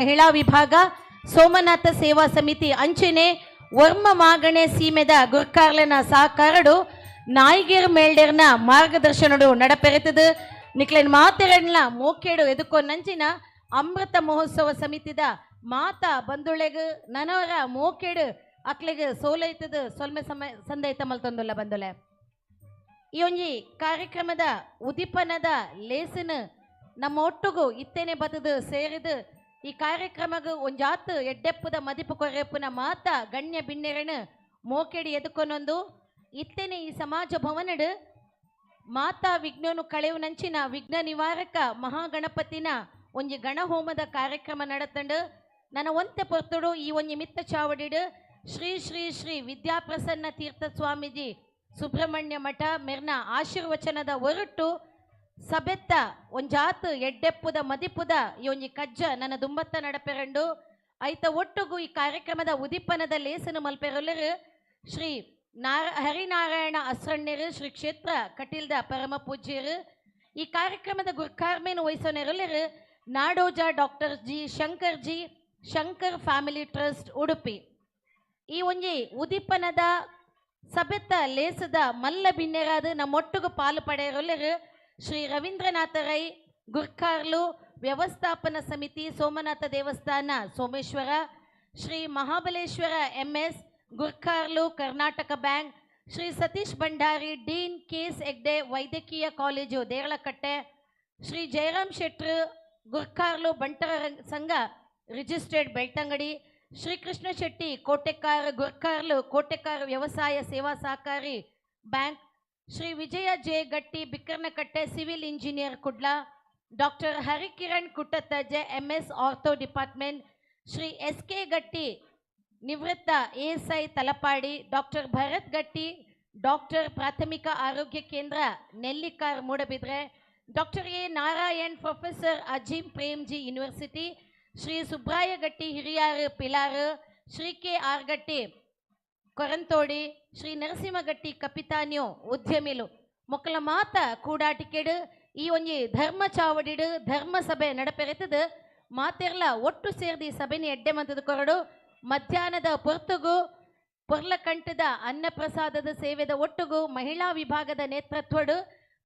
ಮಹಿಳಾ ವಿಭಾಗ ಸೋಮನಾಥ ಸೇವಾ ಸಮಿತಿ ಅಂಚೆನೆ ವರ್ಮ ಮಾಗಣೆ ಸೀಮೆದ ಗುರ್ಕಾರ್ಲೆನ ಸಹಕಾರಡು ನಾಯಿಗೇರ್ ಮೇಲ್ಡೇರ್ನ ಮಾರ್ಗದರ್ಶನಡು ನಡಪೆರೆತದು. ನಿಕ್ಲೆನ್ ಮಾತೆರಣ್ಲ ಮೋಕೇಡು ಎದುಕೋ ನಂಚಿನ ಅಮೃತ ಮಹೋತ್ಸವ ಸಮಿತಿದ ಮಾತಾ ಬಂಧುಳೆಗ್ ನನವರ ಮೋಕೇಡು ಅಕ್ಲೆಗ್ ಸೋಲೈತದ ಸೊಲ್ಮೆ ಸಮಯ ಸಂದೈತ ಮಲ್ತೊಂದುಲ್ಲ ಬಂಧುಲೆ. ಈ ಒಂಜಿ ಕಾರ್ಯಕ್ರಮದ ಉದಿಪನದ ಲೇಸನ್ ನಮ್ಮ ಒಟ್ಟುಗು ಇತ್ತೇನೆ ಬತ್ತದು ಸೇರಿದು ಈ ಕಾರ್ಯಕ್ರಮಗ್ ಒಂಜಾತ್ ಎಡ್ಡೆಪ್ಪುದ ಮದಿಪು ಕೊರೆಪ್ಪುನ ಮಾತ ಗಣ್ಯ ಬಿಣ್ಣೆರನು ಮೋಕೆಡಿ ಎದುಕೊನೊಂದು ಇತ್ತೇನೆ ಈ ಸಮಾಜ ಭವನಡು ಮಾತಾ ವಿಘ್ನನು ಕಳೆವು ನಂಚಿನ ವಿಘ್ನ ನಿವಾರಕ ಮಹಾಗಣಪತಿನ ಒಂಜಿ ಗಣಹೋಮದ ಕಾರ್ಯಕ್ರಮ ನಡತಂಡು. ನನ್ನ ಒಂತೆ ಪೊರ್ತುಡು ಈ ಒಂಜಿ ಮಿತ್ತ ಚಾವಡಿಡು ಶ್ರೀ ಶ್ರೀ ಶ್ರೀ ವಿದ್ಯಾಪ್ರಸನ್ನ ತೀರ್ಥ ಸ್ವಾಮೀಜಿ ಸುಬ್ರಹ್ಮಣ್ಯ ಮಠ ಮೆರ್ನ ಆಶೀರ್ವಚನದ ಒರಟು ಸಬೆತ್ತ ಒಂಜಾತ್ ಎಡ್ಡೆಪ್ಪುದ ಮದಿಪುದ ಈ ಒಂಜಿ ಕಜ್ಜ ನನ್ನ ದುಂಬತ್ತ ನಡಪೆರಂಡು. ಐತ ಒಟ್ಟುಗು ಈ ಕಾರ್ಯಕ್ರಮದ ಉದಿಪನದ ಲೇಸನು ಮಲ್ಪೆರೊಲ್ಲರು ಶ್ರೀ ಹರಿನಾರಾಯಣ ಅಸ್ರಣ್ಯರು ಶ್ರೀ ಕ್ಷೇತ್ರ ಕಟೀಲ್ದ ಪರಮ ಪೂಜ್ಯರು. ಈ ಕಾರ್ಯಕ್ರಮದ ಗುರ್ಕಾರ್ಮೇನು ವಹಿಸೋನೆರೊಲ್ಲರು Nadoja doctor G Shankar G Shankar family trust Udupi. ಈ ಒಂಜಿ ಉದಿಪನದ ಸಬೆತ್ತ ಲೇಸದ ಮಲ್ಲ ಬಿನ್ನೆರಾದ ನಮ್ಮೊಟ್ಟುಗು ಪಾಲು ಪಡೆಯರೊಲ್ಲರು ಶ್ರೀ ರವೀಂದ್ರನಾಥ ರೈ ಗುರ್ಕಾರ್ಲು ವ್ಯವಸ್ಥಾಪನಾ ಸಮಿತಿ ಸೋಮನಾಥ ದೇವಸ್ಥಾನ ಸೋಮೇಶ್ವರ, ಶ್ರೀ ಮಹಾಬಲೇಶ್ವರ ಎಂಎಸ್ ಗುರ್ಕಾರ್ಲು Karnataka bank, Shri Satish Bhandari dean KS Hegde ವೈದ್ಯಕೀಯ ಕಾಲೇಜು ದೇರಳಕಟ್ಟೆ, ಶ್ರೀ ಜಯರಾಮ್ ಶೆಟ್ರು ಗುರ್ಕಾರ್ಲು ಬಂಟರ ಸಂಘ ರಿಜಿಸ್ಟರ್ಡ್ ಬೆಳ್ತಂಗಡಿ, ಶ್ರೀ ಕೃಷ್ಣ ಶೆಟ್ಟಿ ಕೋಟೆಕಾರ ಗುರ್ಕಾರ್ಲು ಕೋಟೆಕಾರ ವ್ಯವಸಾಯ ಸೇವಾ ಸಹಕಾರಿ bank, Shri Vijaya J Gatti Bikkarnakatte civil engineer Kudla, doctor Harikiran Kuttattaje MS ortho department, Shri S K Gatti ನಿವೃತ್ತ ಎಎಸ್ಐ ತಲಪಾಡಿ, ಡಾಕ್ಟರ್ ಭರತ್ ಗಟ್ಟಿ ಡಾಕ್ಟರ್ ಪ್ರಾಥಮಿಕ ಆರೋಗ್ಯ ಕೇಂದ್ರ Nellikar Moodbidri, doctor A Narayan professor Azim Premji university, Shri Subraya Gatti Hiriyar Pilar, Shri K R Gatti Koranthodi, Shri Narasimha Gatti ಕಪಿತಾನ್ಯೋ ಉದ್ಯಮಿಲು ಮೊಕ್ಕಲ ಮಾತ ಕೂಡಾಟಿಕೆಡು ಈ ಒಂಜಿ ಧರ್ಮ ಚಾವಡಿಡು ಧರ್ಮ ಸಭೆ ನಡಪೆರೆತದ. ಮಾತೆರ್ಲ ಒಟ್ಟು ಸೇರ್ದಿ ಸಭೆನಿ ಎಡ್ಡೆ ಮಂತದ ಕೊರಡು. ಮಧ್ಯಾಹ್ನದ ಪೊರ್ತುಗು ಪೊರ್ಲಕಂಠದ ಅನ್ನಪ್ರಸಾದದ ಸೇವೆದ ಒಟ್ಟುಗು ಮಹಿಳಾ ವಿಭಾಗದ ನೇತೃತ್ವಡು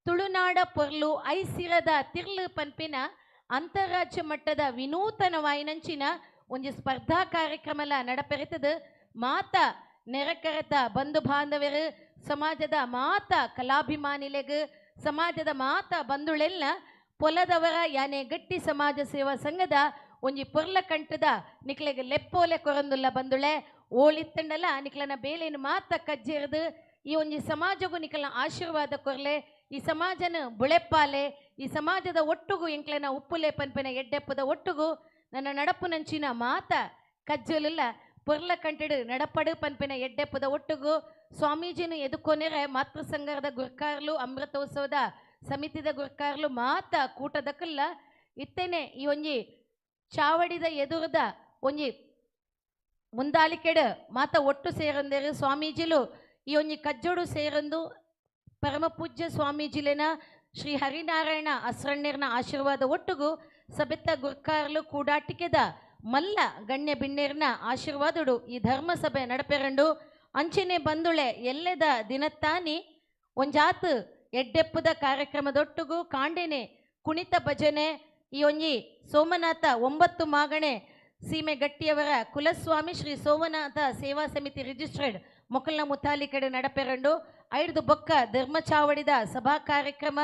ತುಳುನಾಡ ಪೊರ್ಲು ಐಸಿರದ ತಿರ್ಲು ಪನ್ಪಿನ ಅಂತಾರಾಜ್ಯ ಮಟ್ಟದ ವಿನೂತನ ವಾಯಿನಂಚಿನ ಒಂಜಿ ಸ್ಪರ್ಧಾ ಕಾರ್ಯಕ್ರಮಲ ನಡಪೆರೆತದ. ಮಾತ ನೆರಕರೆತ ಬಂಧು ಬಾಂಧವರು ಸಮಾಜದ ಮಾತ ಕಲಾಭಿಮಾನಿಲೆಗ್ ಸಮಾಜದ ಮಾತ ಬಂಧುಳೆಲ್ಲ ಪೊಲದವರ ಯಾನೆ ಗಟ್ಟಿ ಸಮಾಜ ಸೇವಾ ಸಂಘದ ಒಂಜಿ ಪೊರ್ಲ ಕಂಠದ ನಿಕ್ಲೆಗ್ ಲೆಪ್ಪೋಲೆ ಕೊರಂದುಲ್ಲ ಬಂದುಳೆ. ಓಳಿತ್ತಂಡಲ ನಿಕ್ಲನ ಬೇಲೇನು ಮಾತ ಕಜ್ಜೇರ್ದು ಈ ಒಂಜಿ ಸಮಾಜಗೂ ನಿಕ್ಲನ ಆಶೀರ್ವಾದ ಕೊರ್ಲೆ, ಈ ಸಮಾಜನ ಬುಳೆಪ್ಪಾಲೆ, ಈ ಸಮಾಜದ ಒಟ್ಟುಗು ಎಂಕ್ಲೆನ ಉಪ್ಪುಲೆ ಪನ್ಪಿನ ಎಡ್ಡೆಪ್ಪದ ಒಟ್ಟುಗು ನನ್ನ ನಡಪು ನಂಚಿನ ಮಾತ ಕಜ್ಜಲಿಲ್ಲ ಪೊರ್ಲ ಕಂಟಡು ನಡಪಡು ಪನ್ಪಿನ ಎಡ್ಡೆಪ್ಪದ ಒಟ್ಟುಗು ಸ್ವಾಮೀಜಿನ ಎದುಕೊನೆರೆ ಮಾತೃ ಸಂಘದ ಗುರ್ಕಾರ್ಲು ಅಮೃತೋತ್ಸವದ ಸಮಿತಿದ ಗುರ್ಕಾರ್ಲು ಮಾತ ಕೂಟದಕ್ಕಲ್ಲ ಇತ್ತೇನೆ ಈ ಒಂಜಿ ಚಾವಡಿದ ಎದುರದ ಒಂಜಿ ಮುಂದಾಲಿಕೆಡು ಮಾತ ಒಟ್ಟು ಸೇರಂದೇರು ಸ್ವಾಮೀಜಿಲು ಈ ಒಂಜಿ ಕಜ್ಜೋಡು ಸೇರಂದು ಪರಮ ಪೂಜ್ಯ ಸ್ವಾಮೀಜಿಲೆನ ಶ್ರೀ ಹರಿನಾರಾಯಣ ಅಸ್ರಣ್ಯರ್ನ ಆಶೀರ್ವಾದ ಒಟ್ಟುಗು ಸಬೆತ್ತ ಗುರ್ಕಾರ್ಲು ಕೂಡಾಟಿಕೆದ ಮಲ್ಲ ಗಣ್ಯ ಬಿಣ್ಣೇರ್ನ ಆಶೀರ್ವಾದಡು ಈ ಧರ್ಮ ಸಭೆ ನಡಪೆರಂಡು. ಅಂಚೆನೆ ಬಂದುಳೆ ಎಲ್ಲೆದ ದಿನತ್ತಾನಿ ಒಂಜಾತ್ ಎಡ್ಡೆಪ್ಪದ ಕಾರ್ಯಕ್ರಮದೊಟ್ಟುಗು ಕಾಂಡೆನೆ ಕುಣಿತ ಭಜನೆ ಈ ಒಂಜಿ ಸೋಮನಾಥ 9 ಮಾಗಣೆ ಸೀಮೆ ಗಟ್ಟಿಯವರ ಕುಲಸ್ವಾಮಿ ಶ್ರೀ ಸೋಮನಾಥ ಸೇವಾ ಸಮಿತಿ ರಿಜಿಸ್ಟರ್ಡ್ ಮೊಕಲ್ನ ಮುತಾಲಿಕಡೆ ನಡಪೆರಂಡು. ಐದು ಬೊಕ್ಕ ಧರ್ಮ ಚಾವಡಿದ ಸಭಾ ಕಾರ್ಯಕ್ರಮ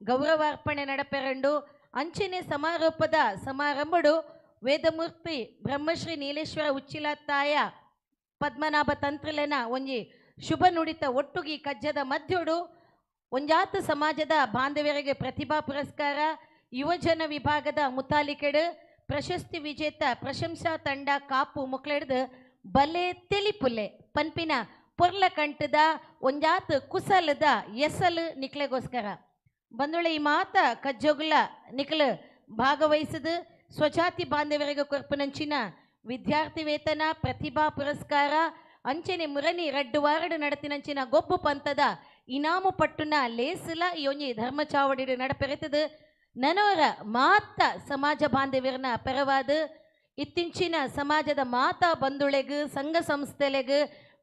ಗೌರವಾರ್ಪಣೆ ನಡಪೆರಂಡು. ಅಂಚೆನೆ ಸಮಾರೋಪದ ಸಮಾರಂಭಡು ವೇದಮೂರ್ತಿ ಬ್ರಹ್ಮಶ್ರೀ ನೀಲೇಶ್ವರ ಉಚ್ಚಿಲತ್ತಾಯ ಪದ್ಮನಾಭ ತಂತ್ರಿಲೆನ ಒಂಜಿ ಶುಭ ನುಡಿತ ಒಟ್ಟುಗಿ ಕಜ್ಜದ ಮಧ್ಯೋಡು ಒಂಜಾತ ಸಮಾಜದ ಬಾಂಧವ್ಯರಿಗೆ ಪ್ರತಿಭಾ ಪುರಸ್ಕಾರ ಯುವಜನ ವಿಭಾಗದ ಮುತಾಲಿಕೆಡು ಪ್ರಶಸ್ತಿ ವಿಜೇತ ಪ್ರಶಂಸಾ ತಂಡ ಕಾಪು ಮುಕ್ಲೆಡ್ದು ಬಲೆ ತೆಲಿಪುಲೆ ಪನ್ಪಿನ ಪೊರ್ಲ ಕಂಠದ ಒಂಜಾತ್ ಕುಸಲದ ಎಸಲು ನಿಕ್ಲೆಗೋಸ್ಕರ ಬಂದುಳೆ. ಈ ಮಾತ ಕಜ್ಜೋಗುಲ ನಿಕ್ಲು ಭಾಗವಹಿಸಿದ ಸ್ವಜಾತಿ ಬಾಂಧವ್ಯರಿಗೆ ಕೊರ್ಪುನಂಚಿನ ವಿದ್ಯಾರ್ಥಿ ವೇತನ ಪ್ರತಿಭಾ ಪುರಸ್ಕಾರ ಅಂಚೆನೆ ಮುರನಿ ರಡ್ಡು ವಾರಡು ನಡತಿನಂಚಿನ ಗೊಬ್ಬು ಪಂತದ ಇನಾಮು ಪಟ್ಟುನ ಲೇಸುಲ ಈ ಒಂಜಿ ಧರ್ಮ ಚಾವಡಿ ನಡಪೆರೆತದು. ನನವರ ಮಾತ ಸಮಾಜ ಬಾಂಧವ್ಯರನ ಪರವಾದ ಇತ್ತೀಚಿನ ಸಮಾಜದ ಮಾತಾ ಬಂಧುಳೆಗ್ ಸಂಘ ಸಂಸ್ಥೆಲೆಗ್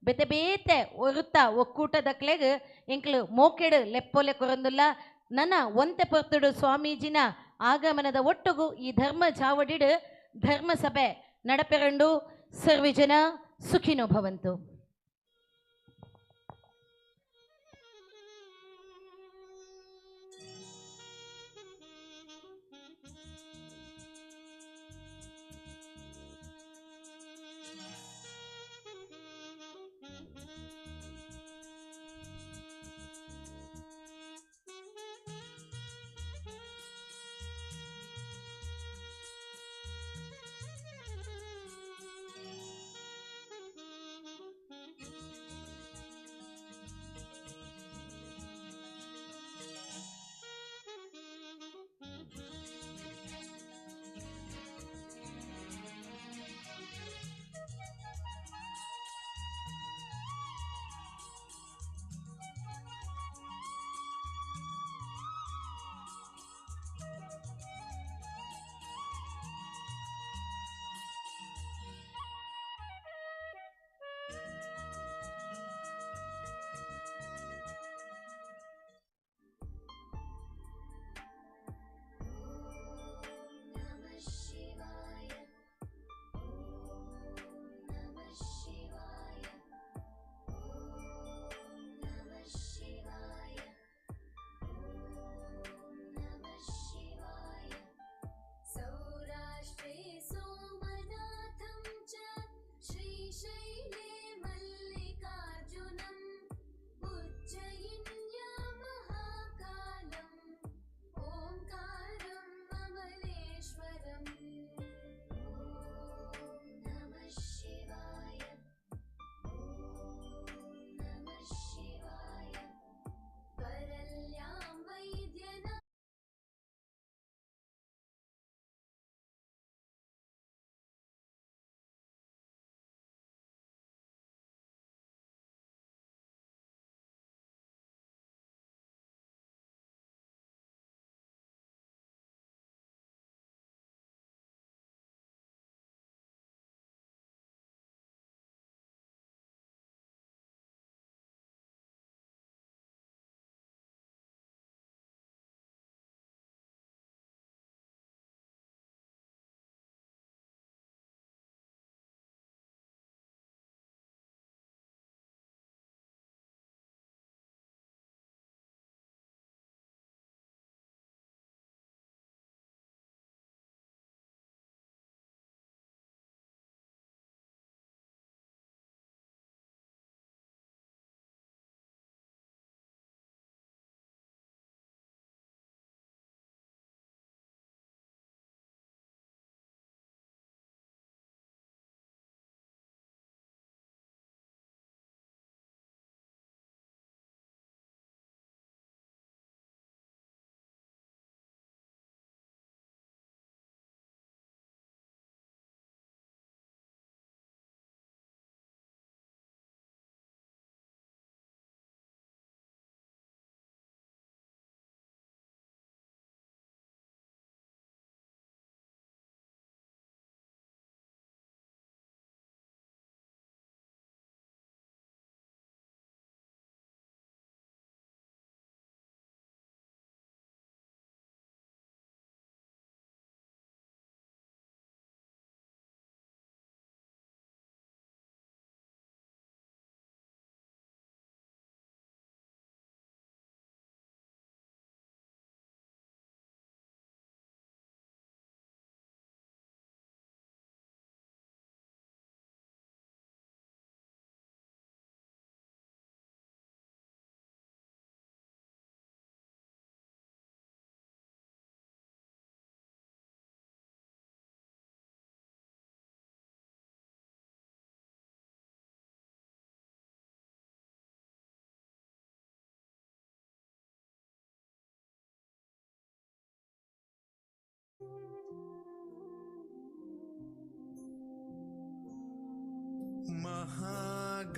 ಬೇತೆ ಬೇತೆ ಒರುತ ಒಕ್ಕೂಟದಕ್ಲೆಗ್ ಎಂಕ್ಲು ಮೋಕೆಡು ಲೆಪ್ಪೋಲೆ ಕೊರೊಂದುಲ್ಲ. ನನ ಒಂತೆ ಪೊರ್ತುಡು ಸ್ವಾಮೀಜಿನ ಆಗಮನದ ಒಟ್ಟುಗು ಈ ಧರ್ಮ ಚಾವಡಿಡು ಧರ್ಮ ಸಭೆ ನಡಪೆರಂಡು. ಸರ್ವಜನ ಸುಖಿನೋ ಭವಂತು.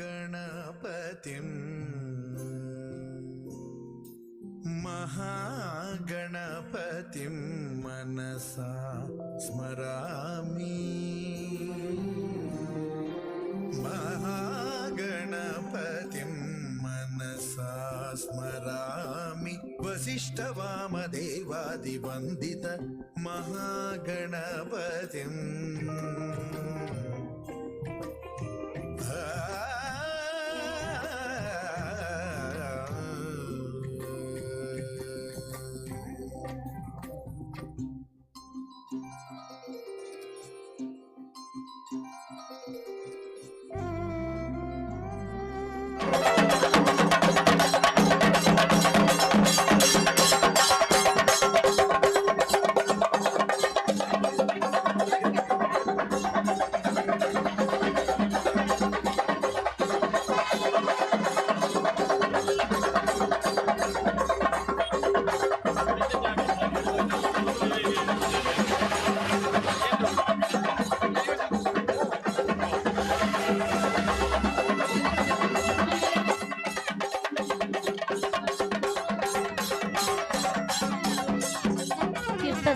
महागणपतिं महागणपतिं मनसा ಸ್ಮರಾಮಿ ಮಹಾಗಣಪತಿಂ ಮನಸಾ ಸ್ಮರಾಮಿ ವಸಿಷ್ಠ ವಾಮದೇವಾದಿ ವಂದಿತ ಮಹಾಗಣಪತಿಂ.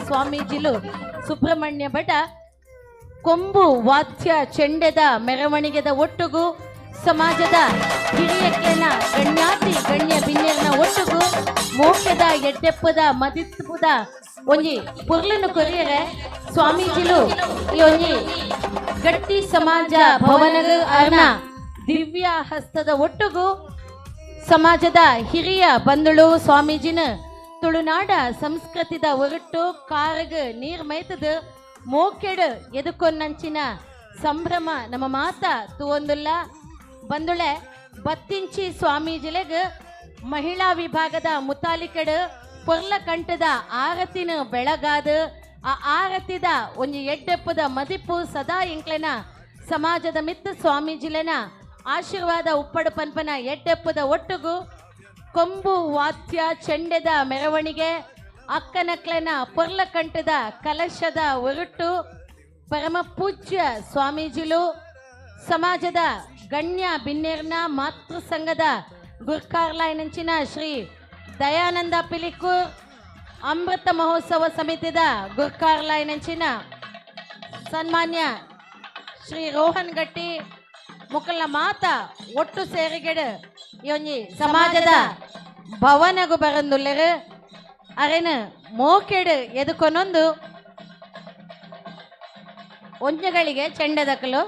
ಸ್ವಾಮೀಜಿಲು ಸುಬ್ರಹ್ಮಣ್ಯ ಭಟ ಕೊಂಬು ವಾದ್ಯ ಚೆಂಡೆದ ಮೆರವಣಿಗೆದ ಒಟ್ಟುಗು ಸಮಾಜದ ಹಿರಿಯಕ್ಕೆನ ಗಣ್ಯಾತಿ ಗಣ್ಯ ಬಿನ್ನೆರ್ನ ಒಟ್ಟುಗು ಮೋಕ್ಷದ ಎಡ್ಡೆಪ್ಪದ ಮದಿಪ್ಪದ ಒಂಜಿ ಪೊರ್ಲನು ಕೊರಿಯರೆ ಸ್ವಾಮೀಜಿಲು ಈ ಒಂಜಿ ಗಟ್ಟಿ ಸಮಾಜ ಭವನಗ ಅರ್ನ ದಿವ್ಯ ಹಸ್ತದ ಒಟ್ಟುಗು ಸಮಾಜದ ಹಿರಿಯ ಬಂಧುಳು ಸ್ವಾಮೀಜಿನ ತುಳುನಾಡ ಸಂಸ್ಕೃತಿದ ಒರಟು ಕಾರಗ ನೀರ್ ಮೈತದ ಮೋಕೆಡು ಎದುಕೊನ್ನಂಚಿನ ಸಂಭ್ರಮ ನಮ್ಮ ಮಾತ ತೂವೊಂದುಲ್ಲ. ಬಂದುಳೆ ಬತ್ತಿಂಚಿ ಸ್ವಾಮೀಜಿಲೆಗ್ ಮಹಿಳಾ ವಿಭಾಗದ ಮುತಾಲಿಕಡು ಪೊರ್ಲ ಕಂಠದ ಆರತಿನ ಬೆಳಗಾದ ಆ ಆರತಿದ ಒಂಜಿ ಎಡ್ಡೆಪ್ಪದ ಮದಿಪು ಸದಾ ಇಂಕ್ಲೆನ ಸಮಾಜದ ಮಿತ್ತ ಸ್ವಾಮೀಜಿಲೆನ ಆಶೀರ್ವಾದ ಉಪ್ಪಡು ಪನ್ಪನ ಎಡ್ಡೆಪ್ಪದ ಒಟ್ಟುಗು ಕೊಂಬು ವಾದ್ಯ ಚೆಂಡೆದ ಮೆರವಣಿಗೆ ಅಕ್ಕನಕ್ಲೆನ ಪೊರ್ಲಕಂಠದ ಕಲಶದ ಒರಟು ಪರಮ ಪೂಜ್ಯ ಸ್ವಾಮೀಜಿಲು ಸಮಾಜದ ಗಣ್ಯ ಬಿನ್ನೇರ್ನ ಮಾತೃ ಸಂಘದ ಗುರ್ಕಾರ್ಲಾಯ್ನಂಚಿನ ಶ್ರೀ ದಯಾನಂದ ಪಿಲಿಕೂರ್ ಅಮೃತ ಮಹೋತ್ಸವ ಸಮಿತಿದ ಗುರ್ಕಾರ್ಲಾಯ್ನಂಚಿನ ಸನ್ಮಾನ್ಯ ಶ್ರೀ ರೋಹನ್ ಗಟ್ಟಿ ಮುಕಲ್ನ ಮಾತ ಒಟ್ಟು ಸೇರಿಗೆಡು ಈ ಒಂಜಿ ಸಮಾಜದ ಭವನಗು ಬರಂದುಲ್ಲೆರು ಅರೆನ ಮೋಕೆಡು ಎದುಕೊನೊಂದು ಒಂಜಗಳಿಗೆ ಚೆಂಡೆದಕಲು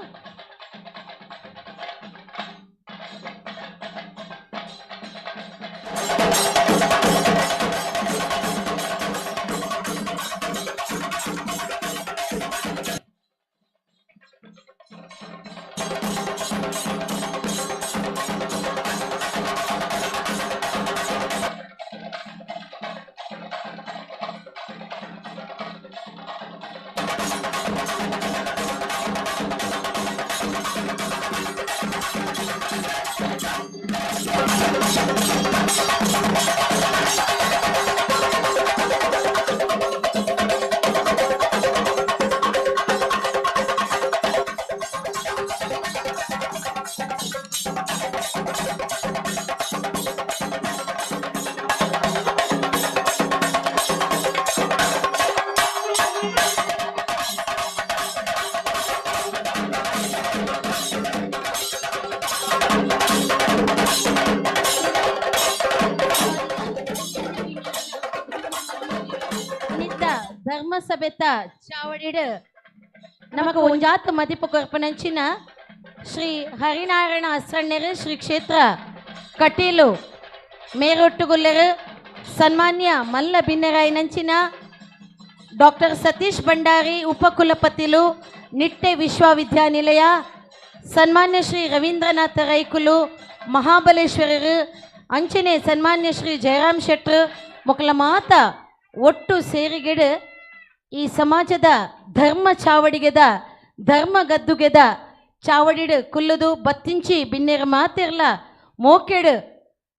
ಧರ್ಮಸಭೆತ ಚಾವಡಿಡು ನಮಗ ಒಂಜಾತ್ ಮದಿಪು ಕೊರ್ಪನಂಚಿನ ಶ್ರೀ ಹರಿನಾರಾಯಣ ಅಸ್ರಣ್ಯರು ಶ್ರೀ ಕ್ಷೇತ್ರ ಕಟೀಲು ಮೇರೊಟ್ಟುಗುಲ್ಲರು ಸನ್ಮಾನ್ಯ ಮಲ್ಲ ಬಿನ್ನರಾಯನಂಚಿನ ಡಾಕ್ಟರ್ ಸತೀಶ್ ಭಂಡಾರಿ ಉಪಕುಲಪತಿಲು ನಿಟ್ಟೆ ವಿಶ್ವವಿದ್ಯಾನಿಲಯ ಸನ್ಮಾನ್ಯ ಶ್ರೀ ರವೀಂದ್ರನಾಥ ರೈಕುಲು ಮಹಾಬಲೇಶ್ವರರು ಅಂಚನೆ ಸನ್ಮಾನ್ಯ ಶ್ರೀ ಜಯರಾಮ್ ಶೆಟ್ರು ಮೊಕಲ ಮಾತ ಒಟ್ಟು ಸೇರಿಗೆಡು ಈ ಸಮಾಜದ ಧರ್ಮ ಚಾವಡಿಗೆದ ಧರ್ಮ ಗದ್ದುಗೆದ ಚಾವಡಿಡು ಕುಲ್ಲುದು ಬತ್ತಿಂಚಿ ಬಿನ್ನೆರ ಮಾತಿರ್ಲ ಮೋಕೆಡು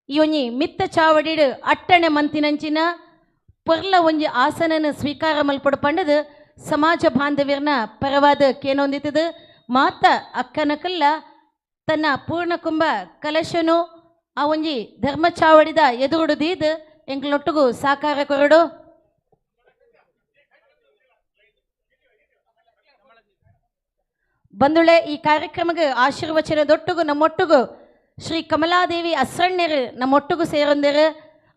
ಈ ಒಂಜಿ ಮಿತ್ತ ಚಾವಡಿಡು ಅಟ್ಟಣೆ ಮಂತಿನಂಚಿನ ಪೊರ್ಲ ಒಂಜಿ ಆಸನನ ಸ್ವೀಕಾರ ಮಲ್ಪಡು ಪಂಡದು ಸಮಾಜ ಬಾಂಧವ್ಯರ್ನ ಪರವಾದ ಕೇನೊಂದಿತ್ತದು. ಮಾತ ಅಕ್ಕನಕಲ್ಲ ತನ್ನ ಪೂರ್ಣಕುಂಭ ಕಲಶನು ಆ ಒಂಜಿ ಧರ್ಮ ಚಾವಡಿದ ಎದುರುಡು ದೀದ್ ಎಂಕ್ಲೊಟ್ಟುಗು ಸಾಕಾರ ಕೊರಡು. ಬಂದುಳೆ ಈ ಕಾರ್ಯಕ್ರಮಕ್ಕೆ ಆಶೀರ್ವಚನದೊಟ್ಟುಗು ನಮ್ಮೊಟ್ಟುಗು ಶ್ರೀ ಕಮಲಾದೇವಿ ಅಸ್ರಣ್ಯರು ನಮ್ಮೊಟ್ಟುಗು ಸೇರೊಂದರು.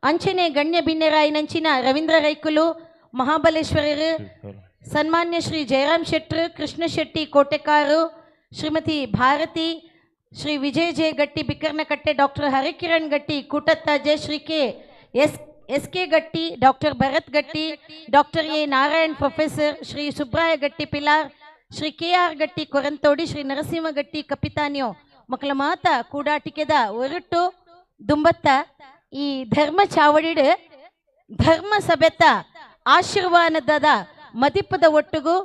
ಅಂಚನೆ ಗಣ್ಯ ಬಿನ್ನೆರಾಯಿನಂಚಿನ ರವೀಂದ್ರ ರೈಕುಲು, ಮಹಾಬಲೇಶ್ವರರು, ಸನ್ಮಾನ್ಯ ಶ್ರೀ ಜಯರಾಮ್ ಶೆಟ್ರು, ಕೃಷ್ಣ ಶೆಟ್ಟಿ ಕೋಟೆಕಾರು, ಶ್ರೀಮತಿ ಭಾರತಿ, ಶ್ರೀ ವಿಜಯ ಜೆ ಗಟ್ಟಿ ಬಿಕ್ಕರ್ನಕಟ್ಟೆ, ಡಾಕ್ಟರ್ ಹರಿಕಿರಣ್ ಗಟ್ಟಿ ಕೂಟತ್ತಾಜೆ, Shri K S S K Gatti, doctor Bharath Gatti, doctor A Narayan professor, Shri Subraya Gatti Pilar, Shri K R Gatti Koranthodi, Shri Narasimha Gatti Kapitanio ಮಕ್ಕಳ ಮಾತ ಕೂಡಾಟಿಕೆದ ಒರಟು ದುಂಬತ್ತ ಈ ಧರ್ಮ ಚಾವಡಿಡು ಧರ್ಮ ಸಭೆತ ಆಶೀರ್ವಾದದ ಮದಿಪದ ಒಟ್ಟುಗು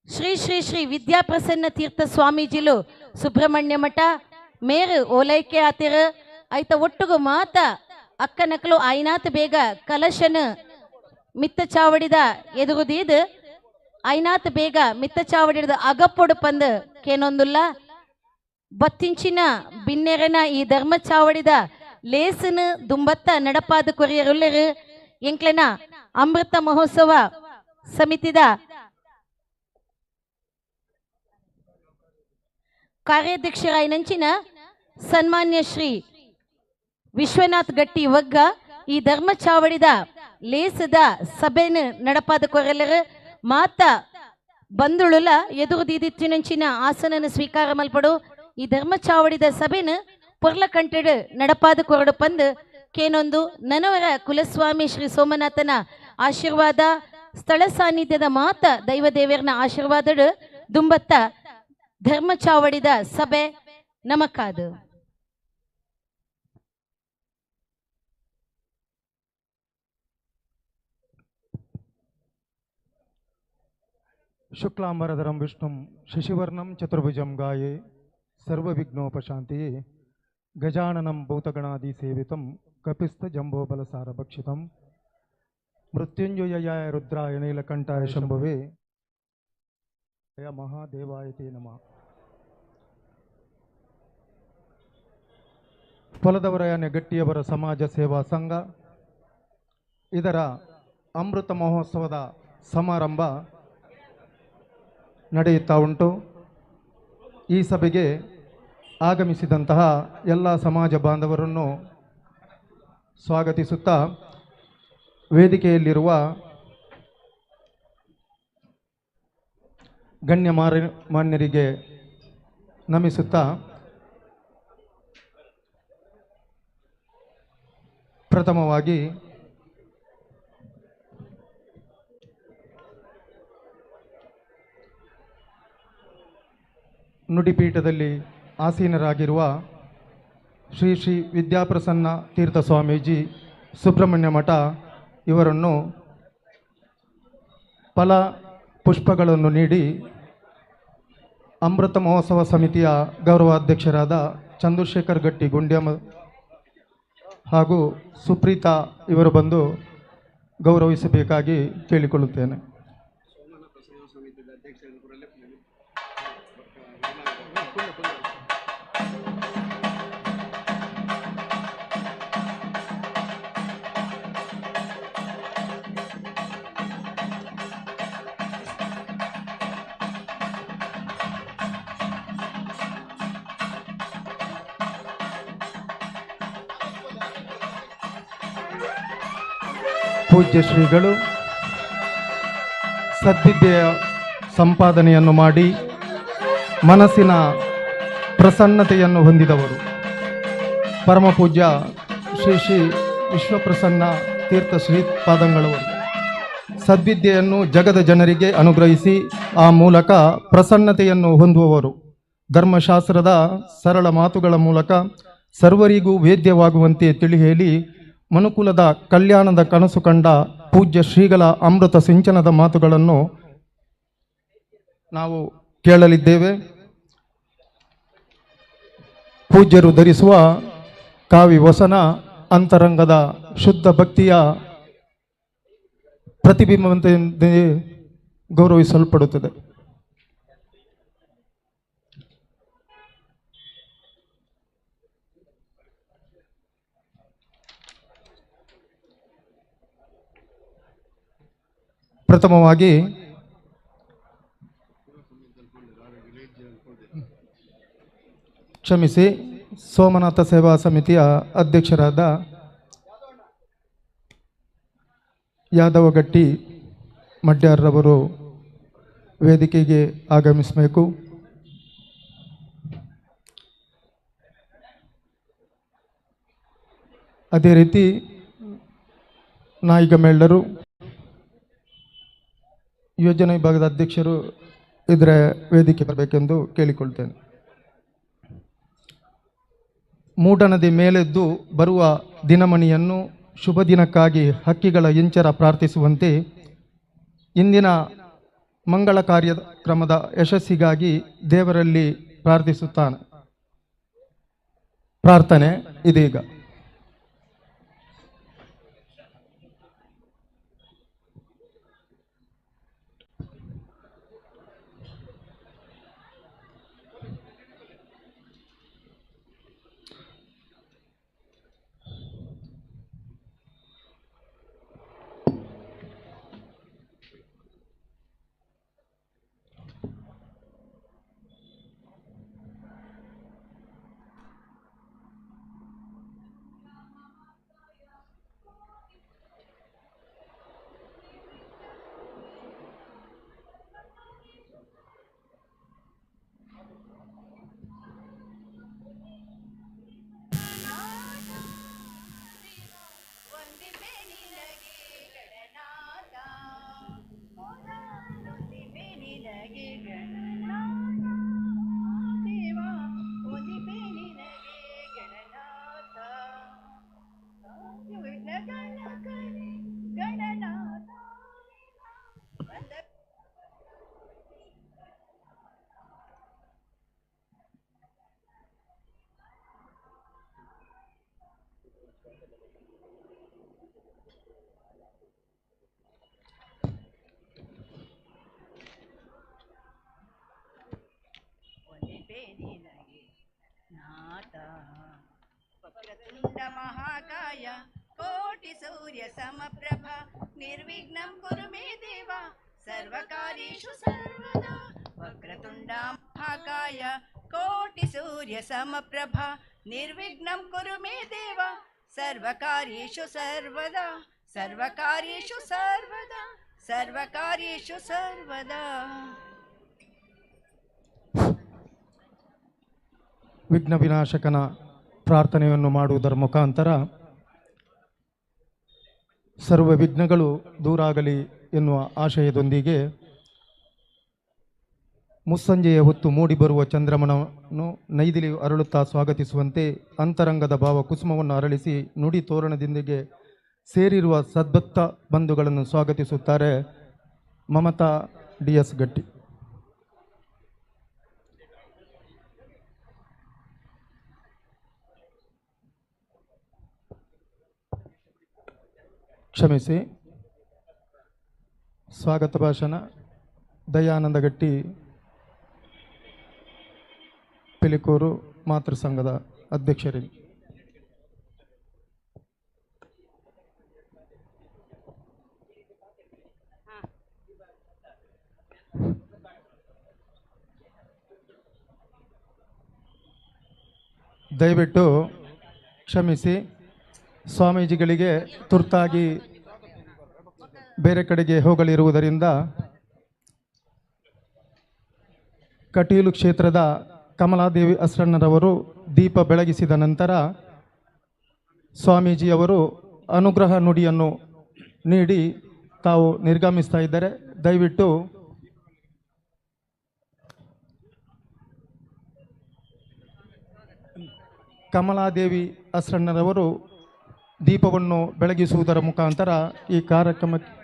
ಶ್ರೀ ಶ್ರೀ ಶ್ರೀ ವಿದ್ಯಾಪ್ರಸನ್ನ ತೀರ್ಥ ಸ್ವಾಮೀಜಿಲು ಸುಬ್ರಹ್ಮಣ್ಯ ಮಠ ಮೇರು ಓಲೈಕೆ ಆತಿರ ಐತ ಒಟ್ಟುಗು ಮಾತ ಅಕ್ಕನಕಲು ಐನಾತ್ ಬೇಗ ಕಲಶನ ಮಿತ್ತ ಚಾವಡಿದ ಎದುರುದೀದ್ ಐನಾತ್ ಬೇಗ ಮಿತ್ತ ಚಾವಡಿದ ಅಗಪ್ಪೊಡು ಪಂದ್ ಕೇನೊಂದುಲ್ಲ. ಬತ್ತಿಂಚಿನ ಬಿನ್ನೆರನ ಈ ಧರ್ಮ ಚಾವಡಿದ ಲೇಸನ ದುಂಬತ್ತ ನಡಪಾದ ಕೊರಿಯರುಲ್ಲರು ಎಂಕ್ಲೆನ ಅಮೃತ ಮಹೋತ್ಸವ ಸಮಿತಿದ ಕಾರ್ಯಾಧ್ಯಕ್ಷರಾಯಿನಂಚಿನ ಸನ್ಮಾನ್ಯ ಶ್ರೀ ವಿಶ್ವನಾಥ್ ಗಟ್ಟಿ ವಗ್ಗ ಈ ಧರ್ಮ ಚಾವಡಿದ ಲೇಸದ ಸಭೆನ ನಡಪಾದ ಕೊರೆಲರು ಮಾತ ಬಂದುಳುಲ ಎದುರು ದೀದಿತ್ತಿನಂಚಿನ ಆಸನನ ಸ್ವೀಕಾರ ಮಲ್ಪಡು ಈ ಧರ್ಮ ಚಾವಡಿದ ಸಭೆನ ಪೊರ್ಲ ಕಂಟೆಡು ನಡಪಾದ ಕೊರಡು ಪಂದು ಕೇನೊಂದು ನನವರ ಕುಲಸ್ವಾಮಿ ಶ್ರೀ ಸೋಮನಾಥನ ಆಶೀರ್ವಾದ ಸ್ಥಳ ಸಾನ್ನಿಧ್ಯದ ಮಾತ ದೈವದೇವರನ ಆಶೀರ್ವಾದಡು ದುಂಬತ್ತ ಧರ್ಮ ಚಾವಡಿದ ಸಭೆ ನಮಕಾದು. ಶುಕ್ಲಾಂಬರಧರಂ ವಿಷ್ಣುಂ ಶಶಿವರ್ಣಂ ಚತುರ್ಭುಜಂ ಗಾಯೇ ಸರ್ವವಿಘ್ನೋಪಶಾಂತಿಯೇ ಗಜಾನನಂ ಭೂತಗಣಾದಿ ಸೇವಿತಂ ಕಪಿಸ್ತ ಜಂಬೋಬಲಸಾರ ಭಕ್ಷಿತಂ ಮೃತ್ಯುಂಜಯಾಯ ರುದ್ರಾಯ ನೀಲಕಂಠಾಯ ಶಂಭುವೇ ಮಹಾದೇವಾಯ ತೇ ನಮಃ. ಫಲದವರಯನ ಗಟ್ಟಿಯವರ ಸಮಾಜ ಸೇವಾ ಸಂಘ ಇದರ ಅಮೃತ ಮಹೋತ್ಸವದ ಸಮಾರಂಭ ನಡೆಯುತ್ತಾ ಉಂಟು. ಈ ಸಭೆಗೆ ಆಗಮಿಸಿದಂತಹ ಎಲ್ಲ ಸಮಾಜ ಬಾಂಧವರನ್ನು ಸ್ವಾಗತಿಸುತ್ತಾ ವೇದಿಕೆಯಲ್ಲಿರುವ ಗಣ್ಯ ಮಾನ್ಯರಿಗೆ ನಮಿಸುತ್ತಾ ಪ್ರಥಮವಾಗಿ ನುಡಿಪೀಠದಲ್ಲಿ ಆಸೀನರಾಗಿರುವ ಶ್ರೀ ಶ್ರೀ ವಿದ್ಯಾಪ್ರಸನ್ನ ತೀರ್ಥ ಸ್ವಾಮೀಜಿ ಸುಬ್ರಹ್ಮಣ್ಯ ಮಠ ಇವರನ್ನು ಫಲ ಪುಷ್ಪಗಳನ್ನು ನೀಡಿ ಅಮೃತ ಮಹೋತ್ಸವ ಸಮಿತಿಯ ಗೌರವಾಧ್ಯಕ್ಷರಾದ ಚಂದ್ರಶೇಖರ್ ಗಟ್ಟಿ ಗುಂಡ್ಯಮ ಹಾಗೂ ಸುಪ್ರೀತಾ ಇವರು ಬಂದು ಗೌರವಿಸಬೇಕಾಗಿ ಕೇಳಿಕೊಳ್ಳುತ್ತೇನೆ. ಪೂಜ್ಯ ಶ್ರೀಗಳು ಸದ್ವಿದ್ಯೆಯ ಸಂಪಾದನೆಯನ್ನು ಮಾಡಿ ಮನಸ್ಸಿನ ಪ್ರಸನ್ನತೆಯನ್ನು ಹೊಂದಿದವರು. ಪರಮಪೂಜ್ಯ ಶ್ರೀ ಶ್ರೀ ವಿಶ್ವಪ್ರಸನ್ನ ತೀರ್ಥ ಶ್ರೀಪಾದಂಗಳವರು ಸದ್ವಿದ್ಯೆಯನ್ನು ಜಗದ ಜನರಿಗೆ ಅನುಗ್ರಹಿಸಿ ಆ ಮೂಲಕ ಪ್ರಸನ್ನತೆಯನ್ನು ಹೊಂದುವವರು. ಧರ್ಮಶಾಸ್ತ್ರದ ಸರಳ ಮಾತುಗಳ ಮೂಲಕ ಸರ್ವರಿಗೂ ವೇದ್ಯವಾಗುವಂತೆ ತಿಳಿ ಹೇಳಿ ಮನುಕುಲದ ಕಲ್ಯಾಣದ ಕನಸು ಕಂಡ ಪೂಜ್ಯ ಶ್ರೀಗಳ ಅಮೃತ ಸಿಂಚನದ ಮಾತುಗಳನ್ನು ನಾವು ಕೇಳಲಿದ್ದೇವೆ. ಪೂಜ್ಯರು ಧರಿಸುವ ಕಾವಿ ವಸನ ಅಂತರಂಗದ ಶುದ್ಧ ಭಕ್ತಿಯ ಪ್ರತಿಬಿಂಬವಂತೆ ಗೌರವಿಸಲ್ಪಡುತ್ತದೆ. ಪ್ರಥಮವಾಗಿ ಕ್ಷಮಿಸಿ, ಸೋಮನಾಥ ಸೇವಾ ಸಮಿತಿಯ ಅಧ್ಯಕ್ಷರಾದ ಯಾದವಗಟ್ಟಿ ಮಡ್ಯಾರ್ರವರು ವೇದಿಕೆಗೆ ಆಗಮಿಸಬೇಕು. ಅದೇ ರೀತಿ ನಾಯಿಗಮೇಳರು, ಯೋಜನೆ ವಿಭಾಗದ ಅಧ್ಯಕ್ಷರು ಇದರ ವೇದಿಕೆ ಬರಬೇಕೆಂದು ಕೇಳಿಕೊಳ್ತೇನೆ. ಮೂಡನದಿ ಮೇಲೆದ್ದು ಬರುವ ದಿನಮಣಿಯನ್ನು ಶುಭ ದಿನಕ್ಕಾಗಿ ಹಕ್ಕಿಗಳ ಇಂಚರ ಪ್ರಾರ್ಥಿಸುವಂತೆ ಇಂದಿನ ಮಂಗಳ ಕಾರ್ಯಕ್ರಮದ ಯಶಸ್ಸಿಗಾಗಿ ದೇವರಲ್ಲಿ ಪ್ರಾರ್ಥಿಸುತ್ತಾನೆ. ಪ್ರಾರ್ಥನೆ ಇದೀಗ. ಮಹಾಕಾಯ ಕೋಟಿ ಸೂರ್ಯ ಸಮಪ್ರಭಾ ನಿರ್ವಿಘ್ನಂ ಕುರು ಮೇ ದೇವ ಸರ್ವಕಾರ್ಯೇಷು ಸರ್ವದಾ. ವಕ್ರತುಂಡ ಮಹಾಕಾಯ ಕೋಟಿ ಸೂರ್ಯ ಸಮಪ್ರಭಾ ನಿರ್ವಿಘ್ನಂ ಕುರು ಮೇ ದೇವ ಸರ್ವಕಾರ್ಯೇಷು ಸರ್ವದಾ ಸರ್ವಕಾರ್ಯೇಷು ಸರ್ವದಾ ಸರ್ವಕಾರ್ಯೇಷು ಸರ್ವದಾ. ವಿಘ್ನ ವಿನಾಶಕನ ಪ್ರಾರ್ಥನೆಯನ್ನು ಮಾಡುವುದರ ಮುಖಾಂತರ ಸರ್ವ ವಿಘ್ನಗಳು ದೂರಾಗಲಿ ಎನ್ನುವ ಆಶಯದೊಂದಿಗೆ ಮುಸ್ಸಂಜೆಯ ಹೊತ್ತು ಮೂಡಿಬರುವ ಚಂದ್ರಮನನ್ನು ನೈದಿಲಿ ಅರಳುತ್ತಾ ಸ್ವಾಗತಿಸುವಂತೆ ಅಂತರಂಗದ ಭಾವ ಕುಸುಮವನ್ನು ಅರಳಿಸಿ ನುಡಿ ತೋರಣದೊಂದಿಗೆ ಸೇರಿರುವ ಸದ್ಭಕ್ತ ಬಂಧುಗಳನ್ನು ಸ್ವಾಗತಿಸುತ್ತಾರೆ ಮಮತಾ ಡಿ ಎಸ್ ಗಟ್ಟಿ. ಕ್ಷಮಿಸಿ, ಸ್ವಾಗತ ಭಾಷಣ ದಯಾನಂದ ಗಟ್ಟಿ, ಪಿಲಿಕೂರು ಮಾತೃ ಸಂಘದ ಅಧ್ಯಕ್ಷರಿಗೆ. ದಯವಿಟ್ಟು ಕ್ಷಮಿಸಿ, ಸ್ವಾಮೀಜಿಗಳಿಗೆ ತುರ್ತಾಗಿ ಬೇರೆ ಕಡೆಗೆ ಹೋಗಲಿರುವುದರಿಂದ ಕಟೀಲು ಕ್ಷೇತ್ರದ ಕಮಲಾದೇವಿ ಅಸ್ರಣ್ಣರವರು ದೀಪ ಬೆಳಗಿಸಿದ ನಂತರ ಸ್ವಾಮೀಜಿಯವರು ಅನುಗ್ರಹ ನುಡಿಯನ್ನು ನೀಡಿ ತಾವು ನಿರ್ಗಮಿಸ್ತಾ ಇದ್ದಾರೆ. ದಯವಿಟ್ಟು ಕಮಲಾದೇವಿ ಅಸ್ರಣ್ಣರವರು ದೀಪವನ್ನು ಬೆಳಗಿಸುವುದರ ಮುಖಾಂತರ ಈ ಕಾರ್ಯಕ್ರಮಕ್ಕೆ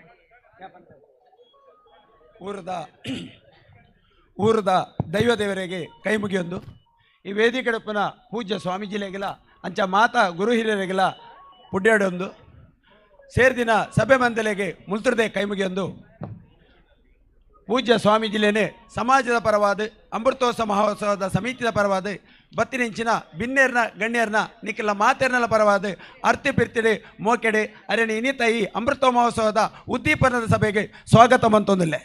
ಊರದ ದೈವದೇವರಿಗೆ ಕೈ ಮುಗಿಯೊಂದು ಈ ವೇದಿಕೆಡಪ್ಪನ ಪೂಜ್ಯ ಸ್ವಾಮೀಜಿಲೆಗಿಲ್ಲ ಅಂಚ ಮಾತಾ ಗುರು ಹಿರಿಯರಿಗೆಲ್ಲ ಪುಡ್ಯಾಡೊಂದು ಸೇರ್ದಿನ ಸಭೆ ಮಂದಲೆಗೆ ಮುಲ್ತರದೆ ಕೈ ಮುಗಿಯೊಂದು ಪೂಜ್ಯ ಸ್ವಾಮೀಜಿಲೇನೆ ಸಮಾಜದ ಪರವಾದ ಅಮೃತೋತ್ಸವ ಮಹೋತ್ಸವದ ಸಮಿತಿಯ ಪರವಾದ ಬತ್ತಿನಿಂಚಿನ ಬಿನ್ನೇರ್ನ ಗಣ್ಯರ್ನ ನಿಕ್ಕೆಲ್ಲ ಮಾತೇರ್ನಲ ಪರವಾದ ಅರ್ತಿ ಪಿರ್ತಿಡೆ ಮೋಕೆಡೆ ಅರೆಣಿ ಇನಿತಾಯಿ ಅಮೃತ ಮಹೋತ್ಸವದ ಉದ್ದೀಪನದ ಸಭೆಗೆ ಸ್ವಾಗತ ಮಂತೊಂದಿಲ್ಲ.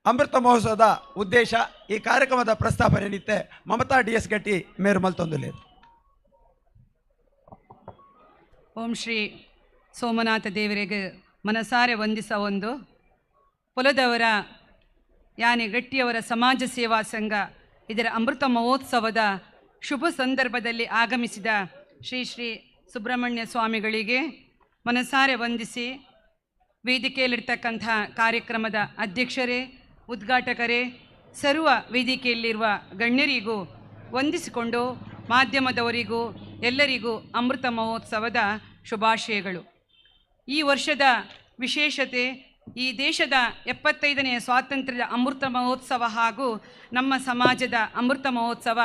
ಅಮೃತ ಮಹೋತ್ಸವದ ಉದ್ದೇಶ ಈ ಕಾರ್ಯಕ್ರಮದ ಪ್ರಸ್ತಾಪನೆ ನಿತ್ತೆ ಮಮತಾ ಡಿ ಎಸ್ ಗಟ್ಟಿ ಮೇರು ಮಲ್ತೊಂದುಲ್ಲೇರು. ಓಂ ಶ್ರೀ ಸೋಮನಾಥ ದೇವರಿಗೆ ಮನಸಾರೆ ವಂದಿಸ ಒಂದು ಪೊಲದವರ ಯಾನೆ ಗಟ್ಟಿಯವರ ಸಮಾಜ ಸೇವಾ ಸಂಘ ಇದರ ಅಮೃತ ಮಹೋತ್ಸವದ ಶುಭ ಸಂದರ್ಭದಲ್ಲಿ ಆಗಮಿಸಿದ ಶ್ರೀ ಶ್ರೀ ಸುಬ್ರಹ್ಮಣ್ಯ ಸ್ವಾಮಿಗಳಿಗೆ ಮನಸಾರೆ ವಂದಿಸಿ ವೇದಿಕೆಯಲ್ಲಿರ್ತಕ್ಕಂಥ ಕಾರ್ಯಕ್ರಮದ ಅಧ್ಯಕ್ಷರೇ, ಉದ್ಘಾಟಕರೇ, ಸರ್ವ ವೇದಿಕೆಯಲ್ಲಿರುವ ಗಣ್ಯರಿಗೂ ವಂದಿಸಿಕೊಂಡು ಮಾಧ್ಯಮದವರಿಗೂ ಎಲ್ಲರಿಗೂ ಅಮೃತ ಮಹೋತ್ಸವದ ಶುಭಾಶಯಗಳು. ಈ ವರ್ಷದ ವಿಶೇಷತೆ ಈ ದೇಶದ 75ನೇ ಸ್ವಾತಂತ್ರ್ಯದ ಅಮೃತ ಮಹೋತ್ಸವ ಹಾಗೂ ನಮ್ಮ ಸಮಾಜದ ಅಮೃತ ಮಹೋತ್ಸವ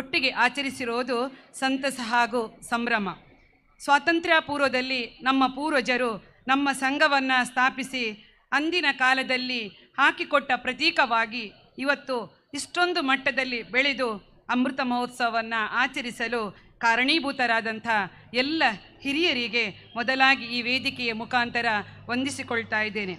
ಒಟ್ಟಿಗೆ ಆಚರಿಸಿರೋದು ಸಂತಸ ಹಾಗೂ ಸಂಭ್ರಮ. ಸ್ವಾತಂತ್ರ್ಯ ಪೂರ್ವದಲ್ಲಿ ನಮ್ಮ ಪೂರ್ವಜರು ನಮ್ಮ ಸಂಘವನ್ನು ಸ್ಥಾಪಿಸಿ ಅಂದಿನ ಕಾಲದಲ್ಲಿ ಹಾಕಿಕೊಟ್ಟ ಪ್ರತೀಕವಾಗಿ ಇವತ್ತು ಇಷ್ಟೊಂದು ಮಟ್ಟದಲ್ಲಿ ಬೆಳೆದು ಅಮೃತ ಮಹೋತ್ಸವವನ್ನು ಆಚರಿಸಲು ಕಾರಣೀಭೂತರಾದಂಥ ಎಲ್ಲ ಹಿರಿಯರಿಗೆ ಮೊದಲಾಗಿ ಈ ವೇದಿಕೆಯ ಮುಖಾಂತರ ವಂದಿಸಿಕೊಳ್ತಾ ಇದ್ದೇನೆ.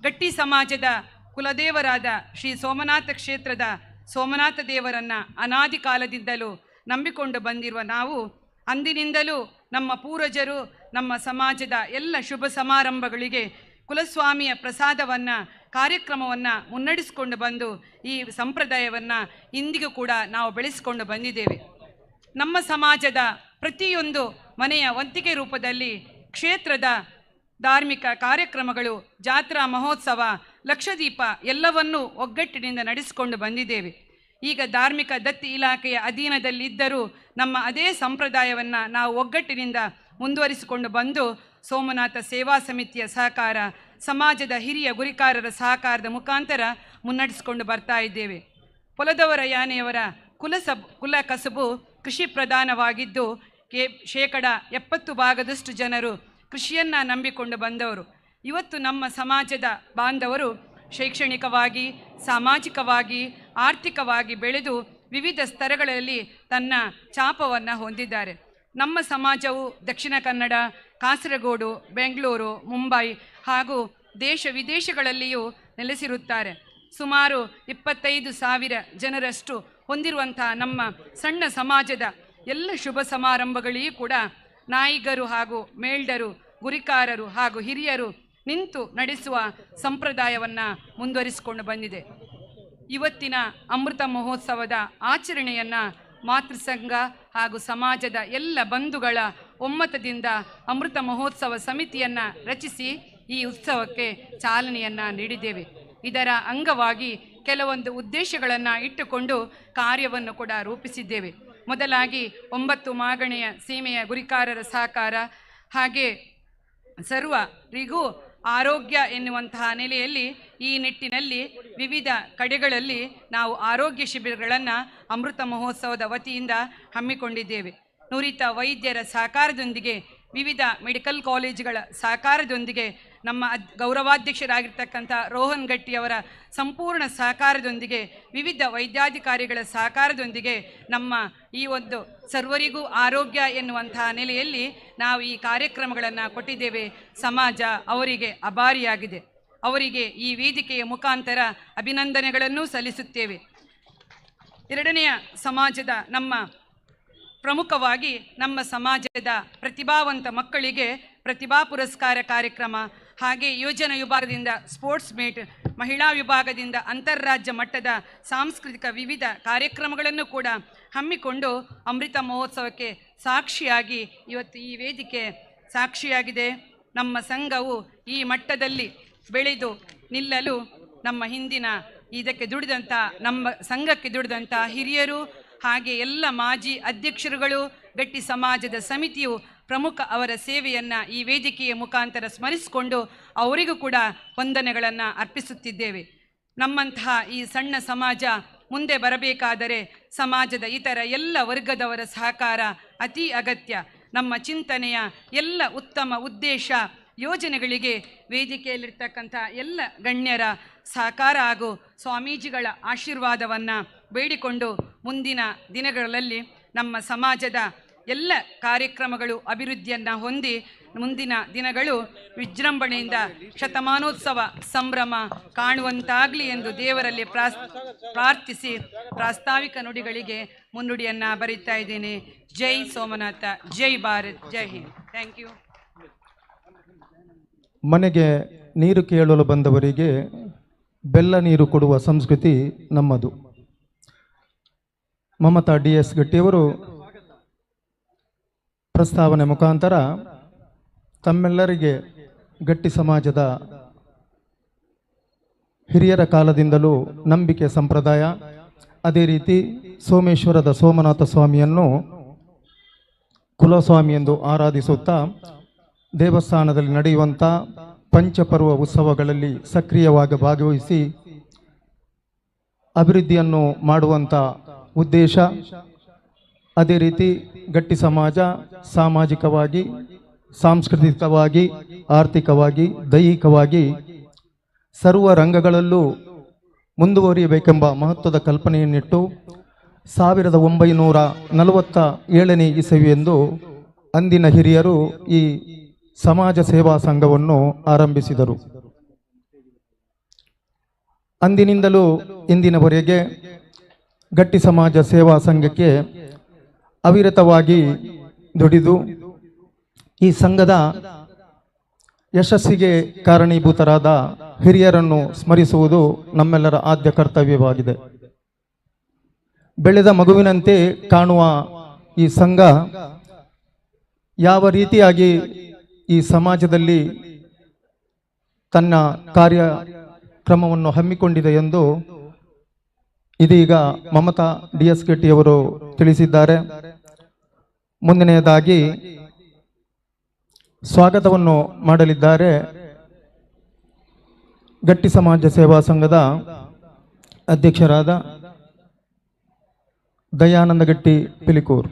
ಗಟ್ಟಿ ಸಮಾಜದ ಕುಲದೇವರಾದ ಶ್ರೀ ಸೋಮನಾಥ ಕ್ಷೇತ್ರದ ಸೋಮನಾಥ ದೇವರನ್ನು ಅನಾದಿ ಕಾಲದಿಂದಲೂ ನಂಬಿಕೊಂಡು ಬಂದಿರುವ ನಾವು ಅಂದಿನಿಂದಲೂ ನಮ್ಮ ಪೂರ್ವಜರು ನಮ್ಮ ಸಮಾಜದ ಎಲ್ಲ ಶುಭ ಸಮಾರಂಭಗಳಿಗೆ ಕುಲಸ್ವಾಮಿಯ ಪ್ರಸಾದವನ್ನು ಕಾರ್ಯಕ್ರಮವನ್ನು ಮುನ್ನಡೆಸಿಕೊಂಡು ಬಂದು ಈ ಸಂಪ್ರದಾಯವನ್ನು ಇಂದಿಗೂ ಕೂಡ ನಾವು ಬೆಳೆಸಿಕೊಂಡು ಬಂದಿದ್ದೇವೆ. ನಮ್ಮ ಸಮಾಜದ ಪ್ರತಿಯೊಂದು ಮನೆಯ ವಂತಿಗೆ ರೂಪದಲ್ಲಿ ಕ್ಷೇತ್ರದ ಧಾರ್ಮಿಕ ಕಾರ್ಯಕ್ರಮಗಳು, ಜಾತ್ರಾ ಮಹೋತ್ಸವ, ಲಕ್ಷದೀಪ ಎಲ್ಲವನ್ನೂ ಒಗ್ಗಟ್ಟಿನಿಂದ ನಡೆಸಿಕೊಂಡು ಬಂದಿದ್ದೇವೆ. ಈಗ ಧಾರ್ಮಿಕ ದತ್ತಿ ಇಲಾಖೆಯ ಅಧೀನದಲ್ಲಿದ್ದರೂ ನಮ್ಮ ಅದೇ ಸಂಪ್ರದಾಯವನ್ನು ನಾವು ಒಗ್ಗಟ್ಟಿನಿಂದ ಮುಂದುವರಿಸಿಕೊಂಡು ಬಂದು ಸೋಮನಾಥ ಸೇವಾ ಸಮಿತಿಯ ಸಹಕಾರ, ಸಮಾಜದ ಹಿರಿಯ ಗುರಿಕಾರರ ಸಹಕಾರದ ಮುಖಾಂತರ ಮುನ್ನಡೆಸಿಕೊಂಡು ಬರ್ತಾ ಇದ್ದೇವೆ. ಪೊಲದವರ ಯಾನೆಯವರ ಕುಲ ಕಸುಬು ಕೃಷಿ ಪ್ರಧಾನವಾಗಿದ್ದು 70% ಭಾಗದಷ್ಟು ಜನರು ಕೃಷಿಯನ್ನು ನಂಬಿಕೊಂಡು ಬಂದವರು. ಇವತ್ತು ನಮ್ಮ ಸಮಾಜದ ಬಾಂಧವರು ಶೈಕ್ಷಣಿಕವಾಗಿ, ಸಾಮಾಜಿಕವಾಗಿ, ಆರ್ಥಿಕವಾಗಿ ಬೆಳೆದು ವಿವಿಧ ಸ್ತರಗಳಲ್ಲಿ ತನ್ನ ಛಾಪವನ್ನು ಹೊಂದಿದ್ದಾರೆ. ನಮ್ಮ ಸಮಾಜವು ದಕ್ಷಿಣ ಕನ್ನಡ, ಕಾಸರಗೋಡು, ಬೆಂಗಳೂರು, ಮುಂಬೈ ಹಾಗೂ ದೇಶ ವಿದೇಶಗಳಲ್ಲಿಯೂ ನೆಲೆಸಿರುತ್ತಾರೆ. ಸುಮಾರು 25,000 ಜನರಷ್ಟು ಹೊಂದಿರುವಂಥ ನಮ್ಮ ಸಣ್ಣ ಸಮಾಜದ ಎಲ್ಲ ಶುಭ ಸಮಾರಂಭಗಳಿಗೂ ಕೂಡ ನಾಯಿಗರು ಹಾಗೂ ಮೇಲ್ಡರು, ಗುರಿಕಾರರು ಹಾಗೂ ಹಿರಿಯರು ನಿಂತು ನಡೆಸುವ ಸಂಪ್ರದಾಯವನ್ನು ಮುಂದುವರಿಸಿಕೊಂಡು ಬಂದಿದೆ. ಇವತ್ತಿನ ಅಮೃತ ಮಹೋತ್ಸವದ ಆಚರಣೆಯನ್ನು ಮಾತೃಸಂಘ ಹಾಗೂ ಸಮಾಜದ ಎಲ್ಲ ಬಂಧುಗಳ ಒಮ್ಮತದಿಂದ ಅಮೃತ ಮಹೋತ್ಸವ ಸಮಿತಿಯನ್ನು ರಚಿಸಿ ಈ ಉತ್ಸವಕ್ಕೆ ಚಾಲನೆಯನ್ನು ನೀಡಿದ್ದೇವೆ. ಇದರ ಅಂಗವಾಗಿ ಕೆಲವೊಂದು ಉದ್ದೇಶಗಳನ್ನು ಇಟ್ಟುಕೊಂಡು ಕಾರ್ಯವನ್ನು ಕೂಡ ರೂಪಿಸಿದ್ದೇವೆ. ಮೊದಲಾಗಿ 9 ಮಾಗಣೆಯ ಸೀಮೆಯ ಗುರಿಕಾರರ ಸಹಕಾರ, ಹಾಗೆ ಸರ್ವರಿಗೂ ಆರೋಗ್ಯ ಎನ್ನುವಂತಹ ನೆಲೆಯಲ್ಲಿ ಈ ನಿಟ್ಟಿನಲ್ಲಿ ವಿವಿಧ ಕಡೆಗಳಲ್ಲಿ ನಾವು ಆರೋಗ್ಯ ಶಿಬಿರಗಳನ್ನು ಅಮೃತ ಮಹೋತ್ಸವದ ವತಿಯಿಂದ ಹಮ್ಮಿಕೊಂಡಿದ್ದೇವೆ. ನುರಿತ ವೈದ್ಯರ ಸಹಕಾರದೊಂದಿಗೆ, ವಿವಿಧ ಮೆಡಿಕಲ್ ಕಾಲೇಜುಗಳ ಸಹಕಾರದೊಂದಿಗೆ, ನಮ್ಮ ಗೌರವಾಧ್ಯಕ್ಷರಾಗಿರ್ತಕ್ಕಂಥ ರೋಹನ್ ಗಟ್ಟಿಯವರ ಸಂಪೂರ್ಣ ಸಹಕಾರದೊಂದಿಗೆ, ವಿವಿಧ ವೈದ್ಯಾಧಿಕಾರಿಗಳ ಸಹಕಾರದೊಂದಿಗೆ ನಮ್ಮ ಈ ಒಂದು ಸರ್ವರಿಗೂ ಆರೋಗ್ಯ ಎನ್ನುವಂತಹ ನೆಲೆಯಲ್ಲಿ ನಾವು ಈ ಕಾರ್ಯಕ್ರಮಗಳನ್ನು ಕೊಟ್ಟಿದ್ದೇವೆ. ಸಮಾಜ ಅವರಿಗೆ ಅಭಾರಿಯಾಗಿದೆ. ಅವರಿಗೆ ಈ ವೇದಿಕೆಯ ಮುಖಾಂತರ ಅಭಿನಂದನೆಗಳನ್ನು ಸಲ್ಲಿಸುತ್ತೇವೆ. ಎರಡನೆಯ ಸಮಾಜದ ನಮ್ಮ ಪ್ರಮುಖವಾಗಿ ನಮ್ಮ ಸಮಾಜದ ಪ್ರತಿಭಾವಂತ ಮಕ್ಕಳಿಗೆ ಪ್ರತಿಭಾ ಪುರಸ್ಕಾರ ಕಾರ್ಯಕ್ರಮ, ಹಾಗೆ ಯೋಜನ ವಿಭಾಗದಿಂದ ಸ್ಪೋರ್ಟ್ಸ್ ಮೀಟ್, ಮಹಿಳಾ ವಿಭಾಗದಿಂದ ಅಂತಾರಾಜ್ಯ ಮಟ್ಟದ ಸಾಂಸ್ಕೃತಿಕ ವಿವಿಧ ಕಾರ್ಯಕ್ರಮಗಳನ್ನು ಕೂಡ ಹಮ್ಮಿಕೊಂಡು ಅಮೃತ ಮಹೋತ್ಸವಕ್ಕೆ ಸಾಕ್ಷಿಯಾಗಿ ಇವತ್ತು ಈ ವೇದಿಕೆ ಸಾಕ್ಷಿಯಾಗಿದೆ. ನಮ್ಮ ಸಂಘವು ಈ ಮಟ್ಟದಲ್ಲಿ ಬೆಳೆದು ನಿಲ್ಲಲು ನಮ್ಮ ಹಿಂದಿನ ಇದಕ್ಕೆ ದುಡಿದಂಥ, ನಮ್ಮ ಸಂಘಕ್ಕೆ ದುಡಿದಂಥ ಹಿರಿಯರು, ಹಾಗೆ ಎಲ್ಲ ಮಾಜಿ ಅಧ್ಯಕ್ಷರುಗಳು, ಗಟ್ಟಿ ಸಮಾಜದ ಸಮಿತಿಯು ಪ್ರಮುಖ ಅವರ ಸೇವೆಯನ್ನು ಈ ವೇದಿಕೆಯ ಮುಖಾಂತರ ಸ್ಮರಿಸಿಕೊಂಡು ಅವರಿಗೂ ಕೂಡ ವಂದನೆಗಳನ್ನು ಅರ್ಪಿಸುತ್ತಿದ್ದೇವೆ. ನಮ್ಮಂತಹ ಈ ಸಣ್ಣ ಸಮಾಜ ಮುಂದೆ ಬರಬೇಕಾದರೆ ಸಮಾಜದ ಇತರ ಎಲ್ಲ ವರ್ಗದವರ ಸಹಕಾರ ಅತಿ ಅಗತ್ಯ. ನಮ್ಮ ಚಿಂತನೆಯ ಎಲ್ಲ ಉತ್ತಮ ಉದ್ದೇಶ ಯೋಜನೆಗಳಿಗೆ ವೇದಿಕೆಯಲ್ಲಿರ್ತಕ್ಕಂಥ ಎಲ್ಲ ಗಣ್ಯರ ಸಹಕಾರ ಹಾಗೂ ಸ್ವಾಮೀಜಿಗಳ ಆಶೀರ್ವಾದವನ್ನು ಬೇಡಿಕೊಂಡು ಮುಂದಿನ ದಿನಗಳಲ್ಲಿ ನಮ್ಮ ಸಮಾಜದ ಎಲ್ಲ ಕಾರ್ಯಕ್ರಮಗಳು ಅಭಿವೃದ್ಧಿಯನ್ನು ಹೊಂದಿ ಮುಂದಿನ ದಿನಗಳು ವಿಜೃಂಭಣೆಯಿಂದ ಶತಮಾನೋತ್ಸವ ಸಂಭ್ರಮ ಕಾಣುವಂತಾಗಲಿ ಎಂದು ದೇವರಲ್ಲಿ ಪ್ರಾರ್ಥಿಸಿ ಪ್ರಾಸ್ತಾವಿಕ ನುಡಿಗಳಿಗೆ ಮುನ್ನುಡಿಯನ್ನು ಬರೀತಾ ಇದ್ದೇನೆ. ಜೈ ಸೋಮನಾಥ, ಜೈ ಭಾರತ್, ಜೈ ಹಿಂದ್. Thank you. ಮನೆಗೆ ನೀರು ಕೇಳಲು ಬಂದವರಿಗೆ ಬೆಲ್ಲ ನೀರು ಕೊಡುವ ಸಂಸ್ಕೃತಿ ನಮ್ಮದು. ಮಮತಾ ಡಿ ಎಸ್ ಗಟ್ಟಿಯವರು ಪ್ರಸ್ತಾವನೆ ಮುಖಾಂತರ ತಮ್ಮೆಲ್ಲರಿಗೆ ಗಟ್ಟಿ ಸಮಾಜದ ಹಿರಿಯರ ಕಾಲದಿಂದಲೂ ನಂಬಿಕೆ ಸಂಪ್ರದಾಯ, ಅದೇ ರೀತಿ ಸೋಮೇಶ್ವರದ ಸೋಮನಾಥ ಸ್ವಾಮಿಯನ್ನು ಕುಲಸ್ವಾಮಿ ಎಂದು ಆರಾಧಿಸುತ್ತಾ ದೇವಸ್ಥಾನದಲ್ಲಿ ನಡೆಯುವಂಥ ಪಂಚಪರ್ವ ಉತ್ಸವಗಳಲ್ಲಿ ಸಕ್ರಿಯವಾಗಿ ಭಾಗವಹಿಸಿ ಅಭಿವೃದ್ಧಿಯನ್ನು ಮಾಡುವಂಥ ಉದ್ದೇಶ. ಅದೇ ರೀತಿ ಗಟ್ಟಿ ಸಮಾಜ ಸಾಮಾಜಿಕವಾಗಿ, ಸಾಂಸ್ಕೃತಿಕವಾಗಿ, ಆರ್ಥಿಕವಾಗಿ, ದೈಹಿಕವಾಗಿ ಸರ್ವ ರಂಗಗಳಲ್ಲೂ ಮುಂದುವರಿಯಬೇಕೆಂಬ ಮಹತ್ವದ ಕಲ್ಪನೆಯನ್ನಿಟ್ಟು 1947ನೇ ಇಸವಿಯೆಂದು ಅಂದಿನ ಹಿರಿಯರು ಈ ಸಮಾಜ ಸೇವಾ ಸಂಘವನ್ನು ಆರಂಭಿಸಿದರು. ಅಂದಿನಿಂದಲೂ ಇಂದಿನವರೆಗೆ ಗಟ್ಟಿ ಸಮಾಜ ಸೇವಾ ಸಂಘಕ್ಕೆ ಅವಿರತವಾಗಿ ದುಡಿದು ಈ ಸಂಘದ ಯಶಸ್ಸಿಗೆ ಕಾರಣೀಭೂತರಾದ ಹಿರಿಯರನ್ನು ಸ್ಮರಿಸುವುದು ನಮ್ಮೆಲ್ಲರ ಆದ್ಯ ಕರ್ತವ್ಯವಾಗಿದೆ. ಬೆಳೆದ ಮಗುವಿನಂತೆ ಕಾಣುವ ಈ ಸಂಘ ಯಾವ ರೀತಿಯಾಗಿ ಈ ಸಮಾಜದಲ್ಲಿ ತನ್ನ ಕಾರ್ಯಕ್ರಮವನ್ನು ಹಮ್ಮಿಕೊಂಡಿದೆ ಎಂದು ಇದೀಗ ಮಮತಾ ಡಿ ಎಸ್ ಗಟ್ಟಿಯವರು ತಿಳಿಸಿದ್ದಾರೆ. ಮುಂದಿನೆಯದಾಗಿ ಸ್ವಾಗತವನ್ನು ಮಾಡಲಿದ್ದಾರೆ ಗಟ್ಟಿ ಸಮಾಜ ಸೇವಾ ಸಂಘದ ಅಧ್ಯಕ್ಷರಾದ ದಯಾನಂದ ಗಟ್ಟಿ ಪಿಲಿಕೂರ್.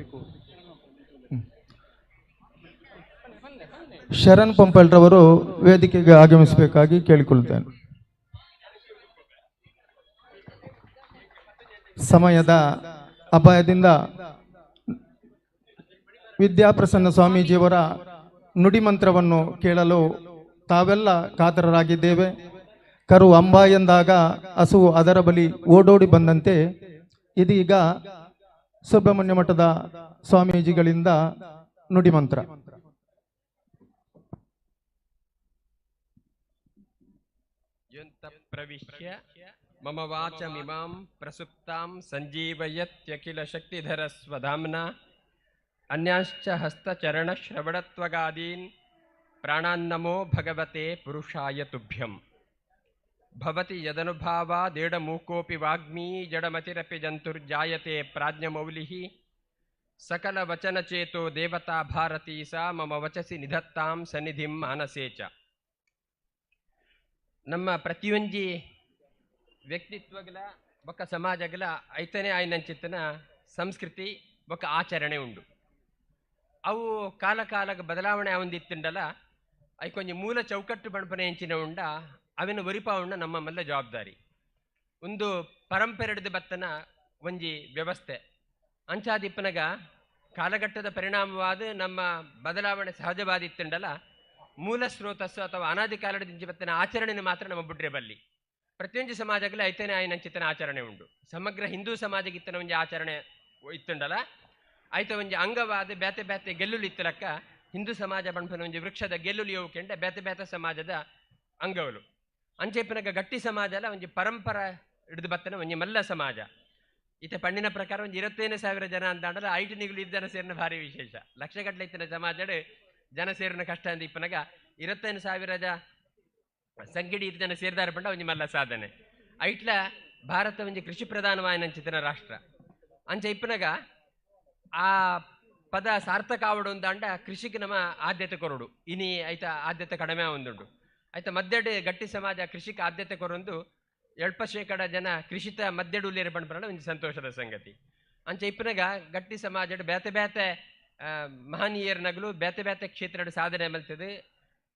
ಶರಣ್ ಪಂಪಲ್ರವರು ವೇದಿಕೆಗೆ ಆಗಮಿಸಬೇಕಾಗಿ ಕೇಳಿಕೊಳ್ಳುತ್ತೇನೆ. ಸಮಯದ ಅಪಾಯದಿಂದ ವಿದ್ಯಾಪ್ರಸನ್ನ ಸ್ವಾಮೀಜಿಯವರ ನುಡಿಮಂತ್ರವನ್ನು ಕೇಳಲು ತಾವೆಲ್ಲ ಕಾತರರಾಗಿದ್ದೇವೆ. ಕರು ಅಂಬ ಎಂದಾಗ ಹಸುವು ಅದರ ಬಳಿ ಓಡೋಡಿ ಬಂದಂತೆ ಇದೀಗ ಸುಬ್ರಹ್ಮಣ್ಯ ಮಠದ ಸ್ವಾಮೀಜಿಗಳಿಂದ ನುಡಿಮಂತ್ರ. ಪ್ರವಿಶ್ಯ ಮಮ ವಾಚಮಿಮಾಂ ಪ್ರಸುಪ್ತಾಂ ಸಂಜೀವಯತ್ಯಖಿಲ ಶಕ್ತಿಧರ ಸ್ವಧಾಮ್ನ ಅನ್ಯಾಶ್ಚ ಹಸ್ತಚರಣಶ್ರವಣತ್ವಗಾದೀನ್ ಪ್ರಾಣಾನ್ನಮೋ ಭಗವತೆ ಪುರುಷಾಯ ತುಭ್ಯಂ. ಭವತಿ ಯದನುಭಾವಾದೇಡಮೂಕೋಪಿ ವಾಗ್ಮೀ ಜಡಮತಿರಪಿ ಜಂತುರ್ಜಾಯತೆ ಪ್ರಾಜ್ಞಮೌಲಿಃ ಸಕಲವಚನಚೇತೋ ದೇವತಾ ಭಾರತೀ ಸಾ ಮಮ ವಚಸಿ ನಿಧತ್ತಾಂ ಸನ್ನಿಧಿಂ ಮಾನಸೇ ಚ. ನಮ್ಮ ಪ್ರತಿಯೊಂಜಿ ವ್ಯಕ್ತಿತ್ವಗಳ ಬೊಕ್ಕ ಸಮಾಜಗಳ ಐತನೇ ಆಯ್ನಂಚಿತ್ತನ ಸಂಸ್ಕೃತಿ ಬೊಕ್ಕ ಆಚರಣೆ ಉಂಡು. ಅವು ಕಾಲ ಕಾಲಕ್ಕೆ ಬದಲಾವಣೆ ಅವಂದಿತ್ತುಂಡಲ್ಲ, ಐಕೊಂಜಿ ಮೂಲ ಚೌಕಟ್ಟು ಬಣ್ಪನೆ ಹೆಂಚಿನ ಉಂಡ ಅವಿನ ಒರಿಪಾವುಂಡ ನಮ್ಮ ಮಲ್ಲ ಜವಾಬ್ದಾರಿ. ಒಂದು ಪರಂಪರೆ ಹಿಡಿದು ಬತ್ತನ ಒಂಜಿ ವ್ಯವಸ್ಥೆ ಅಂಚಾದಿಪ್ಪನಗ ಕಾಲಘಟ್ಟದ ಪರಿಣಾಮವಾದ ನಮ್ಮ ಬದಲಾವಣೆ ಸಹಜವಾದಿತ್ತುಂಡಲ್ಲ, ಮೂಲ ಸ್ರೋತಸ್ಸು ಅಥವಾ ಅನಾದಿ ಕಾಲದ ಬತ್ತನ ಆಚರಣೆನ ಮಾತ್ರ ನಮ್ಮ ಬುಡ್ರೆ ಬಲ್ಲಿ. ಪ್ರತಿಯೊಂದು ಸಮಾಜಗಳ ಐತನೇ ಆಯ್ನಂಚಿತನ ಆಚರಣೆ ಉಂಡು. ಸಮಗ್ರ ಹಿಂದೂ ಸಮಾಜಗಿತ್ತನ ಒಂಜಿ ಆಚರಣೆ ಇತ್ತುಂಡಲ್ಲ, ಆಯ್ತ ಒಂಜಿ ಅಂಗವಾದ ಬೇತೆ ಬೇತೆ ಗೆಲ್ಲುಲು ಇತ್ತಲಕ್ಕ ಹಿಂದೂ ಸಮಾಜ ಬಣ್ಪನ ಒಂಜಿ ವೃಕ್ಷದ ಗೆಲ್ಲುಲು ಯೋಕೆಂಡ ಬೇತೆ ಬೇತೆ ಸಮಾಜದ ಅಂಗವಲು. ಅಂಚೆಪ್ಪನಗ ಗಟ್ಟಿ ಸಮಾಜ ಅಲ್ಲ ಒಂಜಿ ಪರಂಪರ ಹಿಡಿದು ಬತ್ತನ ಒಂಜಿ ಮಲ್ಲ ಸಮಾಜ. ಈತ ಪಣ್ಣಿನ ಪ್ರಕಾರ ಒಂಜಿ 25,000 ಜನ ಅಂತ ಅಂಡಲ್ಲ, ಐಟು ನಿಗುಲು ಇದ್ದ ಜನ ಸೇರಿನ ಭಾರಿ ವಿಶೇಷ. ಲಕ್ಷಗಟ್ಟಲೆ ಇತ್ತಿನ ಸಮಾಜಡ್ ಜನ ಸೇರಿನ ಕಷ್ಟ ಅಂದ ಇಪ್ಪನಗ 25,000 ಸಂಗಿಡಿ ಇದ್ದ ಜನ ಸೇರಿದಾರ ಪಂಡ ಒಂಜಿ ಮಲ್ಲ ಸಾಧನೆ. ಐಟ್ಲ ಭಾರತ ಒಂಜಿ ಕೃಷಿ ಪ್ರಧಾನವಾಯಿನಂಚಿತನ ರಾಷ್ಟ್ರ. ಅಂಚೆ ಇಪ್ಪನಗ ಆ ಪದ ಸಾರ್ಥಕ ಆವಡು ಅಂದಾಂಡ ಕೃಷಿಗೆ ನಮ್ಮ ಆದ್ಯತೆ ಕೊರಡು. ಇನಿ ಐತ ಆದ್ಯತೆ ಕಡಿಮೆ ಒಂದುಂಡು. ಆಯ್ತ ಮಧ್ಯಡೆ ಗಟ್ಟಿ ಸಮಾಜ ಕೃಷಿಗೆ ಆದ್ಯತೆ ಕೊರೊಂದು 70% ಜನ ಕೃಷಿತ ಮಧ್ಯಡುಲ್ಲೇರು ಪಂಡ್ಪರಣ ಒಂದು ಸಂತೋಷದ ಸಂಗತಿ. ಅಂಚೆ ಇಪ್ಪನಗ ಗಟ್ಟಿ ಸಮಾಜಡ್ ಬೇತೆ ಬೇತೆ ಮಹನೀಯರ ನಗಲು ಬೇತೆ ಬೇತೆ ಕ್ಷೇತ್ರದ ಸಾಧನೆ ಮಲ್ತದೆ.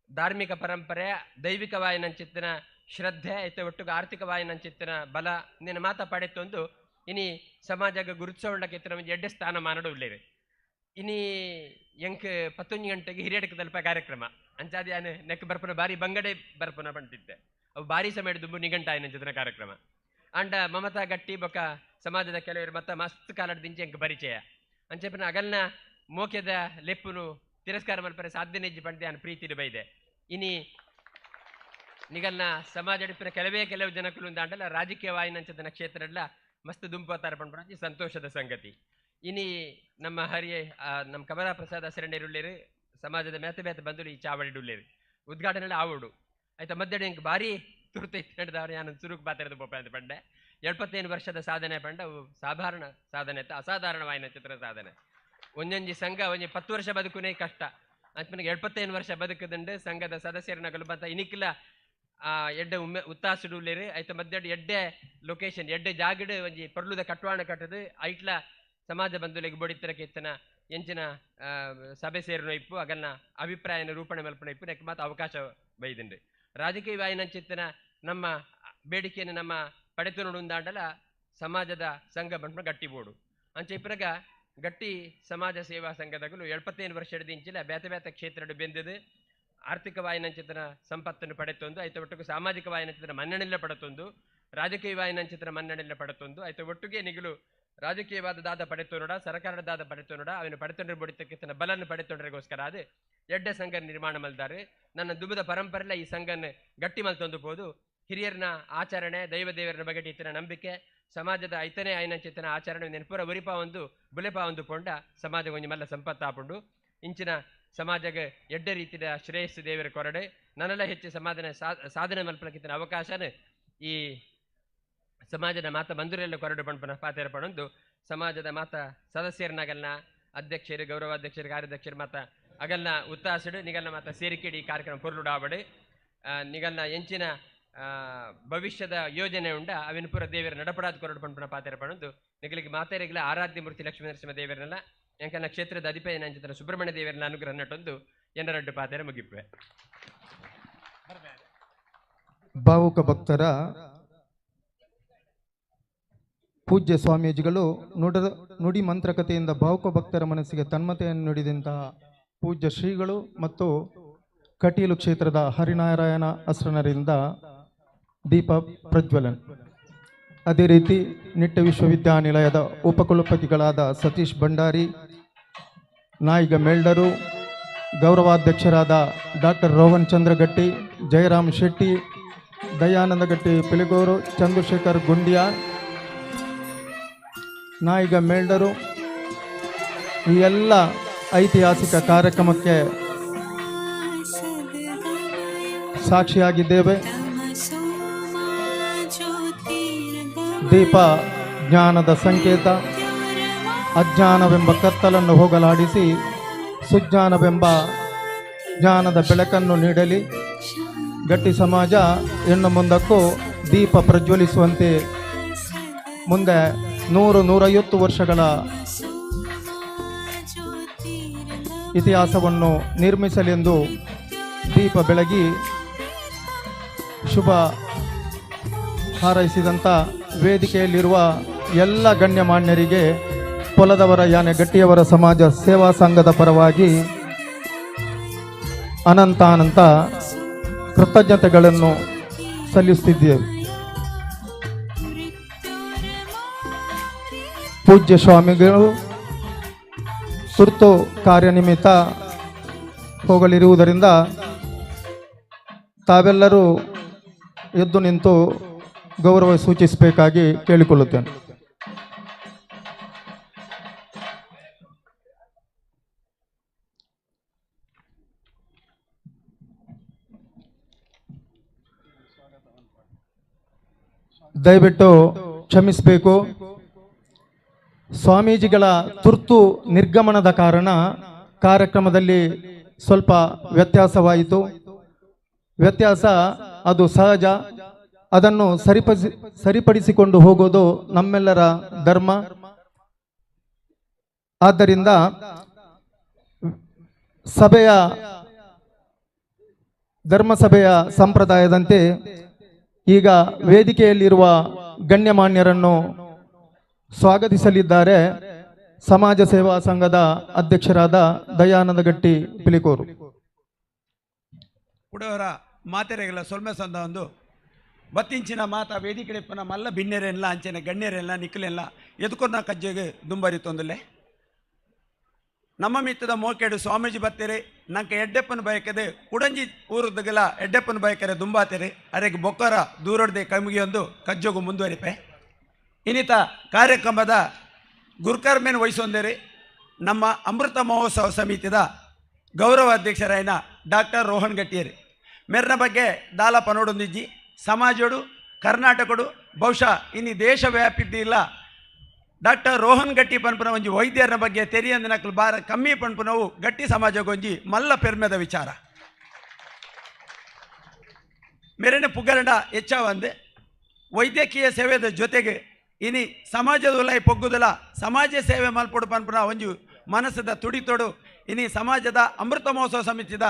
ಧಾರ್ಮಿಕ ಪರಂಪರೆ, ದೈವಿಕವಾಯಿನಂಚಿತ್ತನ ಶ್ರದ್ಧೆ, ಐತೆ ಒಟ್ಟುಗ ಆರ್ಥಿಕವಾಯಿನಂಚಿತ್ತನ ಬಲ ನಿನ್ನ ಮಾತ ಪಡೆತೊಂದು ಇನಿ ಸಮಾಜಗ ಗುರುತ್ಸವಣ್ಣಕ್ಕೆ ಇತ್ತಿನ ಒಂಜಿ ಎಡ್ಡೆ ಸ್ಥಾನಮಾನಡು ಉಳ್ಳೇರು. ಇನಿ ಎಂಕ್ 11 ಗಂಟೆಗೆ ಹಿರಿಯಡಕ ತಲುಪ ಕಾರ್ಯಕ್ರಮ ಅಂಚಾದ ಯಾನು ನೆಕ್ ಬರ್ಪುನ ಬಾರಿ ಬಂಗಡೆ ಬರ್ಪುನ ಪಂಟಿದ್ದೆ ಅವು ಬಾರಿ ಸಮಯ ದುಂಬು ನಿಘಂಟಾಯಿನ ಜೊತೆ ಕಾರ್ಯಕ್ರಮ ಅಂಡ ಮಮತಾ ಗಟ್ಟಿ ಬೊಕ ಸಮಾಜದ ಕೆಲವರು ಮತ್ತ ಮಸ್ತ್ ಕಾಲದ ಎಂಕ್ ಪರಿಚಯ ಅಂಚೆಪನ ಅಗಲ್ನ ಮೋಕೆದ ಲೆಪ್ಪುನು ತಿರಸ್ಕಾರ ಮಲ್ಪರೆ ಸಾಧ್ಯನೆ ನೆಜ್ಜಿ ಪಂಡೆ ನಾನು ಪ್ರೀತಿಡು ಬೈದೆ ಇನಿ ನಿಗಲ್ನ ಸಮಾಜ ಅಡಿಪಿನ ಕೆಲವೇ ಕೆಲವು ಜನಕ್ಕಲು ಉಂದಾಂಡಲ ರಾಜಕೀಯ ವಾಯಿನಂಚದನ ಕ್ಷೇತ್ರಡ್ಲ ಮಸ್ತ್ ದುಂಪತಾರ ಪಂಡ್ಪುನ ಸಂತೋಷದ ಸಂಗತಿ. ಇನಿ ನಮ್ಮ ಹರಿಯ ನಮ್ಮ ಕಮಲಾ ಪ್ರಸಾದ ಶರಣರುಳ್ಳೇರು ಸಮಾಜದ ಮೇತ ಮೇತ ಬಂದು ಈ ಚಾವಡಿಡುಳ್ಳೇರು ಉದ್ಘಾಟನೆ ಆವಡು ಆಯ್ತಾ ಮಧ್ಯೆ ಎಂಕ್ ಭಾರಿ ತುರ್ತು ಇತ್ತು ನಾನು ಚುರುಕು ಪಾತ್ರದ ಪೋಪ ಅಂತ ಪಂಡೆ 75 ವರ್ಷದ ಸಾಧನೆ ಪಂಡ ಅವು ಸಾಧಾರಣ ಸಾಧನೆ ಅಸಾಧಾರಣವಾಯಿನ ಚಿತ್ರ ಸಾಧನೆ. ಒಂಜೊಂಜಿ ಸಂಘ ಒಂಜಿ 10 ವರ್ಷ ಬದುಕುನೇ ಕಷ್ಟ ಅಂಚ 75 ವರ್ಷ ಬದುಕದಂಡು ಸಂಘದ ಸದಸ್ಯರನಗಲು ಬಂತ ಇನಿಕ್ಲ ಎಡ್ಡೆ ಉಮ್ಮೆ ಉತ್ತಾಸುಡುಳ್ಳೇರು ಆಯ್ತ ಮಧ್ಯೆ ಎಡ್ಡೆ ಲೊಕೇಶನ್ ಎಡ್ಡೆ ಜಾಗಡ್ ಒಂಜಿ ಪರ್ಲುದ ಕಟ್ವಾಣ ಕಟ್ಟದು ಐಟ್ಲ ಸಮಾಜ ಬಂಧುಲೆಗ್ ಬೊಡಿತ್ತರ ಕೆತ್ತನ ಎಂಚಿನ ಸಭೆ ಸೇರುನ ಇಪ್ಪು ಅಗಲ್ನ ಅಭಿಪ್ರಾಯನ ರೂಪಣೆ ಮಲ್ಪನ ಇಪ್ಪು ನೆಕ್ ಮಾತ ಅವಕಾಶ ಬೈದುಂಡು. ರಾಜಕೀಯ ವಾಯಿನಂಚಿತ್ತನ ನಮ್ಮ ಬೇಡಿಕೆಯನ್ನು ನಮ್ಮ ಪಡೆತುನುಡು ಉಂದಾಂಡಲ ಸಮಾಜದ ಸಂಘ ಬಂಟ್ನ ಗಟ್ಟಿ ಬೋಡು ಅಂಚ ಇಪ್ಪನಗ ಗಟ್ಟಿ ಸಮಾಜ ಸೇವಾ ಸಂಘದಗಲು 75 ವರ್ಷದ ಇಂಚಿಲ ಬೇತೆ ಬೇತೆ ಕ್ಷೇತ್ರಡು ಬೆಂದದು ಆರ್ಥಿಕ ವಾಯಿನಂಚಿತನ ಸಂಪತ್ತನ್ನು ಪಡೆತೊಂದು ಆಯ್ತ ಒಟ್ಟಿಗೆ ಸಾಮಾಜಿಕ ವಾಯಿನಂಚಿತನ ಮನ್ನಣೆಲ್ಲ ಪಡೆತೊಂದು ರಾಜಕೀಯ ವಾಯಿನಂಚಿತನ ಮನ್ನಣೆಲ್ಲ ಪಡೆತೊಂದು ಆಯ್ತ ಒಟ್ಟಿಗೆ ನಿಗಲು ರಾಜಕೀಯವಾದ ದಾದ ಪಡೆತೊನುಡ ಸರ್ಕಾರದ ದಾದ ಪಡೆತೊನುಡ ಅವನು ಪಡೆತೊಂಡ್ರೆ ಬಡಿತಕ್ಕಿತನ ಬಲನ್ನು ಪಡೆತೊಂಡ್ರೆಗೋಸ್ಕರ ಅದು ಎಡ್ಡೆ ಸಂಘ ನಿರ್ಮಾಣ ಮಲ್ದಾರೆ. ನನ್ನ ದುಬದ ಪರಂಪರೆಲ್ಲ ಈ ಸಂಘನ ಗಟ್ಟಿ ಮಲ್ತೊಂದು ಪೋದು ಹಿರಿಯರನ ಆಚರಣೆ ದೈವ ದೇವರನ ಬಗ್ಗೆ ಇತ್ತಿನ ನಂಬಿಕೆ ಸಮಾಜದ ಐತನೇ ಐನಂಚಿತನ ಆಚರಣೆ ನೆನಪುರ ಉರಿಪಾ ಒಂದು ಬುಲೆಪಾ ಒಂದು ಪೊಂಡ ಸಮಾಜ ಒಂಜಿ ಮಲ್ಲ ಸಂಪತ್ತಾಪುಂಡು ಇಂಚಿನ ಸಮಾಜಕ್ಕೆ ಎಡ್ಡೆ ರೀತಿಯ ಶ್ರೇಯಸ್ಸು ದೇವರ ಕೊರಡೆ ನನ್ನೆಲ್ಲ ಹೆಚ್ಚು ಸಮಾಜನ ಸಾಧನೆ ಮಲ್ಪಲಕ್ಕಿತ್ತಿನ ಅವಕಾಶನ ಈ ಸಮಾಜದ ಮಾತ ಬಂಧುರೆಲ್ಲ ಕೊರಡು ಪಂಪನ ಪಾತೆರ ಪಡೊಂದು ಸಮಾಜದ ಮಾತ ಸದಸ್ಯರನಾಗಲ್ನ ಅಧ್ಯಕ್ಷರು ಗೌರವಾಧ್ಯಕ್ಷರು ಕಾರ್ಯಾಧ್ಯಕ್ಷರು ಮಾತ ಅಗಲ್ನ ಉತ್ತಾಸಡು ನಿಗಲ್ನ ಮಾತ ಸೇರಿಕೆಡಿ ಈ ಕಾರ್ಯಕ್ರಮ ಪೊರ್ಲುಡಾವಡು ನಿಗಲ್ನ ಎಂಚಿನ ಭವಿಷ್ಯದ ಯೋಜನೆ ಉಂಡ ಅವಿನ ಪೂರ ದೇವರ ನಡಪಡಾದ ಕೊರಡು ಪಂಪನ ಪಾತೆರ ಪಡೊಂದು ನಿಗಲಿಗೆ ಮಾತೆರೆಗ್ಲ ಆರಾಧ್ಯ ಮೂರ್ತಿ ಲಕ್ಷ್ಮೀ ನರಸಿಂಹ ದೇವರನ್ನೆಲ್ಲ ಎಂಕನ ಕ್ಷೇತ್ರದ ಅಧಿಪತಿ ನಂಚಿತರ ಸುಬ್ರಹ್ಮಣ್ಯ ದೇವರನ್ನ ಅನುಗ್ರಹ ನಟೊಂದು ಎನ್ನರಡ್ಡು ಪಾತೆರ ಮುಗಿಪೆ. ಭಾವುಕ ಭಕ್ತರ ಪೂಜ್ಯ ಸ್ವಾಮೀಜಿಗಳು ನುಡಿ ಮಂತ್ರಕತೆಯಿಂದ ಭಾವುಕ ಭಕ್ತರ ಮನಸ್ಸಿಗೆ ತನ್ಮತೆಯನ್ನು ನುಡಿದಂತಹ ಪೂಜ್ಯ ಶ್ರೀಗಳು ಮತ್ತು ಕಟೀಲು ಕ್ಷೇತ್ರದ ಹರಿನಾರಾಯಣ ಅಸ್ರನರಿಂದ ದೀಪ ಪ್ರಜ್ವಲನ್. ಅದೇ ರೀತಿ ನಿಟ್ಟೆ ವಿಶ್ವವಿದ್ಯಾನಿಲಯದ ಉಪಕುಲಪತಿಗಳಾದ ಸತೀಶ್ ಭಂಡಾರಿ, ನಾಯಿಗ ಮೇಲ್ಡರು, ಗೌರವಾಧ್ಯಕ್ಷರಾದ ಡಾಕ್ಟರ್ ರೋಹನ್ ಚಂದ್ರ ಗಟ್ಟಿ, ಜಯರಾಮ್ ಶೆಟ್ಟಿ, ದಯಾನಂದ ಗಟ್ಟಿ ಪಿಲಿಗೂರು, ಚಂದ್ರಶೇಖರ್ ಗುಂಡಿಯಾ, ನಾಯಿಗ ಮೇಲ್ಡರು ಈ ಎಲ್ಲ ಐತಿಹಾಸಿಕ ಕಾರ್ಯಕ್ರಮಕ್ಕೆ ಸಾಕ್ಷಿಯಾಗಿದ್ದೇವೆ. ದೀಪ ಜ್ಞಾನದ ಸಂಕೇತ, ಅಜ್ಞಾನವೆಂಬ ಕತ್ತಲನ್ನು ಹೋಗಲಾಡಿಸಿ ಸುಜ್ಞಾನವೆಂಬ ಜ್ಞಾನದ ಬೆಳಕನ್ನು ನೀಡಲಿ. ಗಟ್ಟಿ ಸಮಾಜ ಇನ್ನು ಮುಂದಕ್ಕೂ ದೀಪ ಪ್ರಜ್ವಲಿಸುವಂತೆ ಮುಂದೆ 100-150 ವರ್ಷಗಳ ಇತಿಹಾಸವನ್ನು ನಿರ್ಮಿಸಲೆಂದು ದೀಪ ಬೆಳಗಿ ಶುಭ ಹಾರೈಸಿದಂಥ ವೇದಿಕೆಯಲ್ಲಿರುವ ಎಲ್ಲ ಗಣ್ಯಮಾನ್ಯರಿಗೆ ಪೊಲದವರ ಯಾನೆ ಗಟ್ಟಿಯವರ ಸಮಾಜ ಸೇವಾ ಸಂಘದ ಪರವಾಗಿ ಅನಂತಾನಂತ ಕೃತಜ್ಞತೆಗಳನ್ನು ಸಲ್ಲಿಸುತ್ತಿದ್ದೇವೆ. ಪೂಜ್ಯ ಸ್ವಾಮಿಗಳು ತುರ್ತು ಕಾರ್ಯನಿಮಿತ್ತ ಹೋಗಲಿರುವುದರಿಂದ ತಾವೆಲ್ಲರೂ ಎದ್ದು ನಿಂತು ಗೌರವ ಸೂಚಿಸಬೇಕಾಗಿ ಕೇಳಿಕೊಳ್ಳುತ್ತೇನೆ. ದಯವಿಟ್ಟು ಕ್ಷಮಿಸಬೇಕು. ಸ್ವಾಮೀಜಿಗಳ ತುರ್ತು ನಿರ್ಗಮನದ ಕಾರಣ ಕಾರ್ಯಕ್ರಮದಲ್ಲಿ ಸ್ವಲ್ಪ ವ್ಯತ್ಯಾಸವಾಯಿತು. ವ್ಯತ್ಯಾಸ ಅದು ಸಹಜ, ಅದನ್ನು ಸರಿಪಡಿಸಿಕೊಂಡು ಹೋಗೋದು ನಮ್ಮೆಲ್ಲರ ಧರ್ಮ. ಆದ್ದರಿಂದ ಸಭೆಯ ಧರ್ಮಸಭೆಯ ಸಂಪ್ರದಾಯದಂತೆ ಈಗ ವೇದಿಕೆಯಲ್ಲಿರುವ ಗಣ್ಯಮಾನ್ಯರನ್ನು ಸ್ವಾಗತಿಸಲಿದ್ದಾರೆ ಸಮಾಜ ಸೇವಾ ಸಂಘದ ಅಧ್ಯಕ್ಷರಾದ ದಯಾನಂದ ಗಟ್ಟಿ ಪಿಲಿಕೂರು. ಕುಡವರ ಮಾತೆರೆಗಳ ಸೊಲ್ಮೆ ಸಂದ ಒಂದು ಬತ್ತಿಂಚಿನ ಮಾತಾ ವೇದಿಕೆಡಿಪ್ಪನ ಮಲ್ಲ ಬಿನ್ನೆರೆಲ್ಲ ಅಂಚನೆ ಗಣ್ಯರೆಲ್ಲ ನಿಕ್ಕಲೆಲ್ಲ ಎದುಕೊನ್ನ ಕಜ್ಜೆಗೆ ದುಂಬರಿ ತೊಂದಲೆ ನಮ್ಮ ಮಿತ್ತದ ಮೋಕೆಡು ಸ್ವಾಮೀಜಿ ಬತ್ತೆರೆ ನಂಗೆ ಎಡ್ಡೆಪ್ಪನ ಬಯಕದೆ ಕುಡಂಜಿ ಊರುದಗಲ ಎಡ್ಡೆಪ್ಪನ ಬಯಕರೆ ದುಂಬಾತೆರೆ ಅರೆಗೆ ಬೊಕ್ಕರ ದೂರೊಡ್ದೆ ಕೈಮುಗಿಯೊಂದು ಕಜ್ಜೋಗು ಮುಂದುವರಿಪೆ. ಇನ್ನಿತ ಕಾರ್ಯಕ್ರಮದ ಗುರುಕರ್ಮೇನು ವಹಿಸೊಂದರೆ ನಮ್ಮ ಅಮೃತ ಮಹೋತ್ಸವ ಸಮಿತಿದ ಗೌರವ ಅಧ್ಯಕ್ಷರಾಯನ ಡಾಕ್ಟರ್ ರೋಹನ್ ಗಟ್ಟಿಯರಿ. ಮೆರ್ನ ಬಗ್ಗೆ ದಾಲಪ ನೋಡೊಂದಿಜ್ಜಿ ಸಮಾಜೋಡು ಕರ್ನಾಟಕಡು ಬಹುಶಃ ಇನ್ನು ದೇಶವ್ಯಾಪಿದ್ದಿಲ್ಲ ಡಾಕ್ಟರ್ ರೋಹನ್ ಗಟ್ಟಿ ಪನ್ಪುನ ಒಂಜಿ ವೈದ್ಯರ ಬಗ್ಗೆ ತೆರಿಯಂದ ನಕಲು ಬಾರ ಕಮ್ಮಿ ಪನ್ಪುನವು ಗಟ್ಟಿ ಸಮಾಜಗೊಂಜಿ ಮಲ್ಲ ಪೆರ್ಮೆದ ವಿಚಾರ. ಮೆರೆನ ಪುಗರಂಡ ಹೆಚ್ಚಾವಂದೆ ವೈದ್ಯಕೀಯ ಸೇವೆದ ಜೊತೆಗೆ ಇನಿ ಸಮಾಜದ ಉಲೈ ಪೊಗ್ಗುದಲ ಸಮಾಜ ಸೇವೆ ಮಲ್ಪೊಡು ಪನ್ಪುನ ಒಂಜಿ ಮನಸ್ಸದ ತುಡಿತೊಡು ಇನಿ ಸಮಾಜದ ಅಮೃತ ಮಹೋತ್ಸವ ಸಮಿತಿದ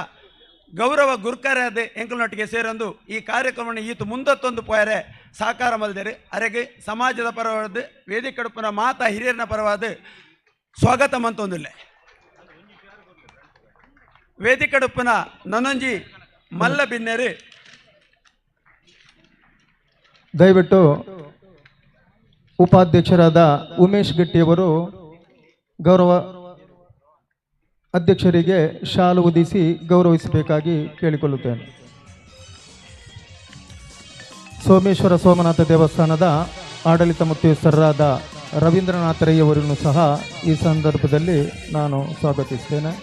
ಗೌರವ ಗುರುಕರಾದ ಎಂಕಲ್ನೊಟ್ಟಿಗೆ ಸೇರೊಂದು ಈ ಕಾರ್ಯಕ್ರಮವನ್ನು ಈತು ಮುಂದತ್ತೊಂದು ಪೋಯರೆ ಸಾಕಾರ ಮಲ್ದೇರು. ಅರೆಗೆ ಸಮಾಜದ ಪರವಾದ ವೇದಿಕಡುಪನ ಮಾತಾ ಹಿರಿಯರನ ಪರವಾದ ಸ್ವಾಗತ ಮಂತೊಂದಿಲ್ಲ. ವೇದಿಕಡುಪ್ಪನ ನನೊಂಜಿ ಮಲ್ಲ ಬಿನ್ನೆರು ದಯವಿಟ್ಟು ಉಪಾಧ್ಯಕ್ಷರಾದ ಉಮೇಶ್ ಗಟ್ಟಿಯವರು ಗೌರವ ಅಧ್ಯಕ್ಷರಿಗೆ ಶಾಲು ಉದಿಸಿ ಗೌರವಿಸಬೇಕಾಗಿ ಕೇಳಿಕೊಳ್ಳುತ್ತೇನೆ. ಸೋಮೇಶ್ವರ ಸೋಮನಾಥ ದೇವಸ್ಥಾನದ ಆಡಳಿತ ಮುಖ್ಯಸ್ಥರಾದ ರವೀಂದ್ರನಾಥ ರೈಯವರನ್ನು ಸಹ ಈ ಸಂದರ್ಭದಲ್ಲಿ ನಾನು ಸ್ವಾಗತಿಸ್ತೇನೆ.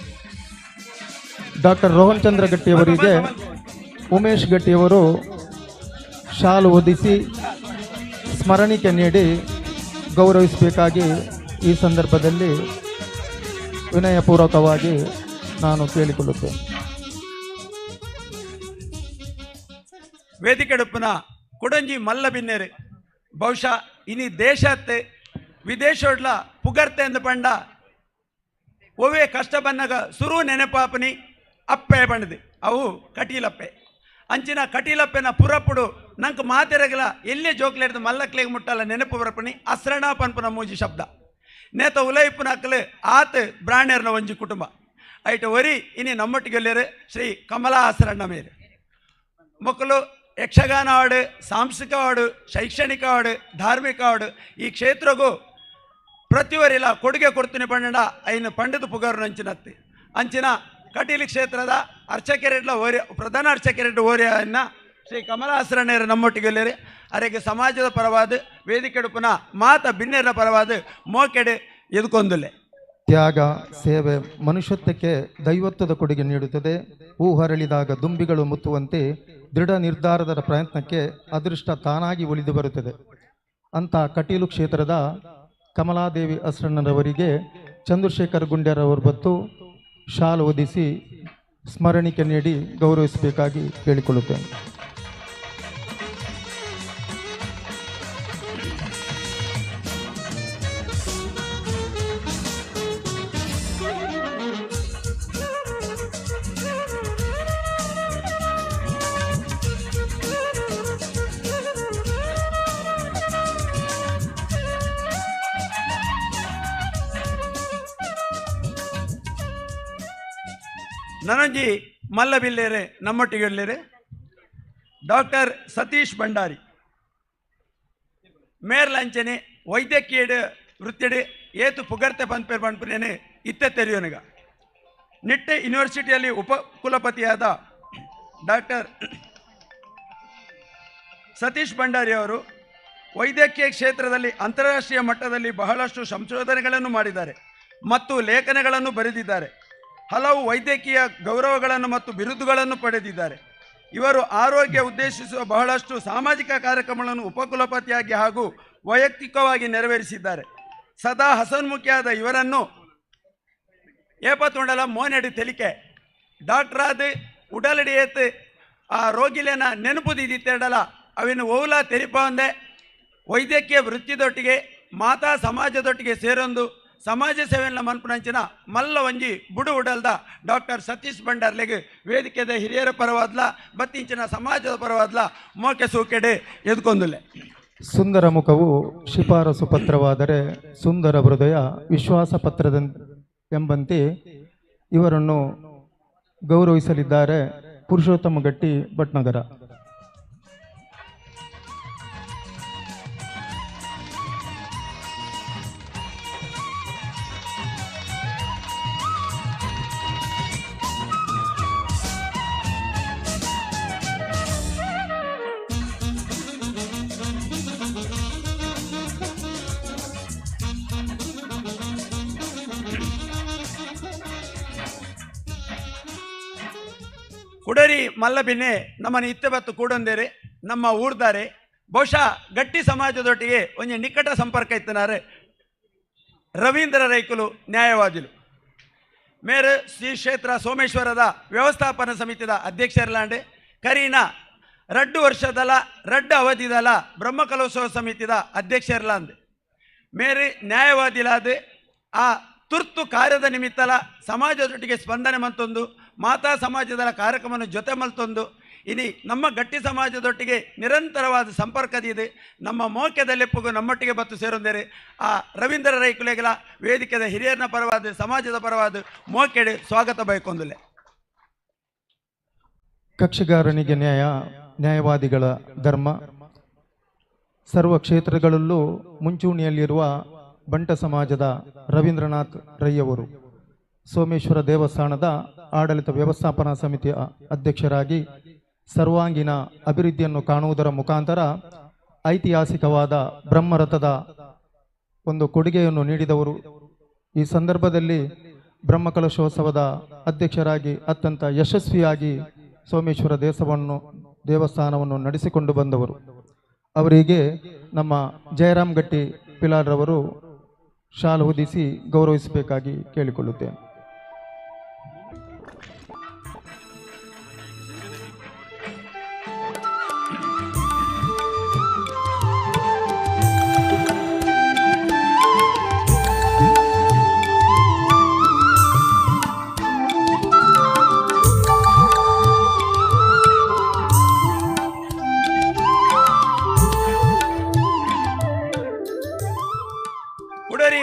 ಡಾಕ್ಟರ್ ರೋಹನ್ ಚಂದ್ರ ಗಟ್ಟಿಯವರಿಗೆ ಉಮೇಶ್ ಗಟ್ಟಿಯವರು ಶಾಲು ಒದಿಸಿ ಸ್ಮರಣಿಕೆ ನೀಡಿ ಗೌರವಿಸಬೇಕಾಗಿ ಈ ಸಂದರ್ಭದಲ್ಲಿ ವಿನಯಪೂರ್ವಕವಾಗಿ ನಾನು ಕೇಳಿಕೊಳ್ಳುತ್ತೇನೆ. ವೇದಿಕೆಡುಪ್ಪನ ಕೊಡಂಜಿ ಮಲ್ಲ ಬಿನ್ನೇರು ಬಹುಶಃ ಇನಿ ದೇಶತ್ತೆ ವಿದೇಶೋಡ್ಲ ಪುಗರ್ತೆ ಎಂದು ಪಂಡ ಒವೇ ಕಷ್ಟ ಬನ್ನಗ ಸುರು ನೆನಪಾಪನಿ ಅಪ್ಪೆ ಬಂಡದು ಅವು ಕಟೀಲಪ್ಪೆ ಅಂಚಿನ ಕಟೀಲಪ್ಪೆನ ಪುರಪುಡು ನಂಗೆ ಮಾತೆರಗಲ ಎಲ್ಲೇ ಜೋಕ್ಲೇಡ್ದು ಮಲ್ಲಕ್ಲೇಗೆ ಮುಟ್ಟಲ್ಲ ನೆನಪು ಬರಪನಿ ಅಸ್ರಣ ಪನ್ಪುನ ಮೂಜಿ ಶಬ್ದ ನೇತ ಉಲೈಪುನಕ್ಲು ಆತ ಬ್ರಾಣ್ಯರ್ನ ಒಂಜಿ ಕುಟುಂಬ ಐಟ ಒರಿ ಇನಿ ನಮ್ಮೊಟ್ಟಿಗೆಲ್ಲೇರು ಶ್ರೀ ಕಮಲಾ ಆಸರಣ್ಣ ಮೇರು ಮಕ್ಕಳು ಯಕ್ಷಗಾನ ಹಾಡು ಸಾಂಸ್ಕೃತಿಕ ಹಾಡು ಶೈಕ್ಷಣಿಕ ಹಾಡು ಧಾರ್ಮಿಕ ಹಾಡು ಈ ಕ್ಷೇತ್ರಗೂ ಪ್ರತಿವರಿಲ ಕೊಡುಗೆ ಕೊಡ್ತೀನಿ ಪಂಡ ಐನು ಪಂಡದ ಪುಗರ್ನ ಅಂಚಿನತ್ತಿ ಅಂಚಿನ ಕಟೀಲು ಕ್ಷೇತ್ರದ ಅರ್ಚಕೆರೆಡ್ಲ ಓರಿ ಪ್ರಧಾನ ಅರ್ಚಕೆರೆಡ್ ಓರಿಯನ್ನ ಶ್ರೀ ಕಮಲಾಸರಣ್ಯರ ನಮ್ಮೊಟ್ಟಿಗೆಲ್ಲೇರಿ ಅರೆಗೆ ಸಮಾಜದ ಪರವಾದ ವೇದಿಕೆಡುಪನ ಮಾತ ಬಿನ್ನೆರ ಪರವಾದ ಮೋಕೆಡೆ ಎದುಕೊಂದುಲ್ಲೆ. ತ್ಯಾಗ ಸೇವೆ ಮನುಷ್ಯತ್ವಕ್ಕೆ ದೈವತ್ವದ ಕೊಡುಗೆ ನೀಡುತ್ತದೆ. ಹೂ ಹರಳಿದಾಗ ದುಂಬಿಗಳು ಮುತ್ತುವಂತೆ ದೃಢ ನಿರ್ಧಾರದ ಪ್ರಯತ್ನಕ್ಕೆ ಅದೃಷ್ಟ ತಾನಾಗಿ ಒಲಿದು ಬರುತ್ತದೆ. ಅಂತ ಕಟೀಲು ಕ್ಷೇತ್ರದ ಕಮಲಾದೇವಿ ಅಸ್ರಣ್ಣರವರಿಗೆ ಚಂದ್ರಶೇಖರ್ ಗುಂಡ್ಯರವರು ಬತ್ತು ಶಾಲು ಒದಿಸಿ ಸ್ಮರಣಿಕೆ ನೀಡಿ ಗೌರವಿಸಬೇಕಾಗಿ ಕೇಳಿಕೊಳ್ಳುತ್ತೇನೆ. ನನಂಜಿ ಮಲ್ಲಬಿಲ್ಲೇರೆ ನಮ್ಮೊಟ್ಟಿಗೆ ಇಲ್ಲೇರೆ ಡಾಕ್ಟರ್ ಸತೀಶ್ ಭಂಡಾರಿ ಮೇರ್ಲಂಚನೆ ವೈದ್ಯಕೀಯ ವೃತ್ತಿಡು ಏತು ಪುಗರ್ತೆ ಪನ್ಪೇರ್ ಪನ್ಪುನೇನೆ ಇತ್ತೆ ತೆರೆಯೋನಿಗ ನಿಟ್ಟೆ ಯೂನಿವರ್ಸಿಟಿಯಲ್ಲಿ ಉಪಕುಲಪತಿಯಾದ ಡಾಕ್ಟರ್ ಸತೀಶ್ ಭಂಡಾರಿ ಅವರು ವೈದ್ಯಕೀಯ ಕ್ಷೇತ್ರದಲ್ಲಿ ಅಂತಾರಾಷ್ಟ್ರೀಯ ಮಟ್ಟದಲ್ಲಿ ಬಹಳಷ್ಟು ಸಂಶೋಧನೆಗಳನ್ನು ಮಾಡಿದ್ದಾರೆ ಮತ್ತು ಲೇಖನಗಳನ್ನು ಬರೆದಿದ್ದಾರೆ. ಹಲವು ವೈದ್ಯಕೀಯ ಗೌರವಗಳನ್ನು ಮತ್ತು ಬಿರುದುಗಳನ್ನು ಪಡೆದಿದ್ದಾರೆ. ಇವರು ಆರೋಗ್ಯ ಉದ್ದೇಶಿಸುವ ಬಹಳಷ್ಟು ಸಾಮಾಜಿಕ ಕಾರ್ಯಕ್ರಮಗಳನ್ನು ಉಪಕುಲಪತಿಯಾಗಿ ಹಾಗೂ ವೈಯಕ್ತಿಕವಾಗಿ ನೆರವೇರಿಸಿದ್ದಾರೆ. ಸದಾ ಹಸನ್ಮುಖಿಯಾದ ಇವರನ್ನು ಏಪತ್ತೊಂಡಲ ಮೋನೆಡಿ ತೆಲಿಕೆ ಡಾಕ್ಟ್ರಾದ ಉಡಲಡಿ ಏತ್ ಆ ರೋಗಿಲೇನ ನೆನಪುದಿದ್ದಿತ್ತೆರಡಲ ಅವಿನ ಓಲ ತೆರಿಪಂದೆ ವೈದ್ಯಕೀಯ ವೃತ್ತಿದೊಟ್ಟಿಗೆ ಮಾತಾ ಸಮಾಜದೊಟ್ಟಿಗೆ ಸೇರೊಂದು ಸಮಾಜ ಸೇವೆಯನ್ನು ಮನ್ಪುನಂಚಿನ ಮಲ್ಲ ಒಂಜಿ ಬುಡು ಉಡಲ್ದ ಡಾಕ್ಟರ್ ಸತೀಶ್ ಭಂಡಾರ್ಲೆಗ್ ವೇದಿಕೆದ ಹಿರಿಯರ ಪರವಾದ್ಲ ಬತ್ತಿಂಚಿನ ಸಮಾಜದ ಪರವಾದ್ಲ ಮೋಕೆ ಸೂಕೆಡೆ ಎದ್ಕೊಂದುಲ್ಲೆ. ಸುಂದರ ಮುಖವು ಶಿಫಾರಸು ಪತ್ರವಾದರೆ ಸುಂದರ ಹೃದಯ ವಿಶ್ವಾಸ ಪತ್ರದ ಎಂಬಂತೆ ಇವರನ್ನು ಗೌರವಿಸಲಿದ್ದಾರೆ ಪುರುಷೋತ್ತಮ ಗಟ್ಟಿ ಭಟ್ನಗರ. ಕುಡರಿ ಮಲ್ಲಬಿನ್ನೆ ನಮ್ಮನ್ನು ಇತ್ತೆ ಬತ್ತು ಕೂಡೊಂದೇರೆ ನಮ್ಮ ಊರ್ದಾರೆ ಬಹುಶಃ ಗಟ್ಟಿ ಸಮಾಜದೊಟ್ಟಿಗೆ ಒಂಜಿ ನಿಕಟ ಸಂಪರ್ಕ ಇತ್ತನಾರೆ ರವೀಂದ್ರ ರೈಕುಲು ನ್ಯಾಯವಾದಿಲು ಮೇರು ಶ್ರೀ ಕ್ಷೇತ್ರ ಸೋಮೇಶ್ವರದ ವ್ಯವಸ್ಥಾಪನಾ ಸಮಿತಿಯ ಅಧ್ಯಕ್ಷರ್ಲಾಂಡೆ ಕರೀನ ರಡ್ಡು ವರ್ಷದಲ ರಡ್ಡು ಅವಧಿದಲ ಬ್ರಹ್ಮಕಲೋತ್ಸವ ಸಮಿತಿಯ ಅಧ್ಯಕ್ಷರ್ಲಾಂದೆ ಮೇರೆ ನ್ಯಾಯವಾದಿಲಾದ ಆ ತುರ್ತು ಕಾರ್ಯದ ನಿಮಿತ್ತಲ ಸಮಾಜದೊಟ್ಟಿಗೆ ಸ್ಪಂದನೆ ಮಂತೊಂದು ಮಾತಾ ಸಮಾಜದ ಕಾರ್ಯಕ್ರಮವನ್ನು ಜೊತೆ ಮಲ್ತೊಂದು ಇನಿ ನಮ್ಮ ಗಟ್ಟಿ ಸಮಾಜದೊಟ್ಟಿಗೆ ನಿರಂತರವಾದ ಸಂಪರ್ಕದಿದೆ ನಮ್ಮ ಮೋಕ್ಯದಲ್ಲೆಪ್ಪಗೂ ನಮ್ಮೊಟ್ಟಿಗೆ ಬತ್ತು ಸೇರೊಂದೇರೆ ಆ ರವೀಂದ್ರ ರೈಕುಲೆಗಳ ವೇದಿಕೆದ ಹಿರಿಯರನ ಪರವಾದ ಸಮಾಜದ ಪರವಾದ ಮೋಕೆಡೆ ಸ್ವಾಗತ ಬಯಕೊಂದುಲೆ. ಕಕ್ಷಿಗಾರನಿಗೆ ನ್ಯಾಯ, ನ್ಯಾಯವಾದಿಗಳ ಧರ್ಮ. ಸರ್ವ ಕ್ಷೇತ್ರಗಳಲ್ಲೂ ಮುಂಚೂಣಿಯಲ್ಲಿರುವ ಬಂಟ ಸಮಾಜದ ರವೀಂದ್ರನಾಥ್ ರೈಯವರು ಸೋಮೇಶ್ವರ ದೇವಸ್ಥಾನದ ಆಡಳಿತ ವ್ಯವಸ್ಥಾಪನಾ ಸಮಿತಿಯ ಅಧ್ಯಕ್ಷರಾಗಿ ಸರ್ವಾಂಗೀಣ ಅಭಿವೃದ್ಧಿಯನ್ನು ಕಾಣುವುದರ ಮುಖಾಂತರ ಐತಿಹಾಸಿಕವಾದ ಬ್ರಹ್ಮರಥದ ಒಂದು ಕೊಡುಗೆಯನ್ನು ನೀಡಿದವರು. ಈ ಸಂದರ್ಭದಲ್ಲಿ ಬ್ರಹ್ಮಕಲಶೋತ್ಸವದ ಅಧ್ಯಕ್ಷರಾಗಿ ಅತ್ಯಂತ ಯಶಸ್ವಿಯಾಗಿ ಸೋಮೇಶ್ವರ ದೇವಸ್ಥಾನವನ್ನು ನಡೆಸಿಕೊಂಡು ಬಂದವರು. ಅವರಿಗೆ ನಮ್ಮ ಜಯರಾಮ್ ಗಟ್ಟಿ ಪಿಲಾರ್ರವರು ಶಾಲು ಹೊದಿಸಿ ಗೌರವಿಸಬೇಕಾಗಿ ಕೇಳಿಕೊಳ್ಳುತ್ತೇನೆ.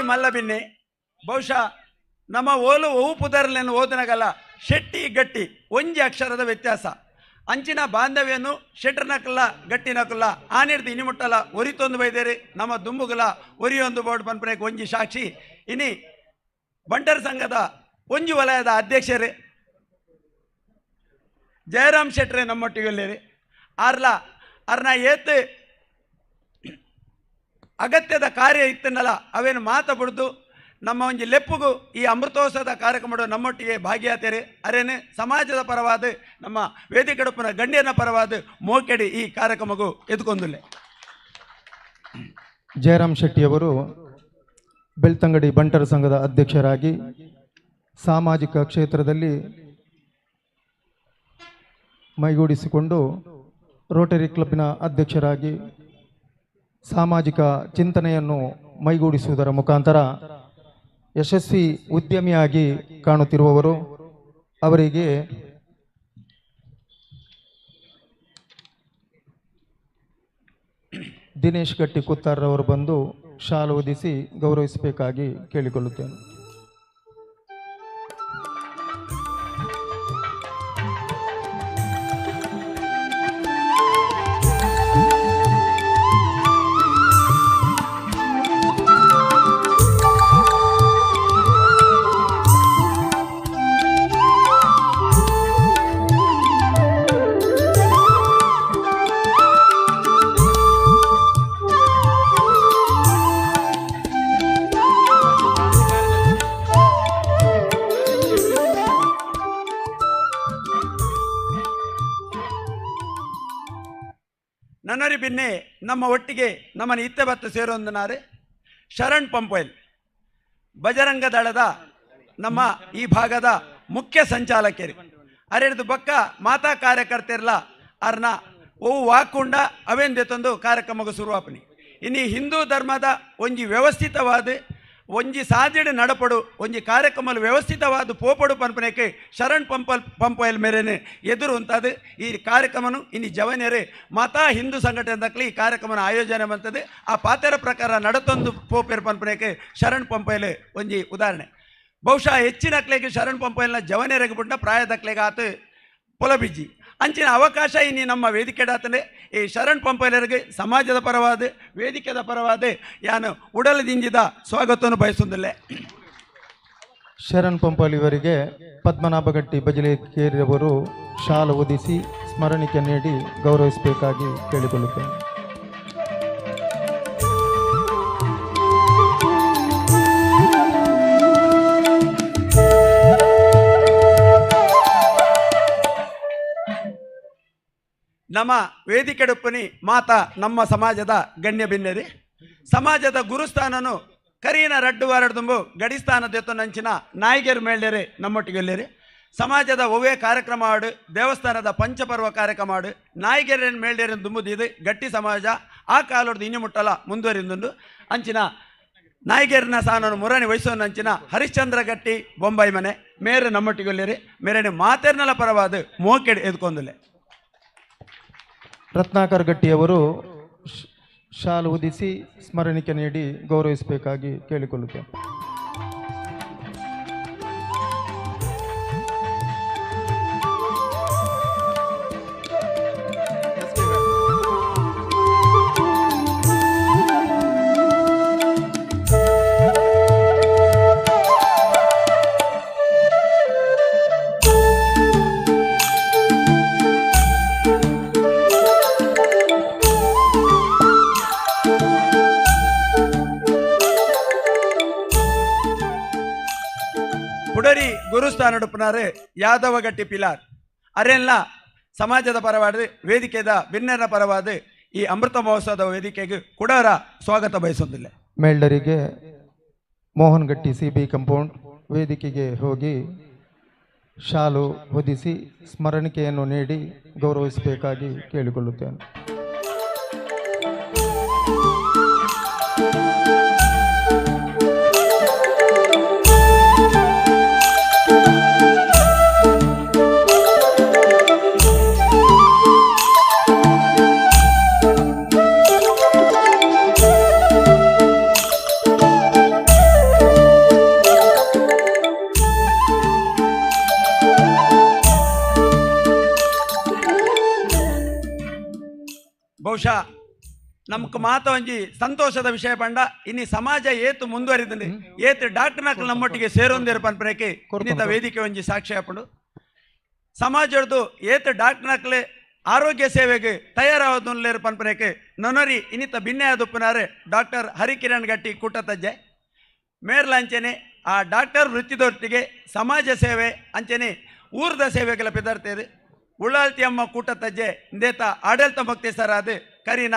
ಮಲ್ಲಬಿನ್ನೆ ಬಹುಶಃ ನಮ್ಮ ಓಲು ಒವು ಪುದರ್ಲೆನ್ನು ಓದನಗಲ್ಲ ಶೆಟ್ಟಿ ಗಟ್ಟಿ ಒಂಜಿ ಅಕ್ಷರದ ವ್ಯತ್ಯಾಸ ಅಂಚಿನ ಬಾಂಧವ್ಯನು ಶೆಟ್ಟರ್ನಕಲ್ಲ ಗಟ್ಟಿನಕಲ್ಲ ಆನಿಡ್ದು ಇನಿಮುಟ್ಟಲ ಒರಿತೊಂದು ಬೈದೇರಿ ನಮ್ಮ ದುಂಬುಗಲ ಒರಿಯೊಂದು ಬೋರ್ಡ್ ಪನ್ಪನೆಗೆ ಒಂಜಿ ಸಾಕ್ಷಿ. ಇನಿ ಬಂಟರ್ ಸಂಘದ ಒಂಜಿ ವಲಯದ ಅಧ್ಯಕ್ಷರೇ ಜಯರಾಮ್ ಶೆಟ್ರೆ ನಮ್ಮೊಟ್ಟಿಗೆ ಆರ್ಲ ಅರ್ನ ಏತ್ ಅಗತ್ಯದ ಕಾರ್ಯ ಇತ್ತನ್ನಲ್ಲ ಅವೇನು ಮಾತ ಬಿಡ್ದು ನಮ್ಮ ಒಂಜಿ ಲೆಪ್ಪುಗು ಈ ಅಮೃತೋತ್ಸವದ ಕಾರ್ಯಕ್ರಮ ನಮ್ಮೊಟ್ಟಿಗೆ ಭಾಗಿಯಾತೇರಿ ಅರೇನೆ ಸಮಾಜದ ಪರವಾದ ನಮ್ಮ ವೇದಿಕೆಡಪ್ಪನ ಗಣ್ಯನ ಪರವಾದ ಮೋಕೆಡಿ ಈ ಕಾರ್ಯಕ್ರಮಕ್ಕೂ ಎದ್ಕೊಂದುಲ್ಲೆ. ಜಯರಾಮ್ ಶೆಟ್ಟಿಯವರು ಬೆಳ್ತಂಗಡಿ ಬಂಟರ ಸಂಘದ ಅಧ್ಯಕ್ಷರಾಗಿ ಸಾಮಾಜಿಕ ಕ್ಷೇತ್ರದಲ್ಲಿ ಮೈಗೂಡಿಸಿಕೊಂಡು ರೋಟರಿ ಕ್ಲಬ್ನ ಅಧ್ಯಕ್ಷರಾಗಿ ಸಾಮಾಜಿಕ ಚಿಂತನೆಯನ್ನು ಮೈಗೂಡಿಸುವುದರ ಮುಖಾಂತರ ಯಶಸ್ವಿ ಉದ್ಯಮಿಯಾಗಿ ಕಾಣುತ್ತಿರುವವರು. ಅವರಿಗೆ ದಿನೇಶ್ ಗಟ್ಟಿ ಕುತ್ತಾರ್ರವರು ಬಂದು ಶಾಲು ಹೊದಿಸಿ ಗೌರವಿಸಬೇಕಾಗಿ ಕೇಳಿಕೊಳ್ಳುತ್ತೇನೆ. ನನ್ನರಿ ಬಿನ್ನೆ ನಮ್ಮ ಒಟ್ಟಿಗೆ ನಮ್ಮನ್ನು ಇತ್ತೆ ಬತ್ತು ಸೇರೊಂದನಾರೆ ಶರಣ್ ಪಂಪೈಲ್ ಬಜರಂಗ ದಳದ ನಮ್ಮ ಈ ಭಾಗದ ಮುಖ್ಯ ಸಂಚಾಲಕರು ಅರೆಡ್ದು ಬಕ್ಕ ಮಾತಾ ಕಾರ್ಯಕರ್ತರ್ಲ ಅರ್ನ ಓ ವಾಕುಂಡ ಅವೆಂದೆ ತಂದು ಕಾರ್ಯಕ್ರಮಕ್ಕೆ ಶುರುವಾಪನಿ. ಇನ್ನು ಹಿಂದೂ ಧರ್ಮದ ಒಂಜಿ ವ್ಯವಸ್ಥಿತವಾದ ಒಂಜಿ ಸಾಧ್ಯಡೆ ನಡಪಡು ಒಂಜಿ ಕಾರ್ಯಕ್ರಮ ವ್ಯವಸ್ಥಿತವಾದ ಪೋಪಡು ಪನ್ಪನೆಕ್ಕೆ ಶರಣ್ ಪಂಪಲ್ ಪಂಪೋಯಲ್ ಮೇರೆನೆ ಎದುರು ಉಂತಾದ ಈ ಕಾರ್ಯಕ್ರಮನು ಇನ್ನು ಜವನೆರೆ ಮಾತಾ ಹಿಂದೂ ಸಂಘಟನೆ ದಕ್ಕಲಿ ಈ ಕಾರ್ಯಕ್ರಮನ ಆಯೋಜನೆ ಮಂತದೆ. ಆ ಪಾತೆರ ಪ್ರಕಾರ ನಡತೊಂದು ಪೋಪೇರ್ ಪನ್ಪನೆಕ್ಕೆ ಶರಣ್ ಪಂಪೈಲೆ ಒಂಜಿ ಉದಾಹರಣೆ. ಬಹುಶಃ ಹೆಚ್ಚಿನ ಅಕ್ಲೆಗೆ ಶರಣ್ ಪಂಪೈಲ್ನ ಜವನೆರೆಗೆ ಬಿಟ್ಟ ಪ್ರಾಯದಕ್ಲೆಗೆ ಆತ ಪೊಲಬಿಜ್ಜಿ ಅಂಚಿನ ಅವಕಾಶ ಇನ್ನು ನಮ್ಮ ವೇದಿಕೆಡಾತನೆ ಈ ಶರಣ್ ಪಂಪೈಲರಿಗೆ ಸಮಾಜದ ಪರವಾದ ವೇದಿಕೆದ ಪರವಾದ ಯಾನು ಉಡಲದಿಂಜಿದ ಸ್ವಾಗತವನ್ನು ಬಯಸುವುದಿಲ್ಲ. ಶರಣ್ ಪಂಪೈಲ್ ಇವರಿಗೆ ಪದ್ಮನಾಭಗಟ್ಟಿ ಬಜಲೇಕೇರಿಯವರು ಶಾಲು ಒದಿಸಿ ಸ್ಮರಣಿಕೆ ನೀಡಿ ಗೌರವಿಸಬೇಕಾಗಿ ಕೇಳಿಕೊಳ್ಳುತ್ತೇನೆ. ನಮ್ಮ ವೇದಿಕೆಡುಪ್ಪನಿ ಮಾತಾ ನಮ್ಮ ಸಮಾಜದ ಗಣ್ಯ ಬಿನ್ನೆರಿ ಸಮಾಜದ ಗುರುಸ್ಥಾನನು ಕರೀನ ರಡ್ಡು ವಾರಡ್ದುಂಬು ಗಡಿಸ್ಥಾನ ದೇತನಂಚಿನ ನಾಯಿಗೆರ್ ಮೇಲ್ಡೇರಿ ನಮ್ಮೊಟ್ಟಿಗೆಲ್ಲೇರಿ. ಸಮಾಜದ ಒವ್ವೇ ಕಾರ್ಯಕ್ರಮ ಆಡು ದೇವಸ್ಥಾನದ ಪಂಚಪರ್ವ ಕಾರ್ಯಕ್ರಮ ಆಡು ನಾಯಿಗೆರೆನ್ ಮೇಲ್ಡೇರಿನ ದುಂಬುದಿದು ಗಟ್ಟಿ ಸಮಾಜ ಆ ಕಾಲೊಡ್ದು ಇನ್ನೂ ಮುಟ್ಟಲ ಮುಂದುವರಿಂದುಂಡು. ಅಂಚಿನ ನಾಯಿಗೆರ್ನ ಸಾನನು ಮುರಣಿ ವಹಿಸೋನ ಅಂಚಿನ ಹರಿಶ್ಚಂದ್ರ ಗಟ್ಟಿ ಬೊಂಬೈ ಮನೆ ಮೇರೆ ನಮ್ಮೊಟ್ಟಿಗೆಲ್ಲೇರಿ ಮೇರೆನೆ ಮಾತೆರ್ನಲ ಪರವಾದ ಮೋಕೆಡ್ ಎದ್ಕೊಂದುಲೆ. ರತ್ನಾಕರ್ ಗಟ್ಟಿಯವರು ಶಾಲು ಉದಿಸಿ ಸ್ಮರಣಿಕೆ ನೀಡಿ ಗೌರವಿಸಬೇಕಾಗಿ ಕೇಳಿಕೊಳ್ಳುತ್ತೇನೆ. ಪುಡರಿ ಗುರುಸ್ಥಾನಡುಪ್ಪನಾರು ಯಾದವಗಟ್ಟಿ ಪಿಲಾರ್ ಅರೆಲ್ಲ ಸಮಾಜದ ಪರವಾದ ವೇದಿಕೆದ ಬಿನ್ನರ ಪರವಾದ ಈ ಅಮೃತ ಮಹೋತ್ಸವದ ವೇದಿಕೆಗೆ ಕುಡರ ಸ್ವಾಗತ ಬಯಸೋದಿಲ್ಲ. ಮೇಲ್ಡರಿಗೆ ಮೋಹನ್ ಗಟ್ಟಿ ಸಿ ಬಿ ಕಂಪೌಂಡ್ ವೇದಿಕೆಗೆ ಹೋಗಿ ಶಾಲು ಹೊದಿಸಿ ಸ್ಮರಣಿಕೆಯನ್ನು ನೀಡಿ ಗೌರವಿಸಬೇಕಾಗಿ ಕೇಳಿಕೊಳ್ಳುತ್ತೇನೆ. ಬಹುಶಃ ನಮ್ಗೆ ಮಾತ ಒಂಜಿ ಸಂತೋಷದ ವಿಷಯ ಪಂಡ ಇನ್ನು ಸಮಾಜ ಏತು ಮುಂದುವರಿದಂದೆ ಏತು ಡಾಕ್ಟರ್ನಕ್ಲು ನಮ್ಮೊಟ್ಟಿಗೆ ಸೇರೊಂದಿರು ಪನ್ಪನೆಕ್ಕೆ ಇನ್ನಿತ ವೇದಿಕೆ ಒಂಜಿ ಸಾಕ್ಷಿ ಹಾಪುಂಡು. ಸಮಾಜದ್ದು ಏತು ಡಾಕ್ಟರ್ನಕ್ಲೆ ಆರೋಗ್ಯ ಸೇವೆಗೆ ತಯಾರಾವದುಲ್ಲೇರು ಪನ್ಪನೆಕ್ಕೆ ನೊನರಿ ಇನ್ನಿತ ಭಿನ್ನೆಯಾದುಪ್ಪನಾರೆ ಡಾಕ್ಟರ್ ಹರಿಕಿರಣ್ ಗಟ್ಟಿ ಕೂಟತಜ್ಜೆ ಮೇರ್ಲಂಚನೆ ಆ ಡಾಕ್ಟರ್ ವೃತ್ತಿದೊಟ್ಟಿಗೆ ಸಮಾಜ ಸೇವೆ ಅಂಚನೆ ಊರ್ದ ಸೇವೆಗೆಲ್ಲ ಪಿದರ್ತೇವೆ. ಉಳ್ಳಾಲ್ತಿ ಅಮ್ಮ ಕೂಟತಜ್ಜೆ ಇಂದೇತ ಆಡಳಿತ ಮುಕ್ತೇಸರಾದ ಕರೀನ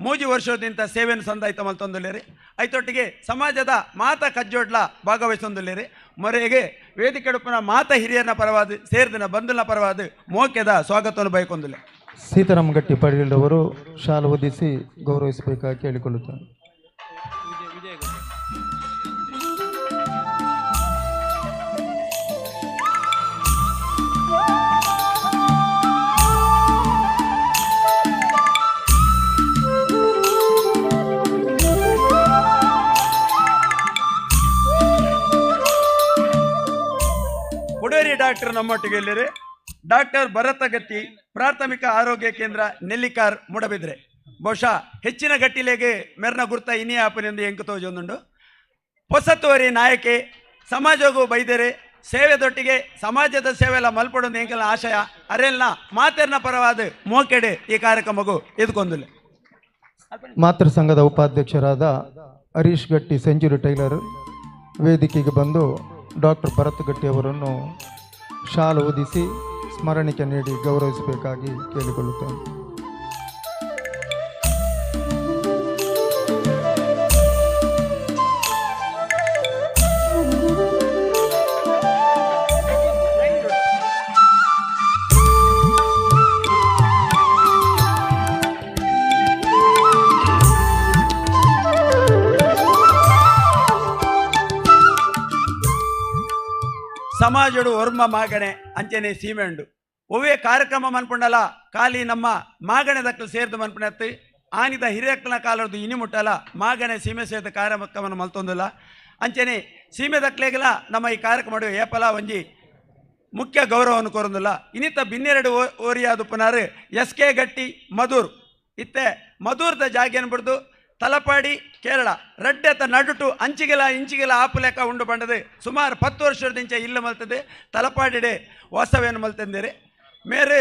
ಮೂಜಿ ವರ್ಷದಿಂದ ಸೇವೆಯನ್ನು ಸಂದಾಯ್ತ ಮಲ್ತೊಂದುಲ್ಲೇರಿ. ಐತೊಟ್ಟಿಗೆ ಸಮಾಜದ ಮಾತ ಕಜ್ಜೋಡ್ಲ ಭಾಗವಹಿಸೊಂದುಲ್ಲೇರಿ. ಮೊರೆಗೆ ವೇದಿಕೆಡುಪ್ಪನ ಮಾತ ಹಿರಿಯರನ ಪರವಾದ ಸೇರಿದಿನ ಬಂಧುನ ಪರವಾದ ಮೋಕೆದ ಸ್ವಾಗತವನ್ನು ಬಯಕೊಂದುಲ್ಲೆ. ಸೀತಾರಾಮ್ ಗಟ್ಟಿ ಪಾಟೀಲ್ರವರು ಶಾಲು ಹೊದಿಸಿ ಗೌರವಿಸಬೇಕಾಗಿ ಕೇಳಿಕೊಳ್ಳುತ್ತಾರೆ. ಕೊಡೇರಿ ಡಾಕ್ಟರ್ ನಮ್ಮೊಟ್ಟಿಗೆ ಇಲ್ಲಿರಿ. ಡಾಕ್ಟರ್ ಭರತಗತ್ತಿ ಪ್ರಾಥಮಿಕ ಆರೋಗ್ಯ ಕೇಂದ್ರ ನೆಲ್ಲಿಕಾರ್ ಮೂಡಬಿದ್ರೆ. ಬಹುಶಃ ಹೆಚ್ಚಿನ ಗಟ್ಟಿಲೆಗೆ ಮೆರ್ನ ಗುರ್ತ ಇನಿಯ ಆಪನೆಂದು ಎಂಕು ತೋಜೊಂದುಂಡು. ಹೊಸತುವರಿ ನಾಯಕೆ ಸಮಾಜಗೂ ಬೈದರೆ ಸೇವೆದೊಟ್ಟಿಗೆ ಸಮಾಜದ ಸೇವೆಲ್ಲ ಮಲ್ಪಡೊಂದು ಎಂಕಲ್ನ ಆಶಯ ಅರೆಲ್ನ ಮಾತೆರ್ನ ಪರವಾದ ಮೋಕೆಡೆ ಈ ಕಾರ್ಯಕ್ರಮಗೂ ಎದ್ಕೊಂದಿಲ್ಲ. ಮಾತೃ ಸಂಘದ ಉಪಾಧ್ಯಕ್ಷರಾದ ಹರೀಶ್ ಗಟ್ಟಿ ಸೆಂಚುರಿ ಟೈಲರ್ ವೇದಿಕೆಗೆ ಬಂದು ಡಾಕ್ಟರ್ ಭರತ್ ಗಟ್ಟಿ ಅವರನ್ನು ಶಾಲು ಹೊದಿಸಿ ಸ್ಮರಣಿಕೆ ನೀಡಿ ಗೌರವಿಸಬೇಕಾಗಿ ಕೇಳಿಕೊಳ್ಳುತ್ತೇನೆ. ಸಮಾಜಡು ಒರ್ಮ ಮಾಗಣೆ ಅಂಚನೆ ಸೀಮೆ ಉಂಡು. ಒವ್ವೇ ಕಾರ್ಯಕ್ರಮ ಮನ್ಪುಂಡಲ ಖಾಲಿ ನಮ್ಮ ಮಾಗಣೆ ದಕ್ಕಲು ಸೇರ್ದು ಮನ್ಪುನತ್ತು ಆನಿದ ಹಿರಿಯಕ್ಲನ ಕಾಲದ್ದು ಇನಿ ಮುಟ್ಟಲ ಮಾಗಣೆ ಸೀಮೆ ಸೇರ್ದ ಕಾರ್ಯಕ್ರಮವನ್ನು ಮಲ್ತೊಂದಿಲ್ಲ. ಅಂಚನೆ ಸೀಮೆ ದಕ್ಲೆಗಲ ನಮ್ಮ ಈ ಕಾರ್ಯಕ್ರಮ ಏಪಲ ಒಂಜಿ ಮುಖ್ಯ ಗೌರವವನ್ನು ಕೋರೊಂದಿಲ್ಲ. ಇನ್ನಿತ ಬಿನ್ನೆರಡು ಓರಿಯಾದ ಪುನಾರು ಎಸ್ ಕೆ ಗಟ್ಟಿ ಮಧೂರ್ ಇತ್ತೆ ಮಧೂರ್ದ ಜಾಗೆಯನ್ನು ಬಿಡ್ದು ತಲಪಾಡಿ ಕೇರಳ ರಡ್ಡೆತ ನಡುಟು ಅಂಚಿಗೆಲ ಇಂಚಿಗೆಲ ಆಪುಲೆಕ ಉಂಡು ಬಂಡದು ಸುಮಾರು 10 ವರ್ಷದಿಂದ ಇಲ್ಲ ಮಲ್ತದೆ ತಲಪಾಡಿಡೆ ವಾಸ್ತವ್ಯವನ್ನು ಮಲ್ತಂದಿರಿ. ಮೇರೆ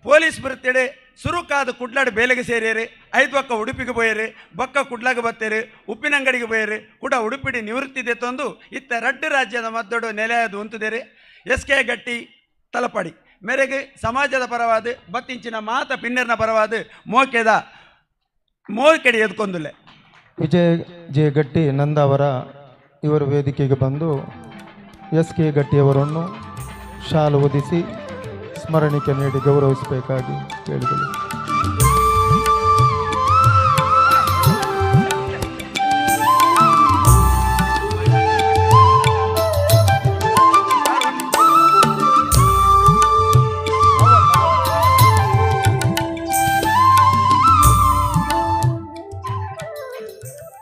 ಪೊಲೀಸ್ ಬರುತ್ತೇಡೆ ಸುರುಕಾದ ಕುಡ್ಲಾಡು ಬೇಲೆಗೆ ಸೇರಿಯರು, 5 ಬಕ್ಕ ಉಡುಪಿಗೆ ಪೋಯರು, ಬಕ್ಕ ಕುಡ್ಲಾಗ ಬತ್ತೇರು, ಉಪ್ಪಿನಂಗಡಿಗೆ ಪೋಯರು, ಕೂಡ ಉಡುಪಿಡಿ ನಿವೃತ್ತಿದೆ ತಂದು ಇತ್ತ ರಡ್ಡು ರಾಜ್ಯದ ಮದ್ದೊಡು ನೆಲೆಯದು ಉಂತುದೇರಿ. ಎಸ್ ಕೆ ಗಟ್ಟಿ ತಲಪಾಡಿ ಮೇರೆಗೆ ಸಮಾಜದ ಪರವಾದ ಬತ್ತಿಂಚಿನ ಮಾತ ಪಿನ್ನರ್ನ ಪರವಾದ ಮೋಕೆದ ಮೋಕೆಡೆ ಎದ್ಕೊಂದುಲ್ಲೆ. ವಿಜಯ್ ಜೆ ಗಟ್ಟಿ ನಂದಾವರ ಇವರು ವೇದಿಕೆಗೆ ಬಂದು ಎಸ್ ಕೆ ಗಟ್ಟಿಯವರನ್ನು ಶಾಲು ಹೊದಿಸಿ ಸ್ಮರಣಿಕೆ ನೀಡಿ ಗೌರವಿಸಬೇಕಾಗಿ ಕೇಳಿದರು.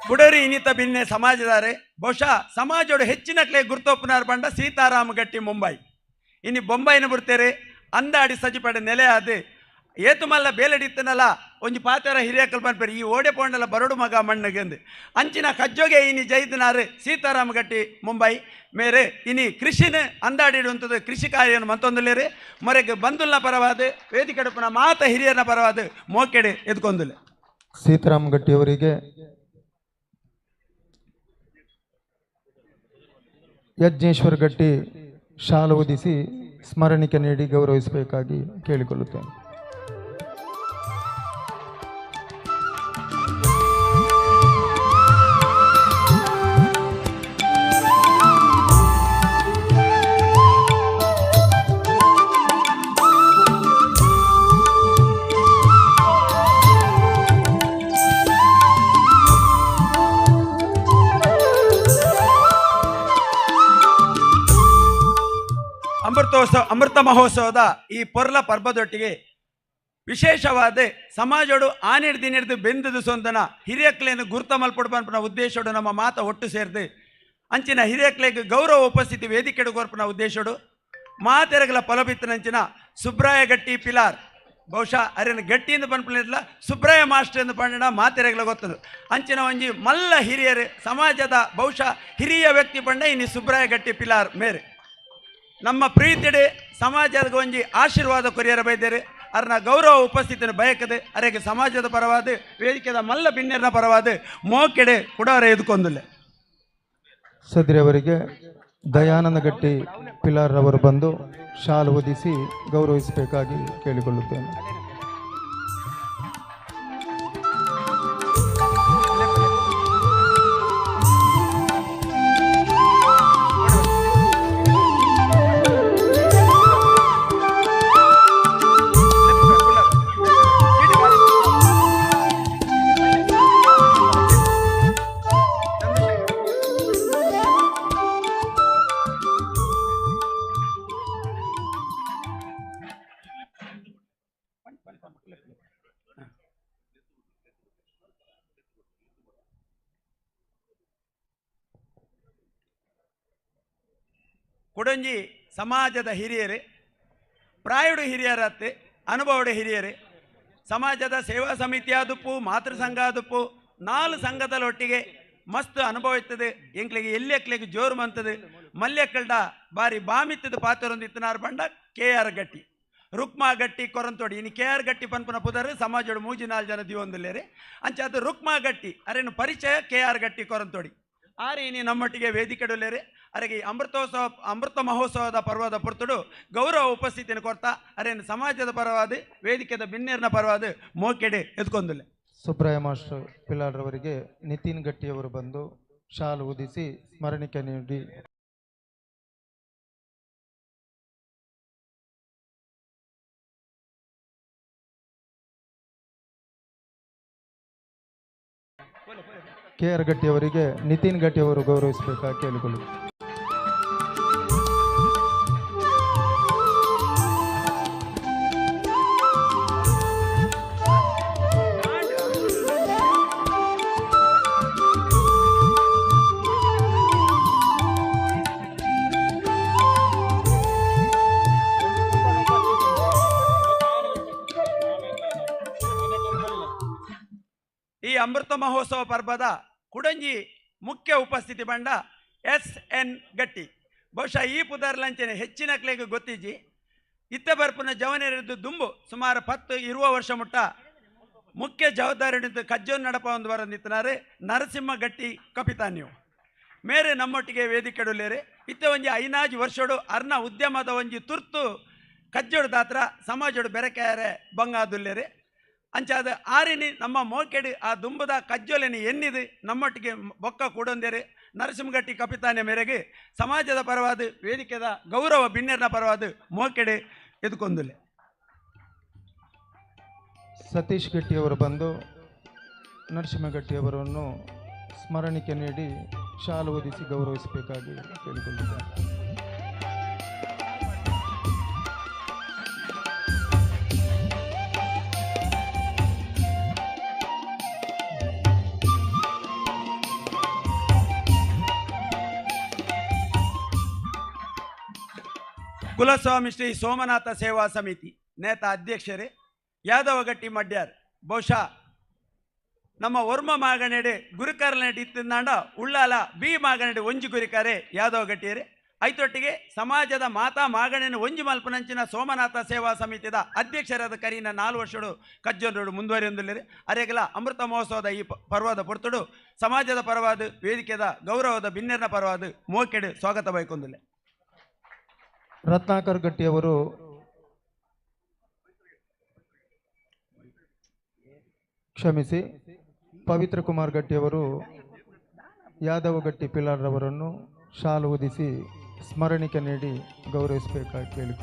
ಬುಡರಿ ಇನ್ನಿತ ಭಿನ್ನೆ ಸಮಾಜದಾರೆ ಬಹುಶಃ ಸಮಾಜೋಡು ಹೆಚ್ಚಿನ ಕ್ಲೇ ಗುರ್ತೋಪನಾರ್ ಬಂಡ ಸೀತಾರಾಮ ಗಟ್ಟಿ ಮುಂಬೈ ಇನ್ನು ಬೊಂಬೈನ ಬಿಡ್ತೇರೆ ಅಂದಾಡಿ ಸಜಿಪಡೆ ನೆಲೆ ಅದು ಏತುಮಲ್ಲ ಬೇಲಡಿತ್ತನಲ್ಲ ಒಂಜಿ ಪಾತೆರ ಹಿರಿಯ ಕಲ್ಪನ್ಪೇರು ಈ ಓಡೆ ಪೋಂಡಲ ಬರಡು ಮಗ ಮಣ್ಣಗೆಂದು ಅಂಚಿನ ಕಜ್ಜೋಗೆ ಇನಿ ಜೈದನಾರು ಸೀತಾರಾಮ ಗಟ್ಟಿ ಮುಂಬೈ ಮೇರೆ ಇನಿ ಕೃಷಿನ ಅಂದಾಡಿಡುವಂಥದ್ದು ಕೃಷಿ ಕಾರ್ಯವನ್ನು ಮತ್ತೊಂದುಲೇರು ಮೊರೆಗೆ ಬಂದುಲ್ನ ಪರವಾದ ವೇದಿಕೆಡುಪನ ಮಾತ ಹಿರಿಯರನ ಪರವಾದ ಮೋಕೆಡೆ ಎದ್ಕೊಂದುಲೆ. ಸೀತಾರಾಮ ಗಟ್ಟಿಯವರಿಗೆ ಯಜ್ಞೇಶ್ವರ ಗಟ್ಟಿ ಶಾಲು ಹೊದಿಸಿ ಸ್ಮರಣಿಕೆ ನೀಡಿ ಗೌರವಿಸಬೇಕಾಗಿ ಕೇಳಿಕೊಳ್ಳುತ್ತೇನೆ. ಅಮೃತ ಮಹೋತ್ಸವದ ಈ ಪೊರ್ಲ ಪರ್ಬದೊಟ್ಟಿಗೆ ವಿಶೇಷವಾದ ಸಮಾಜೋಡು ಆನಿಡ್ದು ಹಿಡಿದು ಬೆಂದದು ಸೊಂದನ ಹಿರಿಯಕ್ಲೇನು ಗುರ್ತ ಮಲ್ಪಡು ಪನ್ಪುನ ಉದ್ದೇಶೋಡು ನಮ್ಮ ಮಾತ ಒಟ್ಟು ಸೇರ್ದು ಅಂಚಿನ ಹಿರಿಯಕ್ಲೇಗೆ ಗೌರವ ಉಪಸ್ಥಿತಿ ವೇದಿಕೆಡು ಕೊರ್ಪುನ ಉದ್ದೇಶೋಡು ಮಾತೆರಗಲ ಫಲಬಿತ್ತನಂಚಿನ ಸುಬ್ರಾಯ ಗಟ್ಟಿ ಪಿಲಾರ್ ಬಹುಶಃ ಅರೆನ ಗಟ್ಟಿಯಿಂದ ಪನ್ಪುನಿಲ್ಲ ಸುಬ್ರಾಯ ಮಾಸ್ಟರ್ ಎಂದು ಪಂಡಣ ಮಾತೆರಗಲ ಗೊತ್ತದು ಅಂಚಿನ ಒಂಜಿ ಮಲ್ಲ ಹಿರಿಯರು ಸಮಾಜದ ಬಹುಶಃ ಹಿರಿಯ ವ್ಯಕ್ತಿ ಪಂಡ ಇನ್ನು ಸುಬ್ರಾಯ ಗಟ್ಟಿ ಪಿಲಾರ್ ಮೇರೆ ನಮ್ಮ ಪ್ರೀತಿಡೆ ಸಮಾಜದ ಒಂಜಿ ಆಶೀರ್ವಾದ ಕೊರಿಯರ ಬೈದೇರು ಅರ್ನ ಗೌರವ ಉಪಸ್ಥಿತಿಯನ್ನು ಬಯಕದೆ ಅರೆಗೆ ಸಮಾಜದ ಪರವಾದ ವೇದಿಕೆದ ಮಲ್ಲ ಬಿನ್ನೆರ್ನ ಪರವಾದ ಮೋಕೆಡೆ ಕುಡವರ ಎದ್ಕೊಂದಿಲ್ಲ. ಸದ್ರಿಯವರಿಗೆ ದಯಾನಂದ ಗಟ್ಟಿ ಪಿಲಾರ್ ಅವರು ಬಂದು ಶಾಲು ಹೊದಿಸಿ ಗೌರವಿಸಬೇಕಾಗಿ ಕೇಳಿಕೊಳ್ಳುತ್ತೇನೆ. ಕೊಡಂಜಿ ಸಮಾಜದ ಹಿರಿಯರು, ಪ್ರಾಯುಡು ಹಿರಿಯರತ್ತೆ, ಅನುಭವಡು ಹಿರಿಯರು, ಸಮಾಜದ ಸೇವಾ ಸಮಿತಿ ಆದುಪ್ಪು, ಮಾತೃ ಸಂಘ ಆದುಪ್ಪು, 4 ಸಂಘದಲ್ಲೊಟ್ಟಿಗೆ ಮಸ್ತ್ ಅನುಭವ ಇರ್ತದೆ. ಎಂಕ್ಲಿಗೆ ಎಲ್ಲಿ ಜೋರು ಮಂತದೆ ಮಲ್ಯಕ್ಕಲ್ಡ ಬಾರಿ ಬಾಮಿತ್ತದ ಪಾತ್ರೊಂದಿತ್ತನಾರು ಬಂಡ ಕೆ ಆರ್ ಗಟ್ಟಿ, ರುಕ್ಮಾ ಗಟ್ಟಿ ಕೊರಂತೋಡಿ. ಇನ್ನು ಕೆ ಆರ್ ಗಟ್ಟಿ ಪನ್ಪುನ ಪುದರ್ ಸಮಾಜೋಡು ಮೂಜಿ ನಾಲ್ ಜನ ದಿವೊಂದುಲ್ಲೇರಿ ಅಂಚ ಅದು ರುಕ್ಮಾ ಗಟ್ಟಿ ಅರೇನು ಪರಿಚಯ ಕೆ ಆರ್ ಗಟ್ಟಿ ಕೊರಂತೋಡಿ ಆರೆ ಇನಿ ನಮ್ಮೊಟ್ಟಿಗೆ ವೇದಿಕೆಡುಲ್ಲೇರಿ ಅರೆಗೆ ಅಮೃತೋತ್ಸವ ಅಮೃತ ಮಹೋತ್ಸವದ ಪರ್ವದ ಪುರ್ತುಡು ಗೌರವ ಉಪಸ್ಥಿತಿಯನ್ನು ಕೊರ್ತಾ ಅರೇನು ಸಮಾಜದ ಪರವಾದ ವೇದಿಕೆದ ಬಿನ್ನೇರ್ನ ಪರವಾದ ಮೋಕೆಡೆ ಎದ್ಕೊಂದುಲ್ಲೆ. ಸುಬ್ರಾಯ ಮಾಸ್ಟರ್ ಪಿಲಾರ್ರವರಿಗೆ ನಿತಿನ್ ಗಟ್ಟಿಯವರು ಬಂದು ಶಾಲು ಉದಿಸಿ ಸ್ಮರಣಿಕೆ ನೀಡಿ. ಬೋಲೆ, ಬೋಲೆ. ಕೆ ಆರ್ ಗಟ್ಟಿಯವರಿಗೆ ನಿತಿನ್ ಗಟ್ಟಿಯವರು ಗೌರವಿಸಬೇಕಾಗಿ ಕೇಳಿಕೊಳ್ಳಿ. ಈ ಅಮೃತ ಮಹೋತ್ಸವ ಪರ್ವದ ಕುಡಂಜಿ ಮುಖ್ಯ ಉಪಸ್ಥಿತಿ ಬಂಡ ಎಸ್ ಎನ್ ಗಟ್ಟಿ. ಬಹುಶಃ ಈ ಪುದರ್ಲಂಚನೆ ಹೆಚ್ಚಿನ ಕ್ಲೇಗೆ ಗೊತ್ತಿಜ್ಜಿ. ಇತ್ತ ಬರ್ಪುನ ಜವನೆರದ್ದು ದುಂಬು ಸುಮಾರು 10 ಇರುವ ವರ್ಷ ಮುಟ್ಟ ಮುಖ್ಯ ಜವಾಬ್ದಾರಿ ನಿಂತು ಕಜ್ಜೋನ್ ನಡಪ ಒಂದು ಬರ ನಿಂತನಾರೆ ನರಸಿಂಹ ಗಟ್ಟಿ ಕಪಿತಾನ್ಯು ಮೇರೆ ನಮ್ಮೊಟ್ಟಿಗೆ ವೇದಿಕೆಡುಲ್ಲೇರೆ. ಇತ್ತ ಒಂಜಿ ಐನಾಜಿ ವರ್ಷೋಡು ಅರ್ನ ಉದ್ಯಮದ ಒಂಜಿ ತುರ್ತು ಕಜ್ಜೋಡು ದಾತ್ರ ಸಮಾಜೋಡು ಬೆರಕೆಯಾರೆ ಬಂಗಾದುಲ್ಲೇರೆ. ಅಂಚಾದ ಆರಿನಿ ನಮ್ಮ ಮೋಕೆಡು ಆ ದುಂಬದ ಕಜ್ಜೊಲೆನಿ ಎನ್ನಿದು ನಮ್ಮೊಟ್ಟಿಗೆ ಬೊಕ್ಕ ಕೂಡೊಂದೇರೆ. ನರಸಿಂಹಗಟ್ಟಿ ಕಪಿತಾನೆ ಮೇರೆಗೆ ಸಮಾಜದ ಪರವಾದ ವೇದಿಕೆದ ಗೌರವ ಬಿನ್ನೆರ್ನ ಪರವಾದ ಮೋಕೆಡೆ ಎದುಕೊಂದುಲೆ. ಸತೀಶ್ ಗಟ್ಟಿಯವರು ಬಂದು ನರಸಿಂಹಗಟ್ಟಿಯವರನ್ನು ಸ್ಮರಣಿಕೆ ನೀಡಿ ಶಾಲು ಓದಿಸಿ ಗೌರವಿಸಬೇಕಾಗಿ ಕೇಳಿಕೊಂಡಿದ್ದಾರೆ. ಕುಲಸ್ವಾಮಿ ಶ್ರೀ ಸೋಮನಾಥ ಸೇವಾ ಸಮಿತಿ ನೇತ ಅಧ್ಯಕ್ಷರೇ ಯಾದವಗಟ್ಟಿ ಮಡ್ಯಾರ್. ಬಹುಶಃ ನಮ್ಮ ವರ್ಮ ಮಾಗನೆಡೆ ಗುರುಕಾರನೆಡೆ ಇತ್ತಿಂದಾಂಡ ಉಳ್ಳಾಲ ಬಿ ಮಾಗನೆಡೆ ಒಂಜಿ ಗುರಿಕಾರೆ ಯಾದವಗಟ್ಟಿಯರೇ. ಐತೊಟ್ಟಿಗೆ ಸಮಾಜದ ಮಾತಾ ಮಾಗಣೆಯನ್ನು ಒಂಜಿ ಮಲ್ಪನಂಚಿನ ಸೋಮನಾಥ ಸೇವಾ ಸಮಿತಿದ ಅಧ್ಯಕ್ಷರಾದ ಕರೀನ 4 ವರ್ಷಡು ಕಜ್ಜನೋಡು ಮುಂದುವರಿಯೊಂದುಲ್ಲೇರೆ. ಅರೆಗಲ ಅಮೃತ ಮಹೋತ್ಸವದ ಈ ಪರ್ವದ ಪೊರ್ತುಡು ಸಮಾಜದ ಪರವಾದ ವೇದಿಕೆದ ಗೌರವದ ಬಿನ್ನೆರ್ನ ಪರವಾದ ಮೋಕೆಡು ಸ್ವಾಗತ ಬಯಕೊಂದುಲ್ಲೆ. ರತ್ನಾಕರ್ ಗಟ್ಟಿಯವರು ಕ್ಷಮಿಸಿ, ಪವಿತ್ರ ಕುಮಾರ್ ಗಟ್ಟಿಯವರು ಯಾದವ ಗಟ್ಟಿ ಪಿಲಾರ್ರವರನ್ನು ಶಾಲು ಹೊದಿಸಿ ಸ್ಮರಣಿಕೆ ನೀಡಿ ಗೌರವಿಸಬೇಕಾಗಿ ಕೇಳಿ.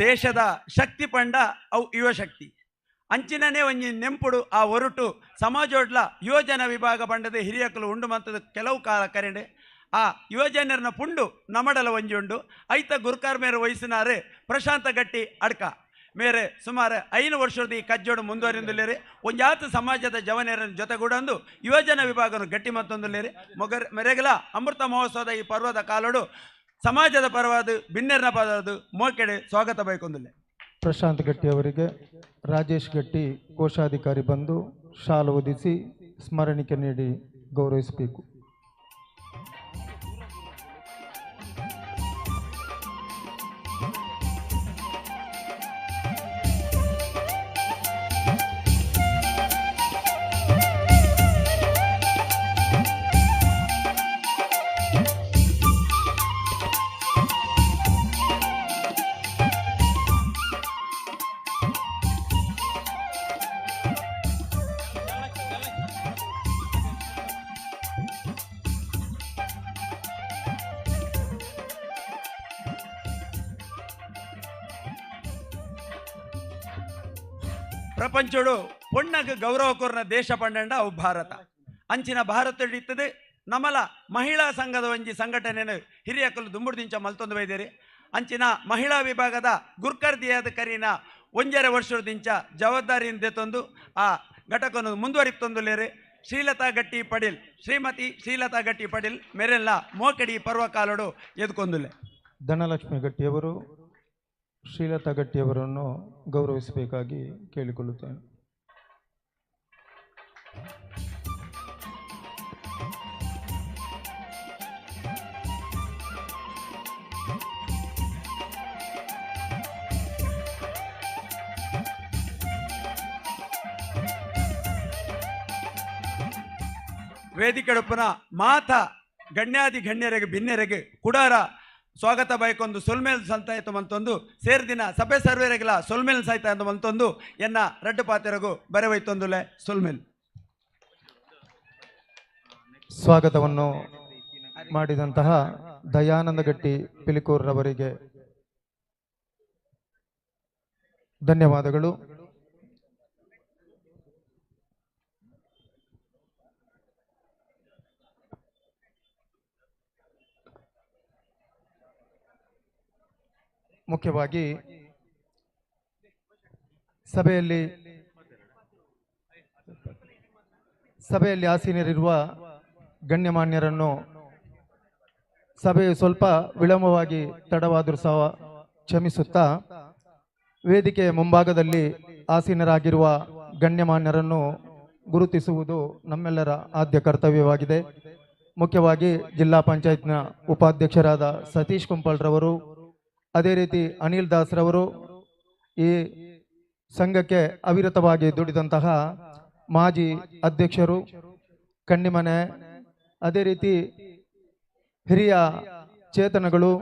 ದೇಶದ ಶಕ್ತಿ ಪಂಡ ಅವು ಯುವಶಕ್ತಿ ಅಂಚಿನನೇ ಒಂಜಿ ನೆಂಪುಡು ಆ ಒರಟು ಸಮಾಜೋಡ್ಲ ಯುವಜನ ವಿಭಾಗ ಪಂಡದ ಹಿರಿಯಕಲು ಉಂಡು ಮಂತದ ಕೆಲವು ಕಾಲ ಕರೆಂಡೆ ಆ ಯುವಜನರನ ಪುಂಡು ನಮಡಲ ಒಂಜಿ ಉಂಡು. ಐತ ಗುರುಕಾರ್ ಮೇರೆ ವಯಸ್ಸಿನಾರೆ ಪ್ರಶಾಂತ ಗಟ್ಟಿ ಅಡ್ಕ ಮೇರೆ ಸುಮಾರು 5 ವರ್ಷದ ಈ ಕಜ್ಜೋಡು ಮುಂದುವರಿಂದುಲ್ಲೇರೆ. ಒಂಜಾತ ಸಮಾಜದ ಜವನರನ ಜೊತೆಗೂಡಂದು ಯುವಜನ ವಿಭಾಗನು ಗಟ್ಟಿ ಮತ್ತೊಂದುಲ್ಲೇರೆ. ಮೊಗರ್ ಮೆರೆಗಲ ಅಮೃತ ಮಹೋತ್ಸವದ ಈ ಪರ್ವದ ಕಾಲೋಡು ಸಮಾಜದ ಪರವಾದ ಬಿನ್ನೆರ್ನ ಪರವಾದ ಮೋಕೆಡೆ ಸ್ವಾಗತ ಬಯಕೊಂದಿಲ್ಲ. ಪ್ರಶಾಂತ್ ಗಟ್ಟಿ ಅವರಿಗೆ ರಾಜೇಶ್ ಗಟ್ಟಿ ಕೋಶಾಧಿಕಾರಿ ಬಂದು ಶಾಲು ಹೊದಿಸಿ ಸ್ಮರಣಿಕೆ ನೀಡಿ ಗೌರವಿಸಬೇಕು. ಪ್ರಪಂಚೋಡು ಪೊಣ್ಣಗ್ ಗೌರವ ಕೊರ್ನ ದೇಶ ಪಂಡಂಡ ಅವು ಭಾರತ. ಅಂಚಿನ ಭಾರತ ಇತ್ತದೆ ನಮಲ ಮಹಿಳಾ ಸಂಘದ ಒಂಜಿ ಸಂಘಟನೆಯನ್ನು ಹಿರಿಯಕಲು ದುಂಬುಡ್ದಿಂಚ ಮಲ್ತೊಂದು ಬೈದೇರಿ. ಅಂಚಿನ ಮಹಿಳಾ ವಿಭಾಗದ ಗುರ್ಕರ್ದಿಯಾದ ಕರೀನ 1.5 ವರ್ಷದಿಂಚ ಜವಾಬ್ದಾರಿಯಿಂದ ತಂದು ಆ ಘಟಕವನ್ನು ಮುಂದುವರಿತೊಂದುಲೇರಿ. ಶ್ರೀಲತಾ ಗಟ್ಟಿ ಪಡೀಲ್, ಶ್ರೀಮತಿ ಶ್ರೀಲತಾ ಗಟ್ಟಿ ಪಡೀಲ್ ಮೇರೆಲ್ಲ ಮೋಕಡಿ ಪರ್ವಕಾಲೋಡು ಎದ್ಕೊಂದುಲೆ. ಧನಲಕ್ಷ್ಮಿ ಗಟ್ಟಿಯವರು ಶ್ರೀಲತಾ ಗಟ್ಟಿಯವರನ್ನು ಗೌರವಿಸಬೇಕಾಗಿ ಕೇಳಿಕೊಳ್ಳುತ್ತೇನೆ. ವೇದಿಕೆಡಪ್ಪನ ಮಾತ ಗಣ್ಯಾದಿ ಗಣ್ಯರಿಗೆ ಭಿನ್ನರಿಗೆ ಕುಡಾರ ಸ್ವಾಗತ ಬಯಕೊಂದು ಸೊಲ್ಮೇಲ್ ಸಂತಾಯಿತು ಮಂತೊಂದು ಸೇರ್ದಿನ ಸಭೆ ಸರ್ವೇರೆಗಿಲ ಸೊಲ್ಮೇಲ್ ಸಾಯ್ತ ಅಂತ ಮಂತೊಂದು ಎನ್ನ ರಡ್ಡು ಪಾತೆರಗು ಬರೆವೈತೊಂದುಲೆ ಸೊಲ್ಮೇಲ್. ಸ್ವಾಗತವನ್ನು ಮಾಡಿದಂತಹ ದಯಾನಂದ ಗಟ್ಟಿ ಪಿಲಿಕೂರ್ರವರಿಗೆ ಧನ್ಯವಾದಗಳು. ಮುಖ್ಯವಾಗಿ ಸಭೆಯಲ್ಲಿ ಆಸೀನರಿರುವ ಗಣ್ಯಮಾನ್ಯರನ್ನು ಸಭೆಯು ಸ್ವಲ್ಪ ವಿಳಂಬವಾಗಿ ತಡವಾದರೂ ಸಹ ಕ್ಷಮಿಸುತ್ತಾ ವೇದಿಕೆಯ ಮುಂಭಾಗದಲ್ಲಿ ಆಸೀನರಾಗಿರುವ ಗಣ್ಯಮಾನ್ಯರನ್ನು ಗುರುತಿಸುವುದು ನಮ್ಮೆಲ್ಲರ ಆದ್ಯ ಕರ್ತವ್ಯವಾಗಿದೆ. ಮುಖ್ಯವಾಗಿ ಜಿಲ್ಲಾ ಪಂಚಾಯತ್ನ ಉಪಾಧ್ಯಕ್ಷರಾದ ಸತೀಶ್ ಕುಂಪಾಳ್ರವರು, ಅದೇ ರೀತಿ ಅನಿಲ್ ದಾಸ್ರವರು, ಈ ಸಂಘಕ್ಕೆ ಅವಿರತವಾಗಿ ದುಡಿದಂತಹ ಮಾಜಿ ಅಧ್ಯಕ್ಷರು ಕಣ್ಣಿಮನೆ, ಅದೇ ರೀತಿ ಹಿರಿಯ ಚೇತನಗಳು,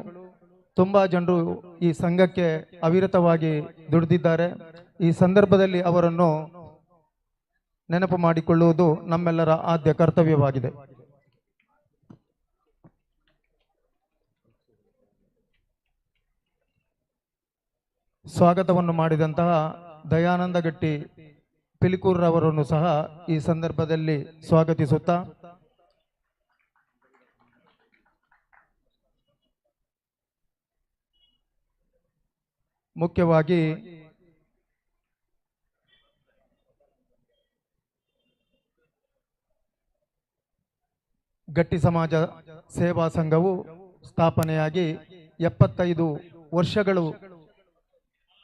ತುಂಬ ಜನರು ಈ ಸಂಘಕ್ಕೆ ಅವಿರತವಾಗಿ ದುಡಿದಿದ್ದಾರೆ. ಈ ಸಂದರ್ಭದಲ್ಲಿ ಅವರನ್ನು ನೆನಪು ಮಾಡಿಕೊಳ್ಳುವುದು ನಮ್ಮೆಲ್ಲರ ಆದ್ಯ ಕರ್ತವ್ಯವಾಗಿದೆ. ಸ್ವಾಗತವನ್ನು ಮಾಡಿದಂತಹ ದಯಾನಂದ ಗಟ್ಟಿ ಪಿಲಿಕೂರ್ರವರನ್ನು ಸಹ ಈ ಸಂದರ್ಭದಲ್ಲಿ ಸ್ವಾಗತಿಸುತ್ತಾ ಮುಖ್ಯವಾಗಿ ಗಟ್ಟಿ ಸಮಾಜ ಸೇವಾ ಸಂಘವು ಸ್ಥಾಪನೆಯಾಗಿ 75 ವರ್ಷಗಳು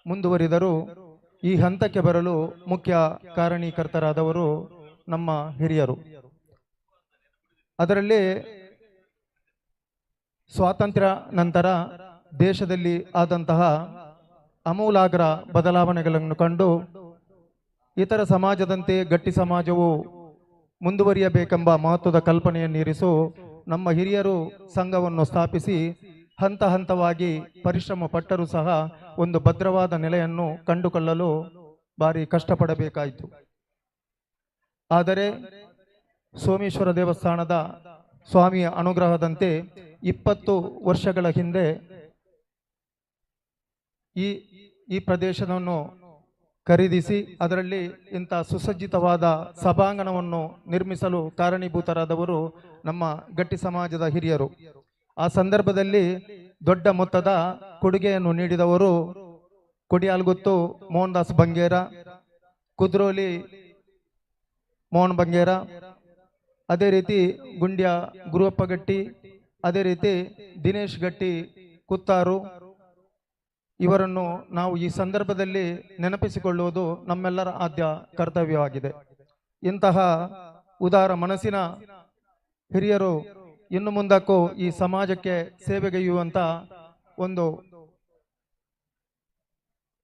ಮುಂದುವರಿದರೂ ಈ ಹಂತಕ್ಕೆ ಬರಲು ಮುಖ್ಯ ಕಾರಣೀಕರ್ತರಾದವರು ನಮ್ಮ ಹಿರಿಯರು. ಅದರಲ್ಲಿ ಸ್ವಾತಂತ್ರ್ಯ ನಂತರ ದೇಶದಲ್ಲಿ ಆದಂತಹ ಅಮೂಲಾಗ್ರ ಬದಲಾವಣೆಗಳನ್ನು ಕಂಡು ಇತರ ಸಮಾಜದಂತೆ ಗಟ್ಟಿ ಸಮಾಜವು ಮುಂದುವರಿಯಬೇಕೆಂಬ ಮಹತ್ವದ ಕಲ್ಪನೆಯನ್ನಿರಿಸು ನಮ್ಮ ಹಿರಿಯರು ಸಂಘವನ್ನು ಸ್ಥಾಪಿಸಿ ಹಂತ ಹಂತವಾಗಿ ಪರಿಶ್ರಮ ಪಟ್ಟರೂ ಸಹ ಒಂದು ಭದ್ರವಾದ ನೆಲೆಯನ್ನು ಕಂಡುಕೊಳ್ಳಲು ಭಾರಿ ಕಷ್ಟಪಡಬೇಕಾಯಿತು. ಆದರೆ ಸೋಮೇಶ್ವರ ದೇವಸ್ಥಾನದ ಸ್ವಾಮಿಯ ಅನುಗ್ರಹದಂತೆ 20 ವರ್ಷಗಳ ಹಿಂದೆ ಈ ಪ್ರದೇಶವನ್ನು ಖರೀದಿಸಿ ಅದರಲ್ಲಿ ಇಂಥ ಸುಸಜ್ಜಿತವಾದ ಸಭಾಂಗಣವನ್ನು ನಿರ್ಮಿಸಲು ಕಾರಣೀಭೂತರಾದವರು ನಮ್ಮ ಗಟ್ಟಿ ಸಮಾಜದ ಹಿರಿಯರು. ಆ ಸಂದರ್ಭದಲ್ಲಿ ದೊಡ್ಡ ಮೊತ್ತದ ಕೊಡುಗೆಯನ್ನು ನೀಡಿದವರು ಕೊಡಿಯಾಲ್ಗುತ್ತು ಮೋಹನ್ ದಾಸ್ ಬಂಗೇರ, ಕುದ್ರೋಲಿ ಮೋಹನ್ ಬಂಗೇರ, ಅದೇ ರೀತಿ ಗುಂಡ್ಯ ಗುರುವಪ್ಪ ಗಟ್ಟಿ, ಅದೇ ರೀತಿ ದಿನೇಶ್ ಗಟ್ಟಿ ಕುತ್ತಾರು. ಇವರನ್ನು ನಾವು ಈ ಸಂದರ್ಭದಲ್ಲಿ ನೆನಪಿಸಿಕೊಳ್ಳುವುದು ನಮ್ಮೆಲ್ಲರ ಆದ್ಯ ಕರ್ತವ್ಯವಾಗಿದೆ. ಇಂತಹ ಉದಾರ ಮನಸ್ಸಿನ ಹಿರಿಯರು ಇನ್ನು ಮುಂದಕ್ಕೂ ಈ ಸಮಾಜಕ್ಕೆ ಸೇವೆಗೈಯುವಂಥ ಒಂದು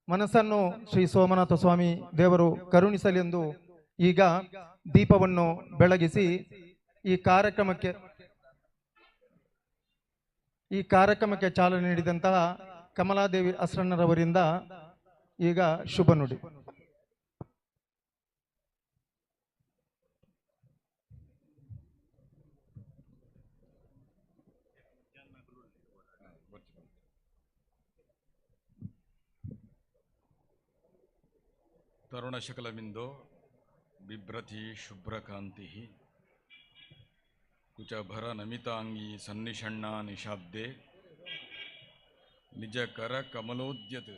ಮನಸ್ಸನ್ನು ಶ್ರೀ ಸೋಮನಾಥ ಸ್ವಾಮಿ ದೇವರು ಕರುಣಿಸಲೆಂದು ಈಗ ದೀಪವನ್ನು ಬೆಳಗಿಸಿ ಈ ಕಾರ್ಯಕ್ರಮಕ್ಕೆ ಚಾಲನೆ ನೀಡಿದಂತಹ ಕಮಲಾದೇವಿ ಅಸ್ರಣ್ಣರವರಿಂದ ಈಗ ಶುಭ ನುಡಿ. ತರುಣಶಕಲಮಿಂದೋ ಬಿಭ್ರತಿ ಶುಭ್ರಕಾಂತಿ ಕುಚಭರ ನಮಿತಾಂಗಿ ಸನ್ನಿಷಣ್ಣಾ ನಿಶಾಬ್ದೆ ನಿಜಕರ ಕಮಲೋದ್ಯತ್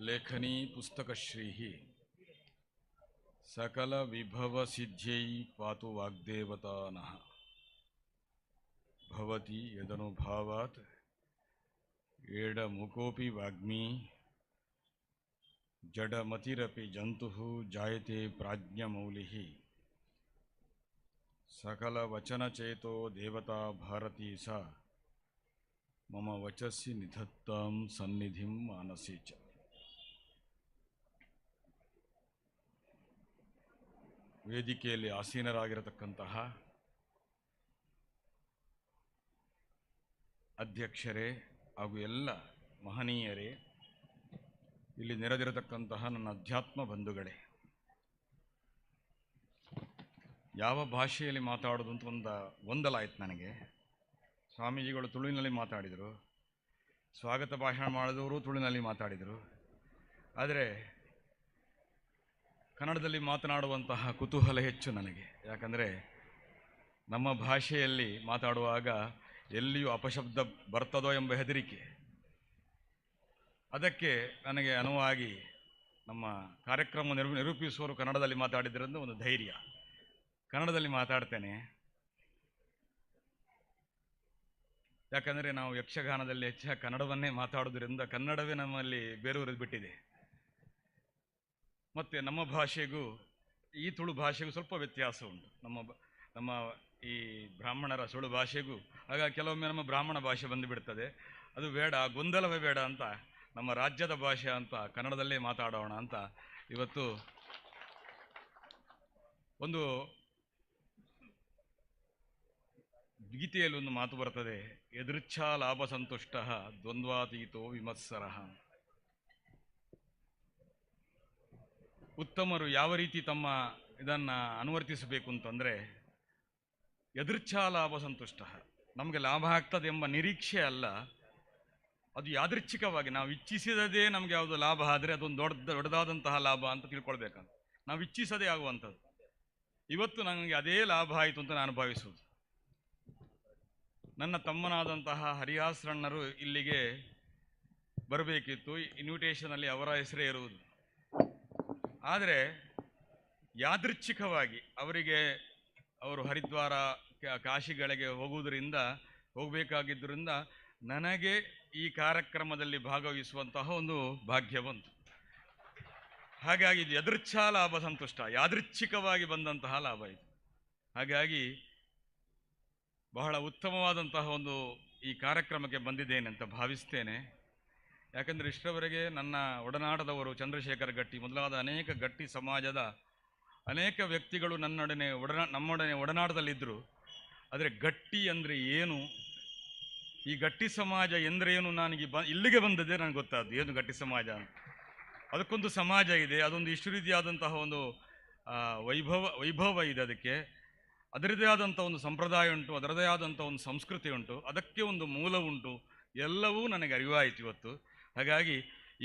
ಲೇಖನೀ ಪುಸ್ತಕಶ್ರೀ ಸಕಲ ವಿಭವ ಸಿದ್ಧ್ಯೈ ಪಾತು ವಾಗ್ದೇವತಾನಃ ಭವತಿ ಯದನುಭಾವಾತ್ ಏಡಮುಕೋಪಿ ವಾಗ್ಮೀ ಜಡಮತಿರಪಿ ಜಂತುಃ ಜಾಯತೆ ಪ್ರಾಜ್ಞಮೌಲಿಃ ಸಕಲವಚನಚೇತೋ ದೇವತಾ ಭಾರತೀ ಸಾ ಮಮ ವಚಸ್ಸಿ ನಿಧತ್ತಾಂ ಸನ್ನಿಧಿಂ ಮಾನಸೇ ಚ. ವೇದಿಕೆಯಲ್ಲಿ ಆಸೀನರಾಗಿರತಕ್ಕಂತಹ ಅಧ್ಯಕ್ಷರೇ ಹಾಗೂ ಎಲ್ಲ ಮಹನೀಯರೇ, ಇಲ್ಲಿ ನೆರೆದಿರತಕ್ಕಂತಹ ನನ್ನ ಅಧ್ಯಾತ್ಮ ಬಂಧುಗಳೇ, ಯಾವ ಭಾಷೆಯಲ್ಲಿ ಮಾತಾಡೋದು ಅಂತ ಒಂದು ಗೊಂದಲ ಆಯಿತು ನನಗೆ. ಸ್ವಾಮೀಜಿಗಳು ತುಳುವಿನಲ್ಲಿ ಮಾತಾಡಿದರು, ಸ್ವಾಗತ ಭಾಷಣ ಮಾಡಿದವರು ತುಳುವಿನಲ್ಲಿ ಮಾತಾಡಿದರು, ಆದರೆ ಕನ್ನಡದಲ್ಲಿ ಮಾತನಾಡುವಂತಹ ಕುತೂಹಲ ಹೆಚ್ಚು ನನಗೆ. ಯಾಕಂದರೆ ನಮ್ಮ ಭಾಷೆಯಲ್ಲಿ ಮಾತಾಡುವಾಗ ಎಲ್ಲಿಯೂ ಅಪಶಬ್ದ ಬರ್ತದೋ ಎಂಬ ಹೆದರಿಕೆ. ಅದಕ್ಕೆ ನನಗೆ ಅನುವಾಗಿ ನಮ್ಮ ಕಾರ್ಯಕ್ರಮ ನಿರೂಪಿಸುವವರು ಕನ್ನಡದಲ್ಲಿ ಮಾತಾಡಿದ್ರಿಂದ ಒಂದು ಧೈರ್ಯ, ಕನ್ನಡದಲ್ಲಿ ಮಾತಾಡ್ತೇನೆ. ಯಾಕಂದರೆ ನಾವು ಯಕ್ಷಗಾನದಲ್ಲಿ ಹೆಚ್ಚಾಗಿ ಕನ್ನಡವನ್ನೇ ಮಾತಾಡೋದ್ರಿಂದ ಕನ್ನಡವೇ ನಮ್ಮಲ್ಲಿ ಬೇರೂರಿದ್ದು ಬಿಟ್ಟಿದೆ. ಮತ್ತು ನಮ್ಮ ಭಾಷೆಗೂ ಈ ತುಳು ಭಾಷೆಗೂ ಸ್ವಲ್ಪ ವ್ಯತ್ಯಾಸ ಉಂಟು. ನಮ್ಮ ನಮ್ಮ ಈ ಬ್ರಾಹ್ಮಣರ ಸುಳು ಭಾಷೆಗೂ, ಹಾಗಾಗಿ ಕೆಲವೊಮ್ಮೆ ನಮ್ಮ ಬ್ರಾಹ್ಮಣ ಭಾಷೆ ಬಂದುಬಿಡ್ತದೆ. ಅದು ಬೇಡ, ಗೊಂದಲವೇ ಬೇಡ ಅಂತ ನಮ್ಮ ರಾಜ್ಯದ ಭಾಷೆ ಅಂತ ಕನ್ನಡದಲ್ಲೇ ಮಾತಾಡೋಣ ಅಂತ ಇವತ್ತು ಒಂದು ಗೀತೆಯಲ್ಲಿ ಒಂದು ಮಾತು ಬರ್ತದೆ, ಎದೃಚ್ಛಾ ಲಾಭ ಸಂತುಷ್ಟ ದ್ವಂದ್ವಾತೀತೋ ವಿಮತ್ಸರ. ಉತ್ತಮರು ಯಾವ ರೀತಿ ತಮ್ಮ ಇದನ್ನು ಅನುವರ್ತಿಸಬೇಕು ಅಂತಂದರೆ, ಎದೃಚ್ಛಾ ಲಾಭ ಸಂತುಷ್ಟ, ನಮಗೆ ಲಾಭ ಆಗ್ತದೆ ಎಂಬ ನಿರೀಕ್ಷೆ ಅಲ್ಲ, ಅದು ಯಾದೃಚ್ಛಿಕವಾಗಿ ನಾವು ಇಚ್ಛಿಸಿದದೇ ನಮಗೆ ಯಾವುದು ಲಾಭ ಆದರೆ ಅದೊಂದು ದೊಡ್ಡದಾದಂತಹ ಲಾಭ ಅಂತ ತಿಳ್ಕೊಳ್ಬೇಕಂತ, ನಾವು ಇಚ್ಛಿಸದೇ ಆಗುವಂಥದ್ದು. ಇವತ್ತು ನನಗೆ ಅದೇ ಲಾಭ ಆಯಿತು ಅಂತ ನಾನು ಭಾವಿಸುವುದು. ನನ್ನ ತಮ್ಮನಾದಂತಹ ಹರಿಹಾಸ್ರಣ್ಣರು ಇಲ್ಲಿಗೆ ಬರಬೇಕಿತ್ತು, ಇನ್ವಿಟೇಷನಲ್ಲಿ ಅವರ ಹೆಸರೇ ಇರುವುದು. ಆದರೆ ಯಾದೃಚ್ಛಿಕವಾಗಿ ಅವರಿಗೆ, ಅವರು ಹರಿದ್ವಾರ ಕಾಶಿಗಳಿಗೆ ಹೋಗಬೇಕಾಗಿದ್ದರಿಂದ ನನಗೆ ಈ ಕಾರ್ಯಕ್ರಮದಲ್ಲಿ ಭಾಗವಹಿಸುವಂತಹ ಒಂದು ಭಾಗ್ಯ ಬಂತು. ಹಾಗಾಗಿ ಇದು ಯದೃಚ್ಛಾ ಲಾಭ ಸಂತುಷ್ಟ, ಯಾದೃಚ್ಛಿಕವಾಗಿ ಬಂದಂತಹ ಲಾಭ ಇದು. ಹಾಗಾಗಿ ಬಹಳ ಉತ್ತಮವಾದಂತಹ ಒಂದು ಈ ಕಾರ್ಯಕ್ರಮಕ್ಕೆ ಬಂದಿದ್ದೇನೆ ಅಂತ ಭಾವಿಸ್ತೇನೆ. ಯಾಕಂದರೆ ಇಷ್ಟರವರೆಗೆ ನನ್ನ ಒಡನಾಟದವರು ಚಂದ್ರಶೇಖರ ಗಟ್ಟಿ ಮೊದಲಾದ ಅನೇಕ ಗಟ್ಟಿ ಸಮಾಜದ ಅನೇಕ ವ್ಯಕ್ತಿಗಳು ನನ್ನೊಡನೆ ನಮ್ಮೊಡನೆ ಒಡನಾಟದಲ್ಲಿದ್ದರು. ಆದರೆ ಗಟ್ಟಿ ಅಂದರೆ ಏನು, ಈ ಗಟ್ಟಿ ಸಮಾಜ ಎಂದರೇನು ನನಗೆ ಇಲ್ಲಿಗೆ ಬಂದದ್ದೇ ನನಗೆ ಗೊತ್ತಾದ್ದು ಏನು ಗಟ್ಟಿ ಸಮಾಜ ಅಂತ. ಅದಕ್ಕೊಂದು ಸಮಾಜ ಇದೆ, ಅದೊಂದು ಇಷ್ಟು ರೀತಿಯಾದಂತಹ ಒಂದು ವೈಭವ ಇದೆ, ಅದಕ್ಕೆ ಅದರದೇ ಆದಂಥ ಒಂದು ಸಂಪ್ರದಾಯ ಉಂಟು, ಅದರದೇ ಆದಂಥ ಒಂದು ಸಂಸ್ಕೃತಿ ಉಂಟು, ಅದಕ್ಕೆ ಒಂದು ಮೂಲ ಉಂಟು, ಎಲ್ಲವೂ ನನಗೆ ಅರಿವಾಯಿತು ಇವತ್ತು. ಹಾಗಾಗಿ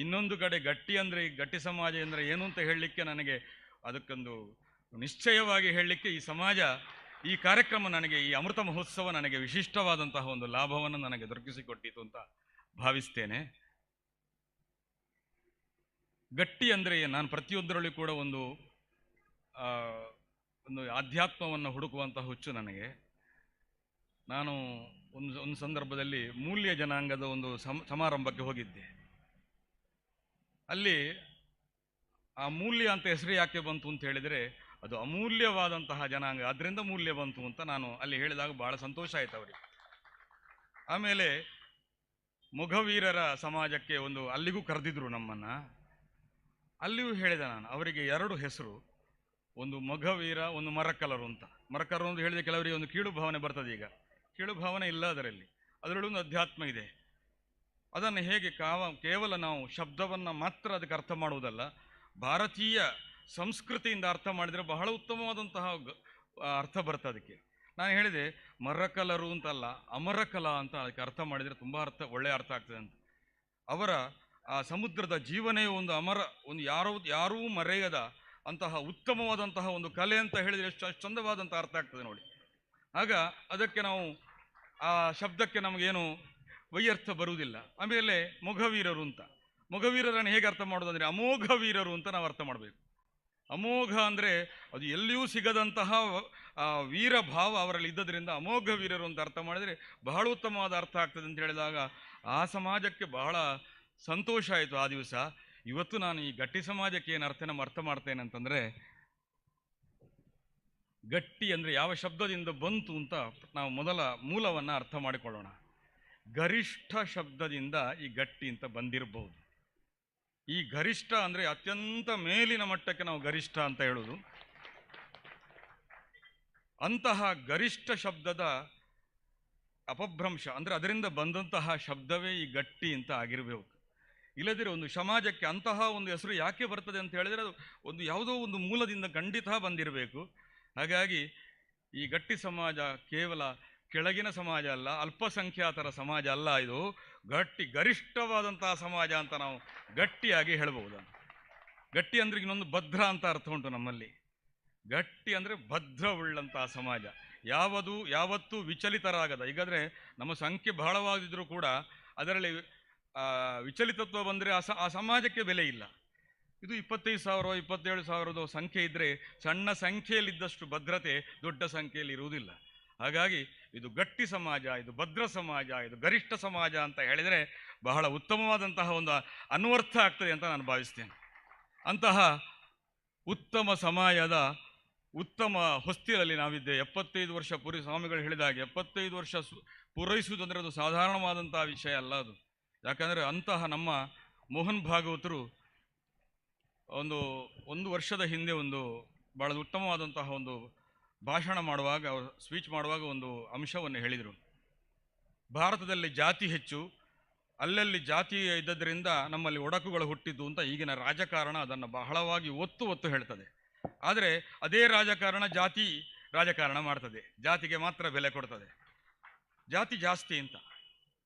ಇನ್ನೊಂದು ಕಡೆ ಗಟ್ಟಿ ಅಂದರೆ, ಗಟ್ಟಿ ಸಮಾಜ ಅಂದರೆ ಏನು ಅಂತ ಹೇಳಲಿಕ್ಕೆ ನನಗೆ ಅದಕ್ಕೊಂದು ನಿಶ್ಚಯವಾಗಿ ಹೇಳಲಿಕ್ಕೆ ಈ ಸಮಾಜ, ಈ ಕಾರ್ಯಕ್ರಮ ನನಗೆ, ಈ ಅಮೃತ ಮಹೋತ್ಸವ ನನಗೆ ವಿಶಿಷ್ಟವಾದಂತಹ ಒಂದು ಲಾಭವನ್ನು ನನಗೆ ದೊರಕಿಸಿಕೊಟ್ಟಿತು ಅಂತ ಭಾವಿಸ್ತೇನೆ. ಗಟ್ಟಿ ಅಂದರೆ ನಾನು ಪ್ರತಿಯೊಂದರಲ್ಲೂ ಕೂಡ ಒಂದು ಒಂದು ಆಧ್ಯಾತ್ಮವನ್ನು ಹುಡುಕುವಂತಹ ಹುಚ್ಚು ನನಗೆ. ನಾನು ಒಂದು ಒಂದು ಸಂದರ್ಭದಲ್ಲಿ ಮೂಲ್ಯ ಜನಾಂಗದ ಒಂದು ಸಮಾರಂಭಕ್ಕೆ ಹೋಗಿದ್ದೆ. ಅಲ್ಲಿ ಆ ಮೂಲ್ಯ ಅಂತ ಹೆಸರು ಯಾಕೆ ಬಂತು ಅಂತ ಹೇಳಿದರೆ, ಅದು ಅಮೂಲ್ಯವಾದಂತಹ ಜನಾಂಗ, ಅದರಿಂದ ಮೂಲ್ಯ ಬಂತು ಅಂತ ನಾನು ಅಲ್ಲಿ ಹೇಳಿದಾಗ ಭಾಳ ಸಂತೋಷ ಆಯಿತು ಅವರಿಗೆ. ಆಮೇಲೆ ಮೊಘವೀರರ ಸಮಾಜಕ್ಕೆ ಒಂದು ಅಲ್ಲಿಗೂ ಕರೆದಿದ್ರು ನಮ್ಮನ್ನು. ಅಲ್ಲಿಯೂ ಹೇಳಿದೆ ನಾನು, ಅವರಿಗೆ ಎರಡು ಹೆಸರು, ಒಂದು ಮೊಘವೀರ, ಒಂದು ಮರಕಲರು ಅಂತ. ಮರಕಲರು ಅಂತ ಹೇಳಿದರೆ ಕೆಲವರಿಗೆ ಒಂದು ಕೀಳು ಭಾವನೆ ಬರ್ತದೆ. ಈಗ ಕೀಳು ಭಾವನೆ ಇಲ್ಲ ಅದರಲ್ಲಿ, ಅದರಲ್ಲೊಂದು ಅಧ್ಯಾತ್ಮ ಇದೆ. ಅದನ್ನು ಹೇಗೆ ಕೇವಲ ನಾವು ಶಬ್ದವನ್ನು ಮಾತ್ರ ಅದಕ್ಕೆ ಅರ್ಥ ಮಾಡುವುದಲ್ಲ, ಭಾರತೀಯ ಸಂಸ್ಕೃತಿಯಿಂದ ಅರ್ಥ ಮಾಡಿದರೆ ಬಹಳ ಉತ್ತಮವಾದಂತಹ ಅರ್ಥ ಬರ್ತದೆ ಅದಕ್ಕೆ. ನಾನು ಹೇಳಿದೆ ಮರಕಲರು ಅಂತಲ್ಲ, ಅಮರಕಲ ಅಂತ ಅದಕ್ಕೆ ಅರ್ಥ ಮಾಡಿದರೆ ತುಂಬ ಅರ್ಥ, ಒಳ್ಳೆಯ ಅರ್ಥ ಆಗ್ತದೆ ಅಂತ. ಅವರ ಆ ಸಮುದ್ರದ ಜೀವನೇ ಒಂದು ಅಮರ, ಒಂದು ಯಾರೂ ಮರೆಯದ ಅಂತಹ ಉತ್ತಮವಾದಂತಹ ಒಂದು ಕಲೆ ಅಂತ ಹೇಳಿದರೆ ಎಷ್ಟು ಅಷ್ಟು ಚಂದವಾದಂಥ ಅರ್ಥ ಆಗ್ತದೆ ನೋಡಿ. ಆಗ ಅದಕ್ಕೆ ನಾವು ಆ ಶಬ್ದಕ್ಕೆ ನಮಗೇನು ವೈಯರ್ಥ ಬರುವುದಿಲ್ಲ. ಆಮೇಲೆ ಮೊಘವೀರರು ಅಂತ, ಮೊಘವೀರರನ್ನು ಹೇಗೆ ಅರ್ಥ ಮಾಡೋದಂದರೆ ಅಮೋಘ ವೀರರು ಅಂತ ನಾವು ಅರ್ಥ ಮಾಡಬೇಕು. ಅಮೋಘ ಅಂದರೆ ಅದು ಎಲ್ಲಿಯೂ ಸಿಗದಂತಹ ವೀರ ಭಾವ ಅವರಲ್ಲಿ ಇದ್ದದರಿಂದ ಅಮೋಘ ವೀರರು ಅಂತ ಅರ್ಥ ಮಾಡಿದರೆ ಬಹಳ ಉತ್ತಮವಾದ ಅರ್ಥ ಆಗ್ತದೆ ಅಂತ ಹೇಳಿದಾಗ ಆ ಸಮಾಜಕ್ಕೆ ಬಹಳ ಸಂತೋಷ ಆಯಿತು ಆ ದಿವಸ. ಇವತ್ತು ನಾನು ಈ ಗಟ್ಟಿ ಸಮಾಜಕ್ಕೆ ಏನು ಅರ್ಥ ನಮ್ಮ ಅರ್ಥ ಮಾಡ್ತೇನೆ ಅಂತಂದರೆ, ಗಟ್ಟಿ ಅಂದರೆ ಯಾವ ಶಬ್ದದಿಂದ ಬಂತು ಅಂತ ನಾವು ಮೊದಲ ಮೂಲವನ್ನು ಅರ್ಥ ಮಾಡಿಕೊಳ್ಳೋಣ. ಗರಿಷ್ಠ ಶಬ್ದದಿಂದ ಈ ಗಟ್ಟಿ ಅಂತ ಬಂದಿರಬಹುದು. ಈ ಗರಿಷ್ಠ ಅಂದರೆ ಅತ್ಯಂತ ಮೇಲಿನ ಮಟ್ಟಕ್ಕೆ ನಾವು ಗರಿಷ್ಠ ಅಂತ ಹೇಳೋದು. ಅಂತಹ ಗರಿಷ್ಠ ಶಬ್ದದ ಅಪಭ್ರಂಶ ಅಂದರೆ ಅದರಿಂದ ಬಂದಂತಹ ಶಬ್ದವೇ ಈ ಗಟ್ಟಿ ಅಂತ ಆಗಿರಬೇಕು. ಇಲ್ಲದಿರೋ ಒಂದು ಸಮಾಜಕ್ಕೆ ಅಂತಹ ಒಂದು ಹೆಸರು ಯಾಕೆ ಬರ್ತದೆ ಅಂತ ಹೇಳಿದರೆ ಅದು ಒಂದು ಯಾವುದೋ ಒಂದು ಮೂಲದಿಂದ ಖಂಡಿತ ಬಂದಿರಬೇಕು. ಹಾಗಾಗಿ ಈ ಗಟ್ಟಿ ಸಮಾಜ ಕೇವಲ ಕೆಳಗಿನ ಸಮಾಜ ಅಲ್ಲ, ಅಲ್ಪಸಂಖ್ಯಾತರ ಸಮಾಜ ಅಲ್ಲ, ಇದು ಗಟ್ಟಿ ಗರಿಷ್ಠವಾದಂತಹ ಸಮಾಜ ಅಂತ ನಾವು ಗಟ್ಟಿಯಾಗಿ ಹೇಳ್ಬೋದು. ಗಟ್ಟಿ ಅಂದರೆ ಇನ್ನೊಂದು ಭದ್ರ ಅಂತ ಅರ್ಥ ಉಂಟು ನಮ್ಮಲ್ಲಿ. ಗಟ್ಟಿ ಅಂದರೆ ಭದ್ರವುಳ್ಳಂತಹ ಸಮಾಜ, ಯಾವುದು ಯಾವತ್ತೂ ವಿಚಲಿತರಾಗದ. ಈಗಾದರೆ ನಮ್ಮ ಸಂಖ್ಯೆ ಬಹಳವಾಗಿದ್ದರೂ ಕೂಡ ಅದರಲ್ಲಿ ವಿಚಲಿತತ್ವ ಬಂದರೆ ಆ ಸಮಾಜಕ್ಕೆ ಬೆಲೆ ಇಲ್ಲ. ಇದು 25,000 27,000 ಸಂಖ್ಯೆ ಇದ್ದರೆ ಸಣ್ಣ ಸಂಖ್ಯೆಯಲ್ಲಿದ್ದಷ್ಟು ಭದ್ರತೆ ದೊಡ್ಡ ಸಂಖ್ಯೆಯಲ್ಲಿ ಇರುವುದಿಲ್ಲ. ಹಾಗಾಗಿ ಇದು ಗಟ್ಟಿ ಸಮಾಜ, ಇದು ಭದ್ರ ಸಮಾಜ, ಇದು ಗರಿಷ್ಠ ಸಮಾಜ ಅಂತ ಹೇಳಿದರೆ ಬಹಳ ಉತ್ತಮವಾದಂತಹ ಒಂದು ಅನ್ವರ್ಥ ಆಗ್ತದೆ ಅಂತ ನಾನು ಭಾವಿಸ್ತೇನೆ. ಅಂತಹ ಉತ್ತಮ ಸಮಾಜದ ಉತ್ತಮ ಹೊಸ್ತಿಲಲ್ಲಿ ನಾವಿದ್ದೆ. 75 ವರ್ಷ ಪೂರೈ, ಸ್ವಾಮಿಗಳು ಹೇಳಿದ ಹಾಗೆ 75 ವರ್ಷ ಪೂರೈಸುವುದಂದರೆ ಅದು ಸಾಧಾರಣವಾದಂತಹ ವಿಷಯ ಅಲ್ಲ ಅದು. ಯಾಕಂದರೆ ಅಂತಹ ನಮ್ಮ ಮೋಹನ್ ಭಾಗವತರು ಒಂದು ವರ್ಷದ ಹಿಂದೆ ಒಂದು ಭಾಳ ಉತ್ತಮವಾದಂತಹ ಒಂದು ಭಾಷಣ ಮಾಡುವಾಗ, ಅವರು ಸ್ಪೀಚ್ ಮಾಡುವಾಗ ಒಂದು ಅಂಶವನ್ನು ಹೇಳಿದರು. ಭಾರತದಲ್ಲಿ ಜಾತಿ ಹೆಚ್ಚು, ಅಲ್ಲಲ್ಲಿ ಜಾತಿ ಇದ್ದದ್ರಿಂದ ನಮ್ಮಲ್ಲಿ ಒಡಕುಗಳು ಹುಟ್ಟಿದ್ದು ಅಂತ ಈಗಿನ ರಾಜಕಾರಣ ಅದನ್ನು ಬಹಳವಾಗಿ ಒತ್ತು ಒತ್ತು ಹೇಳ್ತದೆ. ಆದರೆ ಅದೇ ರಾಜಕಾರಣ ಜಾತಿ ರಾಜಕಾರಣ ಮಾಡ್ತದೆ, ಜಾತಿಗೆ ಮಾತ್ರ ಬೆಲೆ ಕೊಡ್ತದೆ, ಜಾತಿ ಜಾಸ್ತಿ ಅಂತ.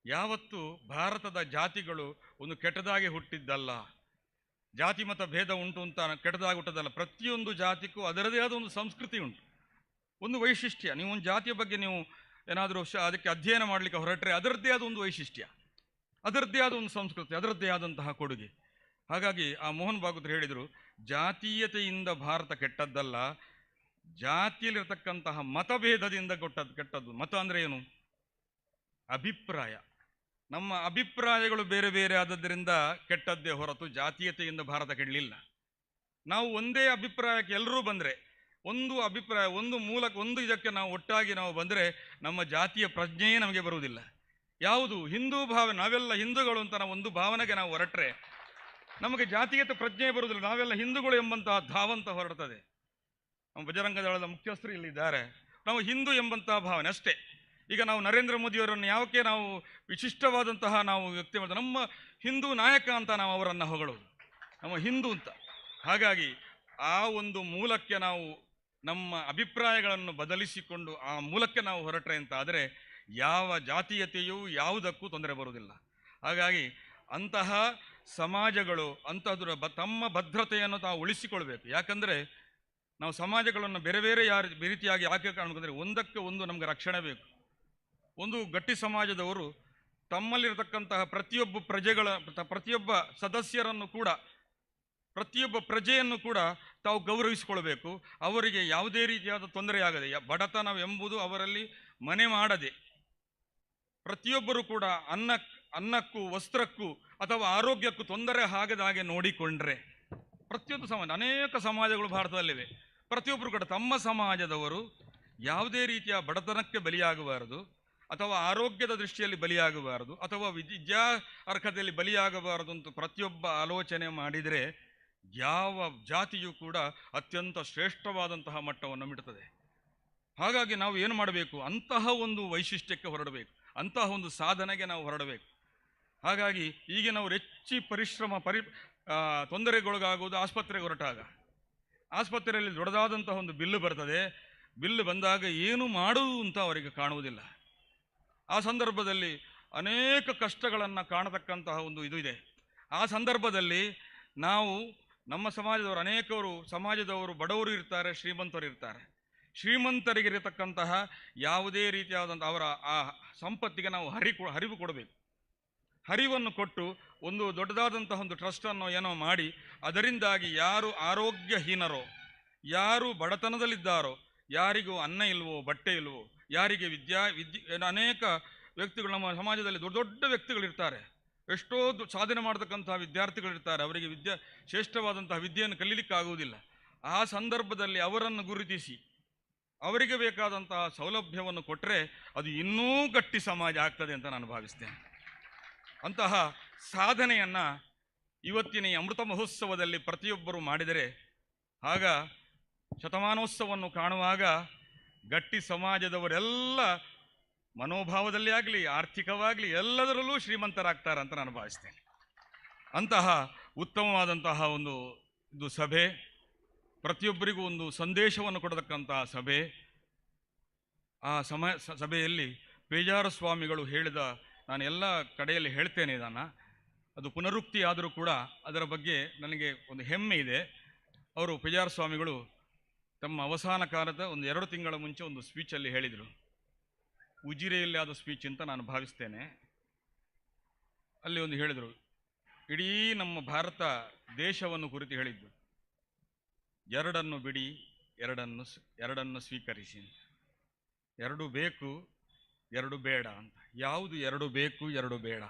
ಯಾವತ್ತು ಭಾರತದ ಜಾತಿಗಳು ಒಂದು ಕೆಟ್ಟದಾಗಿ ಹುಟ್ಟಿದ್ದಲ್ಲ, ಜಾತಿ ಮತ ಭೇದ ಉಂಟು ಅಂತ ಕೆಟ್ಟದಾಗಿ ಹುಟ್ಟದಲ್ಲ. ಪ್ರತಿಯೊಂದು ಜಾತಿಗೂ ಅದರದೇ ಆದ ಒಂದು ಸಂಸ್ಕೃತಿ ಉಂಟು, ಒಂದು ವೈಶಿಷ್ಟ್ಯ. ನೀವು ಒಂದು ಜಾತಿಯ ಬಗ್ಗೆ ನೀವು ಏನಾದರೂ ಅದಕ್ಕೆ ಅಧ್ಯಯನ ಮಾಡಲಿಕ್ಕೆ ಹೊರಟ್ರೆ ಅದರದ್ದೇ ಆದ ಒಂದು ವೈಶಿಷ್ಟ್ಯ, ಅದರದ್ದೇ ಆದ ಒಂದು ಸಂಸ್ಕೃತಿ, ಅದರದ್ದೇ ಆದಂತಹ ಕೊಡುಗೆ. ಹಾಗಾಗಿ ಆ ಮೋಹನ್ ಭಾಗವತರು ಹೇಳಿದರು, ಜಾತೀಯತೆಯಿಂದ ಭಾರತ ಕೆಟ್ಟದ್ದಲ್ಲ, ಜಾತಿಯಲ್ಲಿರತಕ್ಕಂತಹ ಮತಭೇದದಿಂದ ಕೆಟ್ಟದ್ದು. ಮತ ಅಂದರೆ ಏನು? ಅಭಿಪ್ರಾಯ. ನಮ್ಮ ಅಭಿಪ್ರಾಯಗಳು ಬೇರೆ ಬೇರೆ ಆದದ್ದರಿಂದ ಕೆಟ್ಟದ್ದೇ ಹೊರತು ಜಾತೀಯತೆಯಿಂದ ಭಾರತ ಕೆಡಲಿಲ್ಲ. ನಾವು ಒಂದೇ ಅಭಿಪ್ರಾಯಕ್ಕೆ ಎಲ್ಲರೂ ಬಂದರೆ, ಒಂದು ಅಭಿಪ್ರಾಯ, ಒಂದು ಮೂಲಕ, ಒಂದು ಇದಕ್ಕೆ ನಾವು ಒಟ್ಟಾಗಿ ನಾವು ಬಂದರೆ ನಮ್ಮ ಜಾತಿಯ ಪ್ರಜ್ಞೆಯೇ ನಮಗೆ ಬರುವುದಿಲ್ಲ. ಯಾವುದು ಹಿಂದೂ ಭಾವನೆ, ನಾವೆಲ್ಲ ಹಿಂದೂಗಳು ಅಂತ ನಾವು ಒಂದು ಭಾವನೆಗೆ ನಾವು ಹೊರಟ್ರೆ ನಮಗೆ ಜಾತೀಯತೆ ಪ್ರಜ್ಞೆ ಬರುವುದಿಲ್ಲ. ನಾವೆಲ್ಲ ಹಿಂದೂಗಳು ಎಂಬಂತಹ ಧಾವಂತ ಹೊರಡ್ತದೆ. ನಮ್ಮ ಬಜರಂಗ ದಳದ ಮುಖ್ಯಸ್ಥರು ಇಲ್ಲಿದ್ದಾರೆ, ನಾವು ಹಿಂದೂ ಎಂಬಂತಹ ಭಾವನೆ ಅಷ್ಟೇ. ಈಗ ನಾವು ನರೇಂದ್ರ ಮೋದಿಯವರನ್ನು ಯಾವಕ್ಕೆ ನಾವು ವಿಶಿಷ್ಟವಾದಂತಹ ನಾವು ವ್ಯಕ್ತಿ ಮಾಡ್ತೇವೆ, ನಮ್ಮ ಹಿಂದೂ ನಾಯಕ ಅಂತ ನಾವು ಅವರನ್ನು ಹೊಗಳೋದು, ನಮ್ಮ ಹಿಂದೂ ಅಂತ. ಹಾಗಾಗಿ ಆ ಒಂದು ಮೂಲಕ್ಕೆ ನಾವು ನಮ್ಮ ಅಭಿಪ್ರಾಯಗಳನ್ನು ಬದಲಿಸಿಕೊಂಡು ಆ ಮೂಲಕ್ಕೆ ನಾವು ಹೊರಟ್ರೆ ಅಂತ ಆದರೆ ಯಾವ ಜಾತೀಯತೆಯೂ ಯಾವುದಕ್ಕೂ ತೊಂದರೆ ಬರುವುದಿಲ್ಲ. ಹಾಗಾಗಿ ಅಂತಹ ಸಮಾಜಗಳು ಅಂತಹದ್ರ ತಮ್ಮ ಭದ್ರತೆಯನ್ನು ತಾವು ಉಳಿಸಿಕೊಳ್ಬೇಕು. ಯಾಕಂದರೆ ನಾವು ಸಮಾಜಗಳನ್ನು ಬೇರೆ ಬೇರೆ ಯಾರ ರೀತಿಯಾಗಿ ಯಾಕೆ ಕಾಣಬೇಕಂದ್ರೆ ಒಂದಕ್ಕೆ ಒಂದು ನಮಗೆ ರಕ್ಷಣೆ ಬೇಕು. ಒಂದು ಗಟ್ಟಿ ಸಮಾಜದವರು ತಮ್ಮಲ್ಲಿರತಕ್ಕಂತಹ ಪ್ರತಿಯೊಬ್ಬ ಪ್ರಜೆಗಳ, ಪ್ರತಿಯೊಬ್ಬ ಸದಸ್ಯರನ್ನು ಕೂಡ, ಪ್ರತಿಯೊಬ್ಬ ಪ್ರಜೆಯನ್ನು ಕೂಡ ತಾವು ಗೌರವಿಸಿಕೊಳ್ಬೇಕು. ಅವರಿಗೆ ಯಾವುದೇ ರೀತಿಯಾದ ತೊಂದರೆಯಾಗದೆ, ಬಡತನವೆಂಬುದು ಅವರಲ್ಲಿ ಮನೆ ಮಾಡದೆ, ಪ್ರತಿಯೊಬ್ಬರು ಕೂಡ ಅನ್ನಕ್ಕೂ ವಸ್ತ್ರಕ್ಕೂ ಅಥವಾ ಆರೋಗ್ಯಕ್ಕೂ ತೊಂದರೆ ಆಗದ ಹಾಗೆ ನೋಡಿಕೊಂಡ್ರೆ, ಪ್ರತಿಯೊಂದು ಸಮಾಜ, ಅನೇಕ ಸಮಾಜಗಳು ಭಾರತದಲ್ಲಿವೆ, ಪ್ರತಿಯೊಬ್ಬರು ಕೂಡ ತಮ್ಮ ಸಮಾಜದವರು ಯಾವುದೇ ರೀತಿಯ ಬಡತನಕ್ಕೆ ಬಲಿಯಾಗಬಾರದು, ಅಥವಾ ಆರೋಗ್ಯದ ದೃಷ್ಟಿಯಲ್ಲಿ ಬಲಿಯಾಗಬಾರದು, ಅಥವಾ ವಿದ್ಯಾ ಅರ್ಹತೆಯಲ್ಲಿ ಬಲಿಯಾಗಬಾರದು ಅಂತ ಪ್ರತಿಯೊಬ್ಬ ಆಲೋಚನೆ ಮಾಡಿದರೆ ಯಾವ ಜಾತಿಯೂ ಕೂಡ ಅತ್ಯಂತ ಶ್ರೇಷ್ಠವಾದಂತಹ ಮಟ್ಟವನ್ನು ಮಿಡುತ್ತದೆ. ಹಾಗಾಗಿ ನಾವು ಏನು ಮಾಡಬೇಕು? ಅಂತಹ ಒಂದು ವೈಶಿಷ್ಟ್ಯಕ್ಕೆ ಹೊರಡಬೇಕು, ಅಂತಹ ಒಂದು ಸಾಧನೆಗೆ ನಾವು ಹೊರಡಬೇಕು. ಹಾಗಾಗಿ ಈಗಿನವರು ಹೆಚ್ಚಿ ಪರಿಶ್ರಮ ತೊಂದರೆಗೊಳಗಾಗುವುದು ಆಸ್ಪತ್ರೆಗೆ ಹೊರಟಾಗ. ಆಸ್ಪತ್ರೆಯಲ್ಲಿ ದೊಡ್ಡದಾದಂತಹ ಒಂದು ಬಿಲ್ಲು ಬರ್ತದೆ. ಬಿಲ್ಲು ಬಂದಾಗ ಏನು ಮಾಡುವುದು ಅಂತ ಅವರಿಗೆ ಕಾಣುವುದಿಲ್ಲ. ಆ ಸಂದರ್ಭದಲ್ಲಿ ಅನೇಕ ಕಷ್ಟಗಳನ್ನು ಕಾಣತಕ್ಕಂತಹ ಒಂದು ಇದು ಇದೆ. ಆ ಸಂದರ್ಭದಲ್ಲಿ ನಾವು ನಮ್ಮ ಸಮಾಜದವರು, ಅನೇಕರು ಸಮಾಜದವರು ಬಡವರು ಇರ್ತಾರೆ, ಶ್ರೀಮಂತರು ಇರ್ತಾರೆ. ಶ್ರೀಮಂತರಿಗಿರತಕ್ಕಂತಹ ಯಾವುದೇ ರೀತಿಯಾದಂಥ ಅವರ ಆ ಸಂಪತ್ತಿಗೆ ನಾವು ಹರಿವು ಕೊಡಬೇಕು. ಹರಿವನ್ನು ಕೊಟ್ಟು ಒಂದು ದೊಡ್ಡದಾದಂತಹ ಒಂದು ಟ್ರಸ್ಟನ್ನು ಏನೋ ಮಾಡಿ, ಅದರಿಂದಾಗಿ ಯಾರು ಆರೋಗ್ಯಹೀನರೋ, ಯಾರು ಬಡತನದಲ್ಲಿದ್ದಾರೋ, ಯಾರಿಗೂ ಅನ್ನ ಇಲ್ವೋ, ಬಟ್ಟೆ ಇಲ್ವೋ, ಯಾರಿಗೆ ವಿದ್ಯೆ ಅನೇಕ ವ್ಯಕ್ತಿಗಳು ನಮ್ಮ ಸಮಾಜದಲ್ಲಿ ದೊಡ್ಡ ದೊಡ್ಡ ವ್ಯಕ್ತಿಗಳಿರ್ತಾರೆ, ಎಷ್ಟೋ ಸಾಧನೆ ಮಾಡ್ತಕ್ಕಂತಹ ವಿದ್ಯಾರ್ಥಿಗಳಿರ್ತಾರೆ, ಅವರಿಗೆ ಶ್ರೇಷ್ಠವಾದಂತಹ ವಿದ್ಯೆಯನ್ನು ಕಲೀಲಿಕ್ಕಾಗುವುದಿಲ್ಲ. ಆ ಸಂದರ್ಭದಲ್ಲಿ ಅವರನ್ನು ಗುರುತಿಸಿ ಅವರಿಗೆ ಬೇಕಾದಂತಹ ಸೌಲಭ್ಯವನ್ನು ಕೊಟ್ಟರೆ ಅದು ಇನ್ನೂ ಗಟ್ಟಿ ಸಮಾಜ ಆಗ್ತದೆ ಅಂತ ನಾನು ಭಾವಿಸ್ತೇನೆ. ಅಂತಹ ಸಾಧನೆಯನ್ನು ಇವತ್ತಿನ ಈ ಅಮೃತ ಮಹೋತ್ಸವದಲ್ಲಿ ಪ್ರತಿಯೊಬ್ಬರು ಮಾಡಿದರೆ, ಆಗ ಶತಮಾನೋತ್ಸವವನ್ನು ಕಾಣುವಾಗ ಗಟ್ಟಿ ಸಮಾಜದವರೆಲ್ಲ ಮನೋಭಾವದಲ್ಲಿ ಆಗಲಿ, ಆರ್ಥಿಕವಾಗಲಿ, ಎಲ್ಲದರಲ್ಲೂ ಶ್ರೀಮಂತರಾಗ್ತಾರೆ ಅಂತ ನಾನು ಭಾವಿಸ್ತೇನೆ. ಅಂತಹ ಉತ್ತಮವಾದಂತಹ ಒಂದು ಇದು ಸಭೆ, ಪ್ರತಿಯೊಬ್ಬರಿಗೂ ಒಂದು ಸಂದೇಶವನ್ನು ಕೊಡತಕ್ಕಂತಹ ಸಭೆ. ಆ ಸಭೆಯಲ್ಲಿ ಪೇಜಾರ ಸ್ವಾಮಿಗಳು ಹೇಳಿದ, ನಾನು ಎಲ್ಲ ಕಡೆಯಲ್ಲಿ ಹೇಳ್ತೇನೆ ಇದನ್ನು, ಅದು ಪುನರುಕ್ತಿ ಆದರೂ ಕೂಡ ಅದರ ಬಗ್ಗೆ ನನಗೆ ಒಂದು ಹೆಮ್ಮೆ ಇದೆ. ಅವರು ಪೇಜಾರ ಸ್ವಾಮಿಗಳು ತಮ್ಮ ಅವಸಾನ ಕಾಲದ ಒಂದು 2 ತಿಂಗಳ ಮುಂಚೆ ಒಂದು ಸ್ಪೀಚಲ್ಲಿ ಹೇಳಿದರು, ಉಜಿರೆಯಲ್ಲಿ ಆದ ಸ್ಪೀಚ್ ಅಂತ ನಾನು ಭಾವಿಸ್ತೇನೆ. ಅಲ್ಲಿ ಒಂದು ಹೇಳಿದರು, ಇಡೀ ನಮ್ಮ ಭಾರತ ದೇಶವನ್ನು ಕುರಿತು ಹೇಳಿದ್ದು, 2 ಬಿಡಿ, 2 ಸ್ವೀಕರಿಸಿ, 2 ಬೇಕು 2 ಬೇಡ ಅಂತ. ಯಾವುದು 2 ಬೇಕು 2 ಬೇಡ?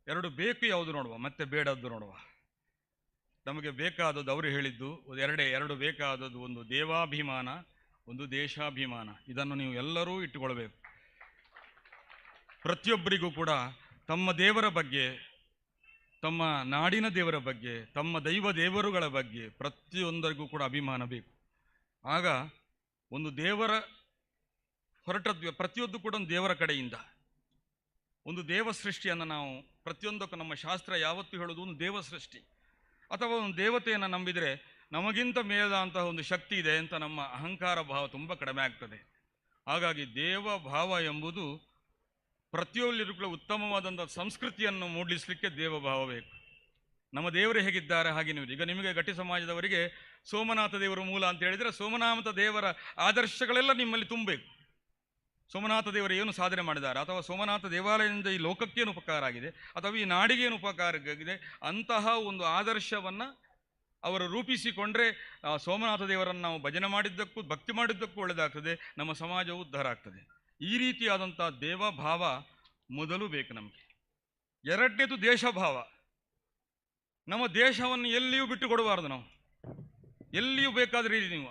2 ಬೇಕು ಯಾವುದು ನೋಡುವ, ಮತ್ತೆ ಬೇಡದ್ದು ನೋಡುವ. ನಮಗೆ ಬೇಕಾದದ್ದು ಅವರು ಹೇಳಿದ್ದು 2 ಬೇಕಾದದ್ದು, ಒಂದು ದೇವಾಭಿಮಾನ, ಒಂದು ದೇಶಾಭಿಮಾನ. ಇದನ್ನು ನೀವು ಎಲ್ಲರೂ ಇಟ್ಟುಕೊಳ್ಬೇಕು. ಪ್ರತಿಯೊಬ್ಬರಿಗೂ ಕೂಡ ತಮ್ಮ ದೇವರ ಬಗ್ಗೆ, ತಮ್ಮ ನಾಡಿನ ದೇವರ ಬಗ್ಗೆ, ತಮ್ಮ ದೈವ ದೇವರುಗಳ ಬಗ್ಗೆ ಪ್ರತಿಯೊಂದರಿಗೂ ಕೂಡ ಅಭಿಮಾನ ಬೇಕು. ಆಗ ಒಂದು ದೇವರ ಹೊರಟದ್ದು ಪ್ರತಿಯೊಂದು ಕೂಡ ಒಂದು ದೇವರ ಕಡೆಯಿಂದ ಒಂದು ದೇವ ಸೃಷ್ಟಿಯನ್ನು ನಾವು ಪ್ರತಿಯೊಂದಕ್ಕೂ ನಮ್ಮ ಶಾಸ್ತ್ರ ಯಾವತ್ತೂ ಹೇಳೋದು ಒಂದು ದೇವ ಸೃಷ್ಟಿ ಅಥವಾ ಒಂದು ದೇವತೆಯನ್ನು ನಂಬಿದರೆ ನಮಗಿಂತ ಮೇಲಾದಂತಹ ಒಂದು ಶಕ್ತಿ ಇದೆ ಅಂತ ನಮ್ಮ ಅಹಂಕಾರ ಭಾವ ತುಂಬ ಕಡಿಮೆ ಆಗ್ತದೆ. ಹಾಗಾಗಿ ದೇವ ಭಾವ ಎಂಬುದು ಪ್ರತಿಯೊಬ್ಬರಿಗೂ ಕೂಡ ಉತ್ತಮವಾದಂಥ ಸಂಸ್ಕೃತಿಯನ್ನು ಮೂಡಿಸಲಿಕ್ಕೆ ದೇವಭಾವ ಬೇಕು. ನಮ್ಮ ದೇವರು ಹೇಗಿದ್ದಾರೆ ಹಾಗೆ ನೀವು ಈಗ ನಿಮಗೆ ಗಟ್ಟಿ ಸಮಾಜದವರಿಗೆ ಸೋಮನಾಥ ದೇವರು ಮೂಲ ಅಂತ ಹೇಳಿದರೆ ಸೋಮನಾಥ ದೇವರ ಆದರ್ಶಗಳೆಲ್ಲ ನಿಮ್ಮಲ್ಲಿ ತುಂಬಬೇಕು. ಸೋಮನಾಥ ದೇವರು ಏನು ಸಾಧನೆ ಮಾಡಿದ್ದಾರೆ, ಅಥವಾ ಸೋಮನಾಥ ದೇವಾಲಯದಿಂದ ಈ ಲೋಕಕ್ಕೇನು ಉಪಕಾರ ಆಗಿದೆ, ಅಥವಾ ಈ ನಾಡಿಗೇನು ಉಪಕಾರ ಆಗಿದೆ, ಅಂತಹ ಒಂದು ಆದರ್ಶವನ್ನು ಅವರು ರೂಪಿಸಿಕೊಂಡ್ರೆ ಆ ಸೋಮನಾಥ ದೇವರನ್ನು ನಾವು ಭಜನೆ ಮಾಡಿದ್ದಕ್ಕೂ ಭಕ್ತಿ ಮಾಡಿದ್ದಕ್ಕೂ ಒಳ್ಳೆಯದಾಗ್ತದೆ, ನಮ್ಮ ಸಮಾಜವು ಉದ್ಧಾರ ಆಗ್ತದೆ. ಈ ರೀತಿಯಾದಂಥ ದೇವಭಾವ ಮೊದಲು ಬೇಕು ನಮಗೆ. ಎರಡನೇದು ದೇಶಭಾವ. ನಮ್ಮ ದೇಶವನ್ನು ಎಲ್ಲಿಯೂ ಬಿಟ್ಟು ಕೊಡಬಾರ್ದು. ನಾವು ಎಲ್ಲಿಯೂ ಬೇಕಾದರೆ ಇರಿ, ನೀವು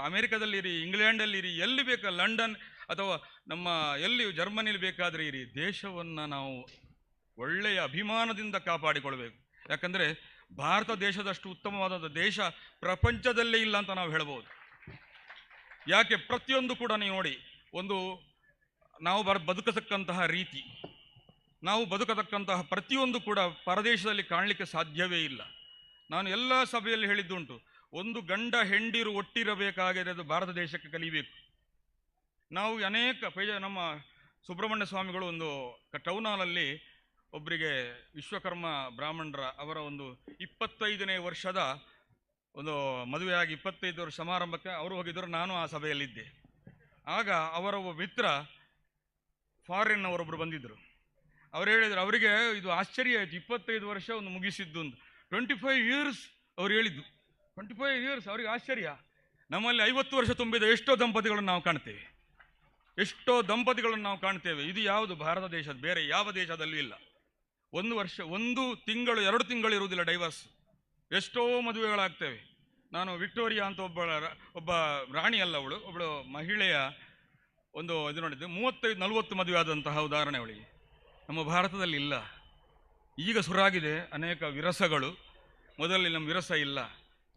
ಅಮೇರಿಕಾದಲ್ಲಿರಿ, ಇಂಗ್ಲೆಂಡಲ್ಲಿರಿ, ಎಲ್ಲಿ ಬೇಕಾ, ಲಂಡನ್ ಅಥವಾ ನಮ್ಮ ಎಲ್ಲಿ ಜರ್ಮನಿಲಿ ಬೇಕಾದರೆ ಇರಿ, ದೇಶವನ್ನು ನಾವು ಒಳ್ಳೆಯ ಅಭಿಮಾನದಿಂದ ಕಾಪಾಡಿಕೊಳ್ಬೇಕು. ಯಾಕಂದರೆ ಭಾರತ ದೇಶದಷ್ಟು ಉತ್ತಮವಾದ ದೇಶ ಪ್ರಪಂಚದಲ್ಲೇ ಇಲ್ಲ ಅಂತ ನಾವು ಹೇಳ್ಬೋದು. ಯಾಕೆ ಪ್ರತಿಯೊಂದು ಕೂಡ ನೀವು ನೋಡಿ, ಒಂದು ನಾವು ಬದುಕತಕ್ಕಂತಹ ರೀತಿ, ನಾವು ಬದುಕತಕ್ಕಂತಹ ಪ್ರತಿಯೊಂದು ಕೂಡ ಪರದೇಶದಲ್ಲಿ ಕಾಣಲಿಕ್ಕೆ ಸಾಧ್ಯವೇ ಇಲ್ಲ. ನಾನು ಎಲ್ಲ ಸಭೆಯಲ್ಲಿ ಹೇಳಿದ್ದುಂಟು, ಒಂದು ಗಂಡ ಹೆಂಡಿರು ಒಟ್ಟಿರಬೇಕಾಗಿರೋದು ಭಾರತ ದೇಶಕ್ಕೆ ಕಲಿಬೇಕು. ನಾವು ಅನೇಕ ನಮ್ಮ ಸುಬ್ರಹ್ಮಣ್ಯ ಸ್ವಾಮಿಗಳು ಒಂದು ಟೌನ್ ಹಾಲಲ್ಲಿ ಒಬ್ಬರಿಗೆ ವಿಶ್ವಕರ್ಮ ಬ್ರಾಹ್ಮಣರ ಅವರ ಒಂದು 25ನೇ ವರ್ಷದ ಒಂದು ಮದುವೆಯಾಗಿ 25 ವರ್ಷ ಸಮಾರಂಭಕ್ಕೆ ಅವರು ಹೋಗಿದ್ದರು, ನಾನು ಆ ಸಭೆಯಲ್ಲಿದ್ದೆ. ಆಗ ಅವರ ಒಬ್ಬ ಮಿತ್ರ ಫಾರಿನ್ ಅವರೊಬ್ಬರು ಬಂದಿದ್ದರು. ಅವರು ಹೇಳಿದರು, ಅವರಿಗೆ ಇದು ಆಶ್ಚರ್ಯ ಆಯಿತು, 25 ವರ್ಷ ಒಂದು ಮುಗಿಸಿದ್ದು ಅಂತ. 25 ಇಯರ್ಸ್ ಅವ್ರು ಹೇಳಿದ್ದು, 25 ಇಯರ್ಸ್ ಅವ್ರಿಗೆ ಆಶ್ಚರ್ಯ. ನಮ್ಮಲ್ಲಿ 50 ವರ್ಷ ತುಂಬಿದ ಎಷ್ಟೋ ದಂಪತಿಗಳನ್ನು ನಾವು ಕಾಣ್ತೇವೆ, ಎಷ್ಟೋ ದಂಪತಿಗಳನ್ನು ನಾವು ಕಾಣ್ತೇವೆ. ಇದು ಯಾವುದು ಭಾರತ ದೇಶದ, ಬೇರೆ ಯಾವ ದೇಶದಲ್ಲೂ ಇಲ್ಲ. 1 ವರ್ಷ, 1 ತಿಂಗಳು, 2 ತಿಂಗಳು ಇರುವುದಿಲ್ಲ ಡೈವರ್ಸ್. ಎಷ್ಟೋ ಮದುವೆಗಳಾಗ್ತೇವೆ. ನಾನು ವಿಕ್ಟೋರಿಯಾ ಅಂತ ಒಬ್ಬ ರಾಣಿ ಅಲ್ಲ ಅವಳು, ಒಬ್ಬಳು ಮಹಿಳೆಯ ಒಂದು ಇದು ನೋಡಿದ್ದೆ, 35-40 ಮದುವೆ ಆದಂತಹ ಉದಾಹರಣೆ ಅವಳಿಗೆ. ನಮ್ಮ ಭಾರತದಲ್ಲಿ ಇಲ್ಲ. ಈಗ ಶುರುವಾಗಿದೆ ಅನೇಕ ವಿರಸಗಳು, ಮೊದಲಲ್ಲಿ ನಮ್ಮ ವಿರಸ ಇಲ್ಲ.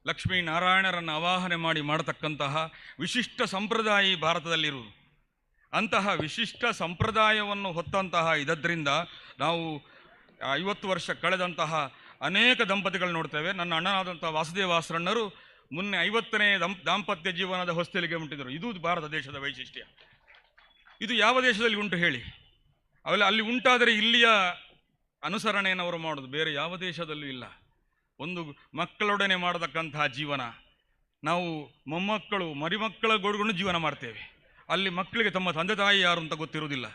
ಲಕ್ಷ್ಮೀ ನಾರಾಯಣರನ್ನು ಆವಾಹನೆ ಮಾಡಿ ಮಾಡತಕ್ಕಂತಹ ವಿಶಿಷ್ಟ ಸಂಪ್ರದಾಯ ಭಾರತದಲ್ಲಿರುವುದು. ಅಂತಹ ವಿಶಿಷ್ಟ ಸಂಪ್ರದಾಯವನ್ನು ಹೊತ್ತಂತಹ ಇದರಿಂದ ನಾವು 50 ವರ್ಷ ಕಳೆದಂತಹ ಅನೇಕ ದಂಪತಿಗಳು ನೋಡ್ತೇವೆ. ನನ್ನ ಅಣ್ಣನಾದಂಥ ವಾಸುದೇವಾಸರಣ್ಣರು ಮುನ್ನೆ 50ನೇ ದಾಂಪತ್ಯ ಜೀವನದ ಹೊಸ್ತಿಲಿಗೆ ಮುಟ್ಟಿದರು. ಇದು ಭಾರತ ದೇಶದ ವೈಶಿಷ್ಟ್ಯ. ಇದು ಯಾವ ದೇಶದಲ್ಲಿ ಉಂಟು ಹೇಳಿ? ಅವೆಲ್ಲ ಅಲ್ಲಿ ಉಂಟಾದರೆ ಇಲ್ಲಿಯ ಅನುಸರಣೆಯನ್ನು ಅವರು ಮಾಡೋದು, ಬೇರೆ ಯಾವ ದೇಶದಲ್ಲೂ ಇಲ್ಲ. ಒಂದು ಮಕ್ಕಳೊಡನೆ ಮಾಡತಕ್ಕಂತಹ ಜೀವನ, ನಾವು ಮೊಮ್ಮಕ್ಕಳು ಮರಿಮಕ್ಕಳ ಗೋಡುಕೊಂಡು ಜೀವನ ಮಾಡ್ತೇವೆ. ಅಲ್ಲಿ ಮಕ್ಕಳಿಗೆ ತಮ್ಮ ತಂದೆ ತಾಯಿ ಯಾರು ಅಂತ ಗೊತ್ತಿರುವುದಿಲ್ಲ.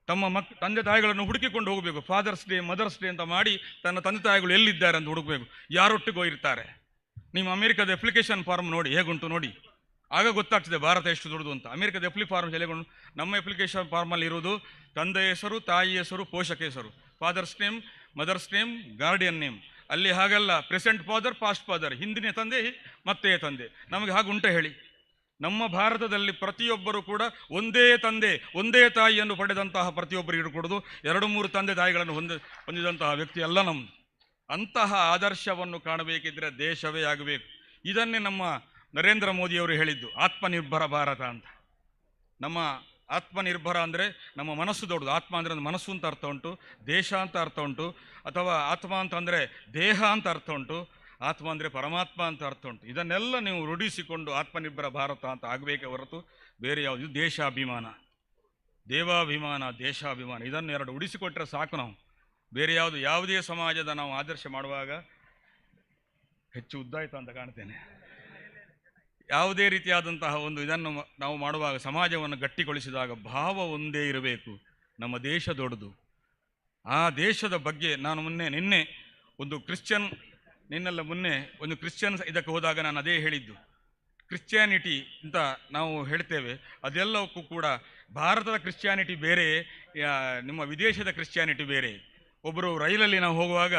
ತಮ್ಮ ತಂದೆ ತಾಯಿಗಳನ್ನು ಹುಡುಕಿಕೊಂಡು ಹೋಗಬೇಕು. ಫಾದರ್ಸ್ ಡೇ, ಮದರ್ಸ್ ಡೇ ಅಂತ ಮಾಡಿ ತನ್ನ ತಂದೆ ತಾಯಿಗಳು ಎಲ್ಲಿದ್ದಾರೆ ಅಂತ ಹುಡುಕಬೇಕು, ಯಾರೊಟ್ಟಿಗೋ ಇರ್ತಾರೆ. ನಿಮ್ಮ ಅಮೇರಿಕಾದ ಅಪ್ಲಿಕೇಶನ್ ಫಾರ್ಮ್ ನೋಡಿ ಹೇಗುಂಟು ನೋಡಿ, ಆಗ ಗೊತ್ತಾಗ್ತದೆ ಭಾರತ ಎಷ್ಟು ದೊಡ್ಡದು ಅಂತ. ಅಮೇರಿಕಾದ ಅಪ್ಲಿ ಫಾರ್ಮ್ ಹೇಗೊಂಡು, ನಮ್ಮ ಅಪ್ಲಿಕೇಶನ್ ಫಾರ್ಮಲ್ಲಿ ಇರುವುದು ತಂದೆ ಹೆಸರು, ತಾಯಿ ಹೆಸರು, ಪೋಷಕ ಹೆಸರು, father's name, mother's name, guardian name. ಅಲ್ಲಿ ಹಾಗಲ್ಲ, ಪ್ರೆಸೆಂಟ್ ಫಾದರ್, ಪಾಸ್ಟ್ ಫಾದರ್, ಹಿಂದಿನ ತಂದೆ ಮತ್ತೆ ತಂದೆ. ನಮಗೆ ಹಾಗುಂಟ ಹೇಳಿ? ನಮ್ಮ ಭಾರತದಲ್ಲಿ ಪ್ರತಿಯೊಬ್ಬರು ಕೂಡ ಒಂದೇ ತಂದೆ ಒಂದೇ ತಾಯಿಯನ್ನು ಪಡೆದಂತಹ ಪ್ರತಿಯೊಬ್ಬರಿಗೂ ಕೊಡೋದು 2-3 ತಂದೆ ತಾಯಿಗಳನ್ನು ಹೊಂದಿದಂತಹ ವ್ಯಕ್ತಿ ಅಲ್ಲ ನಮ್ಮದು. ಅಂತಹ ಆದರ್ಶವನ್ನು ಕಾಣಬೇಕಿದ್ರೆ ದೇಶವೇ ಆಗಬೇಕು. ಇದನ್ನೇ ನಮ್ಮ ನರೇಂದ್ರ ಮೋದಿಯವರು ಹೇಳಿದ್ದು, ಆತ್ಮನಿರ್ಭರ ಭಾರತ ಅಂತ. ನಮ್ಮ ಆತ್ಮನಿರ್ಭರ ಅಂದರೆ ನಮ್ಮ ಮನಸ್ಸು ದೊಡ್ಡದು. ಆತ್ಮ ಅಂದರೆ ಮನಸ್ಸು ಅಂತ ಅರ್ಥ ಉಂಟು, ದೇಶ ಅಂತ ಅರ್ಥ ಉಂಟು, ಅಥವಾ ಆತ್ಮ ಅಂತಂದರೆ ದೇಹ ಅಂತ ಅರ್ಥ ಉಂಟು, ಆತ್ಮ ಅಂದರೆ ಪರಮಾತ್ಮ ಅಂತ ಅರ್ಥ ಉಂಟು. ಇದನ್ನೆಲ್ಲ ನೀವು ರೂಢಿಸಿಕೊಂಡು ಆತ್ಮನಿರ್ಭರ ಭಾರತ ಅಂತ ಆಗಬೇಕೇ ಹೊರತು ಬೇರೆ ಯಾವುದು. ದೇಶಾಭಿಮಾನ, ದೇವಾಭಿಮಾನ, ದೇಶಾಭಿಮಾನ, ಇದನ್ನು ಎರಡು ಉಡಿಸಿಕೊಟ್ಟರೆ ಸಾಕು. ನಾವು ಬೇರೆ ಯಾವುದು ಯಾವುದೇ ಸಮಾಜದ ನಾವು ಆದರ್ಶ ಮಾಡುವಾಗ ಹೆಚ್ಚು ಉದ್ದಾಯಿತ ಅಂತ ಕಾಣ್ತೇನೆ. ಯಾವುದೇ ರೀತಿಯಾದಂತಹ ಒಂದು ಇದನ್ನು ನಾವು ಮಾಡುವಾಗ ಸಮಾಜವನ್ನು ಗಟ್ಟಿಗೊಳಿಸಿದಾಗ ಭಾವ ಒಂದೇ ಇರಬೇಕು. ನಮ್ಮ ದೇಶ ದೊಡ್ಡದು, ಆ ದೇಶದ ಬಗ್ಗೆ ನಾನು ನಿನ್ನೆ ಒಂದು ಕ್ರಿಶ್ಚಿಯನ್ ನಿನ್ನೆಲ್ಲ ಮೊನ್ನೆ ಒಂದು ಕ್ರಿಶ್ಚಿಯನ್ ಇದಕ್ಕೆ ಹೋದಾಗ ನಾನು ಅದೇ ಹೇಳಿದ್ದು. ಕ್ರಿಶ್ಚಿಯಾನಿಟಿ ಅಂತ ನಾವು ಹೇಳ್ತೇವೆ, ಅದೆಲ್ಲವಕ್ಕೂ ಕೂಡ ಭಾರತದ ಕ್ರಿಶ್ಚಿಯಾನಿಟಿ ಬೇರೆ, ನಿಮ್ಮ ವಿದೇಶದ ಕ್ರಿಶ್ಚಿಯಾನಿಟಿ ಬೇರೆ. ಒಬ್ಬರು ರೈಲಲ್ಲಿ ನಾವು ಹೋಗುವಾಗ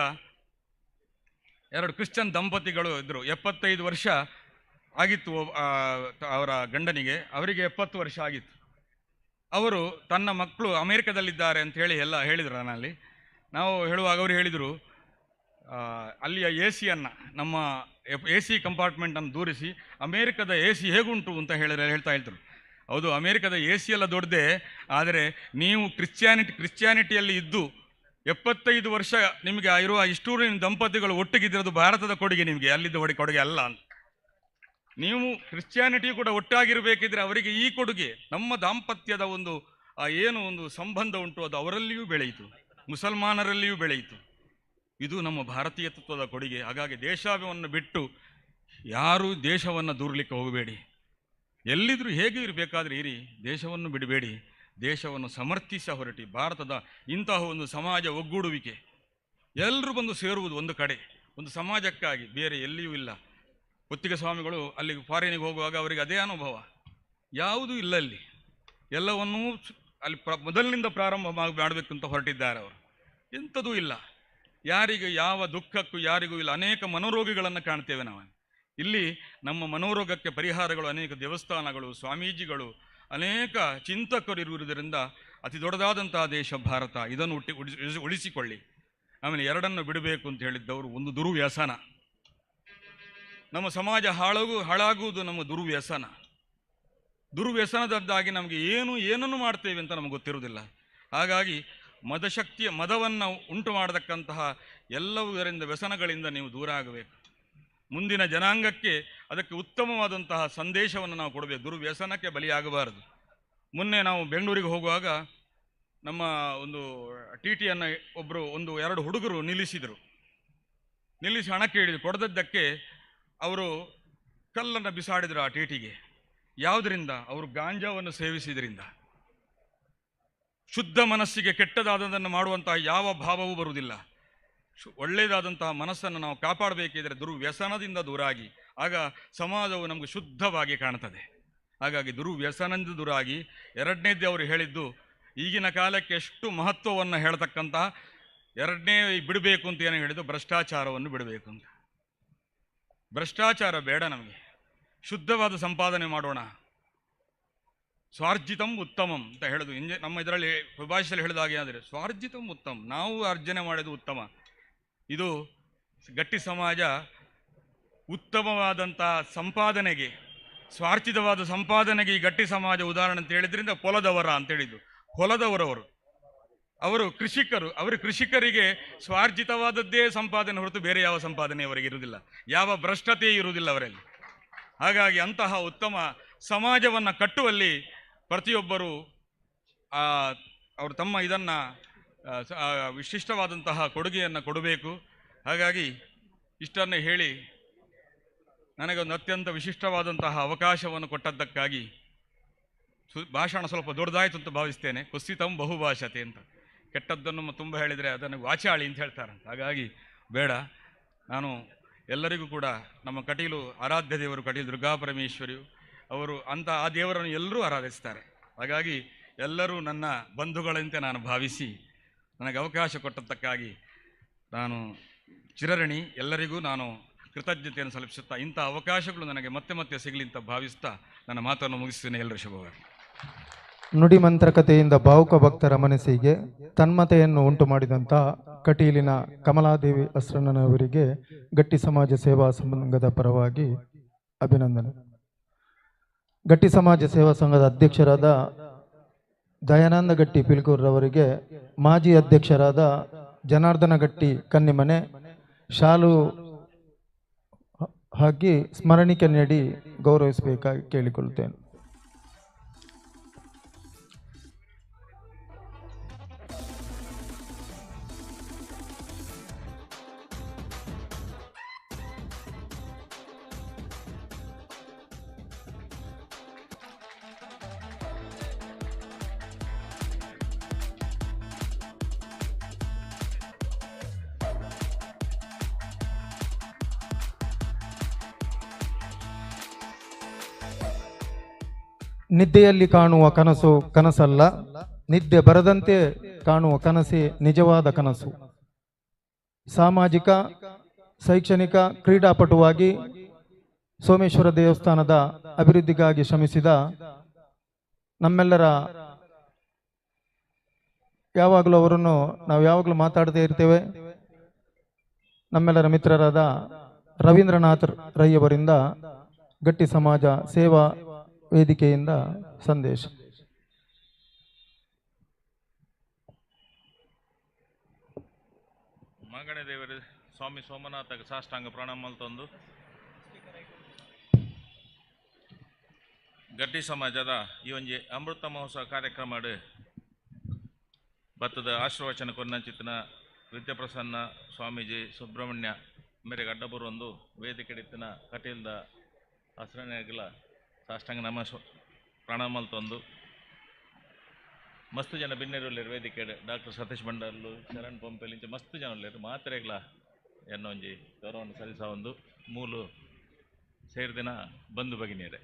ಎರಡು ಕ್ರಿಶ್ಚಿಯನ್ ದಂಪತಿಗಳು ಇದ್ದರು. 75 ವರ್ಷ ಆಗಿತ್ತು ಅವರ ಗಂಡನಿಗೆ, ಅವರಿಗೆ 70 ವರ್ಷ ಆಗಿತ್ತು. ಅವರು ತನ್ನ ಮಕ್ಕಳು ಅಮೇರಿಕದಲ್ಲಿದ್ದಾರೆ ಅಂತ ಹೇಳಿ ಎಲ್ಲ ಹೇಳಿದರು. ನಾನಲ್ಲಿ ನಾವು ಹೇಳುವಾಗ ಅವರು ಹೇಳಿದರು, ಅಲ್ಲಿಯ ಎ ಸಿಯನ್ನು, ನಮ್ಮ ಎ ಸಿ ಕಂಪಾರ್ಟ್ಮೆಂಟನ್ನು ದೂರಿಸಿ ಅಮೇರಿಕದ ಎ ಸಿ ಹೇಗುಂಟು ಅಂತ ಹೇಳ್ತಾ ಇದ್ರು. ಹೌದು, ಅಮೇರಿಕದ ಎ ಸಿ ಎಲ್ಲ ದೊಡ್ಡದೇ, ಆದರೆ ನೀವು ಕ್ರಿಶ್ಚಿಯಾನಿಟಿಯಲ್ಲಿ ಇದ್ದು 75 ವರ್ಷ ನಿಮಗೆ ಇರುವ ಇಷ್ಟೂರಿನ ದಂಪತಿಗಳು ಒಟ್ಟಿಗಿದ್ದಿರೋದು ಭಾರತದ ಕೊಡುಗೆ, ನಿಮಗೆ ಅಲ್ಲಿದ್ದ ಕೊಡುಗೆ ಅಲ್ಲ ಅಂತ. ನೀವು ಕ್ರಿಶ್ಚಿಯಾನಿಟಿ ಕೂಡ ಒಟ್ಟಾಗಿರಬೇಕಿದ್ರೆ ಅವರಿಗೆ ಈ ಕೊಡುಗೆ, ನಮ್ಮ ದಾಂಪತ್ಯದ ಒಂದು ಏನು ಒಂದು ಸಂಬಂಧ ಉಂಟು ಅದು ಅವರಲ್ಲಿಯೂ ಬೆಳೆಯಿತು, ಮುಸಲ್ಮಾನರಲ್ಲಿಯೂ ಬೆಳೆಯಿತು. ಇದು ನಮ್ಮ ಭಾರತೀಯ ತತ್ವದ ಕೊಡುಗೆ. ಹಾಗಾಗಿ ದೇಶವನ್ನು ಬಿಟ್ಟು ಯಾರೂ ದೇಶವನ್ನು ದೂರಲಿಕ್ಕೆ ಹೋಗಬೇಡಿ. ಎಲ್ಲಿದ್ದರೂ ಹೇಗೆ ಇರಬೇಕಾದ್ರೆ ಇರಿ, ದೇಶವನ್ನು ಬಿಡಬೇಡಿ, ದೇಶವನ್ನು ಸಮರ್ಥಿಸ ಹೊರಟಿ. ಭಾರತದ ಇಂತಹ ಒಂದು ಸಮಾಜ ಒಗ್ಗೂಡುವಿಕೆ, ಎಲ್ಲರೂ ಬಂದು ಸೇರುವುದು ಒಂದು ಕಡೆ, ಒಂದು ಸಮಾಜಕ್ಕಾಗಿ, ಬೇರೆ ಎಲ್ಲಿಯೂ ಇಲ್ಲ. ಪುತ್ತಿಗೆ ಸ್ವಾಮಿಗಳು ಅಲ್ಲಿಗೆ ಫಾರಿನಿಗೆ ಹೋಗುವಾಗ ಅವರಿಗೆ ಅದೇ ಅನುಭವ, ಯಾವುದೂ ಇಲ್ಲ ಅಲ್ಲಿ, ಎಲ್ಲವನ್ನೂ ಅಲ್ಲಿ ಮೊದಲಿನಿಂದ ಪ್ರಾರಂಭ ಮಾಡಬೇಕು ಅಂತ ಹೊರಟಿದ್ದಾರೆ ಅವರು. ಎಂಥದೂ ಇಲ್ಲ, ಯಾರಿಗೂ ಯಾವ ದುಃಖಕ್ಕೂ ಯಾರಿಗೂ ಇಲ್ಲ. ಅನೇಕ ಮನೋರೋಗಿಗಳನ್ನು ಕಾಣ್ತೇವೆ ನಾವು ಇಲ್ಲಿ. ನಮ್ಮ ಮನೋರೋಗಕ್ಕೆ ಪರಿಹಾರಗಳು ಅನೇಕ ದೇವಸ್ಥಾನಗಳು, ಸ್ವಾಮೀಜಿಗಳು, ಅನೇಕ ಚಿಂತಕರು ಇರುವುದರಿಂದ ಅತಿ ದೊಡ್ಡದಾದಂತಹ ದೇಶ ಭಾರತ. ಇದನ್ನು ಉಳಿಸಿಕೊಳ್ಳಿ. ಆಮೇಲೆ ಎರಡನ್ನು ಬಿಡಬೇಕು ಅಂತ ಹೇಳಿದ್ದವರು, ಒಂದು ದುರ್ವ್ಯಸನ. ನಮ್ಮ ಸಮಾಜ ಹಾಳಾಗುವುದು ನಮ್ಮ ದುರ್ವ್ಯಸನ. ದುರ್ವ್ಯಸನದದ್ದಾಗಿ ನಮಗೆ ಏನನ್ನು ಮಾಡ್ತೇವೆ ಅಂತ ನಮಗೆ ಗೊತ್ತಿರುವುದಿಲ್ಲ. ಹಾಗಾಗಿ ಮದಶಕ್ತಿಯ ಮದವನ್ನು ಉಂಟು ಮಾಡತಕ್ಕಂತಹ ಎಲ್ಲವುದರಿಂದ ವ್ಯಸನಗಳಿಂದ ನೀವು ದೂರ ಆಗಬೇಕು. ಮುಂದಿನ ಜನಾಂಗಕ್ಕೆ ಅದಕ್ಕೆ ಉತ್ತಮವಾದಂತಹ ಸಂದೇಶವನ್ನು ನಾವು ಕೊಡಬೇಕು. ದುರ್ವ್ಯಸನಕ್ಕೆ ಬಲಿಯಾಗಬಾರದು. ಮೊನ್ನೆ ನಾವು ಬೆಂಗಳೂರಿಗೆ ಹೋಗುವಾಗ ನಮ್ಮ ಒಂದು ಟಿ ಟಿಯನ್ನು ಒಬ್ಬರು ಎರಡು ಹುಡುಗರು ನಿಲ್ಲಿಸಿದರು. ನಿಲ್ಲಿಸಿ ಹಣ ಕೇಳಿದರು. ಕೊಡದದ್ದಕ್ಕೆ ಅವರು ಕಲ್ಲನ್ನು ಬಿಸಾಡಿದರು ಆ ಟಿ ಟಿಗೆ. ಯಾವುದರಿಂದ? ಅವರು ಗಾಂಜಾವನ್ನು ಸೇವಿಸಿದ್ರಿಂದ. ಶುದ್ಧ ಮನಸ್ಸಿಗೆ ಕೆಟ್ಟದಾದದನ್ನು ಮಾಡುವಂತಹ ಯಾವ ಭಾವವೂ ಬರುವುದಿಲ್ಲ. ಒಳ್ಳೆಯದಾದಂತಹ ಮನಸ್ಸನ್ನು ನಾವು ಕಾಪಾಡಬೇಕಿದ್ರೆ ದುರ್ವ್ಯಸನದಿಂದ ದೂರಾಗಿ, ಆಗ ಸಮಾಜವು ನಮಗೆ ಶುದ್ಧವಾಗಿ ಕಾಣ್ತದೆ. ಹಾಗಾಗಿ ದುರ್ವ್ಯಸನದಿಂದ ದೂರಾಗಿ. ಎರಡನೇದ್ದು ಅವರು ಹೇಳಿದ್ದು, ಈಗಿನ ಕಾಲಕ್ಕೆ ಎಷ್ಟು ಮಹತ್ವವನ್ನು ಹೇಳ್ತಕ್ಕಂತಹ ಎರಡನೇ ಬಿಡಬೇಕು ಅಂತ ಏನು ಹೇಳಿದ್ದು, ಭ್ರಷ್ಟಾಚಾರವನ್ನು ಬಿಡಬೇಕು ಅಂತ. ಭ್ರಷ್ಟಾಚಾರ ಬೇಡ ನಮಗೆ, ಶುದ್ಧವಾದ ಸಂಪಾದನೆ ಮಾಡೋಣ. ಸ್ವಾರ್ಜಿತಂ ಉತ್ತಮಂ ಅಂತ ಹೇಳೋದು. ನಮ್ಮ ಇದರಲ್ಲಿ ಸುಭಾಷಿತದಲ್ಲಿ ಹೇಳಿದಾಗ ಏನಾದರೆ ಸ್ವಾರ್ಜಿತಂ ಉತ್ತಮ, ನಾವು ಅರ್ಜನೆ ಮಾಡೋದು ಉತ್ತಮ. ಇದು ಗಟ್ಟಿ ಸಮಾಜ ಉತ್ತಮವಾದಂಥ ಸಂಪಾದನೆಗೆ, ಸ್ವಾರ್ಜಿತವಾದ ಸಂಪಾದನೆಗೆ ಈ ಗಟ್ಟಿ ಸಮಾಜ ಉದಾಹರಣೆ ಅಂತ ಹೇಳಿದ್ರಿಂದ ಹೊಲದವರ ಅಂತ ಹೇಳಿದ್ದು. ಹೊಲದವರವರು ಅವರು ಕೃಷಿಕರು. ಅವರು ಕೃಷಿಕರಿಗೆ ಸ್ವಾರ್ಜಿತವಾದದ್ದೇ ಸಂಪಾದನೆ ಹೊರತು ಬೇರೆ ಯಾವ ಸಂಪಾದನೆ ಅವರಿಗೆ ಇರುವುದಿಲ್ಲ, ಯಾವ ಭ್ರಷ್ಟತೆಯೂ ಇರುವುದಿಲ್ಲ ಅವರಲ್ಲಿ. ಹಾಗಾಗಿ ಅಂತಹ ಉತ್ತಮ ಸಮಾಜವನ್ನು ಕಟ್ಟುವಲ್ಲಿ ಪ್ರತಿಯೊಬ್ಬರು ಅವರು ತಮ್ಮ ಇದನ್ನು ವಿಶಿಷ್ಟವಾದಂತಹ ಕೊಡುಗೆಯನ್ನು ಕೊಡಬೇಕು. ಹಾಗಾಗಿ ಇಷ್ಟನ್ನು ಹೇಳಿ ನನಗೊಂದು ಅತ್ಯಂತ ವಿಶಿಷ್ಟವಾದಂತಹ ಅವಕಾಶವನ್ನು ಕೊಟ್ಟದ್ದಕ್ಕಾಗಿ ಭಾಷಣ ಸ್ವಲ್ಪ ದೊಡ್ಡದಾಯಿತು ಅಂತ ಭಾವಿಸ್ತೇನೆ. ಕುಸಿತಂ ಬಹುಭಾಷತೆ ಅಂತ, ಕೆಟ್ಟದ್ದನ್ನು ತುಂಬ ಹೇಳಿದರೆ ಅದನ್ನು ವಾಚಾಳಿ ಅಂತ ಹೇಳ್ತಾರಂತ. ಹಾಗಾಗಿ ಬೇಡ. ನಾನು ಎಲ್ಲರಿಗೂ ಕೂಡ ನಮ್ಮ ಕಟೀಲು ಆರಾಧ್ಯ ದೇವರು ಕಟೀಲು ದುರ್ಗಾಪರಮೇಶ್ವರಿಯು ಅವರು ಅಂತ ಆ ದೇವರನ್ನು ಎಲ್ಲರೂ ಆರಾಧಿಸ್ತಾರೆ. ಹಾಗಾಗಿ ಎಲ್ಲರೂ ನನ್ನ ಬಂಧುಗಳಂತೆ ನಾನು ಭಾವಿಸಿ ನನಗೆ ಅವಕಾಶ ಕೊಟ್ಟದ್ದಕ್ಕಾಗಿ ನಾನು ಚಿರಋಣಿ. ಎಲ್ಲರಿಗೂ ನಾನು ಕೃತಜ್ಞತೆಯನ್ನು ಸಲ್ಲಿಸುತ್ತಾ ಇಂಥ ಅವಕಾಶಗಳು ನನಗೆ ಮತ್ತೆ ಮತ್ತೆ ಸಿಗಲಿ ಅಂತ ಭಾವಿಸ್ತಾ ನನ್ನ ಮಾತನ್ನು ಮುಗಿಸ್ತೇನೆ. ಎಲ್ಲರೂ ಶುಭವಾಗಲಿ. ನುಡಿ ಮಂತ್ರಕತೆಯಿಂದ ಭಾವುಕ ಭಕ್ತರ ಮನಸ್ಸಿಗೆ ತನ್ಮತೆಯನ್ನು ಉಂಟು ಮಾಡಿದಂಥ ಕಟೀಲಿನ ಕಮಲಾದೇವಿ ಅಸ್ರಣ್ಣನವರಿಗೆ ಗಟ್ಟಿ ಸಮಾಜ ಸೇವಾ ಸಂಘದ ಪರವಾಗಿ ಅಭಿನಂದನೆ. ಗಟ್ಟಿ ಸಮಾಜ ಸೇವಾ ಸಂಘದ ಅಧ್ಯಕ್ಷರಾದ ದಯಾನಂದ ಗಟ್ಟಿ ಪಿಲ್ಕೂರ್ರವರಿಗೆ ಮಾಜಿ ಅಧ್ಯಕ್ಷರಾದ ಜನಾರ್ದನ ಗಟ್ಟಿ ಕನ್ನಿಮನೆ ಶಾಲು ಹಾಕಿ ಸ್ಮರಣಿಕೆ ನೀಡಿ ಗೌರವಿಸಬೇಕಾಗಿ ಕೇಳಿಕೊಳ್ಳುತ್ತೇನೆ. ನಿದ್ದೆಯಲ್ಲಿ ಕಾಣುವ ಕನಸು ಕನಸಲ್ಲ, ನಿದ್ದೆ ಬರದಂತೆ ಕಾಣುವ ಕನಸೇ ನಿಜವಾದ ಕನಸು. ಸಾಮಾಜಿಕ, ಶೈಕ್ಷಣಿಕ, ಕ್ರೀಡಾಪಟುವಾಗಿ ಸೋಮೇಶ್ವರ ದೇವಸ್ಥಾನದ ಅಭಿವೃದ್ಧಿಗಾಗಿ ಶ್ರಮಿಸಿದ ನಮ್ಮೆಲ್ಲರ, ಯಾವಾಗಲೂ ಅವರನ್ನು ನಾವು ಯಾವಾಗಲೂ ಮಾತಾಡದೇ ಇರ್ತೇವೆ, ನಮ್ಮೆಲ್ಲರ ಮಿತ್ರರಾದ ರವೀಂದ್ರನಾಥ್ ರೈಯವರಿಂದ ಗಟ್ಟಿ ಸಮಾಜ ಸೇವಾ ವೇದಿಕೆಯಿಂದ ಸಂದೇಶ. ಮಂಗಣೆ ದೇವರು ಸ್ವಾಮಿ ಸೋಮನಾಥ ಸಾಷ್ಟಾಂಗ ಪ್ರಣಾಮ ತಂದು ಗಟ್ಟಿ ಸಮಾಜದ ಈ ಒಂಜಿ ಅಮೃತ ಮಹೋತ್ಸವ ಕಾರ್ಯಕ್ರಮ ಭತ್ತದ ಆಶೀರ್ವಚನ ಕೊನ್ನಂಚಿತನ ವಿದ್ಯಾಪ್ರಸನ್ನ ಸ್ವಾಮೀಜಿ ಸುಬ್ರಹ್ಮಣ್ಯ ಮೇರೆಗೆ ಅಡ್ಡಬರೊಂದು ವೇದಿಕೆ ಕಟೀಲ್ದ ಆಸರಣೆಗಿಲ್ಲ ಸಾಷ್ಟಾಂಗ ನಮ ಪ್ರಣಾಮಲ್ ತಂದು ಮಸ್ತ್ ಜನ ಬಿನ್ನೆರುಲ್ಲೇರು ವೇದಿಕೆ ಡಾಕ್ಟರ್ ಸತೀಶ್ ಭಂಡಾರ್ಲು ಶರಣ್ ಪಂಪೆಲ್ ಇಂಚ ಮಸ್ತ್ ಜನ ಉಲ್ಲೇರು ಮಾತ್ರೆಗ್ಲ ಎನ್ನೊಂಜಿ ಗೌರವವನ್ನು ಸಲ್ಲಿಸ ಒಂದು ಮೂಲು ಸೇರಿದಿನ ಬಂಧು ಭಗಿನಿಯರೇ.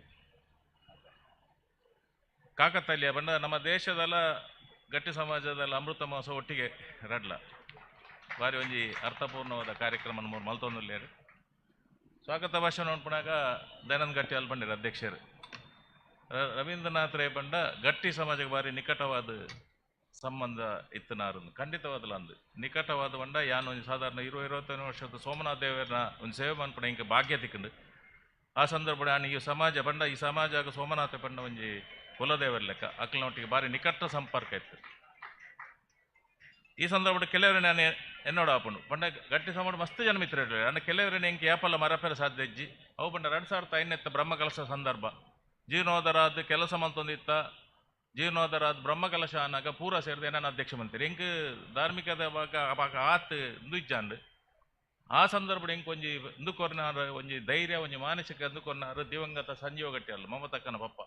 ಕಾಕತಾಳೀಯ ಬಂಡ ನಮ್ಮ ದೇಶದಲ್ಲ ಗಟ್ಟಿ ಸಮಾಜದಲ್ಲ ಅಮೃತ ಮಹೋತ್ಸವ ಒಟ್ಟಿಗೆ ರಡ್ಲ ಬಾರಿ ಒಂಜಿ ಅರ್ಥಪೂರ್ಣವಾದ ಕಾರ್ಯಕ್ರಮ ಮಲ್ತೊಂದುಲ್ಲೇರು. ಸ್ವಾಗತ ಭಾಷಣ ಉಂಪುನಾಗ ದಯಾನಂದ ಗಟ್ಟಿ ಅಲ್ಲಿ ಬಂಡಿರು ಅಧ್ಯಕ್ಷರು. ರವೀಂದ್ರನಾಥ್ ರೈ ಬಂಡ ಗಟ್ಟಿ ಸಮಾಜಕ್ಕೆ ಬಾರಿ ನಿಕಟವಾದ ಸಂಬಂಧ ಇತ್ತನಾರು ಖಂಡಿತವಾದಲ ಅಂದು ನಿಕಟವಾದ ಬಂಡ ಯಾನ್ ಒಂಜಿ ಸಾಧಾರಣ 20-25 ವರ್ಷದ ಸೋಮನಾಥ ದೇವರನ್ನ ಒಂದು ಸೇವೆ ಮನ್ಪುಣ ಇಂಕ ಭಾಗ್ಯ ತಿಕ್ಕಂಡು ಆ ಸಂದರ್ಭ ನಾನು ಈ ಸಮಾಜ ಬಂಡ ಈ ಸಮಾಜ ಸೋಮನಾಥ ಬಂಡ ಒಂಜಿ ಕುಲದೇವರ ಲೆಕ್ಕ ಅಕ್ಲನೊಟ್ಟಿಗೆ ಬಾರಿ ನಿಕಟ ಸಂಪರ್ಕ ಇತ್ತು. ಈ ಸಂದರ್ಭ ಕೆಲವರು ನಾನು ಎನ್ನೋಡ ಆಪುಂಡು ಬಂಡ ಗಟ್ಟಿ ಸಮಾಜ ಮಸ್ತ್ ಜನ ಮಿತ್ರ ಅಂಡ ಕೆಲವರು ಎಂಕ್ ಏಪಲ್ಲ ಮರಪೆರ ಸಾಧ್ಯ ಇಜ್ಜಿ ಅವು ಬಂಡ 2005 ಬ್ರಹ್ಮಕಲಶ ಸಂದರ್ಭ ಜೀರ್ಣೋಧರಾದ ಕೆಲಸ ಮಂತೊಂದಿತ್ತ ಜೀರ್ಣೋಧರಾದ ಬ್ರಹ್ಮಕಲಶ ಅನ್ನಾಗ ಪೂರ ಸೇರಿದ ನಾನು ಅಧ್ಯಕ್ಷ ಮಂತ್ರಿ ಎಂಕ್ ಧಾರ್ಮಿಕದ ಬಾಗ ಆತ್ ಇಂದು ಆ ಸಂದರ್ಭ ಎಂಕ್ ಒಂಜಿ ಇಂದುಕೊರ್ನಾರ ಒಂಜಿ ಧೈರ್ಯ ಒಂಜಿ ಮಾನಸಿಕ ಇಂದುಕೊರ್ನಾರು ದಿವಂಗತ ಸಂಜೀವ ಗಟ್ಟಿ ಅಲ್ಲ ಮಮತಕ್ಕನ ಪಪ್ಪ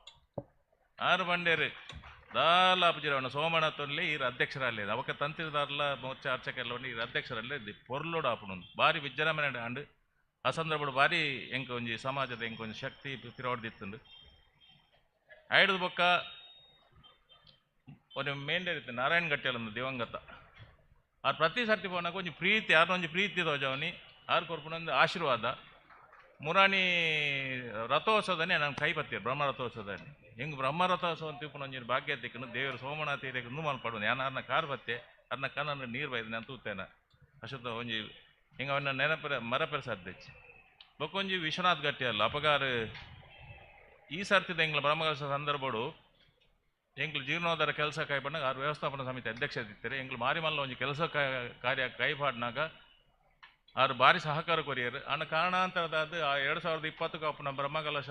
ಆರು ಬಂಡೇರು ದಾಲಾಪುಜಿರವಣ ಸೋಮನಾಥನಲ್ಲಿ ಈರ ಅಧ್ಯಕ್ಷರಲ್ಲಿ ಅವಕ್ಕೆ ತಂತ್ರಿದಾರಲ ಮೋರ್ಚ ಅರ್ಚಕಲ್ಲ ಈರ ಅಧ್ಯಕ್ಷರಲ್ಲಿ ಪೊರ್ಲೋಡು ಆಪುಣು ಬಾರಿ ವಿಜೃಂಭಣೆ ಅಂಡ್ ಆ ಸಂದರ್ಭ ಬಾರಿ ಎಂಕ ಒಂಜಿ ಸಮಾಜದ ಎಂಕ ಒಂಜಿ ಶಕ್ತಿ ತಿರುವಾಡ್ದಿತ್ತಂಡು. ಐದು ಬೊಕ್ಕ ಒಂದು ಮೇಂಡೇರ್ ಇತ್ತು ನಾರಾಯಣ ಗಟ್ಟಿಯಲ್ಲೊಂದು ದಿವಂಗತ ಆರು ಪ್ರತಿ ಸರ್ತಿ ಪೋನಾಗ ಒಂಜಿ ಪ್ರೀತಿ ಆರು ಒಂಜಿ ಪ್ರೀತಿ ತೋಜವನಿ ಆರು ಕೊರ್ಪುನೊಂದು ಆಶೀರ್ವಾದ ಮುರಾಣಿ ರಥೋತ್ಸವದನ್ನೇ ನಾನು ಕೈ ಪತ್ತೀರು ಬ್ರಹ್ಮ ರಥೋತ್ಸವದಲ್ಲಿ ಹೆಂಗೆ ಬ್ರಹ್ಮ ರಥೋತ್ಸವ ಅಂತ ತಿಳ್ಕೊಂಡು ಒಂಜಿ ಭಾಗ್ಯ ತಿಕ್ಕನು ದೇವರು ಸೋಮನಾಥ ಇರಕ್ಕೆ ಇನ್ನೂ ಮಲ್ಪಡು ನಾನು ಅರ್ನ ಕಾರ್ ಬತ್ತೆ ಅರ್ನ ಕಣ್ಣನ್ನು ನೀರು ಬೈದು ನಾನು ತೂತೇನೆ ಅಶುದ್ಧ ಒಂಜಿ ಹಿಂಗೆ ಅವನ್ನ ನೆನಪರ ಮರಪೆರ ಸಾಧ್ಯ ಬೊಕ್ಕೊಂಜಿ ವಿಶ್ವನಾಥ್ ಗಟ್ಟಿ ಅಲ್ಲ ಅಪಗಾರ ಈ ಸರ್ತಿದ ಎಂಗ್ಲ ಬ್ರಹ್ಮಕಲಶ ಸಂದರ್ಭಡು ಎಂಕ್ಲು ಜೀರ್ಣೋದ್ಧಾರ ಕೆಲಸ ಕೈಪಣ್ಣಾಗ ಆರು ವ್ಯವಸ್ಥಾಪನಾ ಸಮಿತಿ ಅಧ್ಯಕ್ಷ ಇರ್ತಾರೆ ಎಂಕ್ಲು ಮಾರಿಮಲ್ಲ ಒಂಜಿ ಕೆಲಸ ಕಾರ್ಯ ಕೈಪಾಡ್ನಾಗ ಆರು ಭಾರಿ ಸಹಕಾರ ಕೊರಿಯರು ಅನ್ನ ಕಾರಣಾಂತರದಾದ ಆ 2020 ಅಪ್ಪನ ಬ್ರಹ್ಮಕಲಶ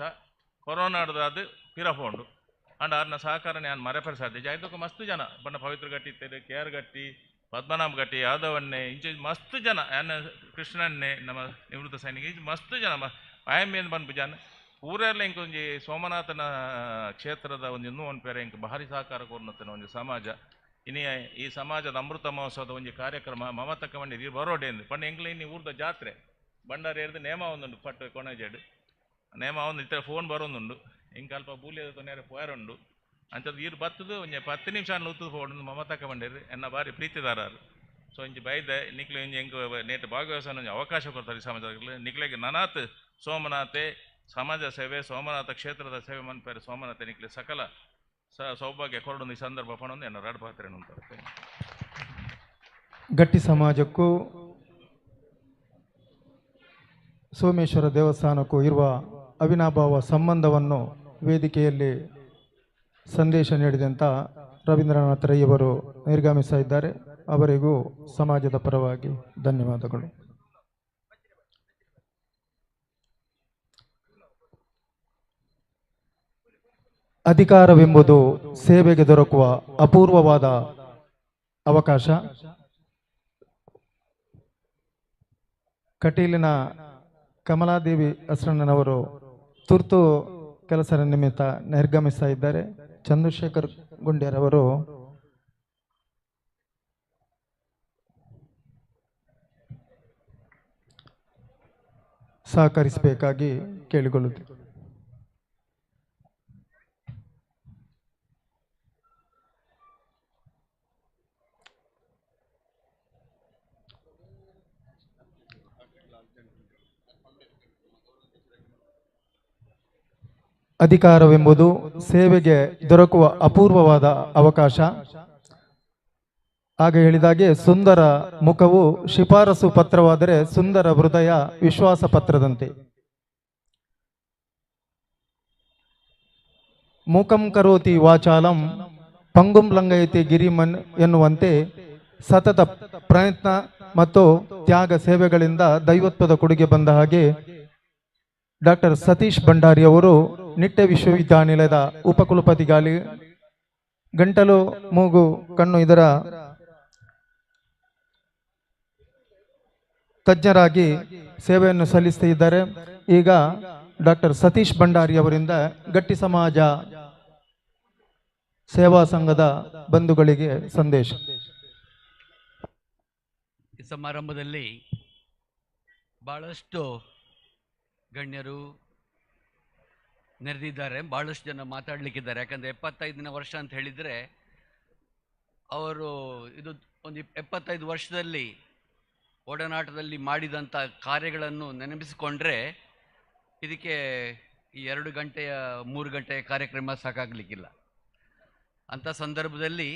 ಕೊರೋನಾಡ್ದಾದ ಪಿರಫೋಂಡು ಅಂಡ್ ಆರ್ನ ಸಹಕಾರ ನಾನು ಮರೆಪರ ಸಾಧ್ಯ ಜಾಯ್ದಕ್ಕೆ ಮಸ್ತ್ ಜನ ಬಣ್ಣ ಪವಿತ್ರ ಗಟ್ಟಿ ಇತ್ತಾರೆ ಕೆ ಆರ್ ಗಟ್ಟಿ ಪದ್ಮನಾಭ ಗಟ್ಟಿ ಯಾದವನ್ನೇ ಇಂಚ ಮಸ್ತ್ ಜನ ಕೃಷ್ಣನ್ನೇ ನಮ್ಮ ನಿವೃತ್ತ ಸೈನಿಕ ಇಂಚ ಮಸ್ತ್ ಜನ ಆಯಮ್ಮೇನು ಬಂದು ಜನ ಊರೆಲ್ಲ ಇಂಕ ಒಂಜಿ ಸೋಮನಾಥನ ಕ್ಷೇತ್ರದ ಒಂದು ಇನ್ನೂ ಒಂದು ಪೇರೆ ಇಂಕ ಭಾರಿ ಸಹಕಾರ ಕೊರ್ನತನ ಒಂಜಿ ಸಮಾಜ ಇನಿ ಈ ಸಮಾಜದ ಅಮೃತ ಮಹೋತ್ಸವದ ಒಂಜಿ ಕಾರ್ಯಕ್ರಮ ಮಮತಕ್ಕ ಮಂಡಿ ಬರೋಡೆ ಎಂದು ಪಂಡ ಎಂಕ್ಲ ಇನ್ನಿ ಊರ್ದ ಜಾತ್ರೆ ಬಂಡಾರ ಏರ್ದು ನೇಮ ಒಂದುಂಡು ಪಟ್ಟು ಕೊಣಜೆಡ್ ನೇಮ ಒಂದು ಇತರ ಫೋನ್ ಬರೋದುಂಡು ಇಂಕ ಅಲ್ಪ ಬೂಲಿಯದ ತೊಂದರೆ ಪೋಯರುಂಡು ಅಂಚದ ಈರು ಬತ್ತದು ಒಂಜಿ 10 ನಿಮಿಷ ಉತ್ತದ ಫೋನ್ ಮಮತಕ್ಕ ಮಂಡೇರು ಎನ್ನ ಭಾರಿ ಪ್ರೀತಿದಾರರು. ಸೊ ಇಂಚಿ ಬೈದೆ ನಿಕ್ಲೆ ಇಂಜಿ ಎಂಕ್ ನೇಟ್ ಭಾಗವಹಿಸೋ ಒಂಜಿ ಅವಕಾಶ ಕೊಡ್ತಾರೆ ಈ ಸಮಾಜದಲ್ಲಿ ನಿಕ್ಲೆಗೆ ನನಾತ್ ಸೋಮನಾಥೆ ಸಮಾಜ ಸೇವೆ ಸೋಮನಾಥ ಕ್ಷೇತ್ರದ ಸೇವೆ ಮನ್ಪೇರು ಸೋಮನಾಥ ನಿಕ್ಲೆ ಸಕಲ ಸೌಭಾಗ್ಯ ಕೊರಡೊಂದು ಈ ಸಂದರ್ಭ ಪಣೊಂದು ಎನ್ನ ರಡ್ಪಾತ್ರೆ ಅಂತಾರೆ. ಗಟ್ಟಿ ಸಮಾಜಕ್ಕೂ ಸೋಮೇಶ್ವರ ದೇವಸ್ಥಾನಕ್ಕೂ ಇರುವ ಅವಿನಾಭಾವ ಸಂಬಂಧವನ್ನು ವೇದಿಕೆಯಲ್ಲಿ ಸಂದೇಶ ನೀಡಿದಂಥ ರವೀಂದ್ರನಾಥ್ ರೈಯವರು ನಿರ್ಗಮಿಸ್ತಾ ಇದ್ದಾರೆ. ಅವರಿಗೂ ಸಮಾಜದ ಪರವಾಗಿ ಧನ್ಯವಾದಗಳು. ಅಧಿಕಾರವೆಂಬುದು ಸೇವೆಗೆ ದೊರಕುವ ಅಪೂರ್ವವಾದ ಅವಕಾಶ. ಕಟೀಲಿನ ಕಮಲಾದೇವಿ ಅಸ್ರಣ್ಣನವರು ತುರ್ತು ಕೆಲಸದ ನಿಮಿತ್ತ ನಿರ್ಗಮಿಸ್ತಾ ಇದ್ದಾರೆ. ಚಂದ್ರಶೇಖರ್ ಗುಂಡ್ಯರವರು ಸಹಕರಿಸಬೇಕಾಗಿ ಕೇಳಿಕೊಳ್ಳುತ್ತೇವೆ. ಅಧಿಕಾರವೆಂಬುದು ಸೇವೆಗೆ ದೊರಕುವ ಅಪೂರ್ವವಾದ ಅವಕಾಶ. ಆಗ ಹೇಳಿದಾಗೆ ಸುಂದರ ಮುಖವು ಶಿಫಾರಸು ಪತ್ರವಾದರೆ ಸುಂದರ ಹೃದಯ ವಿಶ್ವಾಸ ಪತ್ರದಂತೆ. ಮೂಕಂ ಕರೋತಿ ವಾಚಾಲಂ ಪಂಗುಂ ಲಂಗಯತಿ ಗಿರಿಮನ್ ಎನ್ನುವಂತೆ ಸತತ ಪ್ರಯತ್ನ ಮತ್ತು ತ್ಯಾಗ ಸೇವೆಗಳಿಂದ ದೈವತ್ವದ ಕೊಡುಗೆ ಬಂದ ಹಾಗೆ ಡಾಕ್ಟರ್ ಸತೀಶ್ ಭಂಡಾರಿ ಅವರು ನಿಟ್ಟೆ ವಿಶ್ವವಿದ್ಯಾನಿಲಯದ ಉಪಕುಲಪತಿಗಾಲಿ ಗಂಟಲು, ಮೂಗು, ಕಣ್ಣು ಇದರ ತಜ್ಞರಾಗಿ ಸೇವೆಯನ್ನು ಸಲ್ಲಿಸುತ್ತಿದ್ದಾರೆ. ಈಗ ಡಾಕ್ಟರ್ ಸತೀಶ್ ಭಂಡಾರಿ ಅವರಿಂದ ಗಟ್ಟಿ ಸಮಾಜ ಸೇವಾ ಸಂಘದ ಬಂಧುಗಳಿಗೆ ಸಂದೇಶ. ಈ ಸಮಾರಂಭದಲ್ಲಿ ಬಹಳಷ್ಟು ಗಣ್ಯರು ನೆರೆದಿದ್ದಾರೆ, ಭಾಳಷ್ಟು ಜನ ಮಾತಾಡಲಿಕ್ಕಿದ್ದಾರೆ. ಯಾಕಂದರೆ 75ನೇ ವರ್ಷ ಅಂತ ಹೇಳಿದರೆ ಅವರು ಇದು ಒಂದು 75 ವರ್ಷದಲ್ಲಿ ಒಡನಾಟದಲ್ಲಿ ಮಾಡಿದಂಥ ಕಾರ್ಯಗಳನ್ನು ನೆನಪಿಸಿಕೊಂಡ್ರೆ ಇದಕ್ಕೆ ಈ 2 ಗಂಟೆಯ 3 ಗಂಟೆಯ ಕಾರ್ಯಕ್ರಮ ಸಾಕಾಗಲಿಕ್ಕಿಲ್ಲ. ಅಂಥ ಸಂದರ್ಭದಲ್ಲಿ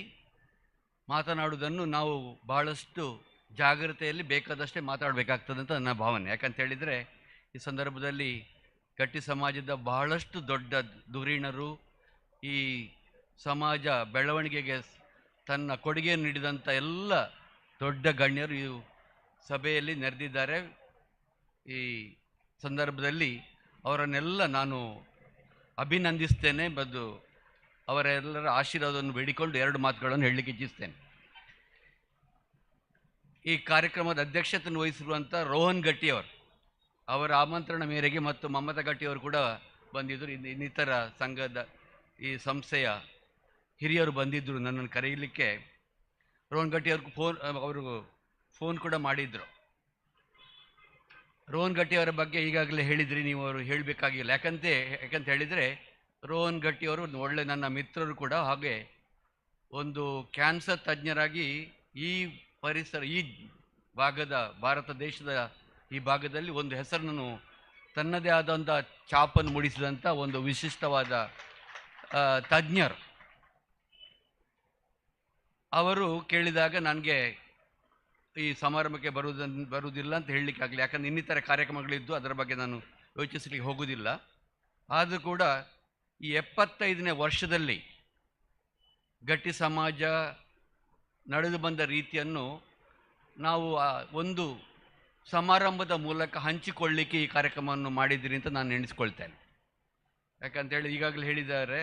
ಮಾತನಾಡುವುದನ್ನು ನಾವು ಬಹಳಷ್ಟು ಜಾಗ್ರತೆಯಲ್ಲಿ ಬೇಕಾದಷ್ಟೇ ಮಾತಾಡಬೇಕಾಗ್ತದೆ ಅಂತ ನನ್ನ ಭಾವನೆ. ಯಾಕಂತ ಹೇಳಿದರೆ ಈ ಸಂದರ್ಭದಲ್ಲಿ ಗಟ್ಟಿ ಸಮಾಜದ ಬಹಳಷ್ಟು ದೊಡ್ಡ ಧುರೀಣರು, ಈ ಸಮಾಜ ಬೆಳವಣಿಗೆಗೆ ತನ್ನ ಕೊಡುಗೆಯನ್ನು ನೀಡಿದಂಥ ಎಲ್ಲ ದೊಡ್ಡ ಗಣ್ಯರು ಈ ಸಭೆಯಲ್ಲಿ ನೆರೆದಿದ್ದಾರೆ. ಈ ಸಂದರ್ಭದಲ್ಲಿ ಅವರನ್ನೆಲ್ಲ ನಾನು ಅಭಿನಂದಿಸ್ತೇನೆ ಮತ್ತು ಅವರೆಲ್ಲರ ಆಶೀರ್ವಾದವನ್ನು ಬೇಡಿಕೊಂಡು 2 ಮಾತುಗಳನ್ನು ಹೇಳಲಿಕ್ಕೆ ಇಚ್ಛಿಸ್ತೇನೆ. ಈ ಕಾರ್ಯಕ್ರಮದ ಅಧ್ಯಕ್ಷತೆಯನ್ನು ವಹಿಸಿರುವಂಥ ರೋಹನ್ ಗಟ್ಟಿಯವರು, ಅವರ ಆಮಂತ್ರಣ ಮೇರೆಗೆ ಮತ್ತು ಮಮತಾ ಗಟ್ಟಿಯವರು ಕೂಡ ಬಂದಿದ್ದರು. ಇನ್ನಿತರ ಸಂಘದ ಈ ಸಂಸ್ಥೆಯ ಹಿರಿಯರು ಬಂದಿದ್ದರು ನನ್ನನ್ನು ಕರೆಯಲಿಕ್ಕೆ. ರೋಹನ್ ಗಟ್ಟಿಯವ್ರಿಗೆ ಫೋನ್ ಕೂಡ ಮಾಡಿದರು. ರೋಹನ್ ಗಟ್ಟಿಯವರ ಬಗ್ಗೆ ಈಗಾಗಲೇ ಹೇಳಿದ್ರಿ ನೀವು, ಅವರು ಹೇಳಬೇಕಾಗಿಲ್ಲ. ಯಾಕಂತ ಹೇಳಿದರೆ ರೋಹನ್ ಗಟ್ಟಿಯವರು ಒಳ್ಳೆ ನನ್ನ ಮಿತ್ರರು ಕೂಡ, ಹಾಗೆ ಒಂದು ಕ್ಯಾನ್ಸರ್ ತಜ್ಞರಾಗಿ ಈ ಪರಿಸರ, ಈ ಭಾಗದ, ಭಾರತ ದೇಶದ ಈ ಭಾಗದಲ್ಲಿ ಒಂದು ಹೆಸರನ್ನು ತನ್ನದೇ ಆದಂಥ ಛಾಪನ್ನು ಮೂಡಿಸಿದಂಥ ಒಂದು ವಿಶಿಷ್ಟವಾದ ತಜ್ಞರು. ಅವರು ಕೇಳಿದಾಗ ನನಗೆ ಈ ಸಮಾರಂಭಕ್ಕೆ ಬರುವುದಿಲ್ಲ ಅಂತ ಹೇಳಲಿಕ್ಕೆ ಆಗಲಿ, ಯಾಕಂದರೆ ಇನ್ನಿತರ ಕಾರ್ಯಕ್ರಮಗಳಿದ್ದು ಅದರ ಬಗ್ಗೆ ನಾನು ಯೋಚಿಸಲಿಕ್ಕೆ ಹೋಗುವುದಿಲ್ಲ. ಆದರೂ ಕೂಡ ಈ 75ನೇ ವರ್ಷದಲ್ಲಿ ಗಟ್ಟಿ ಸಮಾಜ ನಡೆದು ಬಂದ ರೀತಿಯನ್ನು ನಾವು ಒಂದು ಸಮಾರಂಭದ ಮೂಲಕ ಹಂಚಿಕೊಳ್ಳಲಿಕ್ಕೆ ಈ ಕಾರ್ಯಕ್ರಮವನ್ನು ಮಾಡಿದ್ದೀರಿ ಅಂತ ನಾನು ಎಣಿಸ್ಕೊಳ್ತೇನೆ. ಯಾಕಂತೇಳಿ ಈಗಾಗಲೇ ಹೇಳಿದ್ದಾರೆ,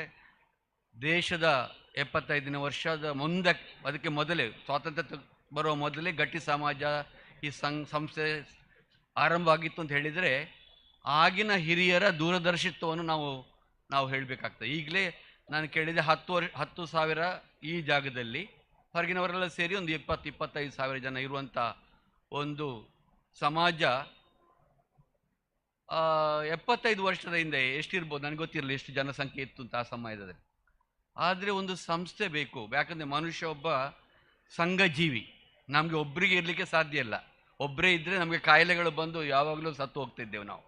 ದೇಶದ 75ನೇ ವರ್ಷದ ಮುಂದೆ, ಅದಕ್ಕೆ ಮೊದಲೇ ಸ್ವಾತಂತ್ರ್ಯ ಬರುವ ಮೊದಲೇ ಗಟ್ಟಿ ಸಮಾಜ ಈ ಸಂಸ್ಥೆ ಆರಂಭ ಆಗಿತ್ತು ಅಂತ ಹೇಳಿದರೆ ಆಗಿನ ಹಿರಿಯರ ದೂರದರ್ಶಿತ್ವವನ್ನು ನಾವು ಹೇಳಬೇಕಾಗ್ತದೆ. ಈಗಲೇ ನಾನು ಕೇಳಿದೆ 10,000 ಈ ಜಾಗದಲ್ಲಿ, ಹೊರಗಿನವರೆಲ್ಲ ಸೇರಿ ಒಂದು 20-25 ಸಾವಿರ ಜನ ಇರುವಂಥ ಒಂದು ಸಮಾಜ 75 ವರ್ಷದ ಹಿಂದೆ ಎಷ್ಟಿರ್ಬೋದು ನನಗೆ ಗೊತ್ತಿರಲಿಲ್ಲ, ಎಷ್ಟು ಜನಸಂಖ್ಯೆ ಇತ್ತು ಅಂತ ಆ ಸಮಯದಲ್ಲಿ. ಆದರೆ ಒಂದು ಸಂಸ್ಥೆ ಬೇಕು, ಯಾಕಂದರೆ ಮನುಷ್ಯ ಒಬ್ಬ ಸಂಘಜೀವಿ, ನಮಗೆ ಒಬ್ಬರಿಗೆ ಇರಲಿಕ್ಕೆ ಸಾಧ್ಯ ಇಲ್ಲ. ಒಬ್ಬರೇ ಇದ್ದರೆ ನಮಗೆ ಕಾಯಿಲೆಗಳು ಬಂದು ಯಾವಾಗಲೂ ಸತ್ತು ಹೋಗ್ತಿದ್ದೆವು ನಾವು.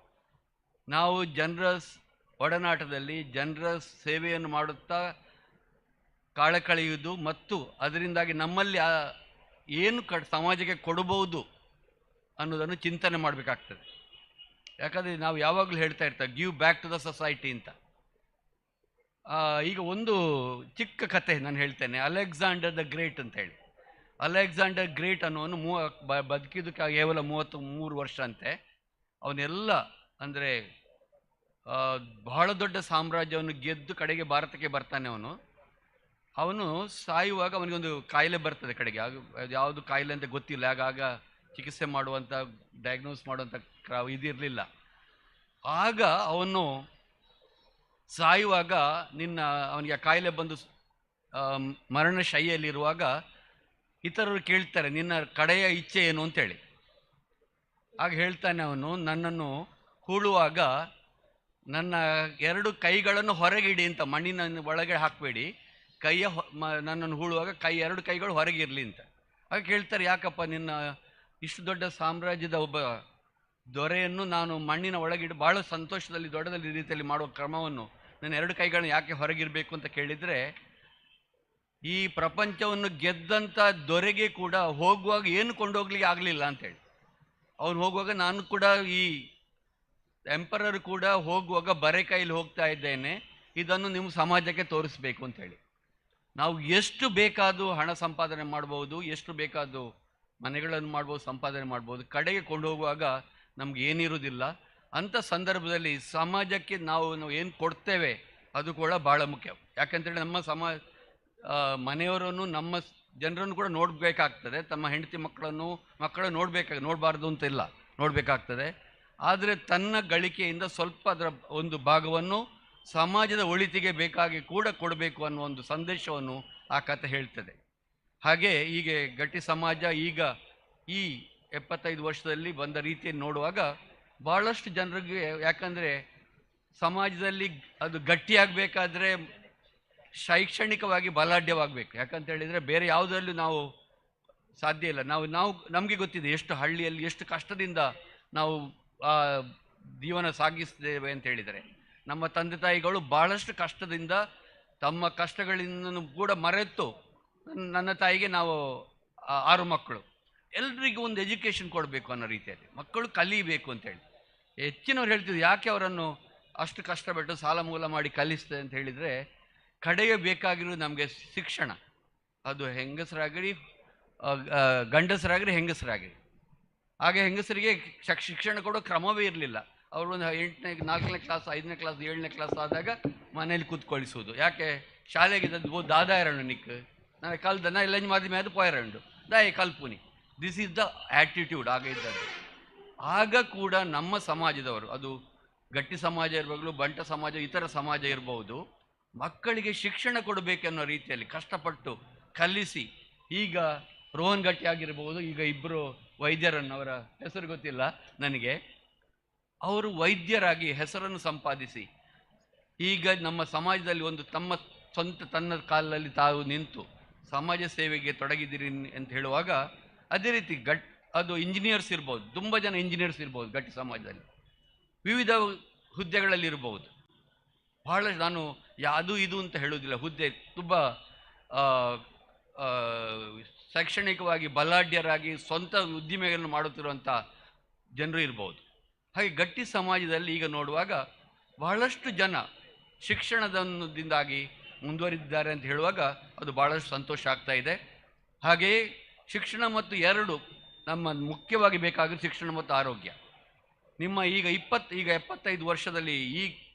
ನಾವು ಜನರ ಒಡನಾಟದಲ್ಲಿ ಜನರ ಸೇವೆಯನ್ನು ಮಾಡುತ್ತಾ ಕಾಳ ಕಳೆಯುವುದು ಮತ್ತು ಅದರಿಂದಾಗಿ ನಮ್ಮಲ್ಲಿ ಏನು ಸಮಾಜಕ್ಕೆ ಕೊಡಬಹುದು ಅನ್ನೋದನ್ನು ಚಿಂತನೆ ಮಾಡಬೇಕಾಗ್ತದೆ. ಯಾಕಂದರೆ ನಾವು ಯಾವಾಗಲೂ ಹೇಳ್ತಾ ಇರ್ತೇವೆ give back to the society ಅಂತ. ಈಗ ಒಂದು ಚಿಕ್ಕ ಕತೆ ನಾನು ಹೇಳ್ತೇನೆ. ಅಲೆಕ್ಸಾಂಡರ್ the great ಅಂತ ಹೇಳಿ. ಅಲೆಕ್ಸಾಂಡರ್ ಗ್ರೇಟ್ ಅನ್ನೋನು ಬದುಕಿದ್ದಕ್ಕೆ ಕೇವಲ 33 ವರ್ಷ ಅಂತೆ. ಅವನೆಲ್ಲ ಅಂದರೆ ಬಹಳ ದೊಡ್ಡ ಸಾಮ್ರಾಜ್ಯವನ್ನು ಗೆದ್ದು ಕಡೆಗೆ ಭಾರತಕ್ಕೆ ಬರ್ತಾನೆ ಅವನು. ಅವನು ಸಾಯುವಾಗ ಅವನಿಗೊಂದು ಕಾಯಿಲೆ ಬರ್ತದೆ ಕಡೆಗೆ, ಯಾವುದು ಕಾಯಿಲೆ ಅಂತ ಗೊತ್ತಿಲ್ಲ, ಆಗಾಗ ಚಿಕಿತ್ಸೆ ಮಾಡುವಂಥ ಡಯಾಗ್ನೋಸ್ ಮಾಡುವಂಥ ಇದಿರಲಿಲ್ಲ. ಆಗ ಅವನು ಸಾಯುವಾಗ ಅವನಿಗೆ ಆ ಕಾಯಿಲೆ ಬಂದು ಮರಣ ಶೈಲಿಯಲ್ಲಿರುವಾಗ ಇತರರು ಕೇಳ್ತಾರೆ, ನಿನ್ನ ಕಡೆಯ ಇಚ್ಛೆ ಏನು ಅಂತೇಳಿ. ಆಗ ಹೇಳ್ತಾನೆ ಅವನು, ನನ್ನನ್ನು ಹೂಳುವಾಗ ನನ್ನ 2 ಕೈಗಳನ್ನು ಹೊರಗಿಡಿ ಅಂತ, ಮಣ್ಣಿನ ಒಳಗೆ ಹಾಕಬೇಡಿ, ಕೈಯ ನನ್ನನ್ನು ಹೂಳುವಾಗ 2 ಕೈಗಳು ಹೊರಗಿರಲಿ ಅಂತ. ಆಗ ಕೇಳ್ತಾರೆ, ಯಾಕಪ್ಪ ನಿನ್ನ ಇಷ್ಟು ದೊಡ್ಡ ಸಾಮ್ರಾಜ್ಯದ ಒಬ್ಬ ದೊರೆಯನ್ನು ನಾನು ಮಣ್ಣಿನ ಒಳಗಿಡು ಭಾಳ ಸಂತೋಷದಲ್ಲಿ ದೊಡ್ಡದಲ್ಲಿ ರೀತಿಯಲ್ಲಿ ಮಾಡುವ ಕ್ರಮವನ್ನು ನನ್ನ 2 ಕೈಗಳನ್ನು ಯಾಕೆ ಹೊರಗಿರಬೇಕು ಅಂತ ಕೇಳಿದರೆ, ಈ ಪ್ರಪಂಚವನ್ನು ಗೆದ್ದಂಥ ದೊರೆಗೆ ಕೂಡ ಹೋಗುವಾಗ ಏನು ಕೊಂಡೋಗ್ಲಿಕ್ಕೆ ಆಗಲಿಲ್ಲ ಅಂತೇಳಿ. ಅವನು ಹೋಗುವಾಗ ನಾನು ಕೂಡ ಈ ಎಂಪರರ್ ಕೂಡ ಹೋಗುವಾಗ ಬರೆ ಕೈಲಿ ಹೋಗ್ತಾ ಇದ್ದೇನೆ, ಇದನ್ನು ನಿಮ್ಮ ಸಮಾಜಕ್ಕೆ ತೋರಿಸ್ಬೇಕು ಅಂತೇಳಿ. ನಾವು ಎಷ್ಟು ಬೇಕಾದರೂ ಹಣ ಸಂಪಾದನೆ ಮಾಡ್ಬೋದು, ಎಷ್ಟು ಬೇಕಾದರೂ ಮನೆಗಳನ್ನು ಮಾಡ್ಬೋದು, ಸಂಪಾದನೆ ಮಾಡ್ಬೋದು, ಕಡೆಗೆ ಕೊಂಡೋಗುವಾಗ ನಮ್ಗೆ ಏನಿರುವುದಿಲ್ಲ. ಅಂಥ ಸಂದರ್ಭದಲ್ಲಿ ಸಮಾಜಕ್ಕೆ ನಾವು ಏನು ಕೊಡ್ತೇವೆ ಅದು ಕೂಡ ಭಾಳ ಮುಖ್ಯ. ಯಾಕಂತೇಳಿ ನಮ್ಮ ಮನೆಯವರನ್ನು ನಮ್ಮ ಜನರನ್ನು ಕೂಡ ನೋಡಬೇಕಾಗ್ತದೆ, ತಮ್ಮ ಹೆಂಡತಿ ಮಕ್ಕಳನ್ನು ನೋಡಬಾರ್ದು ಅಂತಿಲ್ಲ, ನೋಡಬೇಕಾಗ್ತದೆ. ಆದರೆ ತನ್ನ ಗಳಿಕೆಯಿಂದ ಸ್ವಲ್ಪ ಅದರ ಒಂದು ಭಾಗವನ್ನು ಸಮಾಜದ ಒಳಿತಿಗೆ ಬೇಕಾಗಿ ಕೂಡ ಕೊಡಬೇಕು ಅನ್ನೋ ಒಂದು ಸಂದೇಶವನ್ನು ಆ ಕಥೆ ಹೇಳ್ತದೆ. ಹಾಗೆ ಹೀಗೆ ಗಟ್ಟಿ ಸಮಾಜ ಈಗ ಈ 75 ವರ್ಷದಲ್ಲಿ ಬಂದ ರೀತಿಯನ್ನು ನೋಡುವಾಗ ಭಾಳಷ್ಟು ಜನರಿಗೆ, ಯಾಕಂದರೆ ಸಮಾಜದಲ್ಲಿ ಅದು ಗಟ್ಟಿಯಾಗಬೇಕಾದ್ರೆ ಶೈಕ್ಷಣಿಕವಾಗಿ ಬಲಾಢ್ಯವಾಗಬೇಕು. ಯಾಕಂತ ಹೇಳಿದರೆ ಬೇರೆ ಯಾವುದರಲ್ಲೂ ನಾವು ಸಾಧ್ಯ ಇಲ್ಲ. ನಾವು ನಾವು ನಮಗೆ ಗೊತ್ತಿದೆ ಎಷ್ಟು ಹಳ್ಳಿಯಲ್ಲಿ ಎಷ್ಟು ಕಷ್ಟದಿಂದ ನಾವು ಜೀವನ ಸಾಗಿಸ್ತೇವೆ ಅಂತ ಹೇಳಿದರೆ, ನಮ್ಮ ತಂದೆ ತಾಯಿಗಳು ಭಾಳಷ್ಟು ಕಷ್ಟದಿಂದ ತಮ್ಮ ಕಷ್ಟಗಳಿಂದ ಕೂಡ ಮರೆತು, ನನ್ನ ತಾಯಿಗೆ ನಾವು 6 ಮಕ್ಕಳು, ಎಲ್ರಿಗೂ ಒಂದು ಎಜುಕೇಷನ್ ಕೊಡಬೇಕು ಅನ್ನೋ ರೀತಿಯಲ್ಲಿ ಮಕ್ಕಳು ಕಲಿಬೇಕು ಅಂತೇಳಿ ಹೆಚ್ಚಿನವ್ರು ಹೇಳ್ತಿದ್ರು. ಯಾಕೆ ಅವರನ್ನು ಅಷ್ಟು ಕಷ್ಟಪಟ್ಟು ಸಾಲ ಮೂಲ ಮಾಡಿ ಕಲಿಸ್ತದೆ ಅಂತ ಹೇಳಿದರೆ, ಕಡೆಗೆ ಬೇಕಾಗಿರೋದು ನಮಗೆ ಶಿಕ್ಷಣ. ಅದು ಹೆಂಗಸರಾಗಲಿ ಗಂಡಸರಾಗಲಿ ಹೆಂಗಸರಾಗಲಿ. ಹಾಗೆ ಹೆಂಗಸರಿಗೆ ಶಿಕ್ಷಣ ಕೊಡೋ ಕ್ರಮವೇ ಇರಲಿಲ್ಲ. ಅವರು ಒಂದು 8ನೇ 4ನೇ ಕ್ಲಾಸ್ 5ನೇ ಕ್ಲಾಸ್ 7ನೇ ಕ್ಲಾಸ್ ಆದಾಗ ಮನೇಲಿ ಕೂತ್ಕೊಳಿಸೋದು. ಯಾಕೆ ಶಾಲೆಗೆ ದಾದಾಯರಣ್ಣು ನಿಕ್ ನಾನು ಕಲ್ದ ನಾ ಇಲ್ಲ ಮಾಧ್ಯಮ ಅದು ಪೋಯರಂಡು ದಾಯ ಕಲ್ಪುನಿ. This is the attitude ಆಗ ಇದ್ದದ್ದು. ಆಗ ಕೂಡ ನಮ್ಮ ಸಮಾಜದವರು, ಅದು ಗಟ್ಟಿ ಸಮಾಜ ಇರಬಹುದು, ಬಂಟ ಸಮಾಜ, ಇತರ ಸಮಾಜ ಇರಬಹುದು, ಮಕ್ಕಳಿಗೆ ಶಿಕ್ಷಣ ಕೊಡಬೇಕೆನ್ನೋ ರೀತಿಯಲ್ಲಿ ಕಷ್ಟಪಟ್ಟು ಕಲಿಸಿ, ಈಗ ರೋಹನ್ ಗಟ್ಟಿ ಆಗಿರ್ಬೋದು, ಈಗ ಇಬ್ಬರು ವೈದ್ಯರನ್ನು, ಅವರ ಹೆಸರು ಗೊತ್ತಿಲ್ಲ ನನಗೆ, ಅವರು ವೈದ್ಯರಾಗಿ ಹೆಸರನ್ನು ಸಂಪಾದಿಸಿ ಈಗ ನಮ್ಮ ಸಮಾಜದಲ್ಲಿ ಒಂದು ತಮ್ಮ ಸ್ವಂತ ತನ್ನ ಕಾಲಲ್ಲಿ ತಾವು ನಿಂತು ಸಮಾಜ ಸೇವೆಗೆ ತೊಡಗಿದ್ದೀರಿ ಅಂತ ಹೇಳುವಾಗ, ಅದೇ ರೀತಿ ಅದು ಇಂಜಿನಿಯರ್ಸ್ ಇರ್ಬೋದು, ತುಂಬ ಜನ ಇಂಜಿನಿಯರ್ಸ್ ಇರ್ಬೋದು ಗಟ್ಟಿ ಸಮಾಜದಲ್ಲಿ, ವಿವಿಧ ಹುದ್ದೆಗಳಲ್ಲಿ ಇರ್ಬೋದು. ಬಹಳ ನಾನು ಅದು ಇದು ಅಂತ ಹೇಳುವುದಿಲ್ಲ, ಹುದ್ದೆ ತುಂಬ ಶೈಕ್ಷಣಿಕವಾಗಿ ಬಲಾಢ್ಯರಾಗಿ ಸ್ವಂತ ಉದ್ದಿಮೆಗಳನ್ನು ಮಾಡುತ್ತಿರುವಂಥ ಜನರು ಇರ್ಬೋದು. ಹಾಗೆ ಗಟ್ಟಿ ಸಮಾಜದಲ್ಲಿ ಈಗ ನೋಡುವಾಗ ಬಹಳಷ್ಟು ಜನ ಶಿಕ್ಷಣದಿಂದಾಗಿ ಮುಂದುವರಿದಿದ್ದಾರೆ ಅಂತ ಹೇಳುವಾಗ ಅದು ಭಾಳಷ್ಟು ಸಂತೋಷ ಆಗ್ತಾ ಇದೆ. ಹಾಗೆಯೇ ಶಿಕ್ಷಣ ಮತ್ತು ಎರಡು ನಮ್ಮ ಮುಖ್ಯವಾಗಿ ಬೇಕಾಗಿರೋ ಶಿಕ್ಷಣ ಮತ್ತು ಆರೋಗ್ಯ. ನಿಮ್ಮ ಈಗ 75 ವರ್ಷದಲ್ಲಿ ಈ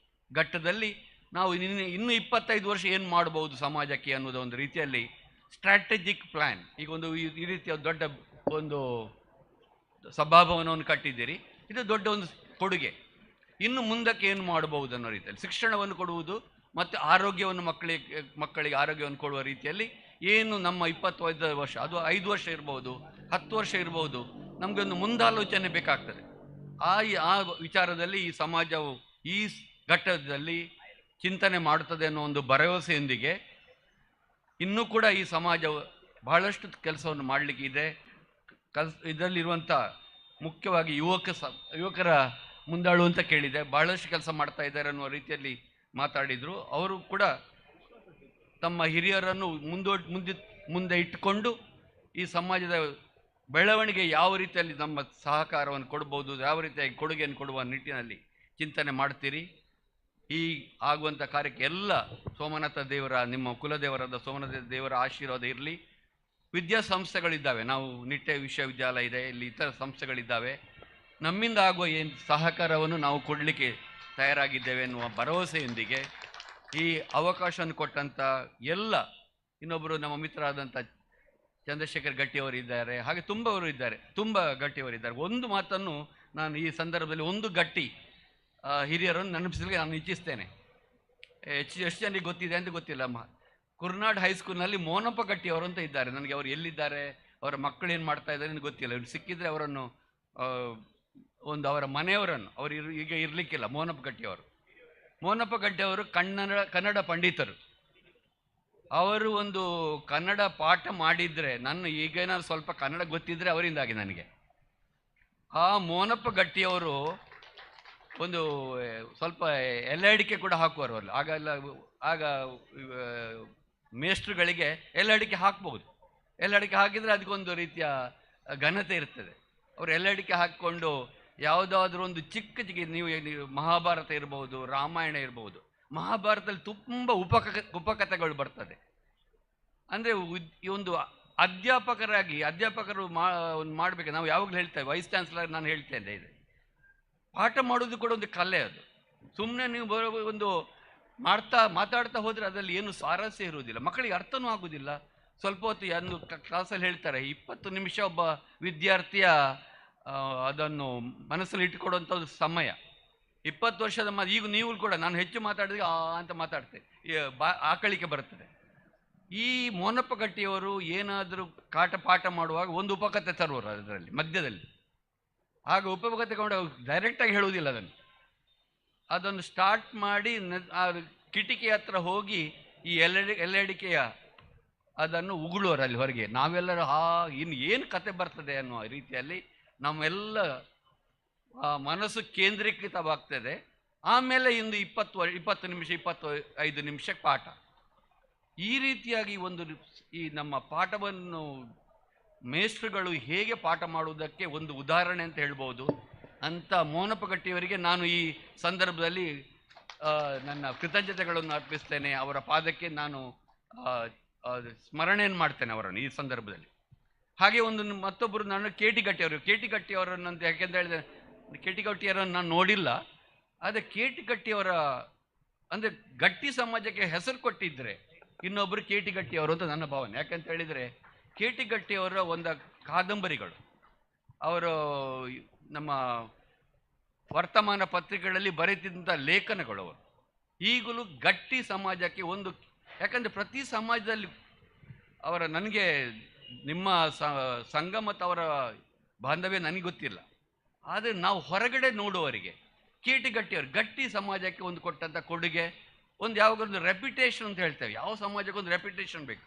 ಘಟ್ಟದಲ್ಲಿ ನಾವು ಇನ್ನೂ 25 ವರ್ಷ ಏನು ಮಾಡ್ಬೋದು ಸಮಾಜಕ್ಕೆ ಅನ್ನೋದು ಒಂದು ರೀತಿಯಲ್ಲಿ ಸ್ಟ್ರಾಟಜಿಕ್ ಪ್ಲ್ಯಾನ್. ಈಗ ಒಂದು ಈ ರೀತಿಯ ದೊಡ್ಡ ಒಂದು ಸಭಾಭವನವನ್ನು ಕಟ್ಟಿದ್ದೀರಿ, ಇದು ದೊಡ್ಡ ಒಂದು ಕೊಡುಗೆ. ಇನ್ನು ಮುಂದಕ್ಕೆ ಏನು ಮಾಡಬಹುದು ಅನ್ನೋ ರೀತಿಯಲ್ಲಿ ಶಿಕ್ಷಣವನ್ನು ಕೊಡುವುದು ಮತ್ತು ಆರೋಗ್ಯವನ್ನು ಮಕ್ಕಳಿಗೆ ಆರೋಗ್ಯವನ್ನು ಕೊಡುವ ರೀತಿಯಲ್ಲಿ ಏನು ನಮ್ಮ 25 ವರ್ಷ, ಅದು 5 ವರ್ಷ ಇರ್ಬೋದು, 10 ವರ್ಷ ಇರ್ಬೋದು, ನಮಗೊಂದು ಮುಂದಾಲೋಚನೆ ಬೇಕಾಗ್ತದೆ. ಆ ಆ ವಿಚಾರದಲ್ಲಿ ಈ ಸಮಾಜವು ಈ ಘಟ್ಟದಲ್ಲಿ ಚಿಂತನೆ ಮಾಡುತ್ತದೆ ಅನ್ನೋ ಒಂದು ಭರವಸೆಯೊಂದಿಗೆ ಇನ್ನೂ ಕೂಡ ಈ ಸಮಾಜವು ಬಹಳಷ್ಟು ಕೆಲಸವನ್ನು ಮಾಡಲಿಕ್ಕೆ ಇದೆ. ಇದರಲ್ಲಿರುವಂಥ ಮುಖ್ಯವಾಗಿ ಯುವಕರ ಮುಂದಾಳು ಅಂತ ಕೇಳಿದೆ, ಬಹಳಷ್ಟು ಕೆಲಸ ಮಾಡ್ತಾ ಇದ್ದಾರೆ ಅನ್ನುವ ರೀತಿಯಲ್ಲಿ ಮಾತಾಡಿದರು. ಅವರು ಕೂಡ ತಮ್ಮ ಹಿರಿಯರನ್ನು ಮುಂದೆ ಇಟ್ಟುಕೊಂಡು ಈ ಸಮಾಜದ ಬೆಳವಣಿಗೆ ಯಾವ ರೀತಿಯಲ್ಲಿ ನಮ್ಮ ಸಹಕಾರವನ್ನು ಕೊಡ್ಬೋದು, ಯಾವ ರೀತಿಯಾಗಿ ಕೊಡುಗೆಯನ್ನು ಕೊಡುವ ನಿಟ್ಟಿನಲ್ಲಿ ಚಿಂತನೆ ಮಾಡ್ತೀರಿ. ಈ ಆಗುವಂಥ ಕಾರ್ಯಕ್ಕೆ ಎಲ್ಲ ಸೋಮನಾಥ ದೇವರ, ನಿಮ್ಮ ಕುಲದೇವರಾದ ಸೋಮನಾಥ ದೇವರ ಆಶೀರ್ವಾದ ಇರಲಿ. ವಿದ್ಯಾಸಂಸ್ಥೆಗಳಿದ್ದಾವೆ, ನಾವು ನಿಟ್ಟೆ ವಿಶ್ವವಿದ್ಯಾಲಯ ಇದೆ, ಇಲ್ಲಿ ಇತರ ಸಂಸ್ಥೆಗಳಿದ್ದಾವೆ. ನಮ್ಮಿಂದ ಆಗುವ ಏನು ಸಹಕಾರವನ್ನು ನಾವು ಕೊಡಲಿಕ್ಕೆ ತಯಾರಾಗಿದ್ದೇವೆ ಎನ್ನುವ ಭರವಸೆಯೊಂದಿಗೆ ಈ ಅವಕಾಶವನ್ನು ಕೊಟ್ಟಂಥ ಎಲ್ಲ, ಇನ್ನೊಬ್ಬರು ನಮ್ಮ ಮಿತ್ರರಾದಂಥ ಚಂದ್ರಶೇಖರ್ ಗಟ್ಟಿಯವರು ಇದ್ದಾರೆ, ಹಾಗೆ ತುಂಬವರು ಇದ್ದಾರೆ, ತುಂಬ ಗಟ್ಟಿಯವರಿದ್ದಾರೆ. ಒಂದು ಮಾತನ್ನು ನಾನು ಈ ಸಂದರ್ಭದಲ್ಲಿ, ಒಂದು ಗಟ್ಟಿ ಹಿರಿಯರನ್ನು ನೆನಪಿಸಲಿಕ್ಕೆ ನಾನು ಇಚ್ಛಿಸ್ತೇನೆ. ಎಷ್ಟು ಜನರಿಗೆ ಗೊತ್ತಿದೆ ಅಂತ ಗೊತ್ತಿಲ್ಲ. ಕುರ್ನಾಡ್ ಹೈಸ್ಕೂಲ್ನಲ್ಲಿ ಮೋನಪ್ಪ ಗಟ್ಟಿಯವರು ಅಂತ ಇದ್ದಾರೆ. ನನಗೆ ಅವರು ಎಲ್ಲಿದ್ದಾರೆ, ಅವರ ಮಕ್ಕಳು ಏನು ಮಾಡ್ತಾ ಇದ್ದಾರೆ ಅಂತ ಗೊತ್ತಿಲ್ಲ. ಇವ್ರು ಸಿಕ್ಕಿದರೆ ಅವರನ್ನು ಒಂದು ಅವರ ಮನೆಯವರನ್ನು, ಅವರು ಈಗ ಇರಲಿಕ್ಕಿಲ್ಲ. ಮೋನಪ್ಪ ಗಟ್ಟಿಯವರು, ಮೋನಪ್ಪ ಗಟ್ಟಿಯವರು ಕನ್ನಡ ಪಂಡಿತರು. ಅವರು ಒಂದು ಕನ್ನಡ ಪಾಠ ಮಾಡಿದರೆ, ನನ್ನ ಈಗೇನಾದ್ರು ಸ್ವಲ್ಪ ಕನ್ನಡ ಗೊತ್ತಿದ್ದರೆ ಅವರಿಂದಾಗಿ ನನಗೆ. ಆ ಮೋನಪ್ಪ ಗಟ್ಟಿಯವರು ಒಂದು ಸ್ವಲ್ಪ ಎಲೆ ಅಡಿಕೆ ಕೂಡ ಹಾಕುವರು ಅಲ್ಲಿ. ಆಗೆಲ್ಲ ಆಗ ಮೇಷ್ಟ್ರುಗಳಿಗೆ ಎಲೆ ಅಡಿಕೆ ಹಾಕ್ಬೋದು. ಎಲೆ ಅಡಿಕೆ ಹಾಕಿದರೆ ಅದಕ್ಕೊಂದು ರೀತಿಯ ಘನತೆ ಇರ್ತದೆ. ಅವರು ಎಲೆ ಅಡಿಕೆ ಹಾಕಿಕೊಂಡು ಯಾವುದಾದ್ರೂ ಒಂದು ಚಿಕ್ಕ ಚಿಕ್ಕ, ನೀವು ಮಹಾಭಾರತ ಇರ್ಬೋದು, ರಾಮಾಯಣ ಇರ್ಬೋದು, ಮಹಾಭಾರತದಲ್ಲಿ ತುಂಬ ಉಪಕಥೆಗಳು ಬರ್ತದೆ. ಅಂದರೆ ಈ ಒಂದು ಅಧ್ಯಾಪಕರಾಗಿ ಅಧ್ಯಾಪಕರು ಮಾಡಬೇಕು. ನಾವು ಯಾವಾಗಲೂ ಹೇಳ್ತೇವೆ, ವೈಸ್ ಚಾನ್ಸಲರ್ ನಾನು ಹೇಳ್ತೇನೆ, ಇದೆ ಪಾಠ ಮಾಡೋದು ಕೂಡ ಒಂದು ಕಲೆ. ಅದು ಸುಮ್ಮನೆ ನೀವು ಬರೋ ಒಂದು ಮಾತಾಡ್ತಾ ಹೋದರೆ ಅದರಲ್ಲಿ ಏನು ಸ್ವಾರಸ್ಯ ಇರುವುದಿಲ್ಲ, ಮಕ್ಕಳಿಗೆ ಅರ್ಥನೂ ಆಗೋದಿಲ್ಲ. ಸ್ವಲ್ಪ ಹೊತ್ತು ಒಂದು ಕ್ಲಾಸಲ್ಲಿ ಹೇಳ್ತಾರೆ, 20 ನಿಮಿಷ ಒಬ್ಬ ವಿದ್ಯಾರ್ಥಿಯ ಅದನ್ನು ಮನಸ್ಸಲ್ಲಿ ಇಟ್ಟುಕೊಡುವಂಥ ಒಂದು ಸಮಯ. 20 ವರ್ಷದ ಈಗ ನೀವು ಕೂಡ ನಾನು ಹೆಚ್ಚು ಮಾತಾಡಿದ್ರೆ ಆ ಅಂತ ಮಾತಾಡ್ತೇನೆ, ಆಕಳಿಕೆ ಬರ್ತದೆ. ಈ ಮೋನಪ್ಪ ಗಟ್ಟಿಯವರು ಏನಾದರೂ ಪಾಠ ಮಾಡುವಾಗ ಒಂದು ಉಪಕಥೆ ತರುವರು ಅದರಲ್ಲಿ ಮಧ್ಯದಲ್ಲಿ. ಆಗ ಉಪಕಥೆ ಕೊಂಡು ಡೈರೆಕ್ಟಾಗಿ ಹೇಳುವುದಿಲ್ಲ, ಅದನ್ನು ಸ್ಟಾರ್ಟ್ ಮಾಡಿ ಆ ಕಿಟಿಕಿ ಹತ್ರ ಹೋಗಿ ಈ ಎಲೆಡಿಕೆಯ ಅದನ್ನು ಉಗುಳುವರು ಅಲ್ಲಿ ಹೊರಗೆ. ನಾವೆಲ್ಲರೂ ಇನ್ನು ಏನು ಕತೆ ಬರ್ತದೆ ಅನ್ನುವ ರೀತಿಯಲ್ಲಿ ನಮ್ಮೆಲ್ಲ ಮನಸ್ಸು ಕೇಂದ್ರೀಕೃತವಾಗ್ತದೆ. ಆಮೇಲೆ ಇಂದು 20 ನಿಮಿಷ 25 ನಿಮಿಷ ಪಾಠ. ಈ ರೀತಿಯಾಗಿ ಒಂದು ಈ ನಮ್ಮ ಪಾಠವನ್ನು ಮೇಷ್ಟ್ರುಗಳು ಹೇಗೆ ಪಾಠ ಮಾಡುವುದಕ್ಕೆ ಒಂದು ಉದಾಹರಣೆ ಅಂತ ಹೇಳ್ಬೋದು. ಅಂತ ಮೋನಪ್ಪ ಗಟ್ಟಿಯವರಿಗೆ ನಾನು ಈ ಸಂದರ್ಭದಲ್ಲಿ ನನ್ನ ಕೃತಜ್ಞತೆಗಳನ್ನು ಅರ್ಪಿಸ್ತೇನೆ. ಅವರ ಪಾದಕ್ಕೆ ನಾನು ಸ್ಮರಣೆಯನ್ನು ಮಾಡ್ತೇನೆ ಅವರನ್ನು ಈ ಸಂದರ್ಭದಲ್ಲಿ. ಹಾಗೆ ಒಂದು ಮತ್ತೊಬ್ಬರು ನಾನು ಕೆ ಟಿ ಗಟ್ಟಿಯವರು, ಕೆ ಟಿ ಗಟ್ಟಿಯವರನ್ನು ಅಂತ ಯಾಕೆಂತ ಹೇಳಿದರೆ, ಕೆ ಟಿ ಗಟ್ಟಿಯವರನ್ನು ನಾನು ನೋಡಿಲ್ಲ, ಆದರೆ ಕೆ ಟಿ ಗಟ್ಟಿಯವರ ಅಂದರೆ ಗಟ್ಟಿ ಸಮಾಜಕ್ಕೆ ಹೆಸರು ಕೊಟ್ಟಿದ್ದರೆ ಇನ್ನೊಬ್ಬರು ಕೆ ಟಿ ಗಟ್ಟಿಯವರು ಅಂತ ನನ್ನ ಭಾವನೆ. ಯಾಕಂತ ಹೇಳಿದರೆ ಕೆ ಟಿ ಗಟ್ಟಿಯವರ ಒಂದು ಕಾದಂಬರಿಗಳು, ಅವರು ನಮ್ಮ ವರ್ತಮಾನ ಪತ್ರಿಕೆಗಳಲ್ಲಿ ಬರೆತಿದ್ದಂಥ ಲೇಖನಗಳು ಅವರು ಈಗಲೂ ಗಟ್ಟಿ ಸಮಾಜಕ್ಕೆ ಒಂದು, ಯಾಕಂದರೆ ಪ್ರತಿ ಸಮಾಜದಲ್ಲಿ ಅವರ, ನನಗೆ ನಿಮ್ಮ ಸಂಘ ಮತ್ತು ಅವರ ಬಾಂಧವ್ಯ ನನಗೆ ಗೊತ್ತಿಲ್ಲ, ಆದರೆ ನಾವು ಹೊರಗಡೆ ನೋಡುವವರಿಗೆ ಕೆ ಟಿ ಗಟ್ಟಿಯವರು ಗಟ್ಟಿ ಸಮಾಜಕ್ಕೆ ಒಂದು ಕೊಟ್ಟಂಥ ಕೊಡುಗೆ, ಒಂದು ಯಾವಾಗಲೊಂದು ರೆಪ್ಯುಟೇಷನ್ ಅಂತ ಹೇಳ್ತೇವೆ. ಯಾವ ಸಮಾಜಕ್ಕೊಂದು ರೆಪ್ಯುಟೇಷನ್ ಬೇಕು.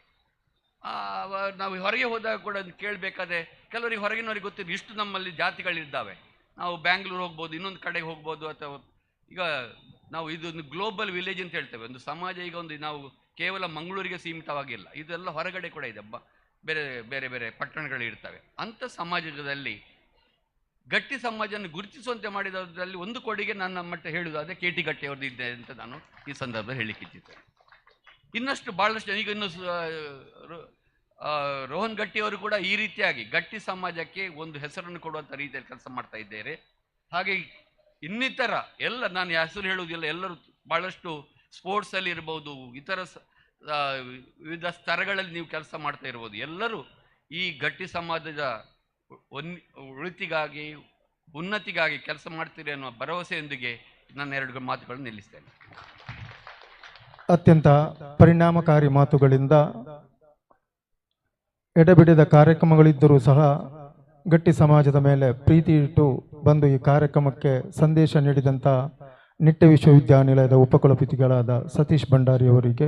ನಾವು ಹೊರಗೆ ಹೋದಾಗ ಕೂಡ ಅದು ಕೇಳಬೇಕಾದ್ರೆ ಕೆಲವರಿಗೆ ಹೊರಗಿನವರಿಗೆ ಗೊತ್ತಿಲ್ಲ ಇಷ್ಟು ನಮ್ಮಲ್ಲಿ ಜಾತಿಗಳಿದ್ದಾವೆ. ನಾವು ಬ್ಯಾಂಗ್ಳೂರು ಹೋಗ್ಬೋದು, ಇನ್ನೊಂದು ಕಡೆಗೆ ಹೋಗ್ಬೋದು, ಅಥವಾ ಈಗ ನಾವು ಇದೊಂದು ಗ್ಲೋಬಲ್ ವಿಲೇಜ್ ಅಂತ ಹೇಳ್ತೇವೆ. ಒಂದು ಸಮಾಜ ಈಗ ಒಂದು ನಾವು ಕೇವಲ ಮಂಗಳೂರಿಗೆ ಸೀಮಿತವಾಗಿಲ್ಲ, ಇದೆಲ್ಲ ಹೊರಗಡೆ ಕೂಡ ಇದೆ, ಬೇರೆ ಬೇರೆ ಬೇರೆ ಪಟ್ಟಣಗಳು ಇರ್ತವೆ. ಅಂಥ ಸಮಾಜದಲ್ಲಿ ಗಟ್ಟಿ ಸಮಾಜವನ್ನು ಗುರುತಿಸುವಂತೆ ಮಾಡಿದರಲ್ಲಿ ಒಂದು ಕೊಡುಗೆ ನನ್ನ ಮಟ್ಟ ಹೇಳುವುದು ಅದೇ ಕೆ ಟಿ ಗಟ್ಟಿಯವ್ರದ್ದು ಇದೆ ಅಂತ ನಾನು ಈ ಸಂದರ್ಭದಲ್ಲಿ ಹೇಳಿಕ್ಕಿದ್ದೇನೆ. ಇನ್ನಷ್ಟು ಭಾಳಷ್ಟು ಈಗ ಇನ್ನು ರೋಹನ್ ಗಟ್ಟಿಯವರು ಕೂಡ ಈ ರೀತಿಯಾಗಿ ಗಟ್ಟಿ ಸಮಾಜಕ್ಕೆ ಒಂದು ಹೆಸರನ್ನು ಕೊಡುವಂಥ ರೀತಿಯಲ್ಲಿ ಕೆಲಸ ಮಾಡ್ತಾ ಇದ್ದಾರೆ. ಹಾಗೆ ಇನ್ನಿತರ ಎಲ್ಲ ನಾನು ಹೆಸರು ಹೇಳುವುದಿಲ್ಲ, ಎಲ್ಲರೂ ಭಾಳಷ್ಟು ಸ್ಪೋರ್ಟ್ಸಲ್ಲಿ ಇರ್ಬೋದು, ಇತರ ವಿವಿಧ ಸ್ತರಗಳಲ್ಲಿ ನೀವು ಕೆಲಸ ಮಾಡ್ತಾ ಇರ್ಬೋದು. ಎಲ್ಲರೂ ಈ ಗಟ್ಟಿ ಸಮಾಜದ ಉಳಿತಿಗಾಗಿ ಉನ್ನತಿಗಾಗಿ ಕೆಲಸ ಮಾಡ್ತೀರಿ ಅನ್ನೋ ಭರವಸೆಯೊಂದಿಗೆ ನನ್ನ ಎರಡು ಮಾತುಗಳನ್ನು ನಿಲ್ಲಿಸ್ತೇನೆ. ಅತ್ಯಂತ ಪರಿಣಾಮಕಾರಿ ಮಾತುಗಳಿಂದ ಎಡೆಬಿಡಿದ ಕಾರ್ಯಕ್ರಮಗಳಿದ್ದರೂ ಸಹ ಗಟ್ಟಿ ಸಮಾಜದ ಮೇಲೆ ಪ್ರೀತಿ ಇಟ್ಟು ಬಂದು ಈ ಕಾರ್ಯಕ್ರಮಕ್ಕೆ ಸಂದೇಶ ನೀಡಿದಂಥ ನಿಟ್ಟೆ ವಿಶ್ವವಿದ್ಯಾನಿಲಯದ ಉಪಕುಲಪತಿಗಳಾದ ಸತೀಶ್ ಭಂಡಾರಿ ಅವರಿಗೆ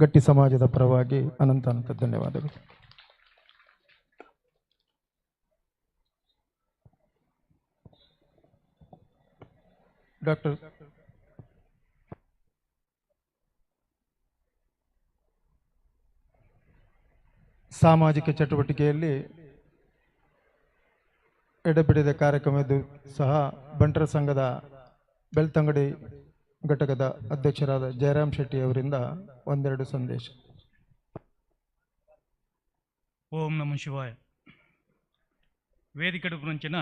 ಗಟ್ಟಿ ಸಮಾಜದ ಪರವಾಗಿ ಅನಂತ ಅನಂತ ಧನ್ಯವಾದಗಳು. ಡಾಕ್ಟರ್ ಸಾಮಾಜಿಕ ಚಟುವಟಿಕೆಯಲ್ಲಿ ಎಡೆಬಿಡಿದ ಕಾರ್ಯಕ್ರಮದ್ದು ಸಹ ಬಂಟರ ಸಂಘದ ಬೆಳ್ತಂಗಡಿ ಘಟಕದ ಅಧ್ಯಕ್ಷರಾದ ಜಯರಾಮ್ ಶೆಟ್ಟಿ ಅವರಿಂದ ಒಂದೆರಡು ಸಂದೇಶ. ಓಂ ನಮಃ ಶಿವಾಯ. ವೇದಿಕೆ ಮುಂಚಿನ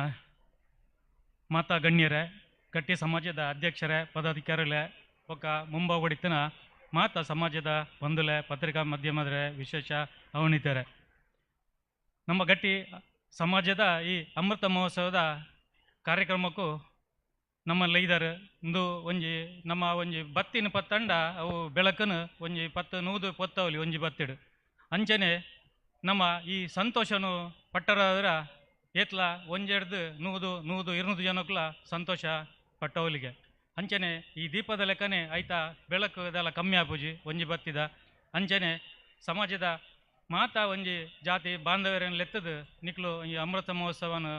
ಮಾತಾ ಗಣ್ಯರೇ, ಗಟ್ಟಿ ಸಮಾಜದ ಅಧ್ಯಕ್ಷರೇ, ಪದಾಧಿಕಾರಿಗಳೇ, ಒಕ್ಕ ಮುಂಬಾವಡಿತನ ಮಾತಾ ಸಮಾಜದ ಬಂಧುಲೆ, ಪತ್ರಿಕಾ ಮಾಧ್ಯಮದರೇ, ವಿಶೇಷ ಅವನಿತರೆ, ನಮ್ಮ ಗಟ್ಟಿ ಸಮಾಜದ ಈ ಅಮೃತ ಮಹೋತ್ಸವದ ಕಾರ್ಯಕ್ರಮಕ್ಕೂ ನಮ್ಮಲ್ಲಿ ಇದ್ದಾರೆ. ಇಂದು ಒಂಜಿ ನಮ್ಮ ಒಂಜಿ ಬತ್ತಿನ ಪತ್ತಂಡ ಅವು ಬೆಳಕನ್ನು ಒಂಜಿ ಪತ್ತು ನೂದು ಪೊತ್ತವಲಿ ಒಂಜಿ ಬತ್ತಿಡು ಅಂಚನೆ ನಮ್ಮ ಈ ಸಂತೋಷನು ಪಟ್ಟರಾದ್ರ ಏತ್ಲ ಒಂಜೆಡ್ದು ನೂದು ನೂದು 200 ಜನಕ್ಕಲ ಸಂತೋಷ ಪಟ್ಟವಲಿಗೆ ಅಂಚನೆ ಈ ದೀಪದ ಲೆಕ್ಕನೆ ಆಯ್ತಾ ಬೆಳಕು ಇದೆಲ್ಲ ಕಮ್ಮಿ ಆಪುಜಿ ಒಂಜಿ ಬತ್ತಿದ ಅಂಚನೆ ಸಮಾಜದ ಮಾತಾ ಒಂಜಿ ಜಾತಿ ಬಾಂಧವ್ಯರನ್ನು ಲೆತ್ತದು ನಿಕ್ಲು ಈ ಅಮೃತ ಮಹೋತ್ಸವನ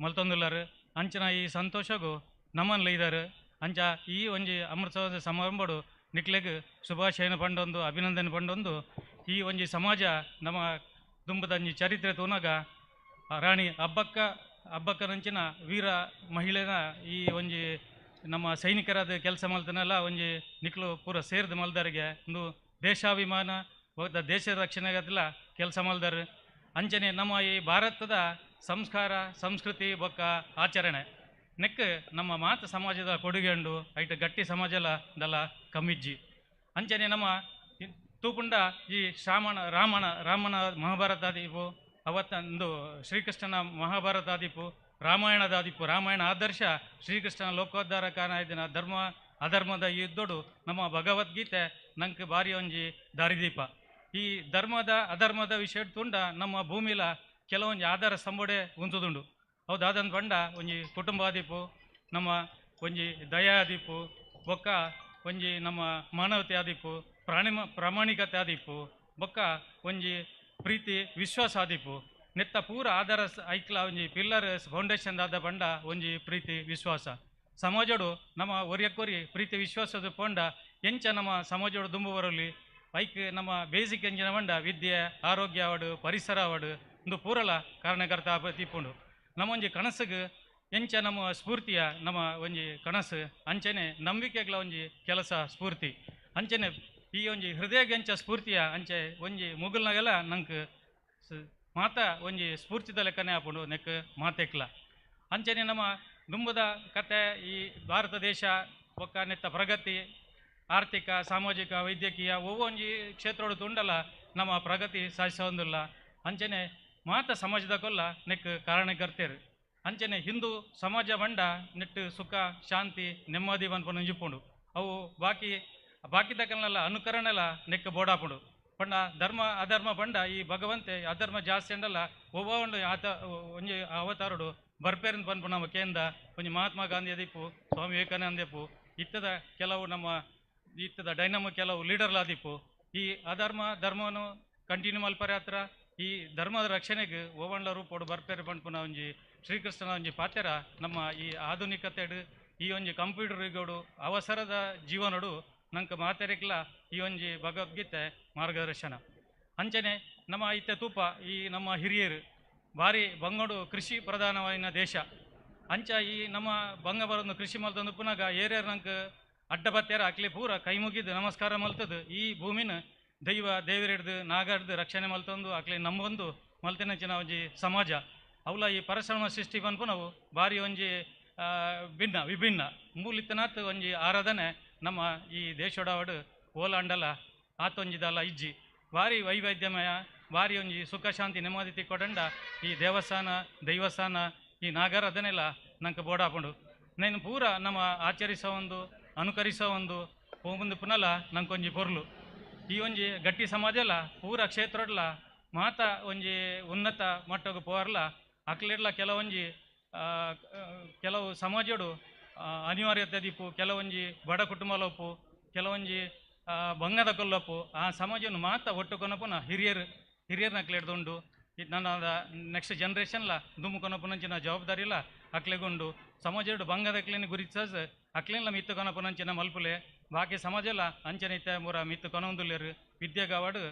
ಮಲ್ತೊಂದುಲ್ಲಾರು ಅಂಚನ ಈ ಸಂತೋಷಗೂ ನಮ್ಮನ್ನು ಇದ್ದಾರೆ. ಅಂಚ ಈ ಒಂಜಿ ಅಮೃತೋತ್ಸವ ಸಮಾರಂಭಡು ನಿಕ್ಲೆಗ್ ಶುಭಾಶಯನ ಪಂಡೊಂದು ಅಭಿನಂದನೆ ಪಂಡೊಂದು ಈ ಒಂಜಿ ಸಮಾಜ ನಮ್ಮ ದುಂಬದಂಜಿ ಚರಿತ್ರೆ ತೂನಾಗ ರಾಣಿ ಅಬ್ಬಕ್ಕನಂಚಿನ ವೀರ ಮಹಿಳೆನ ಈ ಒಂಜಿ ನಮ್ಮ ಸೈನಿಕರಾದ ಕೆಲಸ ಮಲ್ತನೆಲ್ಲ ಒಂಜಿ ನಿಕ್ಲು ಪೂರ ಸೇರ್ದು ಮಲ್ದರಿಗೆ ಒಂದು ದೇಶಾಭಿಮಾನ ದೇಶದ ರಕ್ಷಣೆಗದೆಲ್ಲ ಕೆಲಸ ಮಲ್ದಾರು. ಅಂಚನೆ ನಮ್ಮ ಈ ಭಾರತದ ಸಂಸ್ಕಾರ ಸಂಸ್ಕೃತಿ ಬೊಕ್ಕ ಆಚರಣೆ ನೆಕ್ ನಮ್ಮ ಮಾತು ಸಮಾಜದ ಕೊಡುಗೆ ಉಂಡು ಐಟ್ ಗಟ್ಟಿ ಸಮಾಜಲ ದಲ್ಲ ಕಮ್ಮಿಜ್ಜಿ. ಅಂಚನೆ ನಮ್ಮ ತೂಪುಂಡ ಈ ಶ್ರಾಮಣ ರಾಮನ ರಾಮನ ಮಹಾಭಾರತಾದೀಪು ಅವತ್ತೊಂದು ಶ್ರೀಕೃಷ್ಣನ ಮಹಾಭಾರತಾದೀಪು ರಾಮಾಯಣದಾದೀಪು ರಾಮಾಯಣ ಆದರ್ಶ ಶ್ರೀಕೃಷ್ಣನ ಲೋಕೋದ್ಧಾರಕಾನ ಇದನ್ನ ಧರ್ಮ ಅಧರ್ಮದ ಯುದ್ಧೋಡು ನಮ್ಮ ಭಗವದ್ಗೀತೆ ನಂಗೆ ಭಾರಿ ಒಂಜಿ ದಾರಿದೀಪ. ಈ ಧರ್ಮದ ಅಧರ್ಮದ ವಿಷಯ ತುಂಡ ನಮ್ಮ ಭೂಮಿಲ ಕೆಲವೊಂಜಿ ಆಧಾರ ಸ್ತಂಭಡೆ ಉಂಚುದುಂಡು. ಹೌದಾದಂತ ಪಂಡ ಒಂಜಿ ಕುಟುಂಬಾದೀಪು ನಮ್ಮ ಒಂಜಿ ದಯಾದೀಪು ಬೊಕ್ಕ ಒಂಜಿ ನಮ್ಮ ಮಾನವತೆ ಆದೀಪು ಪ್ರಾಮಾಣಿಕತೆ ಆದೀಪು ಬೊಕ್ಕ ಒಂಜಿ ಪ್ರೀತಿ ವಿಶ್ವಾಸ ಆದೀಪು ನೆತ್ತ ಪೂರ ಆಧಾರ ಐಕ್ಲ ಒಂಜಿ ಪಿಲ್ಲರ್ ಫೌಂಡೇಶನ್ ಆದ ಪಂಡ ಒಂಜಿ ಪ್ರೀತಿ ವಿಶ್ವಾಸ ಸಮಾಜಡು ನಮ್ಮ ಒರಿಯಕ್ಕೊರಿ ಪ್ರೀತಿ ವಿಶ್ವಾಸದ ಪಂಡ ಎಂಚ ನಮ್ಮ ಸಮಾಜೋಡು ದುಂಬು ಬರಲಿ ಐಕ್ ನಮ್ಮ ಬೇಸಿಕ್ ಎಂಜಿನ ಪಂಡ ವಿದ್ಯೆ ಆರೋಗ್ಯ ಅವಡು ಪರಿಸರ ಅವಡು ಒಂದು ಪೂರಲ ಕಾರಣಕರ್ತ ತೀಪುಂಡು. ನಮ್ಮೊಂಜಿ ಕನಸಿಗೆ ಎಂಚ ನಮ್ಮ ಸ್ಫೂರ್ತಿಯ ನಮ್ಮ ಒಂಜಿ ಕನಸು ಅಂಚನೆ ನಂಬಿಕೆಗಳ ಒಂಜಿ ಕೆಲಸ ಸ್ಫೂರ್ತಿ ಅಂಚನೆ ಈ ಒಂಜಿ ಹೃದಯಗೆ ಎಂಚ ಸ್ಫೂರ್ತಿಯ ಅಂಚೆ ಒಂಜಿ ಮುಗುಲ್ನಾಗೆಲ್ಲ ನಂಗೆ ಮಾತಾ ಒಂಜಿ ಸ್ಫೂರ್ತಿದ ಲೆಕ್ಕನೆ ಆಪುಂಡು ನೆಕ್ ಮಾತೆಕ್ಲ. ಅಂಚನೆ ನಮ್ಮ ದುಂಬದ ಕತೆ ಈ ಭಾರತ ದೇಶ ಬೊಕ್ಕ ನೆತ್ತ ಪ್ರಗತಿ ಆರ್ಥಿಕ ಸಾಮಾಜಿಕ ವೈದ್ಯಕೀಯ ಒಂಜಿ ಕ್ಷೇತ್ರೋಡು ತುಂಡಲ್ಲ ನಮ್ಮ ಪ್ರಗತಿ ಸಾಧಿಸೋದಿಲ್ಲ. ಅಂಚನೆ ಮಾತ ಸಮಾಜದ ಕೊಲ್ಲ ನೆಕ್ ಕಾರಣಕರ್ತೇರು. ಅಂಚನೆ ಹಿಂದೂ ಸಮಾಜ ಬಂಡ ನೆಟ್ಟು ಸುಖ ಶಾಂತಿ ನೆಮ್ಮದಿ ಪನ್ಪುನ ಒಂಜಿಪ್ಪುಂಡು ಅವು ಬಾಕಿ ಬಾಕಿದಕಲ್ನೆಲ್ಲ ಅನುಕರಣೆಲ್ಲ ನೆಕ್ ಬೋಡಾಪುಂಡು. ಪಂಡ ಧರ್ಮ ಅಧರ್ಮ ಬಂಡ ಈ ಭಗವಂತೆ ಅಧರ್ಮ ಜಾಸ್ತಿ ಅಂಡಲ್ಲ ಒಬ್ಬ ಆತ ಒಂಜಿ ಅವತಾರುಡು ಬರ್ಪೇರಿಂದ ಪನ್ಪು ನಮ್ಮ ಕೇಂದ್ರ ಒಂಜಿ ಮಹಾತ್ಮ ಗಾಂಧಿ ದೀಪು ಸ್ವಾಮಿ ವಿವೇಕಾನಂದ ಇತ್ತದ ಕೆಲವು ನಮ್ಮ ಇತ್ತದ ಡೈನಮ ಕೆಲವು ಲೀಡರ್ಲಾದೀಪು ಈ ಅಧರ್ಮ ಧರ್ಮವನ್ನು ಕಂಟಿನ್ಯೂ ಮಲ್ಪರೆ ಹತ್ರ ಈ ಧರ್ಮದ ರಕ್ಷಣೆಗೆ ಓವಂಡ್ಲ ರೂಪೋಡು ಬರ್ಪೇರು ಪನ್ಪುನ ಒಂಜಿ ಶ್ರೀಕೃಷ್ಣನ ಒಂಜಿ ಪಾತೆರ ನಮ್ಮ ಈ ಆಧುನಿಕತೆಡು ಈ ಒಂಜಿ ಕಂಪ್ಯೂಟರ್ ಯುಗಡು ಅವಸರದ ಜೀವನಡು ನಂಗೆ ಮಾತೆರೆಕ್ಲ ಈ ಒಂಜಿ ಭಗವದ್ಗೀತೆ ಮಾರ್ಗದರ್ಶನ. ಅಂಚನೆ ನಮ್ಮ ಇತ್ತೆ ತೂಪ ಈ ನಮ್ಮ ಹಿರಿಯರು ಭಾರಿ ಬಂಗಡು ಕೃಷಿ ಪ್ರಧಾನವಾದ ದೇಶ ಅಂಚ ಈ ನಮ್ಮ ಬಂಗ ಬರೋದು ಕೃಷಿ ಮಲ್ತಂದು ಪುನಗ ಏರಿಯರ್ ನಂಗೆ ಅಡ್ಡ ಬತ್ತೇರ ಅಕ್ಲಿ ಪೂರ ಕೈ ಮುಗಿದು ನಮಸ್ಕಾರ ಮಲ್ತದು ಈ ಭೂಮಿನ ದೈವ ದೇವರಿಡ್ದು ನಾಗಡ್ದು ರಕ್ಷಣೆ ಮಲ್ತಂದು ಅಕ್ಲಿ ನಮ್ಮೊಂದು ಮಲ್ತಿನಂಚಿನ ಒಂಜಿ ಸಮಾಜ ಅವಲ ಈ ಪರಶುರಾಮ ಸೃಷ್ಟಿ ಪನ್ಪು ನಾವು ಭಾರಿ ಒಂಜಿ ಭಿನ್ನ ವಿಭಿನ್ನ ಮೂಲಿತನಾತ್ ಒಂಜಿ ಆರಾಧನೆ ನಮ್ಮ ಈ ದೇಶೋಡಾವಡು ಓಲಾಂಡಲ ಆತೊಂಜಿದಲ್ಲ ಇಜ್ಜಿ ಭಾರಿ ವೈವಿಧ್ಯಮಯ ಭಾರಿ ಒಂಜಿ ಸುಖ ಶಾಂತಿ ನೆಮ್ಮದಿ ತಿಕ್ಕೊಡಂಡ ಈ ದೇವಸ್ಥಾನ ದೈವಸ್ಥಾನ ಈ ನಾಗಾರಾಧನೆಲ್ಲ ನಂಗೆ ಬೋಡಾಪುಂಡು. నేను ಪೂರ ನಮ್ಮ ಆಚರಿಸೋ ಒಂದು ಅನುಕರಿಸೋ ಒಂದು ಮುಂದೆ ಪುನಲ ನಂಕೊಂಜಿ ಪೊರ್ಲು ಈ ಒಂಜಿ ಗಟ್ಟಿ ಸಮಾಜ ಪೂರ ಕ್ಷೇತ್ರಡ್ಲ ಮಾತ ಒಂಜಿ ಉನ್ನತ ಮಟ್ಟಕ್ಕೆ ಪೋರ್ಲ ಅಕ್ಲಿಡ್ಲ ಕೆಲವೊಂಜಿ ಕೆಲವು ಸಮಾಜಡು ಅನಿವಾರ್ಯತೆ ದೀಪು ಕೆಲವೊಂಜಿ ಬಡ ಕುಟುಂಬಲೊಪ್ಪು ಕೆಲವೊಂಜಿ ಬಂಗದ ಕೊಲ್ಲಪ್ಪು ಆ ಸಮಾಜವನ್ನು ಮಾತ ಒಟ್ಟು ಕೊನಪುನ ಹಿರಿಯರು ಹಿರಿಯರನ್ನ ಅಕ್ಲೆಡ್ದುಂಡು ನನ್ನ ನೆಕ್ಸ್ಟ್ ಜನ್ರೇಷನ್ಲ ದುಮ್ಮು ಕೊನಪುನಂಚಿನ ಜವಾಬ್ದಾರಿಲ ಅಕ್ಲೆಗುಂಡು ಸಮಾಜಡು ಬಂಗದ ಅಕ್ಲೇನ ಗುರಿಸ ಅಕ್ಲೇನ್ಲ ಮಿತ್ತು ಕೊನಪುನಂಚಿನ ಮಲ್ಪುಲೆ ಬಾಕಿ ಸಮಾಜಲ ಅಂಚನೆ ಇತ್ತೆ ಮೂರ ಮಿತ್ತು ಕೊನೊಂದುಲ್ಲೇರು ವಿದ್ಯೆ ಗಾವಾಡು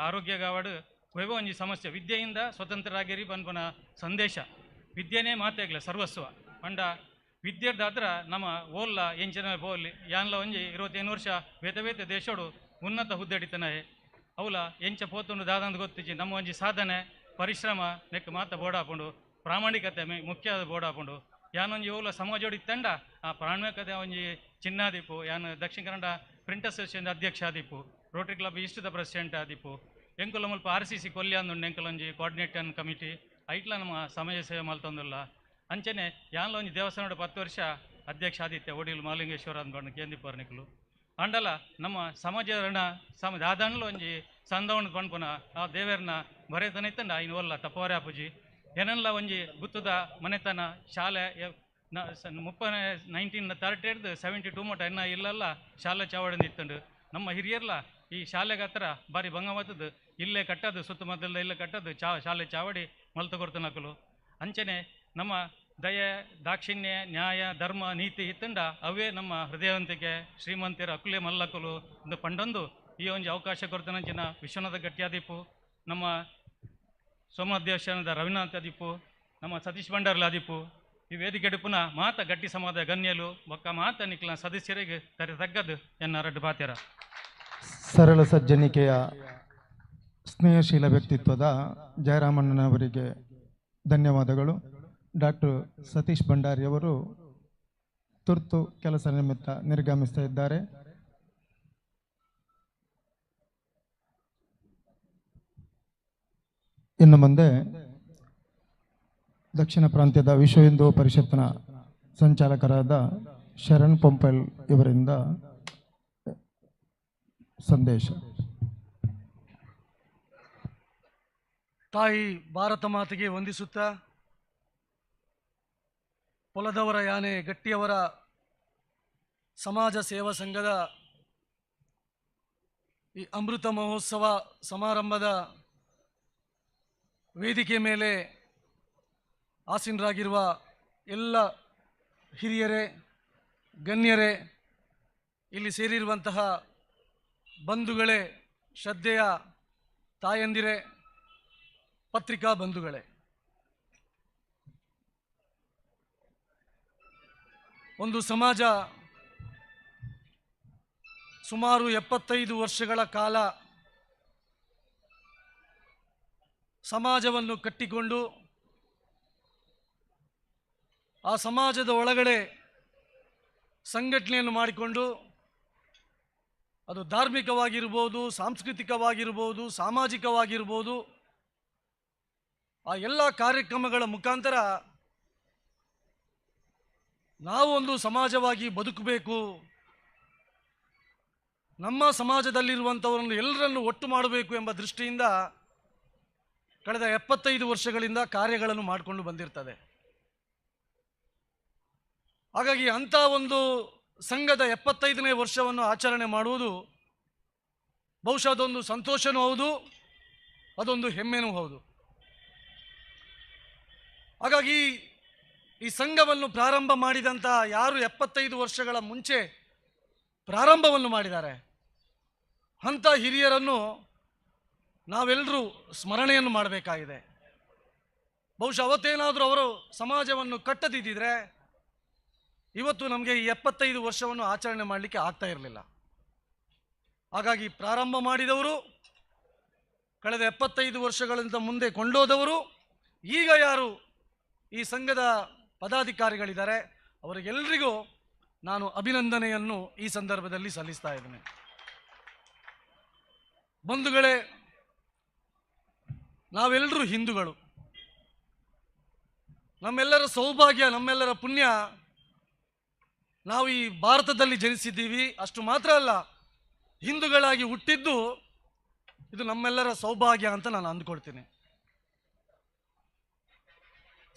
ಆರೋಗ್ಯ ಗಾವಾಡು ವೈಭವ ಒಂಜಿ ಸಮಸ್ಯೆ ವಿದ್ಯೆಯಿಂದ ಸ್ವತಂತ್ರರಾಗಿರಿ ಪನ್ಪುನ ಸಂದೇಶ ವಿದ್ಯೆನೇ ಮಾತಾಗ್ಲೆ ಸರ್ವಸ್ವ ಪಂಡ ವಿದ್ಯಾರ್ಥಿ ನಮ್ಮ ಓಲ್ಲ ಎಂಚಿನ ಪೋಲಿ ಯಾನ್ಲ ಒಂಜಿ 25 ವರ್ಷ ಬೇತೆ ಬೇತೆ ದೇಶೋಡು ಉನ್ನತ ಹುದ್ದೆ ಹಿಡಿತನ ಅವಲ ಎಂಚ ಪೋತುಂಡು ದಾದಂದು ಗೊತ್ತಿಜ್ಜಿ. ನಮ್ಮ ಒಂಜಿ ಸಾಧನೆ ಪರಿಶ್ರಮ ನೆಕ್ ಮಾತ ಬೋಡಾಪುಂಡು, ಪ್ರಾಮಾಣಿಕತೆ ಮುಖ್ಯವಾದ ಬೋಡಾಪುಂಡು. ಯಾನೊಂಜಿ ಓಲ ಸಮಾಜೋಡಿ ತಂಡ ಆ ಪ್ರಾಮಾಣಿಕತೆ ಒಂಜಿ ಚಿನ್ನಾದೀಪು. ಯಾನ್ ದಕ್ಷಿಣ ಕನ್ನಡ ಪ್ರಿಂಟ್ ಅಸೋಸಿಯೇಷನ್ ಅಧ್ಯಕ್ಷ ಆದೀಪು, ರೋಟರಿ ಕ್ಲಬ್ ಈಸ್ಟ್ದ ಪ್ರೆಸಿಡೆಂಟ್ ಆದೀಪು, ಎಂಕುಲ ಮುಲ್ಪ RCC ಕೊಲ್ಯಾಂದುಂಡು ಎಂಕಲೊಂಜಿ ಕೋಆರ್ಡಿನೇಟನ್ ಕಮಿಟಿ ಐಟ್ಲ ನಮ್ಮ ಸಮಾಜ ಸೇವೆ ಮಲ್ತೊಂದುಲ್ಲ. ಅಂಚನೆ ಯಾನ್ಲ ಒಂಜಿ ದೇವಸ್ಥಾನದ 10 ವರ್ಷ ಅಧ್ಯಕ್ಷ ಆದಿತ್ಯ ಒಡಿಲು ಮಾಲಿಂಗೇಶ್ವರ ಅಂದ್ಕೊಂಡು ಕೇಂದಿಪ್ಪರ್ ನಿಕುಲು. ಅಂಡಲ ನಮ್ಮ ಸಮಾಜ ಸಮ ದಾದಾನ್ಲ ಒಂಜಿ ಸಂದವಣ ಪನ್ಪುನ ಆ ದೇವೇರ್ನ ಬರೆತನ ಇತ್ತಂಡ ಐನು ಒಲ್ಲ ತಪ್ಪವರೆ ಆಪುಜಿ. ಏನಲ್ಲ ಒಂಜಿ ಗುತ್ತದ ಮನೆತನ ಶಾಲೆ 1938 72 ಮಟ್ಟ ಎನ್ನ ಇಲ್ಲಲ್ಲ ಶಾಲೆ ಚಾವಡಿಂದ ಇತ್ತಂಡು. ನಮ್ಮ ಹಿರಿಯರ್ಲ ಈ ಶಾಲೆಗೆ ಹತ್ರ ಭಾರಿ ಭಂಗವಾತದ್ದು ಇಲ್ಲೇ ಕಟ್ಟದು, ಸುತ್ತಮುತ್ತಲ ಇಲ್ಲೇ ಕಟ್ಟದು ಶಾಲೆ ಚಾವಡಿ ಮಲ್ತ ಕೊರ್ತನಕಲು. ಅಂಚನೆ ನಮ್ಮ ದಯೆ ದಾಕ್ಷಿಣ್ಯ ನ್ಯಾಯ ಧರ್ಮ ನೀತಿ ಇತ್ತಂಡ ಅವೇ ನಮ್ಮ ಹೃದಯವಂತಿಕೆ ಶ್ರೀಮಂತಿಯರ ಅಕುಲೆ ಮಲ್ಲಕುಲು ಒಂದು ಪಂಡೊಂದು ಈ ಒಂಜಿ ಅವಕಾಶ ಕೊರ್ತನಂಚಿನ ವಿಶ್ವನಾಥ ಗಟ್ಟಿಯಾದೀಪು, ನಮ್ಮ ಸೋಮನಾಥ ದೇವಸ್ಥಾನದ ರವೀನಾಥ ದೀಪು, ನಮ್ಮ ಸತೀಶ್ ಭಂಡಾರ್ಲ ದೀಪು, ಈ ವೇದಿಕೆ ಡಿಪುನ ಮಾತ ಗಟ್ಟಿ ಸಮಾಜ ಗಣ್ಯಲು ಬೊಕ್ಕ ಮಾತ ನಿಕ್ಲ ಸದಸ್ಯರಿಗೆ ತರೆ ತಗ್ಗದು ಎನ್ನ ರಡ್ಡು ಪಾತ್ಯರ. ಸರಳ ಸಜ್ಜನಿಕೆಯ ಸ್ನೇಹಶೀಲ ವ್ಯಕ್ತಿತ್ವದ ಜಯರಾಮಣ್ಣನವರಿಗೆ ಧನ್ಯವಾದಗಳು. ಡಾಕ್ಟರ್ ಸತೀಶ್ ಭಂಡಾರಿಯವರು ತುರ್ತು ಕೆಲಸ ನಿಮಿತ್ತ ನಿರ್ಗಮಿಸ್ತಾ ಇದ್ದಾರೆ. ಇನ್ನು ಮುಂದೆ ದಕ್ಷಿಣ ಪ್ರಾಂತ್ಯದ ವಿಶ್ವ ಹಿಂದೂ ಪರಿಷತ್ನ ಸಂಚಾಲಕರಾದ ಶರಣ್ ಪೊಂಪೆಲ್ ಇವರಿಂದ ಸಂದೇಶ. ತಾಯಿ ಭಾರತ ಮಾತೆಗೆ ವಂದಿಸುತ್ತಾ, ಪೊಲದವರ ಯಾನೆ ಗಟ್ಟಿಯವರ ಸಮಾಜ ಸೇವಾ ಸಂಘದ ಈ ಅಮೃತ ಮಹೋತ್ಸವ ಸಮಾರಂಭದ ವೇದಿಕೆ ಮೇಲೆ ಆಸೀನರಾಗಿರುವ ಎಲ್ಲ ಹಿರಿಯರೇ, ಗಣ್ಯರೇ, ಇಲ್ಲಿ ಸೇರಿರುವಂತಹ ಬಂಧುಗಳೇ, ಶ್ರದ್ಧೆಯ ತಾಯಂದಿರೇ, ಪತ್ರಿಕಾ ಬಂಧುಗಳೇ, ಒಂದು ಸಮಾಜ ಸುಮಾರು 75 ವರ್ಷಗಳ ಕಾಲ ಸಮಾಜವನ್ನು ಕಟ್ಟಿಕೊಂಡು ಆ ಸಮಾಜದ ಒಳಗಡೆ ಸಂಘಟನೆಯನ್ನು ಮಾಡಿಕೊಂಡು, ಅದು ಧಾರ್ಮಿಕವಾಗಿರ್ಬೋದು, ಸಾಂಸ್ಕೃತಿಕವಾಗಿರ್ಬೋದು, ಸಾಮಾಜಿಕವಾಗಿರ್ಬೋದು, ಆ ಎಲ್ಲ ಕಾರ್ಯಕ್ರಮಗಳ ಮುಖಾಂತರ ನಾವು ಒಂದು ಸಮಾಜವಾಗಿ ಬದುಕಬೇಕು, ನಮ್ಮ ಸಮಾಜದಲ್ಲಿರುವಂಥವರನ್ನು ಎಲ್ಲರನ್ನು ಒಟ್ಟು ಮಾಡಬೇಕು ಎಂಬ ದೃಷ್ಟಿಯಿಂದ ಕಳೆದ 75 ವರ್ಷಗಳಿಂದ ಕಾರ್ಯಗಳನ್ನು ಮಾಡಿಕೊಂಡು ಬಂದಿರ್ತದೆ. ಹಾಗಾಗಿ ಅಂಥ ಒಂದು ಸಂಘದ 75ನೇ ವರ್ಷವನ್ನು ಆಚರಣೆ ಮಾಡುವುದು ಬಹುಶಃ ಅದೊಂದು ಸಂತೋಷನೂ ಹೌದು, ಅದೊಂದು ಹೆಮ್ಮೆನೂ ಹೌದು. ಹಾಗಾಗಿ ಈ ಸಂಘವನ್ನು ಪ್ರಾರಂಭ ಮಾಡಿದಂಥ ಯಾರು 75 ವರ್ಷಗಳ ಮುಂಚೆ ಪ್ರಾರಂಭವನ್ನು ಮಾಡಿದ್ದಾರೆ ಅಂಥ ಹಿರಿಯರನ್ನು ನಾವೆಲ್ಲರೂ ಸ್ಮರಣೆಯನ್ನು ಮಾಡಬೇಕಾಗಿದೆ. ಬಹುಶಃ ಅವತ್ತೇನಾದರೂ ಅವರು ಸಮಾಜವನ್ನು ಕಟ್ಟದಿದ್ದಿದ್ರೆ ಇವತ್ತು ನಮಗೆ ಈ 75 ವರ್ಷವನ್ನು ಆಚರಣೆ ಮಾಡಲಿಕ್ಕೆ ಆಗ್ತಾ ಇರಲಿಲ್ಲ. ಹಾಗಾಗಿ ಪ್ರಾರಂಭ ಮಾಡಿದವರು, ಕಳೆದ 75 ವರ್ಷಗಳಿಂದ ಮುಂದೆ ಕೊಂಡೋದವರು, ಈಗ ಯಾರು ಈ ಸಂಘದ ಪದಾಧಿಕಾರಿಗಳಿದ್ದಾರೆ ಅವರಿಗೆಲ್ಲರಿಗೂ ನಾನು ಅಭಿನಂದನೆಯನ್ನು ಈ ಸಂದರ್ಭದಲ್ಲಿ ಸಲ್ಲಿಸ್ತಾ ಇದ್ದೇನೆ. ಬಂಧುಗಳೇ, ನಾವೆಲ್ಲರೂ ಹಿಂದೂಗಳು. ನಮ್ಮೆಲ್ಲರ ಸೌಭಾಗ್ಯ, ನಮ್ಮೆಲ್ಲರ ಪುಣ್ಯ, ನಾವು ಈ ಭಾರತದಲ್ಲಿ ಜನಿಸಿದ್ದೀವಿ. ಅಷ್ಟು ಮಾತ್ರ ಅಲ್ಲ, ಹಿಂದೂಗಳಾಗಿ ಹುಟ್ಟಿದ್ದು ಇದು ನಮ್ಮೆಲ್ಲರ ಸೌಭಾಗ್ಯ ಅಂತ ನಾನು ಅಂದ್ಕೊಳ್ತೀನಿ.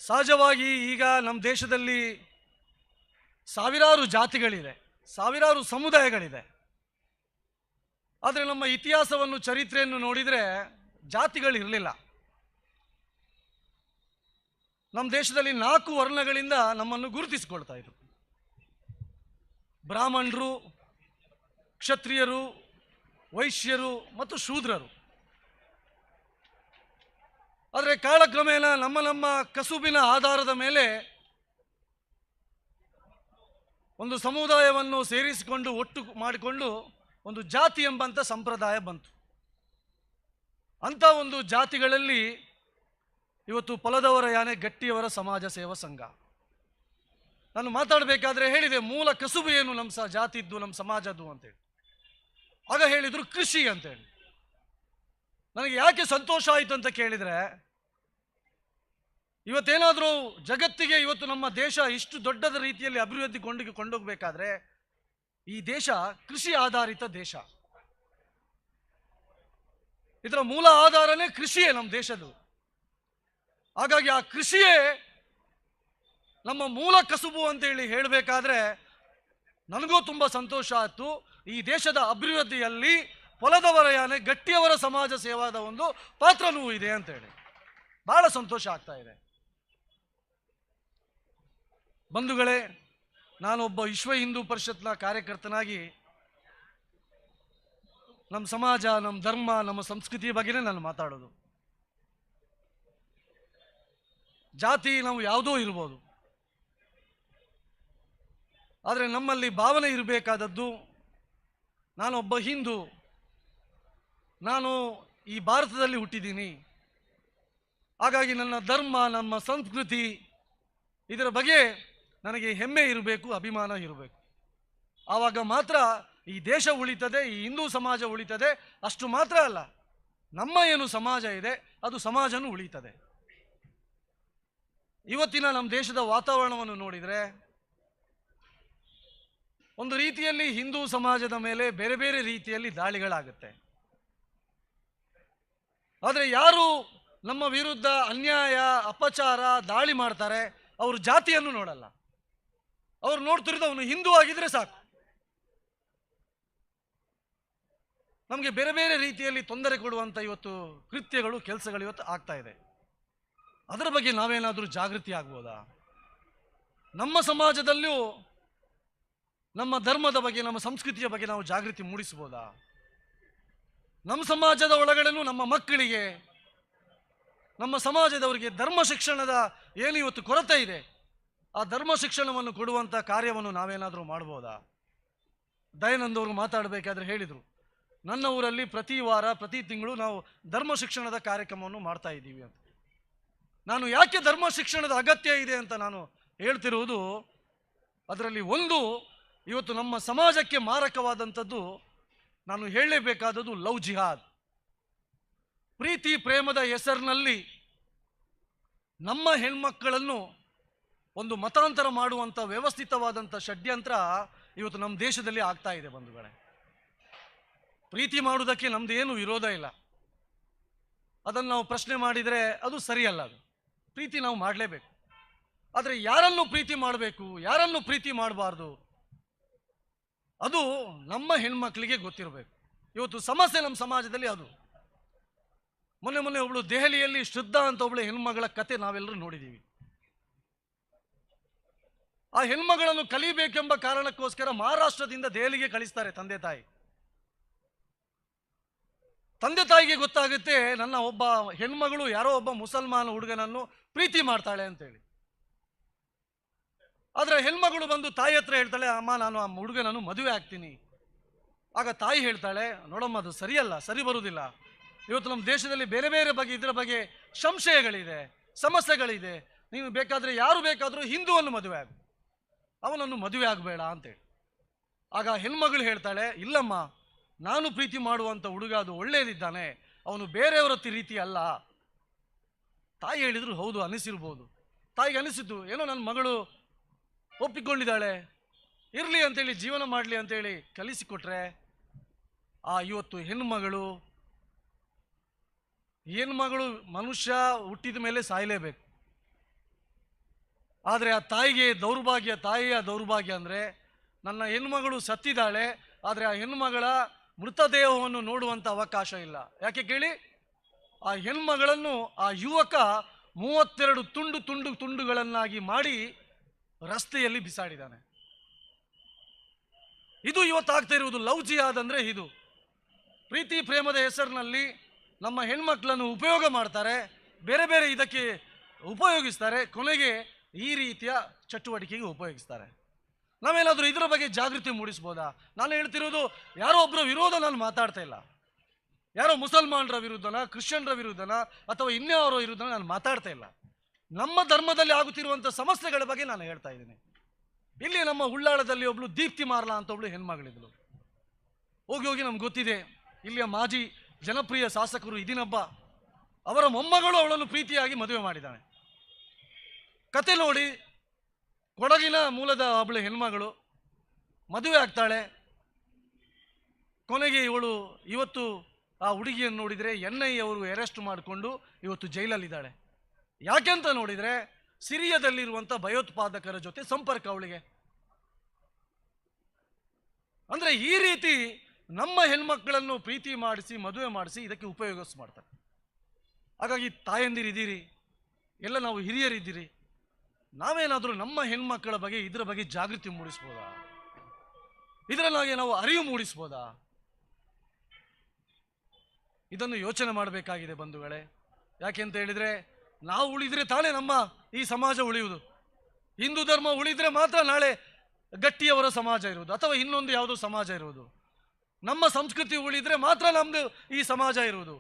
ಸಹಜವಾಗಿ ಈಗ ನಮ್ಮ ದೇಶದಲ್ಲಿ ಸಾವಿರಾರು ಜಾತಿಗಳಿದೆ, ಸಾವಿರಾರು ಸಮುದಾಯಗಳಿದೆ. ಆದರೆ ನಮ್ಮ ಇತಿಹಾಸವನ್ನು, ಚರಿತ್ರೆಯನ್ನು ನೋಡಿದರೆ ಜಾತಿಗಳಿರಲಿಲ್ಲ. ನಮ್ಮ ದೇಶದಲ್ಲಿ 4 ವರ್ಣಗಳಿಂದ ನಮ್ಮನ್ನು ಗುರುತಿಸಿಕೊಳ್ತಾ ಇದ್ರು. ಬ್ರಾಹ್ಮಣರು, ಕ್ಷತ್ರಿಯರು, ವೈಶ್ಯರು ಮತ್ತು ಶೂದ್ರರು. ಆದರೆ ಕಾಲಕ್ರಮೇಣ ನಮ್ಮ ನಮ್ಮ ಕಸುಬಿನ ಆಧಾರದ ಮೇಲೆ ಒಂದು ಸಮುದಾಯವನ್ನು ಸೇರಿಸಿಕೊಂಡು ಒಟ್ಟು ಮಾಡಿಕೊಂಡು ಒಂದು ಜಾತಿ ಎಂಬಂಥ ಸಂಪ್ರದಾಯ ಬಂತು. ಅಂಥ ಒಂದು ಜಾತಿಗಳಲ್ಲಿ ಇವತ್ತು ಪೊಲದವರ ಯಾನೆ ಗಟ್ಟಿಯವರ ಸಮಾಜ ಸೇವಾ ಸಂಘ. ನಾನು ಮಾತಾಡಬೇಕಾದ್ರೆ ಹೇಳಿದೆ, ಮೂಲ ಕಸುಬು ಏನು ನಮ್ಮ ಜಾತಿದ್ದು, ನಮ್ಮ ಸಮಾಜದ್ದು ಅಂತೇಳಿ. ಆಗ ಹೇಳಿದರು ಕೃಷಿ ಅಂತೇಳಿ. ನನಗೆ ಯಾಕೆ ಸಂತೋಷ ಆಯಿತು ಅಂತ ಕೇಳಿದರೆ, ಇವತ್ತೇನಾದರೂ ಜಗತ್ತಿಗೆ ಇವತ್ತು ನಮ್ಮ ದೇಶ ಇಷ್ಟು ದೊಡ್ಡದ ರೀತಿಯಲ್ಲಿ ಅಭಿವೃದ್ಧಿ ಕೊಂಡೋಗ್ಬೇಕಾದ್ರೆ ಈ ದೇಶ ಕೃಷಿ ಆಧಾರಿತ ದೇಶ. ಇದರ ಮೂಲ ಆಧಾರನೇ ಕೃಷಿಯೇ ನಮ್ಮ ದೇಶದ್ದು. ಹಾಗಾಗಿ ಆ ಕೃಷಿಯೇ ನಮ್ಮ ಮೂಲ ಕಸುಬು ಅಂತೇಳಿ ಹೇಳಬೇಕಾದ್ರೆ ನನಗೂ ತುಂಬ ಸಂತೋಷ ಆಯಿತು. ಈ ದೇಶದ ಅಭಿವೃದ್ಧಿಯಲ್ಲಿ ಪೊಲದವರ ಯಾನೆ ಗಟ್ಟಿಯವರ ಸಮಾಜ ಸೇವಾದ ಒಂದು ಪಾತ್ರನೂ ಇದೆ ಅಂತೇಳಿ ಭಾಳ ಸಂತೋಷ ಆಗ್ತಾ ಇದೆ. ಬಂಧುಗಳೇ, ನಾನೊಬ್ಬ ವಿಶ್ವ ಹಿಂದೂ ಪರಿಷತ್ನ ಕಾರ್ಯಕರ್ತನಾಗಿ ನಮ್ಮ ಸಮಾಜ, ನಮ್ಮ ಧರ್ಮ, ನಮ್ಮ ಸಂಸ್ಕೃತಿಯ ಬಗ್ಗೆನೇ ನಾನು ಮಾತಾಡೋದು. ಜಾತಿ ನಾವು ಯಾವುದೋ ಇರ್ಬೋದು, ಆದರೆ ನಮ್ಮಲ್ಲಿ ಭಾವನೆ ಇರಬೇಕಾದದ್ದು ನಾನೊಬ್ಬ ಹಿಂದೂ, ನಾನು ಈ ಭಾರತದಲ್ಲಿ ಹುಟ್ಟಿದ್ದೀನಿ, ಹಾಗಾಗಿ ನನ್ನ ಧರ್ಮ, ನಮ್ಮ ಸಂಸ್ಕೃತಿ ಇದರ ಬಗ್ಗೆ ನನಗೆ ಹೆಮ್ಮೆ ಇರಬೇಕು, ಅಭಿಮಾನ ಇರಬೇಕು. ಆವಾಗ ಮಾತ್ರ ಈ ದೇಶ ಉಳಿತದೆ, ಈ ಹಿಂದೂ ಸಮಾಜ ಉಳಿತದೆ. ಅಷ್ಟು ಮಾತ್ರ ಅಲ್ಲ, ನಮ್ಮ ಏನು ಸಮಾಜ ಇದೆ ಅದು ಸಮಾಜನೂ ಉಳಿತದೆ. ಇವತ್ತಿನ ನಮ್ಮ ದೇಶದ ವಾತಾವರಣವನ್ನು ನೋಡಿದರೆ ಒಂದು ರೀತಿಯಲ್ಲಿ ಹಿಂದೂ ಸಮಾಜದ ಮೇಲೆ ಬೇರೆ ಬೇರೆ ರೀತಿಯಲ್ಲಿ ದಾಳಿಗಳಾಗುತ್ತೆ. ಆದರೆ ಯಾರು ನಮ್ಮ ವಿರುದ್ಧ ಅನ್ಯಾಯ, ಅಪಚಾರ, ದಾಳಿ ಮಾಡ್ತಾರೆ ಅವರು ಜಾತಿಯನ್ನು ನೋಡಲ್ಲ. ಅವ್ರು ನೋಡ್ತಿರೋದು ಅವನು ಹಿಂದೂ ಆಗಿದ್ರೆ ಸಾಕು. ನಮಗೆ ಬೇರೆ ಬೇರೆ ರೀತಿಯಲ್ಲಿ ತೊಂದರೆ ಕೊಡುವಂಥ ಇವತ್ತು ಕೃತ್ಯಗಳು, ಕೆಲಸಗಳು ಇವತ್ತು ಆಗ್ತಾ ಇದೆ. ಅದರ ಬಗ್ಗೆ ನಾವೇನಾದರೂ ಜಾಗೃತಿ ಆಗ್ಬೋದಾ? ನಮ್ಮ ಸಮಾಜದಲ್ಲಿಯೂ ನಮ್ಮ ಧರ್ಮದ ಬಗ್ಗೆ, ನಮ್ಮ ಸಂಸ್ಕೃತಿಯ ಬಗ್ಗೆ ನಾವು ಜಾಗೃತಿ ಮೂಡಿಸ್ಬೋದಾ? ನಮ್ಮ ಸಮಾಜದ ಒಳಗಡೆನೂ ನಮ್ಮ ಮಕ್ಕಳಿಗೆ, ನಮ್ಮ ಸಮಾಜದವರಿಗೆ ಧರ್ಮ ಶಿಕ್ಷಣದ ಏನು ಇವತ್ತು ಕೊರತೆ ಇದೆ, ಆ ಧರ್ಮ ಶಿಕ್ಷಣವನ್ನು ಕೊಡುವಂಥ ಕಾರ್ಯವನ್ನು ನಾವೇನಾದರೂ ಮಾಡ್ಬೋದಾ? ದಯಾನಂದ್ ಅವರು ಮಾತಾಡಬೇಕಾದ್ರೆ ಹೇಳಿದರು, ನನ್ನ ಊರಲ್ಲಿ ಪ್ರತಿ ವಾರ, ಪ್ರತಿ ತಿಂಗಳು ನಾವು ಧರ್ಮ ಶಿಕ್ಷಣದ ಕಾರ್ಯಕ್ರಮವನ್ನು ಮಾಡ್ತಾ ಇದ್ದೀವಿ ಅಂತ. ನಾನು ಯಾಕೆ ಧರ್ಮ ಶಿಕ್ಷಣದ ಅಗತ್ಯ ಇದೆ ಅಂತ ನಾನು ಹೇಳ್ತಿರುವುದು, ಅದರಲ್ಲಿ ಒಂದು ಇವತ್ತು ನಮ್ಮ ಸಮಾಜಕ್ಕೆ ಮಾರಕವಾದಂಥದ್ದು ನಾನು ಹೇಳಲೇಬೇಕಾದದ್ದು ಲವ್ ಜಿಹಾದ್. ಪ್ರೀತಿ ಪ್ರೇಮದ ಹೆಸರಿನಲ್ಲಿ ನಮ್ಮ ಹೆಣ್ಮಕ್ಕಳನ್ನು ಒಂದು ಮತಾಂತರ ಮಾಡುವಂಥ ವ್ಯವಸ್ಥಿತವಾದಂಥ ಷಡ್ಯಂತ್ರ ಇವತ್ತು ನಮ್ಮ ದೇಶದಲ್ಲಿ ಆಗ್ತಾ ಇದೆ ಬಂಧುಗಳೇ. ಪ್ರೀತಿ ಮಾಡುವುದಕ್ಕೆ ನಮ್ಮದೇನು ವಿರೋಧ ಇಲ್ಲ, ಅದನ್ನು ನಾವು ಪ್ರಶ್ನೆ ಮಾಡಿದರೆ ಅದು ಸರಿಯಲ್ಲ. ಅದು ಪ್ರೀತಿ ನಾವು ಮಾಡಲೇಬೇಕು, ಆದರೆ ಯಾರನ್ನು ಪ್ರೀತಿ ಮಾಡಬೇಕು, ಯಾರನ್ನು ಪ್ರೀತಿ ಮಾಡಬಾರ್ದು ಅದು ನಮ್ಮ ಹೆಣ್ಮಕ್ಳಿಗೆ ಗೊತ್ತಿರಬೇಕು. ಇವತ್ತು ಸಮಸ್ಯೆ ನಮ್ಮ ಸಮಾಜದಲ್ಲಿ ಅದು. ಮೊನ್ನೆ ಮೊನ್ನೆ ಒಬ್ಬಳು ದೆಹಲಿಯಲ್ಲಿ ಶ್ರದ್ಧಾ ಅಂತ ಒಬ್ಬಳು ಹೆಣ್ಮಗಳ ಕತೆ ನಾವೆಲ್ಲರೂ ನೋಡಿದ್ದೀವಿ. ಆ ಹೆಣ್ಮಗಳನ್ನು ಕಲಿಬೇಕೆಂಬ ಕಾರಣಕ್ಕೋಸ್ಕರ ಮಹಾರಾಷ್ಟ್ರದಿಂದ ದೆಹಲಿಗೆ ಕಳಿಸ್ತಾರೆ ತಂದೆ ತಾಯಿ. ತಂದೆ ತಾಯಿಗೆ ಗೊತ್ತಾಗುತ್ತೆ ನನ್ನ ಒಬ್ಬ ಹೆಣ್ಮಗಳು ಯಾರೋ ಒಬ್ಬ ಮುಸಲ್ಮಾನ ಹುಡುಗನನ್ನು ಪ್ರೀತಿ ಮಾಡ್ತಾಳೆ ಅಂತೇಳಿ. ಆದರೆ ಹೆಣ್ಮಗಳು ಬಂದು ತಾಯಿ ಹತ್ರ ಹೇಳ್ತಾಳೆ, ಅಮ್ಮ ನಾನು ಆ ಹುಡುಗನನ್ನು ಮದುವೆ ಆಗ್ತೀನಿ. ಆಗ ತಾಯಿ ಹೇಳ್ತಾಳೆ, ನೋಡಮ್ಮ ಅದು ಸರಿಯಲ್ಲ, ಸರಿ ಬರುವುದಿಲ್ಲ. ಇವತ್ತು ನಮ್ಮ ದೇಶದಲ್ಲಿ ಬೇರೆ ಬೇರೆ ಬಗ್ಗೆ ಇದರ ಬಗ್ಗೆ ಸಂಶಯಗಳಿದೆ, ಸಮಸ್ಯೆಗಳಿದೆ. ನೀವು ಬೇಕಾದರೆ ಯಾರು ಬೇಕಾದರೂ ಹಿಂದೂವನ್ನು ಮದುವೆ ಆಗು, ಅವನನ್ನು ಮದುವೆ ಆಗಬೇಡ ಅಂತೇಳಿ. ಆಗ ಹೆಣ್ಮಗಳು ಹೇಳ್ತಾಳೆ, ಇಲ್ಲಮ್ಮ ನಾನು ಪ್ರೀತಿ ಮಾಡುವಂಥ ಹುಡುಗ ಅದು ಒಳ್ಳೆಯದಿದ್ದಾನೆ, ಅವನು ಬೇರೆಯವರ ರೀತಿ ಅಲ್ಲ. ತಾಯಿ ಹೇಳಿದರು ಹೌದು ಅನಿಸಿರ್ಬೋದು, ತಾಯಿಗೆ ಅನಿಸಿತು ಏನೋ ನನ್ನ ಮಗಳು ಒಪ್ಪಿಕೊಂಡಿದ್ದಾಳೆ, ಇರಲಿ ಅಂತೇಳಿ ಜೀವನ ಮಾಡಲಿ ಅಂತೇಳಿ ಕಲಿಸಿಕೊಟ್ರೆ ಆ ಇವತ್ತು ಹೆಣ್ಮಗಳು ಮನುಷ್ಯ ಹುಟ್ಟಿದ ಮೇಲೆ ಸಾಯಲೇಬೇಕು. ಆದರೆ ಆ ತಾಯಿಗೆ ದೌರ್ಭಾಗ್ಯ, ತಾಯಿಯ ದೌರ್ಭಾಗ್ಯ ಅಂದರೆ ನನ್ನ ಹೆಣ್ಮಗಳು ಸತ್ತಿದ್ದಾಳೆ, ಆದರೆ ಆ ಹೆಣ್ಮಗಳ ಮೃತದೇಹವನ್ನು ನೋಡುವಂಥ ಅವಕಾಶ ಇಲ್ಲ. ಯಾಕೆ ಕೇಳಿ, ಆ ಹೆಣ್ಮಗಳನ್ನು ಆ ಯುವಕ 32 ತುಂಡು ತುಂಡು ತುಂಡುಗಳನ್ನಾಗಿ ಮಾಡಿ ರಸ್ತೆಯಲ್ಲಿ ಬಿಸಾಡಿದ್ದಾನೆ. ಇದು ಇವತ್ತಾಗ್ತಾ ಇರುವುದು ಲವ್ ಜಿಹಾದ್ ಅಂದರೆ ಇದು. ಪ್ರೀತಿ ಪ್ರೇಮದ ಹೆಸರಿನಲ್ಲಿ ನಮ್ಮ ಹೆಣ್ಮಕ್ಳನ್ನು ಉಪಯೋಗ ಮಾಡ್ತಾರೆ, ಬೇರೆ ಬೇರೆ ಇದಕ್ಕೆ ಉಪಯೋಗಿಸ್ತಾರೆ, ಕೊನೆಗೆ ಈ ರೀತಿಯ ಚಟುವಟಿಕೆಗೆ ಉಪಯೋಗಿಸ್ತಾರೆ. ನಾವೇನಾದರೂ ಇದರ ಬಗ್ಗೆ ಜಾಗೃತಿ ಮೂಡಿಸ್ಬೋದಾ? ನಾನು ಹೇಳ್ತಿರೋದು ಯಾರೋ ಒಬ್ಬರ ವಿರೋಧ ನಾನು ಮಾತಾಡ್ತಾ ಇಲ್ಲ, ಯಾರೋ ಮುಸಲ್ಮಾನರ ವಿರುದ್ಧನ, ಕ್ರಿಶ್ಚಿಯನ್ರ ವಿರುದ್ಧನ ಅಥವಾ ಇನ್ಯಾರೋ ವಿರುದ್ಧನ ನಾನು ಮಾತಾಡ್ತಾ ಇಲ್ಲ. ನಮ್ಮ ಧರ್ಮದಲ್ಲಿ ಆಗುತ್ತಿರುವಂಥ ಸಮಸ್ಯೆಗಳ ಬಗ್ಗೆ ನಾನು ಹೇಳ್ತಾ ಇದ್ದೀನಿ. ಇಲ್ಲಿ ನಮ್ಮ ಉಳ್ಳಾಳದಲ್ಲಿ ಒಬ್ಳು ದೀಪ್ತಿ ಮಾರ್ಲಾ ಅಂತ ಒಬ್ಳು ಹೆಣ್ಮಗಳಿದ್ಲು. ಹೋಗಿ ಹೋಗಿ ನಮ್ಗೆ ಗೊತ್ತಿದೆ, ಇಲ್ಲಿಯ ಮಾಜಿ ಜನಪ್ರಿಯ ಶಾಸಕರು ಇದಿನಬ್ಬ ಅವರ ಮೊಮ್ಮಗಳು ಅವಳನ್ನು ಪ್ರೀತಿಯಾಗಿ ಮದುವೆ ಮಾಡಿದ್ದಾನೆ. ಕತೆ ನೋಡಿ, ಕೊಡಗಿನ ಮೂಲದ ಅವಳ ಹೆಣ್ಮಗಳು ಮದುವೆ ಆಗ್ತಾಳೆ. ಕೊನೆಗೆ ಇವಳು ಇವತ್ತು ಆ ಹುಡುಗಿಯನ್ನು ನೋಡಿದರೆ ಎನ್ I ಅವರು ಅರೆಸ್ಟ್ ಮಾಡಿಕೊಂಡು ಇವತ್ತು ಜೈಲಲ್ಲಿದ್ದಾಳೆ. ಯಾಕೆಂತ ನೋಡಿದರೆ ಸಿರಿಯಾದಲ್ಲಿರುವಂಥ ಭಯೋತ್ಪಾದಕರ ಜೊತೆ ಸಂಪರ್ಕ ಅವಳಿಗೆ. ಅಂದರೆ ಈ ರೀತಿ ನಮ್ಮ ಹೆಣ್ಮಕ್ಕಳನ್ನು ಪ್ರೀತಿ ಮಾಡಿಸಿ ಮದುವೆ ಮಾಡಿಸಿ ಇದಕ್ಕೆ ಉಪಯೋಗಿಸ್ ಮಾಡ್ತಾರೆ. ಹಾಗಾಗಿ ತಾಯಂದಿರಿದ್ದೀರಿ, ಎಲ್ಲ ನಾವು ಹಿರಿಯರಿದ್ದೀರಿ, ನಾವೇನಾದರೂ ನಮ್ಮ ಹೆಣ್ಮಕ್ಕಳ ಬಗ್ಗೆ ಇದರ ಬಗ್ಗೆ ಜಾಗೃತಿ ಮೂಡಿಸ್ಬೋದಾ? ಇದರಲ್ಲಾಗಿ ನಾವು ಅರಿವು ಮೂಡಿಸ್ಬೋದಾ? ಇದನ್ನು ಯೋಚನೆ ಮಾಡಬೇಕಾಗಿದೆ ಬಂಧುಗಳೇ. ಯಾಕೆಂತ ಹೇಳಿದರೆ ನಾವು ಉಳಿದರೆ ತಾನೇ ನಮ್ಮ ಈ ಸಮಾಜ ಉಳಿಯುವುದು. ಹಿಂದೂ ಧರ್ಮ ಉಳಿದರೆ ಮಾತ್ರ ನಾಳೆ ಗಟ್ಟಿಯವರ ಸಮಾಜ ಇರುವುದು ಅಥವಾ ಇನ್ನೊಂದು ಯಾವುದೋ ಸಮಾಜ ಇರುವುದು. ನಮ್ಮ ಸಂಸ್ಕೃತಿ ಉಳಿದರೆ ಮಾತ್ರ ನಮ್ಮದು ಈ ಸಮಾಜ ಇರುವುದು.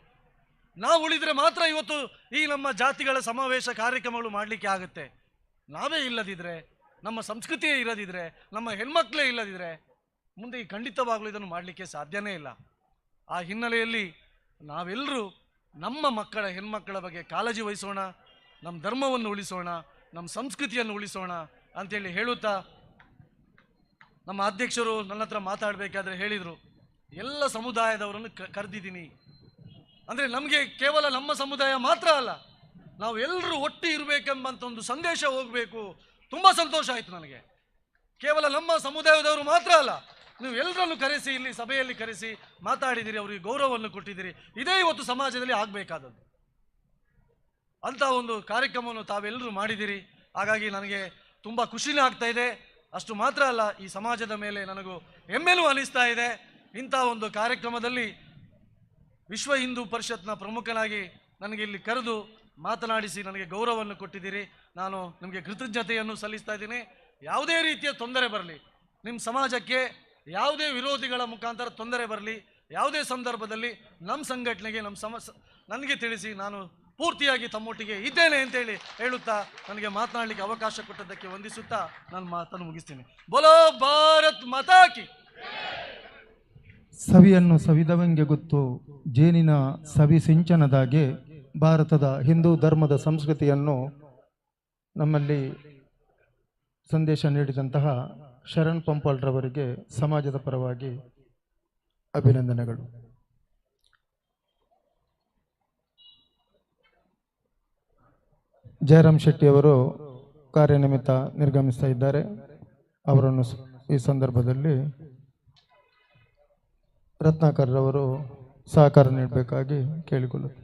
ನಾವು ಉಳಿದರೆ ಮಾತ್ರ ಇವತ್ತು ಈ ನಮ್ಮ ಜಾತಿಗಳ ಸಮಾವೇಶ ಕಾರ್ಯಕ್ರಮಗಳು ಮಾಡಲಿಕ್ಕೆ ಆಗುತ್ತೆ. ನಾವೇ ಇಲ್ಲದಿದ್ದರೆ, ನಮ್ಮ ಸಂಸ್ಕೃತಿಯೇ ಇಲ್ಲದಿದ್ದರೆ, ನಮ್ಮ ಹೆಣ್ಮಕ್ಳೇ ಇಲ್ಲದಿದ್ದರೆ ಮುಂದೆ ಈ ಖಂಡಿತವಾಗಲೂ ಇದನ್ನು ಮಾಡಲಿಕ್ಕೆ ಸಾಧ್ಯನೇ ಇಲ್ಲ. ಆ ಹಿನ್ನೆಲೆಯಲ್ಲಿ ನಾವೆಲ್ಲರೂ ನಮ್ಮ ಮಕ್ಕಳ ಹೆಣ್ಮಕ್ಕಳ ಬಗ್ಗೆ ಕಾಳಜಿ ವಹಿಸೋಣ, ನಮ್ಮ ಧರ್ಮವನ್ನು ಉಳಿಸೋಣ, ನಮ್ಮ ಸಂಸ್ಕೃತಿಯನ್ನು ಉಳಿಸೋಣ ಅಂತೇಳಿ ಹೇಳುತ್ತಾ, ನಮ್ಮ ಅಧ್ಯಕ್ಷರು ನನ್ನ ಹತ್ರ ಮಾತಾಡಬೇಕಾದ್ರೆ ಹೇಳಿದರು, ಎಲ್ಲ ಸಮುದಾಯದವರನ್ನು ಕರೆದಿದ್ದೀನಿ ಅಂದರೆ ನಮಗೆ ಕೇವಲ ನಮ್ಮ ಸಮುದಾಯ ಮಾತ್ರ ಅಲ್ಲ, ನಾವು ಎಲ್ಲರೂ ಒಟ್ಟು ಇರಬೇಕೆಂಬಂಥ ಒಂದು ಸಂದೇಶ ಹೋಗಬೇಕು. ತುಂಬ ಸಂತೋಷ ಆಯಿತು ನನಗೆ. ಕೇವಲ ನಮ್ಮ ಸಮುದಾಯದವರು ಮಾತ್ರ ಅಲ್ಲ, ನೀವು ಎಲ್ಲರನ್ನು ಕರೆಸಿ ಇಲ್ಲಿ ಸಭೆಯಲ್ಲಿ ಕರೆಸಿ ಮಾತಾಡಿದಿರಿ, ಅವರಿಗೆ ಗೌರವವನ್ನು ಕೊಟ್ಟಿದ್ದೀರಿ. ಇದೇ ಇವತ್ತು ಸಮಾಜದಲ್ಲಿ ಆಗಬೇಕಾದದ್ದು. ಅಂಥ ಒಂದು ಕಾರ್ಯಕ್ರಮವನ್ನು ತಾವೆಲ್ಲರೂ ಮಾಡಿದ್ದೀರಿ. ಹಾಗಾಗಿ ನನಗೆ ತುಂಬ ಖುಷಿನೇ ಆಗ್ತಾ ಇದೆ. ಅಷ್ಟು ಮಾತ್ರ ಅಲ್ಲ, ಈ ಸಮಾಜದ ಮೇಲೆ ನನಗೂ ಹೆಮ್ಮೆನೂ ಅನಿಸ್ತಾ ಇದೆ. ಇಂಥ ಒಂದು ಕಾರ್ಯಕ್ರಮದಲ್ಲಿ ವಿಶ್ವ ಹಿಂದೂ ಪರಿಷತ್ನ ಪ್ರಮುಖನಾಗಿ ನನಗೆ ಇಲ್ಲಿ ಕರೆದು ಮಾತನಾಡಿಸಿ ನನಗೆ ಗೌರವವನ್ನು ಕೊಟ್ಟಿದ್ದೀರಿ. ನಾನು ನಿಮಗೆ ಕೃತಜ್ಞತೆಯನ್ನು ಸಲ್ಲಿಸ್ತಾ ಇದ್ದೀನಿ. ಯಾವುದೇ ರೀತಿಯ ತೊಂದರೆ ಬರಲಿ, ನಿಮ್ಮ ಸಮಾಜಕ್ಕೆ ಯಾವುದೇ ವಿರೋಧಿಗಳ ಮುಖಾಂತರ ತೊಂದರೆ ಬರಲಿ, ಯಾವುದೇ ಸಂದರ್ಭದಲ್ಲಿ ನಮ್ಮ ಸಂಘಟನೆಗೆ ನಮ್ಮ ನನಗೆ ತಿಳಿಸಿ, ನಾನು ಪೂರ್ತಿಯಾಗಿ ತಮ್ಮೊಟ್ಟಿಗೆ ಇದ್ದೇನೆ ಅಂತೇಳಿ ಹೇಳುತ್ತಾ ನನಗೆ ಮಾತನಾಡಲಿಕ್ಕೆ ಅವಕಾಶ ಕೊಟ್ಟದ್ದಕ್ಕೆ ವಂದಿಸುತ್ತಾ ನಾನು ಮಾತನ್ನು ಮುಗಿಸ್ತೀನಿ. ಬೋಲೋ ಭಾರತ್ ಮಾತಾ ಕಿ. ಸವಿಯನ್ನು ಸವಿದವಂಗೆ ಗೊತ್ತು, ಜೇನಿನ ಸವಿ ಸಿಂಚನದಾಗೆ ಭಾರತದ ಹಿಂದೂ ಧರ್ಮದ ಸಂಸ್ಕೃತಿಯನ್ನು ನಮ್ಮಲ್ಲಿ ಸಂದೇಶ ನೀಡಿದಂತಹ ಶರಣ್ ಪಂಪಾಳ್ರವರಿಗೆ ಸಮಾಜದ ಪರವಾಗಿ ಅಭಿನಂದನೆಗಳು. ಜಯರಾಮ್ ಶೆಟ್ಟಿಯವರು ಕಾರ್ಯನಿಮಿತ್ತ ನಿರ್ಗಮಿಸ್ತಾ ಇದ್ದಾರೆ. ಅವರನ್ನು ಈ ಸಂದರ್ಭದಲ್ಲಿ ರತ್ನಾಕರ್ರವರು ಸಹಕಾರ ನೀಡಬೇಕಾಗಿ ಕೇಳಿಕೊಳ್ಳುತ್ತಾರೆ.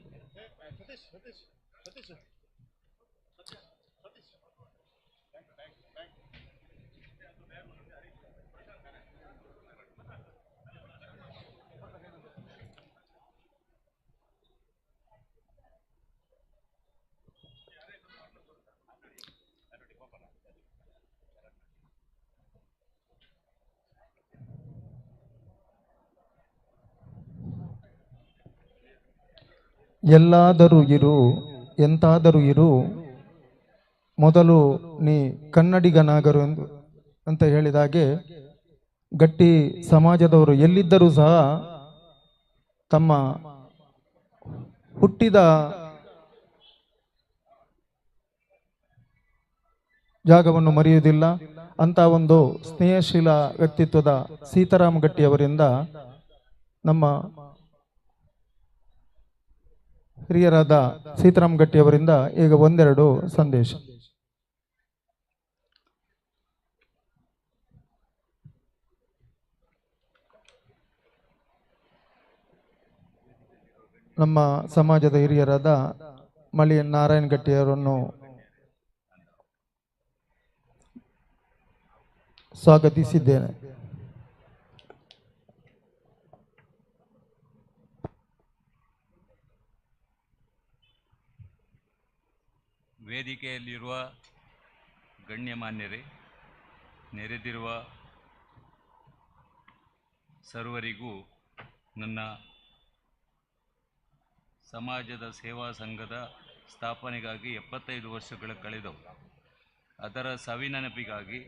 ಎಲ್ಲಾದರೂ ಇರು, ಎಂತಾದರೂ ಇರು, ಮೊದಲು ನೀ ಕನ್ನಡಿಗನಾಗರು ಎಂದು ಅಂತ ಹೇಳಿದಾಗೆ ಗಟ್ಟಿ ಸಮಾಜದವರು ಎಲ್ಲಿದ್ದರೂ ಸಹ ತಮ್ಮ ಹುಟ್ಟಿದ ಜಾಗವನ್ನು ಮರೆಯುವುದಿಲ್ಲ ಅಂತ ಒಂದು ಸ್ನೇಹಶೀಲ ವ್ಯಕ್ತಿತ್ವದ ಸೀತಾರಾಮ್ ಗಟ್ಟಿಯವರಿಂದ ನಮ್ಮ ಹಿರಿಯರಾದ ಸೀತಾರಾಮ್ ಗಟ್ಟಿಯವರಿಂದ ಈಗ ಒಂದೆರಡು ಸಂದೇಶ. ನಮ್ಮ ಸಮಾಜದ ಹಿರಿಯರಾದ ಮಳಿ ನಾರಾಯಣ ಗಟ್ಟಿಯವರನ್ನು ಸ್ವಾಗತಿಸಿದ್ದೇನೆ. ವೇದಿಕೆಯಲ್ಲಿರುವ ಗಣ್ಯಮಾನ್ಯರೇ, ನೆರೆದಿರುವ ಸರ್ವರಿಗೂ ನನ್ನ ಸಮಾಜದ ಸೇವಾ ಸಂಘದ ಸ್ಥಾಪನೆಗಾಗಿ 75 ವರ್ಷಗಳ ಕಳೆದವು. ಅದರ ಸವಿನೆನಪಿಗಾಗಿ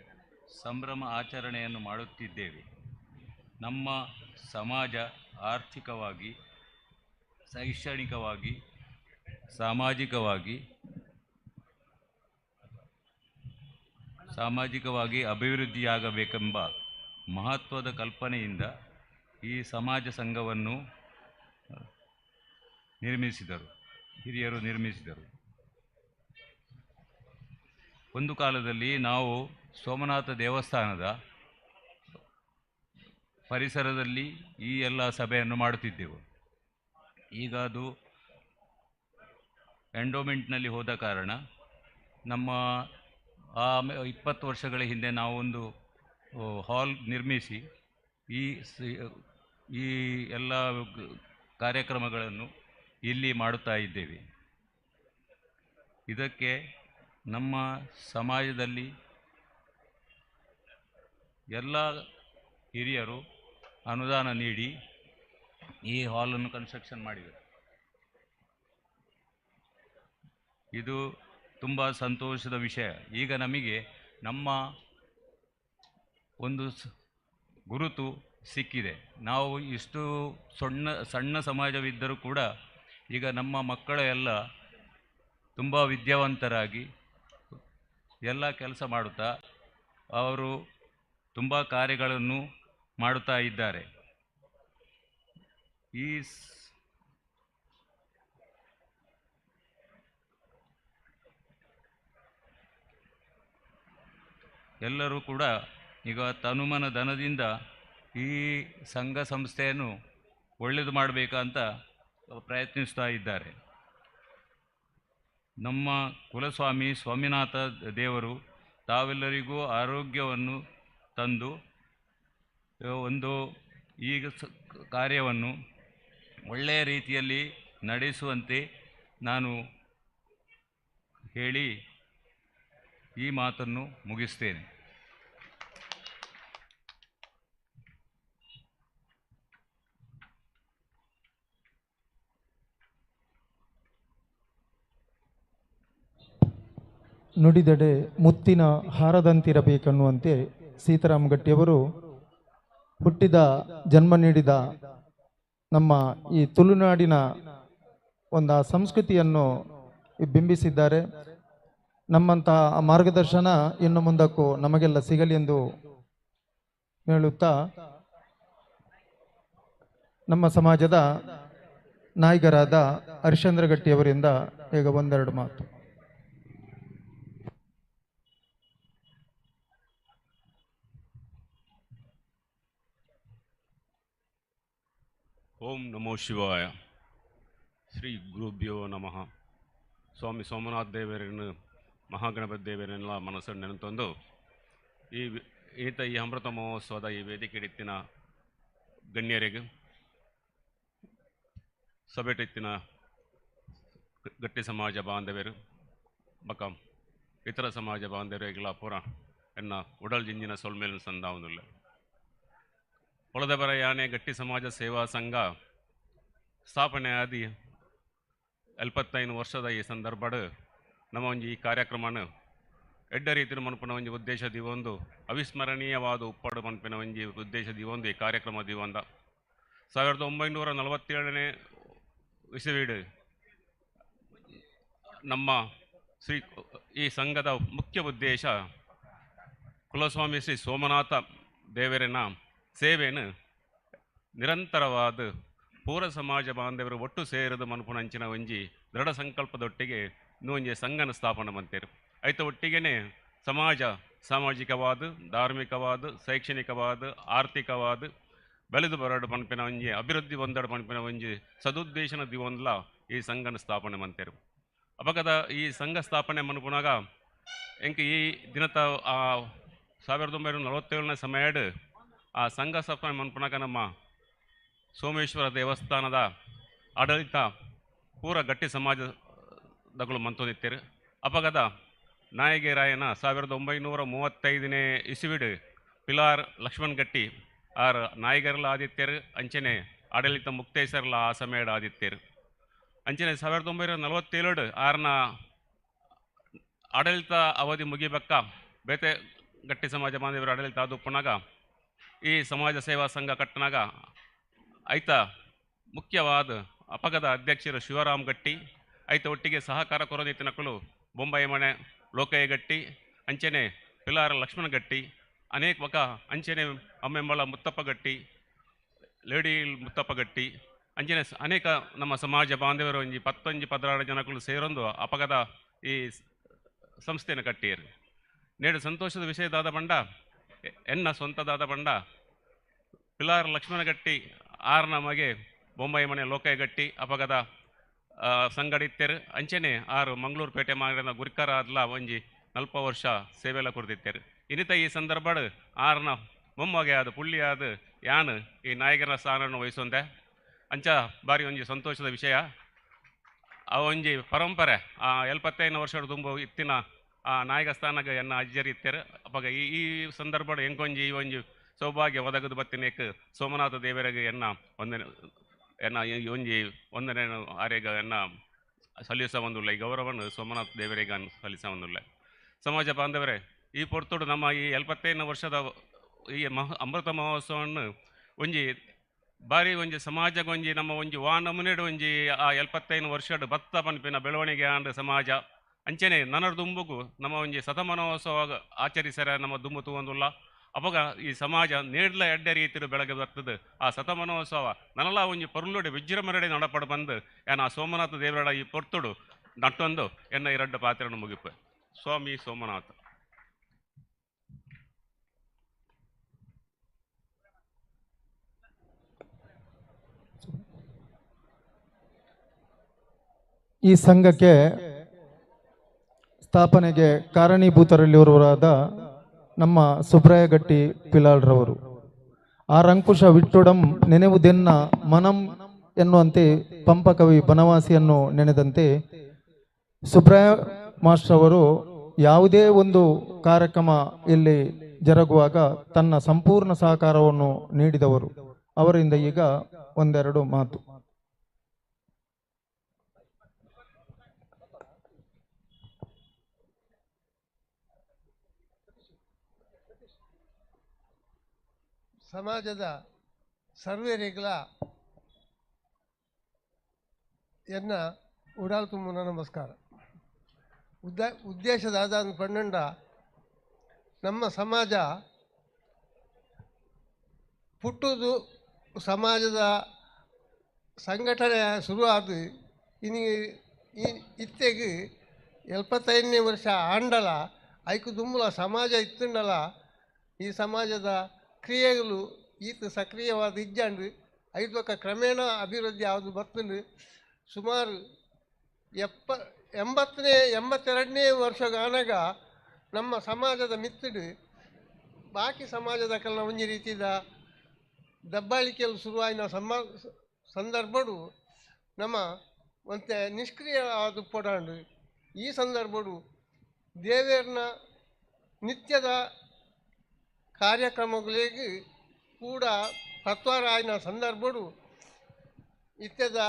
ಸಂಭ್ರಮ ಆಚರಣೆಯನ್ನು ಮಾಡುತ್ತಿದ್ದೇವೆ. ನಮ್ಮ ಸಮಾಜ ಆರ್ಥಿಕವಾಗಿ, ಶೈಕ್ಷಣಿಕವಾಗಿ, ಸಾಮಾಜಿಕವಾಗಿ ಅಭಿವೃದ್ಧಿಯಾಗಬೇಕೆಂಬ ಮಹತ್ವದ ಕಲ್ಪನೆಯಿಂದ ಈ ಸಮಾಜ ಸಂಘವನ್ನು ನಿರ್ಮಿಸಿದರು, ಹಿರಿಯರು ನಿರ್ಮಿಸಿದರು. ಒಂದು ಕಾಲದಲ್ಲಿ ನಾವು ಸೋಮನಾಥ ದೇವಸ್ಥಾನದ ಪರಿಸರದಲ್ಲಿ ಈ ಎಲ್ಲ ಸಭೆಯನ್ನು ಮಾಡುತ್ತಿದ್ದೆವು. ಈಗ ಅದು ಎಂಡೋಮೆಂಟ್ನಲ್ಲಿ ಹೋದ ಕಾರಣ ನಮ್ಮ ಆ 20 ವರ್ಷಗಳ ಹಿಂದೆ ನಾವೊಂದು ಹಾಲ್ ನಿರ್ಮಿಸಿ ಈ ಎಲ್ಲ ಕಾರ್ಯಕ್ರಮಗಳನ್ನು ಇಲ್ಲಿ ಮಾಡುತ್ತಾ ಇದ್ದೇವೆ. ಇದಕ್ಕೆ ನಮ್ಮ ಸಮಾಜದಲ್ಲಿ ಎಲ್ಲ ಹಿರಿಯರು ಅನುದಾನ ನೀಡಿ ಈ ಹಾಲನ್ನು ಕನ್ಸ್ಟ್ರಕ್ಷನ್ ಮಾಡಿದರು. ಇದು ತುಂಬ ಸಂತೋಷದ ವಿಷಯ. ಈಗ ನಮಗೆ ನಮ್ಮ ಒಂದು ಗುರುತು ಸಿಕ್ಕಿದೆ. ನಾವು ಇಷ್ಟು ಸಣ್ಣ ಸಮಾಜವಿದ್ದರೂ ಕೂಡ ಈಗ ನಮ್ಮ ಮಕ್ಕಳು ಎಲ್ಲ ತುಂಬ ವಿದ್ಯಾವಂತರಾಗಿ ಎಲ್ಲ ಕೆಲಸ ಮಾಡುತ್ತಾ ಅವರು ತುಂಬ ಕಾರ್ಯಗಳನ್ನು ಮಾಡುತ್ತಾ ಇದ್ದಾರೆ. ಈ ಎಲ್ಲರೂ ಕೂಡ ಈಗ ತನುಮನ ಧನದಿಂದ ಈ ಸಂಘ ಸಂಸ್ಥೆಯನ್ನು ಒಳ್ಳೆಯದು ಮಾಡಬೇಕಂತ ಪ್ರಯತ್ನಿಸ್ತಾ ಇದ್ದಾರೆ. ನಮ್ಮ ಕುಲಸ್ವಾಮಿ ಸ್ವಾಮಿನಾಥ ದೇವರು ತಾವೆಲ್ಲರಿಗೂ ಆರೋಗ್ಯವನ್ನು ತಂದು ಒಂದು ಈಗ ಕಾರ್ಯವನ್ನು ಒಳ್ಳೆಯ ರೀತಿಯಲ್ಲಿ ನಡೆಸುವಂತೆ ನಾನು ಹೇಳಿ ಈ ಮಾತನ್ನು ಮುಗಿಸ್ತೇನೆ. ನುಡಿದೆಡೆ ಮುತ್ತಿನ ಹಾರದಂತಿರಬೇಕನ್ನುವಂತೆ ಸೀತಾರಾಮ್ ಗಟ್ಟಿಯವರು ಹುಟ್ಟಿದ ಜನ್ಮ ನೀಡಿದ ನಮ್ಮ ಈ ತುಳುನಾಡಿನ ಒಂದು ಆ ಸಂಸ್ಕೃತಿಯನ್ನು ಬಿಂಬಿಸಿದ್ದಾರೆ. ನಮ್ಮಂತಹ ಮಾರ್ಗದರ್ಶನ ಇನ್ನು ಮುಂದಕ್ಕೂ ನಮಗೆಲ್ಲ ಸಿಗಲಿ ಎಂದು ಹೇಳುತ್ತಾ ನಮ್ಮ ಸಮಾಜದ ನಾಯಕರಾದ ಹರಿಶ್ಚಂದ್ರ ಗಟ್ಟಿಯವರಿಂದ ಈಗ ಒಂದೆರಡು ಮಾತು. ಓಂ ನಮೋ ಶಿವಾಯ. ಶ್ರೀ ಗುರುಭ್ಯೋ ನಮಃ. ಸ್ವಾಮಿ ಸೋಮನಾಥ ದೇವರನ್ನು ಮಹಾಗಣಪತಿ ದೇವರನ್ನೆಲ್ಲ ಮನಸ್ಸನ್ನು ನೆನೆತಂದು ಈ ಈತ ಈ ಅಮೃತ ಮಹೋತ್ಸವದ ಈ ವೇದಿಕೆ ಇತ್ತಿನ ಗಣ್ಯರಿಗೆ, ಸಭೆಟಿತ್ತಿನ ಗಟ್ಟಿ ಸಮಾಜ ಬಾಂಧವ್ಯರು ಬಕ ಇತರ ಸಮಾಜ ಬಾಂಧವ್ಯರಿಗೆಲ್ಲ ಪೂರ ಎನ್ನ ಉಡಲ್ ಜಿಂಜಿನ ಸೊಲ್ಮೇಲಿನ ಸಂದಾವನಿಲ್ಲ. ಹೊಳದಬರ ಯಾನೆ ಗಟ್ಟಿ ಸಮಾಜ ಸೇವಾ ಸಂಘ ಸ್ಥಾಪನೆ ಆದಿ 75 ವರ್ಷದ ಈ ಸಂದರ್ಭಡ್ ನಮ್ಮ ಒಂಜಿ ಈ ಕಾರ್ಯಕ್ರಮನ ಎಡ್ಡ ರೀತಿಯ ಮನ್ಪುನ ಒಂಜಿ ಉದ್ದೇಶ ದಿವೊಂದು ಅವಿಸ್ಮರಣೀಯವಾದ ಉಪ್ಪಡು ಮನ್ಪಿನ ಒಂಜಿ ಉದ್ದೇಶ ದಿವೊಂದು ಈ ಕಾರ್ಯಕ್ರಮ ದಿವೊಂದ 1947ನೇ ಇಸವಿಡು ನಮ್ಮ ಶ್ರೀ ಈ ಸಂಘದ ಮುಖ್ಯ ಉದ್ದೇಶ ಕುಲಸ್ವಾಮಿ ಶ್ರೀ ಸೋಮನಾಥ ದೇವರನ ಸೇವೆಯನ್ನು ನಿರಂತರವಾದ ಪೂರ ಸಮಾಜ ಬಾಂಧವರು ಒಟ್ಟು ಸೇರಿದ ಮನ್ಪುನಂಚಿನ ಒಂಜಿ ದೃಢ ಸಂಕಲ್ಪದೊಟ್ಟಿಗೆ ಇನ್ನೊಂಜಿ ಸಂಘನ ಸ್ಥಾಪನೆ ಮಂತೇರು. ಐತ ಒಟ್ಟಿಗೆನೇ ಸಮಾಜ ಸಾಮಾಜಿಕವಾದ, ಧಾರ್ಮಿಕವಾದ, ಶೈಕ್ಷಣಿಕವಾದ, ಆರ್ಥಿಕವಾದ ಬೆಳೆದು ಬರಡು ಪನ್ಪಿನ ಒಂಜಿ ಅಭಿವೃದ್ಧಿ ಹೊಂದಡು ಪನ್ಪಿನ ಒಂಜಿ ಸದುದ್ದೇಶನ ದಿವೊಂದ್ಲ ಈ ಸಂಘನ ಸ್ಥಾಪನೆ ಮಂತೇರು. ಅಪಗದ ಈ ಸಂಘ ಸ್ಥಾಪನೆ ಮನ್ಪುನಾಗ ಎಂಕ ಈ ದಿನತ ಆ 1947ನೇ ಸಮಯಡ್ ಆ ಸಂಘ ಸ್ಥಾಪನೆ ಮನ್ಪುನಾಗ ನಮ್ಮ ಸೋಮೇಶ್ವರ ದೇವಸ್ಥಾನದ ಆಡಳಿತ ಪೂರ ಗಟ್ಟಿ ಸಮಾಜದಗಳು ಮಂತೊಂದಿತ್ತೇರು. ಅಪಗದ ನಾಯಕರಾಯನ 1935ನೇ ಇಸುವಿಡು ಪಿಲಾರ್ ಲಕ್ಷ್ಮಣ್ ಗಟ್ಟಿ ಆರ್ ನಾಯಕರ್ಲ ಆದಿತ್ಯರು ಅಂಚನೆ ಆಡಳಿತ ಮುಕ್ತೇಸರ್ಲ ಆ ಸಮಯದ ಆದಿತ್ಯರು. ಅಂಚನೆ 1947 ಆರ್ನ ಆಡಳಿತ ಅವಧಿ ಮುಗಿಬಕ್ಕ ಬೇತೆ ಗಟ್ಟಿ ಸಮಾಜ ಬಾಂಧವರು ಆಡಳಿತ ಆದುಪ್ಪನಾಗ ಈ ಸಮಾಜ ಸೇವಾ ಸಂಘ ಕಟ್ಟನಾಗ ಐತ ಮುಖ್ಯವಾದ ಅಪಗದ ಅಧ್ಯಕ್ಷರು ಶಿವರಾಮ್ ಗಟ್ಟಿ ಐತ ಒಟ್ಟಿಗೆ ಸಹಕಾರ ಕೊರದಿತ್ತಿನಕಲು ಬೊಂಬೈ ಮನೆ ಲೋಕಯ್ಯ ಗಟ್ಟಿ ಅಂಚನೆ ಪಿಲಾರ ಲಕ್ಷ್ಮಣ ಗಟ್ಟಿ ಅನೇಕ ಬಕ ಅಂಚನೆ ಅಮ್ಮೆಂಬಳ ಮುತ್ತಪ್ಪ ಗಟ್ಟಿ ಲೇಡಿ ಮುತ್ತಪ್ಪ ಗಟ್ಟಿ ಅಂಚನೆ ಅನೇಕ ನಮ್ಮ ಸಮಾಜ ಬಾಂಧವರು ಒಂಜಿ 10 16 ಜನಗಳು ಸೇರೊಂದು ಅಪಗದ ಈ ಸಂಸ್ಥೆಯನ್ನು ಕಟ್ಟಿಯರು. ನೇಡು ಸಂತೋಷದ ವಿಷಯದಾದ ಬಂಡ ಎನ್ನ ಸ್ವಂತದಾದ ಬಂಡ ಪಿಲಾರ್ ಲಕ್ಷ್ಮಣಗಟ್ಟಿ ಆರ್ನ ಮಗೆ ಬೊಂಬೈ ಮನೆ ಲೋಕಯ್ಯ ಗಟ್ಟಿ ಅಪಗದ ಸಂಗಡಿತ್ಯರು ಅಂಚನೆ ಆರು ಮಂಗಳೂರು ಪೇಟೆ ಮಾಡಿದ ಗುರಿಕಾರ ಆದ್ಲ ಒಂಜಿ 40 ವರ್ಷ ಸೇವೆಲ್ಲ ಕೊಡ್ತಿತ್ತಾರೆ. ಇನ್ನಿತ ಈ ಸಂದರ್ಭ ಆರ್ನ ಮೊಮ್ಮಗೆ ಆದ ಪುಳ್ಳಿಯಾದ ಯಾನು ಈ ನಾಯಕರ ಸ್ಥಾನವನ್ನು ವಹಿಸೊಂದೆ ಅಂಚ ಬಾರಿ ಒಂಜಿ ಸಂತೋಷದ ವಿಷಯ. ಆ ಒಂಜಿ ಪರಂಪರೆ ಆ 75 ವರ್ಷದ ತುಂಬ ಇತ್ತಿನ ಆ ನಾಯಕ ಸ್ಥಾನಕ್ಕೆ ಎನ್ನ ಅಜ್ಜರಿ ಇತ್ತಾರೆ. ಅವಾಗ ಈ ಈ ಸಂದರ್ಭ ಎಂಕೊಂಜಿ ಈ ಒಂಜಿ ಸೌಭಾಗ್ಯ ಒದಗದು ಬತ್ತಿನೇಕ್ ಸೋಮನಾಥ ದೇವರಿಗೆ ಎನ್ನ ಒಂದನೆ ಎನ್ನ ಒಂಜಿ ಒಂದನೇ ಆರ್ಯಗ ಎನ್ನ ಸಲ್ಲಿಸ ಒಂದುಲ್ಲ ಈ ಗೌರವವನ್ನು ಸೋಮನಾಥ ದೇವರಿಗೆ ಸಲ್ಲಿಸ ಒಂದುಲ್ಲ. ಸಮಾಜ ಬಾಂಧವರೇ, ಈ ಪೊರ್ತುಡು ನಮ್ಮ ಈ 75 ವರ್ಷದ ಈ ಅಮೃತ ಮಹೋತ್ಸವವನ್ನು ಒಂಜಿ ಬಾರಿ ಒಂಜಿ ಸಮಾಜಗೊಂಜಿ ನಮ್ಮ ಒಂಜಿ ವಾ ನಮೂನೆಡು ಒಂಜಿ ಆ 75 ವರ್ಷದ ಭತ್ತ ಪನ್ಪಿನ ಬೆಳವಣಿಗೆ ಆಂಡ್ ಸಮಾಜ ಅಂಚನೆ ನನರ ದುಂಬುಗು ನಮ್ಮ ಒಂಜಿ ಶತಮಾನೋತ್ಸವ ಆಚರಿಸರ ನಮ್ಮ ದುಂಬು ತೂವೊಂದುಲ್ಲ. ಅಪಗ ಈ ಸಮಾಜ ನೇಡ್ಲ ಎಡ್ಡೆ ರೀತಿಯ ಬೆಳಗ್ಗೆ ಬರ್ತದೆ. ಆ ಶತಮಾನೋತ್ಸವ ನನಲ ಒಂಜಿ ಪೊರ್ಲುಡೆ ವಿಜೃಂಭಣೆ ನಡಪಡು ಬಂದು ಏನ ಆ ಸೋಮನಾಥ ದೇವರ ಈ ಪೊರ್ತುಡು ನಟ್ಟೊಂದು ಎನ್ನ ಎರಡು ಪಾತ್ರವನ್ನು ಮುಗಿಪೆ. ಸ್ವಾಮಿ ಸೋಮನಾಥ. ಈ ಸಂಘಕ್ಕೆ ಸ್ಥಾಪನೆಗೆ ಕಾರಣೀಭೂತರಲ್ಲಿರುವವರಾದ ನಮ್ಮ ಸುಬ್ರಾಯ ಗಟ್ಟಿ ಪಿಲಾಳ್ರವರು ಆರಂಕುಶ ವಿಟ್ಟುಡಂ ನೆನೆವುದೆನ್ನ ಮನಂ ಎನ್ನುವಂತೆ ಪಂಪಕವಿ ಬನವಾಸಿಯನ್ನು ನೆನೆದಂತೆ ಸುಬ್ರಾಯ ಮಾಸ್ಟರ್ ಅವರು ಯಾವುದೇ ಒಂದು ಕಾರ್ಯಕ್ರಮ ಇಲ್ಲಿ ಜರುಗುವಾಗ ತನ್ನ ಸಂಪೂರ್ಣ ಸಹಕಾರವನ್ನು ನೀಡಿದವರು. ಅವರಿಂದ ಈಗ ಒಂದೆರಡು ಮಾತು. ಸಮಾಜದ ಸರ್ವೇರಿಗಳ ಎನ್ನ ಉಡಾಲ್ ತುಂಬುನ ನಮಸ್ಕಾರ. ಉದ್ದೇಶದಾದ ಪನ್ನಂಡ ನಮ್ಮ ಸಮಾಜ ಪುಟ್ಟುದು ಸಮಾಜದ ಸಂಘಟನೆ ಶುರುವಾದ ಇನಿ ಇತ್ತೆಗೆ 75ನೇ ವರ್ಷ ಆಂಡಲ ಐಕು ದುಂಬುಲ ಸಮಾಜ ಇತ್ತುಂಡಲ ಈ ಸಮಾಜದ ಕ್ರಿಯೆಗಳು ಈತ ಸಕ್ರಿಯವಾದ ಇಜ್ಜಾಂಡು ಐದು ಕ್ರಮೇಣ ಅಭಿವೃದ್ಧಿ ಯಾವುದು ಬರ್ತಂಡು. ಸುಮಾರು 82ನೇ ವರ್ಷಗಾನಾಗ ನಮ್ಮ ಸಮಾಜದ ಮಿತ್ತಡು ಬಾಕಿ ಸಮಾಜದ ಕಲ್ನ ಒಂಜಿ ರೀತಿದ ದಬ್ಬಾಳಿಕೆಯಲ್ಲಿ ಶುರುವಾಯಿನ ಸಂದರ್ಭಡು ನಮ್ಮ ಒಂತೆ ನಿಷ್ಕ್ರಿಯ ಆದ ಪೊಡಾಂಡು. ಈ ಸಂದರ್ಭಡು ದೇವೇರ್ನ ನಿತ್ಯದ ಕಾರ್ಯಕ್ರಮಗಳಿಗೆ ಕೂಡ ತತ್ವರಾಯನ ಸಂದರ್ಭಡು ಇತ್ಯದ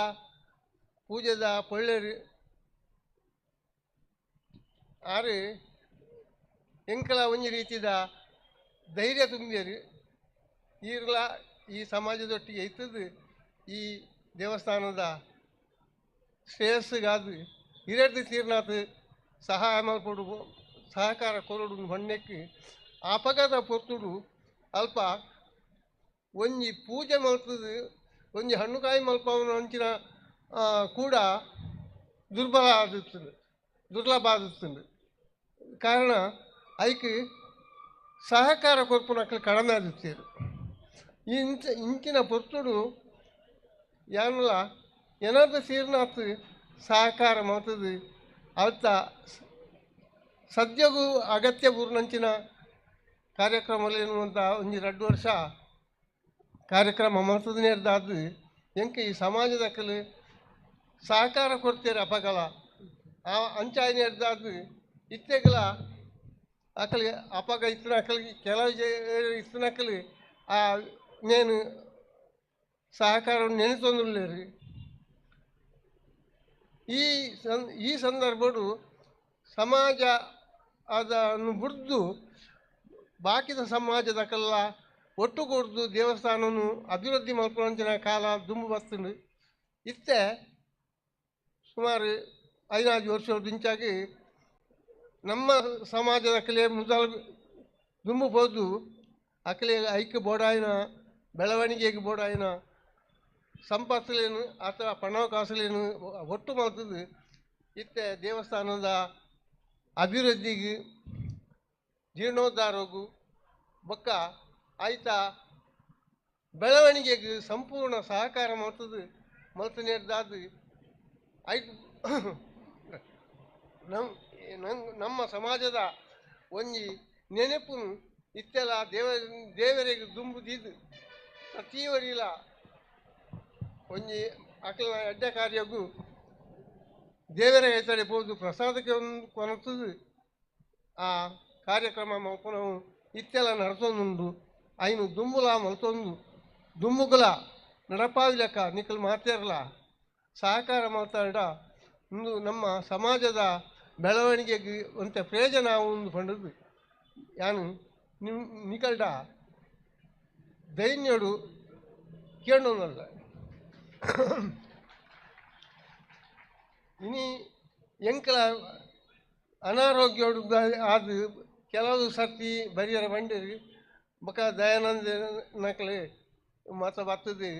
ಪೂಜೆದ ಪೊಳ್ಳೇರು ಆರು ಎಂಕಲ ಒಂಜಿ ರೀತಿದ ಧೈರ್ಯ ತುಂಬಿಯರು ಈರ್ಲ ಈ ಸಮಾಜದೊಟ್ಟಿಗೆ ಇತ್ತದು ಈ ದೇವಸ್ಥಾನದ ಶ್ರೇಯಸ್ಸಿಗಾದು ಇರಡ್ದು ತೀರ್ನಾಥ್ ಸಹಾಯ ಮಲ್ಪೊಡು ಸಹಕಾರ ಕೊರಡು ಹೊಣ್ಣೆಕ್ಕೆ ಆಪಗದ ಪೊರ್ತುಡು ಅಲ್ಪ ಒಂಜಿ ಪೂಜೆ ಮಲ್ತದು ಒಂಜಿ ಹಣ್ಣುಕಾಯಿ ಮಲ್ಪವನ ಅಂಚಿನ ಕೂಡ ದುರ್ಬಲ ಆದುತ್ತುಂಡು ದುರ್ಲಭ ಆದುತ್ತುಂಡು. ಕಾರಣ ಐಕ್ ಸಹಕಾರ ಕೊರ್ಪುನಕ್ಲು ಕಡಿಮೆ ಆದುತ್ತೇರು. ಇಂಚಿನ ಪೊರ್ತುಡು ಯಾನಲ ಏನಾದ್ರು ಸೀರ್ನಾಥ್ ಸಹಕಾರ ಮಲ್ತದು ಅಲ್ತ ಸದ್ಯಗೂ ಅಗತ್ಯ ಬೂರ್ನಂಚಿನ ಕಾರ್ಯಕ್ರಮಗಳು ಒಂಜಿ 2 ವರ್ಷ ಕಾರ್ಯಕ್ರಮ ಮಲ್ತದ ನೇರ್ದಾದ್ದು ಎಂಕ ಈ ಸಮಾಜದ ಕಲು ಸಹಕಾರ ಕೊಡ್ತೀರ ಅಪಗಲ ಆ ಅಂಚಾಯಿ ನೇರ್ದಾದ್ದು ಇತ್ತೆಗಲ ಅಕಲಿ ಅಪಗ ಇತ್ತಿನ ಅಕಲಿ ಕೆಲವು ಇತ್ತಿನ ಅಕಲಿ ಆ ನೇನು ಸಹಕಾರ ನೆನೆತೊಂದುಲ್ಲೇರು. ಈ ಸಂದರ್ಭಡು ಸಮಾಜ ಅದನ್ನು ಬುಡ್ದು ಬಾಕಿದ ಸಮಾಜದಕಲ್ಲ ಒಟ್ಟುಗೂಡ್ದು ದೇವಸ್ಥಾನನು ಅಭಿವೃದ್ಧಿ ಮಲ್ಪುನಂಚಿನ ಕಾಲ ದುಂಬು ಬರ್ತುಂಡು. ಇತ್ತೆ ಸುಮಾರು 5 ವರ್ಷದಿಂಚಾಗಿ ನಮ್ಮ ಸಮಾಜದ ಅಕಲೆ ಮುದಲು ದುಂಬು ಪೋದು ಅಕಲೆ ಐಕ್ ಬೋಡಾಯಿನ ಬೆಳವಣಿಗೆಗೆ ಬೋಡಾಯಿನ ಸಂಪತ್ತುಲೇನು ಅಥವಾ ಪಣಕಾಸುಲೇನು ಒಟ್ಟು ಮಲ್ತದು ಇತ್ತೆ ದೇವಸ್ಥಾನದ ಅಭಿವೃದ್ಧಿಗೆ ಜೀರ್ಣೋದ್ಧಾರಗು ಬೊಕ್ಕ ಆಯ್ತ ಬೆಳವಣಿಗೆಗೆ ಸಂಪೂರ್ಣ ಸಹಕಾರ ಮಲ್ತದು ಮಲ್ತನೇರ್ದಾದ ಐದು ನಮ್ಮ ಸಮಾಜದ ಒಂಜಿ ನೆನಪುನು ಇತ್ತೆಲ್ಲ ದೇವರಿಗೆ ದುಂಬುದಿದ್ದು ಪ್ರತಿಯವರಿಲ ಒಂಜಿ ಅಕಲ ಅಡ್ಡ ಕಾರ್ಯಕ್ಕೂ ದೇವರ ಹೆಸರೆ ಪೋದು ಪ್ರಸಾದಕ್ಕೆ ಒಂದು ಕೊನತದು ಆ ಕಾರ್ಯಕ್ರಮ ಮಲ್ಪುನವು ಇತ್ತೆಲ್ಲ ನಡತೊಂದುಂಡು. ಐನು ದುಂಬುಲ ಮಲ್ತೊಂದು ದುಂಬುಗುಲ ನಡಪಾವಿಲೆಕ್ಕ ನಿಕಲ್ ಮಾತೇರ್ಲ ಸಹಕಾರ ಮಾತಾಡ ಇಂದು ನಮ್ಮ ಸಮಾಜದ ಬೆಳವಣಿಗೆಗೆ ಒಂತೆ ಪ್ರಯೋಜನ ಒಂದು ಪಂಡದು ಯಾನು ನಿಮ್ ನಿಕಲ್ಡ ದೈನ್ಯಡು ಕೇಳೋನಲ್ಲ. ಇನಿ ಎಂಕಲ ಅನಾರೋಗ್ಯೋಡು ಅದು ಕೆಲವು ಸರ್ತಿ ಬರಿಯರ ಬಂಡಿರಿ ಬೊಕ ದಯಾನಂದ ನಕಲೆ ಮಾತ ಬರ್ತದೆ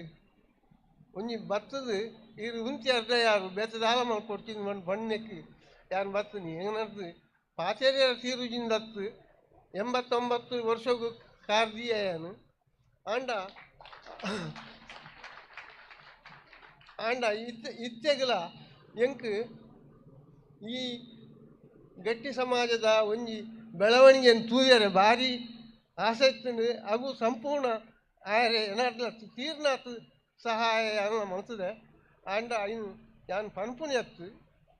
ಒಂಜಿ ಬರ್ತದೆ ಇರು ಉಂತಿ ಅರ್ಧ ಯಾರು ಬೇತೆ ದಾಲ ಮಲ್ಪೊಡ್ತೀನಿ ಮಣ್ಣು ಬಣ್ಣಕ್ಕೆ ಯಾರು ಬರ್ತನಿ ಹೆಂಗನರ್ದು ಪಾಚೇರಿಯರ ತೀರುಜಿಂದತ್ತು 89 ವರ್ಷಗೂ ಕಾರ್ದಿಯಾನು ಆಂಡ ಆಂಡ ಇತ್ತೆಗಲ ಎಂಕ್ ಈ ಗಟ್ಟಿ ಸಮಾಜದ ಒಂಜಿ ಬೆಳವಣಿಗೆಯನ್ನು ತೂಯರೆ ಭಾರಿ ಆಸಕ್ತಿ ಹಾಗೂ ಸಂಪೂರ್ಣ ಆಯರೆ ಏನಾದ್ಲ ತೀರ್ನಾತ್ ಸಹಾಯ ಅನ್ನ ಮನ್ಸದೆ ಆಂಡ ಐನು ಯಾನ್ ಪನ್ಪುನಿ ಅತ್ತು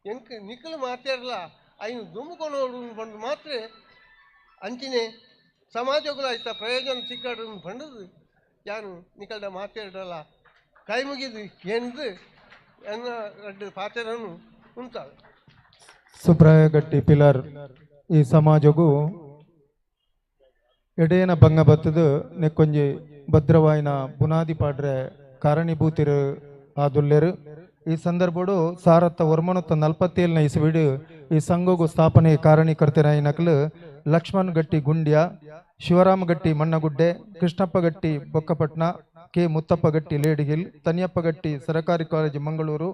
ಎಂಕ್ ನಿಕಲು ಮಾತೇರ್ಲ ಐನು ದುಂಬುಕೊನೋಡು ಬಂದು ಮಾತ್ರ ಅಂಚಿನೆ ಸಮಾಜಗಳು ಆಯ್ತ ಪ್ರಯೋಜನ ಸಿಕ್ಕಾಡು ಬಂಡದು ಯಾನು ನಿಕಲ್ಡ ಮಾತೇಡಲ್ಲ ಕೈ ಮುಗಿದು ಎಂದು ಎನ್ನ ರಡ್ಡು ಪಾತೆರನು ಉಂಟಾದ. ಸುಬ್ರಾಯ ಗಟ್ಟಿ ಪಿಲರ್ ಈ ಸಮಾಜಗೂ ಎಡೇನ ಭಂಗ ಬತ್ತದು ನೆಕ್ಕೊಂಜಿ ಭದ್ರವಾಯಿನ ಬುನಾದಿ ಪಾಡ್ರೆ ಕಾರಣೀಭೂತಿರು ಆದುಲ್ಲೇರು. ಈ ಸಂದರ್ಭಡು ಸಾರತ್ತ ವರ್ಮನತ್ತ 47ನೇ ಇಸುವಿಡು ಈ ಸಂಘಗು ಸ್ಥಾಪನೆ ಕಾರಣೀಕರ್ತರಾಯಿನಕಲು ಲಕ್ಷ್ಮಣ್ ಗಟ್ಟಿ ಗುಂಡ್ಯ, ಶಿವರಾಮ ಗಟ್ಟಿ ಮಣ್ಣಗುಡ್ಡೆ, ಕೃಷ್ಣಪ್ಪ ಗಟ್ಟಿ ಬೊಕ್ಕಪಟ್ನ, ಕೆ ಮುತ್ತಪ್ಪ ಗಟ್ಟಿ ಲೇಡಿಗಿಲ್, ತನಿಯಪ್ಪ ಗಟ್ಟಿ ಸರಕಾರಿ ಕಾಲೇಜು ಮಂಗಳೂರು,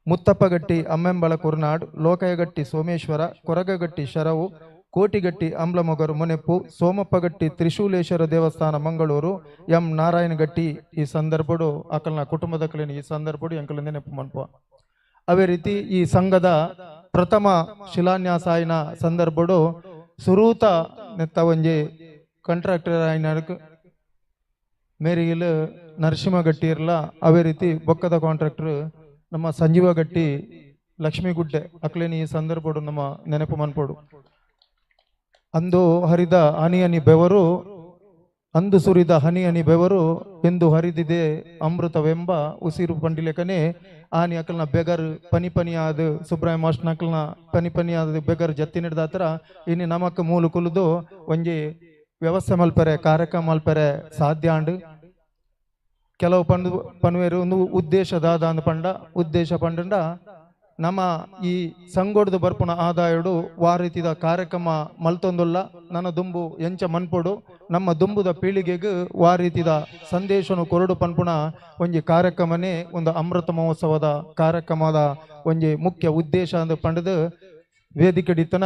ಮುತ್ತಪ್ಪ ಗಟ್ಟಿ ಅಮ್ಮೆಂಬಳ ಕುರ್ನಾಡ್, ಲೋಕಯಗಟ್ಟಿ ಸೋಮೇಶ್ವರ, ಕೊರಗಗಟ್ಟಿ ಶರವು, ಕೋಟಿಗಟ್ಟಿ ಅಂಬ್ಲಮೊಗರು ಮುನೆಪ್ಪು, ಸೋಮಪ್ಪ ಗಟ್ಟಿ ತ್ರಿಶೂಲೇಶ್ವರ ದೇವಸ್ಥಾನ ಮಂಗಳೂರು, ಎಂ ನಾರಾಯಣ ಗಟ್ಟಿ ಈ ಸಂದರ್ಭಡು ಅಕಲ್ನ ಕುಟುಂಬದ ಕಲಿನ ಈ ಸಂದರ್ಭಡು ಎಂಕಲ ನೆನಪು ಮನ್ಪ. ಅದೇ ರೀತಿ ಈ ಸಂಘದ ಪ್ರಥಮ ಶಿಲಾನ್ಯಾಸ ಆಯಿನ ಸಂದರ್ಭಡು ಸುರೂತ ನೆತ್ತ ಒಂಜಿ ಕಾಂಟ್ರಾಕ್ಟರ್ ಆಯಿನ ಮೇರಿಗಿಲ್ ನರಸಿಂಹ ಗಟ್ಟಿ ಇರಲ, ಅದೇ ರೀತಿ ಬೊಕ್ಕದ ಕಾಂಟ್ರಾಕ್ಟರ್ ನಮ್ಮ ಸಂಜೀವ ಗಟ್ಟಿ ಲಕ್ಷ್ಮೀಗುಡ್ಡೆ ಅಕ್ಲೇನಿ ಈ ಸಂದರ್ಭಡು ನಮ್ಮ ನೆನಪು ಮನ್ಪೋಡು. ಅಂದು ಹರಿದ ಹನಿ ಹನಿ ಬೆವರು, ಅಂದು ಸುರಿದ ಹನಿ ಹನಿ ಬೆವರು ಎಂದು ಹರಿದಿದೆ ಅಮೃತವೆಂಬ ಉಸಿರು ಪಂಡಿಲೇಕನೆ ಆನಿ ಅಕಲ್ನ ಬೆಗರ್ ಪನಿ ಪನಿಯಾದ ಸುಬ್ರಾಯ ಮಾಸ್ಟರ್ ಅಕಲ್ನ ಪನಿ ಪನಿಯಾದ ಬೆಗರ್ ಜತ್ತಿ ನಡೆದಾತರ ಇನ್ನು ನಮಕ್ ಮೂಲು ಕುಲಿದು ಒಂಜಿ ವ್ಯವಸ್ಥೆ ಮಲ್ಪರೆ ಕಾರ್ಯಕ್ರಮ ಮಲ್ಪರೆ ಸಾಧ್ಯ ಅಂಡು. ಕೆಲವು ಪಂಡು ಪನ್ವೇರು ಒಂದು ಉದ್ದೇಶ ದಾದ ಅಂದ್ ಪಂಡ ಉದ್ದೇಶ ಪಂಡ ನಮ್ಮ ಈ ಸಂಗೋಡ್ದು ಬರ್ಪುನ ಆದಾಯಡು ವಾರೀತಿದ ಕಾರ್ಯಕ್ರಮ ಮಲ್ತೊಂದುಲ್ಲ ನನ್ನ ದುಂಬು ಎಂಚ ಮನ್ಪೊಡು ನಮ್ಮ ದುಂಬುದ ಪೀಳಿಗೆಗೆ ವಾರೀತಿದ ಸಂದೇಶನು ಕೊರಡು ಪನ್ಪುನ ಒಂಜಿ ಕಾರ್ಯಕ್ರಮನೇ ಒಂದು ಅಮೃತ ಮಹೋತ್ಸವದ ಕಾರ್ಯಕ್ರಮದ ಒಂಜಿ ಮುಖ್ಯ ಉದ್ದೇಶ ಅಂದು ಪಂಡದು ವೇದಿಕೆಡಿತನ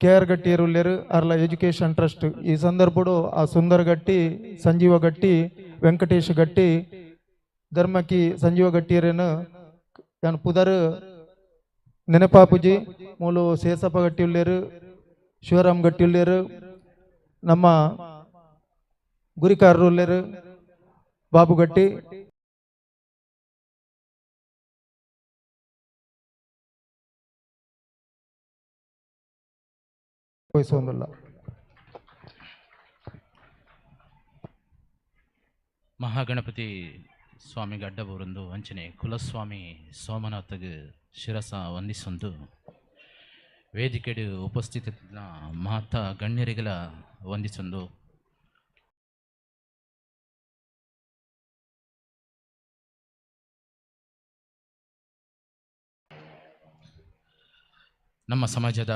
ಕೆ ಆರ್ ಗಟ್ಟಿಯರುಲ್ಲೇರು ಅರ್ಲ ಎಜುಕೇಶನ್ ಟ್ರಸ್ಟ್ ಈ ಸಂದರ್ಭಡು ಆ ಸುಂದರ ಗಟ್ಟಿ, ಸಂಜೀವ ಗಟ್ಟಿ, ವೆಂಕಟೇಶ್ ಗಟ್ಟಿ, ಧರ್ಮಕ್ಕಿ ಸಂಜೀವ ಗಟ್ಟಿಯರೇನು ಯಾನ್ ಪುದರ್ ನೆನಪಾಪುಜಿ ಮೂಲು ಸೇಸಪ್ಪ ಗಟ್ಟಿ ಉಲ್ಲೇರು, ಶಿವರಾಮ್ ಗಟ್ಟಿ ಉಲ್ಲೇರು, ನಮ್ಮ ಗುರಿಕಾರರು ಉಲ್ಲೇರು, ಬಾಬು ಗಟ್ಟಿ. ವಹಿಸೋದಿಲ್ಲ. ಮಹಾಗಣಪತಿ ಸ್ವಾಮಿ ಗಡ್ಡಬೂರಂದು ಅಂಚನೆ ಕುಲಸ್ವಾಮಿ ಸೋಮನಾಥಗ್ ಶಿರಸ ವಂದಿಸೊಂದು ವೇದಿಕೆಡು ಉಪಸ್ಥಿತ ಮಾತಾ ಗಣ್ಯರಿಗಳ ವಂದಿಸೊಂದು ನಮ್ಮ ಸಮಾಜದ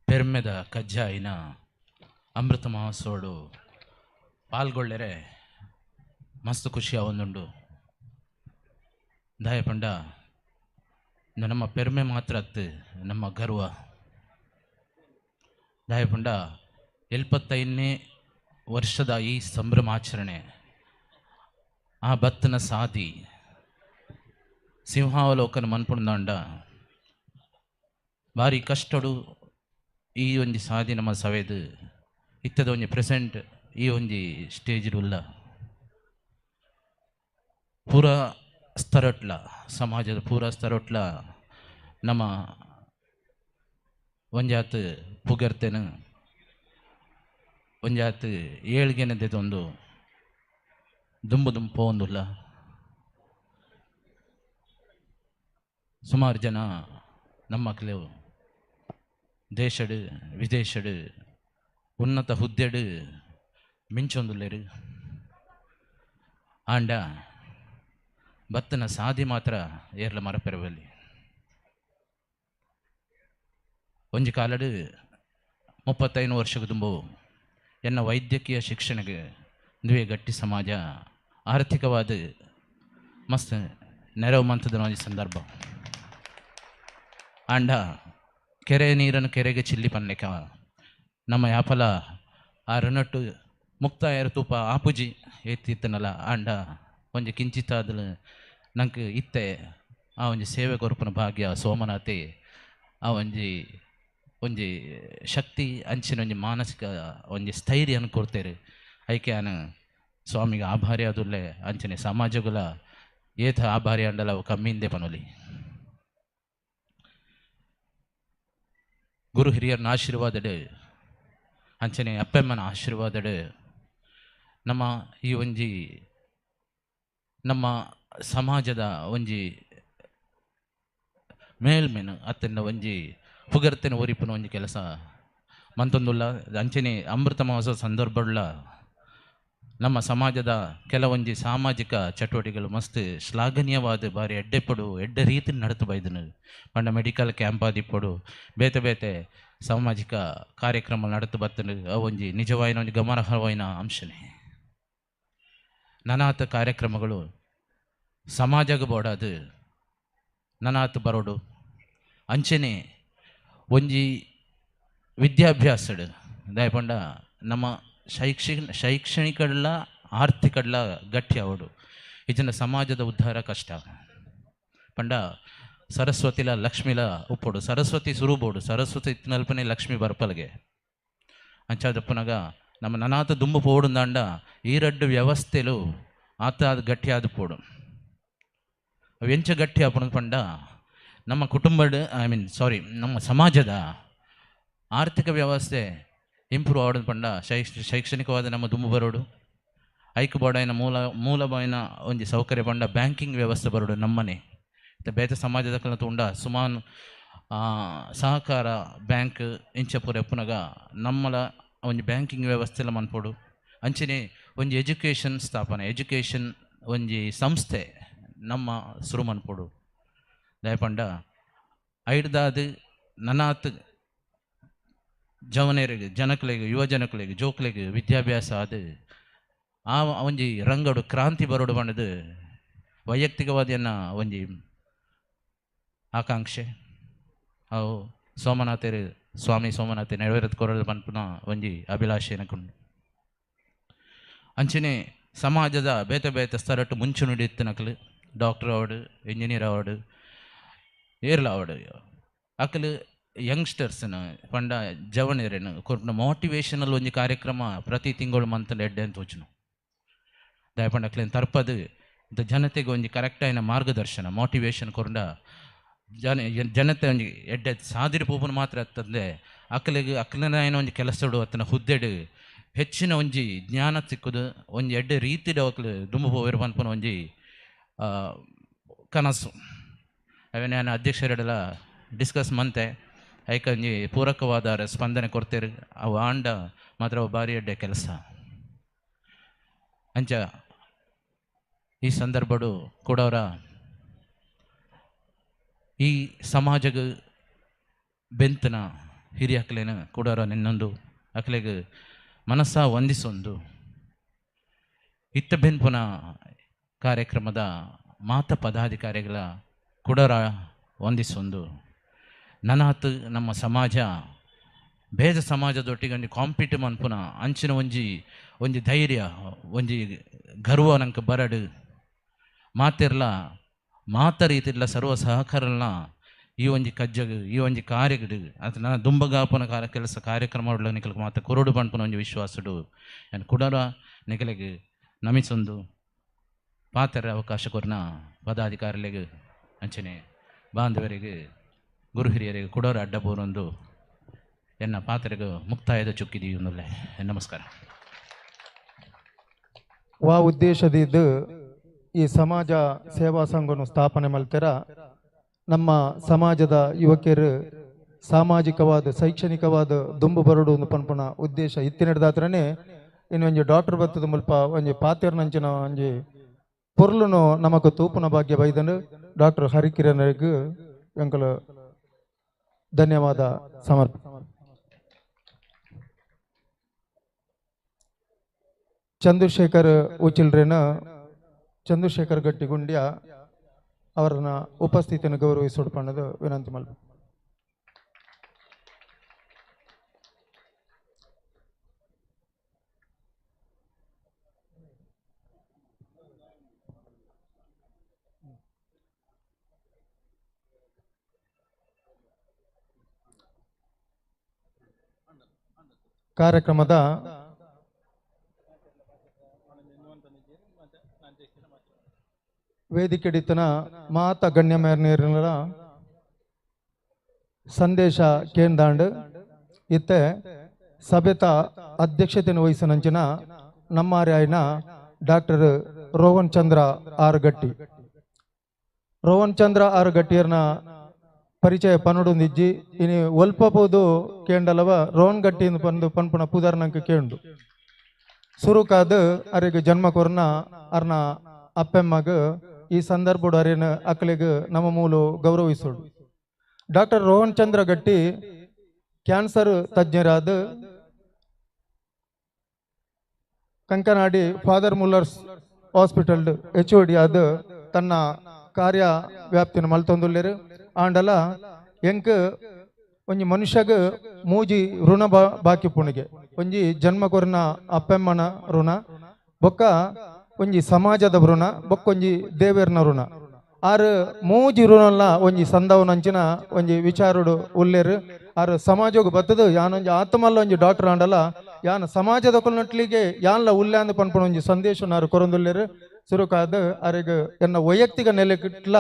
ಪೆರ್ಮೆದ ಕಜ್ಜಾಯಿನ ಅಮೃತ ಮಹೋತ್ಸವಡು ಪಾಲ್ಗೊಳ್ಳೆರೆ ಮಸ್ತ್ ಖುಷಿ ಒಂದುಂಡು. ದಾಯಪಂಡ ನಮ್ಮ ಪೆರ್ಮೆ ಮಾತ್ರ ಅತ್ತು ನಮ್ಮ ಗರ್ವ. ದಾಯಪಂಡ 75ನೇ ವರ್ಷದ ಈ ಸಂಭ್ರಮಾಚರಣೆ ಆ ಬತ್ತನ ಸಾದಿ ಸಿಂಹಾವಲೋಕನ ಮನ್ಪುಂದಾಂಡ ಭಾರಿ ಕಷ್ಟಡು ಈ ಒಂಜಿ ಸಾದಿ ನಮ್ಮ ಸವೇದು ಇತ್ತದ ಒಂಜಿ ಪ್ರೆಸೆಂಟ್ ಈ ಒಂಜಿ ಸ್ಟೇಜ್ ಉಲ್ಲ ಪೂರಾ ಸ್ತರಟ್ಲ ಸಮಾಜದ ಪೂರಾ ಸ್ತರಟ್ಲ ನಮ್ಮ ಒಂಜಾತ್ ಪುಗರ್ತೇನು ಒಂಜಾತ್ ಏಳ್ಗೆನದೊಂದು ದುಂಬು ದುಂಬು ಪೋಂದುಲ್ಲ. ಸುಮಾರು ಜನ ನಮ್ಮ ಮಕ್ಕಳು ದೇಶಡು ವಿದೇಶಡು ಉನ್ನತ ಹುದ್ದೆಡು ಮಿಂಚೊಂದುಲ್ಲೇರು. ಆಂಡ ಬತ್ತನ ಸಾದಿ ಮಾತ್ರ ಏರ್ಲ ಮರಪೆರವಲ್ಲಿ. ಒಂಜಿ ಕಾಲಡು 35 ವರ್ಷಕ್ಕೆ ತುಂಬು ಎನ್ನ ವೈದ್ಯಕೀಯ ಶಿಕ್ಷಣಕ್ಕೆ ದುವೆ ಗಟ್ಟಿ ಸಮಾಜ ಆರ್ಥಿಕವಾದ ಮಸ್ತ್ ನೆರವು ಮಂತದ ಒಂಜಿ ಸಂದರ್ಭ. ಆಂಡ ಕೆರೆ ನೀರನ್ನು ಕೆರೆಗೆ ಚಿಲ್ಲಿ ಪನ್ಲೆಕ ನಮ್ಮ ಯಾಪಲ ಆ ಋಣಟ್ಟು ಮುಕ್ತಾಯರ ತೂಪ ಆಪುಜಿ ಎತ್ತಿತ್ತನಲ್ಲ. ಆಂಡ ಒಂಜಿ ಕಿಂಚಿತ ಅದಲು ನಂಗೆ ಇತ್ತೆ ಆ ಒಂಜಿ ಸೇವೆ ಕೊರ್ಪುನ ಭಾಗ್ಯ ಸೋಮನಾಥೆ ಆ ಒಂಜಿ ಒಂಜಿ ಶಕ್ತಿ ಅಂಚಿನ ಒಂಜಿ ಮಾನಸಿಕ ಒಂಜಿ ಸ್ಥೈರ್ಯನ ಕೊಡ್ತೇರು. ಐಕೆ ಆನ ಸ್ವಾಮಿಗೆ ಆಭಾರಿ ಅದುಲ್ಲೆ ಅಂಚನೆ ಸಮಾಜಗುಲ ಏತ ಆಭಾರಿ ಅಂಡಲ ಅವು ಕಮ್ಮಿಂದೆ ಪನೊಲಿ. ಗುರು ಹಿರಿಯರನ ಆಶೀರ್ವಾದಡು ಅಂಚನೆ ಅಪ್ಪಮ್ಮನ ಆಶೀರ್ವಾದಡು ನಮ್ಮ ಈ ಒಂಜಿ ನಮ್ಮ ಸಮಾಜದ ಒಂಜಿ ಮೇಲ್ಮೇನು ಅತ್ತನ್ನ ಒಂಜಿ ಪುಗರ್ತೆನ ಒರಿಪುನ ಒಂಜಿ ಕೆಲಸ ಮಂತೊಂದುಲ್ಲ. ಅಂಚನೆ ಅಮೃತ ಮಹೋತ್ಸವ ಸಂದರ್ಭವುಳ್ಳ ನಮ್ಮ ಸಮಾಜದ ಕೆಲವೊಂಜಿ ಸಾಮಾಜಿಕ ಚಟುವಟಿಕೆಗಳು ಮಸ್ತ್ ಶ್ಲಾಘನೀಯವಾದ ಬಾರಿ ಎಡ್ಡೆಪಡು ಎಡ್ಡೆ ರೀತಿ ನಡತು ಬೈದನು. ಪಂಡ ಮೆಡಿಕಲ್ ಕ್ಯಾಂಪ್ ಆದಿಪ್ಪಡು ಬೇತೆ ಬೇತೆ ಸಾಮಾಜಿಕ ಕಾರ್ಯಕ್ರಮ ನಡತು ಬತ್ತನು ಅವೊಂಜಿ ನಿಜವಾಯಿನ ಒಂಜಿ ಗಮನಾರ್ಹವಾಯಿನ ಅಂಶನೇ. ನನಾತ ಕಾರ್ಯಕ್ರಮಗಳು ಸಮಾಜಕ್ಕೆ ಬೋಡಾದು ನನಾತ ಬರೋಡು. ಅಂಚನೆ ಒಂಜಿ ವಿದ್ಯಾಭ್ಯಾಸಡು ದಯಪಂಡ ನಮ್ಮ ಶೈಕ್ಷಣಿಕಡ್ಲ ಆರ್ಥಿಕಡ್ಲ ಗಟ್ಟಿ ಅವಡು ಇದನ್ನ ಸಮಾಜದ ಉದ್ಧಾರ ಕಷ್ಟ. ಪಂಡ ಸರಸ್ವತಿಲ ಲಕ್ಷ್ಮಿಲ ಉಪ್ಪೋಡು ಸರಸ್ವತಿ ಸುರುಬೋಡು ಸರಸ್ವತಿ ಇತ್ತಿನಲ್ಪನೆ ಲಕ್ಷ್ಮಿ ಬರ್ಪಲ್ಗೆ ಅಂಚಾದಪ್ಪನಾಗ ನಮ್ಮ ನನಾತ ದುಂಬು ಪೋಡುಂದಾಂಡ ಈ ರಡ್ಡು ವ್ಯವಸ್ಥೆಲು ಆತ ಅದು ಗಟ್ಟಿ ಆದ ಪೋಡು. ಅವು ಎಂಚ ಗಟ್ಟಿ ಆಪುನ ಪಂಡ ನಮ್ಮ ಕುಟುಂಬದ ನಮ್ಮ ಸಮಾಜದ ಆರ್ಥಿಕ ವ್ಯವಸ್ಥೆ ಇಂಪ್ರೂವ್ ಆಡೋದು ಪಂಡ ಶೈಕ್ಷಣಿಕವಾದ ನಮ್ಮ ದುಂಬು ಬರೋಡು ಐಕ್ ಬೋಡಾಯಿನ ಮೂಲಬಾಯಿನ ಒಂಜಿ ಸೌಕರ್ಯ ಪಂಡ ಬ್ಯಾಂಕಿಂಗ್ ವ್ಯವಸ್ಥೆ ಬರೋಡು ನಮ್ಮನೆ ಬೇತೆ ಸಮಾಜದ ಕಲ ಉಂಡ ಸುಮಾರು ಸಹಕಾರ ಬ್ಯಾಂಕ್ ಇಂಚಪುರ ಎಪ್ಪುನಗ ನಮ್ಮಲ ಒಂಜಿ ಬ್ಯಾಂಕಿಂಗ್ ವ್ಯವಸ್ಥೆಲ ಮನ್ಪೋಡು. ಅಂಚನೆ ಒಂಜಿ ಎಜುಕೇಷನ್ ಸ್ಥಾಪನೆ ಎಜುಕೇಷನ್ ಒಂಜಿ ಸಂಸ್ಥೆ ನಮ್ಮ ಸುರು ಮನ್ಪೋಡು. ದಯಪಂಡ ಐಡ್ದಾದ ನನಾತ್ ಜವನೇರಿಗೆ ಜನಕ್ಲೆಗ್ ಯುವ ಜನಕ್ಲೆಗ್ ಜೋಕ್ಲೆಗ್ ವಿದ್ಯಾಭ್ಯಾಸ ಅದು ಆ ಒಂಜಿ ರಂಗಡು ಕ್ರಾಂತಿ ಬರೋಡು ಪಂಡದು ವೈಯಕ್ತಿಕವಾದ ಎನ್ನ ಒಂಜಿ ಆಕಾಂಕ್ಷೆ. ಅವು ಸೋಮನಾಥರು ಸ್ವಾಮಿ ಸೋಮನಾಥ ನೆರವೇರದ ಕೊರಲು ಪನ್ಪುನ ಒಂಜಿ ಅಭಿಲಾಷೆ ಏನಕ್ಕುಂಡು. ಅಂಚನೆ ಸಮಾಜದ ಬೇತೆ ಬೇತೆ ಸ್ಥರಟ್ಟು ಮುಂಚು ನುಡಿತ್ತು ನಕಲು ಡಾಕ್ಟರ್ ಅವಡು ಇಂಜಿನಿಯರ್ ಅವಡು ಏರ್ಲ ಅವಡು ಅಕಲು ಯಂಗ್ಸ್ಟರ್ಸ್ನ ಪಂಡ ಜವನೇರೇನು ಕೊರ್ಪುನ ಮೋಟಿವೇಶನಲ್ ಒಂಜಿ ಕಾರ್ಯಕ್ರಮ ಪ್ರತಿ ತಿಂಗಳು ಮಂತಲ್ಲಿ ಎಡ್ಡೆ ಅಂತ ಹೋಚುನು. ದಯಪಂಡ ಅಕ್ಲೇನು ತರ್ಪದು ಇಂಥ ಜನತೆಗೆ ಒಂಜಿ ಕರೆಕ್ಟಾಯಿನ ಮಾರ್ಗದರ್ಶನ ಮೋಟಿವೇಶನ್ ಕೊರ್ಂಡ ಜನತೆ ಒಂಜಿ ಎಡ್ಡೆ ಸಾದಿರಿ ಪೋಪುನ ಮಾತ್ರ ಅತ್ತಂದೆ ಅಕ್ಲೆಗ್ ಅಕ್ಲೆನ ಒಂಜಿ ಕೆಲಸಡು ಅತ್ತನ ಹುದ್ದೆಡು ಹೆಚ್ಚಿನ ಒಂಜಿ ಜ್ಞಾನ ಸಿಕ್ಕುದು ಒಂಜಿ ಎಡ್ಡೆ ರೀತಿಡ್ ಅಕ್ಲು ದುಂಬು ಪೋವೆರ್ ಪನ್ಪುನ ಒಂಜಿ ಕನಸು. ಅವೆನ್ ಯಾನ್ ಅಧ್ಯಕ್ಷರೆಡಲ ಡಿಸ್ಕಸ್ ಮಂತೆ ಐಕ್ ಒಂಜಿ ಪೂರಕವಾದ ಸ್ಪಂದನೆ ಕೊರ್ತೆರ್. ಅವು ಆಂಡ ಮಾತ್ರ ಅವು ಭಾರಿ ಎಡ್ಡೆ ಕೆಲಸ. ಅಂಚ ಈ ಸಂದರ್ಭಡು ಕೂಡವರ ಈ ಸಮಾಜಗ್ ಬೆಂತನ ಹಿರಿಯಕ್ಲೇನ ಕೂಡವರ ನಿನ್ನೊಂದು ಅಕ್ಲೆಗ್ ಮನಸ್ಸ ವಂದಿಸೊಂದು ಇತ್ತ ಬೆನ್ಪುನ ಕಾರ್ಯಕ್ರಮದ ಮಾತ ಪದಾಧಿಕಾರಿಗಳ ಕುಡರ ವಂದಿಸೊಂದು ನನಾತ್ ನಮ್ಮ ಸಮಾಜ ಭೇದ ಸಮಾಜದೊಟ್ಟಿಗೆ ಒಂಜಿ ಕಾಂಪೀಟ್ ಮನ್ಪುನ ಅಂಚಿನ ಒಂಜಿ ಒಂಜಿ ಧೈರ್ಯ ಒಂಜಿ ಗರ್ವ ನಂಗೆ ಬರಡು ಮಾತಿರ್ಲ ಮಾತ ರೀತಿರ್ಲ ಸರ್ವ ಸಹಕಾರಲ್ನ ಈ ಒಂಜಿ ಕಜ್ಜಗ್ ಈ ಒಂಜಿ ಕಾರ್ಯಗಡು ಅದು ನನ್ನ ದುಂಬಗಾಪನ ಕಾರ್ಯ ಕೆಲಸ ಕಾರ್ಯಕ್ರಮ ನಿಕಲ್ಗೆ ಮಾತ ಕೊರಡು ಪನ್ಪುನ ಒಂಜಿ ವಿಶ್ವಾಸಡು ಆ್ಯಂಡ್ ಕುಡರ ನಿಕಲೆಗ್ ನಮಿಸೊಂದು ಪಾತ್ರ ಅವಕಾಶ ಕೊರ್ನ ಪದಾಧಿಕಾರಿಲೆಗ್ ಅಂಚನೆ ಬಾಂಧವರಿಗೆ ಗುರು ಹಿರಿಯರಿಗೆ ಕುಡೋರ ಅಡ್ಡ ಬೋರೊಂದು ಎನ್ನ ಪಾತ್ರೆಗೆ ಮುಕ್ತಾಯದ ಚುಕ್ಕಿದೀಯೊಂದುಲ್ಲೆ. ನಮಸ್ಕಾರ. ವಾ ಉದ್ದೇಶದಿದ್ದು ಈ ಸಮಾಜ ಸೇವಾ ಸಂಘವನ್ನು ಸ್ಥಾಪನೆ ಮಲ್ತೆರ ನಮ್ಮ ಸಮಾಜದ ಯುವಕರು ಸಾಮಾಜಿಕವಾದ ಶೈಕ್ಷಣಿಕವಾದ ದುಂಬು ಬರಡು ಒಂದು ಪನ್ಪುನ ಉದ್ದೇಶ ಇತ್ತಿನದಾತ್ರನೇ ಇನ್ನೊಂಜಿ ಡಾಕ್ಟರ್ ಬತ್ತದ ಮುಲ್ಪ ಒಂಜಿ ಪಾತೆರ್ನಂಚಿನ ಒಂಜಿ ಪೊರ್ಲುನು ನಮಕ್ ತೂಪುನ ಭಾಗ್ಯ ಬೈದನು ಡಾಕ್ಟರ್ ಹರಿಕಿರಣರಿಗೆ ಎಂಕಲು ಧನ್ಯವಾದ ಸಮರ್ಪ. ಚಂದ್ರಶೇಖರ್ ಉಚಿಲ್ರೇನ ಚಂದ್ರಶೇಖರ್ ಗಟ್ಟಿಗುಂಡ್ಯ ಅವರನ್ನ ಉಪಸ್ಥಿತಿಯನ್ನು ಗೌರವಿಸೋಡು ಪಣ್ಣದು ವಿನಂತಿ ಮಲ್ಪ. ಕಾರ್ಯಕ್ರಮದ ವೇದಿಕೆಡಿತನ ಮಾತ ಗಣ್ಯಮಾನ್ಯರ ಸಂದೇಶ ಕೇಂದಾಂಡ್ ಇತ್ತೆ ಸಭೆತ ಅಧ್ಯಕ್ಷತೆಯನ್ನು ವಹಿಸಿನಂಚಿನ ನಮ್ಮಾರ್ಯಾಯನ ಡಾಕ್ಟರ್ ರೋಹನ್ ಚಂದ್ರ ಆರ್ ಗಟ್ಟಿ. ರೋಹನ್ ಚಂದ್ರ ಆರ್ ಗಟ್ಟಿಯರ್ನ ಪರಿಚಯ ಪನ್ನುಡುಂದಿಜ್ಜಿ ಇನಿ ಒಲ್ಪಪೋದು ಕೇಂಡಲವ ರೋಹನ್ ಗಟ್ಟಿ ಪಂದು ಪನ್ಪುನ ಪುದರ್ನಂಕ ಕೇಂಡು ಸುರುಕಾದ ಅರೆಗ್ ಜನ್ಮ ಕೊರ್ನ ಅರ್ನ ಅಪ್ಪೆಮ್ಮಗ್ ಈ ಸಂದರ್ಭಡು ಅರೇನ ಅಕ್ಲೆಗ್ ನಮ್ಮ ಮೂಲು ಗೌರವಿಸೋಡು. ಡಾಕ್ಟರ್ ರೋಹನ್ ಚಂದ್ರ ಗಟ್ಟಿ ಕ್ಯಾನ್ಸರ್ ತಜ್ಞರಾದ Kankanady Father Muller's hospital H O D ಆದ ತನ್ನ ಕಾರ್ಯ ವ್ಯಾಪ್ತಿನ ಮಲ್ತೊಂದುಲ್ಲೇರು. ಆಂಡಲ ಎಂಕ್ ಒಂಜಿ ಮನುಷ್ಯಗ್ ಮೂಜಿ ಋಣ ಬಾಕಿ ಪುಣಿಗೆ ಒಂಜಿ ಜನ್ಮ ಕೊರ್ನ ಅಪ್ಪೆಮ್ಮನ ಋಣ, ಬೊಕ್ಕ ಒಂಜಿ ಸಮಾಜದ ಋಣ, ಬೊಕ್ಕೊಂಜಿ ದೇವೇರ್ನ ಋಣ. ಆರು ಮೂಜಿ ಋಣಲ್ಲ ಒಂಜಿ ಸಂದವನಂಚಿನ ಒಂಜಿ ವಿಚಾರಡು ಉಲ್ಲೇರು. ಆರು ಸಮಾಜಕ್ಕೆ ಬತ್ತದು ಯಾನೊಂಜಿ ಆತ್ಮಲ್ಲ ಒಂಜಿ ಡಾಕ್ಟರ್ ಆಂಡಲ ಯಾನ ಸಮಾಜದ ಕೊಲ್ನಟ್ಲಿಗೆ ಯಾನ್ಲ ಉಲ್ಲೆ ಅಂದ್ ಪನ್ಪುನ ಒಂಜಿ ಸಂದೇಶ ಆರು ಕೊರೊಂದುಲ್ಲೇರು. ಸುರುಕಾದ ಅರೆಗ್ ಎನ್ನ ವೈಯಕ್ತಿಕ ನೆಲೆಗಿಟ್ಲ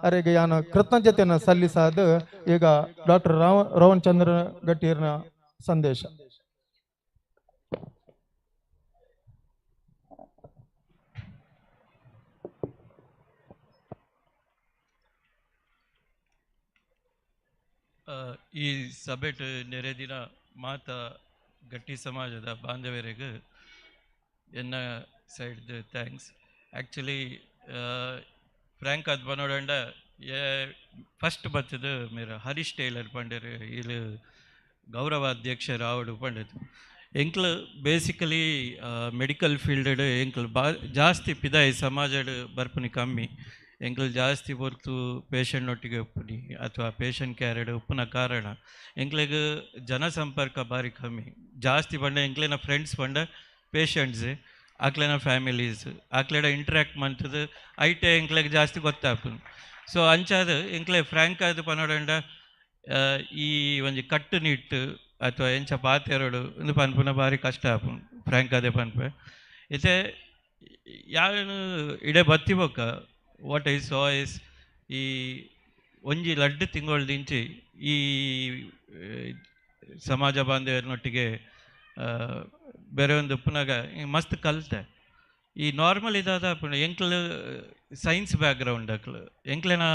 ಅರೆಗ್ ಯಾನ ಕೃತಜ್ಞತೆಯನ್ನು ಸಲ್ಲಿಸಾದ ಈಗ ಡಾಕ್ಟರ್ ರೋಹನ್ ಚಂದ್ರ ಗಟ್ಟಿಯರ್ನ ಸಂದೇಶ. ಈ ಸಭೆಟ್ ನೆರೆದಿನ ಮಾತ ಗಟ್ಟಿ ಸಮಾಜದ ಬಾಂಧವರಿಗೆ ಎನ್ನ ಸೈಡ್ದು thanks. Actually frank ಅದು ಬನ್ನೋಡಂಡ ಫಸ್ಟ್ ಬತ್ತದು ಮೇರ ಹರೀಶ್ ಟೈಲರ್ ಪಂಡರು ಇಲ್ಲಿ ಗೌರವ ಅಧ್ಯಕ್ಷರು ಆವಡು ಪಂಡದು. ಎಂಕ್ಲು ಬೇಸಿಕಲಿ ಮೆಡಿಕಲ್ ಫೀಲ್ಡ್ ಎಂಕ್ಲು ಬಾ ಜಾಸ್ತಿ ಪಿದಾಯಿ ಸಮಾಜಡ್ ಬರ್ಪುನಿ ಕಮ್ಮಿ. ಎಂಕ್ಲು ಜಾಸ್ತಿ ಪೊರ್ತು ಪೇಷಂಟ್ ಒಟ್ಟಿಗೆ ಉಪ್ಪುನಿ ಅಥವಾ ಪೇಷಂಟ್ ಕ್ಯಾರೆಡ್ ಉಪ್ಪುನ ಕಾರಣ ಎಂಕ್ಲೆಗ್ ಜನಸಂಪರ್ಕ ಭಾರಿ ಕಮ್ಮಿ. ಜಾಸ್ತಿ ಪಂಡ ಎಂಕ್ಲೆನ ಫ್ರೆಂಡ್ಸ್ ಪಂಡ ಪೇಷಂಟ್ಸ್, ಆಕ್ಲೆನ ಫ್ಯಾಮಿಲೀಸ್, ಆಕ್ಲೆಡ ಇಂಟ್ರ್ಯಾಕ್ಟ್ ಮಂತದು ಐಟೆ ಎಂಕ್ಲೆಗ್ ಜಾಸ್ತಿ ಗೊತ್ತಾಪುನು. ಸೊ ಅಂಚಾದ ಎಂಕ್ಲೆ ಫ್ರ್ಯಾಂಕ್ ಆದ್ ಪನೋಡಂಡ ಈ ಒಂಜಿ ಕಟ್ಟುನಿಟ್ಟು ಅಥವಾ ಎಂಚ ಪಾತೆರಡು ಇಂದು ಪನ್ಪುನ ಭಾರಿ ಕಷ್ಟ ಆಪುಂಡು ಫ್ರ್ಯಾಂಕ್ ಆದೇ ಪನ್ಪೆ. ಇತ್ತೆ ಯಾನು ಇಡೆ ಬತ್ತಿ ಬೊಕ್ಕ what I saw is ಈ ಒಂಜಿ ಲಡ್ಡು ತಿಂಗೊಳ್ದಿಂಚಿ ಈ ಸಮಾಜ ಬಾಂಧವ್ಯನೊಟ್ಟಿಗೆ ಬೇರೆ ಒಂದು ಉಪ್ಪುನಾಗ ಮಸ್ತ್ ಕಲ್ತೆ. ಈ ನಾರ್ಮಲ್ ಇದಾದ ಎಂಕ್ಲು ಸೈನ್ಸ್ ಬ್ಯಾಕ್ಗ್ರೌಂಡ್ ಅಕ್ಲು ಎಂಕ್ಲೆನ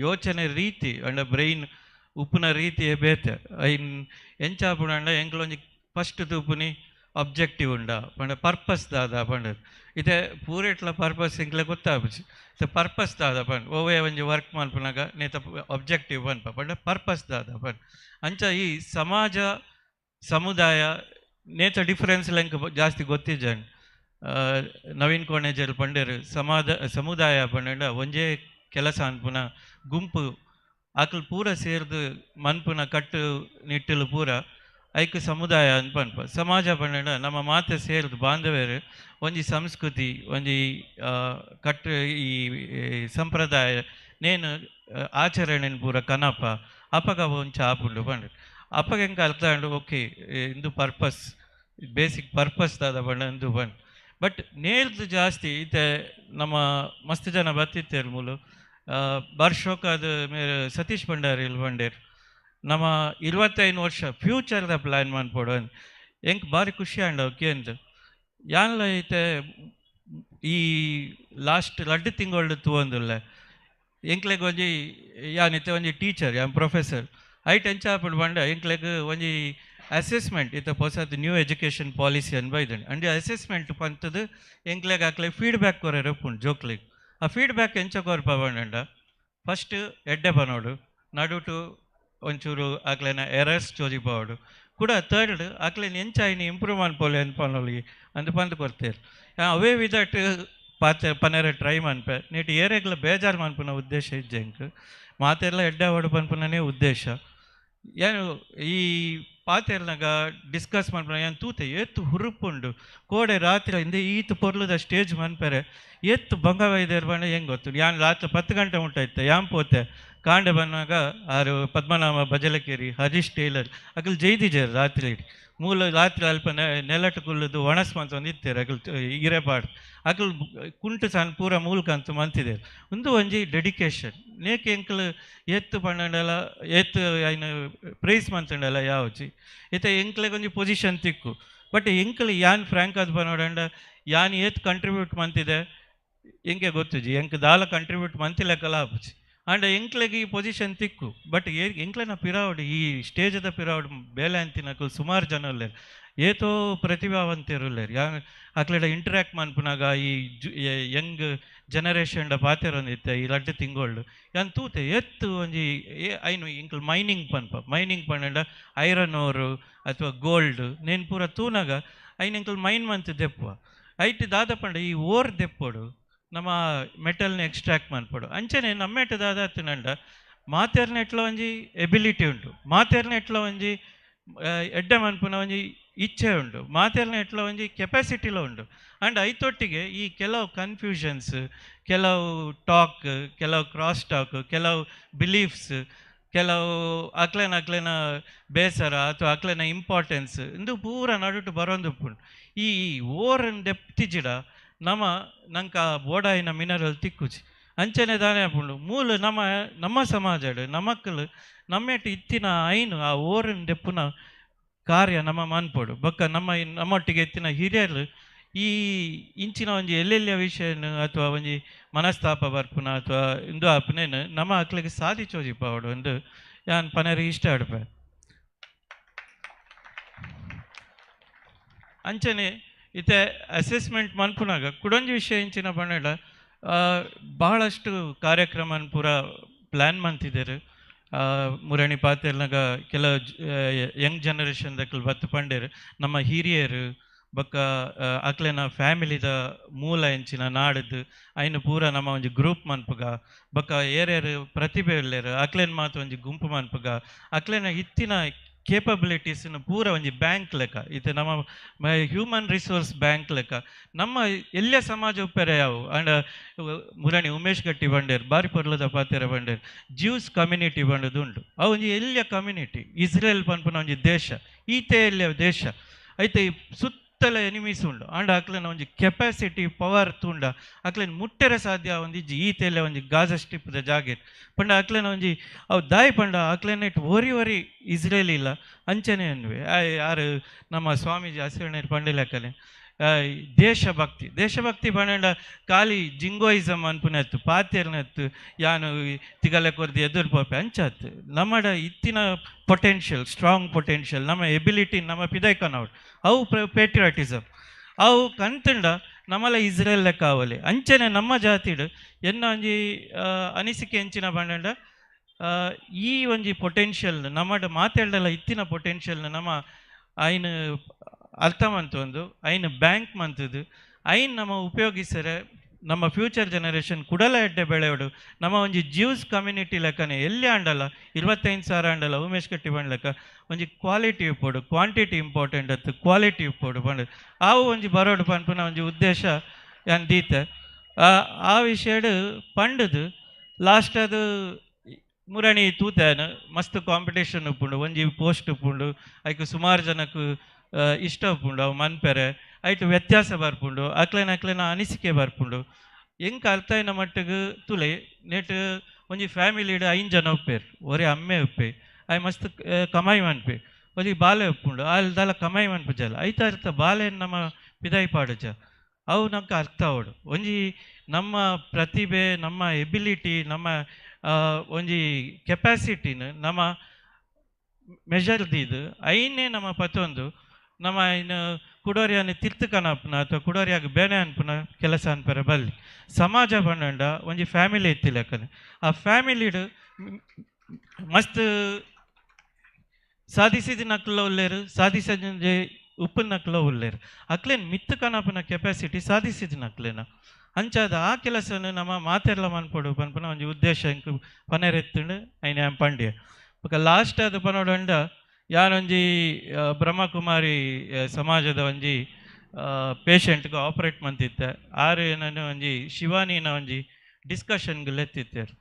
ಯೋಚನೆ ರೀತಿ ಅಂಡ ಬ್ರೈನ್ ಉಪ್ಪುನ ರೀತಿಯೇ ಬೇತೆ. ಐನ್ ಎಂಚ ಆಪುಂಡು ಎಂಕ್ಲೊಂಜಿ ಫಸ್ಟ್ ತೂಪುನಿ ಅಬ್ಜೆಕ್ಟಿವ್ ಉಂಡ ಪಂಡ ಪರ್ಪಸ್ ದಾದ ಪಂಡ ಇತ್ತೆ ಪೂರೆಟ್ಲ ಪರ್ಪಸ್ ಎಂಕ್ಲೆ ಗೊತ್ತಾಪುಜಿ. ಇತ್ತೆ ಪರ್ಪಸ್ ದಾದ ಪಂಡ ಓವೇ ಒಂಜಿ ವರ್ಕ್ ಮಲ್ಪುನಾಗ ನೇತ ಅಬ್ಜೆಕ್ಟಿವ್ ಪನ್ಪ ಪಂಡ ಪರ್ಪಸ್ ದಾದ ಪಂಡ. ಅಂಚ ಈ ಸಮಾಜ ಸಮುದಾಯ ನೇತ ಡಿಫ್ರೆನ್ಸ್ ಎಂಕ್ ಜಾಸ್ತಿ ಗೊತ್ತಿಜ್ಜಂಡ್. ನವೀನ್ ಕೋಣೇಜರ್ ಪಂಡೇರು ಸಮುದಾಯ ಪಂಡ ಒಂಜೇ ಕೆಲಸ ಅನ್ಪುನ ಗುಂಪು ಆಕಲ್ ಪೂರ ಸೇರ್ದು ಮನ್ಪುನ ಕಟ್ಟು ನಿಟ್ಟಲು ಪೂರ ಐಕ್ ಸಮುದಾಯ ಅನ್ಪನ್ಪ. ಸಮಾಜ ಪಂಡ ನಮ್ಮ ಮಾತೆ ಸೇರ್ದು ಬಾಂಧವ್ಯರು ಒಂಜಿ ಸಂಸ್ಕೃತಿ ಒಂಜಿ ಕಟ್ಟು ಈ ಸಂಪ್ರದಾಯ ನೇನು ಆಚರಣೆನ ಪೂರ ಕನಪ ಅಪಗ ಒಂಚ ಆಪುಂಡು ಪಂಡ. ಅಪಗ ಎಂಕ ಅರ್ಥ ಆಂಡ್ ಓಕೆ ಇಂದು ಪರ್ಪಸ್ ಬೇಸಿಕ್ ಪರ್ಪಸ್ ದಾದ ಪಂಡ ಇಂದು ಪಂಡ. ಬಟ್ ನೇಲ್ದು ಜಾಸ್ತಿ ಇತ್ತೆ ನಮ್ಮ ಮಸ್ತ್ ಜನ ಬತ್ತಿತ್ತೇರು ಮೂಲು ಬರ್ಷೋಕಾದ ಮೇರೆ ಸತೀಶ್ ಭಂಡಾರಿ ಬಂಡೇರು ನಮ್ಮ 25 ವರ್ಷ ಫ್ಯೂಚರ್ದ ಪ್ಲ್ಯಾನ್ ಮನ್ಪೊಡು ಎಂಕ್ ಭಾರಿ ಖುಷಿ ಆಂಡ್ ಕೇಂದ್ರ ಯಾನ್ಲ ಐತೆ ಈ ಲಾಸ್ಟ್ ರಡ್ಡು ತಿಂಗಳು ತೂವೊಂದುಲ್ಲೆ ಎಂಕ್ಲೆಗ್ ಒಂಜಿ ಯಾನಿತ್ತೆ ಒಂಜಿ ಟೀಚರ್ ಯಾನ್ ಪ್ರೊಫೆಸರ್ ಐಟ್ ಎಂಚ ಆಪುಂಡು ಪಂಡ ಎಂಕ್ಲೆಗ್ ಒಂಜಿ ಅಸೆಸ್ಮೆಂಟ್ ಇತ್ತೆ ಪೊಸತ್ ನ್ಯೂ ಎಜುಕೇಷನ್ ಪಾಲಿಸಿ ಅನ್ ಬೈದಂಡು. ಅಂಡ್ ಅಸೆಸ್ಮೆಂಟ್ ಪಂತದು ಎಂಕ್ಲೆಗ್ ಆಕ್ಲೆ ಫೀಡ್ಬ್ಯಾಕ್ ಕೊರೆರೆ ಉಪ್ಪುಂಡು ಜೋಕ್ಲೆಗ್. ಆ ಫೀಡ್ಬ್ಯಾಕ್ ಎಂಚ ಕೊರ್ಪ ಪಂಡ ಫಸ್ಟ್ ಎಡ್ಡೆ ಪನೋಡು ನಡುಟು ಒಂಚೂರು ಆಕ್ಲೆನ ಎರರ್ಸ್ ಚೋಜಿಪಾವಡು ಕೂಡ ಥರ್ಡ್ ಆಕ್ಲೆನ ಎಂಚಾಯಿನ ಇಂಪ್ರೂವ್ ಮನ್ಪೊಲೆ ಅನ್ಪನೊಲಿ ಅಂದ್ ಪಂದ್ ಕೊರ್ತೇರು. ಅವೇ ವಿಧಟ್ ಪಾತೆ ಪನೆರೆ ಟ್ರೈ ಮನ್ಪೆ ನೀಟ್ ಏರೆಗ್ಲ ಬೇಜಾರು ಮನ್ಪುನ ಉದ್ದೇಶ ಇಜ್ಜೆ ಎಂಕ್ ಮಾತೆಲ್ಲ ಎಡ್ಡೆ ಆವಡು ಪನ್ಪುನನೇ ಉದ್ದೇಶ. ಏನು ಈ ಪಾತೆರ್ನಾಗ ಡಿಸ್ಕಸ್ ಮನ್ಪುನ ಏನ್ ತೂತೆ ಏತ್ ಹುರುಪುಂಡು ಕೋಡೆ ರಾತ್ರಿ ಇಂದ ಈತ್ ಪೊರ್ಲುದ ಸ್ಟೇಜ್ ಮನ್ಪೆರೆ ಏತ್ ಬಂಗವೈದೇರು ಪಂಡ ಹೆಂಗೆ ಗೊತ್ತು. ಯಾನ್ ರಾತ್ರಿ 10 ಗಂಟೆ ಉಂಟಾಯ್ತೆ ಯಾನ್ ಪೋತೆ ಕಾಂಡೆ ಬಂದಾಗ ಆರು ಪದ್ಮನಾಭ ಬಜಲಕೇರಿ ಹರೀಶ್ ಟೇಲರ್ ಅಗಲ್ ಜೈದಿಜೇರು ರಾತ್ರಿ ಮೂಲ ರಾತ್ರಿ ಅಲ್ಪ ನೆಲಟು ಕುಲ್ಲುದು ಒಣಸ್ ಮಂತೊಂದು ಇತ್ತೇರು ಅಗಲ್ ಇರೆಪಾಡು ಅಗಲ್ ಕುಂಟು ಸಣ್ಣ ಪೂರ ಮೂಲಕ ಅಂತ ಮಂತಿದ್ದೇರು. ಒಂದು ಒಂಜಿ ಡೆಡಿಕೇಶನ್ ನೇಕೆ ಎಂಕಲ್ ಎತ್ತು ಪಂಡಂಡಲ ಎತ್ತು ಐನು ಪ್ರೈಸ್ ಮಂತಂಡಲ ಯಾವಚಿ ಇತ್ತೆ ಎಂಕ್ಲೆಗ್ ಒಂಜಿ ಪೊಸಿಷನ್ ತಿಕ್ಕು. ಬಟ್ ಎಂಕಲ್ ಯಾನ್ ಫ್ರ್ಯಾಂಕ್ ಅದು ಪನೋಡಂಡ ಯಾನ್ ಏತ್ ಕಂಟ್ರಿಬ್ಯೂಟ್ ಮಂತಿದೆ ಎಂಕೆ ಗೊತ್ತುಜಿ ಎಂಕ್ ದಾಲ ಕಂಟ್ರಿಬ್ಯೂಟ್ ಮಂತಿಲೆಕ್ಕಲ ಆಪುಜಿ. ಆಂಡ ಎಂಕ್ಲೆಗ್ ಈ ಪೊಸಿಷನ್ ತಿಕ್ಕು. ಬಟ್ ಎಂಕ್ಲೆನ ಪಿರಾವಡ್ ಈ ಸ್ಟೇಜದ ಪಿರಾವಡ್ ಬೇಲೆ ಅಂತಿನಕುಲು ಸುಮಾರು ಜನ ಉಲ್ಲೇರು ಏತೋ ಪ್ರತಿಭಾವಂತರು ಉಲ್ಲೇರು. ಯಾ ಅಕ್ಲೆಡ ಇಂಟ್ರ್ಯಾಕ್ಟ್ ಮನ್ಪುನಾಗ ಈ ಯಂಗ್ ಜನರೇಷನ್ಡ ಪಾತೆರೊಂದಿತ್ತೆ ಈ ರಡ್ಡು ತಿಂಗೊಳ್ಳು ಯಾನ್ ತೂತೆ ಎತ್ತು ಒಂಜಿ ಐನು ಎಂಕುಲು ಮೈನಿಂಗ್ ಪನ್ಪ ಮೈನಿಂಗ್ ಪಂಡ ಐರನ್ ಓರು ಅಥವಾ ಗೋಲ್ಡ್ ನೇನು ಪೂರ ತೂನಾಗ ಐನ್ ಎಂಕುಲು ಮೈನ್ ಮಂತ್ ದೆಪ್ಪುವ ಐಟ್ ದಾದ ಪಂಡ ಈ ಓರ್ ದೆಪ್ಪೊಡು ನಮ್ಮ ಮೆಟಲ್ನ ಎಕ್ಸ್ಟ್ರಾಕ್ಟ್ ಮನ್ಪೊಡು. ಅಂಚನೆ ನಮ್ಮೆಟ್ ದಾದ ಮಾತೆರ್ನ ಎಟ್ಲ ಒಂಜಿ ಎಬಿಲಿಟಿ ಉಂಟು ಮಾತೆರ್ನ ಎಟ್ಲ ಒಂಜಿ ಎಡ್ಡೆ ಮನ್ಪುನ ಒಂಜಿ ಇಚ್ಛೆ ಉಂಟು ಮಾತೆರ್ನ ಎಟ್ಲ ಒಂಜಿ ಕೆಪಾಸಿಟಿಲ ಉಂಟು. ಆ್ಯಂಡ್ ಐತೊಟ್ಟಿಗೆ ಈ ಕೆಲವು ಕನ್ಫ್ಯೂಷನ್ಸ್ ಕೆಲವು ಟಾಕ್ ಕೆಲವು ಕ್ರಾಸ್ ಟಾಕ್ ಕೆಲವು ಬಿಲೀಫ್ಸ್ ಕೆಲವು ಅಕ್ಲೆನ ಅಕ್ಲೆನ ಬೇಸರ ಅಥವಾ ಅಕ್ಲೆನ ಇಂಪಾರ್ಟೆನ್ಸ್ ಇಂದು ಪೂರ ನಡುಟು ಬರೋಂದುಪ್ಪುಂಡು. ಈ ಓರನ್ ದೆಪ್ತಿಜಿಡ ನಮ್ಮ ನಂಕ ಬೋಡಾಯಿನ ಮಿನರಲ್ ತಿಕ್ಕುಜಿ ಅಂಚನೆ ದಾನೆ ಆಪುಂಡು ಮೂಲ ನಮ್ಮ ನಮ್ಮ ಸಮಾಜಡ್ ನಮಕ್ಕಲು ನಮ್ಮೆಟ್ ಇತ್ತಿನ ಐನು ಆ ಓರನ್ ದೆಪ್ಪುನ ಕಾರ್ಯ ನಮ್ಮ ಮನ್ಪೊಡು. ಬೊಕ್ಕ ನಮ್ಮ ನಮ್ಮೊಟ್ಟಿಗೆ ಇತ್ತಿನ ಹಿರಿಯರು ಈ ಇಂಚಿನ ಒಂಜಿ ಎಲ್ಲೆಲ್ಲಿಯ ವಿಷಯನು ಅಥವಾ ಒಂಜಿ ಮನಸ್ತಾಪ ಬರ್ಪುನ ಅಥವಾ ಇಂದು ಆಪುನೇನು ನಮ್ಮ ಅಕ್ಲೆಗ್ ಸಾದಿ ಚೋಜಿಪಾವಡು ಒಂದು ಯಾನ್ ಪನೆರೆ ಇಷ್ಟ ಆಡ್ಪೆ. ಅಂಚನೆ ಇತ್ತೆ ಅಸೆಸ್ಮೆಂಟ್ ಮನ್ಪುನಾಗ ಕುಡೊಂಜಿ ವಿಷಯ ಇಂಚಿನ ಪಂಡ ಬಹಳಷ್ಟು ಕಾರ್ಯಕ್ರಮನ ಪೂರ ಪ್ಲ್ಯಾನ್ ಮಂತಿದ್ದೇರು. ಮುರಣಿ ಪಾತೆರ್ನಾಗ ಕೆಲವು ಯಂಗ್ ಜನರೇಷನ್ ದಕ್ಲು ಬತ್ತು ಪಂಡೇರು ನಮ್ಮ ಹಿರಿಯರು ಬೊಕ್ಕ ಅಕ್ಲೆನ ಫ್ಯಾಮಿಲಿದ ಮೂಲ ಎಂಚಿನ ನಾಡದ್ದು ಐನು ಪೂರ ನಮ್ಮ ಒಂಜಿ ಗ್ರೂಪ್ ಮನ್ಪುಗ ಬೊಕ್ಕ ಏರ್ಯಾರು ಪ್ರತಿಭೆ ಉಲ್ಲೇರು ಅಕ್ಲೆನ ಮಾತ ಒಂಜಿ ಗುಂಪು ಮನ್ಪುಗ ಅಕ್ಲೆನ ಇತ್ತಿನ ಕೇಪಬಿಲಿಟೀಸ್ನ ಪೂರ ಒಂಜಿ ಬ್ಯಾಂಕ್ ಲೆಕ್ಕ ಇತ್ತೆ ನಮ್ಮ ಹ್ಯೂಮನ್ ರಿಸೋರ್ಸ್ ಬ್ಯಾಂಕ್ ಲೆಕ್ಕ ನಮ್ಮ ಎಲ್ಲ ಸಮಾಜ ಉಪ್ಪೆರೆ ಯಾವು. ಆ್ಯಂಡ್ ಮುರಣಿ ಉಮೇಶ್ ಗಟ್ಟಿ ಬಂಡೇರು ಬಾರಿ ಪೊರ್ಲದ ಪಾತೆರ ಬಂಡೇರು ಜ್ಯೂಸ್ ಕಮ್ಯುನಿಟಿ ಬಂಡದು ಉಂಟು. ಅವು ಒಂಜಿ ಎಲ್ಲಿಯ ಕಮ್ಯುನಿಟಿ ಇಸ್ರೇಲ್ ಪನ್ಪುನ ಒಂಜಿ ದೇಶ ಈತೆ ಎಲ್ಲಿಯ ದೇಶ ಐತೆ ಸುತ್ತ ಸುತ್ತಲ ಎನಿಮೀಸ್ ಉಂಡು ಆಂಡ ಅಕ್ಲೆನ ಒಂಜಿ ಕೆಪಾಸಿಟಿ ಪವರ್ ತೂಂಡ ಅಕ್ಲೆನ ಮುಟ್ಟೆರೆ ಸಾಧ್ಯ ಒಂದಿಜ್ಜಿ ಈ ತೇಲೆ ಒಂಜಿ ಗಾಜಾ ಸ್ಟಿಪ್ದ ಜಾಗೆಟ್ ಪಂಡ ಅಕ್ಲೆನ ಒಂಜಿ ಅವು ದಾಯಿ ಪಂಡ ಅಕ್ಲೆನ it ಒರಿ ಒರಿ ಇಸ್ರೇಲ್ ಇಲ್ಲ ಅಂಚನೆ ಅನ್ವೆ ಯಾರು ನಮ್ಮ ಸ್ವಾಮೀಜಿ ಹಸಿರಣ್ಣ ಪಂಡಿಲಕ್ಕನೆ ದೇಶಭಕ್ತಿ ದೇಶಭಕ್ತಿ ಪಂಡ ಖಾಲಿ ಜಿಂಗೋಯಿಸಮ್ ಅನ್ಪುನತ್ತು ಪಾತೆರ್ನತ್ತು ಯಾನು ತಿಗಲೆ ಕೊರ್ದು ಎದುರು ಪೋಪೆ ಅಂಚಾತು ನಮ್ಮಡ ಇತ್ತಿನ potential strong potential ನಮ್ಮ ಎಬಿಲಿಟಿ ನಮ್ಮ ಪಿದೈಕನವ್ರು ಅವು ಪೇಟ್ರಿಯಾಟಿಸಮ್ ಅವು ಕಂತುಂಡ ನಮ್ಮಲ ಇಸ್ರೇಲ್ ಲೆಕ್ಕ ಆವಲಿ ಅಂಚನೆ ನಮ್ಮ ಜಾತಿಡು ಎನ್ನ ಒಂಜಿ ಅನಿಸಿಕೆ ಎಂಚಿನ ಪಂಡ ಈ ಒಂಜಿ ಪೊಟೆನ್ಷಿಯಲ್ ನಮ್ಮಡ ಮಾತಾಡಲ್ಲ ಇತ್ತಿನ ಪೊಟೆನ್ಷಿಯಲ್ನ ನಮ್ಮ ಐನು ಅರ್ಥ ಮಂತೊಂದು ಐನು ಬ್ಯಾಂಕ್ ಮಂತದ್ದು ಐನ್ ನಮ್ಮ ಉಪಯೋಗಿಸರೆ ನಮ್ಮ ಫ್ಯೂಚರ್ ಜನರೇಷನ್ ಕುಡಲ ಎಡ್ಡೆ ಬೆಳೆಯೋಡು ನಮ್ಮ ಒಂಜಿ ಜ್ಯೂಸ್ ಕಮ್ಯುನಿಟಿ ಲೆಕ್ಕನೆ ಎಲ್ಲಿ ಆಂಡಲ್ಲ 25,000 ಆಂಡಲ್ಲ ಉಮೇಶ್ ಕಟ್ಟಿ ಬಂಡ್ಲೆಕ್ಕ ಒಂಜಿ ಕ್ವಾಲಿಟಿ ಇಪ್ಪೋಡು ಕ್ವಾಂಟಿಟಿ ಇಂಪಾರ್ಟೆಂಟ್ ಅತ್ತು ಕ್ವಾಲಿಟಿ ಇಪ್ಪೋಡು ಪಂಡ ಆವು ಒಂಜಿ ಬರೋಡು ಪನ್ಪುನ ಒಂಜಿ ಉದ್ದೇಶ ಯಾನ್ ದೀತೆ ಆ ವಿಷಯಡ್ ಪಂಡದು ಲಾಸ್ಟ್ ಅದು ಮುರಣಿ ತೂತೇನು ಮಸ್ತ್ ಕಾಂಪಿಟೇಷನ್ ಉಪ್ಪುಂಡು ಒಂಜಿ ಪೋಸ್ಟ್ ಉಪ್ಪುಂಡು ಐಕ್ ಸುಮಾರು ಜನಕ್ಕೆ ಇಷ್ಟ ಉಪ್ಪುಂಡು ಅವು ಮನ್ಪೆರೆ ಐಟ್ ವ್ಯತ್ಯಾಸ ಬರ್ಪುಂಡು ಅಕ್ಲೆನ ಅಕ್ಲೆನ ಅನಿಸಿಕೆ ಬರ್ಪುಂಡು ಎಂಕ್ ಅರ್ಥ ಆಯಿನ ಮಟ್ಟಿಗೆ ತುಲೆ ನೆಟ್ ಒಂಜಿ ಫ್ಯಾಮಿಲಿಡ್ 5 ಜನ ಉಪ್ಪೇರು ಒರಿ ಅಮ್ಮೆ ಉಪ್ಪೆ ಆಯ್ ಮಸ್ತ್ ಕಮಾಯಿ ಮನ್ಪೆ ಒಂಜಿ ಬಾಲೆ ಉಪ್ಪುಂಡು ಅಲ್ಲಿ ದಾಲ ಕಮಾಯಿ ಮನ್ಪುಜಲ್ಲ ಐತ ಅರ್ಥ ಬಾಲೆ ನಮ್ಮ ಪಿದಾಯಿ ಪಾಡುಜ ಅವು ನಮ್ಗೆ ಅರ್ಥ ಆವಡು ಒಂಜಿ ನಮ್ಮ ಪ್ರತಿಭೆ ನಮ್ಮ ಎಬಿಲಿಟಿ ನಮ್ಮ ಒಂಜಿ ಕೆಪಾಸಿಟಿನ ನಮ್ಮ ಮೆಜರ್ ದೀದು ಐನೇ ನಮ್ಮ ಪತ್ತೊಂದು ನಮ್ಮ ಇನ್ನು ಕುಡೋರಿಯಾನ ತಿರ್ತು ಕನಪುನ ಅಥವಾ ಕುಡೋರಿಯಾಗ ಬೇನೆ ಅನ್ಪುನ ಕೆಲಸ ಅನ್ಪರೆ ಬಲ್ಲಿ ಸಮಾಜ ಪಂಡ ಒಂಜಿ ಫ್ಯಾಮಿಲಿ ಇತ್ತಿಲ್ಲ ಯಾಕಂದ್ರೆ ಆ ಫ್ಯಾಮಿಲಿಡ್ ಮಸ್ತ್ ಸಾಧಿಸಿದ ನಕ್ಲ ಉಲ್ಲೇರು ಸಾಧಿಸಿದ ಉಪ್ಪು ನಕ್ಲ ಉಲ್ಲೇರು ಅಕ್ಲೇನು ಮಿತ್ತು ಕನಪುನ ಕೆಪಾಸಿಟಿ ಸಾಧಿಸಿದ ನಕ್ಲೇನ ಅಂಚಾದ ಆ ಕೆಲಸನ ನಮ್ಮ ಮಾತೆಲ್ಲ ಮನ್ಪೊಡು ಪನ್ಪುನ ಒಂಜಿ ಉದ್ದೇಶ ಇಂಕ್ ಪನೆರೆತ್ತುಂಡು ಐನ ಪಂಡ್ಯ ಬೊಕ ಲಾಸ್ಟ್ ಅದು ಪನೋಡಂಡ ಯಾನೊಂಜಿ ಬ್ರಹ್ಮಕುಮಾರಿ ಸಮಾಜದ ಒಂಜಿ ಪೇಷಂಟ್ಗೆ ಆಪ್ರೇಟ್ ಮಂತಿತ್ತೆ ಆರು ನಾನು ಒಂಜಿ ಶಿವಾನಿನ ಒಂಜಿ ಡಿಸ್ಕಷನ್ಗೆ ಲೆತ್ತಿತ್ತೇರು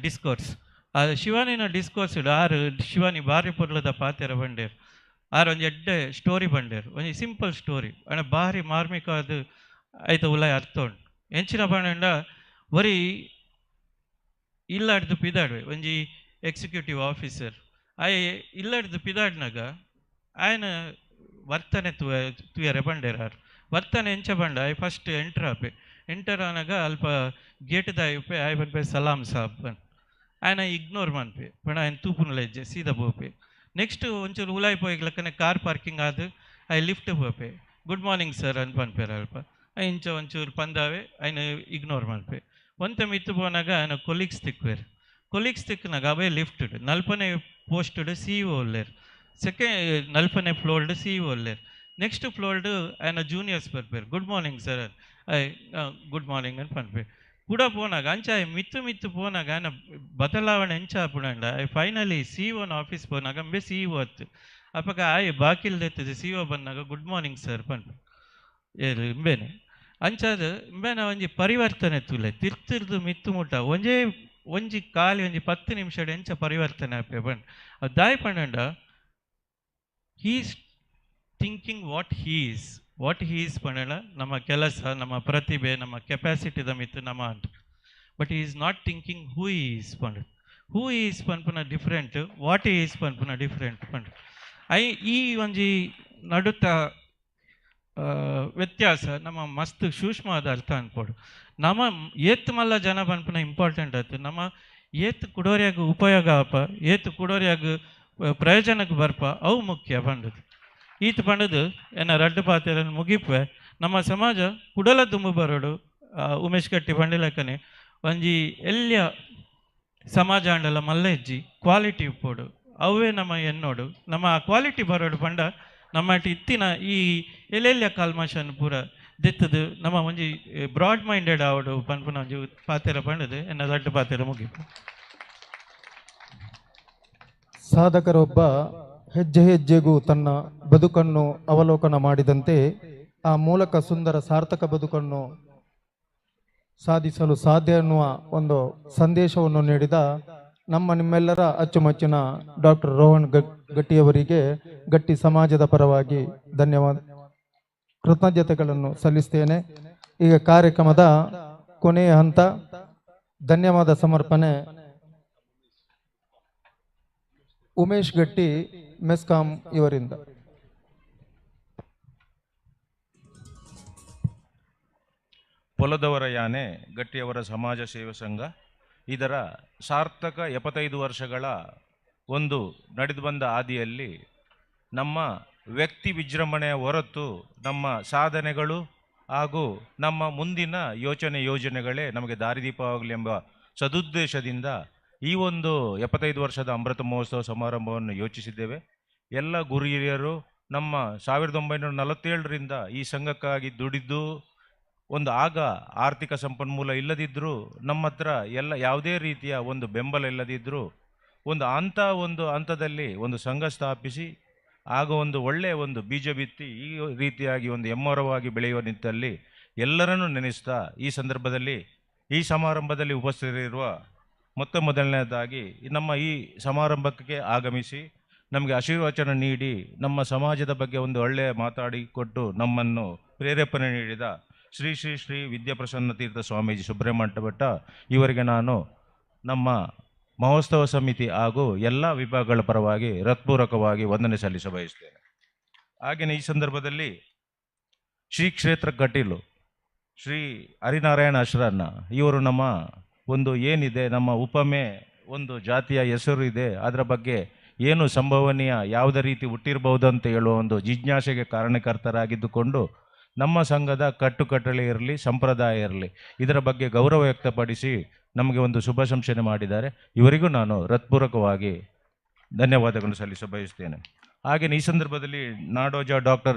ಡಿಸ್ಕೋರ್ಸ್ ಆ ಶಿವಾನಿನ ಡಿಸ್ಕೋರ್ಸ್ ಆರು ಶಿವಾನಿ ಬಾರಿ ಪೊರ್ಲದ ಪಾತೆರ ಬಂಡೇರು ಆರು ಒಂಜಿ ಎಡ್ಡೆ ಸ್ಟೋರಿ ಬಂಡೇರು ಒಂಜಿ ಸಿಂಪಲ್ ಸ್ಟೋರಿ ಅಣ್ಣ ಭಾರಿ ಮಾರ್ಮಿಕ ಅದು ಆಯ್ತು ಉಲಾಯ್ ಅರ್ಥ ಉಂಟು ಎಂಚಿನ ಪಂಡ ಒರಿ ಇಲ್ಲಾಡ್ದು ಪಿದಾಡುವೆ ಒಂಜಿ ಎಕ್ಸಿಕ್ಯೂಟಿವ್ ಆಫೀಸರ್ ಆಯ್ ಇಲ್ಲಡ್ದು ಪಿದಾಡ್ನಾಗ ಆಯನ ವರ್ತನೆ ತುಯರೆ ಬಂಡೇರು ಆರು ವರ್ತನೆ ಎಂಚ ಬಂಡ ಆಯ್ ಫಸ್ಟ್ ಎಂಟರ್ ಆಪೆ ಎಂಟರ್ ಆನಾಗ ಅಲ್ಪ ಗೇಟ್ದ ಆಯ್ಪೆ ಆಯ್ ಪನ್ಪೆ ಸಲಾಮ್ ಸಾಬ್ ಬನ್ ಆಯನ ಇಗ್ನೋರ್ ಮನ್ಪೆ ಪಂಡ ಆಯನ ತೂಪುನಲ ಹೆಜ್ಜೆ ಸೀದಾ ಪೋಪೆ ನೆಕ್ಸ್ಟ್ ಒಂಚೂರು ಉಲಾಯ್ ಪೋಯಿಗ್ಲಕ್ಕನೆ ಕಾರ್ ಪಾರ್ಕಿಂಗ್ ಆದು ಆಯ್ ಲಿಫ್ಟ್ ಪೋಪೆ good morning sir ಅಂತ ಪನ್ಪೇರು ಅಲ್ಪ ಇಂಚ ಒಂಚೂರು ಪಂದಾವೆ ಆಯ್ನ ಇಗ್ನೋರ್ ಮನ್ಪೆ ಒಂತೆ ಮಿತ್ತು ಪೋನಾಗ ಆಯನ ಕೊಲೀಗ್ಸ್ ತಿಕ್ವೇರು ಕೊಲೀಗ್ಸ್ ತಿಕ್ನಾಗ ಅವೇ ಲಿಫ್ಟೆಡ್ ನಲ್ಪನೆ ಪೋಸ್ಟೆಡ್ ಸಿ ಇ ಉಲ್ಲೇರು ಸೆಕೆಂಡ್ ನಲ್ಪನೆ ಫ್ಲೋರ್ಡ್ ಸಿ ಇ ಉಲ್ಲೇರು ನೆಕ್ಸ್ಟ್ ಫ್ಲೋರ್ಡ್ ಆಯ್ನ ಜೂನಿಯರ್ಸ್ ಬರ್ಪೇರು good morning sir I good morning ಅಂತ ಪನ್ಪೆ ಕೂಡ ಪೋನಾಗ ಅಂಚ ಆಯ್ ಮಿತ್ತು ಮಿತ್ತು ಪೋನಾಗ ಆಯ್ನ ಬದಲಾವಣೆ ಎಂಚ ಆಪುಂಡ ಆಯ್ ಫೈನಲಿ ಸಿ ಒನ್ ಆಫೀಸ್ ಪೋನಾಗ ಅಂಬೆ ಸಿ ಇ ಅತ್ತು ಅಪ್ಪಗ ಆಯ್ ಬಾಕಿಲ್ದೆತ್ತದ ಸಿ ಒ ಬಂದಾಗ good morning sir ಪನ್ಪೆ ಏರು ಇಂಬೇನೆ ಅಂಚಾದ ಇಂಬೇನ ಒಂಜಿ ಪರಿವರ್ತನೆ ತುಲೆ ತಿರ್ತಿರ್ದು ಮಿತ್ತು ಮುಟ್ಟ ಒಂಜೇ ಒಂಜಿ ಖಾಲಿ ಒಂಜಿ 10 ನಿಮಿಷ ಎಂಚ ಪರಿವರ್ತನೆ ಆಪೆ ಬನ್ ಅದು ದಾಯಿ ಪಂಡ he's thinking what he is ಪಂಡ ನಮ್ಮ ಕೆಲಸ ನಮ್ಮ ಪ್ರತಿಭೆ ನಮ್ಮ ಕೆಪಾಸಿಟಿದ ಮಿತ್ತು ನಮ್ಮ ಅಂತ but he is not thinking who is ಪಂಡ who is ಪನ್ಪುನ different what is ಪನ್ಪುನ different ಪಂಡ I ಈ ಒಂಜಿ ನಡುತ್ತ ವ್ಯತ್ಯಾಸ ನಮ್ಮ ಮಸ್ತ್ ಸೂಕ್ಷ್ಮವಾದ ಅರ್ಥ ಅನ್ಪೋಡು ನಮ್ಮ ಏತ್ ಮಲ್ಲ ಜನ ಪನ್ಪುನ ಇಂಪಾರ್ಟೆಂಟ್ ಆಯ್ತು ನಮ್ಮ ಏತ್ ಕುಡೋರಿಯಾಗ ಉಪಯೋಗ ಆಪ ಏತ್ ಕುಡೋರಿಯಾಗ ಪ್ರಯೋಜನಕ್ಕೆ ಬರ್ಪ ಅವು ಮುಖ್ಯ ಪಂಡದು ಈತ ಪಂಡದು ಎನ್ನ ರಡ್ಡು ಪಾತೆರನ್ನು ಮುಗಿಪೆ ನಮ್ಮ ಸಮಾಜ ಕುಡಲ ತುಂಬು ಬರೋಡು ಉಮೇಶ್ ಕಟ್ಟಿ ಪಂಡಿಲಕ್ಕನೆ ಒಂಜಿ ಎಲ್ಲಿಯ ಸಮಾಜ ಅಂಡಲ ಮಲ್ಲ ಹೆಜ್ಜಿ ಕ್ವಾಲಿಟಿ ಇಪ್ಪೋಡು ಅವೇ ನಮ್ಮ ಎನ್ನೋಡು ನಮ್ಮ ಆ ಕ್ವಾಲಿಟಿ ಬರೋಡು ಪಂಡ ನಮ್ಮ ಇತ್ತಿನ ಈ ಎಲ್ಲೆಲ್ಲಿಯ ಕಲ್ಮಶನ್ ಪೂರ ದೆತ್ತದು ನಮ್ಮ ಒಂಜಿ ಬ್ರಾಡ್ ಮೈಂಡೆಡ್ ಆವಡು ಪನ್ಪುನ ಒಂಜಿ ಪಾತೆರ ಪಂಡದು ಎನ್ನ ದೊಡ್ಡ ಪಾತೆರ ಮುಗಿಪು. ಸಾಧಕರೊಬ್ಬ ಹೆಜ್ಜೆ ಹೆಜ್ಜೆಗೂ ತನ್ನ ಬದುಕನ್ನು ಅವಲೋಕನ ಮಾಡಿದಂತೆ ಆ ಮೂಲಕ ಸುಂದರ ಸಾರ್ಥಕ ಬದುಕನ್ನು ಸಾಧಿಸಲು ಸಾಧ್ಯ ಎನ್ನುವ ಒಂದು ಸಂದೇಶವನ್ನು ನೀಡಿದ ನಮ್ಮ ನಿಮ್ಮೆಲ್ಲರ ಅಚ್ಚುಮೆಚ್ಚಿನ ಡಾಕ್ಟರ್ ರೋಹನ್ ಗಟ್ಟಿಯವರಿಗೆ ಗಟ್ಟಿ ಸಮಾಜದ ಪರವಾಗಿ ಧನ್ಯವಾದ. ಕೃತಜ್ಞತೆಗಳನ್ನು ಸಲ್ಲಿಸ್ತೇನೆ. ಈಗ ಕಾರ್ಯಕ್ರಮದ ಕೊನೆಯ ಹಂತ ಧನ್ಯವಾದ ಸಮರ್ಪಣೆ ಉಮೇಶ್ ಗಟ್ಟಿ ಮೆಸ್ಕಾಂ ಇವರಿಂದ. ಪೊಲದವರ ಯಾನೆ ಗಟ್ಟಿಯವರ ಸಮಾಜ ಸೇವಾ ಸಂಘ ಇದರ ಸಾರ್ಥಕ 75 ವರ್ಷಗಳ ಒಂದು ನಡೆದು ಬಂದ ಹಾದಿಯಲ್ಲಿ ನಮ್ಮ ವ್ಯಕ್ತಿ ವಿಜೃಂಭಣೆಯ ಹೊರತು ನಮ್ಮ ಸಾಧನೆಗಳು ಹಾಗೂ ನಮ್ಮ ಮುಂದಿನ ಯೋಚನೆ ಯೋಜನೆಗಳೇ ನಮಗೆ ದಾರಿದೀಪವಾಗಲಿ ಎಂಬ ಸದುದ್ದೇಶದಿಂದ ಈ ಒಂದು 75 ವರ್ಷದ ಅಮೃತ ಮಹೋತ್ಸವ ಸಮಾರಂಭವನ್ನು ಯೋಚಿಸಿದ್ದೇವೆ. ಎಲ್ಲ ಗುರು ಹಿರಿಯರು ನಮ್ಮ 1947ರಿಂದ ಈ ಸಂಘಕ್ಕಾಗಿ ದುಡಿದು ಒಂದು ಆಗ ಆರ್ಥಿಕ ಸಂಪನ್ಮೂಲ ಇಲ್ಲದಿದ್ದರೂ ನಮ್ಮ ಹತ್ರ ಎಲ್ಲ ಯಾವುದೇ ರೀತಿಯ ಒಂದು ಬೆಂಬಲ ಇಲ್ಲದಿದ್ದರೂ ಒಂದು ಅಂಥ ಒಂದು ಹಂತದಲ್ಲಿ ಒಂದು ಸಂಘ ಸ್ಥಾಪಿಸಿ ಆಗ ಒಂದು ಒಳ್ಳೆಯ ಒಂದು ಬೀಜ ಬಿತ್ತಿ ಈ ರೀತಿಯಾಗಿ ಒಂದು ಹೆಮ್ಮರವಾಗಿ ಬೆಳೆಯುವ ನಿಟ್ಟಿನಲ್ಲಿ ಎಲ್ಲರನ್ನೂ ನೆನೆಸ್ತಾ ಈ ಸಂದರ್ಭದಲ್ಲಿ ಈ ಸಮಾರಂಭದಲ್ಲಿ ಉಪಸ್ಥಿತರಿರುವ ಮೊತ್ತ ಮೊದಲನೇದಾಗಿ ನಮ್ಮ ಈ ಸಮಾರಂಭಕ್ಕೆ ಆಗಮಿಸಿ ನಮಗೆ ಆಶೀರ್ವಚನ ನೀಡಿ ನಮ್ಮ ಸಮಾಜದ ಬಗ್ಗೆ ಒಂದು ಒಳ್ಳೆಯ ಮಾತಾಡಿಕೊಟ್ಟು ನಮ್ಮನ್ನು ಪ್ರೇರೇಪಣೆ ನೀಡಿದ ಶ್ರೀ ಶ್ರೀ ಶ್ರೀ ವಿದ್ಯಾಪ್ರಸನ್ನ ತೀರ್ಥ ಸ್ವಾಮೀಜಿ ಸುಬ್ರಹ್ಮಣ್ಯ ಭಟ್ಟ ಇವರಿಗೆ ನಾನು ನಮ್ಮ ಮಹೋತ್ಸವ ಸಮಿತಿ ಹಾಗೂ ಎಲ್ಲ ವಿಭಾಗಗಳ ಪರವಾಗಿ ಹೃತ್ಪೂರ್ವಕವಾಗಿ ವಂದನೆ ಸಲ್ಲಿಸ ಬಯಸ್ತೇನೆ. ಹಾಗೆಯೇ ಈ ಸಂದರ್ಭದಲ್ಲಿ ಶ್ರೀ ಕ್ಷೇತ್ರ ಕಟೀಲು ಶ್ರೀ ಹರಿನಾರಾಯಣ ಅಶ್ರನ್ನ ಇವರು ನಮ್ಮ ಒಂದು ಏನಿದೆ ನಮ್ಮ ಉಪಮೆ ಒಂದು ಜಾತಿಯ ಹೆಸರು ಇದೆ, ಅದರ ಬಗ್ಗೆ ಏನು ಸಂಭವನೀಯ ಯಾವುದೇ ರೀತಿ ಹುಟ್ಟಿರಬಹುದು ಅಂತ ಹೇಳುವ ಒಂದು ಜಿಜ್ಞಾಸೆಗೆ ಕಾರಣಕರ್ತರಾಗಿದ್ದುಕೊಂಡು ನಮ್ಮ ಸಂಘದ ಕಟ್ಟುಕಟ್ಟಳೆ ಇರಲಿ ಸಂಪ್ರದಾಯ ಇರಲಿ ಇದರ ಬಗ್ಗೆ ಗೌರವ ವ್ಯಕ್ತಪಡಿಸಿ ನಮಗೆ ಒಂದು ಶುಭ ಶಂಸನೆ ಮಾಡಿದ್ದಾರೆ. ಇವರಿಗೂ ನಾನು ಹೃತ್ಪೂರ್ವಕವಾಗಿ ಧನ್ಯವಾದಗಳನ್ನು ಸಲ್ಲಿಸ ಬಯಸ್ತೇನೆ. ಹಾಗೆಯೇ ಈ ಸಂದರ್ಭದಲ್ಲಿ Nadoja doctor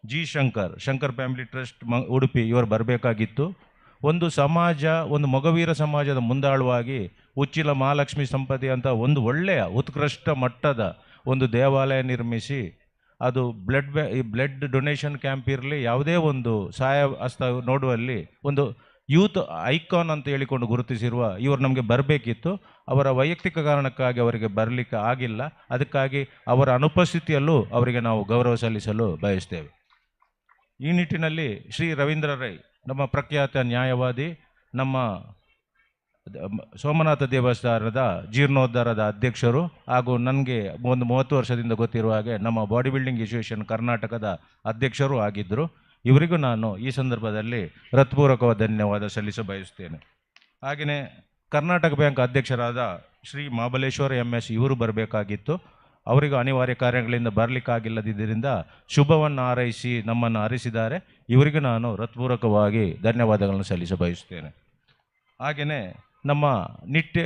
G Shankar, Shankar family trust Udupi ಇವರು ಬರಬೇಕಾಗಿತ್ತು. ಒಂದು ಸಮಾಜ ಒಂದು ಮೊಗವೀರ ಸಮಾಜದ ಮುಂದಾಳುವಾಗಿ ಉಚ್ಚಿಲ ಮಹಾಲಕ್ಷ್ಮಿ ಸಂಪತಿ ಅಂತ ಒಂದು ಒಳ್ಳೆಯ ಉತ್ಕೃಷ್ಟ ಮಟ್ಟದ ಒಂದು ದೇವಾಲಯ ನಿರ್ಮಿಸಿ ಅದು ಬ್ಲಡ್ ಡೊನೇಷನ್ ಕ್ಯಾಂಪ್ ಇರಲಿ ಯಾವುದೇ ಒಂದು ಸಹಾಯ ಹಸ್ತ ನೋಡುವಲ್ಲಿ ಒಂದು ಯೂತ್ ಐಕಾನ್ ಅಂತ ಹೇಳಿಕೊಂಡು ಗುರುತಿಸಿರುವ ಇವರು ನಮಗೆ ಬರಬೇಕಿತ್ತು. ಅವರ ವೈಯಕ್ತಿಕ ಕಾರಣಕ್ಕಾಗಿ ಅವರಿಗೆ ಬರಲಿಕ್ಕೆ ಆಗಿಲ್ಲ. ಅದಕ್ಕಾಗಿ ಅವರ ಅನುಪಸ್ಥಿತಿಯಲ್ಲೂ ಅವರಿಗೆ ನಾವು ಗೌರವ ಸಲ್ಲಿಸಲು ಬಯಸ್ತೇವೆ. ಈ ನಿಟ್ಟಿನಲ್ಲಿ ಶ್ರೀ ರವೀಂದ್ರ ರೈ ನಮ್ಮ ಪ್ರಖ್ಯಾತ ನ್ಯಾಯವಾದಿ, ನಮ್ಮ ಸೋಮನಾಥ ದೇವಸ್ಥಾನದ ಜೀರ್ಣೋದ್ಧಾರದ ಅಧ್ಯಕ್ಷರು ಹಾಗೂ ನನಗೆ ಒಂದು 30 ವರ್ಷದಿಂದ ಗೊತ್ತಿರುವ ಹಾಗೆ ನಮ್ಮ ಬಾಡಿ ಬಿಲ್ಡಿಂಗ್ ಅಸೋಸಿಯೇಷನ್ ಕರ್ನಾಟಕದ ಅಧ್ಯಕ್ಷರೂ ಆಗಿದ್ದರು. ಇವರಿಗೂ ನಾನು ಈ ಸಂದರ್ಭದಲ್ಲಿ ಹೃತ್ಪೂರ್ವಕವಾದ ಧನ್ಯವಾದ ಸಲ್ಲಿಸ ಬಯಸುತ್ತೇನೆ. ಹಾಗೆಯೇ ಕರ್ನಾಟಕ ಬ್ಯಾಂಕ್ ಅಧ್ಯಕ್ಷರಾದ ಶ್ರೀ ಮಹಾಬಲೇಶ್ವರ MS ಇವರು ಬರಬೇಕಾಗಿತ್ತು. ಅವರಿಗೂ ಅನಿವಾರ್ಯ ಕಾರ್ಯಗಳಿಂದ ಬರಲಿಕ್ಕಾಗಿಲ್ಲದಿದ್ದರಿಂದ ಶುಭವನ್ನು ಹಾರೈಸಿ ನಮ್ಮನ್ನು ಹರಿಸಿದ್ದಾರೆ. ಇವರಿಗೂ ನಾನು ಹೃತ್ಪೂರ್ವಕವಾಗಿ ಧನ್ಯವಾದಗಳನ್ನು ಸಲ್ಲಿಸ ಬಯಸುತ್ತೇನೆ. ಹಾಗೆಯೇ ನಮ್ಮ ನಿಟ್ಟೆ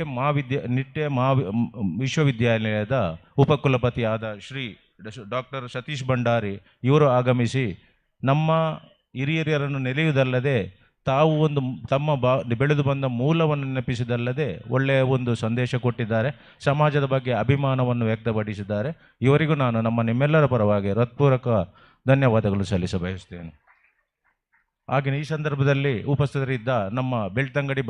ವಿಶ್ವವಿದ್ಯಾಲಯದ ಉಪಕುಲಪತಿಯಾದ ಶ್ರೀ ಡಾಕ್ಟರ್ ಸತೀಶ್ ಭಂಡಾರಿ ಇವರು ಆಗಮಿಸಿ ನಮ್ಮ ಹಿರಿಯರನ್ನು ನೆಲೆಯುವುದಲ್ಲದೆ ತಾವು ಒಂದು ತಮ್ಮ ಬೆಳೆದು ಬಂದ ಮೂಲವನ್ನು ನೆನಪಿಸಿದಲ್ಲದೆ ಒಳ್ಳೆಯ ಒಂದು ಸಂದೇಶ ಕೊಟ್ಟಿದ್ದಾರೆ, ಸಮಾಜದ ಬಗ್ಗೆ ಅಭಿಮಾನವನ್ನು ವ್ಯಕ್ತಪಡಿಸಿದ್ದಾರೆ. ಇವರಿಗೂ ನಾನು ನಮ್ಮ ನಿಮ್ಮೆಲ್ಲರ ಪರವಾಗಿ ಹೃತ್ಪೂರ್ವಕ ಧನ್ಯವಾದಗಳು ಸಲ್ಲಿಸ ಬಯಸ್ತೇನೆ. ಹಾಗೆಯೇ ಈ ಸಂದರ್ಭದಲ್ಲಿ ಉಪಸ್ಥಿತರಿದ್ದ ನಮ್ಮ ಬೆಳ್ತಂಗಡಿ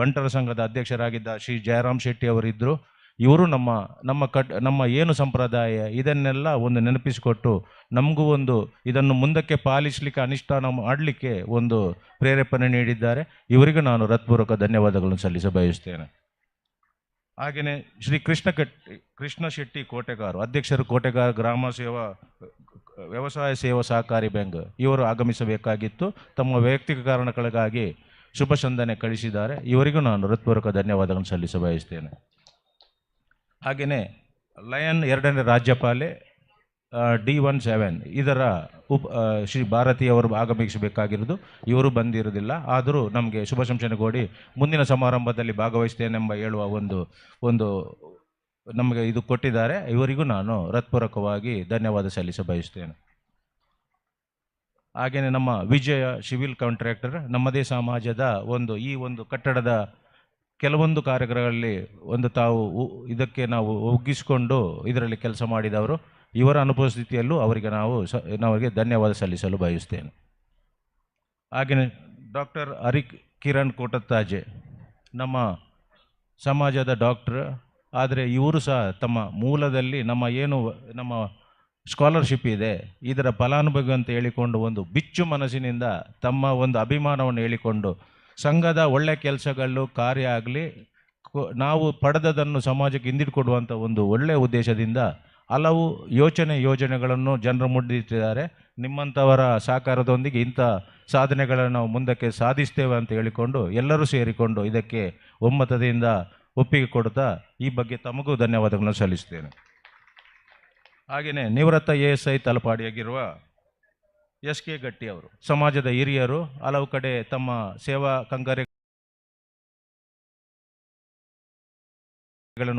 ಬಂಟರ ಸಂಘದ ಅಧ್ಯಕ್ಷರಾಗಿದ್ದ ಶ್ರೀ ಜಯರಾಮ್ ಶೆಟ್ಟಿ ಅವರಿದ್ದರು. ಇವರು ನಮ್ಮ ನಮ್ಮ ನಮ್ಮ ಏನು ಸಂಪ್ರದಾಯ ಇದನ್ನೆಲ್ಲ ಒಂದು ನೆನಪಿಸಿಕೊಟ್ಟು ನಮಗೂ ಒಂದು ಇದನ್ನು ಮುಂದಕ್ಕೆ ಪಾಲಿಸಲಿಕ್ಕೆ ಅನುಷ್ಠಾನ ಮಾಡಲಿಕ್ಕೆ ಒಂದು ಪ್ರೇರೇಪಣೆ ನೀಡಿದ್ದಾರೆ. ಇವರಿಗೂ ನಾನು ಹೃತ್ಪೂರ್ವಕ ಧನ್ಯವಾದಗಳನ್ನು ಸಲ್ಲಿಸ ಬಯಸ್ತೇನೆ. ಹಾಗೆಯೇ ಶ್ರೀ ಕೃಷ್ಣ ಶೆಟ್ಟಿ ಕೋಟೆಗಾರು ಅಧ್ಯಕ್ಷರು, ಕೋಟೆಗಾರ ಗ್ರಾಮ ಸೇವಾ ವ್ಯವಸಾಯ ಸೇವಾ ಸಹಕಾರಿ ಬ್ಯಾಂಕ್ ಇವರು ಆಗಮಿಸಬೇಕಾಗಿತ್ತು. ತಮ್ಮ ವೈಯಕ್ತಿಕ ಕಾರಣಗಳಿಗಾಗಿ ಶುಭ ಸಂದನೆ ಕಳಿಸಿದ್ದಾರೆ. ಇವರಿಗೂ ನಾನು ಹೃತ್ಪೂರ್ವಕ ಧನ್ಯವಾದಗಳನ್ನು ಸಲ್ಲಿಸ ಬಯಸ್ತೇನೆ. ಹಾಗೆಯೇ ಲಯನ್ 2ನೇ ರಾಜ್ಯಪಾಲೆ D17 ಇದರ ಶ್ರೀ ಭಾರತೀಯವರು ಆಗಮಿಸಬೇಕಾಗಿರೋದು, ಇವರು ಬಂದಿರುವುದಿಲ್ಲ. ಆದರೂ ನಮಗೆ ಶುಭ ಶಂಸನೆ ಕೋಡಿ ಮುಂದಿನ ಸಮಾರಂಭದಲ್ಲಿ ಭಾಗವಹಿಸ್ತೇನೆಂಬ ಹೇಳುವ ಒಂದು ಒಂದು ನಮಗೆ ಇದು ಕೊಟ್ಟಿದ್ದಾರೆ. ಇವರಿಗೂ ನಾನು ಹೃತ್ಪೂರ್ವಕವಾಗಿ ಧನ್ಯವಾದ ಸಲ್ಲಿಸ ಬಯಸ್ತೇನೆ. ಹಾಗೆಯೇ ನಮ್ಮ ವಿಜಯ ಸಿವಿಲ್ ಕಾಂಟ್ರಾಕ್ಟರ್ ನಮ್ಮದೇ ಸಮಾಜದ ಒಂದು ಈ ಒಂದು ಕಟ್ಟಡದ ಕೆಲವೊಂದು ಕಾರ್ಯಕ್ರಮಗಳಲ್ಲಿ ಒಂದು ತಾವು ಇದಕ್ಕೆ ನಾವು ಒಗ್ಗಿಸಿಕೊಂಡು ಇದರಲ್ಲಿ ಕೆಲಸ ಮಾಡಿದವರು, ಇವರ ಅನುಪಸ್ಥಿತಿಯಲ್ಲೂ ಅವರಿಗೆ ನಾವು ಧನ್ಯವಾದ ಸಲ್ಲಿಸಲು ಬಯಸ್ತೇನೆ. ಹಾಗೆಯೇ ಡಾಕ್ಟರ್ ಹರಿ ಕಿರಣ್ ಕೋಟತ್ತಾಜೆ ನಮ್ಮ ಸಮಾಜದ ಡಾಕ್ಟ್ರ್, ಆದರೆ ಇವರು ಸಹ ತಮ್ಮ ಮೂಲದಲ್ಲಿ ನಮ್ಮ ಏನು ನಮ್ಮ ಸ್ಕಾಲರ್ಶಿಪ್ ಇದೆ, ಇದರ ಫಲಾನುಭವಿ ಅಂತ ಹೇಳಿಕೊಂಡು ಒಂದು ಬಿಚ್ಚು ಮನಸ್ಸಿನಿಂದ ತಮ್ಮ ಒಂದು ಅಭಿಮಾನವನ್ನು ಹೇಳಿಕೊಂಡು ಸಂಘದ ಒಳ್ಳೆಯ ಕೆಲಸಗಳು ಕಾರ್ಯ ಆಗಲಿ, ನಾವು ಪಡೆದದನ್ನು ಸಮಾಜಕ್ಕೆ ಹಿಂದಿಟ್ಕೊಡುವಂಥ ಒಂದು ಒಳ್ಳೆಯ ಉದ್ದೇಶದಿಂದ ಹಲವು ಯೋಜನೆಗಳನ್ನು ಜನರ ಮುಂದಿಟ್ಟಿದ್ದಾರೆ. ನಿಮ್ಮಂಥವರ ಸಹಕಾರದೊಂದಿಗೆ ಇಂಥ ಸಾಧನೆಗಳನ್ನು ನಾವು ಮುಂದಕ್ಕೆ ಸಾಧಿಸ್ತೇವೆ ಅಂತ ಹೇಳಿಕೊಂಡು ಎಲ್ಲರೂ ಸೇರಿಕೊಂಡು ಇದಕ್ಕೆ ಒಮ್ಮತದಿಂದ ಒಪ್ಪಿಗೆ ಕೊಡ್ತಾ ಈ ಬಗ್ಗೆ ತಮಗೂ ಧನ್ಯವಾದಗಳನ್ನು ಸಲ್ಲಿಸ್ತೇನೆ. ಹಾಗೆಯೇ ನಿವೃತ್ತ ASI ತಲಪಾಡಿಯಾಗಿರುವ SK ಗಟ್ಟಿ ಅವರು ಸಮಾಜದ ಹಿರಿಯರು, ಹಲವು ಕಡೆ ತಮ್ಮ ಸೇವಾ ಕಂಗಾರ್ಯಗಳನ್ನು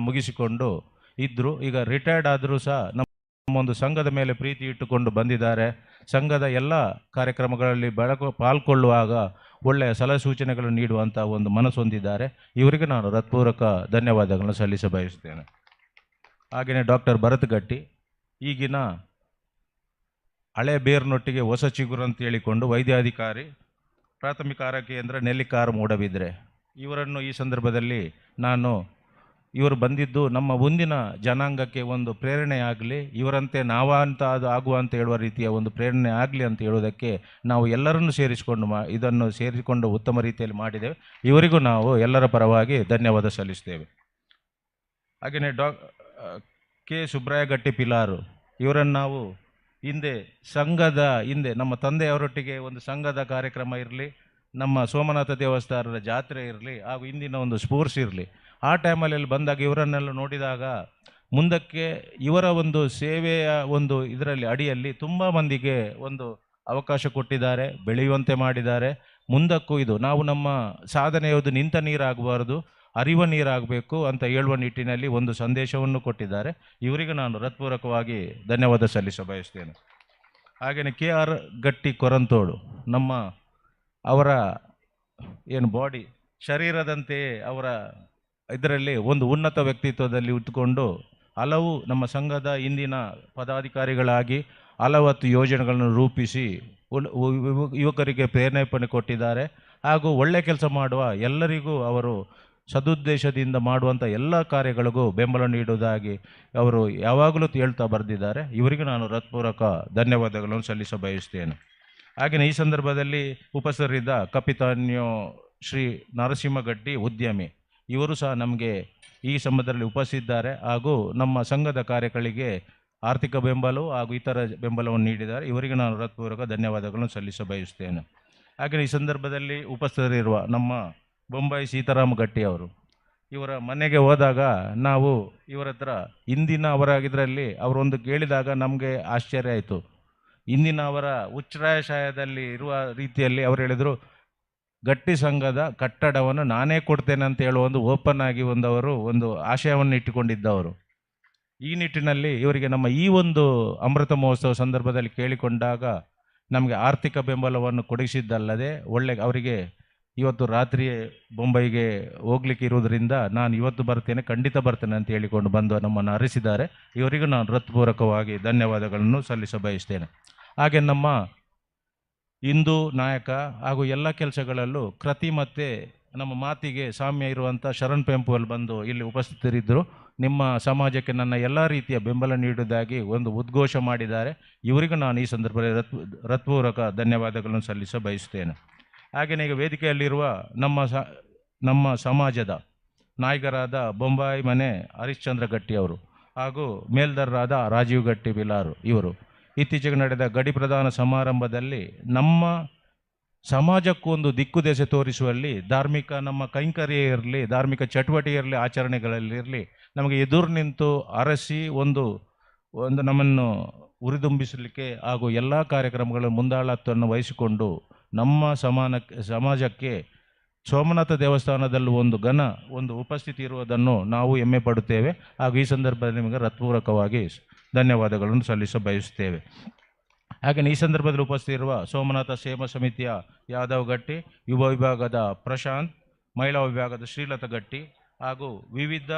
ಮುಗಿಸಿಕೊಂಡು ಇದ್ದರು. ಈಗ ರಿಟೈರ್ಡ್ ಆದರೂ ಸಹ ನಮ್ಮ ಒಂದು ಸಂಘದ ಮೇಲೆ ಪ್ರೀತಿ ಇಟ್ಟುಕೊಂಡು ಬಂದಿದ್ದಾರೆ. ಸಂಘದ ಎಲ್ಲ ಕಾರ್ಯಕ್ರಮಗಳಲ್ಲಿ ಪಾಲ್ಗೊಳ್ಳುವಾಗ ಒಳ್ಳೆಯ ಸಲಹೆ ಸೂಚನೆಗಳನ್ನು ನೀಡುವಂಥ ಒಂದು ಮನಸ್ಸು ಹೊಂದಿದ್ದಾರೆ. ಇವರಿಗೆ ನಾನು ಹೃತ್ಪೂರ್ವಕ ಧನ್ಯವಾದಗಳನ್ನು ಸಲ್ಲಿಸ ಬಯಸುತ್ತೇನೆ. ಹಾಗೆಯೇ ಡಾಕ್ಟರ್ ಭರತ್ ಗಟ್ಟಿ, ಈಗಿನ ಹಳೆ ಬೇರ್ನೊಟ್ಟಿಗೆ ಹೊಸ ಚಿಗುರು ಅಂತ ಹೇಳಿಕೊಂಡು ವೈದ್ಯಾಧಿಕಾರಿ, ಪ್ರಾಥಮಿಕ ಆರೋಗ್ಯ ಕೇಂದ್ರ ನೆಲ್ಲಿಕಾರು ಮೂಡಬಿದ್ರೆ, ಇವರನ್ನು ಈ ಸಂದರ್ಭದಲ್ಲಿ ನಾನು ಇವರು ಬಂದಿದ್ದು ನಮ್ಮ ಮುಂದಿನ ಜನಾಂಗಕ್ಕೆ ಒಂದು ಪ್ರೇರಣೆ ಆಗಲಿ, ಇವರಂತೆ ನಾವಂತ ಅದು ಆಗುವ ಅಂತ ಹೇಳುವ ರೀತಿಯ ಒಂದು ಪ್ರೇರಣೆ ಆಗಲಿ ಅಂತ ಹೇಳುವುದಕ್ಕೆ ನಾವು ಎಲ್ಲರನ್ನೂ ಸೇರಿಸಿಕೊಂಡು ಇದನ್ನು ಸೇರಿಸಿಕೊಂಡು ಉತ್ತಮ ರೀತಿಯಲ್ಲಿ ಮಾಡಿದ್ದೇವೆ. ಇವರಿಗೂ ನಾವು ಎಲ್ಲರ ಪರವಾಗಿ ಧನ್ಯವಾದ ಸಲ್ಲಿಸ್ತೇವೆ. ಹಾಗೆಯೇ ಕೆ ಸುಬ್ರಾಯ ಗಟ್ಟಿ ಪಿಲಾರು, ಇವರನ್ನು ನಾವು ಹಿಂದೆ ಸಂಘದ ಹಿಂದೆ ನಮ್ಮ ತಂದೆಯವರೊಟ್ಟಿಗೆ ಒಂದು ಸಂಘದ ಕಾರ್ಯಕ್ರಮ ಇರಲಿ, ನಮ್ಮ ಸೋಮನಾಥ ದೇವಸ್ಥಾನದ ಜಾತ್ರೆ ಇರಲಿ, ಹಾಗೂ ಹಿಂದಿನ ಒಂದು ಸ್ಪೋರ್ಟ್ಸ್ ಇರಲಿ, ಆ ಟೈಮಲ್ಲಿ ಅಲ್ಲಿ ಬಂದಾಗ ಇವರನ್ನೆಲ್ಲ ನೋಡಿದಾಗ ಮುಂದಕ್ಕೆ ಇವರ ಒಂದು ಸೇವೆಯ ಒಂದು ಇದರಲ್ಲಿ ಅಡಿಯಲ್ಲಿ ತುಂಬ ಮಂದಿಗೆ ಒಂದು ಅವಕಾಶ ಕೊಟ್ಟಿದ್ದಾರೆ, ಬೆಳೆಯುವಂತೆ ಮಾಡಿದ್ದಾರೆ. ಮುಂದಕ್ಕೂ ಇದು ನಾವು ನಮ್ಮ ಸಾಧನೆಯದು ನಿಂತ ನೀರಾಗಬಾರದು, ಅರಿವ ನೀರಾಗಬೇಕು ಅಂತ ಹೇಳುವ ನಿಟ್ಟಿನಲ್ಲಿ ಒಂದು ಸಂದೇಶವನ್ನು ಕೊಟ್ಟಿದ್ದಾರೆ. ಇವರಿಗೆ ನಾನು ಹೃತ್ಪೂರ್ವಕವಾಗಿ ಧನ್ಯವಾದ ಸಲ್ಲಿಸ ಬಯಸ್ತೇನೆ. ಹಾಗೆಯೇ KR ಗಟ್ಟಿ ಕೊರಂತೋಡು, ನಮ್ಮ ಅವರ ಏನು ಬಾಡಿ ಶರೀರದಂತೆಯೇ ಅವರ ಇದರಲ್ಲಿ ಒಂದು ಉನ್ನತ ವ್ಯಕ್ತಿತ್ವದಲ್ಲಿ ಇಟ್ಟುಕೊಂಡು ಹಲವು ನಮ್ಮ ಸಂಘದ ಇಂದಿನ ಪದಾಧಿಕಾರಿಗಳಾಗಿ ಹಲವತ್ತು ಯೋಜನೆಗಳನ್ನು ರೂಪಿಸಿ ಯುವಕರಿಗೆ ಪ್ರೇರಣೆಯನ್ನು ಕೊಟ್ಟಿದ್ದಾರೆ. ಹಾಗೂ ಒಳ್ಳೆಯ ಕೆಲಸ ಮಾಡುವ ಎಲ್ಲರಿಗೂ ಅವರು ಸದುದ್ದೇಶದಿಂದ ಮಾಡುವಂಥ ಎಲ್ಲ ಕಾರ್ಯಗಳಿಗೂ ಬೆಂಬಲ ನೀಡುವುದಾಗಿ ಅವರು ಯಾವಾಗಲೂ ಹೇಳ್ತಾ ಬರೆದಿದ್ದಾರೆ. ಇವರಿಗೂ ನಾನು ಹೃತ್ಪೂರ್ವಕ ಧನ್ಯವಾದಗಳನ್ನು ಸಲ್ಲಿಸ ಬಯಸ್ತೇನೆ. ಹಾಗೆಯೇ ಈ ಸಂದರ್ಭದಲ್ಲಿ ಉಪಸ್ಥಿತರಿದ್ದ ಕಪಿತಾನ್ಯೋ ಶ್ರೀ ನರಸಿಂಹಗಟ್ಟಿ ಉದ್ಯಮಿ, ಇವರು ಸಹ ನಮಗೆ ಈ ಸಂದರ್ಭದಲ್ಲಿ ಉಪಸ್ಥಿತಿದ್ದಾರೆ ಹಾಗೂ ನಮ್ಮ ಸಂಘದ ಕಾರ್ಯಗಳಿಗೆ ಆರ್ಥಿಕ ಬೆಂಬಲ ಹಾಗೂ ಇತರ ಬೆಂಬಲವನ್ನು ನೀಡಿದ್ದಾರೆ. ಇವರಿಗೆ ನಾನು ಹೃತ್ಪೂರ್ವಕ ಧನ್ಯವಾದಗಳನ್ನು ಸಲ್ಲಿಸ ಬಯಸುತ್ತೇನೆ. ಹಾಗೆಯೇ ಈ ಸಂದರ್ಭದಲ್ಲಿ ಉಪಸ್ಥಿತರಿರುವ ನಮ್ಮ ಬೊಂಬಾಯಿ ಸೀತಾರಾಮ ಗಟ್ಟಿ ಅವರು, ಇವರ ಮನೆಗೆ ಹೋದಾಗ ನಾವು ಇವರ ಹತ್ರ ಇಂದಿನ ಅವರ ಇದರಲ್ಲಿ ಅವರೊಂದು ಕೇಳಿದಾಗ ನಮಗೆ ಆಶ್ಚರ್ಯ ಆಯಿತು. ಇಂದಿನ ಅವರ ಉಚ್ಛ್ರಾಯಶಾಯದಲ್ಲಿ ಇರುವ ರೀತಿಯಲ್ಲಿ ಅವರು ಹೇಳಿದರು, ಗಟ್ಟಿ ಸಂಘದ ಕಟ್ಟಡವನ್ನು ನಾನೇ ಕೊಡ್ತೇನೆ ಅಂತ ಹೇಳುವ ಒಂದು ಓಪನ್ ಆಗಿ ಒಂದವರು ಒಂದು ಆಶಯವನ್ನು ಇಟ್ಟುಕೊಂಡಿದ್ದವರು. ಈ ನಿಟ್ಟಿನಲ್ಲಿ ಇವರಿಗೆ ನಮ್ಮ ಈ ಒಂದು ಅಮೃತ ಮಹೋತ್ಸವ ಸಂದರ್ಭದಲ್ಲಿ ಕೇಳಿಕೊಂಡಾಗ ನಮಗೆ ಆರ್ಥಿಕ ಬೆಂಬಲವನ್ನು ಕೊಡಿಸಿದ್ದಲ್ಲದೆ ಒಳ್ಳೆ ಅವರಿಗೆ ಇವತ್ತು ರಾತ್ರಿಯೇ ಬೊಂಬೈಗೆ ಹೋಗ್ಲಿಕ್ಕೆ ಇರುವುದರಿಂದ ನಾನು ಇವತ್ತು ಬರ್ತೇನೆ, ಖಂಡಿತ ಬರ್ತೇನೆ ಅಂತ ಹೇಳಿಕೊಂಡು ಬಂದು ನಮ್ಮನ್ನು ಅರಿಸಿದ್ದಾರೆ. ಇವರಿಗೂ ನಾನು ಹೃತ್ಪೂರ್ವಕವಾಗಿ ಧನ್ಯವಾದಗಳನ್ನು ಸಲ್ಲಿಸ ಬಯಸ್ತೇನೆ. ಹಾಗೆ ನಮ್ಮ ಹಿಂದೂ ನಾಯಕ ಹಾಗೂ ಎಲ್ಲ ಕೆಲಸಗಳಲ್ಲೂ ಕೃತಿ ಮತ್ತು ನಮ್ಮ ಮಾತಿಗೆ ಸಾಮ್ಯ ಇರುವಂಥ ಶರಣ್ ಪೆಂಪುವಲ್ ಬಂದು ಇಲ್ಲಿ ಉಪಸ್ಥಿತರಿದ್ದರು. ನಿಮ್ಮ ಸಮಾಜಕ್ಕೆ ನನ್ನ ಎಲ್ಲ ರೀತಿಯ ಬೆಂಬಲ ನೀಡುವುದಾಗಿ ಒಂದು ಉದ್ಘೋಷ ಮಾಡಿದ್ದಾರೆ. ಇವರಿಗೂ ನಾನು ಈ ಸಂದರ್ಭದಲ್ಲಿ ಹೃತ್ಪೂರ್ವಕ ಧನ್ಯವಾದಗಳನ್ನು ಸಲ್ಲಿಸ ಬಯಸುತ್ತೇನೆ. ಹಾಗೆಯೇ ಈಗ ವೇದಿಕೆಯಲ್ಲಿರುವ ನಮ್ಮ ಸಮಾಜದ ನಾಯಕರಾದ ಬೊಂಬಾಯಿ ಮನೆ ಹರಿಶ್ಚಂದ್ರ ಗಟ್ಟಿ ಅವರು ಹಾಗೂ ಮೇಲ್ದರ್ರಾದ ರಾಜೀವ್ ಗಟ್ಟಿ ಬಿಲಾರು, ಇವರು ಇತ್ತೀಚೆಗೆ ನಡೆದ ಗಡಿ ಪ್ರದಾನ ಸಮಾರಂಭದಲ್ಲಿ ನಮ್ಮ ಸಮಾಜಕ್ಕೂ ಒಂದು ದಿಕ್ಕುದೆಸೆ ತೋರಿಸುವಲ್ಲಿ ಧಾರ್ಮಿಕ ನಮ್ಮ ಕೈಂಕರ್ಯ ಇರಲಿ, ಧಾರ್ಮಿಕ ಚಟುವಟಿಕೆ ಇರಲಿ, ಆಚರಣೆಗಳಲ್ಲಿರಲಿ ನಮಗೆ ಎದುರು ನಿಂತು ಅರಸಿ ಒಂದು ಒಂದು ನಮ್ಮನ್ನು ಹುರಿದುಂಬಿಸಲಿಕ್ಕೆ ಹಾಗೂ ಎಲ್ಲ ಕಾರ್ಯಕ್ರಮಗಳ ಮುಂದಾಳತ್ವವನ್ನು ವಹಿಸಿಕೊಂಡು ನಮ್ಮ ಸಮಾಜಕ್ಕೆ ಸೋಮನಾಥ ದೇವಸ್ಥಾನದಲ್ಲೂ ಒಂದು ಘನ ಒಂದು ಉಪಸ್ಥಿತಿ ಇರುವುದನ್ನು ನಾವು ಹೆಮ್ಮೆ ಪಡುತ್ತೇವೆ. ಹಾಗೂ ಈ ಸಂದರ್ಭದಲ್ಲಿ ನಿಮಗೆ ಹೃತ್ಪೂರ್ವಕವಾಗಿ ಧನ್ಯವಾದಗಳನ್ನು ಸಲ್ಲಿಸ ಬಯಸುತ್ತೇವೆ. ಹಾಗೆಯೇ ಈ ಸಂದರ್ಭದಲ್ಲಿ ಉಪಸ್ಥಿತಿರುವ ಸೋಮನಾಥ ಸೇವಾ ಸಮಿತಿಯ ಯಾದವ್ ಗಟ್ಟಿ, ಯುವ ವಿಭಾಗದ ಪ್ರಶಾಂತ್, ಮಹಿಳಾ ವಿಭಾಗದ ಶ್ರೀಲತಾ ಗಟ್ಟಿ ಹಾಗೂ ವಿವಿಧ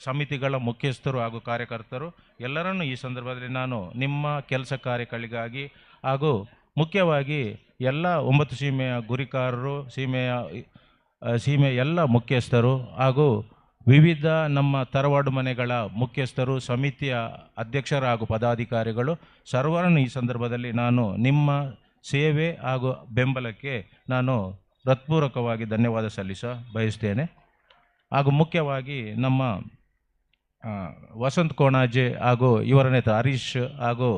ಸಮಿತಿಗಳ ಮುಖ್ಯಸ್ಥರು ಹಾಗೂ ಕಾರ್ಯಕರ್ತರು ಎಲ್ಲರನ್ನೂ ಈ ಸಂದರ್ಭದಲ್ಲಿ ನಾನು ನಿಮ್ಮ ಕೆಲಸ ಕಾರ್ಯಗಳಿಗಾಗಿ ಹಾಗೂ ಮುಖ್ಯವಾಗಿ ಎಲ್ಲ 9 ಸೀಮೆಯ ಗುರಿಕಾರರು, ಸೀಮೆಯ ಎಲ್ಲ ಮುಖ್ಯಸ್ಥರು ಹಾಗೂ ವಿವಿಧ ನಮ್ಮ ತರವಾಡು ಮನೆಗಳ ಮುಖ್ಯಸ್ಥರು, ಸಮಿತಿಯ ಅಧ್ಯಕ್ಷರು ಹಾಗೂ ಪದಾಧಿಕಾರಿಗಳು ಸರ್ವರನ್ನು ಈ ಸಂದರ್ಭದಲ್ಲಿ ನಾನು ನಿಮ್ಮ ಸೇವೆ ಹಾಗೂ ಬೆಂಬಲಕ್ಕೆ ನಾನು ಹೃತ್ಪೂರ್ವಕವಾಗಿ ಧನ್ಯವಾದ ಸಲ್ಲಿಸ ಬಯಸ್ತೇನೆ. ಹಾಗೂ ಮುಖ್ಯವಾಗಿ ನಮ್ಮ ವಸಂತ್ ಕೋಣಾಜೆ ಹಾಗೂ ಇವರ ನೇತೃ ಹರೀಶ್ ಹಾಗೂ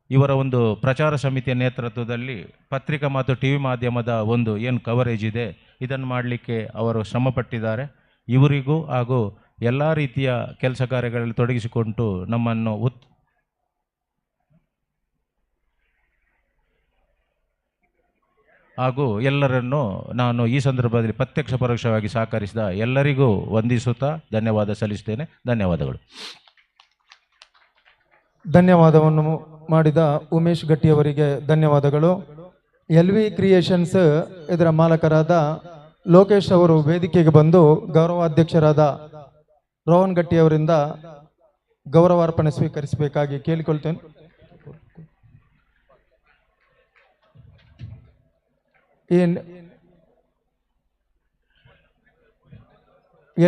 ಇವರ ಒಂದು ಪ್ರಚಾರ ಸಮಿತಿಯ ನೇತೃತ್ವದಲ್ಲಿ ಪತ್ರಿಕಾ ಮತ್ತು ಟಿ ವಿ ಮಾಧ್ಯಮದ ಒಂದು ಏನು ಕವರೇಜ್ ಇದೆ ಇದನ್ನು ಮಾಡಲಿಕ್ಕೆ ಅವರು ಶ್ರಮಪಟ್ಟಿದ್ದಾರೆ. ಇವರಿಗೂ ಹಾಗೂ ಎಲ್ಲ ರೀತಿಯ ಕೆಲಸ ಕಾರ್ಯಗಳಲ್ಲಿ ತೊಡಗಿಸಿಕೊಂಡು ನಮ್ಮನ್ನು ಹಾಗೂ ಎಲ್ಲರನ್ನು ನಾನು ಈ ಸಂದರ್ಭದಲ್ಲಿ ಪ್ರತ್ಯಕ್ಷ ಪರೋಕ್ಷವಾಗಿ ಸಹಕರಿಸಿದ ಎಲ್ಲರಿಗೂ ವಂದಿಸುತ್ತಾ ಧನ್ಯವಾದ ಸಲ್ಲಿಸುತ್ತೇನೆ. ಧನ್ಯವಾದಗಳು. ಧನ್ಯವಾದವನ್ನು ಮಾಡಿದ ಉಮೇಶ್ ಗಟ್ಟಿಯವರಿಗೆ ಧನ್ಯವಾದಗಳು. L V creations ಇದರ ಮಾಲಕರಾದ ಲೋಕೇಶ್ ಅವರು ವೇದಿಕೆಗೆ ಬಂದು ಗೌರವಾಧ್ಯಕ್ಷರಾದ ರೋಹನ್ ಗಟ್ಟಿಯವರಿಂದ ಗೌರವಾರ್ಪಣೆ ಸ್ವೀಕರಿಸಬೇಕಾಗಿ ಕೇಳಿಕೊಳ್ತೇನೆ.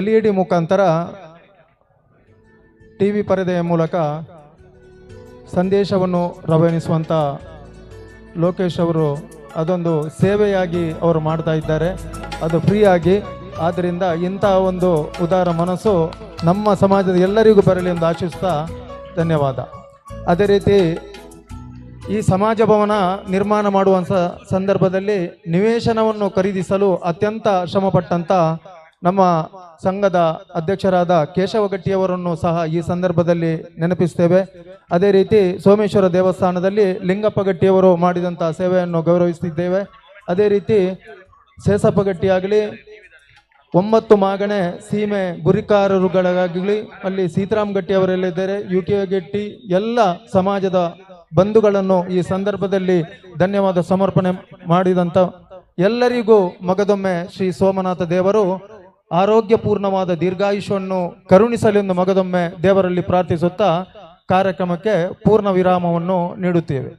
L E D ಮುಖಾಂತರ ಟಿ ವಿ ಪರದೆಯ ಮೂಲಕ ಸಂದೇಶವನ್ನು ರವಾನಿಸುವಂಥ ಲೋಕೇಶ್ ಅವರು ಅದೊಂದು ಸೇವೆಯಾಗಿ ಅವರು ಮಾಡ್ತಾ ಇದ್ದಾರೆ, ಅದು ಫ್ರೀಯಾಗಿ. ಆದ್ದರಿಂದ ಇಂಥ ಒಂದು ಉದಾರ ಮನಸ್ಸು ನಮ್ಮ ಸಮಾಜದ ಎಲ್ಲರಿಗೂ ಬರಲಿ ಎಂದು ಆಶಿಸ್ತಾ ಧನ್ಯವಾದ. ಅದೇ ರೀತಿ ಈ ಸಮಾಜ ಭವನ ನಿರ್ಮಾಣ ಮಾಡುವಂಥ ಸಂದರ್ಭದಲ್ಲಿ ನಿವೇಶನವನ್ನು ಖರೀದಿಸಲು ಅತ್ಯಂತ ಶ್ರಮಪಟ್ಟಂಥ ನಮ್ಮ ಸಂಘದ ಅಧ್ಯಕ್ಷರಾದ ಕೇಶವ ಗಟ್ಟಿಯವರನ್ನು ಸಹ ಈ ಸಂದರ್ಭದಲ್ಲಿ ನೆನಪಿಸ್ತೇವೆ. ಅದೇ ರೀತಿ ಸೋಮೇಶ್ವರ ದೇವಸ್ಥಾನದಲ್ಲಿ ಲಿಂಗಪ್ಪ ಗಟ್ಟಿಯವರು ಮಾಡಿದಂಥ ಸೇವೆಯನ್ನು ಗೌರವಿಸುತ್ತಿದ್ದೇವೆ. ಅದೇ ರೀತಿ ಸೇಸಪ್ಪ ಗಟ್ಟಿಯಾಗಲಿ, 9 ಮಾಗಣೆ ಸೀಮೆ ಗುರಿಕಾರರುಗಳಾಗಲಿ, ಅಲ್ಲಿ ಸೀತಾರಾಮ್ ಗಟ್ಟಿಯವರೆಲ್ಲಿದ್ದಾರೆ, ಯು ಕೆ ಗಟ್ಟಿ, ಎಲ್ಲ ಸಮಾಜದ ಬಂಧುಗಳನ್ನು ಈ ಸಂದರ್ಭದಲ್ಲಿ ಧನ್ಯವಾದ ಸಮರ್ಪಣೆ ಮಾಡಿದಂಥ ಎಲ್ಲರಿಗೂ ಮಗದೊಮ್ಮೆ ಶ್ರೀ ಸೋಮನಾಥ ದೇವರು ಆರೋಗ್ಯಪೂರ್ಣವಾದ ದೀರ್ಘಾಯುಷ್ಯನ್ನು ಕರುಣಿಸಲೆಂದು ಮಗದೊಮ್ಮೆ ದೇವರಲ್ಲಿ ಪ್ರಾರ್ಥಿಸುತ್ತಾ ಕಾರ್ಯಕ್ರಮಕ್ಕೆ ಪೂರ್ಣ ವಿರಾಮವನ್ನು ನೀಡುತ್ತೇವೆ.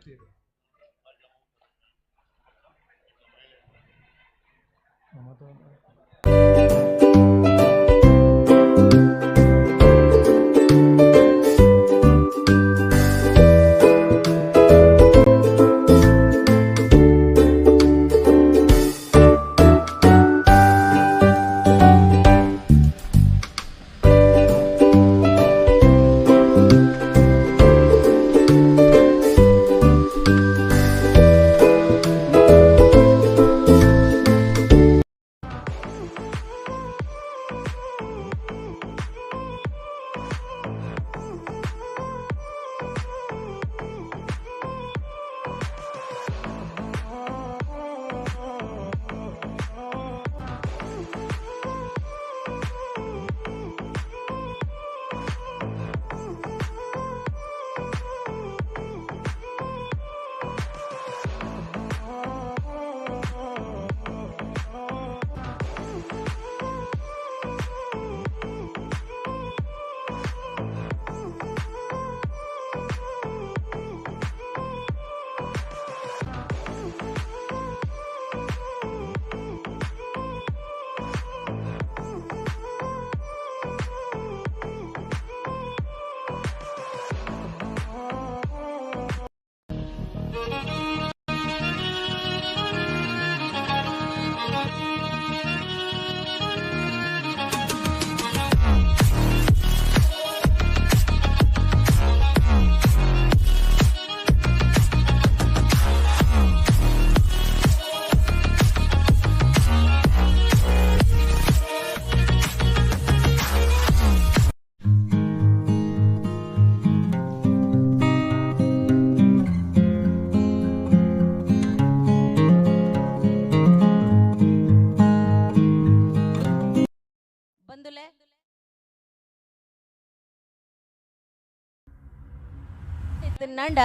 ನಾಂಡ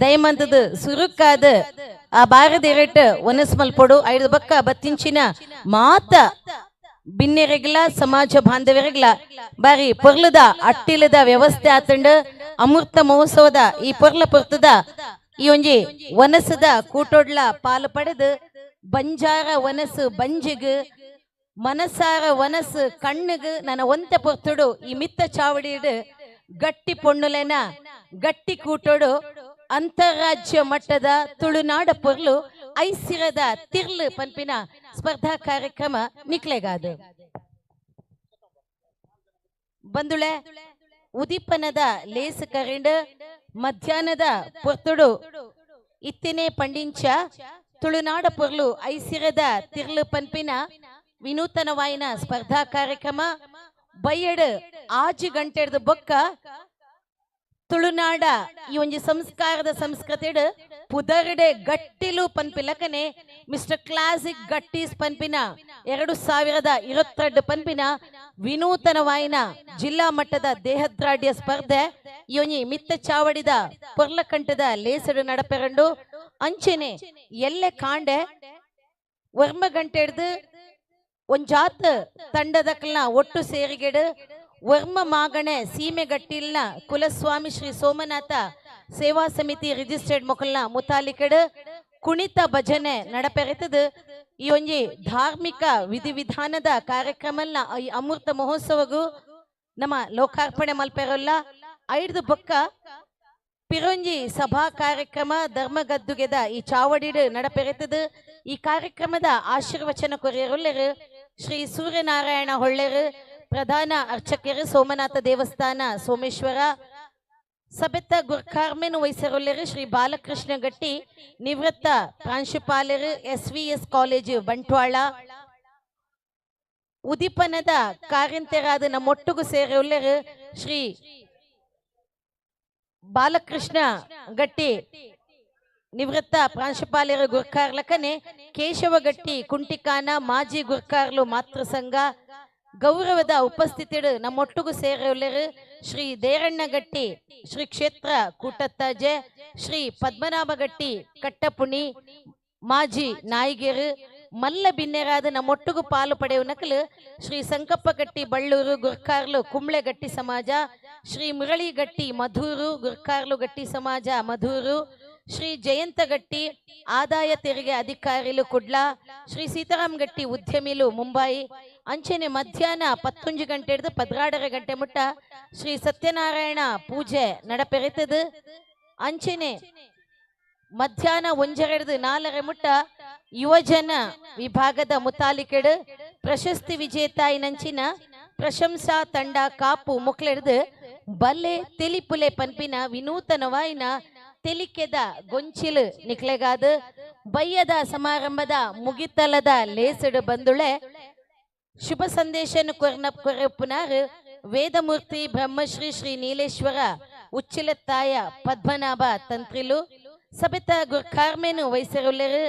ದಯಮಂತದ ಸುರುಕಾದ ಆ ಬಾರದಿರಟ್ ಒನಸ್ಮಲ್ಪೊಡು ಐದು ಬಕ್ಕ ಬತ್ತಿಂಚಿನ ಮಾತ ಬಿನ್ನೆರೆಗ್ಲ ಸಮಾಜ ಬಾಂಧವ್ಯರೆಗ್ಲ ಬಾರಿ ಪೊರ್ಲದ ಅಟ್ಟಿಲದ ವ್ಯವಸ್ಥೆ ಆತಂಡ ಅಮೃತ ಮಹೋತ್ಸವದ ಈ ಪೊರ್ಲ ಪೊರ್ತದ ಈ ಒಂಜಿ ವನಸದ ಕೂಟೊಡ್ಲ ಪಾಲು ಪಡೆದು ಬಂಜಾರ ವನಸು ಬಂಜಿಗ್ ಮನಸಾರ ವನಸು ಕಣ್ಣುಗು ನನ್ನ ಒಂತೆ ಪೊರ್ತುಡು ಈ ಮಿತ್ತ ಚಾವಡಿಡು ಗಟ್ಟಿ ಪೊಣ್ಣುಲೆನ ಗಟ್ಟಿ ಕೂಟೋಡು ಅಂತಾರಾಜ್ಯ ಮಟ್ಟದ ತುಳುನಾಡ ಪೊರ್ಲು ಐಸಿರದ ತಿರ್ಲು ಪನ್ಪಿನ ಸ್ಪರ್ಧಾ ಕಾರ್ಯಕ್ರಮ ನಿಕ್ಲೆಗಾದು. ಬಂದುಳೆ ಉದೀಪನದ ಲೇಸ್ ಕರಿಂಡ್ ಮಧ್ಯಾಹ್ನದ ಪೊರ್ತುಡು ಇತ್ತಿನೇ ಪಂಡಿಂಚ ತುಳುನಾಡ ಪೊರ್ಲು ಐಸಿರದ ತಿರ್ಲು ಪನ್ಪಿನ ವಿನೂತನವಾಯಿನ ಸ್ಪರ್ಧಾ ಕಾರ್ಯಕ್ರಮ ಬೈಯಡ್ 5 ಗಂಟೆಡ್ದು ಬೊಕ್ಕ ತುಳುನಾಡ ಈ ಒಂಜಿ ಸಂಸ್ಕಾರದ ಸಂಸ್ಕೃತಿಡ್ ಪುದರ್ಡೆ ಗಟ್ಟಿಲು ಪನ್ಪಿಲಕನೆ ಮಿಸ್ಟರ್ ಕ್ಲಾಸಿಕ್ ಗಟ್ಟೀಸ್ ಪನ್ಪಿನ 2022 ಪನ್ಪಿನ ವಿನೂತನವಾಯಿನ ಜಿಲ್ಲಾ ಮಟ್ಟದ ದೇಹದ್ರಾಢ್ಯ ಸ್ಪರ್ಧೆ ಈ ಒಂಜಿ ಮಿತ್ತ ಚಾವಡಿದ ಪೊರ್ಲಕಂಠದ ಲೇಸಡು ನಡಪೆರಂಡು. ಅಂಚೆನೆ ಎಲ್ಲೆ ಕಾಂಡೆ ವರ್ಮ ಗಂಟೆ ಹಿಡ್ದು ಒಂಜಾತ್ ತಂಡದಕ್ಲನ ಒಟ್ಟು ಸೇರಿಗೆಡು ವರ್ಮ ಮಾಗಣೆ ಸೀಮೆ ಗಟ್ಟಿಲ್ನ ಕುಲಸ್ವಾಮಿ ಶ್ರೀ ಸೋಮನಾಥ ಸೇವಾ ಸಮಿತಿ ರಿಜಿಸ್ಟರ್ಡ್ ಮೊಕಲ್ನ ಮುತಾಲಿಕೆಡು ಕುಣಿತ ಭಜನೆ ನಡಪೆರೆತದು. ಈ ಒಂಜಿ ಧಾರ್ಮಿಕ ವಿಧಿವಿಧಾನದ ಕಾರ್ಯಕ್ರಮಲ್ನ ಈ ಅಮೃತ ಮಹೋತ್ಸವಗೂ ನಮ್ಮ ಲೋಕಾರ್ಪಣೆ ಮಲ್ಪೆರಲ್ಲ. ಐದು ಬೊಕ್ಕ ಪಿರೊಂಜಿ ಸಭಾ ಕಾರ್ಯಕ್ರಮ ಧರ್ಮಗದ್ದುಗೆದ ಈ ಚಾವಡಿಡು ನಡಪೆರೆತದು. ಈ ಕಾರ್ಯಕ್ರಮದ ಆಶೀರ್ವಚನ ಕೊರಿಯರುಲ್ಲೆರು ಶ್ರೀ ಸೂರ್ಯನಾರಾಯಣ ಹೊಳ್ಳೆರು ಪ್ರಧಾನ ಅರ್ಚಕರು ಸೋಮನಾಥ ದೇವಸ್ಥಾನ ಸೋಮೇಶ್ವರ, ಸಬೆತ್ತ ಗುರ್ಖಾರ್ಮೆನ್ ವಹಿಸರುಲ್ಲೆರು ಶ್ರೀ ಬಾಲಕೃಷ್ಣ ಗಟ್ಟಿ ನಿವೃತ್ತ ಪ್ರಾಂಶುಪಾಲರು SVS college Bantwal, ಉದೀಪನದ ಕಾರ್ಯಂತೆರಾದ ನಮ್ಮೊಟ್ಟಿಗೂ ಸೇರುಲ್ಲೆರು Shri Balakrishna ಗಟ್ಟಿ ನಿವೃತ್ತ ಪ್ರಾಂಶುಪಾಲರು ಗುರ್ಕಾರ್ಲಕನೆ ಕೇಶವ ಗಟ್ಟಿ ಕುಂಟಿಕಾನ ಮಾಜಿ ಗುರ್ಕಾರ್ಲು ಮಾತೃ ಸಂಘ ಗೌರವದ ಉಪಸ್ಥಿತಿಡು ನಮ್ಮೊಟ್ಟಿಗೂ ಸೇರುಲ್ಲೆರು ಶ್ರೀ ದೇರಣ್ಣ ಗಟ್ಟಿ ಶ್ರೀ ಕ್ಷೇತ್ರ ಕೂಟತ್ತಾಜೆ, ಶ್ರೀ ಪದ್ಮನಾಭ ಗಟ್ಟಿ ಕಟ್ಟಪುಣಿ ಮಾಜಿ ನಾಯಿಗೆರು ಮಲ್ಲ ಬಿನ್ನೆರಾದ ನಮ್ಮೊಟ್ಟಿಗೂ ಪಾಲು ಪಡೆಯುವ ನಕಲು ಶ್ರೀ ಸಂಕಪ್ಪ ಗಟ್ಟಿ ಬಳ್ಳೂರು ಗುರ್ಕಾರ್ಲು ಕುಂಬ್ಳೆ ಗಟ್ಟಿ ಸಮಾಜ, ಶ್ರೀ ಮುರಳಿ ಗಟ್ಟಿ ಮಧೂರು ಗುರ್ಕಾರ್ಲು ಗಟ್ಟಿ ಸಮಾಜ ಮಧೂರು, ಶ್ರೀ ಜಯಂತ ಗಟ್ಟಿ ಆದಾಯ ತೆರಿಗೆ ಅಧಿಕಾರಿಲು ಕುಡ್ಲ, ಶ್ರೀ ಸೀತಾರಾಮ್ ಗಟ್ಟಿ ಉದ್ಯಮಿಲು ಮುಂಬೈ. ಅಂಚೆನೆ ಮಧ್ಯಾಹ್ನ 11 ಗಂಟೆ ಹಿಡಿದು 12 ಗಂಟೆ ಮುಟ್ಟ ಶ್ರೀ ಸತ್ಯನಾರಾಯಣ ಪೂಜೆ ನಡಪೆರೆತದು. ಅಂಚೆನೆ ಮಧ್ಯಾಹ್ನ 1:30 4 ಮುಟ್ಟ ಯುವಜನ ವಿಭಾಗದ ಮುತಾಲಿಕೆಡು ಪ್ರಶಸ್ತಿ ವಿಜೇತ ಇನಂಚಿನ ಪ್ರಶಂಸಾ ತಂಡ ಕಾಪು ಮುಕ್ಲೆಡ್ದು ಬಲ್ಲೆ ತೆಲಿಪುಲೆ ಪನ್ಪಿನ ವಿನೂತನವಾಯಿನ ತೆಲಿಕೆದ ಗೊಂಚಿಲು ನಿಕ್ಲೆಗಾದ. ಬಯ್ಯದ ಸಮಾರಂಭದ ಮುಗಿತಲದ ಲೇಸಡು ಬಂದುಳೆ ಶುಭ ಸಂದೇಶನ ಕೊರ್ನ ಕೊರಪುನಾರು ವೇದಮೂರ್ತಿ ಬ್ರಹ್ಮಶ್ರೀ ಶ್ರೀ ನೀಲೇಶ್ವರ ಉಚ್ಚಿಲತ್ತಾಯ ಪದ್ಮನಾಭ ತಂತ್ರಿಲು, ಸಬೆತ ಗುರ್ಖಾರ್ಮೇನು ವಹಿಸಿರುಲ್ಲೆರು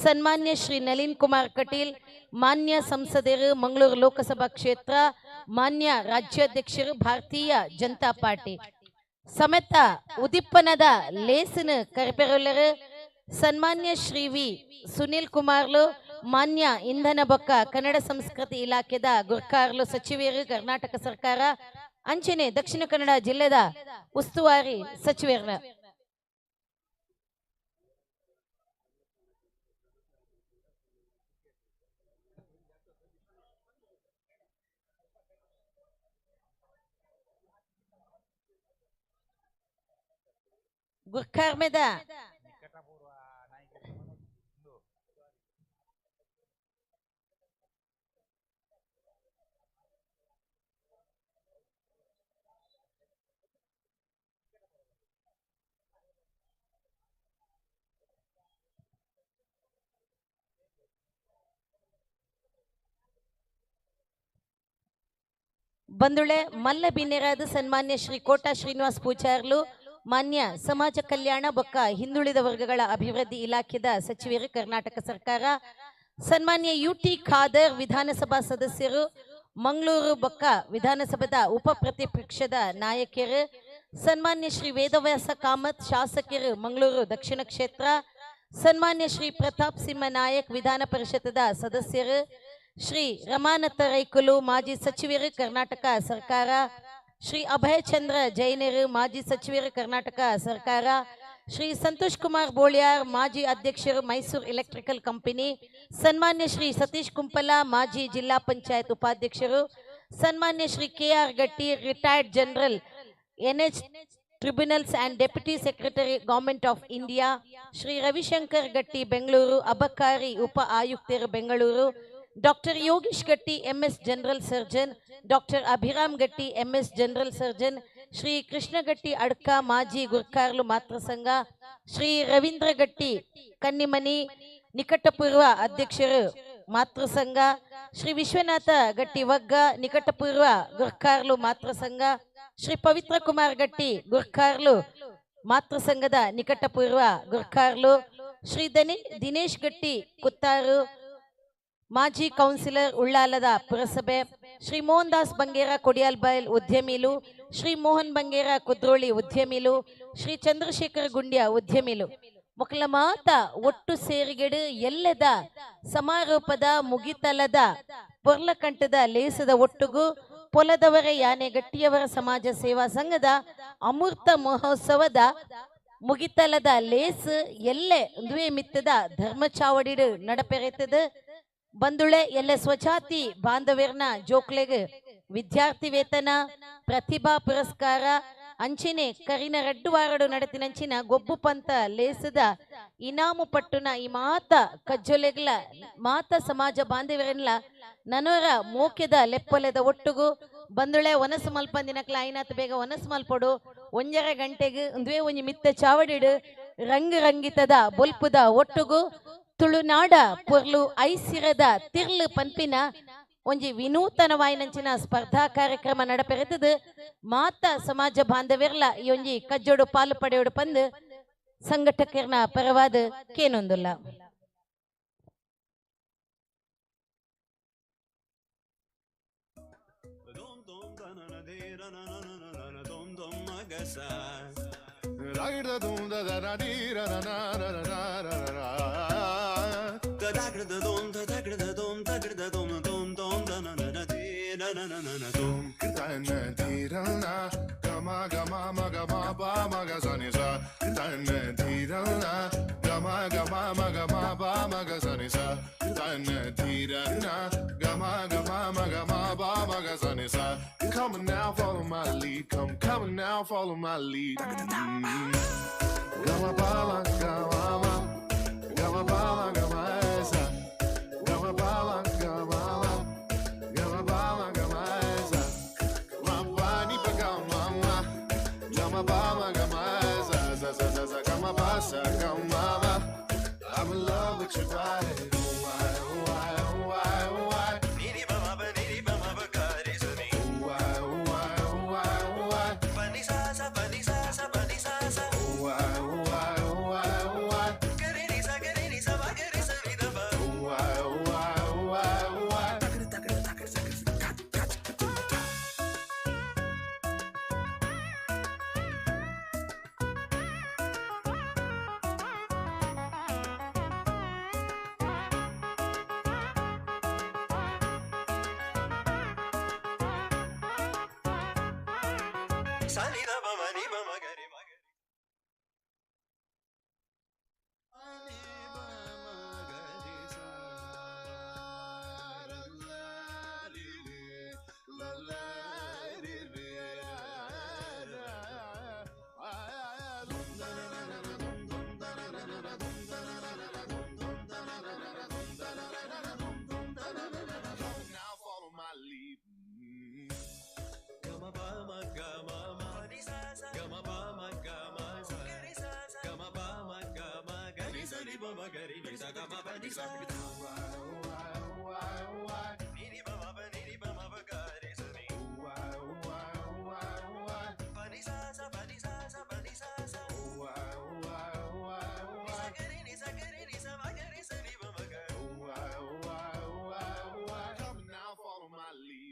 ಸನ್ಮಾನ್ಯ ಶ್ರೀ ನಳಿನ್ ಕುಮಾರ್ ಕಟೀಲ್ ಮಾನ್ಯ ಸಂಸದರು ಮಂಗಳೂರು ಲೋಕಸಭಾ ಕ್ಷೇತ್ರ ಮಾನ್ಯ ರಾಜ್ಯಾಧ್ಯಕ್ಷರು ಭಾರತೀಯ ಜನತಾ ಪಾರ್ಟಿ ಸಮೇತ ಉದಿಪ್ಪನದ ಲೇಸನು ಕರೆಪೆರುಲ್ಲೆರು ಸನ್ಮಾನ್ಯ ಶ್ರೀ ವಿ ಸುನಿಲ್ ಕುಮಾರ್ಲು ಮಾನ್ಯ ಇಂಧನ ಬೊಕ್ಕ ಕನ್ನಡ ಸಂಸ್ಕೃತಿ ಇಲಾಖೆದ ಗುರ್ಕಾರ್ಲು ಸಚಿವರು ಕರ್ನಾಟಕ ಸರ್ಕಾರ ಅಂಚನೆ ದಕ್ಷಿಣ ಕನ್ನಡ ಜಿಲ್ಲೆದ ಉಸ್ತುವಾರಿ ಸಚಿವರ ಗುರ್ಕಾರ್ಮೆದ ಬಂದುಳೆ ಮಲ್ಲ ಬಿನ್ನೆರಾದ ಸನ್ಮಾನ್ಯ ಶ್ರೀ ಕೋಟಾ ಶ್ರೀನಿವಾಸ್ ಪೂಜಾರ್ಲು ಮಾನ್ಯ ಸಮಾಜ ಕಲ್ಯಾಣ ಬೊಕ್ಕ ಹಿಂದುಳಿದ ವರ್ಗಗಳ ಅಭಿವೃದ್ಧಿ ಇಲಾಖೆದ ಸಚಿವರು ಕರ್ನಾಟಕ ಸರ್ಕಾರ, ಸನ್ಮಾನ್ಯ UT Khader ವಿಧಾನಸಭಾ ಸದಸ್ಯರು ಮಂಗಳೂರು ಬೊಕ್ಕ ವಿಧಾನಸಭಾದ ಉಪ ಪ್ರತಿಪಕ್ಷದ ನಾಯಕರು, ಸನ್ಮಾನ್ಯ ಶ್ರೀ ವೇದವ್ಯಾಸ ಕಾಮತ್ ಶಾಸಕರು ಮಂಗಳೂರು ದಕ್ಷಿಣ ಕ್ಷೇತ್ರ, ಸನ್ಮಾನ್ಯ ಶ್ರೀ ಪ್ರತಾಪ್ ಸಿಂಹ ನಾಯಕ್ ವಿಧಾನ ಪರಿಷತ್ತದ ಸದಸ್ಯರು, ಶ್ರೀ ರಮಾನಥ ರೈಕುಲು ಮಾಜಿ ಸಚಿವರು ಕರ್ನಾಟಕ ಸರ್ಕಾರ, ಶ್ರೀ ಅಭಯಚಂದ್ರ ಜೈನರು ಮಾಜಿ ಸಚಿವರು ಕರ್ನಾಟಕ ಸರ್ಕಾರ, ಶ್ರೀ ಸಂತೋಷ್ ಕುಮಾರ್ ಬೋಳಿಯಾರ್ ಮಾಜಿ ಅಧ್ಯಕ್ಷರು ಮೈಸೂರು ಎಲೆಕ್ಟ್ರಿಕಲ್ ಕಂಪನಿ, ಸನ್ಮಾನ್ಯ ಶ್ರೀ ಸತೀಶ್ ಕುಂಪಲ ಮಾಜಿ ಜಿಲ್ಲಾ ಪಂಚಾಯತ್ ಉಪಾಧ್ಯಕ್ಷರು, ಸನ್ಮಾನ್ಯ Shri K R Gatti retired general NH tribunals and deputy secretary government of India, Shri Ravishankar Gatti Bengaluru ಅಬಕಾರಿ ಉಪ ಆಯುಕ್ತರು Bengaluru, doctor Yogish Gatti MS general surgeon, doctor Abhiram Gatti MS general surgeon, Shri Krishna Gatti Adka ಮಾಜಿ ಗುರ್ಕಾರ್ಲು ಮಾತೃಸಂಘ, ಶ್ರೀ ರವೀಂದ್ರ ಗಟ್ಟಿ ಕನ್ನಿಮನಿ ನಿಕಟಪೂರ್ವ ಅಧ್ಯಕ್ಷರು ಮಾತೃಸಂಘ, ಶ್ರೀ ವಿಶ್ವನಾಥ ಗಟ್ಟಿ ವಗ್ಗ ನಿಕಟಪೂರ್ವ ಗುರ್ಕಾರ್ಲು ಮಾತೃಸಂಘ, ಶ್ರೀ ಪವಿತ್ರ ಕುಮಾರ್ ಗಟ್ಟಿ ಗುರ್ಕಾರ್ಲು ಮಾತೃಸಂಘದ ನಿಕಟಪೂರ್ವ ಗುರ್ಕಾರ್ಲು, ಶ್ರೀ ದಿನೇಶ್ ಗಟ್ಟಿ ಕುತ್ತಾರು ಮಾಜಿ ಕೌನ್ಸಿಲರ್ ಉಳ್ಳಾಲದ ಪುರಸಭೆ, ಶ್ರೀ ಮೋಹನ್ ದಾಸ್ ಬಂಗೇರ ಕೊಡಿಯಾಲ್ಬೈಲ್ ಉದ್ಯಮಿಲು, ಶ್ರೀ ಮೋಹನ್ ಬಂಗೇರ ಕುದ್ರೋಳಿ ಉದ್ಯಮಿಲು, ಶ್ರೀ ಚಂದ್ರಶೇಖರ್ ಗುಂಡ್ಯ ಉದ್ಯಮಿಲು. ಮೊಕಲ ಮಾತ ಒಟ್ಟು ಸೇರಿಗೆಡು ಎಲ್ಲದ ಸಮಾರೋಪದ ಮುಗಿತಲದ ಪೊರ್ಲಕಂಠದ ಲೇಸದ ಒಟ್ಟುಗು ಪೊಲದವರ ಯಾನೆ ಗಟ್ಟಿಯವರ ಸಮಾಜ ಸೇವಾ ಸಂಘದ ಅಮೃತ ಮಹೋತ್ಸವದ ಮುಗಿತಲದ ಲೇಸ್ ಎಲ್ಲೆ ದ್ವೇ ಮಿತ್ತದ ಧರ್ಮಚಾವಡಿಡು ನಡಪೆರೆತದ. ಬಂದುಳೆ ಎಲ್ಲ ಸ್ವಜಾತಿ ಬಾಂಧವ್ಯರ್ನ ಜೋಕ್ಲೆಗ್ ವಿದ್ಯಾರ್ಥಿ ವೇತನ, ಪ್ರತಿಭಾ ಪುರಸ್ಕಾರ, ಅಂಚಿನೆ ಕರಿನ ರಡ್ಡು ವಾರಡು ನಡತಿನಂಚಿನ ಗೊಬ್ಬು ಪಂತ ಲೇಸದ ಇನಾಮು ಪಟ್ಟುನ ಈ ಮಾತ ಕಜ್ಜೊಲೆಗ್ಲ ಮಾತ ಸಮಾಜ ಬಾಂಧವ್ಯರನ್ಲ ನನೋರ ಮೋಕೆದ ಲೆಪ್ಪೊಲೆದ ಒಟ್ಟುಗು ಬಂದುಳೆ ಒನಸು ಮಲ್ಪಂದಿನಕ್ಲ ಐನಾತ್ ಬೇಗ ಒನಸು ಮಲ್ಪೊಡು. 1.5 ಗಂಟೆಗೆ ಒಂದುವೇ ಒಂಜಿ ಮಿತ್ತ ಚಾವಡಿಡು ರಂಗು ರಂಗಿತದ ಬೊಲ್ಪುದ ಒಟ್ಟುಗು ತುಳುನಾಡ ಪೊರ್ಲು ಐಸಿರದ ತಿರ್ಲು ಪನ್ಪಿನ ಒಂಜಿ ವಿನೂತನವಾಯಿನಂಚಿನ ಸ್ಪರ್ಧಾ ಕಾರ್ಯಕ್ರಮ ನಡಪೆರೆತದು. ಮಾತ ಸಮಾಜ ಬಾಂಧವ್ಯರ್ಲ ಈ ಒಂಜಿ ಕಜ್ಜೋಡು ಪಾಲು ಪಡೆಯೋಡು ಪಂದು ಸಂಘಟಕರ್ನ ಪರವಾದ ಕೇನೊಂದುಲ್ಲ. Come on now, follow my lead. Come, come on now, follow my lead. Gama pa ma gama ma, gama pa ma gama esa, gama pa ma gama ma, gama pa ma gama esa, ma pa ni pa gama ma, gama pa ma gama esa, sa sa sa sa gama pa sa gama ma. I'm in love with your body. Oh why, oh why, oh why, oh why. Come now, follow my lead.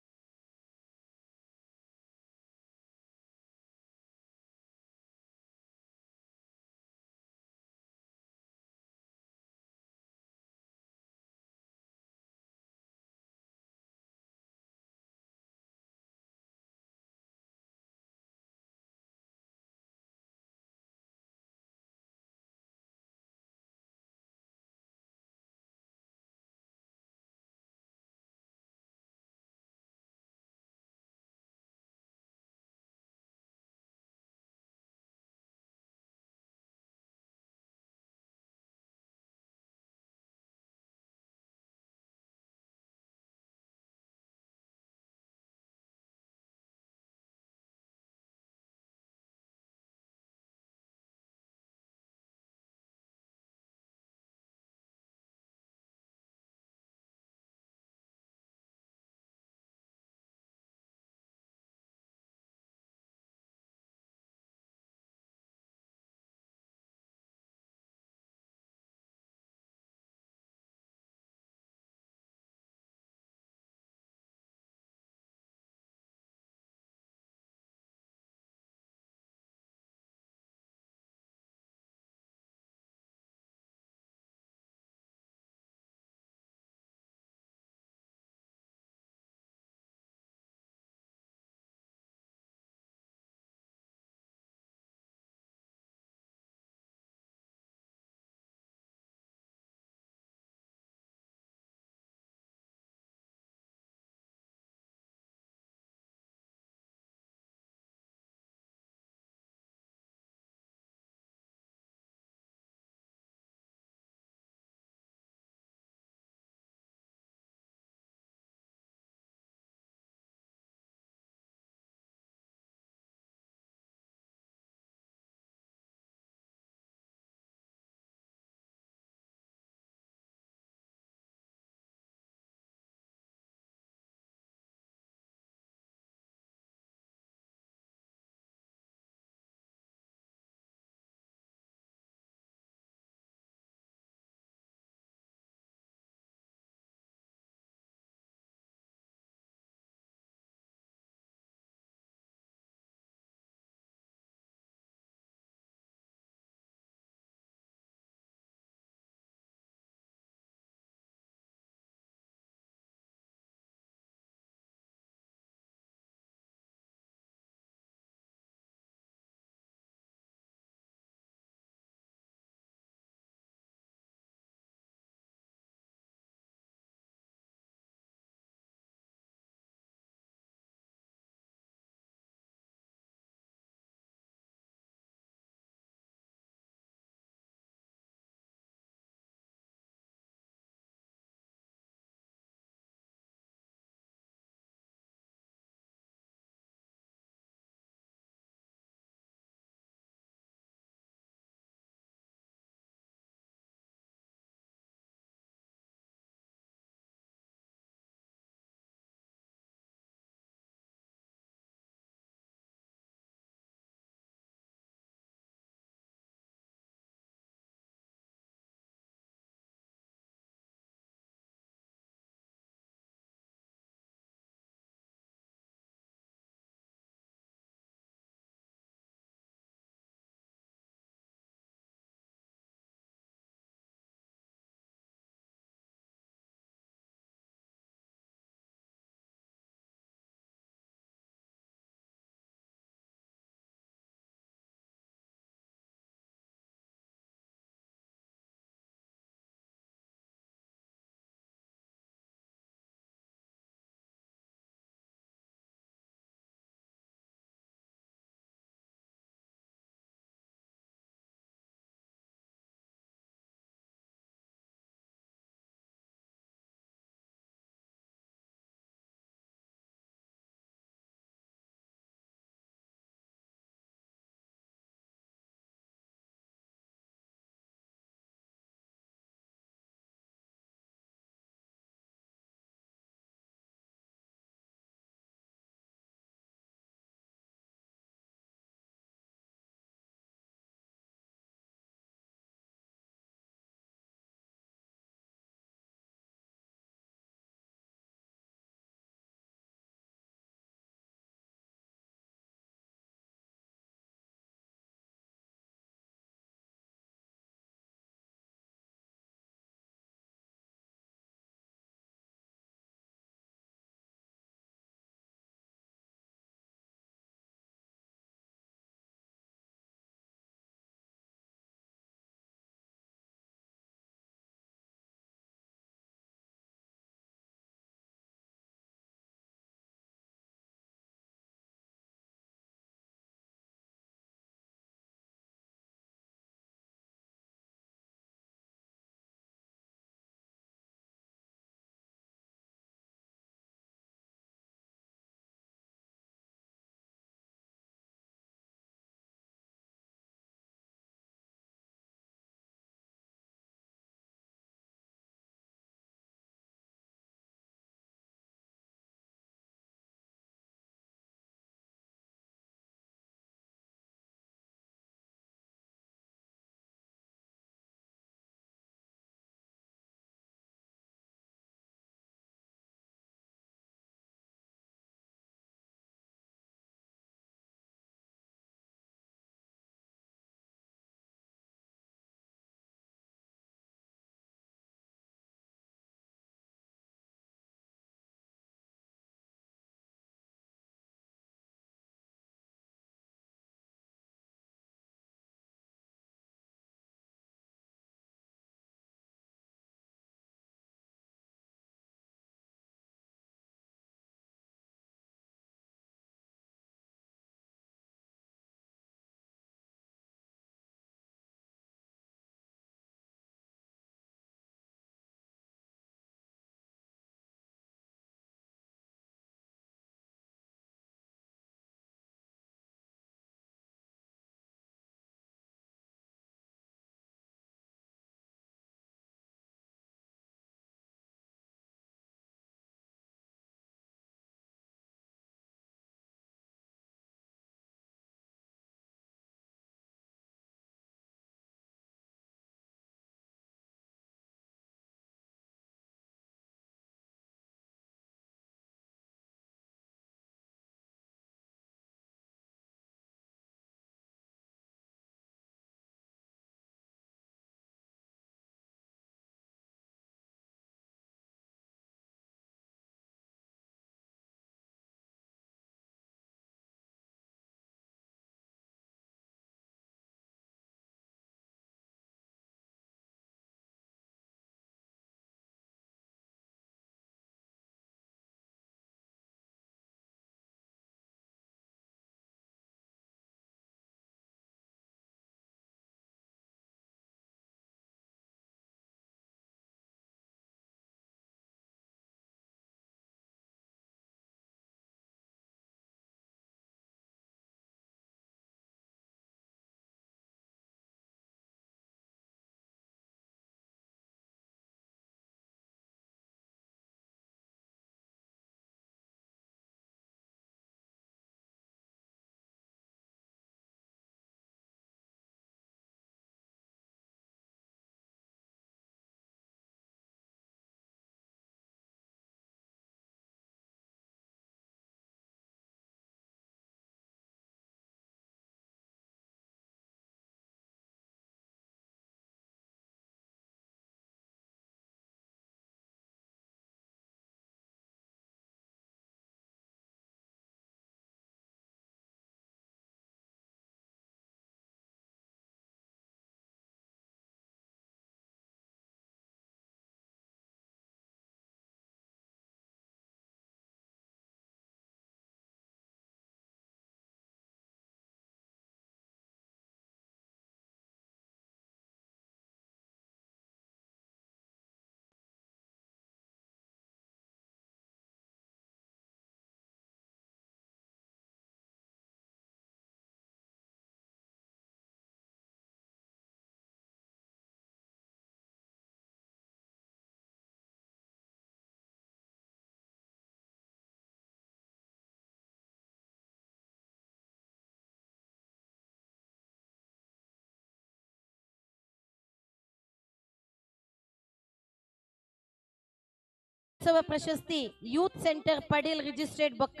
ಮಹೋತ್ಸವ ಪ್ರಶಸ್ತಿ youth centre Padil ರಿಜಿಸ್ಟ್ರೇಟ್ ಬೊಕ್ಕ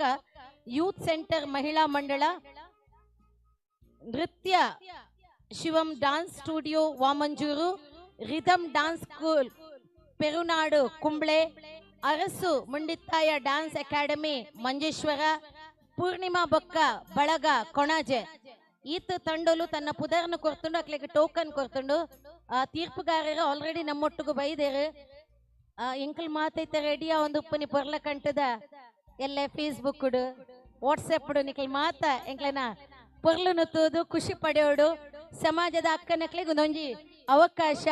youth centre ಮಹಿಳಾ ಮಂಡಳ, ನೃತ್ಯ Shivam dance studio Vamanjoor, rhythm dance school Perunad Kumble, Arasu Mundithaya dance academy Manjeshwar, Poornima ಬೊಕ್ಕ ಬಳಗ ಕೊಣಾಜೆ. ಈತ ತಂಡೋಲು ತನ್ನ ಪುದರ್ನು ಕೊರ್ತುಂಡು, ಅಕ್ಲೆಗ್ ಟೋಕನ್ ಕೊರ್ತುಂಡು. ತೀರ್ಪುಗಾರರು ಆಲ್ರೆಡಿ ನಮ್ಮೊಟ್ಟಿಗೆ ಬೈದೇರು. ಎಂಕಲ್ ಮಾತೈತೆ ರೆಡಿಯಾ ಒಂದು ಉಪ್ಪುನಿ ಪೊರ್ಲ ಕಂಟದ ಎಲ್ಲ ಫೇಸ್ಬುಕ್ ವಾಟ್ಸಪ್ ನಿಕಲ್ ಮಾತ ಎಂಕ್ಲೆನ ಪೊರ್ಲುನು ತೂದು ಖುಷಿ ಪಡೆಯೋಡು. ಸಮಾಜದ ಅಕ್ಕನಕ್ಲೆಗ್ ಒಂದೊಂಜಿ ಅವಕಾಶ.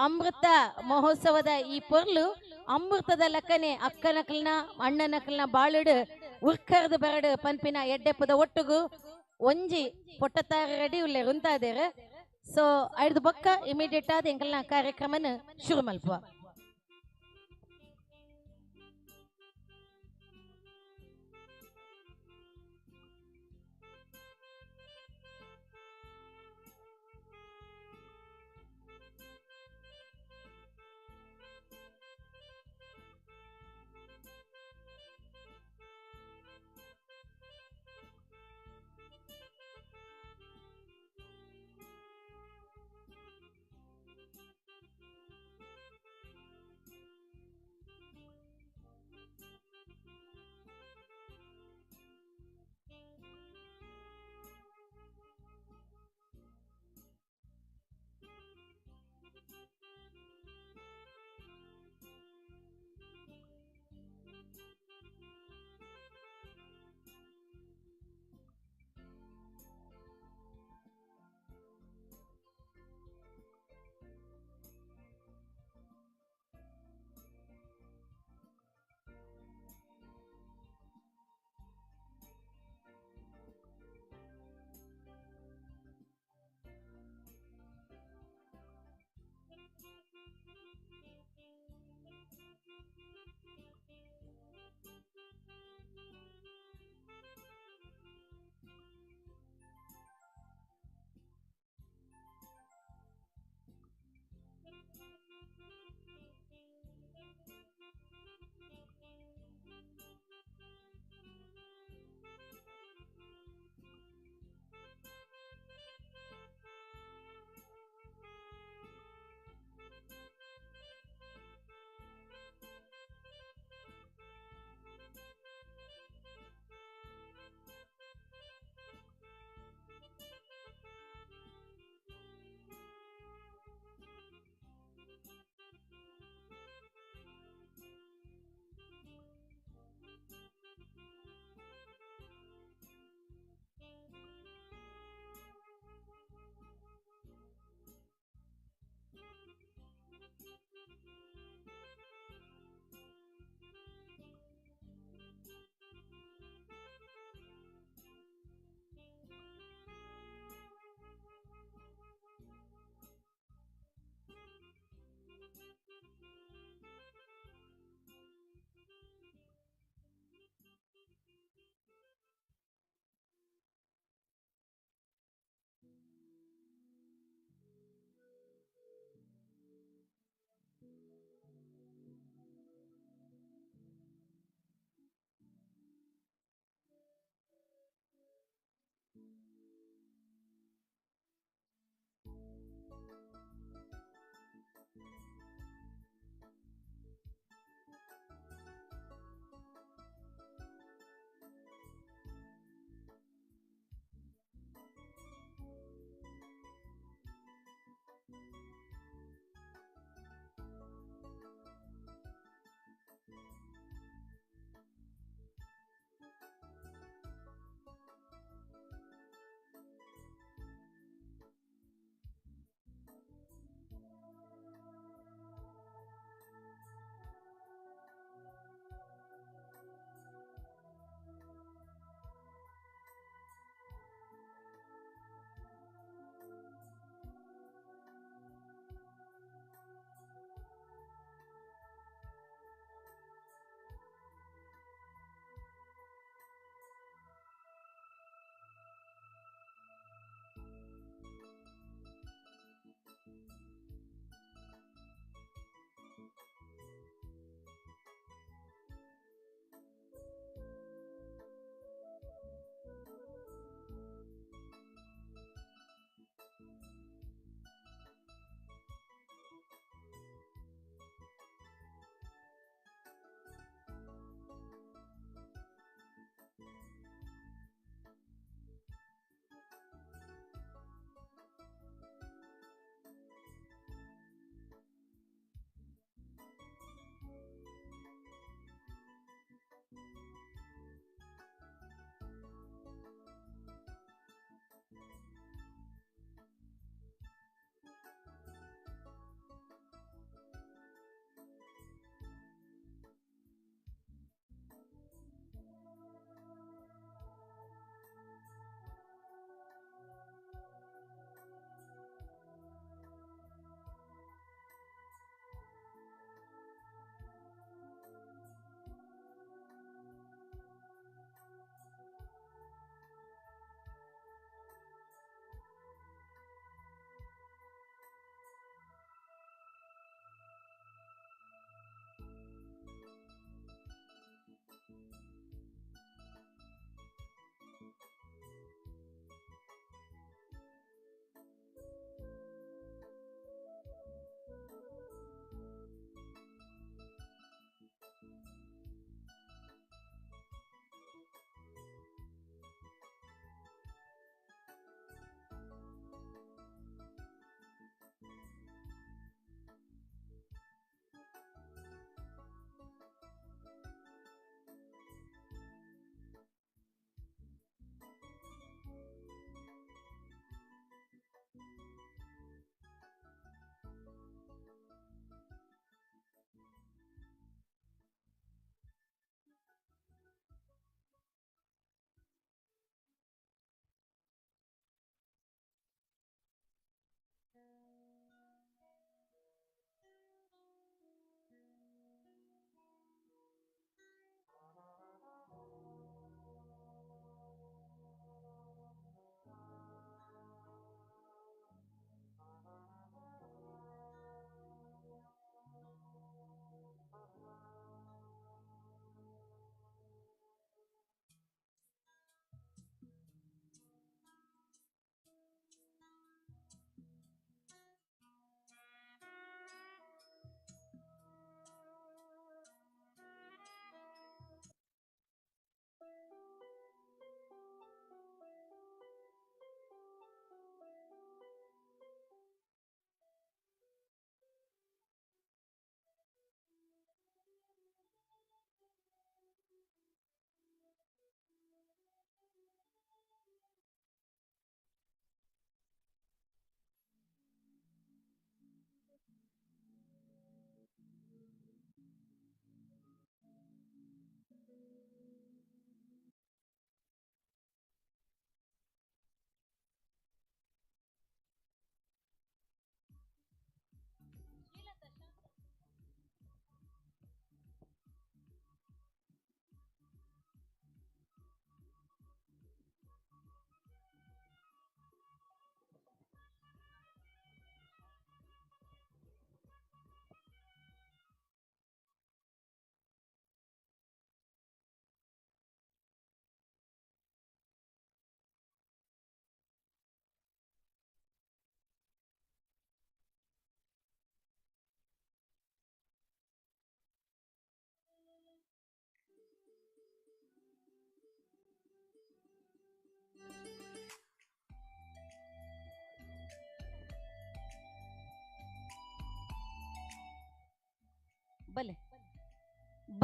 ಅಮೃತ ಮಹೋತ್ಸವದ ಈ ಪೊರ್ಲು ಅಮೃತದ ಲಕ್ಕನೆ ಅಕ್ಕನಕ್ಲನ ಅಣ್ಣನಕ್ಲನ ಬಾಳುಡು ಉರ್ಕರ್ದು ಬರಡು ಪನ್ಪಿನ ಎಡ್ಡೆಪ್ಪದ ಒಟ್ಟುಗು ಒಂಜಿ ಪೊಟ್ಟತಾರ ರೆಡಿ ಉಲ್ಲೇರು ಉಂತಾದೇರು. ಸೊ ಐದು ಬೊಕ್ಕ ಇಮಿಡಿಯೇಟ್ ಆದ ಎಂಕಲ್ನ ಕಾರ್ಯಕ್ರಮನ ಶುರು ಮಲ್ಪ.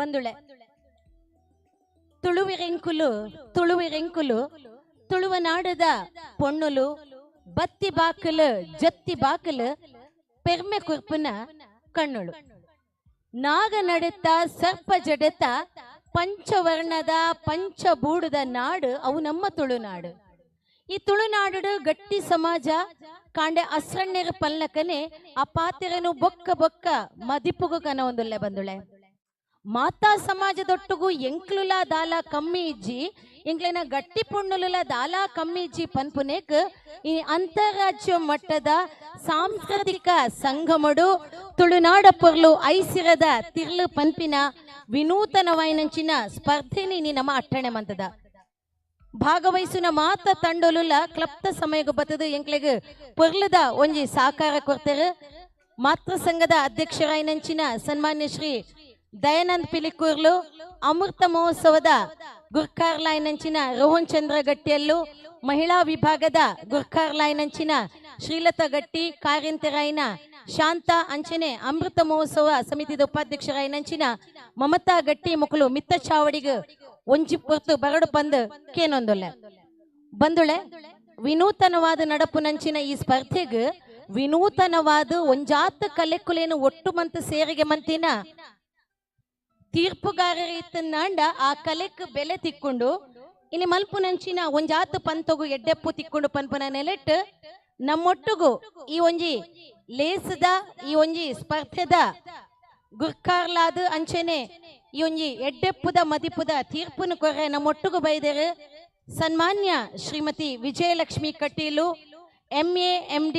ಬಂದುಳೆ ತುಳುವಿರೆಂಕುಲು ತುಳುವಿರೆಂಕುಲು ತುಳುವನಾಡದ ಪೊಣ್ಣುಲು ಬತ್ತಿ ಬಾಕಲು ಜತ್ತಿ ಬಾಕಲು ಪೆರ್ಮೆ ಕುರ್ಪುನ ಕಣ್ಣುಳು ನಾಗ ನಡೆತ ಸರ್ಪ ಜಡೆತ ಪಂಚವರ್ಣದ ಪಂಚಬೂಡದ ನಾಡು ಅವು ನಮ್ಮ ತುಳುನಾಡು. ಈ ತುಳುನಾಡು ಗಟ್ಟಿ ಸಮಾಜ ಕಾಂಡೆ ಅಸ್ರಣ್ಣರ ಪಲ್ಲಕನೆ ಆ ಪಾತಿರನು ಬೊಕ್ಕ ಬೊಕ್ಕ ಮದಿಪುಗು ಕನ ಒಂದುಲ್ಲೆ ಬಂದುಳೆ. ಮಾತಾ ಸಮಾಜದೊಟ್ಟುಗು ಎಂಕ್ಲುಲ ದಾಲ ಕಮ್ಮಿ ಇಜ್ಜಿ ಎಂಕ್ಲೆನ ಗಟ್ಟಿ ಪೊಣ್ಣುಲುಲ ದಾಲ ಕಮ್ಮಿ ಇಜ್ಜಿ ಪನ್ಪುನೇಕ್ ಈ ಅಂತಾರಾಜ್ಯ ಮಟ್ಟದ ಸಾಂಸ್ಕೃತಿಕ ಸಂಗಮಡು ತುಳುನಾಡ ಪೊರ್ಲು ಐಸಿರದ ತಿರ್ಲು ಪನ್ಪಿನ ವಿನೂತನವಾಯಿನಂಚಿನ ಸ್ಪರ್ಧೆನಿ ನೀ ನಮ್ಮ ಅಟ್ಟಣೆ ಮಂತದ ಭಾಗವಹಿಸುನ ಮಾತ ತಂಡೊಲುಲ ಕ್ಲಪ್ತ ಸಮಯಗು ಬತ್ತದು ಎಂಕ್ಲೆಗ್ ಪೊರ್ಲುದ ಒಂಜಿ ಸಾಕಾರ ಕೊರ್ತೆರು. ಮಾತೃ ಸಂಘದ ಅಧ್ಯಕ್ಷರಾಯಿನಂಚಿನ ಸನ್ಮಾನ್ಯ ಶ್ರೀ ದಯಾನಂದ್ ಪಿಲಿಕೂರ್ಲು, ಅಮೃತ ಮಹೋತ್ಸವದ ಗುರ್ಕಾರ್ಲಾಯ್ನಂಚಿನ ರೋಹನ್ ಚಂದ್ರ ಗಟ್ಟಿಯಲ್ಲು, ಮಹಿಳಾ ವಿಭಾಗದ ಗುರ್ಕಾರ್ಲಾಯ್ನಂಚಿನ ಶ್ರೀಲತಾ ಗಟ್ಟಿ, ಕಾರ್ಯಂತರಾಯ್ನ ಶಾಂತ ಅಂಚನೆ ಅಮೃತ ಮಹೋತ್ಸವ ಸಮಿತಿದ ಉಪಾಧ್ಯಕ್ಷರಾಯ್ನಂಚಿನ ಮಮತಾ ಗಟ್ಟಿ ಮುಕುಲು ಮಿತ್ತ ಚಾವಡಿಗೆ ಒಂಜಿ ಪೊರ್ತು ಬರಡು ಪಂದ್ ಕೇನೊಂದುಲ್ಲೆ ಬಂದುಳೆ. ವಿನೂತನವಾದ ನಡಪುನಂಚಿನ ಈ ಸ್ಪರ್ಧೆಗ್ ವಿನೂತನವಾದ ಒಂಜಾತ ಕಲೆಕುಲೇನು ಒಟ್ಟು ಮಂತ ಸೇರಿಗೆ ಮಂತಿನ ತೀರ್ಪುಗಾರರ ಇತ್ತಂದಾಂಡ ಆ ಕಲೆಕ್ ಬೆಲೆ ತಿಕ್ಕೊಂಡು ಇನಿ ಮಲ್ಪುನಂಚಿನ ಒಂಜಾತ ಪಂತೊಗು ಎಡ್ಡೆಪ್ಪು ತಿಕ್ಕೊಂಡು ಪನ್ಪುನ ನೆಲೆಟ್ ನಮ್ಮೊಟ್ಟುಗು ಈ ಒಂಜಿ ಲೇಸದ ಈ ಒಂಜಿ ಸ್ಪರ್ಧೆದ ಗುರ್ಕಾರ್ಲಾದ ಅಂಚೆನೆ ಈ ಒಂಜಿ ಎಡ್ಡೆಪ್ಪುದ ಮದಿಪುದ ತೀರ್ಪುನು ಕೊರೆ ನಮ್ಮೊಟ್ಟುಗು ಬೈದರು ಸನ್ಮಾನ್ಯ ಶ್ರೀಮತಿ ವಿಜಯಲಕ್ಷ್ಮಿ ಕಟೀಲು, MA MD,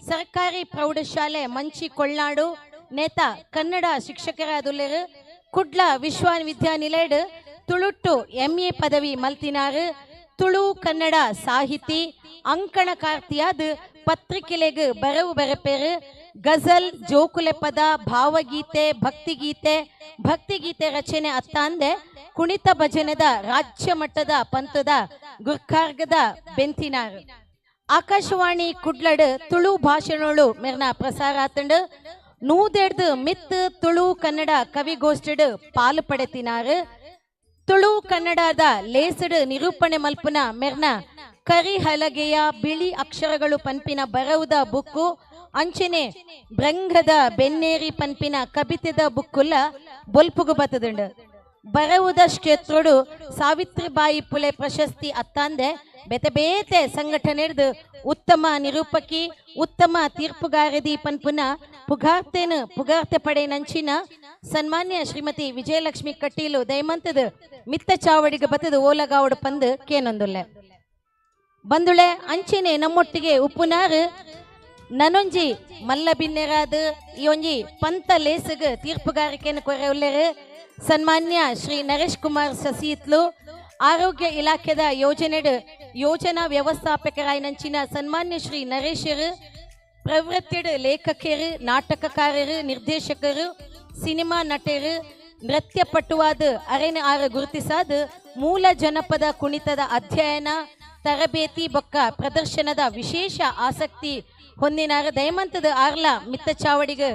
ಸರ್ಕಾರಿ ಪ್ರೌಢಶಾಲೆ ಮಂಚಿ ಕೊಳ್ಳಾಡು, ನೇತಾ ಕನ್ನಡ ಶಿಕ್ಷಕರಾದುಲ್ಲೆರು, ಕುಡ್ಲ ವಿಶ್ವವಿದ್ಯಾನಿಲಯಡ್ ತುಳುಟ್ಟು MA ಪದವಿ ಮಲ್ತಿನಾರು, ತುಳು ಕನ್ನಡ ಸಾಹಿತಿ, ಅಂಕಣಕಾರ್ತಿಯಾದ ಪತ್ರಿಕೆಲೆಗ್ ಬರವು ಬರೆಪೇರು, ಗಜಲ್, ಜೋಕುಲೆ ಪದ, ಭಾವಗೀತೆ, ಭಕ್ತಿಗೀತೆ, ಭಕ್ತಿಗೀತೆ ರಚನೆ ಅತ್ತಾಂದೆ ಕುಣಿತ ಭಜನೆದ ರಾಜ್ಯ ಮಟ್ಟದ ಪಂಥದ ಗುರ್ಖಾರ್ಗದ ಬೆಂತಿನಾರು. ಆಕಾಶವಾಣಿ ಕುಡ್ಲಡ್ ತುಳು ಭಾಷಣೋಳು ಮೆರ್ನ ಪ್ರಸಾರ ಆತಂಡು ನೂದೆಡ್ದು ಮಿತ್ ತುಳು ಕನ್ನಡ ಕವಿಗೋಷ್ಠಿಡ್ ಪಾಲು ಪಡೆತಿನಾರು. ತುಳು ಕನ್ನಡದ ಲೇಸಡ್ ನಿರೂಪಣೆ ಮಲ್ಪುನ ಮೆರ್ನ ಕರಿ ಹಲಗೆಯ ಬಿಳಿ ಅಕ್ಷರಗಳು ಪನ್ಪಿನ ಬರವುದ ಬುಕ್ಕು ಅಂಚನೆ ಬ್ರಂಗದ ಬೆನ್ನೇರಿ ಪನ್ಪಿನ ಕಬಿತೆದ ಬುಕ್ಕುಲ ಬೊಲ್ಪುಗು ಬತ್ತದುಂಡು. ಬರವುದ ಕ್ಷೇತ್ರಡು ಸಾವಿತ್ರಿಬಾಯಿ ಪುಲೆ ಪ್ರಶಸ್ತಿ ಅತ್ತಾಂದೆ ಬೇತೆ ಬೇತೆ ಸಂಘಟನೆಡ್ದು ಉತ್ತಮ ನಿರೂಪಕಿ, ಉತ್ತಮ ತೀರ್ಪುಗಾರದಿ ಪನ್ಪುನ ಪುಗಾರ್ತೆನು ಪುಗಾರ್ತೆ ಪಡೆನಂಚಿನ ಸನ್ಮಾನ್ಯ ಶ್ರೀಮತಿ ವಿಜಯಲಕ್ಷ್ಮಿ ಕಟೀಲು ದಯಮಂತದ ಮಿತ್ತ ಚಾವಡಿಗೆ ಬತ್ತದ ಓಲಗಾವಡು ಪಂದು ಕೇನೊಂದುಲ್ಲೆ ಬಂದುಳೆ. ಅಂಚೆನೆ ನಮ್ಮೊಟ್ಟಿಗೆ ಉಪ್ಪುನಾರು ನನೊಂಜಿ ಮಲ್ಲ ಬಿನ್ನೆರಾದ ಈ ಒಂಜಿ ಪಂತ ಲೇಸಗ್ ತೀರ್ಪುಗಾರಿಕೆಯನ್ನು ಕೊರೆ ಉಲ್ಲೆರು ಸನ್ಮಾನ್ಯ ಶ್ರೀ ನರೇಶ್ ಕುಮಾರ್ ಸಸಿತ್ಲು, ಆರೋಗ್ಯ ಇಲಾಖೆದ ಯೋಜನೆಡ್ ಯೋಜನಾ ವ್ಯವಸ್ಥಾಪಕರಾಯಿನಂಚಿನ ಸನ್ಮಾನ್ಯ ಶ್ರೀ ನರೇಶರು, ಪ್ರವೃತ್ತಿಡ್ ಲೇಖಕರು, ನಾಟಕಕಾರರು, ನಿರ್ದೇಶಕರು, ಸಿನಿಮಾ ನಟರು, ನೃತ್ಯ ಪಟುವಾದ ಅರೆನ ಆರ ಗುರುತಿಸಾದ ಮೂಲ ಜನಪದ ಕುಣಿತದ ಅಧ್ಯಯನ ತರಬೇತಿ ಬೊಕ್ಕ ಪ್ರದರ್ಶನದ ವಿಶೇಷ ಆಸಕ್ತಿ ಹೊಂದಿನಾರ ದಯಮಂತದ ಆರ್ಲ ಮಿತ್ತ ಚಾವಡಿಗೆ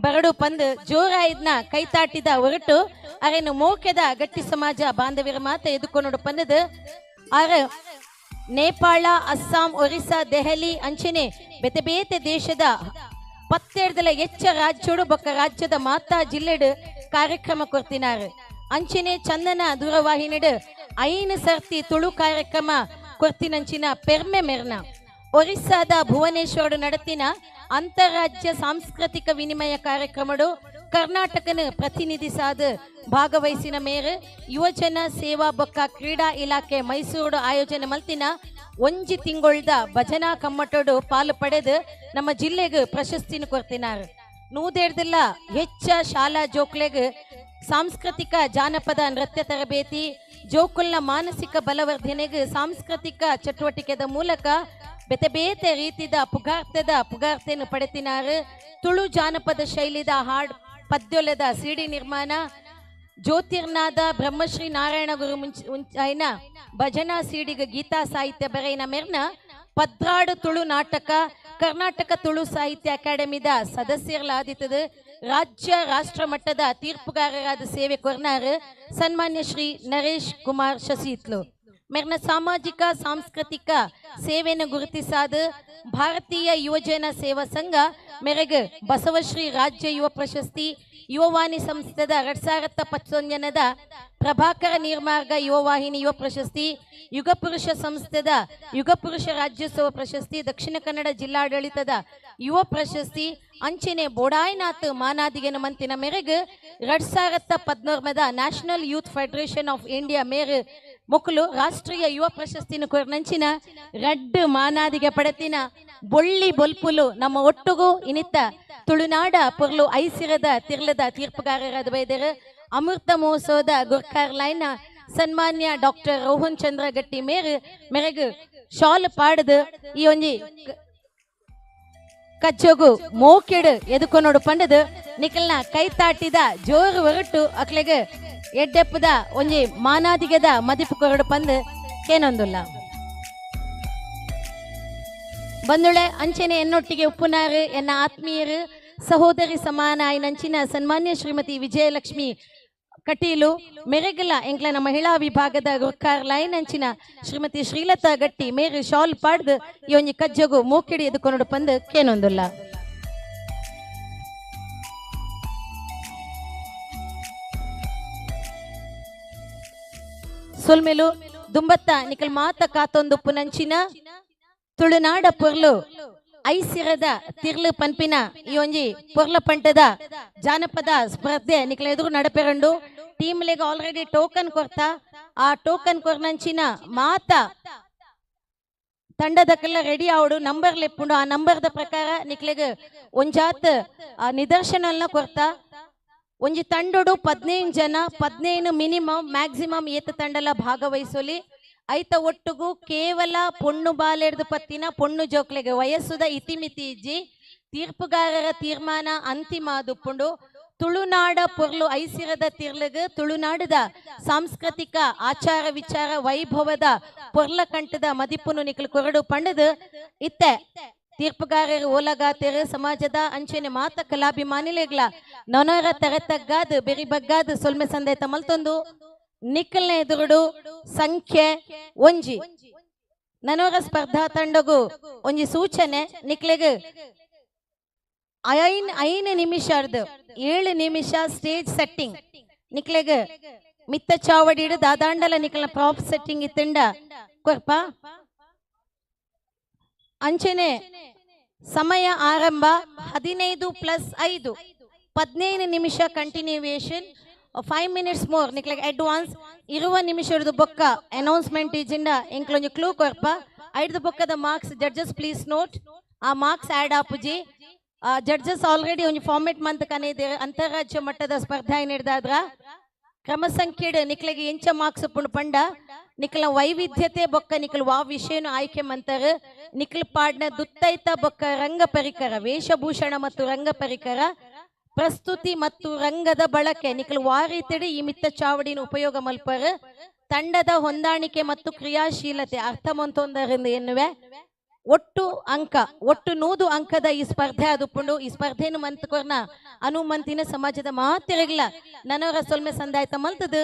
ಬರಡು ಪಂದ್ ಜೋರಾಯಿದ್ನ ಕೈತಾಟಿದ ಹೊರಟು ಅರೆನು ಮೋಕೆದ ಗಟ್ಟಿ ಸಮಾಜ ಬಾಂಧವ್ಯರ ಮಾತ ಎದುಕೊನೋಡು ಪಂದದ ಆರ ನೇಪಾಳ, ಅಸ್ಸಾಂ, ಒರಿಸ್ಸಾ, ದೆಹಲಿ ಅಂಚನೆ ಬೇತೆ ಬೇತೆ ದೇಶದ ಪತ್ತೆಡ್ದಲ ಎಚ್ಚ ರಾಜ್ಯೋಡು ಬೊಕ್ಕ ರಾಜ್ಯದ ಮಾತಾ ಜಿಲ್ಲೆಡು ಕಾರ್ಯಕ್ರಮ ಕೊರ್ತಿನಾರು. ಅಂಚನೆ ಚಂದನ ದೂರವಾಹಿನಿಡು 5 ಸರ್ತಿ ತುಳು ಕಾರ್ಯಕ್ರಮ ಕೊರ್ತಿನಂಚಿನ ಪೆರ್ಮೆ ಮೆರ್ನ. ಒರಿಸ್ಸಾದ ಭುವನೇಶ್ವರಡು ನಡತಿನ ಅಂತಾರಾಜ್ಯ ಸಾಂಸ್ಕೃತಿಕ ವಿನಿಮಯ ಕಾರ್ಯಕ್ರಮಡು ಕರ್ನಾಟಕನ ಪ್ರತಿನಿಧಿಸಾದ ಭಾಗವಹಿಸಿನ ಮೇರೆ ಯುವಜನ ಸೇವಾ ಬೊಕ್ಕ ಕ್ರೀಡಾ ಇಲಾಖೆ ಮೈಸೂರು ಆಯೋಜನೆ ಮಲ್ತಿನ ಒಂಜಿ ತಿಂಗೊಳ್ದ ಭಜನಾ ಕಮ್ಮಟೋಡು ಪಾಲು ಪಡೆದು ನಮ್ಮ ಜಿಲ್ಲೆಗೆ ಪ್ರಶಸ್ತಿನ ಕೊರ್ತಿನಾರು. ನೂದೇಡ್ದಿಲ್ಲ ಹೆಚ್ಚ ಶಾಲಾ ಜೋಕ್ಲೆಗ್ ಸಾಂಸ್ಕೃತಿಕ ಜಾನಪದ ನೃತ್ಯ ತರಬೇತಿ, ಜೋಕುಲ್ನ ಮಾನಸಿಕ ಬಲವರ್ಧನೆಗೆ ಸಾಂಸ್ಕೃತಿಕ ಚಟುವಟಿಕೆದ ಮೂಲಕ ಬೇತೆ ಬೇತೆ ರೀತಿದ ಪುಗಾರ್ತೆಯನ್ನು ಪಡೆತಿನಾರು. ತುಳು ಜಾನಪದ ಶೈಲಿದ ಹಾಡ್ ಪದ್ಯೊಲೆದ ಸಿಡಿ ನಿರ್ಮಾಣ, ಜ್ಯೋತಿರ್ನಾದ ಬ್ರಹ್ಮಶ್ರೀ ನಾರಾಯಣ ಗುರು ಮುಂಚಾಯಿನ ಭಜನಾ ಸಿಡಿಗ ಗೀತಾ ಸಾಹಿತ್ಯ ಬರೆಯಿನ ಮೆರ್ನ ಪದ್ರಾಡು ತುಳು ನಾಟಕ ಕರ್ನಾಟಕ ತುಳು ಸಾಹಿತ್ಯ ಅಕಾಡೆಮಿದ ಸದಸ್ಯರ್ಲಾದಿತ್ತದು. ರಾಜ್ಯ ರಾಷ್ಟ್ರ ಮಟ್ಟದ ತೀರ್ಪುಗಾರರಾದ ಸೇವೆ ಕೊರ್ನಾರು ಸನ್ಮಾನ್ಯ ಶ್ರೀ ನರೇಶ್ ಕುಮಾರ್ ಶಶಿತ್ಲು. ಮೆರ್ನ ಸಾಮಾಜಿಕ ಸಾಂಸ್ಕೃತಿಕ ಸೇವೆಯನ್ನು ಗುರುತಿಸಾದ ಭಾರತೀಯ ಯುವಜನ ಸೇವಾ ಸಂಘ ಮೆರೆಗ್ ಬಸವಶ್ರೀ ರಾಜ್ಯ ಯುವ ಪ್ರಶಸ್ತಿ, ಯುವವಾಣಿ ಸಂಸ್ಥೆದ 2021ದ ಪ್ರಭಾಕರ ನೀರ್ಮಾರ್ಗ ಯುವವಾಹಿನಿ ಯುವ ಪ್ರಶಸ್ತಿ, ಯುಗಪುರುಷ ಸಂಸ್ಥೆದ ಯುಗಪುರುಷ ರಾಜ್ಯೋತ್ಸವ ಪ್ರಶಸ್ತಿ, ದಕ್ಷಿಣ ಕನ್ನಡ ಜಿಲ್ಲಾಡಳಿತದ ಯುವ ಪ್ರಶಸ್ತಿ, ಅಂಚೆನೆ ಬೋಡಾಯ್ನಾಥ್ ಮಾನಾದಿಗೆನ ಮಂತಿನ ಮೇರೆಗ್ 2013ದ national youth federation of India ಮೇರ್ ಮೊಕಲು ರಾಷ್ಟ್ರೀಯ ಯುವ ಪ್ರಶಸ್ತಿನ ಕೊರ್ನಂಚಿನ ರಡ್ಡ್ ಮಾನಾದಿಗೆ ಪಡತಿನ ಬೊಳ್ಳಿ ಬೊಲ್ಪುಲು ನಮ್ಮ ಒಟ್ಟುಗು ಇನಿತ ತುಳುನಾಡ ಪೊರ್ಲು ಐಸಿರದ ತಿರ್ಲದ ತೀರ್ಪುಗಾರರಾದ ಬೈದರು ಅಮೃತ ಮಹೋತ್ಸವದ ಗುರ್ಕಾರ್ ಲೈನ ಸನ್ಮಾನ್ಯ ಡಾಕ್ಟರ್ ರೋಹನ್ ಚಂದ್ರ ಗಟ್ಟಿ ಮೇರ್ ಮೆರೆಗ್ ಶಾಲ್ ಪಾಡದು ಈ ಒಂಜಿ ಕಚ್ಚೋಗು ಮೋಕೆಡು ಎದುಕೊನೋಡು ಪಂಡದು ನಿಕಲ್ನ ಕೈ ತಾಟಿದ ಜೋರು ಹೊರಟು ಅಕ್ಲೆಗ್ ಎಡ್ಡೆಪ್ಪದ ಒಂಜಿ ಮಾನಾದಿಗೆದ ಮದಿಪು ಕೊರಡು ಪಂದು ಕೇನೊಂದುಲ್ಲ. ಬಂದುಳೆ ಅಂಚೆನೆ ಎನ್ನೊಟ್ಟಿಗೆ ಉಪ್ಪುನಾರು ಎನ್ನ ಆತ್ಮೀಯರು ಸಹೋದರಿ ಸಮಾನ ಐನಂಚಿನ ಸನ್ಮಾನ್ಯ ಶ್ರೀಮತಿ ವಿಜಯಲಕ್ಷ್ಮಿ ಕಟೀಲು ಮೆರೆಗಲ ಎಂಕ್ಲನ ಮಹಿಳಾ ವಿಭಾಗದ ಗುರ್ಕಾರ್ ಲೈನ್ ಅಂಚಿನ ಶ್ರೀಮತಿ ಶ್ರೀಲತಾ ಗಟ್ಟಿ ಮೇರು ಶಾಲ್ ಪಾಡ್ದು ಈ ಒಂಜಿ ಕಜ್ಜಗು ಮೂಕಿಡಿ ಎದುಕೊನೋಡು ಪಂದು ಕೇನೊಂದುಲ್ಲ. ಸೊಲ್ಮೆಲು ದುಂಬತ್ತ ನಿಕಲ್ ಮಾತ ಕಾತೊಂದು ಪುನಂಚಿನ ತುಳುನಾಡ ಪೊರ್ಲು ಐಸಿರದ ತಿರ್ಲು ಪನ್ಪಿನ ಈ ಒಂಜಿ ಪೊರ್ಲ ಪಂಟದ ಜಾನಪದ ಸ್ಪರ್ಧೆ ನಿಕಲ ಎದುರು ನಡಪೆರಂಡು. ಟೀಮ್ಲೆಗ್ ಆಲ್ರೆಡಿ ಟೋಕನ್ ಕೊರ್ತಾ, ಆ ಟೋಕನ್ ಕೊರ್ನಂಚಿನ ಮಾತ ತಂಡದಕ್ಕೆಲ್ಲ ರೆಡಿ ಆವಡು ನಂಬರ್ ಲೆಪ್ಪುಂಡು. ಆ ನಂಬರ್ದ ಪ್ರಕಾರ ನಿಕ್ಲೆಗ್ ಒಂಜಾತ್ ನಿದರ್ಶನ ಕೊರ್ತಾ. ಒಂಜಿ ತಂಡೋಡು 15 ಜನ, 15 ಮಿನಿಮಮ್ ಮ್ಯಾಕ್ಸಿಮಮ್ ಏತ ತಂಡಲ ಭಾಗವಹಿಸೋಲಿ. ಐತ ಒಟ್ಟುಗು ಕೇವಲ ಪೊಣ್ಣು ಬಾಲೆಡ್ದು ಪತ್ತಿನ ಪೊಣ್ಣು ಜೋಕ್ಲೆಗೆ ವಯಸ್ಸುದ ಇತಿಮಿತಿ ಇಜ್ಜಿ. ತೀರ್ಪುಗಾರರ ತೀರ್ಮಾನ ಅಂತಿಮ ದುಪ್ಪುಂಡು. ತುಳುನಾಡ ಪೊರ್ಲು ಐಸಿರದ ತಿರ್ಲಗ್ ತುಳುನಾಡದ ಸಾಂಸ್ಕೃತಿಕ ಆಚಾರ ವಿಚಾರ ವೈಭವದ ಪೊರ್ಲ ಕಂಠದ ಮದಿಪುನು ನಿಕಲ್ ಕೊರಡು ಪಂಡದು ಇತ್ತೆ ತೀರ್ಪುಗಾರರು ಓಲಗಾತೆರು ಸಮಾಜದ ಅಂಚೆನೆ ಮಾತ ಕಲಾಭಿಮಾನಿಲೆಗ್ಲ ನನರ ತೆರೆತಗ್ಗಾದು ಬೆರಿ ಬಗ್ಗಾದು ಸೊಲ್ಮೆ ಸಂದೇತ ಮಲ್ತೊಂದು ನಿಕ್ಕಲ್ನ ಎದುರುಡು ಸಂಖ್ಯೆ ಒಂಜಿ ನನೋರ ಸ್ಪರ್ಧಾ ತಂಡಗು ಒಂಜಿ ಸೂಚನೆ. ನಿಕ್ಲೆಗ್ 5 ನಿಮಿಷ 7 ನಿಮಿಷ ಸ್ಟೇಜ್ ಸೆಟ್ಟಿಂಗ್ ನಿಕ್ಲೆಗ್ ಮಿತ್ತ ಚಾವಡಿಡು ದಾದಾಂಡಲ ನಿಕ್ಲ ಪ್ರಾಪ್ ಸೆಟ್ಟಿಂಗ್ ಇತ್ತಂಡ ಕೊರ್ಪ. ಅಂಚೆನೆ ಸಮಯ ಆರಂಭ 15 + 5 15 ನಿಮಿಷ ಕಂಟಿನ್ಯೂಯೇಷನ್ 5 ಮಿನಿಟ್ಸ್ ಮೋರ್ ನಿಕ್ಲೆಗ್ ಅಡ್ವಾನ್ಸ್ 20 ನಿಮಿಷದ ಬೊಕ್ಕ ಅನೌನ್ಸ್ಮೆಂಟ್ ಇಜಿಂಡ ಎಂಕ್ಲೊಂಜಿ ಕ್ಲೂ ಕೊರ್ಪ. 5 ಬೊಕ್ಕದ ಮಾರ್ಕ್ಸ್ ಜಡ್ಜಸ್ ಪ್ಲೀಸ್ ನೋಟ್, ಆ ಮಾರ್ಕ್ಸ್ ಆ್ಯಡ್ ಆಪುಜಿ. ಜಡ್ಜಸ್ ಆಲ್ರೆಡಿ ಒಂಜಿ ಫಾರ್ಮೆಟ್ ಮಂತ್ ಕನೇದಿರು ಅಂತಾರಾಜ್ಯ ಮಟ್ಟದ ಸ್ಪರ್ಧೆ ನೀಡಿದಾದ್ರ ಕ್ರಮ ಸಂಖ್ಯೆಡ್ ನಿಕ್ಲೆಗ್ ಎಂಚ ಮಾರ್ಕ್ಸ್ ಉಪ್ಪುಂಡು ಪಂಡ ನಿಕ್ಲ ವೈವಿಧ್ಯತೆ ಬೊಕ್ಕ ನಿಕ್ಲ ವಾ ವಿಷಯನು ಆಯ್ಕೆ ಮಂತರು ನಿಕ್ಲ ಪಾಡ್ನ ದುತ್ತೈತ ಬೊಕ್ಕ ರಂಗ ಪರಿಕರ ವೇಷಭೂಷಣ ಮತ್ತು ರಂಗ ಪರಿಕರ ಪ್ರಸ್ತುತಿ ಮತ್ತು ರಂಗದ ಬಳಕೆ ನಿಕ್ಲ ವಾರಿತಡಿ ಈ ಮಿತ್ತ ಚಾವಡಿನ ಉಪಯೋಗ ಮಲ್ಪರು ತಂಡದ ಹೊಂದಾಣಿಕೆ ಮತ್ತು ಕ್ರಿಯಾಶೀಲತೆ ಅರ್ಥಮಂತೊಂದರಿಂದ ಎನ್ನುವೆ ಒಟ್ಟು ಅಂಕ ಒಟ್ಟು 100 ಅಂಕದ ಈ ಸ್ಪರ್ಧೆ ಅದುಪುಂಡು. ಈ ಸ್ಪರ್ಧೆಯನ್ನು ಮಂತ್ಕೊರ್ನ ಅನುಮಂತಿನ ಸಮಾಜದ ಮಾತಿರಗಿಲ್ಲ ನನವರ ಸೊಲ್ಮೆ ಸಂದಾಯ್ತ ಮಲ್ತದು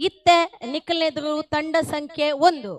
ಇತ್ತೆ ನಿಕ್ಕಲೆದುರು ತಂಡ ಸಂಖ್ಯೆ 1.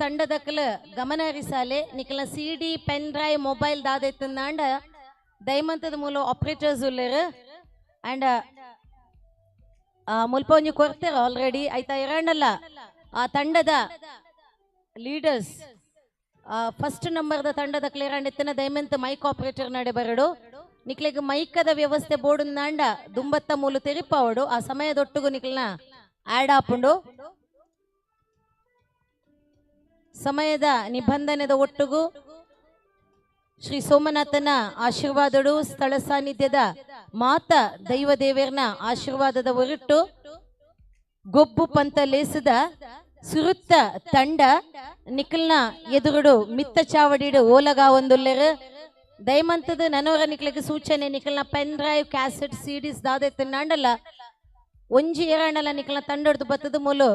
ತಂಡದಕಲ ಗಮನ ಹರಿಸಾಲೆ ನಿಕಲ C D pen drive mobile ದಾದೆತ್ತಂದಾಂಡ ದಯಮಂತದ ಮೂಲ ಆಪರೇಟರ್ಸ್ ಉಲ್ಲೇರು ಆ್ಯಂಡ್ ಮುಲ್ಪ ಒಂಜಿ ಕೊರ್ತೆರ್ ಆಲ್ರೆಡಿ ಐತ ಇರಂಡಲ್ಲ ಆ ತಂಡದ ಲೀಡರ್ಸ್ ಫಸ್ಟ್ ನಂಬರ್ದ ತಂಡದ ಕ್ಲಿಯರ್ ಇತ್ತನ ದಯಮಂತ ಮೈಕ್ ಆಪರೇಟರ್ ನಡೆ ಬರಡು ನಿಕ್ಲೆಗ್ ಮೈಕದ ವ್ಯವಸ್ಥೆ ಬೋಡುಂದಾಂಡ ದುಂಬತ್ತ ಮೂಲು ತೆರಿಪಾವಡು ಆ ಸಮಯದೊಟ್ಟುಗು ನಿಕ್ಲನ ಆಡ್ ಆಪುಂಡು ಸಮಯದ ನಿಬಂಧನೆದ ಒಟ್ಟುಗು ಶ್ರೀ ಸೋಮನಾಥನ ಆಶೀರ್ವಾದಡು ಸ್ಥಳ ಸಾನ್ನಿಧ್ಯದ ಮಾತ ದೈವ ದೇವೇರ್ನ ಆಶೀರ್ವಾದದ ಹೊರಟು ಗೊಬ್ಬು ಪಂತ ಲೇಸದ ಸುರುತ್ತ ತಂಡ ನಿಖಲ್ನ ಎದುರುಡು ಮಿತ್ತ ಚಾವಡಿಡು ಓಲಗ ಒಂದುಲ್ಲೆರು ದಯಮಂತದ ನನೋರ ನಿಕ್ಲಗೆ ಸೂಚನೆ ನಿಖಲ್ನ ಪೆನ್ ಡ್ರೈವ್ ಕ್ಯಾಸೆಟ್ ಸಿಡಿಸ್ ದಾದೆ ತಿನ್ನಾಂಡಲ್ಲ ಒಂಜಿ ಏರಾಂಡಲ್ಲ ನಿಖಲ್ನ ತಂಡಡ್ದು ಬತ್ತದ ಮೂಲು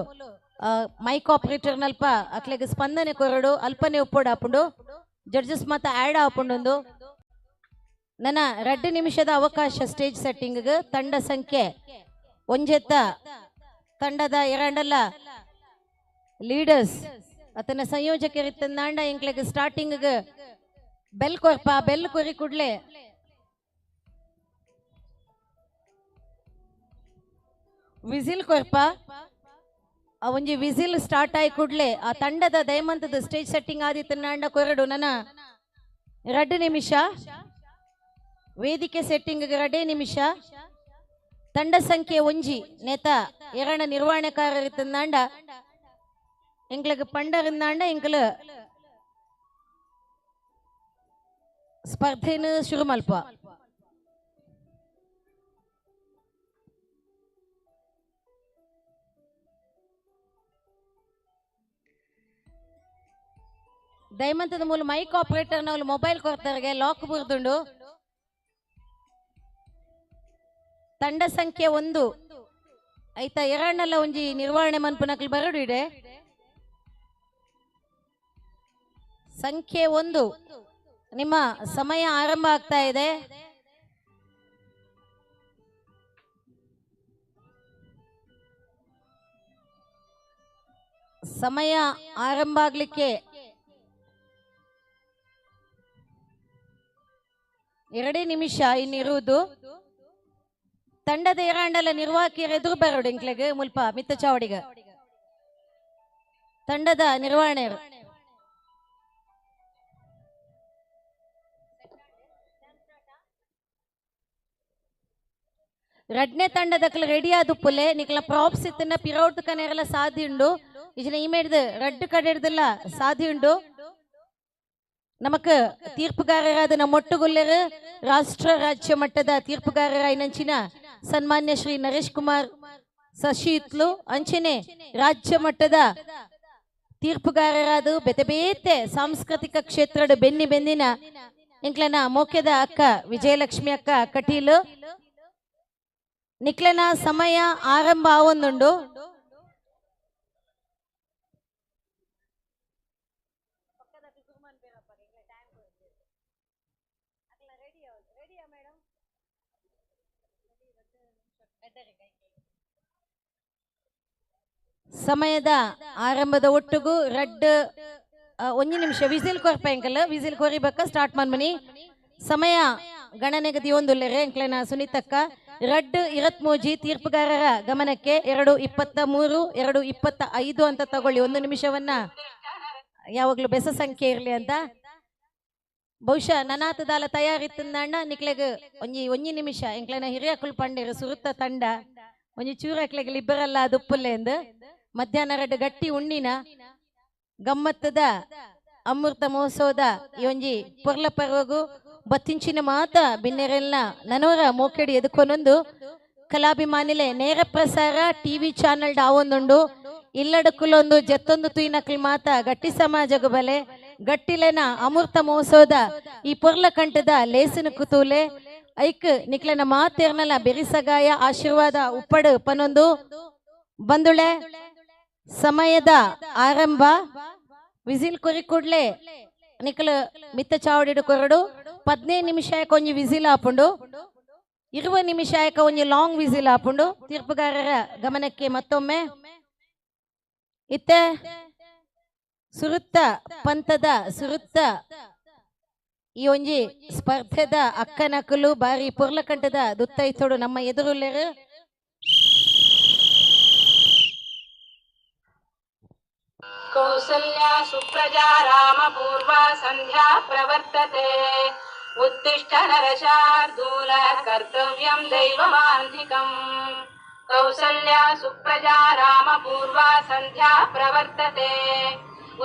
ಮೈಕ್ ಆಪರೇಟರ್ ನಲ್ಪ ಅಕ್ಲೆಗ್ ಸ್ಪಂದನೆ ಕೊರಡು ಅಲ್ಪನೆ ಉಪ್ಪೋಡು ಆಪುಂಡು ಜಡ್ಜಸ್ ಮಾತ ಆ್ಯಡ್ ಆಪುಂಡೊಂದು ನನ್ನ 2 ನಿಮಿಷದ ಅವಕಾಶ ಸ್ಟೇಜ್ ಸೆಟ್ಟಿಂಗ್ ತಂಡ ಸಂಖ್ಯೆ ಒಂಜೆತ್ತ ತಂಡದ ಎರಡಲ್ಲ ಲೀಡರ್ಸ್ ಆತನ ಸಂಯೋಜಕರಿತ್ತಂದಾಂಡ ಎಂಕ್ಲೆಗ್ ಸ್ಟಾರ್ಟಿಂಗ್ ಬೆಲ್ ಕೊರ್ಪ ಬೆಲ್ ಕೊರಿ ಕೂಡ್ಲೆ ವಿಸಿಲ್ ಕೊರ್ಪ ಆ ಒಂಜಿ ವಿಸಿಲ್ ಸ್ಟಾರ್ಟ್ ಆಯಿ ಕೂಡ್ಲೆ ಆ ತಂಡದ ದಯಮಂತದ ಸ್ಟೇಜ್ ಸೆಟ್ಟಿಂಗ್ ಆದಿತ್ತಂದಾಂಡ ಕೊರಡು ನನ್ನ 2 ನಿಮಿಷ ವೇದಿಕೆ ಸೆಟ್ಟಿಂಗ್ 2 ನಿಮಿಷ ತಂಡ ಸಂಖ್ಯೆ ಒಂಜಿ ನೇತ ಎರಣ ನಿರ್ವಹಣೆಕಾರರಿತ್ತಂದಾಂಡ ಎಂಕ್ಲಗ್ ಪಂಡರಿಂದಾಂಡ ಎಂಕ್ಲ ಸ್ಪರ್ಧೆನ ಶುರು ಮಲ್ಪ ದಯಮಂತದ ಮೂಲ ಮೈಕ್ ಆಪರೇಟರ್ ನವರು ಮೊಬೈಲ್ ಕೊಡ್ತಾರೆ ಲಾಕ್ ಬುರ್ದುಂಡು ತಂಡ ಸಂಖ್ಯೆ 1 ಐತ ಎರಡಲ್ಲ ಒಂಜಿ ನಿರ್ವಹಣೆ ಮನ್ಪುನಕ್ಲು ಬರಡು ಇದೆ ಸಂಖ್ಯೆ 1 ನಿಮ್ಮ ಸಮಯ ಆರಂಭ ಆಗ್ತಾ ಇದೆ. ಸಮಯ ಆರಂಭ ಆಗ್ಲಿಕ್ಕೆ 2 ನಿಮಿಷ ಇನ್ನಿರುವುದು. ತಂಡದ ಏರಾಂಡಲ ನಿರ್ವಾಹಕಿಯರ ಎದುರು ಬರೋಡು ಇಂಕ್ಲೆಗ್ ಮುಲ್ಪ ಮಿತ್ತ ಚಾವಡಿಗ ತಂಡದ ನಿರ್ವಹಣೆಯರು ರಡ್ನೆ ತಂಡದಕ್ಲ ರೆಡಿ ಆದುಪ್ಪುಲೆ ನಿಕ್ಲ ಪ್ರಾಪ್ಸ್ ಇತ್ತನ್ನ ಪಿರೌಟ್ ಕನೆರಲ ಸಾಧ್ಯ ಉಂಡು ಇಜನ ಈ ಮೇಡ್ದು ರಡ್ಡು ಕಡೆ ಹಿಡ್ದಲ್ಲ ಸಾಧ್ಯ ಉಂಡು. ನಮಕ್ ತೀರ್ಪುಗಾರರಾದ ನಮ್ಮೊಟ್ಟುಗುಲ್ಲೆರು ರಾಷ್ಟ್ರ ರಾಜ್ಯ ಮಟ್ಟದ ತೀರ್ಪುಗಾರರಾಯಿನಂಚಿನ ಸನ್ಮಾನ್ಯ ಶ್ರೀ ನರೇಶ್ ಕುಮಾರ್ ಸಶಿತ್ಲು ಅಂಚನೆ ರಾಜ್ಯ ಮಟ್ಟದ ತೀರ್ಪುಗಾರರಾದ ಬೇತೆ ಬೇತೆ ಸಾಂಸ್ಕೃತಿಕ ಕ್ಷೇತ್ರದ ಬೆನ್ನಿ ಬೆನ್ನಿನ ಇಂಕ್ಲನ ಮೋಕ್ಯದ ಅಕ್ಕ ವಿಜಯಲಕ್ಷ್ಮಿ ಅಕ್ಕ ಕಟೀಲು ನಿಕ್ಲನ ಸಮಯ ಆರಂಭ ಆವೊಂದುಂಡು. ಸಮಯದ ಆರಂಭದ ಒಟ್ಟುಗು ರಡ್ಡ್ ಒಂಜಿ ನಿಮಿಷ ವಿಸಿಲ್ ಕೊರ್ಪ ಎಂಕಲ್ ವಿಸಿಲ್ ಕೊರಿಬೇಕ ಸ್ಟಾರ್ಟ್ ಮನ್ಮನಿ ಸಮಯ ಗಣನೆಗೆ ದಿಯೊಂದುಲ್ಲೆರೆ ಎಂಕ್ಲೆನ ಸುನೀತಕ್ಕ ರಡ್ಡ್ 23 ತೀರ್ಪುಗಾರರ ಗಮನಕ್ಕೆ 2:23 2:25 ಅಂತ ತಗೊಳ್ಳಿ. 1 ನಿಮಿಷವನ್ನ ಯಾವಾಗ್ಲೂ ಬೆಸ ಸಂಖ್ಯೆ ಇರಲಿ ಅಂತ. ಬಹುಶಃ ನನಾತದಾಲ ತಯಾರಿತ್ತಂದಾಂಡ ನಿಕ್ಲೆಗ್ ಒಂಜಿ ಒಂಜಿ ನಿಮಿಷ ಎಂಕ್ಲೆನ ಹಿರಿಯಕುಲ್ ಪಂಡೇರು ಸುರುತ್ತ ತಂಡ ಒಂಜಿ ಚೂರಕ್ಲೆಗ್ ಲಿಬ್ಬರಲ್ಲ ಅದು ಎಂದು ಮಧ್ಯಾಹ್ನ ರಡ್ಡ್ ಗಟ್ಟಿ ಉಣ್ಣಿನ ಗಮ್ಮತ್ತದ ಅಮೃತ ಮಹೋತ್ಸವದ ಈ ಒಂಜಿ ಪೊರ್ಲ ಪರ್ವಗು ಬತ್ತಿಂಚಿನ ಮಾತ ಬಿನ್ನೆರೆಲ್ನ ನನೋರ ಮೋಕೆಡಿ ಎದುಕೊನೊಂದು ಕಲಾಭಿಮಾನಿಲೆ ನೇರ ಪ್ರಸಾರ ಟಿವಿ ಚಾನಲ್ ಡಾವೊಂದುಂಡು ಇಲ್ಲಡಕುಲೊಂದು ಜತ್ತೊಂದು ತುಯಿನಕ್ಲ್ ಮಾತ ಗಟ್ಟಿ ಸಮಾಜಗು ಬಲೆ ಗಟ್ಟಿಲೆನ ಅಮೃತ ಮಹೋತ್ಸವದ ಈ ಪೊರ್ಲ ಕಂಠದ ಲೇಸಿನ ಕುತೂಲೆ ಐಕ್ ನಿಕ್ಲೆನ ಮಾತೇರ್ನಲ ಬೆರಿಸಗಾಯ ಆಶೀರ್ವಾದ ಉಪ್ಪಡು ಪನೊಂದು ಬಂದುಳೆ ಸಮಯದ ಆರಂಭ ವಿಸಿಲ್ ಕೊರಿ ಕೂಡ್ಲೆ ನಿಕ್ಲು ಮಿತ್ತ ಚಾವಡಿಡು ಕೊರಡು 15 ನಿಮಿಷ ಒಂಜಿ ವಿಸಿಲ್ ಆಪುಂಡು 20 ನಿಮಿಷ ಒಂಜಿ ಲಾಂಗ್ ವಿಸಿಲ್ ಆಪುಂಡು. ತೀರ್ಪುಗಾರರ ಗಮನಕ್ಕೆ ಮತ್ತೊಮ್ಮೆ ಇತ್ತೆ ಸುರುತ್ತ ಪಂತದ ಸುರುತ್ತ ಈ ಒಂಜಿ ಸ್ಪರ್ಧೆದ ಅಕ್ಕನಕುಲು ಬಾರಿ ಪೊರ್ಲಕಂಠದ ದುತ್ತೈತೋಡು ನಮ್ಮ ಎದುರುಲ್ಲೆರು. ಕೌಸಲ್ಯಾ ಸುಪ್ರಜಾ ರಾಮ ಪೂರ್ವ ಸಂಧ್ಯಾ ಪ್ರವರ್ತತೆ ಉತ್ತಿಷ್ಠ ನರಶಾರ್ದೂಲ ಕರ್ತವ್ಯಂ ದೈವಮಾಂಧಿಕಂ. ಕೌಸಲ್ಯಾ ಸುಪ್ರಜಾ ರಾಮ ಪೂರ್ವ ಸಂಧ್ಯಾ ಪ್ರವರ್ತತೆ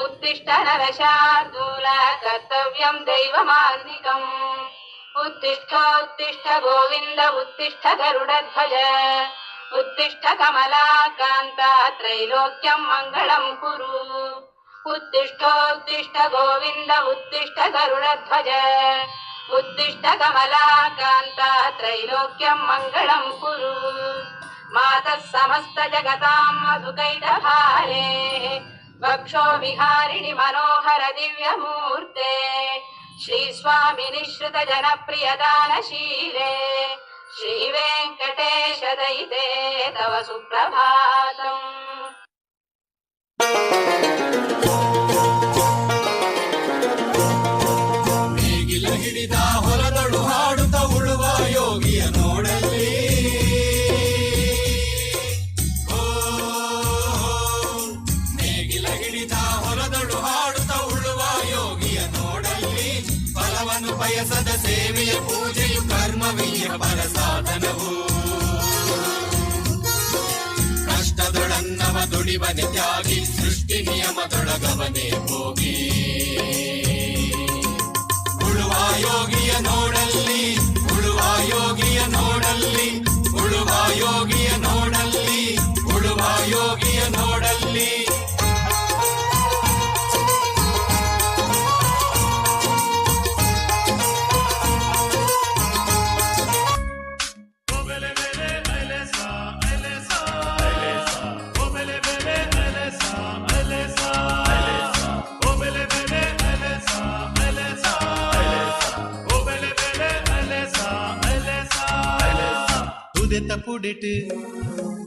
ಉತ್ತಿಷ್ಠ ನರಶಾರ್ದೂಲ ಕರ್ತವ್ಯಂ ದೈವಮಾಂಧಿಕಂ. ಉತ್ತಿಷ್ಠೋತ್ತಿಷ್ಠ ಗೋವಿಂದ ಉತ್ತಿಷ್ಠ ಗರುಡಧ್ವಜ ಉತ್ತಿಷ್ಠ ಕಮಲಾಕಾಂತ ತ್ರೈಲೋಕ್ಯಂ ಮಂಗಳಂ ಕುರು. ಉತ್ತಿಷ್ಠೋತ್ತಿಷ್ಠ ಗೋವಿಂದ ಉತ್ತಿಷ್ಠ ಗರುಡಧ್ವಜ ಉತ್ತಿಷ್ಠ ಕಮಲಾಕಾಂತ ತ್ರೈಲೋಕ್ಯಂ ಮಂಗಳಂ ಕುರು. ಮಾತಃ ಸಮಸ್ತ ಜಗತಾಂ ಮಧುಕೈಟಭಾರೇ ವಕ್ಷೋ ವಿಹಾರಿಣಿ ಮನೋಹರ ದಿವ್ಯಮೂರ್ತೆ ಶ್ರೀ ಸ್ವಾಮಿ ನಿಶ್ರುತ ಜನಪ್ರಿಯ ದಾನಶೀಲೆ ಶ್ರೀ ವೆಂಕಟೇಶ ದಯಿತೆ ತವ ಸುಪ್ರಭಾತಂ. ನೇಗಿಲ ಹಿಡಿದ ಹೊಲದೊಳು ಹಾಡುತ್ತ ಉಳುವ ಯೋಗಿಯ ನೋಡಲ್ಲಿ, ಓ ನೇಗಿಲ ಹಿಡಿದ ಹೊಲದೊಳು ಹಾಡುತ್ತ ಉಳುವ ಯೋಗಿಯ ನೋಡಲ್ಲಿ, ಫಲವನ್ನು ಬಯಸದ ಸೇವೆಯ ಪೂಜೆಯು ಕರ್ಮವೀಯ ಪರ ಸಾಧನವು. ಕಷ್ಟದೊಳನ್ನವ ದುಡಿವನೆ ತ್ಯಾಗಿ, ಸೃಷ್ಟಿ ನಿಯಮದೊಳಗವನೇ ಹೋಗಿ. ಉಳುವ ಯೋಗಿಯ ನೋಡಲ್ಲಿ, ಉಳುವ ಯೋಗಿಯ ನೋಡಲ್ಲಿ, ಉಳುವ ಯೋಗಿಯ ನೋಡಲ್ಲಿ, ಉಳುವ ಯೋಗಿಯ ನೋಡಲ್ಲಿ. ತುದೆತ ಪುಡೆಟ್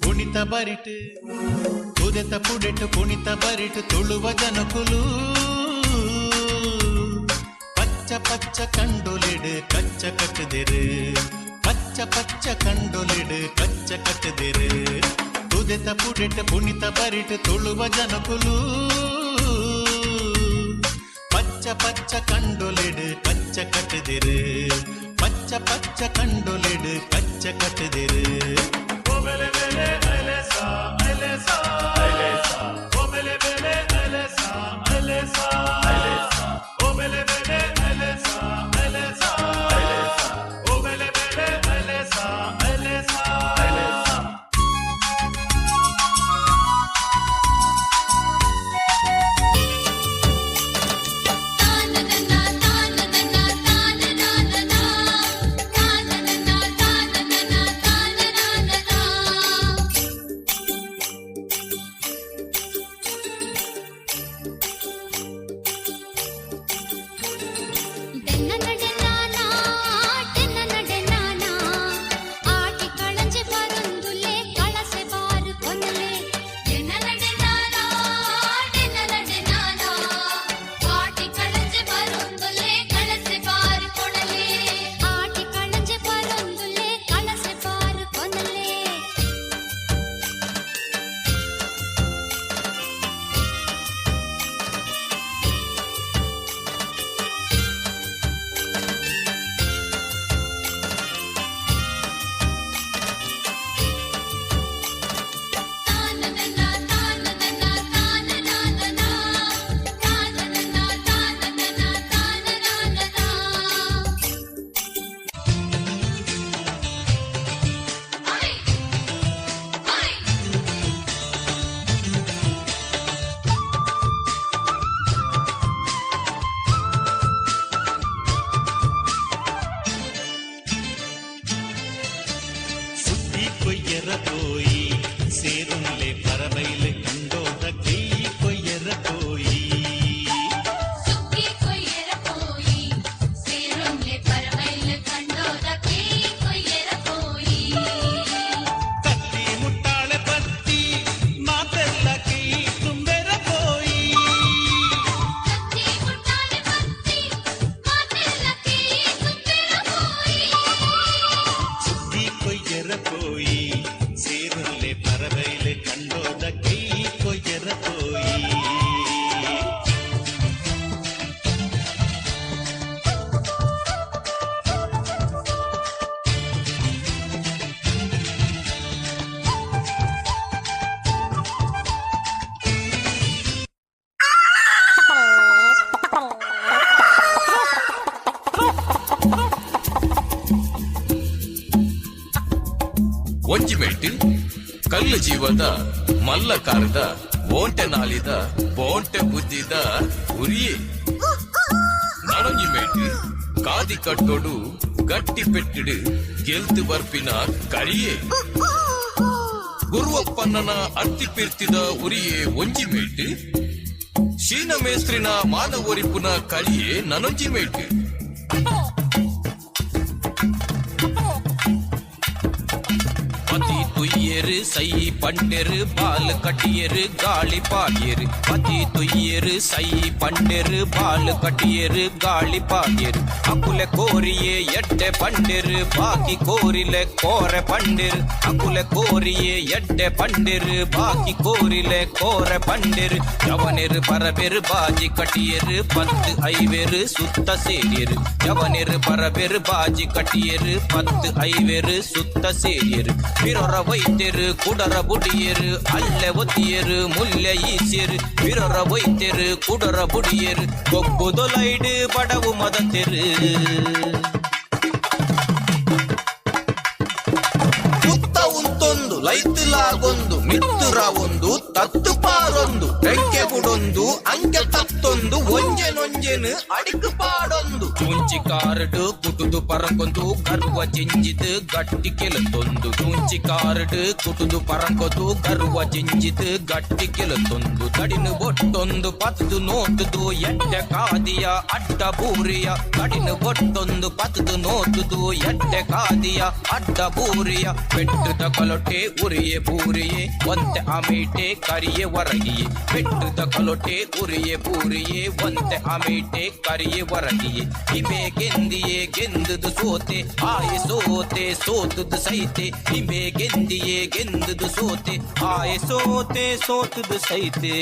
ಪುಣಿತ ಬರಿಟ್, ತುದೆತ ಪುಡೆಟ್ ಪುಣಿತ ಬರಿಟ್ ತುಳುವ ಜನಕುಲು ಪಚ್ಚ ಪಚ್ಚ ಕಂಡೊಲಿಡು ಕಚ್ಚ ಕಟ್ಟುದಿರು, ಪಚ್ಚ ಪಚ್ಚ ಕಂಡೊಲಿಡು ಕಚ್ಚ ಕಟ್ಟುದಿರು. ತುದೆತ ಪುಡೆಟ್ ಪುಣಿತ ಬರಿಟ್ ತುಳುವ ಜನಕುಲು ಪಚ್ಚ ಪಚ್ಚ ಕಂಡೊಲಿಡು ಕಚ್ಚ ಕಟ್ಟುದಿರು, ಪಚ್ಚ ಪಚ್ಚ ಕಂಡೊಲಿಡು ಕಚ್ಚ ಕಟ್ಟುದಿರು. ಒಂಜಿ ಮೆಟ್ಟು ಕಲ್ಲು ಜೀವದ ಮಲ್ಲಕಾರದ ಓಂಟೆ ನಾಲಿದ ಬೋಂಟೆ ಬುದ್ಧಿದ ಉರಿಯೇ. ನನೊಂಜಿ ಮೇಟ್ ಕಾದಿ ಕಟ್ಟೋಡು ಗಟ್ಟಿ ಪೆಟ್ಟಿಡು ಗೆಲ್ತು ಬರ್ಪಿನ ಕರಿಯೇ. ಗುರುವಪ್ಪನ್ನನ ಅರ್ತಿ ಪಿರ್ತಿದ ಉರಿಯೇ ಒಂಜಿ ಮೇಟ್, ಶೀನ ಮೇಸ್ತ್ರಿನ ಮಾನ ಒರಿಪುನ ಕರಿಯೇ ನನೊಂಜಿ ಮೇಟ್. ಪತಿ ತುಯ್ಯರು ಸೈ ಪಂಡೆರು ಬಾಲ್ ಕಟ್ಟಿಯರು ಗಾಳಿ ಪಾಡ್ಯರು. ಪತಿ ತುಯ್ಯರು ಸೈ ಪಂಡೆರು ಬಾಲ್ ಕಟ್ಟಿಯರು ಗಾಳಿ ಪಾಡ್ಯರು. ಅಕುಲೆ ಕೋರಿಯೇ ಎಡ್ಡೆ ಪಂಡೆರು ಬಾಕಿ ಕೋರಿಲೆ ಕೋರೆ ಪಂಡೆರು. ಅಕುಲೆ ಕೋರಿಯೇ ಎಡ್ಡೆ ಪಂಡೆರು ಬಾಕಿ ಕೋರಿಲೆ ಕೋರೆ ಪಂಡೆರು. ಜವನೆರು ಪರಬೆರು ಬಾಜಿ ಕಟ್ಟಿಯರು 10 5 ಸುತ್ತ ಸೇರಿಯರು. ಜವನೆರು ಪರಬೆರು ಬಾಜಿ ಕಟ್ಟಿಯರು 10 5 ಸುತ್ತ ಸೇರಿಯರು. ಬಿರೊರ ವೈದ್ಯರು ಕುಡರ ಬುಡಿಯರು ಅಲ್ಲೆ ಒತ್ತಿಯರು ಮುಲ್ಲೆ ಈಸಿಯರು. ಬಿರೊರ ವೈದ್ಯರು ಕುಡರ ಬುಡಿಯರು ಗೊಬ್ಬುದೊಲೈಡು ಬಡವು ಮದತೆರು. ಕುತ್ತ ಉಂತೊಂದು ಲೈತುಲಾಗೊಂದು ಮಿತ್ತುರಾವೊಂದು ತತ್ತು ಪಾರೊಂದು ರೆಕ್ಕೆ ಬುಡೊಂದು ಅಂಕೆ ತತ್ತೊಂದು ಒಂಜೆನೊಂಜೆನು ಅಡಿಕು ಪಾಡೊಂದು. ಚೂಂಚಿ ಕಾರಡು ಕುಟುದು ಪರಂಕೊಂದು ಗರ್ವ ಜಿಂಜಿದು ಗಟ್ಟಿ ಕೆಲತೊಂದು. ಚೂಂಚಿ ಕಾರಡು ಕುಟುದು ಪರಂಕೊದು ಗರ್ವ ಜಿಂಜಿದು ಗಟ್ಟಿ ಕೆಲತೊಂದು. ತಡಿನು ಬೊಟ್ಟೊಂದು ಪತ್ತದು ನೋತುದು ಎಡ್ಡೆ ಕಾದಿಯ ಅಡ್ಡ ಬೂರಿಯ. ತಡಿನು ಬೊಟ್ಟೊಂದು ಪತ್ತದು ನೋತುದು ಎಡ್ಡೆ ಕಾದಿಯ ಅಡ್ಡ ಬೂರಿಯ. ಪೆಟ್ಟುದ ಕಲೊಟೆ ಉರಿಯೆ ಬೂರಿಯೆ ಒಂತೆ ಅಮೇಟೆ ಕರಿಯೆ ಹೊರಗಿಯೆ. ಪೆಟ್ಟುದ ಕಲೊಟೆ ಉರಿಯೆ ಬೂರಿಯೆ ಒಂತೆ ಅಮೇಟೆ ಕರಿಯೆ ಹೊರಗಿಯೆ. ಇಬೆ ಗೆಂದಿಯೇ ಗೆಂದುದು ಸೋತೆ ಆಯೆ ಸೋತೆ ಸೋತುದು ಸೈತೆ. ಇಬೆ ಗೆಂದಿಯೇ ಗೆಂದುದು ಸೋತೆ ಆಯೆ ಸೋತೆ ಸೋತುದು ಸೈತೆ.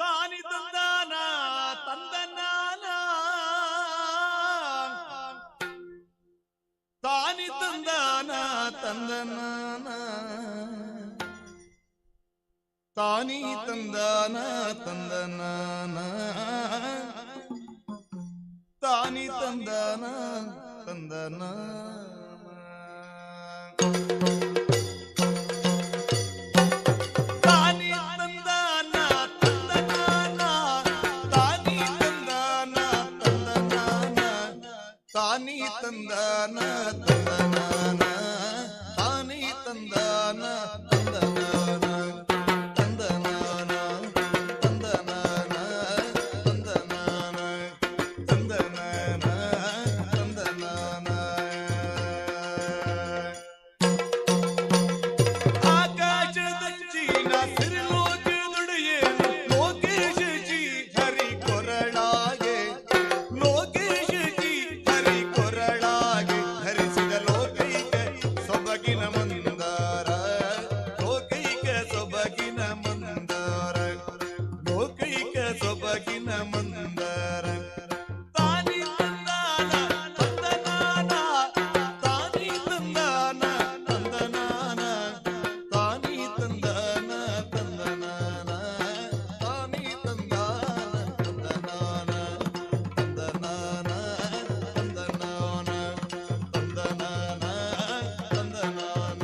ತಾನಿ ತಂದಾನ ತಂದನಾನ ತಾನಿ ತಂದಾನ ತಂದನಾನ ತಾನಿ ತಂದಾನ ತಂದನಾನ ತಾನಿ ತಂದಾನ ತಂದನಾನ ತಾನಿ ತಂದಾನ ತಂದನಾನ ತಾನಿ ತಂದಾನ ತಂದನಾನ ತಾನಿ ತಂದಾನ ತಂದನಾನ ತಾನಿ ತಂದಾನ ತಂದನಾನ ತಂದನಾನ ತಂದನಾನ ತಂದನಾನ ತಂದನಾನ ತಂದನಾನ. ಆಕಾಶದಂಚಿನ ಸಿರಿಲೋಕದೊಡೆಯೇ ಲೋಕೇಶ ಜಿ ಹರಿ ಕೊರಳಾಗೆ. ಲೋಕೇಶ ಜಿ ಹರಿ ಕೊರಳಾಗೆ ಧರಿಸಿದ ಲೋಕೈಕ ಸೊಬಗಿನ ಮಂದಾರ. ಲೋಕೈಕ ಸೊಬಗಿನ ಮಂದಾರ. ಲೋಕೈಕ ಸೊಬಗಿನ ಮಂದಾರ. ತಾನಿ ತಂದಾನ ತಂದನಾನ ತಾನಿ ತಂದಾನ ತಂದನಾನ ತಾನಿ ತಂದಾನ ತಂದನಾನ ತಾನಿ ತಂದಾನ ತಂದನಾನ ತಂದನಾನ ತಂದನಾನ ತಂದನಾನ ತಂದನಾನ.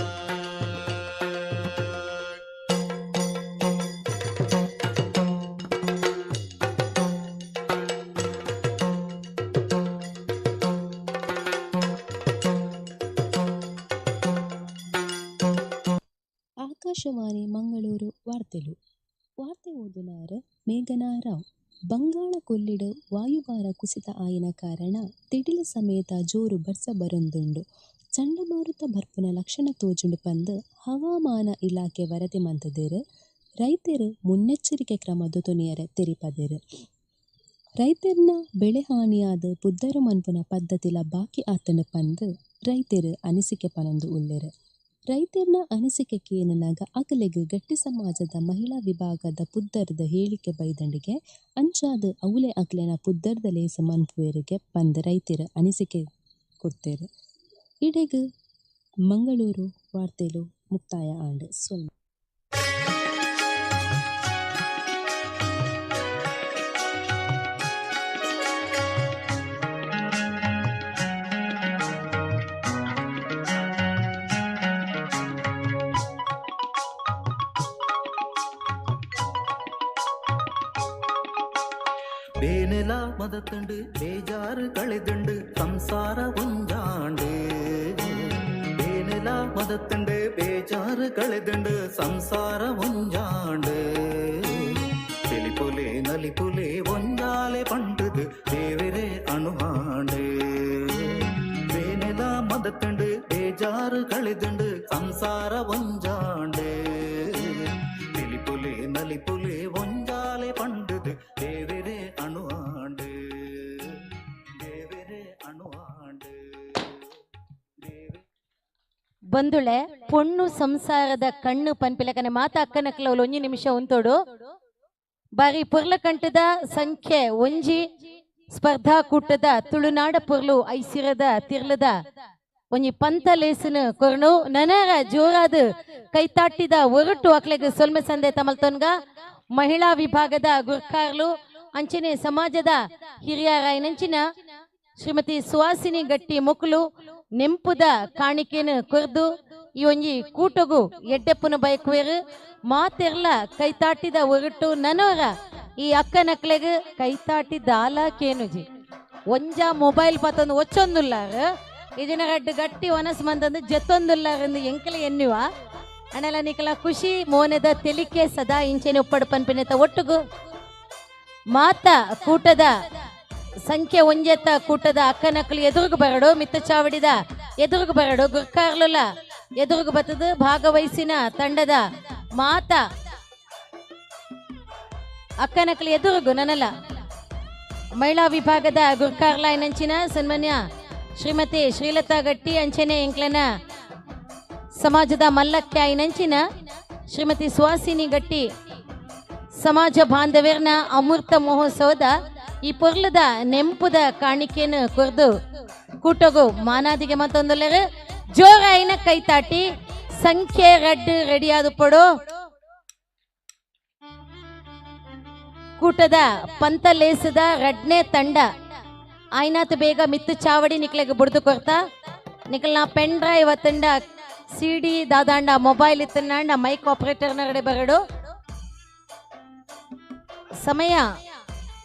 ಆಕಾಶವಾಣಿ ಮಂಗಳೂರು ವಾರ್ತೆಲು. ವಾರ್ತೆ ಓದುನಾರ್ ಮೇಘನಾ ರಾವ್. ಬಂಗಾಳ ಕೊಲ್ಲಿಡು ವಾಯುಭಾರ ಕುಸಿತ ಆಯಿನ ಕಾರಣ ತಿಡಿಲ ಸಮೇತ ಜೋರು ಬರ್ಸ ಬರೊಂದುಂಡು. ಚಂಡಮಾರುತ ಬರ್ಪುನ ಲಕ್ಷಣ ತೋಜುಂಡು ಪಂದ್ ಹವಾಮಾನ ಇಲಾಖೆ ವರದಿ ಮಂತುದೆರ್. ರೈತೆರು ಮುನ್ನೆಚ್ಚರಿಕೆ ಕ್ರಮ ದೆತೊನಿಯರೆ ತೆರಿಪದೆರ್. ರೈತೆರ್ನ ಬೆಳೆ ಹಾನಿಯಾದ್ ಪುದ್ದರು ಮನ್ಪುನ ಪದ್ಧತಿಲ ಬಾಕಿ ಆತುಂಡು ಪಂದ್ ರೈತೆರು ಅನಿಸಿಕೆ ಪನೊಂದು ಉಲ್ಲೆರ್. ರೈತೆರ್ನ ಅನಿಸಿಕೆ ಕೇನುನಗ ಅಕಲೆಗ್ ಗಟ್ಟಿ ಸಮಾಜದ ಮಹಿಳಾ ವಿಭಾಗದ ಪುದ್ದರ್ದ ಹೇಳಿಕೆ ಬೈದಂಡಿಗೆ ಅಂಚಾದ್ ಅವುಲೆ ಅಕ್ಲೆನ ಪುದ್ದರ್ದ ಲೇಸ್ ಮನ್ಪುವೆರಿಗೆ ಪಂದ್ ರೈತೆರ್ ಅನಿಸಿಕೆ ಕೊರ್ತೆರ್. ಇಡೆಗ್ ಮಂಗಳೂರು ವಾರ್ತೆಲು ಮುಕ್ತಾಯ ಆಂಡ್. ಸೊಲ್ಮೆ. ಬೇನೆಲ ಮದತುಂಡು ಬೇಜಾರು ಕಳೆದುಂಡು ಸಂಸಾರ ಒಂಜಾಂಡು. ಬೇನೆಲ ಮದತುಂಡು ಬೇಜಾರು ಕಳೆದುಂಡು ಸಂಸಾರ ಒಂಜಾಂಡು. ತೆಲಿಪುಲೆ ನಲಿಪುಲೆ ಒಂಜಾಲೆ ಪಂಡುದು ದೇವರೇ ಅಣುಹಾಂಡು. ಬೇನೆಲ ಮದತುಂಡು ಬೇಜಾರು ಕಳೆದುಂಡು ಸಂಸಾರ ಒಂಜಾಂಡು. ತೆಲಿಪುಲೆ ನಲಿಪುಲೆ ಒಂಜಾಲೆ ಪಂಡುದು ದೇವರೇ ಅಣುಹಾಂಡು. ದೇವರೇ ಅಣುಹಾಂಡು. ಬಂದುಳೆ ಪೊಣ್ಣು ಸಂಸಾರದ ಕಣ್ಣು ಪನ್ಪಿಲಕನೆ ಮಾತ ಅಕ್ಕನಕ್ಲವ್ಲು ಒಂಜಿ ನಿಮಿಷ ಉಂತೋಡು. ಬಾರಿ ಪೊರ್ಲಕಂಠದ ಸಂಖ್ಯೆ ಒಂಜಿ ಸ್ಪರ್ಧಾಕೂಟದ ತುಳುನಾಡ ಪೊರ್ಲು ಐಸಿರದ ತಿರ್ಲದ ಒಂಜಿ ಪಂತ ಲೇಸನ ಕೊರ್ನು ನನರ ಜೋರಾದ ಕೈತಾಟಿದ ಒರಟು ಅಕ್ಲೆಗ್ ಸೊಲ್ಮೆ ಸಂದೆ ತಮಲ್ತೊನ್ಗ. ಮಹಿಳಾ ವಿಭಾಗದ ಗುರ್ಕಾರ್ಲು ಅಂಚನೆ ಸಮಾಜದ ಹಿರಿಯರಾಯನಂಚಿನ ಶ್ರೀಮತಿ ಸುವಾಸಿನಿ ಗಟ್ಟಿ ಮೊಕ್ಲು ನೆಂಪುದ ಕಾಣಿಕೆನು ಕೊರ್ದು ಈ ಒಂಜಿ ಕೂಟಗು ಎಡ್ಡೆಪ್ಪುನ ಬಯಕುವೆರು. ಮಾತೆರ್ಲ ಕೈತಾಟಿದ ಒರಟು ನನೋರ ಈ ಅಕ್ಕನಕ್ಲೆಗ್ ಕೈತಾಟಿ ದಾಲ ಕೇನುಜಿ ಒಂಜ ಮೊಬೈಲ್ ಪತ್ತೊಂದು ಒಚ್ಚೊಂದುಲ್ಲಾರ ಇದನ್ನ ರಡ್ಡು ಗಟ್ಟಿ ಒನಸ್ ಮಂದಂದು ಜತ್ತೊಂದುಲ್ಲಾರ ಎಂಕಲ ಎನ್ನುವ ಅಣಲ ನಿಕಲ ಖುಷಿ ಮೋನೆದ ತೆಲಿಕೆ ಸದಾ ಇಂಚೆನೆ ಉಪ್ಪಡು ಪನ್ಪಿನೆತ ಒಟ್ಟುಗು ಮಾತ ಕೂಟದ ಸಂಖ್ಯೆ ಒಂಜೆತ್ತ ಕೂಟದ ಅಕ್ಕನಕ್ಲು ಎದುರುಗು ಬರಡು ಮಿತ್ತ ಚಾವಡಿದ ಎದುರುಗು ಬರಡು ಗುರ್ಕಾರ್ಲುಲ ಎದುರುಗು ಬತ್ತದು ಭಾಗವಹಿಸಿನ ತಂಡದ ಮಾತ ಅಕ್ಕನಕ್ಲು ಎದುರುಗು ನನಲ ಮಹಿಳಾ ವಿಭಾಗದ ಗುರ್ಕಾರ್ಲ ಏನಂಚಿನ ಸನ್ಮಾನ್ಯ ಶ್ರೀಮತಿ ಶ್ರೀಲತಾ ಗಟ್ಟಿ ಅಂಚನೆ ಎಂಕ್ಲನ ಸಮಾಜದ ಮಲ್ಲಕ್ಕಾಯಿನಂಚಿನ ಶ್ರೀಮತಿ ಸುವಾಸಿನಿ ಗಟ್ಟಿ ಸಮಾಜ ಬಾಂಧವ್ಯರ್ನ ಅಮೃತ ಮಹೋತ್ಸವದ ಈ ಪೊರ್ಲದ ನೆಂಪುದ ಕಾಣಿಕೆಯನ್ನು ಕೊರ್ದು ಕೂಟಗು ಮಾನಾದಿಗೆ ಮತ್ತೊಂದುಲ್ಲರು ಜೋರಾಯಿನ ಕೈತಾಟಿ ಸಂಖ್ಯೆ ರಡ್ಡು ರೆಡಿಯಾದ ಪಡು. ಕೂಟದ ಪಂತಲೇಸದ ರಡ್ನೇ ತಂಡ ಆಯ್ನಾತ್ ಬೇಗ ಮಿತ್ತು ಚಾವಡಿ ನಿಕ್ಲೆಗ್ ಬುಡ್ದು ಕೊರ್ತಾ ನಿಕಲ್ನ ಪೆನ್ ಡ್ರೈವ್ ಅತ್ತಂಡ ಸಿಡಿ ದಾದಾಂಡ ಮೊಬೈಲ್ ಇತ್ತಂಡ ಮೈಕ್ ಆಪರೇಟರ್ ನಗಡೆ ಬರಡು. ಸಮಯ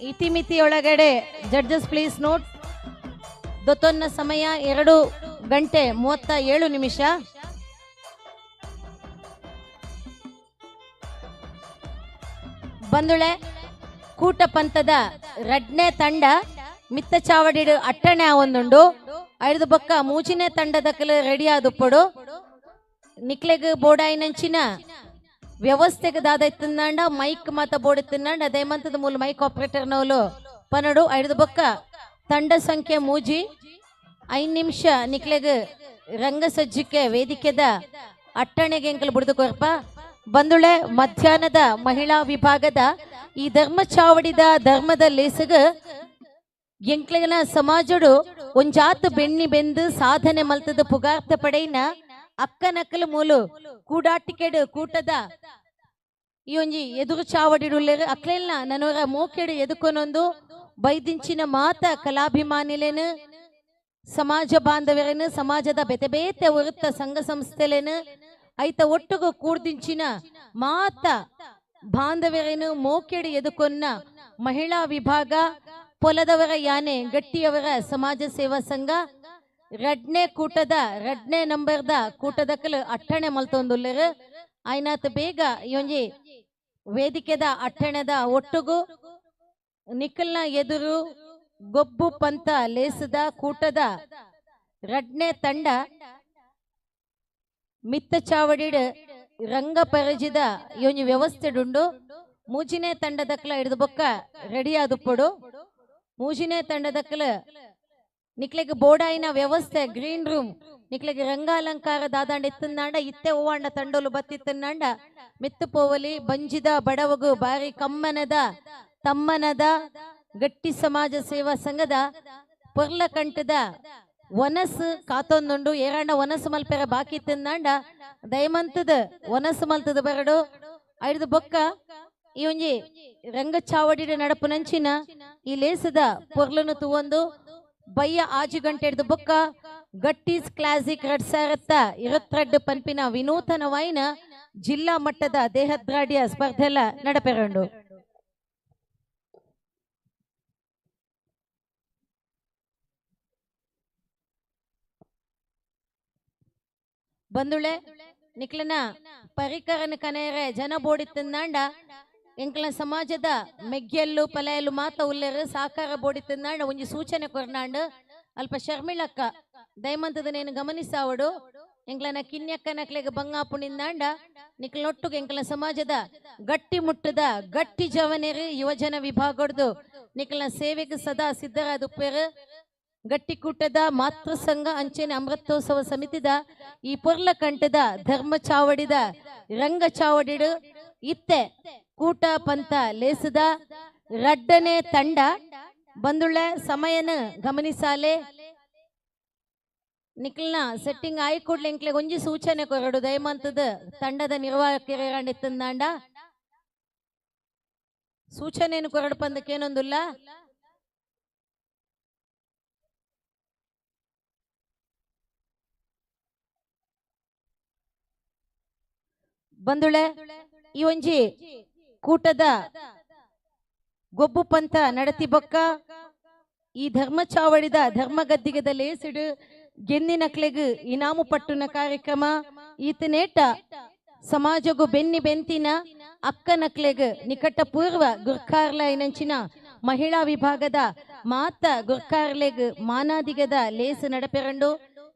ಇತಿಮಿತಿಯೊಳಗಡೆ ಜಡ್ಜಸ್ ಪ್ಲೀಸ್ ನೋಟ್. ದೊತ್ತೊನ್ನ ಸಮಯ 2:37. ಬಂದುಳೆ ಕೂಟ ಪಂತದ ರಡ್ನೇ ತಂಡ ಮಿತ್ತ ಚಾವಡಿಡು ಅಟ್ಟಣೆ ಒಂದುಂಡು. ಐದು ಬೊಕ್ಕ ಮೂಜಿನೇ ತಂಡದಕ್ಕಲು ರೆಡಿ ಆದುಪ್ಪಡು. ನಿಕ್ಲೆಗ್ ಬೋಡಾಯಿನಂಚಿನ ವ್ಯವಸ್ಥೆಗೆ ದಾದ ಇತ್ತಂಡ ಮೈಕ್ ಮಾತ ಬೋರ್ಡ್ ಇತ್ತಂಡ ದಯಮಂತದ ಮೂಲ ಮೈಕ್ ಆಪರೇಟರ್ ನವಲು ಪನಡು. ಐದು ಬೊಕ್ಕ ತಂಡ ಸಂಖ್ಯೆ ಮೂಜಿ 5 ನಿಮಿಷ ನಿಕ್ಲೆಗ್ ರಂಗಸಜ್ಜಿಕೆ ವೇದಿಕೆದ ಅಟ್ಟಣೆಗೆ ಎಂಕಲ್ ಬುಡ್ದು ಕೊರ್ಪ. ಬಂದುಳೆ ಮಧ್ಯಾಹ್ನದ ಮಹಿಳಾ ವಿಭಾಗದ ಈ ಧರ್ಮ ಚಾವಡಿದ ಧರ್ಮದ ಲೇಸಗ ಎಂಕ್ಲೆಗನ ಸಮಾಜಡು ಒಂಜಾತು ಬೆಣ್ಣಿ ಬೆಂದು ಸಾಧನೆ ಮಲ್ತದ ಪುಗಾರ್ಥ ಪಡೆಯಿನ ಅಕ್ಕನಕ್ಕಲು ಮೂಲು ಕೂಡಾಟಿಕೆಡು ಕೂಟದ ಈ ಒಂಜಿ ಎದುರು ಚಾವಡಿಡುಲ್ಲೇರು ಅಕ್ಲೆಲ್ನ ನನೋರ ಮೋಕೆಡು ಎದುಕೊನೊಂದು ಬೈದಿಂಚಿನ ಮಾತ ಕಲಾಭಿಮಾನಿಲೇನು ಸಮಾಜ ಬಾಂಧವ್ಯರೇನು ಸಮಾಜದ ಬೇತೆ ಬೇತೆ ವೃತ್ತ ಸಂಘ ಸಂಸ್ಥೆಲೇನು ಐತ ಒಟ್ಟುಗು ಕೂಡ್ದಿಂಚಿನ ಮಾತ ಬಾಂಧವ್ಯರೇನು ಮೋಕೆಡು ಎದುಕೊನ್ನ ಮಹಿಳಾ ವಿಭಾಗ ಪೊಲದವರ ಯಾನೆ ಗಟ್ಟಿಯವರ ಸಮಾಜ ಸೇವಾ ಸಂಘ ರಡ್ನೇ ಕೂಟದ ರಡ್ನೇ ನಂಬರ್ದ ಕೂಟದಕ್ಕಲು ಅಟ್ಟಣೆ ಮಲ್ತೊಂದುಲ್ಲೇರು. ಆಯ್ನಾತ್ ಬೇಗ ಈ ವೇದಿಕೆದ ಅಟ್ಟಣೆದ ಒಟ್ಟುಗು ನಿಖಲ್ನ ಎದುರು ಗೊಬ್ಬು ಪಂತ ಲೇಸದ ಕೂಟದ ರಡ್ನೇ ತಂಡ ಮಿತ್ತ ಚಾವಡಿಡ್ ರಂಗ ಪರಜಿದ ಈ ವ್ಯವಸ್ಥೆಡುಂಡು. ಮೂಜಿನೇ ತಂಡದಕ್ಕಲ ಹಿಡಿದು ಬೊಕ್ಕ ರೆಡಿ ಆದುಪ್ಪಡು. ಮೂಜಿನೇ ತಂಡದಕ್ಕಲ ನಿಕ್ಲೆಗ್ ಬೋಡಾಯಿನ ವ್ಯವಸ್ಥೆ ಗ್ರೀನ್ ರೂಮ್ ನಿಕ್ಲೆಗ್ ರಂಗಾಲಂಕಾರ ದಾದಾಂಡ ಇತ್ತಂದಾಂಡ ಇತ್ತೆ ಓವಾಂಡ ತಂಡೋಲು ಬತ್ತಿತ್ತಂದಾಂಡ ಮಿತ್ತು ಪೋವಲಿ ಬಂಜಿದ ಬಡವಗು ಬಾರಿ ಕಮ್ಮನದ ತಮ್ಮನದ ಗಟ್ಟಿ ಸಮಾಜ ಸೇವಾ ಸಂಘದ ಪೊರ್ಲಕಂಠದ ವನಸ್ಸು ಕಾತೊಂದುಂಡು. ಏರಾಂಡ ವನಸ್ಸು ಮಲ್ಪೆರ ಬಾಕಿ ತಿಂದಾಂಡ ದಯಮಂತದ ವನಸ್ಸು ಮಲ್ತದ ಬರಡು. ಐದು ಬೊಕ್ಕ ಈ ಒಂಜಿ ರಂಗಚಾವಡಿಡ ನಡಪುನಂಚಿನ ಈ ಲೇಸದ ಪೊರ್ಲನು ತುವೊಂದು ಬಯ್ಯ ಆಜು ಗಂಟೆ ಹಿಡ್ದು ಬೊಕ್ಕ ಗಟ್ಟೀಸ್ ಕ್ಲಾಸಿಕ್ 2022 ಪನ್ಪಿನ ವಿನೂತನ ವಾಯಿನ ಜಿಲ್ಲಾ ಮಟ್ಟದ ದೇಹದ್ರಾಡಿಯ ಸ್ಪರ್ಧೆಲ್ಲ ನಡಪೆರಂಡು. ಬಂದುಳೆ ನಿಕ್ಲನ ಪರಿಕರನ ಕನೆಯರೆ ಜನ ಬೋಡಿತ್ತಂದಾಂಡ ಎಂಕ್ಲ ಸಮಾಜದ ಮೆಗ್ಗೆಲ್ಲು ಪಲೆಯಲ್ಲು ಮಾತ ಉಲ್ಲೆರು ಸಾಕಾರ ಬೋಡಿತ್ತಂದಾಂಡ ಒಂಜಿ ಸೂಚನೆ ಕೊರ್ನಾಂಡ್ ಅಲ್ಪ ಶರ್ಮಿಳಕ್ಕ ದಯಮಂತದ ನೇನು ಗಮನಿಸಾವಡು ಎಂಕ್ಲನ ಕಿನ್ಯಕ್ಕ ನಕ್ಲೆಗ್ ಬಂಗಾಪುಣಿಂದಾಂಡ ನಿಕ್ಲೊಟ್ಟುಗೆ ಎಂಕ್ಲ ಸಮಾಜದ ಗಟ್ಟಿ ಮುಟ್ಟದ ಗಟ್ಟಿ ಜವನೆರು ಯುವಜನ ವಿಭಾಗಡ್ದು ನಿಕ್ಲನ ಸೇವೆಗೆ ಸದಾ ಸಿದ್ಧರಾದುಪ್ಪೇರು. ಗಟ್ಟಿಕೂಟದ ಮಾತೃ ಸಂಘ ಅಂಚೆನೆ ಅಮೃತೋತ್ಸವ ಸಮಿತಿದ ಈ ಪೊರ್ಲ ಕಂಠದ ಧರ್ಮ ಚಾವಡಿದ ರಂಗ ಚಾವಡಿಡು ಇತ್ತೆ ಕೂಟ ಪಂಥ ಲೇಸದ ರಡ್ಡನೆ ತಂಡ ಬಂದುಳ್ಳ ಸಮಯನ ಗಮನಿಸಾಲೆ. ನಿಕ್ಲನ ಸೆಟ್ಟಿಂಗ್ ಆಯಿ ಕೂಡ್ಲೆ ಎಂಕ್ಲೆ ಒಂಜಿ ಸೂಚನೆ ಕೊರಡು ದಯಮಂತದ ತಂಡದ ನಿರ್ವಾಹಕರಂಡಿತ್ತಂದಾಂಡ ಸೂಚನೆಯನ್ನು ಕೊರಡು ಪಂದಕ್ಕೇನೊಂದುಲ್ಲ. ಬಂದುಳೆ ಈ ಒಂಜಿ ಕೂಟದ ಗೊಬ್ಬು ಪಂಥ ನಡತಿ ಬೊಕ್ಕ ಈ ಧರ್ಮ ಚಾವಡಿದ ಧರ್ಮ ಗದ್ದಿಗದ ಲೇಸಿಡು ಗೆನ್ನಿನಕ್ಲೆಗ್ ಇನಾಮು ಪಟ್ಟುನ ಕಾರ್ಯಕ್ರಮ ಈತನೇಟ ಸಮಾಜಗು ಬೆನ್ನಿ ಬೆಂತಿನ ಅಕ್ಕನಕ್ಲೆಗ್ ನಿಕಟ ಪೂರ್ವ ಗುರ್ಕಾರ್ಲ ಇನಂಚಿನ ಮಹಿಳಾ ವಿಭಾಗದ ಮಾತ ಗುರ್ಕಾರ್ಲೆಗ್ ಮಾನಾದಿಗದ ಲೇಸು ನಡಪೆರಂಡು.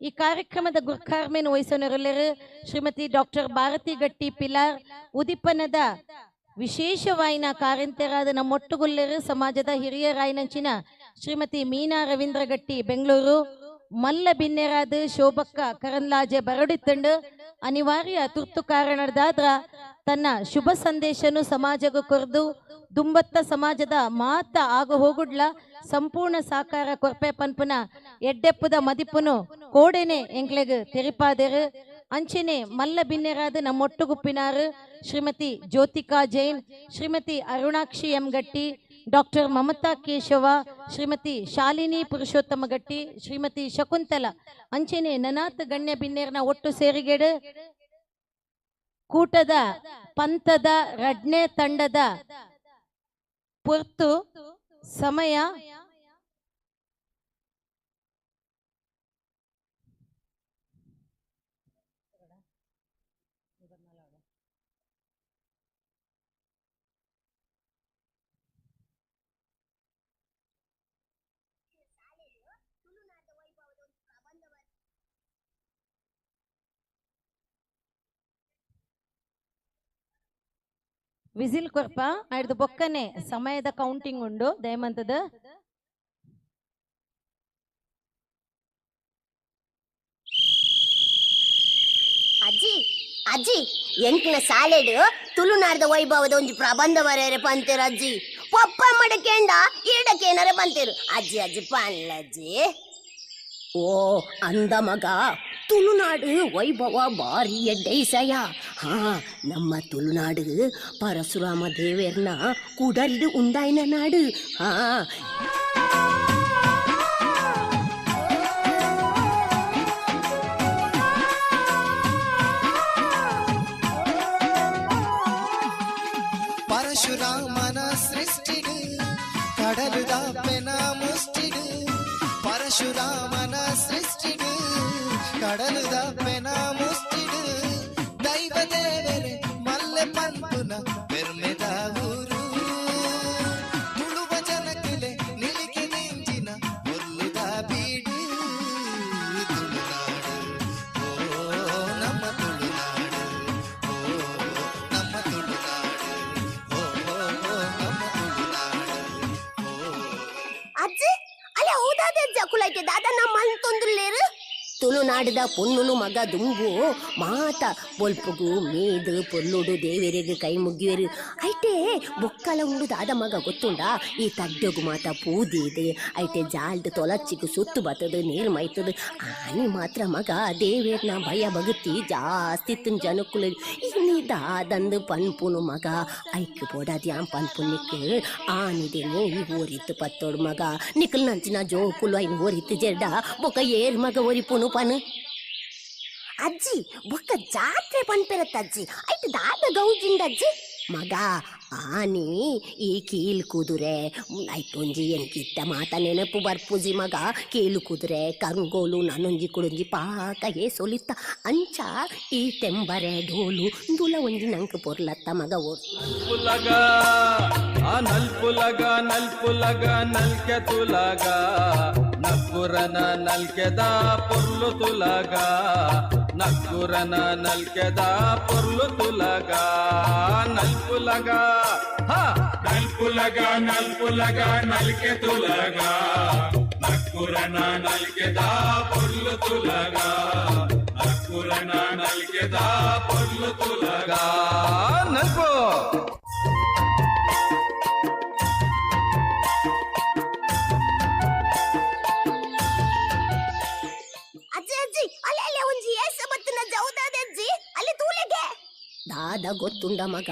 ಈ ಕಾರ್ಯಕ್ರಮದ ಗುರ್ಕಾರ್ಮೆನ್ ವಹಿಸೋನರುಲ್ಲೆರು ಶ್ರೀಮತಿ ಡಾಕ್ಟರ್ ಭಾರತಿ ಗಟ್ಟಿ ಪಿಲಾರ್ ಉದಿಪನದ ವಿಶೇಷವಾಯಿನ ಕಾರ್ಯಂತರಾದ ನಮ್ಮೊಟ್ಟುಗುಲ್ಲೆರು ಸಮಾಜದ ಹಿರಿಯರಾಯಿನಂಚಿನ ಶ್ರೀಮತಿ ಮೀನಾ ರವೀಂದ್ರ ಗಟ್ಟಿ ಬೆಂಗಳೂರು ಮಲ್ಲ ಬಿನ್ನೆರಾದ ಶೋಭಕ್ಕ ಕರಂದ್ಲಾಜೆ ಬರಡಿತ್ತಂಡು ಅನಿವಾರ್ಯ ತುರ್ತು ಕಾರಣದಾದ್ರ ತನ್ನ ಶುಭ ಸಂದೇಶನು ಸಮಾಜಕ್ಕೂ ಕೊರ್ದು ದುಂಬತ್ತ ಸಮಾಜದ ಮಾತ ಆಗ ಹೋಗುಡ್ಲ ಸಂಪೂರ್ಣ ಸಾಕಾರ ಕೊರ್ಪೆ ಪನ್ಪುನ ಎಡ್ಡೆಪ್ಪುದ ಮದಿಪುನು ಕೋಡೆನೆ ಎಂಕ್ಲೆಗ್ ತೆರಿಪಾದೆರು. ಅಂಚೆನೆ ಮಲ್ಲ ಬಿನ್ನೆರಾದ ನಮ್ಮೊಟ್ಟುಗುಪ್ಪಿನಾರು Shrimati Jyothika Jain, Shrimati Arunakshi M Gatti, doctor Mamata Keshava, Shrimati Shalini Purushottama Gatti, Shrimati Shakuntala ಅಂಚೆನೆ ನನಾತ್ ಗಣ್ಯ ಬಿನ್ನೇರ್ನ ಒಟ್ಟು ಸೇರಿಗೆಡು ಕೂಟದ ಪಂಥದ ರಡ್ನೆ ತಂಡದ ಪೊರ್ತು ಸಮಯ ವಿಸಿಲ್ ಕೊರ್ಪ ಆಯ್ದು ಬೊಕ್ಕನೆ ಸಮಯದ ಕೌಂಟಿಂಗ್ ಉಂಡು ದಯಮಂತದ. ಅಜ್ಜಿ ಅಜ್ಜಿ ಎಂಕ್ನ ಸಾಲೆಡು ತುಳುನಾಡ್ದ ವೈಭವದ ಒಂಜಿ ಪ್ರಬಂಧ ಬರೆಯರೆ ಪಂತೇರು ಅಜ್ಜಿ. ಪಪ್ಪ ಮಡಕೇಂಡ ಈಡಕೇನರೆ ಪಂತೇರು ಅಜ್ಜಿ. ಅಜ್ಜಿ ಪನ್ಲಜ್ಜಿ. ಓ ಅಂದ ಮಗ, ತುಳುನಾಡು ವೈಭವ ಭಾರಿ ಎಡ್ಡೈಸಯ. ಹಾ, ನಮ್ಮ ತುಳುನಾಡು ಪರಶುರಾಮ ದೇವೇರ್ನ ಕುಡರಿಡು ಉಂಡಾಯಿನ ನಾಡು. ಹಾ, ಪರಶುರಾಮನ ಸೃಷ್ಟಿಡು ಕಡಲುದ ಪೆನ ಮುಷ್ಟಿಡು, ಪರಶುರಾಮನ ಸೃಷ್ಟಿಡು ಕಡಲುದ ಪೆನ ಮುಷ್ಟಿಡು, ದೈವ ದೇವರೇ ಮಲ್ಲೆ ಪಂಪುನ ಪೆರ್ಮೆದ ಊರು, ತುಳುವ ಜನಕುಲೆ ನಿಲಿಕೆ ನಿಂಜಿನ ಒಲ್ಲುದ ಬೀಡು ತುಳುನಾಡು. ಓ ನಮ್ಮ ತುಳುನಾಡು, ಓ ನಮ್ಮ ತುಳುನಾಡು, ಓ ನಮ್ಮ ತುಳುನಾಡು. ಅಜ್ಜಿ ಅಲ್ಲ ಹೌದಾದ ಅಜ್ಜ ಕುಲೈತೆ ದಾದ ನಮ್ಮ ಅಂತೊಂದುಲ್ಲೇರು. ತುಳುನಾಡದ ಪೊನ್ನುನು ಮಗ ದುಂಬು ಮಾತ ಬೊಲ್ಪುಗು ಮೇದು ಪೊಲ್ಲುಡು ದೇವರಿಗೆ ಕೈ ಮುಗಿಯುವರು. ಐಟೆ ಬೊಕ್ಕಲ ಉಂಡು ದಾದ ಮಗ ಗೊತ್ತುಂಡ, ಈ ತಡ್ಡಗು ಮಾತ ಪೂದಿದು ಐಟೆ ಜಾಲ್ದು ತೊಲಚ್ಚಿಗು ಸುತ್ತು ಬತ್ತದು ನೀರು ಮೈತದು. ಆನಿ ಮಾತ್ರ ಮಗ ದೇವೇರ್ನ ಭಯ ಭಕ್ತಿ ಜಾಸ್ತಿ ಜನಕ್ಕುಲು. ಇನ್ನಿ ದಾದಂದು ಪನ್ಪುನು ಮಗ ಐಕ್ ಬೋಡಾದ್ಯಾಂ ಪನ್ಪುನಿಕ್ ಆನಿದೇನೆ ಈ ಓರಿತ್ತು ಪತ್ತೋಡು ಮಗ ನಿಕ್ಕಲ್ ನಂಚಿನ ಜೋಕುಲು ಐನ್ ಓರಿತ್ತು ಜೆಡ್ಡ ಬೊಕ್ಕ ಏರ್ ಮಗ ಓರಿಪುನು ಪನು. ಅಜ್ಜಿ ಬೊಕ್ಕ ಜಾತ್ರೆ ಪನ್ಪೆರತ್ತ ಅಜ್ಜಿ, ಐಟ್ ದಾದ ಗೌಜಿಂದ ಅಜ್ಜಿ ಮಗ. ಆನಿ ಈ ಕೀಲ್ ಕುದುರೆ ಐಟೊಂಜಿ ಎಂಕಿತ್ತ ಮಾತ ನೆನಪು ಬರ್ಪುಜಿ ಮಗ. ಕೀಲು ಕುದುರೆ ಕಂಗೋಲು ನಾನೊಂಜಿ ಕುಡೊಂಜಿ ಪಾಕ ಏ ಸೊಲಿತ್ತ ಅಂಚ ಈ ತೆಂಬರೆ ಡೋಲು ದುಲ ಒಂಜಿ ನಂಕ್ ಪೊರ್ಲತ್ತ ಮಗ. ಓ ಪುಲಗ ಆ ನಲ್ಪುಲಗ ನಲ್ಪುಲಗ ನಲ್ಕೆ ತುಲಗ ನಕ್ಕುರನ ನಲ್ಕೆದ ಪೊರ್ಲು ತುಲಗ ನಕ್ಕುರನ ನಲ್ಕೆದ ಪೊರ್ಲು ತುಲಗ ನಲ್ಪುಲಗ ಹಾ ನಲ್ಪುಲಗ ನಲ್ಪುಲಗ ನಲ್ಕೆ ತುಲಗ ನಕ್ಕುರನ ನಲ್ಕೆದ ಪೊರ್ಲು ತುಲಗ ನಕ್ಕುರನ ನಲ್ಕೆದ ಪೊರ್ಲು ತುಲಗ ನಲ್ಪು. ಅಜ್ಜಿ ಅಜ್ಜಿ ಅಲ್ಲೇ ಅಲ್ಲೇ ಒಂಜಿ ಏಸ ಬತ್ತಿನ ಜೌದಾದೆ ಅಜ್ಜಿ ಅಲ್ಲಿ ತೂಲೆಗೆ. ದಾದ ಗೊತ್ತುಂಡ ಮಗ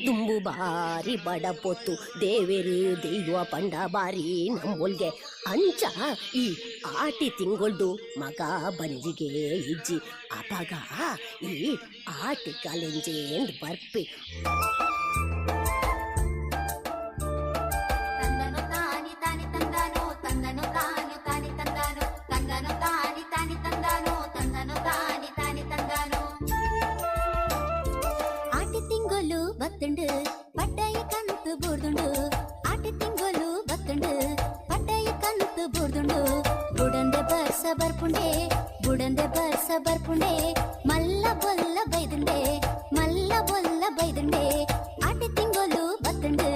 ದುಂಬು ಬಾರಿ ಬಡ ಪೊತ್ತು ದೇವೇರು ದೈವ ಪಂಡ ಬಾರಿ ನಮ್ಮೊಲ್ಗೆ ಅಂಚ ಈ ಆಟಿ ತಿಂಗೊಳ್ದು ಮಗ ಬಂಜಿಗೆ ಇಜ್ಜಿ ಅಪಗ ಈ ಆಟಿ ಕಲೆಂಜೇಂದ್ ಬರ್ಪಿ. ತಂದನು ತಾನಿ ತಾನಿ ತಂದನು ತಂದನು ತಾನು ತಾನಿ ತಂದನು ತಂದನು ತಾನಿ ತಾನಿ ತಂದನು ತಂದನು ತಾನಿ ತಾನಿ ತಂದನು. ಆಟಿ ತಿಂಗೊಲು ಬತ್ತುಂಡು ಪಡ್ಡಯ ಕಂತು ಬೂರ್ದುಂಡು. ಆಟಿ ತಿಂಗೊಲು ಬತ್ತುಂಡು ಪಡ್ಡಯ ಕಂತು ಬೂರ್ದುಂಡು. ಬುಡಂದೆ ಬರ್ಸ ಬರ್ಪುಂಡೆ ಬುಡಂದೆ ಬರ್ಸ ಬರ್ಪುಂಡೆ ಮಲ್ಲ ಬೊಲ್ಲ ಬೈದುಂಡೆ ಮಲ್ಲ ಬೊಲ್ಲ ಬೈದುಂಡೆ. ಆಟಿ ತಿಂಗೊಲು ಬತ್ತುಂಡು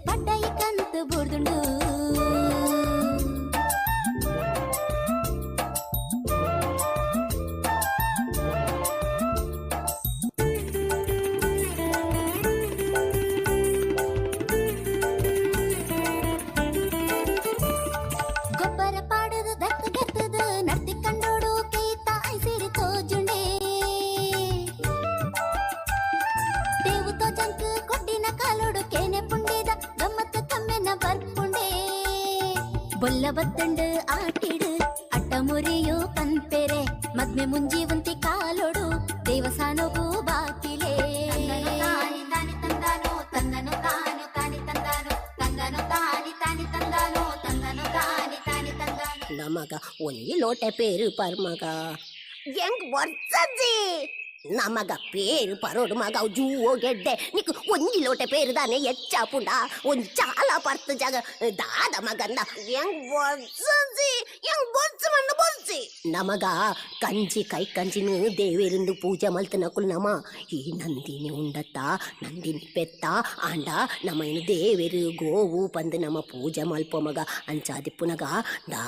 ಪಡ್ಡಯ ಕಂತು ಬೂರ್ದುಂಡು. ಗೊಬ್ಬರ ಪಾಡದು ದತ್ತು ಗತ್ತದು ನರ್ತಿ ಕಂಡೋಡು ಕೈತ ಐಸಿರಿ ತೋಜುಂಡೆ. ದೇವು ತೋಜಂಕ್ ಕೊಡ್ಡಿನ ಕಾಲೋಡು ಕೇನೆ ಪುಂಡಿದ ಗಮ್ಮತ್ತು ಕಮ್ಮೆನ ಬರ್ಪುಂಡೆ. ಬೊಲ್ಲ ಬತ್ತಂಡು ಆಟಿಡು ಅಟ್ಟ ಮುರಿಯು ಪನ್ಪೆರೆ ಮದ್ಮೆ ಮುಂಜಿ ಉಂತಿ ಕಾಲೋಡು ದೇವಸಾನೋಗು ಬಾಕಿಲೆ. ತಂದನು ತಾನಿ ತಾನಿ ತಂದನು ತಂದನು ತಾನು ತಾನಿ ತಂದನು ತಂದನು ತಾನಿ ತಾನಿ ತಂದನು ತಂದನು ತಾನಿ ತಾನಿ ತಂದನು. ನಮಗ ಒಂಜಿ ಲೋಟೆ ಪೇರು ಪರ್ಮಗ ಹೆಂಗ್ ಬರ್ಸಜ್ಜಿ ನಮಗ ಪೇರು ಪರೋಡು ಮಗ ಜೂವೋ ಗೆಡ್ಡೆ ನಿಕ್ ಒಂಜಿ ಲೋಟೆ ಪೇರು ದಾನೆ ಹೆಚ್ಚಾಪುಂಡ ಒಂಜಿ ಚಾಲ ಪರ್ತು ಜಾಗ ದಾದ ಮಗಂದ ಹೆಂಗ್ ಬರ್ಸಜ್ಜಿ ಹೆಂಗ್ ಬರ್ಸು ಮಣ್ಣು ಬರ್ಸಿ. ನಮಗ ಕಂಜಿ ಕೈ ಕಂಜಿನ ದೇವೇರಿಂದು ಪೂಜೆ ಮಲ್ತು ನಕುಲ್ ನಮ ಈ ನಂದಿನಿ ಉಂಡತ್ತ ನಂದಿನಿ ಪೆತ್ತ ಆಂಡ ನಮ ಏನು ದೇವೇರು ಗೋವು ಬಂದು ನಮ ಪೂಜೆ ಮಲ್ಪೋ ಮಗ ಅಂಚಾದಿಪ್ಪುನಗ ದಾ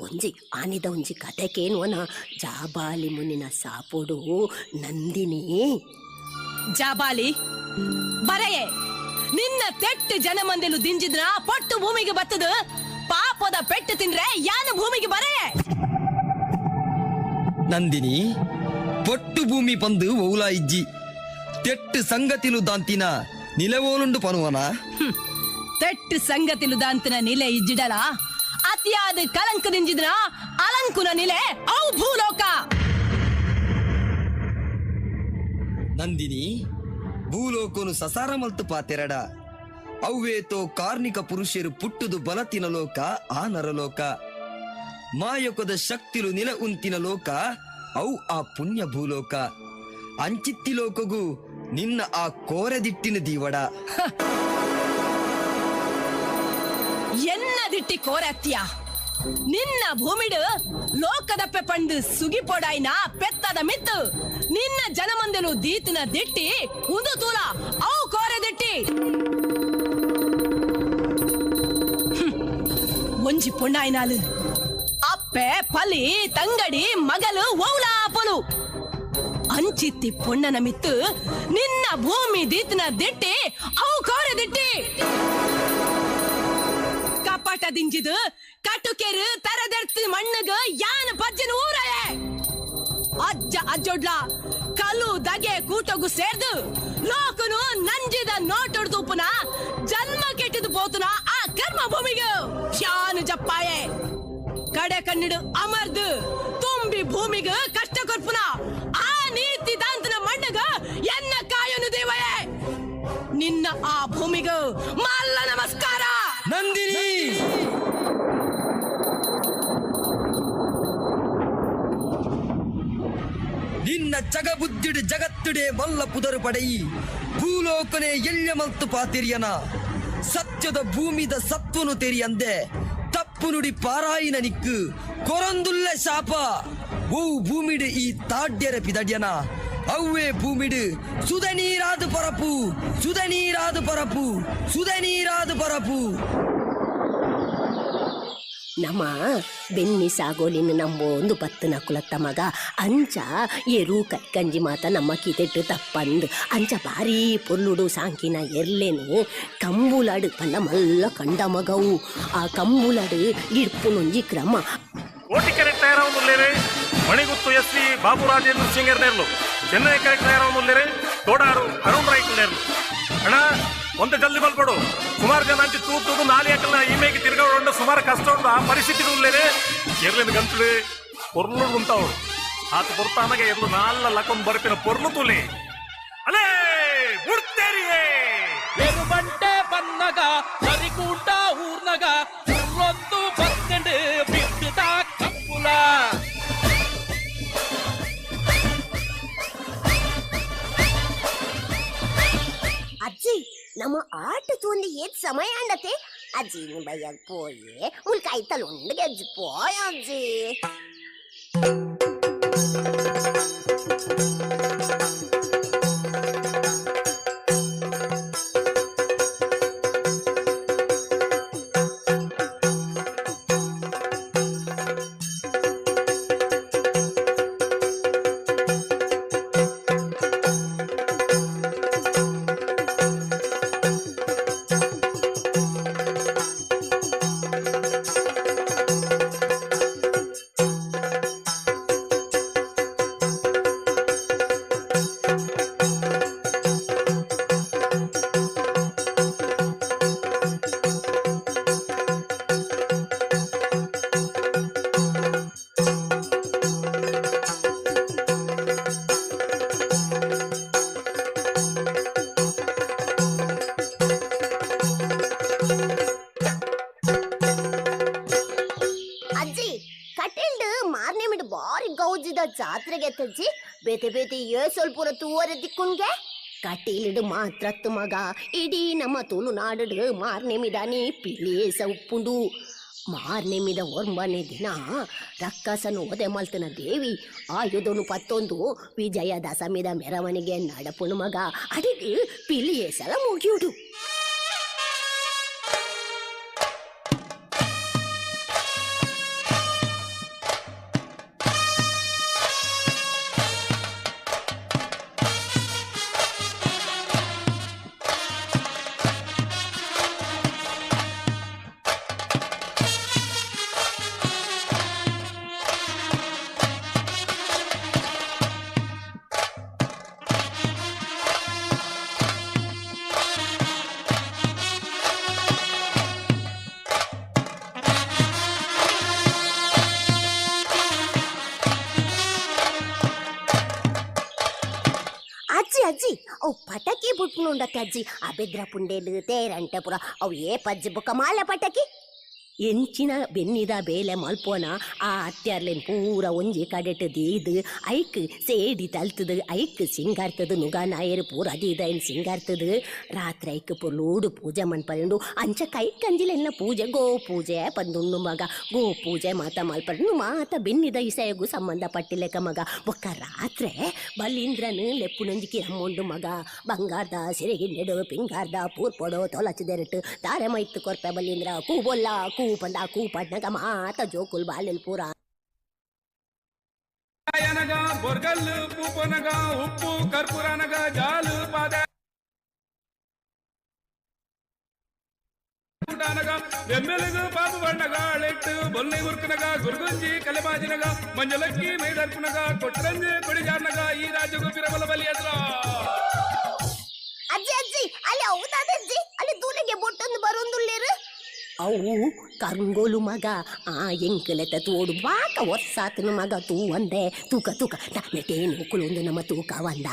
ಒಂಜಿ ಆನಿದ ಒಂಜಿ ಕತೆಕೇನುವನ ಜಾಬಾಲಿ ಮುನಿನ ಸಾಪೋಡು ನಂದಿನಿ. ಜಾಬಾಲಿ ಬರೆಯೇ ನಿನ್ನ ತೆಟ್ಟು ಜನಮಂದಿಲು ದಿಂಜಿದ್ರ ಪೊಟ್ಟು ಭೂಮಿಗೆ ಬತ್ತದು ಪಾಪದ ಪೆಟ್ಟು ತಿಂದ್ರೆ ಯಾನ ಭೂಮಿಗೆ ಬರೆಯೇ. ನಂದಿನಿ ಪೊಟ್ಟು ಭೂಮಿ ಪಂದು ಒೌಲಾ ಇಜ್ಜಿ ತೆಟ್ಟು ಸಂಗತಿಲು ದಾಂತಿನ ನಿಲವೋಲುಂಡು ಪನುವನ. ತೆಟ್ಟು ಸಂಗತಿಲು ದಾಂತಿನ ನಿಲೆ ಇಜ್ಜಿಡಲ ಅತಿಯಾದ ಕಲಂಕ ದಿಂಜಿದ್ರ ಅಲಂಕುನ ನಿಲೆ ಔ ಭೂಲೋಕ. ನಂದಿನಿ ಭೂಲೋಕನು ಸಸಾರ ಮಲ್ತು ಪಾತೆರಡ ಅವ್ವೇತೋ ಕಾರ್ಣಿಕ ಪುರುಷರು ಪುಟ್ಟುದು ಬಲತಿನ ಲೋಕ ಆ ನರಲೋಕ ಮಾಯೊಕದ ಶಕ್ತಿಲು ನಿಲ ಉಂತಿನ ಲೋಕ ಔ ಆ ಪುಣ್ಯ ಭೂಲೋಕ ಅಂಚಿತ್ತಿ ಲೋಕಗೂ ನಿನ್ನ ಆ ಕೋರೆದಿಟ್ಟಿನ ದೀವಡ. ಎನ್ನ ದಿಟ್ಟಿ ಕೋರತ್ಯ ನಿನ್ನ ಭೂಮಿಡು ಲೋಕದಪ್ಪೆ ಪಂಡು ಸುಗಿಪೊಡಾಯ್ನ ಪೆತ್ತದ ಮಿತ್ತು ನಿನ್ನ ಜನಮಂದಲು ದೀತಿನ ದಿಟ್ಟಿ ಉಂದು ತೂಲ ಅವು ಕೋರೆ ದಿಟ್ಟಿ. ಒಂಜಿ ಪೊಣ್ಣಾಯ್ನಾಲು ಅಪ್ಪೆ ಪಲಿ ತಂಗಡಿ ಮಗಲು ಓವ್ಲಾ ಪೊಲು ಅಂಚಿತ್ತಿ ಪೊಣ್ಣನ ಮಿತ್ತು ನಿನ್ನ ಭೂಮಿ ದೀತಿನ ದಿಟ್ಟಿ ಅವು ಕೋರೆ ದಿಟ್ಟಿ. ಕಪಾಟ ದಿಂಜಿದು ಕಟುಕೆರು ತರದೆರ್ತು ಮಣ್ಣಗ ಯಾನ ಪಜ್ಜನ ಊರಯೇ ಅಜ್ಜ ಅಜ್ಜೊಡ್ಲ ಕಲ್ಲು ದಗೆ ಕೂಟಗು ಸೇರ್ದು ಲೋಕನು ನಂಜಿದ ನೋಟೊಡ್ದುಪ್ಪುನ ಜನ್ಮ ಕೆಟ್ಟಿದು ಪೋತುನ ಆ ಕರ್ಮ ಭೂಮಿಗೆ ಯಾನು ಜಪ್ಪಾಯೆ ಕಡೆ ಕಣ್ಣಿಡು ಅಮರ್ದು ತುಂಬಿ ಭೂಮಿಗೆ ಕಷ್ಟ ಕೊರ್ಪುನ ಆ ನೀತಿ ದಾಂತನ ಮಣ್ಣಗ ಎನ್ನ ಕಾಯನು ದೇವಯೇ. ನಿನ್ನ ಆ ಭೂಮಿಗ ಚಗಬುದ್ಧಿಡು ಜಗತ್ತುಡೆ ಮಲ್ಲ ಪುದರು ಪಡೆಯಿ ಭೂಲೋಕನೆ ಎಲ್ಯ ಮಲ್ತು ಪಾತಿರಿಯನ ಸತ್ಯದ ಭೂಮಿದ ಸತ್ವನು ತೆರಿಯಂದೆ ತಪ್ಪು ನುಡಿ ಪಾರಾಯಿನ ನಿಕ್ಕು ಕೊರಂದುಲ್ಲ ಶಾಪ. ಓ ಭೂಮಿಡು ಈ ತಾಡ್ಯರ ಪಿದಡ್ಯನ ಅವ್ವೇ ಭೂಮಿಡು ಸುದನೀರಾದು ಪರಪು ಸುದನೀರಾದು ಪರಪು ಸುದನೀರಾದು ಪರಪು. ನಮ್ಮ ಬೆನ್ನಿ ಸಾಗೋಲಿನ ನಮ್ಮ ಒಂದು ಪತ್ತು ನಕುಲತ್ತ ಮಗ ಅಂಚ ಎರು ಕೈಕಂಜಿ ಮಾತ ನಮ್ಮ ಕಿತೆಟ್ಟು ತಪ್ಪಂದು ಅಂಚ ಭಾರೀ ಪೊರ್ಲುಡು ಸಾಂಕಿನ ಎರ್ಲೇನು ಕಂಬುಲಾಡು ಪಂಡ ಮಲ್ಲ ಕಂಡ ಮಗವು ಆ ಕಂಬುಲಾಡು ಗಿಡ್ಪುನೊಂಜಿ ಕ್ರಮ. ಕೋಟಿ ಕರೆಕ್ಟ್ ತಯಾರಾವೊಂದುಲ್ಲೇರೆ ಮಣಿಗುತ್ತು ಎಸ್ ಸಿ ಬಾಬು ರಾಜೇಂದ್ರ ಸಿಂಗರ್ ನೇರ್ಲು, ಚೆನ್ನೈ ಕರೆಕ್ಟ್ ತಯಾರಾವೊಂದುಲ್ಲೇರೆ ತೋಡಾರು ಅರುಣ್ ರೈಕ್ ನೇರ್ಲು. ಅಣ್ಣ ಒಂದ ಜಲ್ದಿ ಬಲ್ಪಡು, ಸುಮಾರು ಜನ ಅಂಚಿ ತೂ ತೂದು ನಾಲಿ ಹಾಕಲ್ಲ ಈ ಮೇಗೆ ತಿರ್ಗೌಂಡು ಸುಮಾರು ಕಷ್ಟ ಉಂಡು ಆ ಪರಿಸ್ಥಿತಿ ಉಲ್ಲೇರೆ ಎರ್ಲಿನ ಗಂಟಲು ಪೊರ್ಲು ಉಂಟವ್ರು ಆತ ಪೊರ್ತಾನಗೆ ಎರ್ಲು ನಾಲ್ಲ ಲಕೊಂಡ್ ಬರ್ಪಿನ ಪೊರ್ಲು ತುಲಿ ಅಲೇ ಬುಡ್ತೇರಿಯೇ. ಎರುಬಂಟೆ ಬನ್ನಗ ಸರಿಕೂಟ ಊರ್ನಗ ಉರ್ರೊಂದು ಬತ್ತಂಡು ಬಿದ್ದುದ ಕಂಬುಲ. ಅಜ್ಜಿ ನಮ್ಮ ಆಟ ತೋಂದು ಏತ್ ಸಮಯ ಅಂಡತೆ ಅಜ್ಜಿ ಬಯ್ಯಾಗ ಪೋಯೆ ಮುಲ್ಕಾಯಿ ತಲುಂಡು ಗೆಜ್ಜಿ ಪೋಯ ಅಜ್ಜಿ. ಅಜ್ಜಿ ಕಟೀಲ್ಡ್ ಮಾರ್ನೆಮಿಡ್ ಬಾರಿ ಗೌಜಿದ ಜಾತ್ರೆಗೆ ತಜ್ಜಿ ಬೇತೆ ಬೇತೆ ಏ ಸ್ವಲ್ಪ ತೂವರೆ ದಿಕ್ಕುನ್ಗೆ ಕಟೀಲ್ಡ್ ಮಾತ್ರತ್ತು ಮಗ ಇಡೀ ನಮ್ಮ ತುಳುನಾಡು ಮಾರ್ನೆಮಿದಾನಿ ಪಿಲೇಸ ಉಪ್ಪುಂಡು. ಮಾರ್ನೆಮಿದ ಒರ್ಮನೆ ದಿನ ರಕ್ಕಸನು ಒದೆ ಮಲ್ತನ ದೇವಿ ಆಯುಧನು ಪತ್ತೊಂದು ವಿಜಯ ದಶಮಿದ ಮೆರವಣಿಗೆ ನಡಪುಣು ಮಗ ಅಡಿಗೆ ಪಿಲಿಯೇಸಲ ಮುಗಿಯುಡು. ಅಜ್ಜಿ ಅಜ್ಜಿ ಅವು ಪಟಾಕಿ ಬುಟ್ನುಂಡತ್ತೆ ಅಜ್ಜಿ ಆ ಬೆದ್ರ ಪುಂಡೇಲು ತೇರಂಟೆ ಪುರ ಅವು ಏ ಪಜ್ಜಿ ಬೊಕ್ಕ ಮಾಲೆ ಪಟಾಕಿ ಎಂಚಿನ ಬೆನ್ನಿದ ಬೇಲೆ ಮಲ್ಪೋನ ಆ ಅತ್ಯಾರ್ಲೆನ್ ಪೂರ ಒಂಜಿ ಕಡೆಟ್ ದೀದ್ ಐಕ್ ಸೇಡಿ ತಲ್ತದು ಐಕ್ ಸಿಂಗಾರ್ತದು ನುಗ ನಾಯರು ಪೂರ ದೀದ ಐನ್ ಸಿಂಗಾರ್ತದು ರಾತ್ರಿ ಐಕ್ ಪೊರ್ಲೂಡು ಪೂಜೆ ಮನ್ಪಂಡು ಅಂಚ ಕೈ ಕಂಜಿಲೆಲ್ಲ ಪೂಜೆ ಗೋ ಪೂಜೆ ಪಂದುಂಡು ಮಗ ಗೋ ಪೂಜೆ ಮಾತ ಮಲ್ಪಂಡು ಮಾತ ಬೆನ್ನಿದ ಇಸೆಗೂ ಸಂಬಂಧ ಪಟ್ಟಿಲೆಕ್ಕ ಮಗ ಬೊಕ್ಕ ರಾತ್ರೆ ಬಲೀಂದ್ರನು ಲೆಪ್ಪುನೊಂಜಿ ಕಿರಮ್ಮುಂಡು ಮಗ ಬಂಗಾರದ ಸಿರಿಗಿಂಡೆಡು ಪಿಂಗಾರದ ಪೂರ್ಪೊಡು ತೊಲಚದೆರಟು ತಾರೆ ಮೈತ್ತು ಕೊರ್ಪೆ ಬಲೀಂದ್ರ ಕೂಬೊಲ್ಲ ಕೂ ಪಂದ ಕೂ ಪಡ್ನಗ ಮಾತ ಜೋಕುಲ್ ಬಾಲೆಲ್ ಪೂರ. అనగా బొర్గల్లు పూపనగా ఉప్పు కర్పూరనగా జాలు పాద అనగా వెమ్మెలుగు పాపు పండగా అళెట్టు బొల్లి ఉరుకునగా గురుగుంజి కలబాజినగా మంజలక్కి మేదర్పునగా కొట్రంజి కొడిజార్నగా ఈ రాజుకు పిరమల బలి ఎదురా. ಅಜ್ಜಿ ಅಜ್ಜಿ ಅಲ್ಲಿ ಹೌದಾದಜ್ಜಿ ಅಲ್ಲಿ ದೂಲೆಗೆ ಬೊಟ್ಟೊಂದು ಬರೋಂದುಲ್ಲೇರು ಅವು ಕರಂಗೋಲು ಮಗ ಆ ಎಂಕಲೆತ ತೋಡು ಬಾಕ ವರ್ಷಾತನ ಮಗ ತೂ ಒಂದೆ ತೂಕ ತೂಕ ನೆಟೇನು ಕುಲೊಂದು ನಮ್ಮ ತೂಕ ಒಂದ.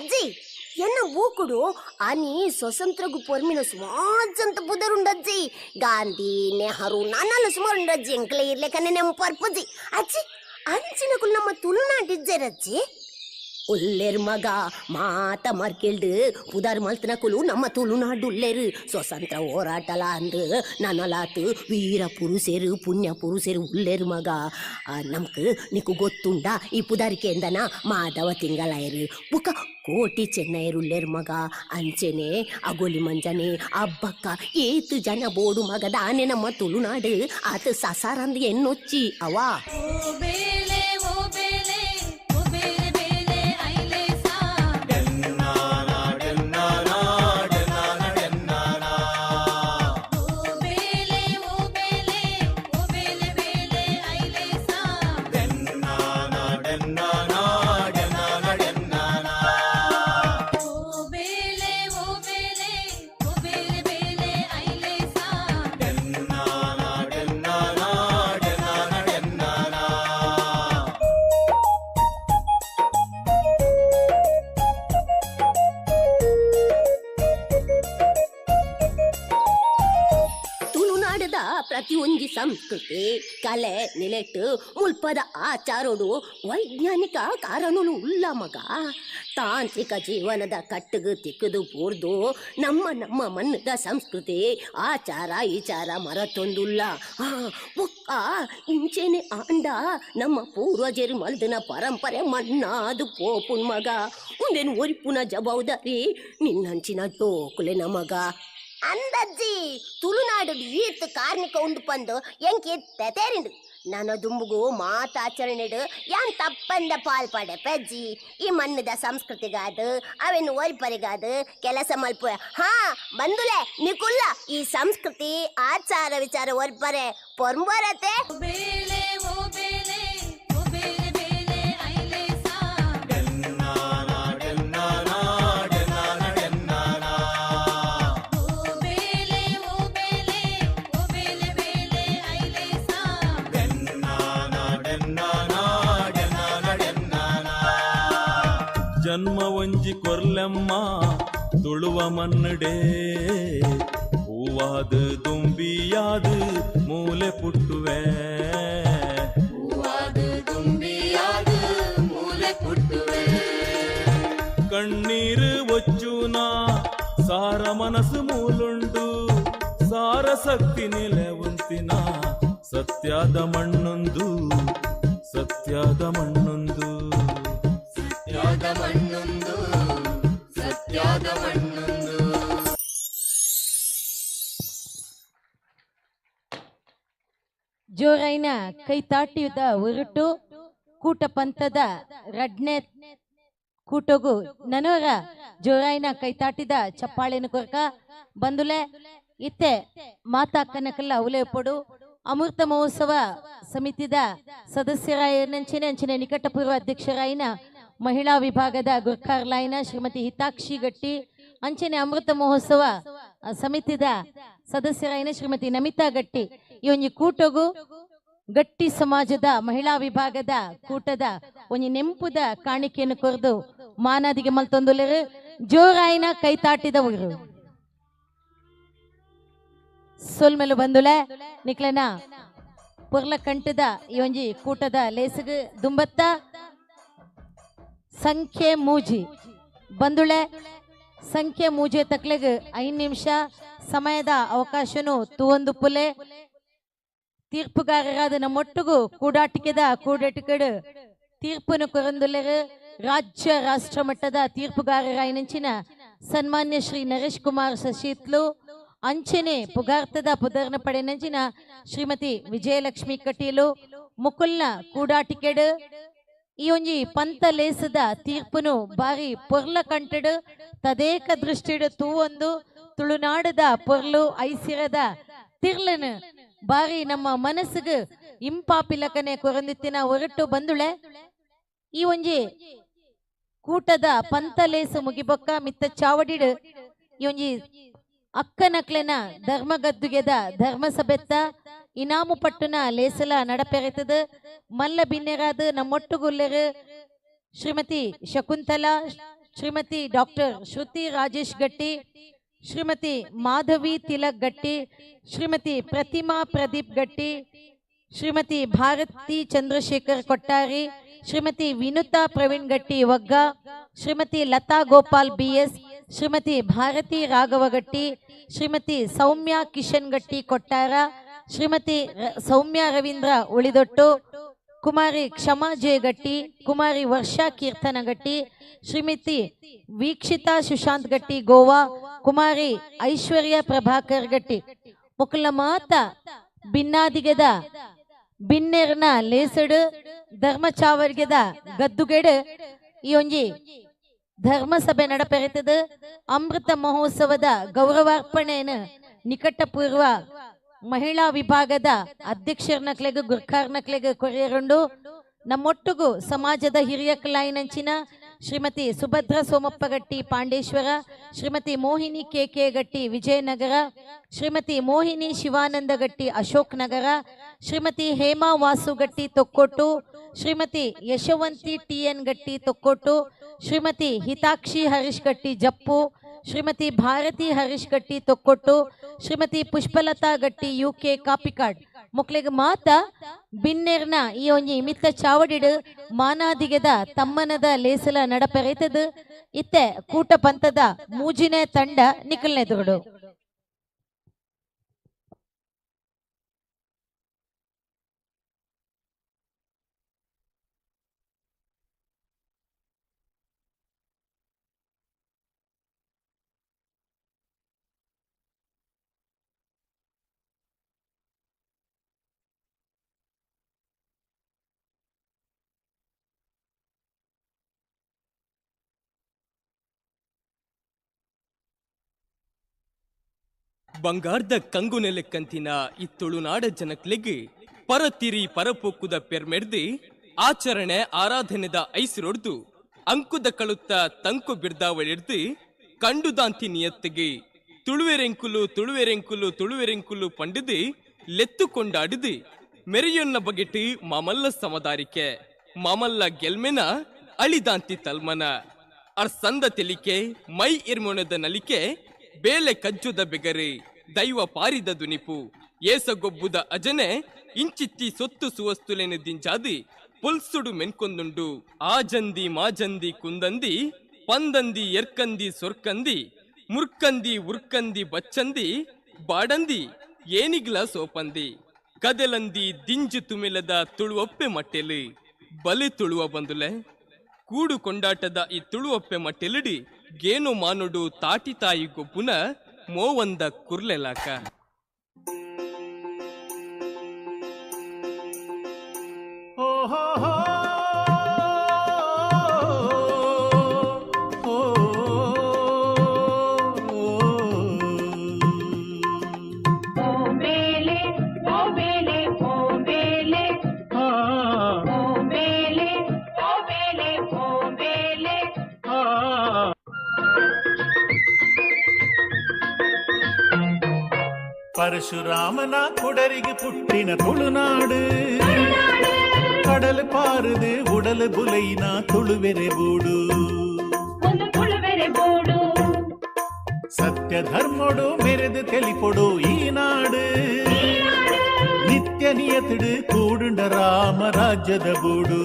ಅಜ್ಜಿ ಎನ್ನ ಬೂಕುಡು ಆನಿ ಸ್ವತಂತ್ರಗು ಪೊರ್ಮಿನ ಸುಮಾರು ಪುದರುಂಡಜ್ಜಿ. ಗಾಂಧಿ, ನೆಹರು ನಾನಲ್ಲ ಸುಮಾರು ಉಂಡಜ್ಜಿ. ಎಂಕಲೆ ಇರ್ಲೇಕನೆ ನೆಂಪರ್ಪುಜಿ ಅಜ್ಜಿ. ಅಂಚಿನಕುಲು ನಮ್ಮ ತುಳುನಾಡಿಜ್ಜರಜ್ಜಿ. ಉಲ್ಲೇರ್ ಮಗ ಮಾತ ಮರ್ಕೆಲ್ಡು ಪುದಾರ್ ಮಲ್ತನಕುಲು ನಮ್ಮ ತುಳುನಾಡು ಉಲ್ಲೇರು. ಸ್ವತಂತ್ರ ಹೋರಾಟಲ ಅಂದು ನನಲಾತು ವೀರ ಪುರುಷರು ಪುಣ್ಯ ಪುರುಷರು ಉಲ್ಲೇರು ಮಗ. ನಮ್ಕ್ ನಿಕ್ಕು ಗೊತ್ತುಂಡ ಈ ಪುದಾರಿಕೆ ಎಂದನ ಮಾಧವ ತಿಂಗಳಾಯರು ಬುಕ್ಕ ಕೋಟಿ ಚೆನ್ನಯರು ಉಲ್ಲೇರು ಮಗ. ಅಂಚೆನೆ ಅಗೋಲಿ ಮಂಜನೆ ಅಬ್ಬಕ್ಕ ಏತು ಜನ ಬೋಡು ಮಗ ದಾನೆ ನಮ್ಮ ತುಳುನಾಡು ಆತ ಸಸಾರಂದು ಎನ್ನೊಚ್ಚಿ ಅವಾ. ಪ್ರತಿಯೊಂಜಿ ಸಂಸ್ಕೃತಿ ಕಲೆ ನಿಲೆಟ್ಟು ಮುಲ್ಪದ ಆಚಾರೋಡು ವೈಜ್ಞಾನಿಕ ಕಾರಣನು ಉಲ್ಲ ಮಗ. ತಾಂತ್ರಿಕ ಜೀವನದ ಕಟ್ಟುಗು ತಿಕ್ಕದು ಪೂರ್ದು ನಮ್ಮ ನಮ್ಮ ಮಣ್ಣದ ಸಂಸ್ಕೃತಿ ಆಚಾರ ವಿಚಾರ ಮರತೊಂದುಲ್ಲ. ಬೊಕ್ಕ ಇಂಚೆನೆ ಆಂಡ ನಮ್ಮ ಪೂರ್ವಜರು ಮಲ್ದಿನ ಪರಂಪರೆ ಮಣ್ಣಾದು ಪೋಪುನ್ ಮಗ. ಒಂದೇನು ಒರಿಪುನ ಜವಾಬ್ದಾರಿ ನಿನ್ನಂಚಿನ ಜೋಕುಲೆ ನಮಗ. ಅಂದಜ್ಜಿ ತುಳುನಾಡು ಈತ್ ಕಾರ್ಣಿಕ ಉಂಡು ಪಂದು ಎಂಕೆ ತೆರಿಂಡು ನನ್ನ ದುಂಬುಗು ಮಾತಾಚರಣೆಡು ಯಾನ್ ತಪ್ಪಂದ ಪಾಲ್ ಪಡೆ ಪಜ್ಜಿ. ಈ ಮಣ್ಣದ ಸಂಸ್ಕೃತಿಗಾದು ಅವೆನ್ ಒರಿಪರಿಗಾದು ಕೆಲಸ ಮಲ್ಪ. ಹಾ ಬಂದುಲೆ ನಿಕುಲ್ಲ ಈ ಸಂಸ್ಕೃತಿ ಆಚಾರ ವಿಚಾರ ಒರ್ಪರೆ ಪೊರ್ಂಬರತೆ. ಜನ್ಮ ಒಂಜಿ ಕೊರ್ಲೆಮ್ಮ ತುಳುವ ಮನ್ನಡೆ ಹೂವಾದ ದುಂಬಿಯಾದ ಮೂಲೆ ಪುಟ್ಟುವೆ ಹೂವಾದ ದುಂಬಿಯಾದ ಮೂಲೆ ಪುಟ್ಟುವೆ. ಕಣ್ಣೀರು ಒಚ್ಚುನ ಸಾರ ಮನಸ್ಸು ಮೂಲುಂಡು ಸಾರ ಶಕ್ತಿ ನೆಲೆ ಉಂತಿನ ಸತ್ಯದ ಮಣ್ಣೊಂದು ಸತ್ಯದ ಮಣ್ಣೊಂದು ಸತ್ಯದ ಮಣ್ಣೊಂದು ಸತ್ಯದ ಮಣ್ಣೊಂದು. ಜೋರೈನ ಕೈತಾಟಿಯುದ ಉರುಟು ಕೂಟ ಪಂಥದ ರಡ್ನೆ ಕೂಟಗು ನನೋರ ಜೋರೈನ ಕೈತಾಟಿದ ಚಪ್ಪಾಳೆನು ಕೊರಕ ಬಂದುಲೆ ಇತ್ತೆ ಮಾತಾಕ್ಕನಕಲ್ಲ ಉಲೆ ಪೊಡು. ಅಮೃತ ಮಹೋತ್ಸವ ಸಮಿತಿದ ಸದಸ್ಯರಾಯನಂಚನೆ ಅಂಚನೆ ನಿಕಟಪೂರ್ವ ಅಧ್ಯಕ್ಷರಾಯಿನ ಮಹಿಳಾ ವಿಭಾಗದ ಗುರ್ಕಾರ್ಲಾಯಿನ ಶ್ರೀಮತಿ ಹಿತಾಕ್ಷಿ ಗಟ್ಟಿ ಅಂಚನೆ ಅಮೃತ ಮಹೋತ್ಸವ ಸಮಿತಿದ ಸದಸ್ಯರಾಯಿನ ಶ್ರೀಮತಿ ನಮಿತಾ ಗಟ್ಟಿ ಈ ಒಂಜಿ ಕೂಟಗು ಗಟ್ಟಿ ಸಮಾಜದ ಮಹಿಳಾ ವಿಭಾಗದ ಕೂಟದ ಒಂಜಿ ನೆಂಪುದ ಕಾಣಿಕೆಯನ್ನು ಕೊರದು ಮಾನಾದಿಗೆ ಮಲ್ತೊಂದುಲೆರು ಜೋರಾಯಿನ ಕೈತಾಟಿದವರು. ಸೊಲ್ಮೆಲು ಬಂದುಲೆ ನಿಕ್ಲೆನ ಪೊರ್ಲ ಕಂಠದ ಈ ಒಂಜಿ ಕೂಟದ ಲೇಸುಗು ದುಂಬತ್ತ ಸಂಖ್ಯೆ ಮೂಜಿ ಬಂದುಳೆ ಸಂಖ್ಯೆ ಮೂಜೆ ತಕ್ಲೆಗ್ 5 ನಿಮಿಷ ಸಮಯದ ಅವಕಾಶನು ತೂವೊಂದು ಪುಲೆ. ತೀರ್ಪುಗಾರರಾದ ನಮ್ಮೊಟ್ಟುಗು ಕೂಡಾಟಿಕೆದ ಕೂಡಟಿಕೆಡು ತೀರ್ಪುನು ಕೊರಂದುಲೆರು ರಾಜ್ಯ ರಾಷ್ಟ್ರ ಮಟ್ಟದ ತೀರ್ಪುಗಾರರಾಯಿನಂಚಿನ ಸನ್ಮಾನ್ಯ ಶ್ರೀ ನರೇಶ್ ಕುಮಾರ್ ಸಶೀತ್ಲು ಅಂಚನೆ ಪುಗಾರ್ತದ ಪುದರ್ನ ಪಡೆನಂಚಿನ ಶ್ರೀಮತಿ ವಿಜಯಲಕ್ಷ್ಮಿ ಕಟೀಲು ಮುಕುಲ್ನ ಕೂಡಾಟಿಕೆಡು ಈ ಒಂಜಿ ಪಂಥ ಲೇಸದ ತೀರ್ಪುನು ಬಾರಿ ಪೊರ್ಲ ಕಂಟಡು ತದೇಕ ದೃಷ್ಟಿಡು ತೂವೊಂದು ತುಳುನಾಡದ ಪೊರ್ಲು ಐಸಿರದ ತಿರ್ಲನು ಬಾರಿ ನಮ್ಮ ಮನಸ್ಸಿಗೆ ಇಂಪಾಪಿಲಕನೆ ಕೊರಂದಿತ್ತಿನ ಹೊರಟು ಬಂದುಳೆ. ಈ ಒಂಜಿ ಕೂಟದ ಪಂಥ ಲೇಸು ಮುಗಿಬೊಕ್ಕ ಮಿತ್ತ ಚಾವಡಿಡು ಈ ಒಂಜಿ ಅಕ್ಕನಕ್ಲೆನ ಧರ್ಮಗದ್ದುಗೆದ ಧರ್ಮಸಭೆತ್ತ ಇನಾಮು ಪಟ್ಟುನ ಲೇಸಲ ನಡಪೆರೆತದ ಮಲ್ಲ ಬಿನ್ನೆರಾದ ನಮ್ಮೊಟ್ಟುಗುಲ್ಲೆರು ಶ್ರೀಮತಿ Shakuntala Shrimati doctor Shruti Rajesh Gatti, Shrimati Madhavi Tilak Gatti, Shrimati Pratima Pradeep Gatti, Shrimati Bharathi Chandrashekar Kottari, Shrimati Vinutha Praveen Gatti Vagga, Shrimati Latha Gopal BS, Shrimati Bharathi Raghava Gatti, Shrimati Soumya Kishan Gatti Kottara, Shrimati Soumya Ravindra Ulidottu, Kumari Kshama J Gatti, Kumari Varsha Keerthana Gatti, Shrimati Veekshitha Sushanth Gatti Goa, Kumari Aishwarya Prabhakar Gatti. ಮೊಕಲ ಮಾತ ಬಿನ್ನಾದಿಗೆದ ಬಿನ್ನೆರ್ನ ಲೇಸಡು ಧರ್ಮಚಾವರ್ಗೆದ ಗದ್ದುಗೆಡು ಈ ಒಂಜಿ ಧರ್ಮಸಭೆ ನಡಪೆರೆತದ ಅಮೃತ ಮಹೋತ್ಸವದ ಗೌರವಾರ್ಪಣೆಯನ್ನು ನಿಕಟಪೂರ್ವ ಮಹಿಳಾ ವಿಭಾಗದ ಅಧ್ಯಕ್ಷರ್ನಕ್ಲೆಗ್ ಗುರ್ಖಾರ್ನಕ್ಲೆಗ್ ಕೊರಿಯರುಂಡು. ನಮ್ಮೊಟ್ಟುಗು ಸಮಾಜದ ಹಿರಿಯ ಕ್ಲಾಯಿನಂಚಿನ Shrimati Subhadra Somappa Gatti Pandeshwar, Shrimati Mohini K K Gatti Vijayanagara, Shrimati Mohini Shivananda Gatti Ashok Nagar, Shrimati Hema Vasu Gatti Thokkottu, Shrimati Yashavanthi T N Gatti Thokkottu, Shrimati Hitakshi Harish Gatti Jeppu, Shrimati Bharathi Harish Gatti Thokkottu, Shrimati Pushpalatha Gatti U K Kapikad. ಮೊಕ್ಲೆಗ್ ಮಾತ ಬಿನ್ನೆರ್ನ ಈ ಒಂಜಿ ಮಿತ್ತ ಚಾವಡಿಡು ಮಾನಾದಿಗೆದ ತಮ್ಮನದ ಲೇಸಲ ನಡಪೆರೈತದ. ಇತ್ತೆ ಕೂಟ ಪಂತದ ಮೂಜಿನೆ ತಂಡ ನಿಕಲ್ನೆದುರುಡು. ಬಂಗಾರ್ದ ಕಂಗು ನೆಲೆಕ್ಕಂತಿನ ಈ ತುಳುನಾಡ ಜನಕ್ಲೆಗ್ ಪರತಿರಿ ಪರಪೋಕುದ ಪೆರ್ಮೆಡ್ದು ಆಚರಣೆ ಆರಾಧನೆದ ಐಸಿರೊಡ್ದು ಅಂಕುದ ಕಳುತ್ತ ತಂಕು ಬಿರ್ದಾವಳಿಡ್ದು ಕಂಡುದಾಂತಿ ನಿಯತ್ತಿಗೆ ತುಳುವೆರೆಂಕುಲು ತುಳುವೆರೆಂಕುಲು ತುಳುವೆರೆಂಕುಲು ಪಂಡಿದು ಲೆತ್ತು ಕೊಂಡಾಡಿದು ಮೆರೆಯೊನ್ನ ಬಗೆಟ್ ಮಾಮಲ್ಲ ಸಮದಾರಿಕೆ ಮಾಮಲ್ಲ ಗೆಲ್ಮೆನ ಅಳಿದಾಂತಿ ತಲ್ಮನ ಅರ್ಸಂದ ತೆಲಿಕೆ ಮೈ ಇರ್ಮೊಣದ ನಲಿಕೆ ಬೇಲೆ ಕಜ್ಜುದ ಬೆಗರೆ ದೈವ ಪಾರಿದ ದುನಿಪು ಏಸಗೊಬ್ಬುದ ಅಜನೆ ಇಂಚಿತ್ತಿ ಸೊತ್ತು ಸುವಸ್ತುಲೆನು ದಿಂಜಾದಿ ಪುಲ್ಸುಡು ಮೆನ್ಕೊಂದುಂಡು ಆಜಂದಿ ಮಾಜಂದಿ ಕುಂದಂದಿ ಪಂದಂದಿ ಎರ್ಕಂದಿ ಸೊರ್ಕಂದಿ ಮುರ್ಕಂದಿ ಉರ್ಕಂದಿ ಬಚ್ಚಂದಿ ಬಾಡಂದಿ ಏನಿಗ್ಲ ಸೋಪಂದಿ ಕದೆಲಂದಿ ದಿಂಜು ತುಮಿಲದ ತುಳುವಪ್ಪೆ ಮಟ್ಟೆಲು ಬಲಿ ತುಳುವ ಬಂದುಲೆ ಕೂಡು ಕೊಂಡಾಟದ ಈ ತುಳುವಪ್ಪೆ ಮಟ್ಟೆಲಿಡಿ ಗೇನು ಮಾನುಡು ತಾಟಿ ತಾಯಿ ಗೊಬ್ಬುನ ಮೋವಂದ ಕುರ್ಲೆಲಾಕ. ಪರಶುರಾಮನ ಕುಡರಿಗೆ ಪುಟ್ಟಿನ ತುಳುನಾಡು ಕಡಲು ಪಾರದು ಉಡಲು ಬುಲೈನ ತುಳುವೆರೆ ಬೂಡು ಸತ್ಯ ಧರ್ಮೊಡು ಮೆರೆದು ತೆಲಿಪೊಡು ಈ ನಾಡು ನಿತ್ಯ ನಿಯತಿಡು ಕೂಡುಂಡ ರಾಮ ರಾಜ್ಯದ ಬೂಡು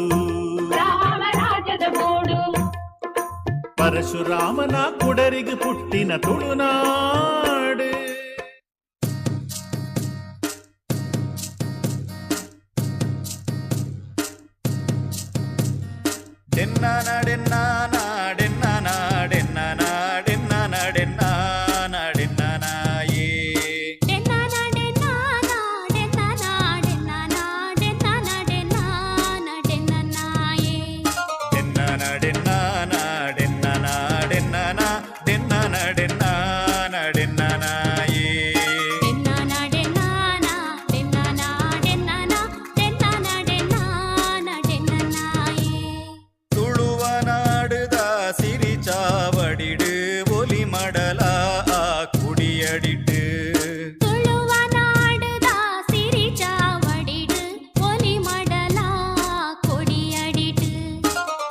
ಪರಶುರಾಮನ ಕುಡರಿಗೆ ಪುಟ್ಟಿನ ತುಳುನಾಡು.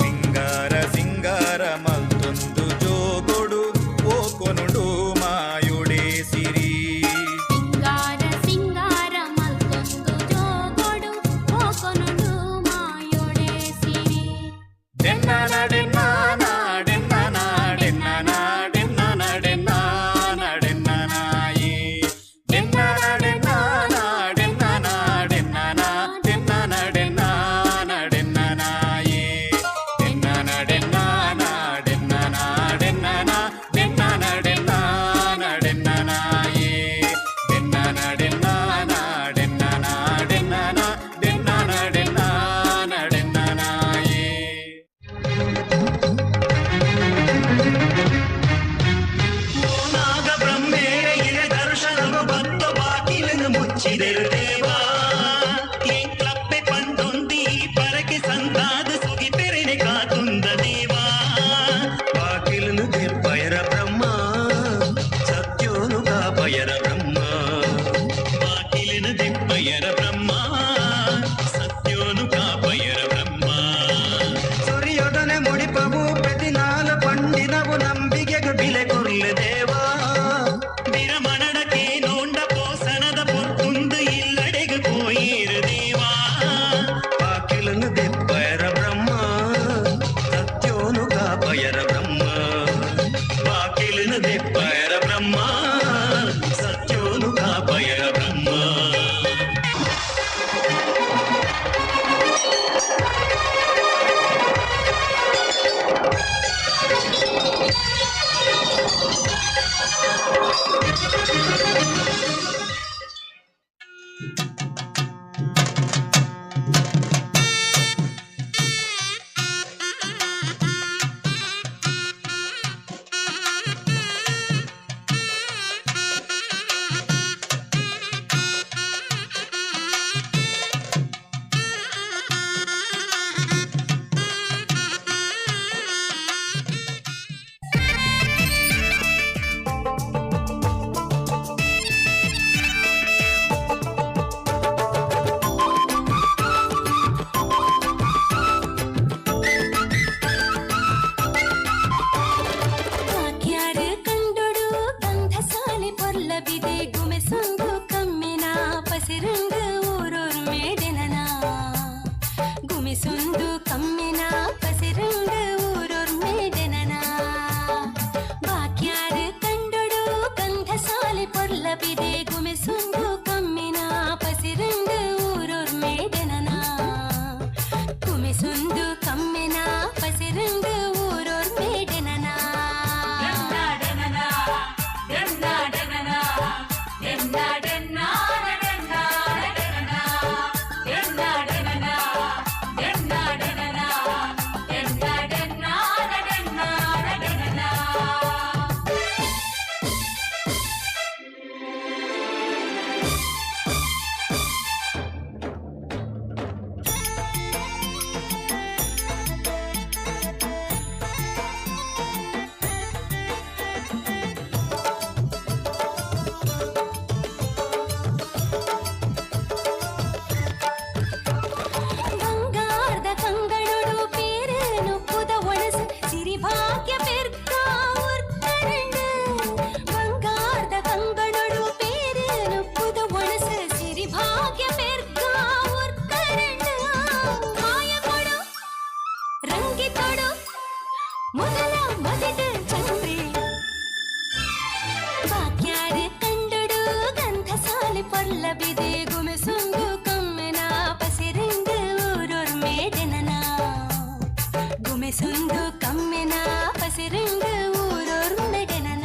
ಸಿಂಗಾರ ಸಿಂಗಾರ ಮಲ್ತೊಂದು ಮದೆಟ್ ಚಂದ್ರೆ ಬಾಕ್ಯಾರು ಕಂಡಡು ಗಂಧಸಾಲಿ ಪೊರ್ಲ ಬಿದೆ ಗುಮೆಸುಂದು ಕಮ್ಮೆನ ಪಸಿರಿಂದು ಊರೊರ್ ಮೇಡೆನನ ಗುಮೆಸುಂದು ಕಮ್ಮೆನ ಪಸಿರಿಂದು ಊರೊರ್ ಮೇಡೆನನ.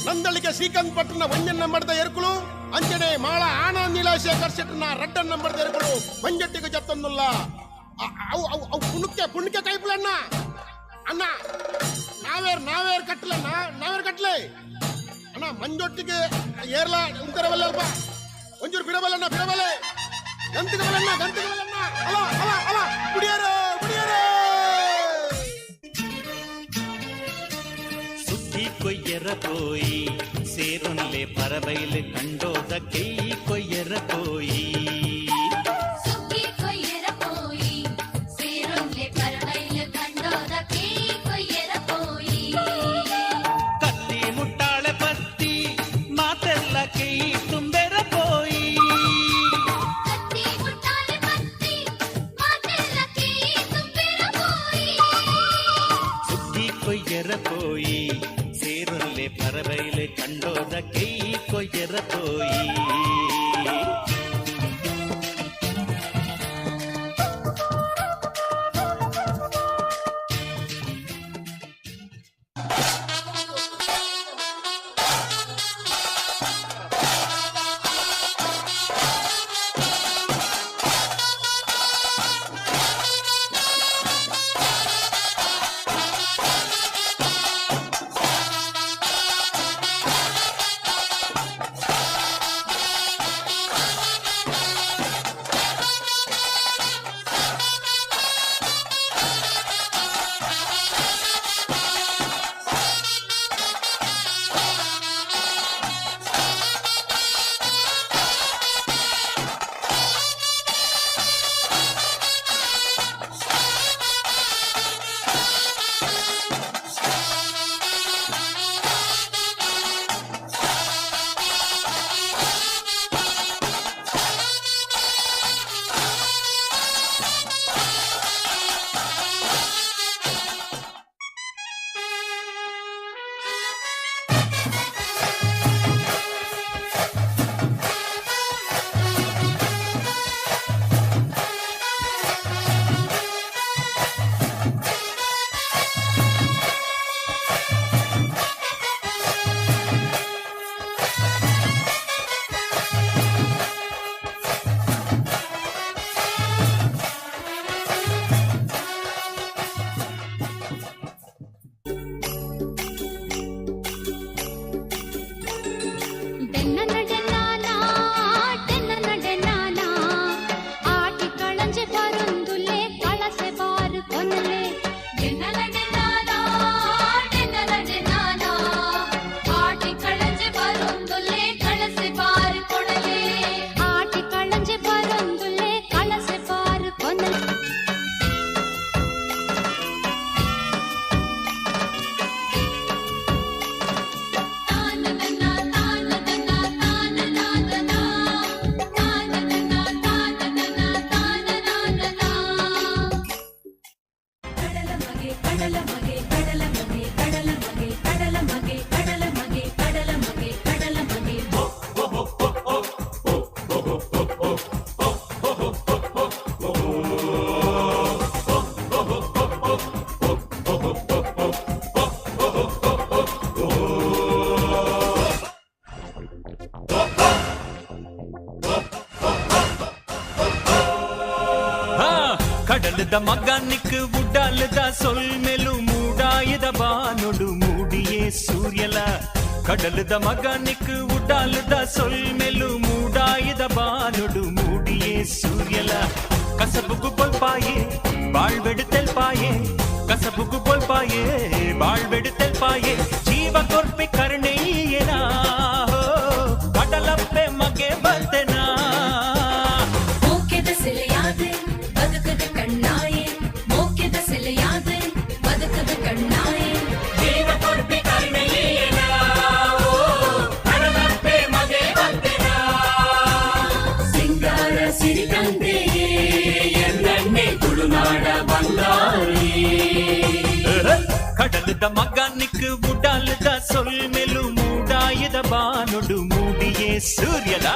ನಂದಳಿಕೆ ಶ್ರೀಕಾಂತ್ ಭಟ್ರನ ಒಂಜನ್ ನಂಬರ್ದ ಎರುಕುಲು ಅಂಚನೆ ಮಾಳ ಆಣ ನೀಲಾಶೇಖರ್ ಶೆಟ್ಟರ್ನ ರಡ್ಡನ್ ನಂಬರ್ದ ಎರುಕುಲು ಮಂಜಟ್ಟಿಗೆ ಜತ್ತೊಂದುಲ್ಲ. ಅವು ಅವು ಅವು ಪುಣಕ್ಕೆ ಪುಣಕ್ಕೆ ಕೈಪುಲಣ್ಣ ಅಣ್ಣ ನಾವೇರ್ ನಾವೇರ್ ಕಟ್ಟಲಣ್ಣ ನಾವೇರ್ ಕಟ್ಟಲೆ ಅಣ್ಣ ಮಂಜೊಟ್ಟಿಗೆ ಏರ್ಲ ಉಂತರವಲ್ಲ ಅಲ್ಪ ಒಂಜೂರು ಬಿರಬಲ್ಲಣ್ಣ ಬಿರಬಲೆ ಗಂತಿಗೆ ಬಲಣ್ಣ ಗಂತಿಗೆ ಬಲಣ್ಣ ಅಲ ಅಲ ಅಲ ಕುಡಿಯರು ಕುಡಿಯರು. ಸುದ್ದಿ ಕೊಯ್ಯರ ಪೋಯಿ ಸೇರೊನ್ಲೆ ಪರಬೈಲು ಕಂಡೋದ ಕೆಯ್ಯಿ ಕೊಯ್ಯರ ಪೋಯಿ ಸುಗ್ಗಿ ಕೊಯ್ಯರ ಪೋಯಿ ಸೇರೊನ್ಲೆ ಪರಬೈಲು ಕಂಡೋದ ಕೇಯಿ ಕೊಯ್ಯರ ಪೋಯಿ ಕತ್ತಿ ಮುಟ್ಟಾಳೆ ಪತ್ತಿ ಮಾತೆಲ್ಲ ಕೆಯ್ಯಿ ತುಂಬೆರ ಪೋಯಿ ಕತ್ತಿ ಮುಟ್ಟಾಳೆ ಪತ್ತಿ ಮಾತೆಲ್ಲ ಕೇಯಿ ತುಂಬೆರ ಪೋಯಿ ಸುಗ್ಗಿ ಕೊಯ್ಯರ ಪೋಯಿ ಸೇರೊನ್ಲೆ ಪರಬೈಲು ಕಂಡೋದ ಕೆಯ್ಯಿ ಕೊಯ್ಯರ ಪೋಯಿ. ಬೆನ್ನ ನಡೆನಾನ ಟೆನ್ನ ನಡೆನಾನ ಆಟಿ ಕಳಂಜೆ ಬರುಂದುಲೆ ಕಳಸೆ ಬಾರು ಕೊನಲೆ ಬೆನ್ನ ನಡೆನಾನ ಟೆನ್ನ ನಡೆನಾನ ಆಟಿ ಕಳಂಜೆ ಬರುಂದುಲೆ ಕಳಸೆ ಬಾರು ಕೊನಲೆ ಆಟಿ ಕಳಂಜೆ ಬರುಂದುಲೆ ಕಳಸೆ ಬಾರು ಕೊನಲೆ. ಕಡಲದ ಮಗನಿಕ್ ಉಡಾಲದ ಸೊಲ್ಮೆಲು ಮೂಡಾಯದ ಬಾನುಡು ಮೂಡಿಯೇ ಸೂರ್ಯಲ ಕಡಲದ ಮಗನಿಕ್ ಉಡಾಲದ ಸೊಲ್ಮೆಲು ಮೂಡಾಯದ ಬಾನುಡು ಮೂಡಿಯೇ ಸೂರ್ಯಲ ಕಸಬುಗು ಬೊಲ್ಪಾಯೆ ಬಾಳ್ಬೆಡು ತೆಲ್ಪಾಯೆ ಕಸಬುಗು ಬೊಲ್ಪಾಯೆ ಬಾಳ್ಬೆಡು ತೆಲ್ಪಾಯೆ ಜೀವ ಕೊರ್ಪೆ ಕರ್ಣೆಯೇನಾ. ಮಣ್ಣದ ಮಗನಿಕ್ ಉಡಾಲದ ಸೊಲ್ಮೆಲು ಮೂಡಾಯದ ಬಾನುಡು ಮೂಡಿಯೇ ಸೂರ್ಯದ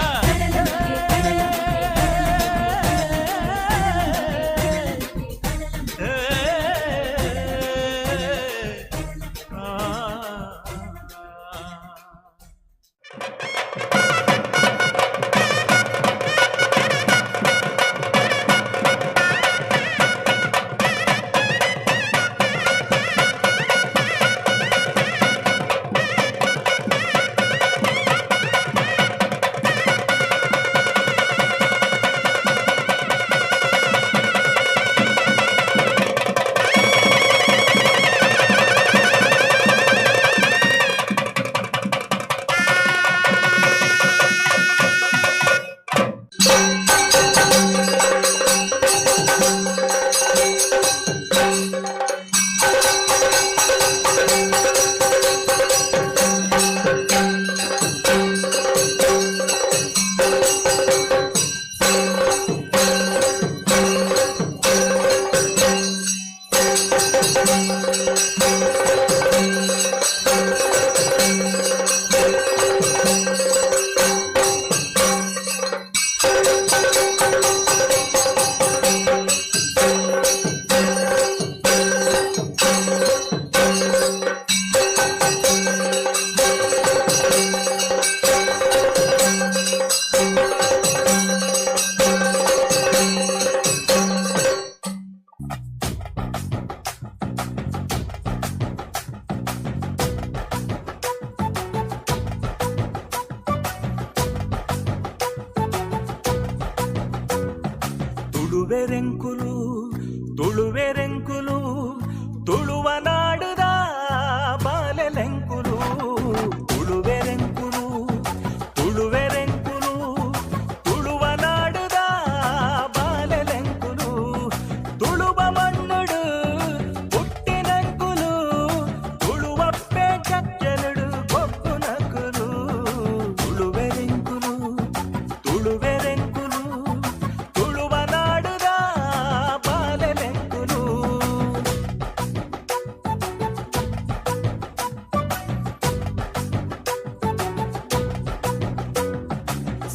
ತುಳುವೆರೆಂಕುಲು ತುಳುವೆರೆಂಕುಲು ತುಳುವ ನಾಡುದ ಬಾಲೆಲೆಂಕುಲು ತುಳುವೆರೆಂಕುಲು ತುಳುವೆರೆಂಕುಲು ತುಳುವ ನಾಡುದ ಬಾಲೆಲೆಂಕುಲು ತುಳುವ ಮಣ್ಣುಡು ಪುಟ್ಟಿನಂಕುಲು ತುಳುವಪ್ಪೆ ಚಚ್ಚಲುಡು ಕೊಪ್ಪುನಕುಲು ತುಳುವೆರೆಂಕುಲು ತುಳುವೆರೆಂಕುಲು ತುಳುವ ನಾಡುದ ಬಾಲೆಲೆಂಕುಲು.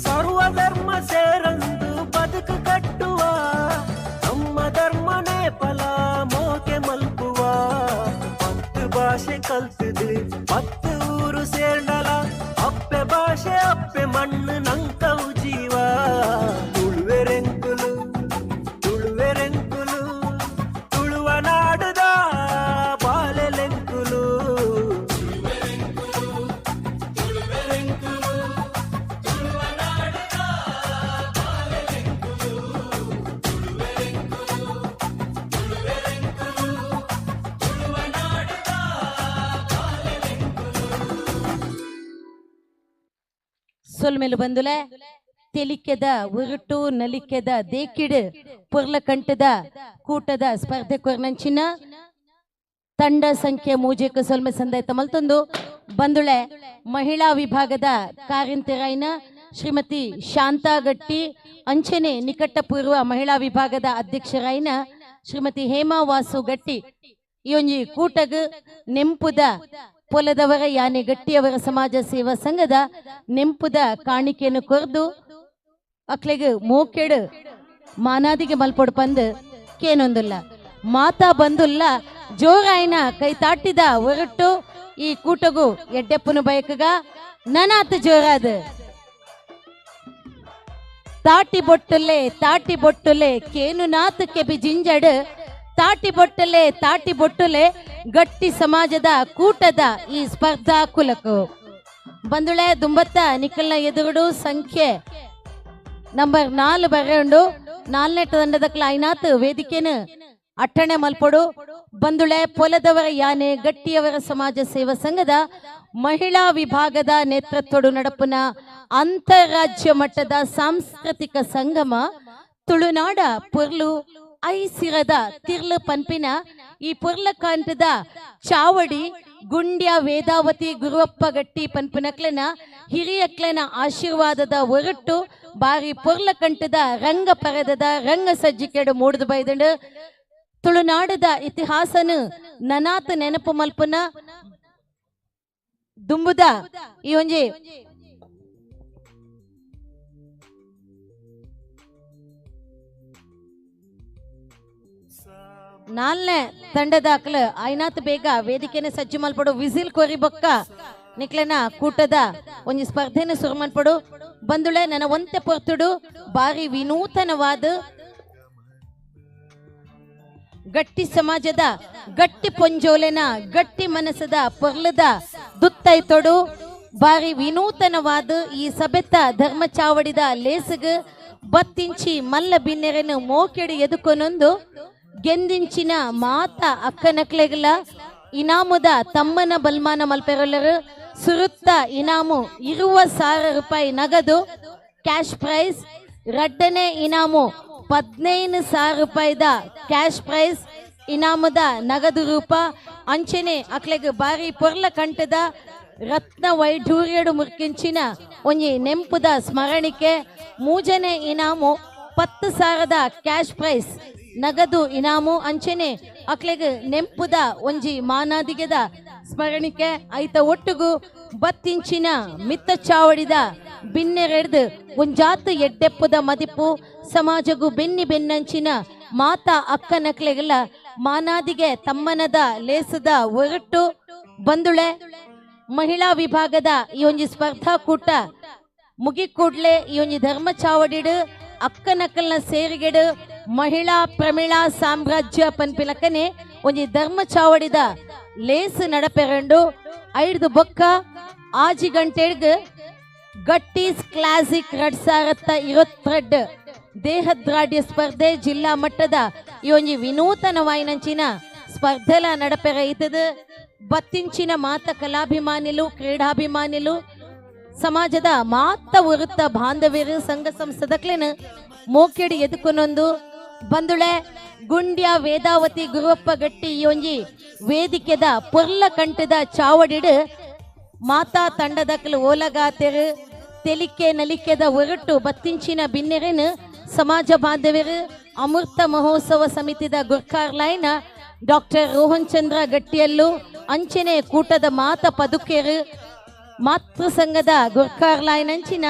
ಸರ್ವಧರ್ಮ ಸೇರಂದು ಬದುಕು ಕಟ್ಟುವ ನಮ್ಮ ಧರ್ಮನೇ ಫಲ ಮೋಕೆ ಮಲ್ಪುವ 10 ಭಾಷೆ ಕಲ್ತದು 10 ಊರು ಸೇರ್ನಲ ಅಪ್ಪೆ ಭಾಷೆ ಅಪ್ಪೆ ಮಣ್ಣು ನಂಕವು ಜೀವ ತುಳುವೆರೆಂಕುಲು ತುಳುವೆರೆಂಕುಲು ತುಳುವ ನಾಡುದ ಬಾಲೆಲೆಂಕುಲು. ಸೊಲ್ಮೆಲು ಬಂದುಲೆ ತೆಲಿಕೆದ ಉರುಟು ನಲಿಕೆದ ದೇಕಿಡು ಪೊರ್ಲಕಂಟದ ಕೂಟದ ಸ್ಪರ್ಧೆ ಕೊರ್ನಂಚಿನ ತಂಡ ಸಂಖ್ಯೆ ಮೂಜೆಕ್ ಸೊಲ್ಮೆ ಸಂದಾಯ್ತ ಮಲ್ತೊಂದು ಬಂದುಳೆ ಮಹಿಳಾ ವಿಭಾಗದ ಕಾರ್ಯಂತೆರಾಯಿನ ಶ್ರೀಮತಿ ಶಾಂತಾ ಗಟ್ಟಿ ಅಂಚನೆ ನಿಕಟಪೂರ್ವ ಮಹಿಳಾ ವಿಭಾಗದ ಅಧ್ಯಕ್ಷರಾಯಿನ ಶ್ರೀಮತಿ ಹೇಮಾ ವಾಸು ಗಟ್ಟಿ ಈ ಒಂಜಿ ಕೂಟಗ್ ನೆಂಪುದ ಪೊಲದವರ ಯಾನೆ ಗಟ್ಟಿಯವರ ಸಮಾಜ ಸೇವಾ ಸಂಘದ ನೆಂಪುದ ಕಾಣಿಕೆಯನ್ನು ಕೊರ್ದು ಅಕ್ಲೆಗ್ ಮೋಕೆಡು ಮಾನಾದಿಗೆ ಮಲ್ಪೊಡು ಪಂದು ಕೇನೊಂದುಲ್ಲ ಮಾತಾ ಬಂದುಲ್ಲ ಜೋರಾಯಿನ ಕೈ ತಾಟಿದ ಹೊರಟು ಈ ಕೂಟಗು ಎಡ್ಡೆಪ್ಪನು ಬಯಕಗ ನನಾತ್ ಜೋರಾದ ತಾಟಿ ಬೊಟ್ಟುಲೆ ತಾಟಿ ಬೊಟ್ಟುಲೆ ಕೇನು ನಾತ್ ಕೆಬಿ ಜಿಂಜಡು ತಾಟಿ ಬೊಟ್ಟಲೆ ತಾಟಿ ಬೊಟ್ಟುಲೆ ಗಟ್ಟಿ ಸಮಾಜದ ಕೂಟದ ಈ ಸ್ಪರ್ಧಾ ಕುಲಕು ಬಂದುಳೆ ದುಂಬತ್ತ ನಿಖಲ್ನ ಎದುರುಡು ಸಂಖ್ಯೆ ನಂಬರ್ 4 ಬರೆ ಉಂಡು 4ನೇ ತಂಡದ ಕ್ಲೈನಾತ್ ವೇದಿಕೆನು ಅಟ್ಟಣೆ ಮಲ್ಪೊಡು ಬಂದುಳೆ ಪೊಲದವರ ಯಾನೆ ಗಟ್ಟಿಯವರ ಸಮಾಜ ಸೇವಾ ಸಂಘದ ಮಹಿಳಾ ವಿಭಾಗದ ನೇತೃತ್ವಡು ನಡಪುನ ಅಂತಾರಾಜ್ಯ ಮಟ್ಟದ ಸಾಂಸ್ಕೃತಿಕ ಸಂಗಮ ತುಳುನಾಡ ಪೊರ್ಲು ಐಸಿರದ ತಿರ್ಲು ಪನ್ಪಿನ ಈ ಪೊರ್ಲಕಾಂತದ ಚಾವಡಿ ಗುಂಡ್ಯ ವೇದಾವತಿ ಗುರುವಪ್ಪ ಗಟ್ಟಿ ಪನ್ಪಿನಕ್ಲೆನ ಹಿರಿಯಕ್ಲೆನ ಆಶೀರ್ವಾದದ ಹೊರಟು ಬಾರಿ ಪೊರ್ಲಕಂಠದ ರಂಗ ಪರದದ ರಂಗ ಸಜ್ಜಿಕೆಡು ಮೂಡುದು ಬೈದಂಡು. ತುಳುನಾಡದ ಇತಿಹಾಸನು ನನಾತ್ ನೆನಪು ಮಲ್ಪುನ ದುಂಬುದ ಈ ಒಂಜಿ ನಾಲ್ನೇ ತಂಡದಾಕ್ಲು ಐನಾತ್ ಬೇಗ ವೇದಿಕೆನೆ ಸಜ್ಜು ಮಲ್ಪಡು ವಿಸಿಲ್ ಕೊರಿ ಬೊಕ್ಕ ನಿಕ್ಲೆನ ಕೂಟದ ಒಂಜಿ ಸ್ಪರ್ಧೆನ ಸುರು ಮಲ್ಪಡು. ಬಂದುಳೆ ನನ್ನ ಒಂತೆ ಪೊರ್ತುಡು ಬಾರಿ ವಿನೂತನವಾದ ಗಟ್ಟಿ ಸಮಾಜದ ಗಟ್ಟಿ ಪೊಂಜೋಲೆನ ಗಟ್ಟಿ ಮನಸ್ಸದ ಪೊರ್ಲದ ದುತ್ತೈತೊಡು ಬಾರಿ ವಿನೂತನವಾದ ಈ ಸಬೆತ್ತ ಧರ್ಮ ಚಾವಡಿದ ಲೇಸಗ್ ಬತ್ತಿಂಚಿ ಮಲ್ಲ ಬಿನ್ನೆರೆನು ಮೋಕೆಡು ಎದುಕೊನೊಂದು ಗೆಂದಿಂಚಿನ ಮಾತ ಅಕ್ಕನಕ್ಲೆಗಲ ಇನಾಮುದ ತಮ್ಮನ ಬಲ್ಮಾನ ಮಲ್ಪೆರೊಲ್ಲರು. ಸುರುತ್ತ ಇನಾಮು 20,000 ರೂಪಾಯಿ ನಗದು ಕ್ಯಾಶ್ ಪ್ರೈಸ್, ರಡ್ಡನೆ ಇನಾಮು 15,000 ರೂಪಾಯಿದ ಕ್ಯಾಶ್ ಪ್ರೈಸ್ ಇನಾಮದ ನಗದು ರೂಪ. ಅಂಚನೆ ಅಕ್ಲೆಗ್ ಬಾರಿ ಪೊರ್ಲ ಕಂಠದ ರತ್ನ ವೈಢೂರ್ಯಡು ಮುರ್ಕಿಂಚಿನ ಒಂಜಿ ನೆಂಪುದ ಸ್ಮರಣಿಕೆ. ಮೂಜನೆ ಇನಾಮು 10,000 ಕ್ಯಾಶ್ ಪ್ರೈಸ್ ನಗದು ಇನಾಮು. ಅಂಚನೆ ಅಕ್ಲೆಗ್ ನೆಂಪುದ ಒಂಜಿ ಮಾನಾದಿಗೆದ ಸ್ಮರಣಿಕೆ. ಐತ ಒಟ್ಟುಗು ಬತ್ತಿಂಚಿನ ಮಿತ್ತ ಚಾವಡಿದ ಬಿನ್ನೆರೆಡ್ದು ಒಂಜಾತ್ ಎಡ್ಡೆಪ್ಪುದ ಮದಿಪು ಸಮಾಜಗು ಬೆನ್ನಿ ಬೆನ್ನಂಚಿನ ಮಾತಾ ಅಕ್ಕನಕ್ಲೆಗೆಲ್ಲ ಮಾನಾದಿಗೆ ತಮ್ಮನದ ಲೇಸದ ಒರಟು. ಬಂದುಳೆ ಮಹಿಳಾ ವಿಭಾಗದ ಈ ಒಂಜಿ ಸ್ಪರ್ಧಾಕೂಟ ಮುಗಿ ಕೂಡ್ಲೆ ಈ ಒಂಜಿ ಧರ್ಮ ಚಾವಡಿಡು ಅಕ್ಕನಕ್ಕಲ್ನ ಸೇರಿಗೆಡು ಮಹಿಳಾ ಪ್ರಮಿಳಾ ಸಾಮ್ರಾಜ್ಯ ಪನ್ಪಿಲಕನೆ ಒಂಜಿ ಧರ್ಮ ಚಾವಡಿದ ಲೇಸ್ ನಡಪೆರಂಡು 5 ಬೊಕ್ಕ 6 ಗಂಟೆಗ್ ಗಟ್ಟೀಸ್ ಕ್ಲಾಸಿಕ್ 2022 ದೇಹದ್ರಾಢ್ಯ ಸ್ಪರ್ಧೆ ಜಿಲ್ಲಾ ಮಟ್ಟದ ಈ ಒಂಜಿ ವಿನೂತನ ವಾಯಿನಂಚಿನ ಸ್ಪರ್ಧೆಲ ನಡಪೆರ ಇತದ. ಬತ್ತಿಂಚಿನ ಮಾತ ಕಲಾಭಿಮಾನಿಲು ಕ್ರೀಡಾಭಿಮಾನಿಲು ಸಮಾಜದ ಮಾತ ವೃತ್ತ ಬಾಂಧವ್ಯರು ಸಂಘ ಸಂಸ್ಥೆದಕ್ಲೇನು ಮೋಕೆಡಿ ಎದುಕೊನೊಂದು ಬಂದುಳೆ ಗುಂಡ್ಯ ವೇದಾವತಿ ಗುರುವಪ್ಪ ಗಟ್ಟಿ ಈ ಒಂಜಿ ವೇದಿಕೆದ ಪೊರ್ಲ ಕಂಠದ ಚಾವಡಿಡು ಮಾತಾ ತಂಡದಕ್ಲು ಓಲಗಾತೆರು ತೆಲಿಕೆ ನಲಿಕೆದ ಒರಟು ಬತ್ತಿಂಚಿನ ಬಿನ್ನೆರೆನು ಸಮಾಜ ಬಾಂಧವ್ಯರು ಅಮೃತ ಮಹೋತ್ಸವ ಸಮಿತಿದ ಗುರ್ಕಾರ್ಲೈನ ಡಾಕ್ಟರ್ ರೋಹನ್ ಚಂದ್ರ ಗಟ್ಟಿಯಲ್ಲು ಅಂಚನೆ ಕೂಟದ ಮಾತ ಪದುಕೆರು ಮಾತೃ ಸಂಘದ ಗುರ್ಕಾರ್ಲಾಯ್ನಂಚಿನ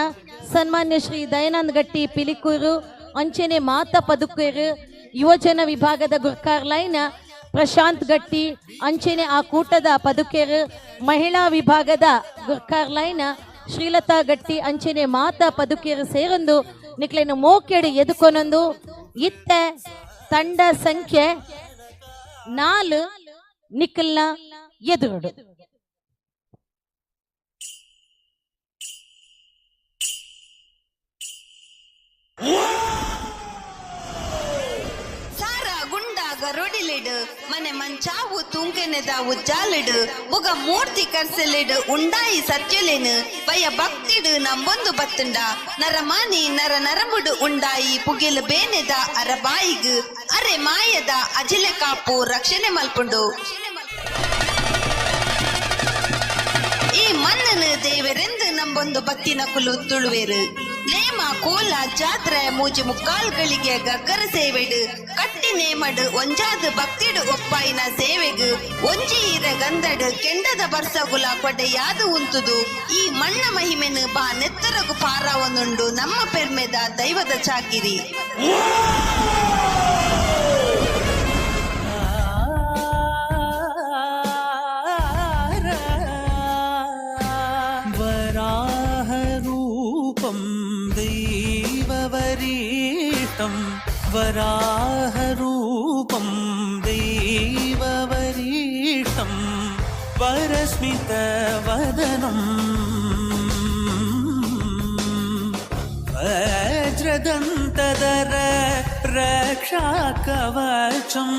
ಸನ್ಮಾನ್ಯ ಶ್ರೀ ದಯಾನಂದ್ ಗಟ್ಟಿ ಪಿಲಿಕೂರು ಅಂಚನೆ ಮಾತ ಪದುಕೆರು ಯುವಜನ ವಿಭಾಗದ ಗುರ್ಕಾರ್ಲೈನ ಪ್ರಶಾಂತ್ ಗಟ್ಟಿ ಅಂಚನೆ ಆ ಕೂಟದ ಪದುಕೆರು ಮಹಿಳಾ ವಿಭಾಗದ ಗುರ್ಕಾರ್ಲೈನ ಶ್ರೀಲತಾ ಗಟ್ಟಿ ಅಂಚನೆ ಮಾತ ಪದುಕೆರು ಸೇರೊಂದು ನಿಕ್ಲೇನು ಮೋಕೆಡು ಎದುಕೊನೊಂದು. ಇತ್ತ ತಂಡ ಸಂಖ್ಯೆ 4 ನಿಖಲ್ನ ಎದುರುಡು. ಸಾರ ಗುಂಡಾಗ ರೊಡಿಲಿಡು ಮನೆ ಮಂಚಾವು ತೂಂಕೆನೆದ ಉಜ್ಜಾಲಿಡು ಮುಗ ಮೂರ್ತಿ ಕರ್ಸಲಿಡು ಉಂಡಾಯಿ ಸತ್ಯಲೇನು ಬಯ ಭಕ್ತಿಡು ನಂಬೊಂದು ಬತ್ತುಂಡ ನರಮಾನಿ ನರ ನರಮುಡು ಉಂಡಾಯಿ ಪುಗಿಲು ಬೇನೆದ ಅರಬಾಯಿಗು ಅರೆ ಮಾಯದ ಅಜಿಲೆ ಕಾಪು ರಕ್ಷಣೆ ಮಲ್ಪುಂಡು. ಈ ಮಣ್ಣನು ದೇವರೆಂದು ನಂಬೊಂದು ಭಕ್ತಿನ ಕುಲು ತುಳುವೇರು ನೇಮ ಕೋಲ ಜಾತ್ರೆ ಮೂಜಿ ಮುಕ್ಕಾಲ್ಗಳಿಗೆ ಗಗ್ಗರ ಸೇವೆಡು ಕಟ್ಟಿ ನೇಮಡು ಒಂಜಾದ ಭಕ್ತಿಡು ಒಪ್ಪಾಯಿನ ಸೇವೆಗು ಒಂಜಿ ಇರ ಗಂಧಡು ಕೆಂಡದ ಬರ್ಸಗುಲ ಕೊಡೆಯಾದು ಉಂತುದು ಈ ಮಣ್ಣ ಮಹಿಮೆನು ಬಾ ನೆತ್ತರಗು ಪಾರವನುಂಡು ನಮ್ಮ ಪೆರ್ಮೆದ ದೈವದ ಚಾಕಿರಿ. वराहरूपं दैववरीष्टं वरस्मितवदनं वज्रदन्तधर रक्षाकवचम्.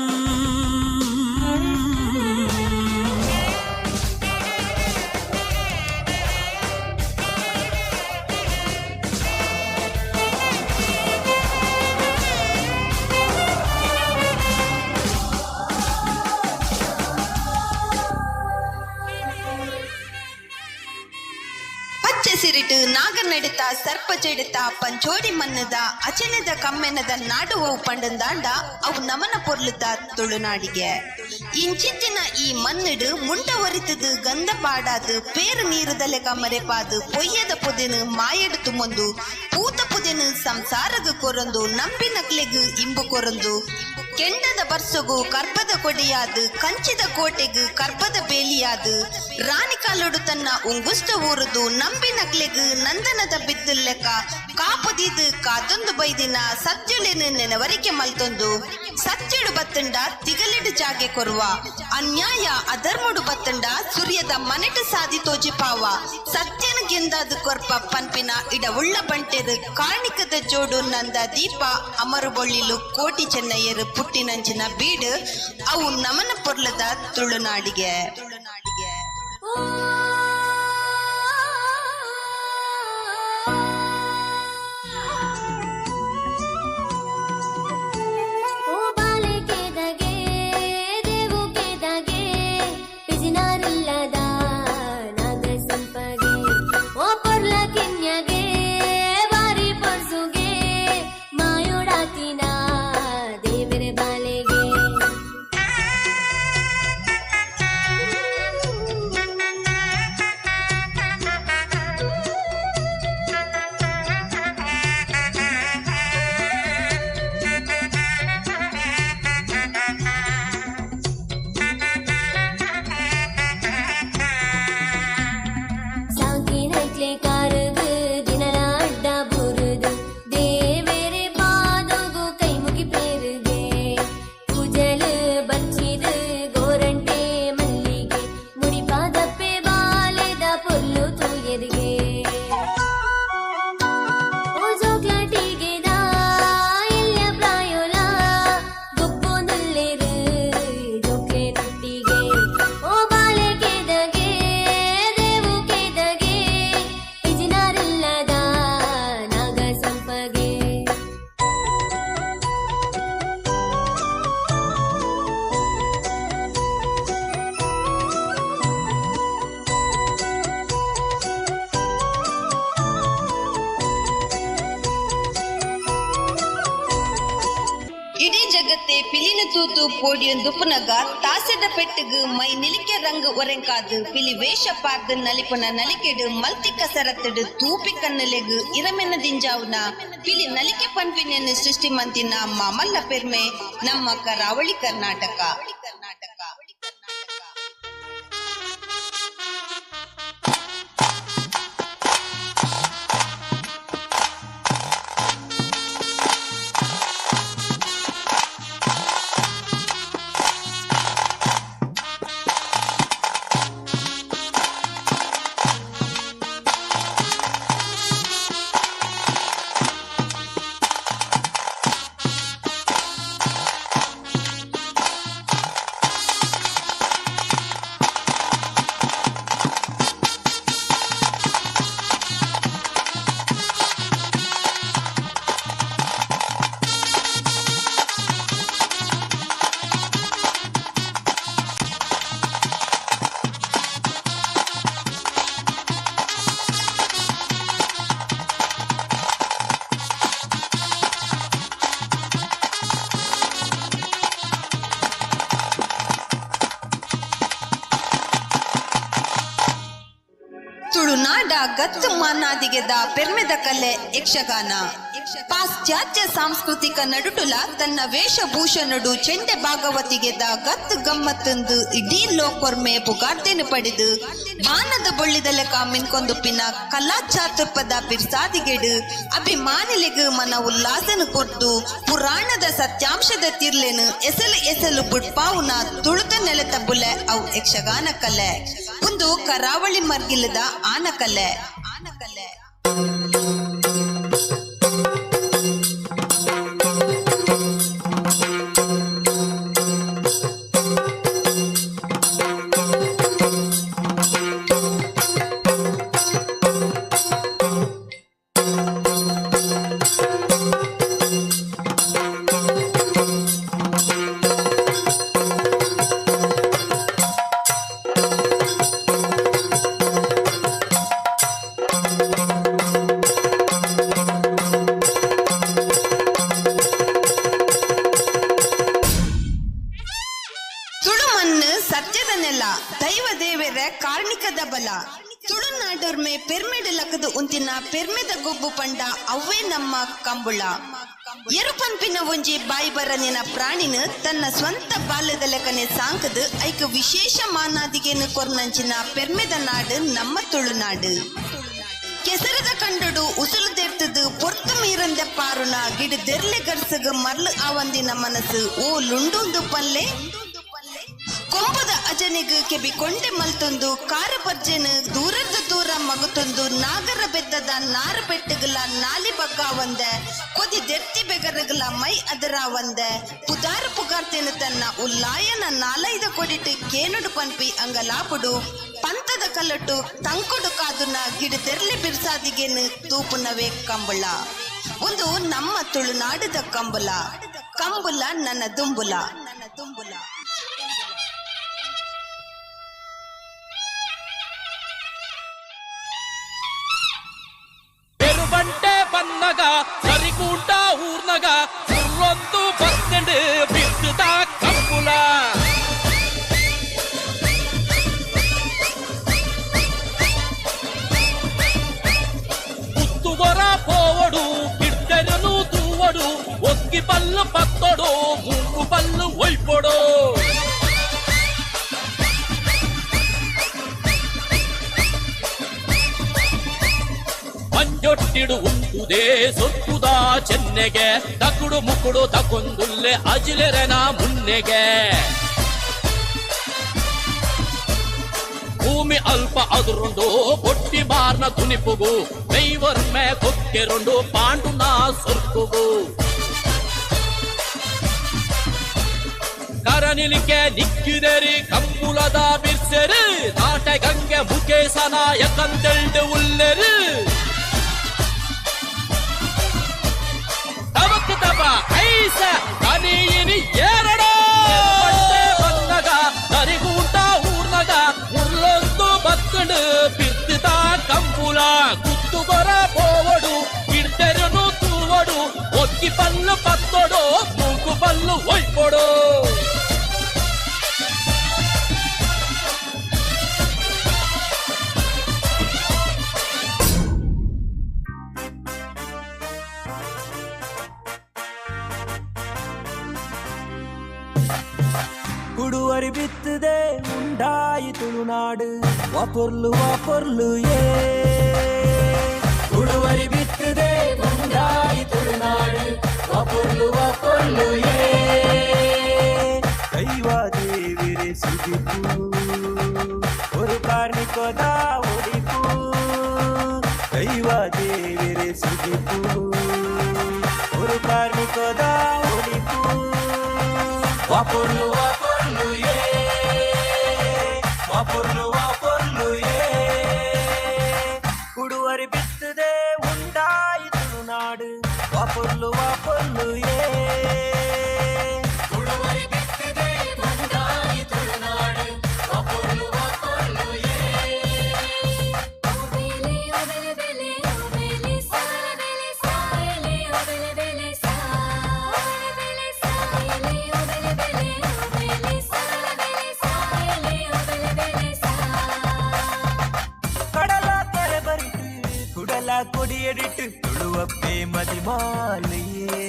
ಸಿರಿಟ್ ನಾಗನಡಿತ ಸರ್ಪ ಜಡಿತ ಪಂಚೋಡಿ ಮನ್ನದ ಅಚನದ ಕಮ್ಮೆನದ ನಾಡು ಅವು ಪಂಡಂದಾಂಡ ಅವು ನಮನ ಪೊರ್ಲುದ ತುಳುನಾಡಿಗೆ. ಇಂಚಿತ್ತಿನ ಈ ಮಣ್ಣಿಡು ಮುಂಡ ಒರಿತದು ಗಂಧ ಪಾಡಾದು ಪೇರು ನೀರುದಲೆ ಕಮರೆಪಾದು ಪೊಯ್ಯದ ಪೊದೆನು ಮಾಯಡು ತುಮೊಂದು ಪೂತ ಪುದೆನು ಸಂಸಾರಗು ಕೊರೊಂದು ನಂಬಿನಕ್ಲೆಗು ಇಂಬು ಕೊರೊಂದು ಕೆಂಡದ ಬರ್ಸೊಗು ಕರ್ಬದ ಕೊಡಿಯಾದು ಕಂಚಿದ ಕೋಟೆಗು ಕರ್ಬದ ಬೇಲಿಯಾದು ರಾಣಿ ಕಾಲೊಡು ತನ್ನ ಉಂಗುಸ್ತ ಊರುದು ನಂಬಿನಕ್ಲೆಗು ನಂದನದ ಬಿತ್ತುಲ್ಲೆಕ್ಕ ಕಾಪುದೀದು ಕಾದೊಂದು ಬೈದಿನ ಸಜ್ಜುಲೆನು ನೆನವರಿಕೆ ಮಲ್ತೊಂದು ಸಜ್ಜಡು ಬತ್ತಂಡ ತಿಗಲಿಡು ಜಾಗೆ ಕೊರುವ ಅನ್ಯಾಯ ಅಧರ್ಮಡು ಬತ್ತಂಡ ಸೂರ್ಯದ ಮನೆಟು ಸಾದಿ ತೋಜಿಪಾವ ಸತ್ಯನ ಗೆಂದಾದು ಕೊರ್ಪ ಪನ್ಪಿನ ಇಡ ಉಳ್ಳ ಬಂಟೆರು ಕಾರ್ಣಿಕದ ಜೋಡು ನಂದ ದೀಪ ಅಮರು ಬೊಳ್ಳಿಲು ಕೋಟಿ ಚೆನ್ನಯ್ಯರು ಪುಟ್ಟಿನಂಚಿನ ಬೀಡು ಅವು ನಮನ ಪೊರ್ಲದ ತುಳುನಾಡಿಗೆ. ಓ ಬಾಲೆ ಕೇದಗೆ ದೇವು ಕೇದಗೆ ಪಿಜಿನಾರಿಲ್ಲದ ನಾಗ ಸಂಪಗೆ ಓ ಪೊರ್ಲ ಕಿನ್ಯಗೆ ಬಾರಿ ಪೊರ್ಸುಗೆ ಮಾಯೋಡಾತಿನ ದೇವರ ಬಾಲೆಗೆ. ಸಾಕಿನಕ್ಲೆ ಕಾರುಗು ದಿನಲ ಅಡ್ಡ ಬುರುದು ದೇವೆರೆ ಪಾದಗು ಕೈ ಮುಗಿ ಪೇರುಗೆ ಪೂಜಲು ಬಚ್ಚಿದು ಗೋರಂಟೆ ಮಲ್ಲಿಗೆ ಮುಡಿಪಾದಪ್ಪೆ ಬಾಲೆದ ಪೊರ್ಲು ತೂಯರಿಗೆ. ಓ ಜೋಕ್ಲಾಟಿಗೆದ ಎಲ್ಲ ಪ್ರಾಯೋಲ ಗೊಪ್ಪೊಂದುಲ್ಲೆರು ಜೋಕ್ಲೆ ನೊಟ್ಟಿಗೆ ಓ ಬಾಲೆ ಕೇದಗೆ ದೇವು ಕೇದಗೆ ಪಿಜಿನಾರಿಲ್ಲದ ನಾಗ ಸಂಪಗೆ. ಇಡೀ ಜಗತ್ತೆ ಪಿಲಿನ ತೂತು ಪೋಡಿಯೊಂದುಪ್ಪುನಗ ತಾಸೆದ ಪೆಟ್ಟುಗು ಮೈ ನಿಲಿಕೆ ರಂಗು ಒರೆಂಕಾದು ಪಿಲಿ ವೇಷ ಪಾರ್ದು ನಲಿಪುನ ನಲಿಕೆಡು ಮಲ್ತಿ ಕಸರತ್ತಡು ತೂಪಿ ಕಣ್ಣಲೆಗು ಇರಮೆನ ದಿಂಜಾವುನ ಪಿಲಿ ನಲಿಕೆ ಪನ್ಪಿನೆಯನ್ನು ಸೃಷ್ಟಿ ಮಂತಿನ ಮಾಮಲ್ಲ ಪೆರ್ಮೆ ನಮ್ಮ ಕರಾವಳಿ ಕರ್ನಾಟಕ. ತುಳುನಾಡ ಗತ್ತು ಮಾನಾದಿಗೆದ ಪೆರ್ಮೆದ ಕಲೆ ಯಕ್ಷಗಾನ. ಪಾಶ್ಚಾತ್ಯ ಸಾಂಸ್ಕೃತಿಕ ನಡುಟುಲ ತನ್ನ ವೇಷಭೂಷಣಡು ಚೆಂಡೆ ಭಾಗವತಿಗೆದ ಗತ್ತು ಗಮ್ಮತ್ತಂದು ಇಡೀ ಲೋಕೊರ್ಮೆ ಪುಗಾರ್ದೆನು ಪಡೆದು ಬಾನದ ಬೊಳ್ಳಿದಲೆಕ ಮಿನ್ಕೊಂದುಪ್ಪಿನ ಕಲಾ ಚಾತುರ್ಪದ ಬಿರ್ಸಾದಿಗೆಡು ಅಭಿಮಾನಿಲೆಗು ಮನ ಉಲ್ಲಾಸನು ಕೊರ್ದು ಪುರಾಣದ ಸತ್ಯಾಂಶದ ತಿರ್ಲೆನು ಎಸಲು ಎಸಲು ಬುಡ್ಪಾವುನ ತುಳುತ ನೆಲೆತ ಬುಲೆ ಅವು ಯಕ್ಷಗಾನ ಕಲೆ. ಒಂದು ಕರಾವಳಿ ಮರ್ಗಿಲದ ಆನಕಲೆ. ಆನಕಲೆ. ತುಳುಮಣ್ಣು ಸತ್ಯದ ನೆಲ, ದೈವ ದೇವರ ಕಾರ್ಣಿಕದ ಬಲ. ತುಳುನಾಡೊರ್ಮೆ ಪೆರ್ಮೆಡ್ ಲಕದು ಉಂತಿನ ಪೆರ್ಮೆದ ಗೊಬ್ಬು ಪಂಡ ಅವ್ವೇ ನಮ್ಮ ಕಂಬುಳ. ಎರುಪಂಪಿನ ಒಂಜಿ ಬಾಯಿ ಬರನಿನ ಪ್ರಾಣಿನ ತನ್ನ ಸ್ವಂತ ಬಾಲ್ಯದ ಲೆಕ್ಕನೆ ಸಾಂಕದು ಐಕ ವಿಶೇಷ ಮಾನಾದಿಗೆನು ಕೊರ್ನಂಚಿನ ಪೆರ್ಮೆದ ನಾಡು ನಮ್ಮ ತುಳುನಾಡು. ಕೆಸರದ ಕಂಡಡು ಉಸುಲು ದೆರ್ತದು ಪೊರ್ತು ಮೀರಂದೆ ಪಾರುನ ಗಿಡ ದೆರ್ಲೆ ಗರ್ಸಗ ಮರ್ಲು ಆವಂದಿನ ಮನಸ್ಸು ಓ ಲುಂಡುಂದು ಪಲ್ಲೆ. ಕೊಂಬದ ಅಜನಿಗ್ ಕೆಬಿ ಕೊಂಡೆ ಮಲ್ತೊಂದು ಕಾರ ಬರ್ಜೆನು ದೂರದ ದೂರ ಮಗುತೊಂದು ನಾಗರ ಬೆತ್ತದ ನಾರು ಬೆಟ್ಟಗಲ ನಾಲಿ ಬಗ್ಗಾವಂದ ಕೊದಿ ದೆರ್ತಿ ಬೆಗರಗಲ ಮೈ ಅದರಾವಂದ ಪುದಾರ ಪುಗಾರ್ತೇನು ತನ್ನ ಉಲ್ಲಾಯನ ನಾಲೈದ ಕೊಡಿಟ್ಟು ಕೇನುಡು ಪನ್ಪಿ ಅಂಗಲಾಪುಡು ಪಂತದ ಕಲ್ಲಟ್ಟು ತಂಕೊಡು ಕಾದುನ ಗಿಡ ತೆರ್ಲಿ ಬಿರ್ಸಾದಿಗೇನು ತೂಪುನವೇ ಕಂಬಳ. ಒಂದು ನಮ್ಮ ತುಳುನಾಡದ ಕಂಬುಲ, ಕಂಬುಲ ನನ್ನ ದುಂಬುಲ. ನನ್ನ ದುಂಬುಲ. ಬಂಟೆ ಬನ್ನಗ ಸರಿಕೂಟ ಊರ್ನಗ ಉರ್ಲೊಂದು ಬತ್ತಂಡು ಬಿದ್ದುದ ಕಂಬುಲ. ಕುತ್ತುಗೊರ ಪೋವಡು ಗಿಡ್ದೆರನು ತೂವಡು ಒಕ್ಕಿ ಪಲ್ಲು ಪತ್ತೊಡು ಮೂಗು ಪಲ್ಲು ಒಯ್ಪೊಡು. ಮಂಜೊಟ್ಟಿಡು ಉಂಟುದೇ ಸೊಕ್ಕುದ ಚೆನ್ನೆಗೆ ತಕುಡು ಮುಕುಡು ತಕೊಂದುಲ್ಲೆ ಅಜಿಲೆರೆನ ಮುನ್ನೆಗೆ. ಭೂಮಿ ಅಲ್ಪ ಅದುರುಂಡು ಬೊಟ್ಟಿ ಮಾರ್ನ ತುನಿಪುಗು ಮೈವರ್ಮೆ ಕೊಕ್ಕೆರುಂಡು ಪಾಂಡುನ ಸೊರ್ಕುಗು. ಕರನಿಲಿಕೆ ನಿಕ್ಕಿದೆರಿ ಕಂಬುಲದ ಬಿರ್ಸೆರು ದಾಟೆ ಗಂಗೆ ಮುಖೇಶನ ಯಕಂದೆಲ್ಡು ಉಲ್ಲೆರು. ತಬ ಐಸ ತನಿಯಿನಿ ಎರಡೋ ಬಂದಾಗ ನರಿಗೂಟ ಊರ್ನಗ ಉರ್ಲೊಂದು ಬತ್ತಂಡು ಬಿರ್ತಿದ ಕಂಬುಲ. ಕುತ್ತುಗೊರ ಪೋವಡು ಗಿಡ್ದೆರನು ತೂವಡು ಒಕ್ಕಿ ಪಲ್ಲು ಪತ್ತೊಡು ಮೂಗು ಪಲ್ಲು ಒಯ್ಪೊಡು. ಕುಡುವರಿ ಬಿತ್ತದೆ ಉಂಡಾಯಿ ತುಳುನಾಡು ವಾಪೊರ್ಲು ವಾಪೊರ್ಲು ಏ. ಕುಡುವರಿ ಬಿತ್ತದೆ ಉಂಡಾಯಿ ತುಳುನಾಡು ವಾಪೊರ್ಲು ವಾಪೊರ್ಲು ಏ. ದೈವ ದೇವಿರೆ ಸುಗಿಪು ஒரு ಕಾರ್ಣಿಕೋದ ಒಡಿಪು. ದೈವ ದೇವಿರೆ ಸುಗಿಪು ஒரு ಕಾರ್ಣಿಕೋದ ಒಡಿಪು. ವಾಪೊರ್ಲು ವಾಪೊರ್ಲು ಏ, ವಾಪೊರ್ಲು ವಾಪೊರ್ಲು ಏ. ಕುಡುವರಿ ಬಿತ್ತದೆ ಉಂಡಾಯಿ ತುಳುನಾಡು ವಾಪೊರ್ಲು ವಾಪೊರ್ಲು ಏ. ಕುಡುವರಿ ಬಿತ್ತದೆ ಉಂಡಾಯಿ ತುಳುನಾಡು ವಾಪೊರ್ಲು ವಾಪೊರ್ಲು ಏ. ಕಡಲ ಕರೆ ಬರಿತು ಕುಡಲ ಕೊಡಿಯಡಿಟ್ಟು ತುಳುವಪ್ಪೆ ಮದಿಮಾಲೆಯೇ.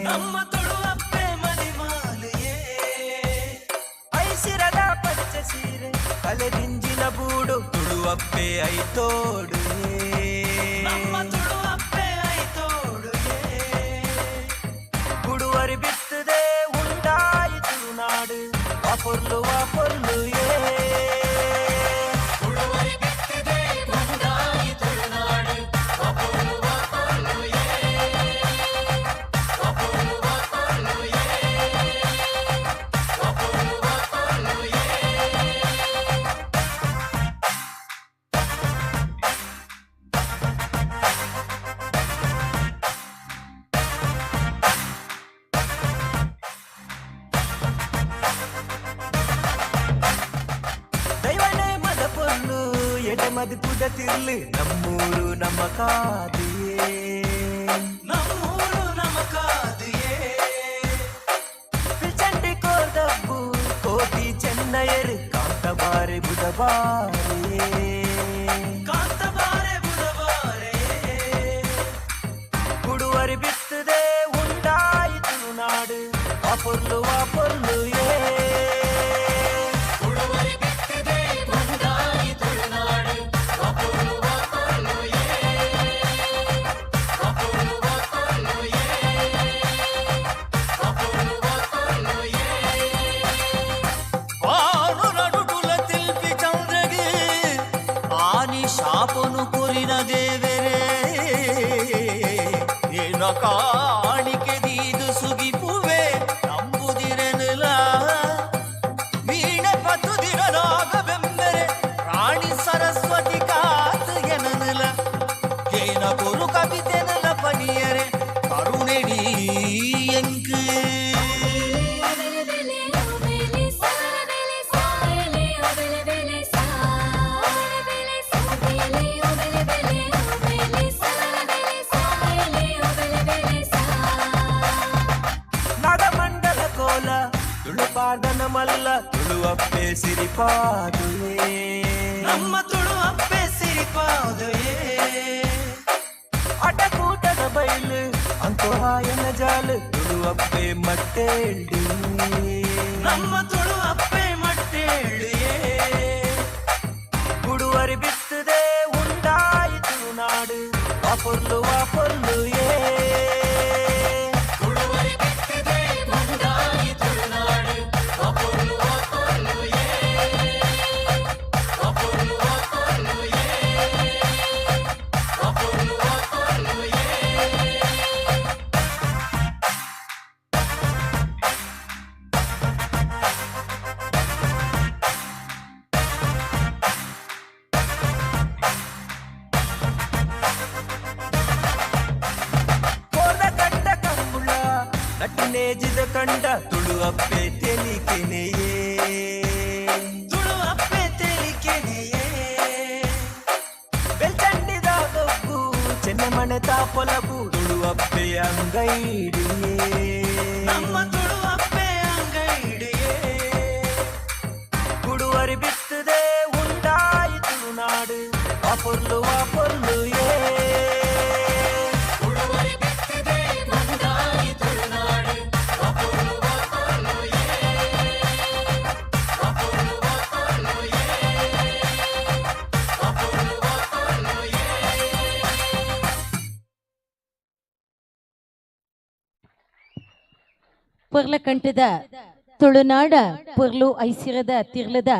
ನಮ್ಮ ತುಳುವಪ್ಪೆ ಮದಿಮಾಲೆಯೇ. ಐಸಿರದ ಪಚ್ಚ ಸೀರೆ ಅಲೆದಿಂಜಿನ ಬೂಡು ತುಳುವಪ್ಪೆ ಐತೋಡು. ನಮ್ಮ ತುಳುವಪ್ಪೆ ಐತೋಡು. ಕುಡುವರಿ ಬಿತ್ತದೆ ಉಂಡಾಯಿ ತುಳುನಾಡು ವಾಪೊರ್ಲು ವಾಪೊರ್ಲು ಏ. ಕುಡುವರಿ ಬಿತ್ತದೆ ಉಂಡಾಯಿ ತುಳುನಾಡು ವಾಪೊರ್ಲು ವಾಪೊರ್ಲು ಏ. ವಾಪೊರ್ಲು ವಾಪೊರ್ಲು ಏ. ವಾಪೊರ್ಲು ವಾಪೊರ್ಲು ಏ. ತಿರ್ಲ್ದ ತಿರ್ಲು ನಮ್ಮೂರು ನಮ್ಮ ಕಾದಿಯೇ, ನಮ್ಮೂರು ನಮ್ಮ ಕಾದಿಯೇ. ಚಂಡಿ ಕೋರ್ದಬ್ಬು ಕೋಟಿ ಚೆನ್ನಯರು ಕಾಂತಬಾರೆ ಬುಧಬಾರೆ, ಕಾಂತಬಾರೆ ಬುಧಬಾರೆ. ಕುಡುವರಿ ಬಿತ್ತದೆ ಉಂಡಾಯಿತು ನಾಡು ಆ ಪೊರ್ಲು ಆ ಪೊರ್ಲು ಏ. ಕುಡುವರಿ ಬಿತ್ತದೆ ಉಂಡಾಯಿತು ನಾಡು ಆ ಪೊರ್ಲು ಆ ಪೊರ್ಲು ಏ, ಆ ಪೊರ್ಲು ಆ ಪೊರ್ಲು ಏ, ಆ ಪೊರ್ಲು ಆ ಪೊರ್ಲು ಏ. ಬಾನು ನಡುಟುಲ ತಿಲ್ಪಿ ಚಂದ್ರಗೆ ಆನಿ ಶಾಪನು ಕೊರಿನ ದೇವರೇ, ಏನ ಕಾಣಿಕೆ ದೀದು ಸುಗಿಪುವೆ ನಂಬುದಿರನುಲ. ವೀಣೆ ಪತುದಿರನಾಗವೆಂದರೆ ರಾಣಿ ಸರಸ್ವತಿ ಕಾತು ಎನನುಲ. ಏನ ಕೊರು ಕವಿತೆನಲ ಪನಿಯರೆ ಕರುಣೆಡಿ ಎಂಕು. ನಾಗಮಂಡಲ ಕೋಲ ತುಳುಪಾದನ ಮಲ್ಲ ತುಳುವಪ್ಪೆ ಸಿರಿಪಾದುವೆ, ನಮ್ಮ ತುಳುವಪ್ಪೆ ಸಿರಿಪಾದುವೆ. ಅಟಕೂಟದ ಬೈಲು ಅಂಕೋಹಾಯನ ಜಾಲು ತುಳುವಪ್ಪೆ ಮಟ್ಟೇಳು, ನಮ್ಮ ತುಳುವಪ್ಪೆ ಮಟ್ಟೇಳುಯೇ. ಕುಡುವರಿ ಬಿತ್ತದೆ ಉಂಡಾಯಿತು ನಾಡು ಆ ಪೊರ್ಲು ಆ ಪೊರ್ಲು ಏ. ಕುಡುವರಿ ಬಿತ್ತದೆ ಉಂಡಾಯಿತು ನಾಡು ಆ ಪೊರ್ಲು ಆ ಪೊರ್ಲು ಏ, ಆ ಪೊರ್ಲು ಆ ಪೊರ್ಲು ಏ, ಆ ಪೊರ್ಲು ಆ ಪೊರ್ಲು ಏ. ಕೋದ ಕಂಡ ಕಂಬುಳ ನಟ್ಟಿನೇಜಿದ ಕಂಡ ತುಳು ಅಪ್ಪೆ ತೆಲಿಕೆನೆಯೇ, ತುಳು ಅಪ್ಪೆ ತೆಲಿಕೆನೆಯೇ. ಬೆಲ್ಚಂಡಿದ ಗೊಬ್ಬು ಚೆನ್ನಮಣೆ ತಾಪೊಲಬು ತುಳು ಅಪ್ಪೆ ಅಂಗೈಡಿಯೇ, ನಮ್ಮ ತುಳು ಅಪ್ಪೆ ಅಂಗೈಡಿಯೇ. ಕುಡುವರಿ ಬಿತ್ತದೆ ಉಂಡಾಯಿತು ನಾಡು ಆ ಪೊರ್ಲು ಆ ಪೊರ್ಲು ಏ. ಕುಡುವರಿ ಬಿತ್ತದೆ ಉಂಡಾಯಿತು ನಾಡು ಆ ಪೊರ್ಲು ಆ ಪೊರ್ಲು ಏ, ಆ ಪೊರ್ಲು ಆ ಪೊರ್ಲು ಏ, ಆ ಪೊರ್ಲು ಆ ಪೊರ್ಲು ಏ. ಪೊರ್ಲಕಂಠದ ತುಳುನಾಡ ಪೊರ್ಲು ಐಸಿರದ ತಿರ್ಲದ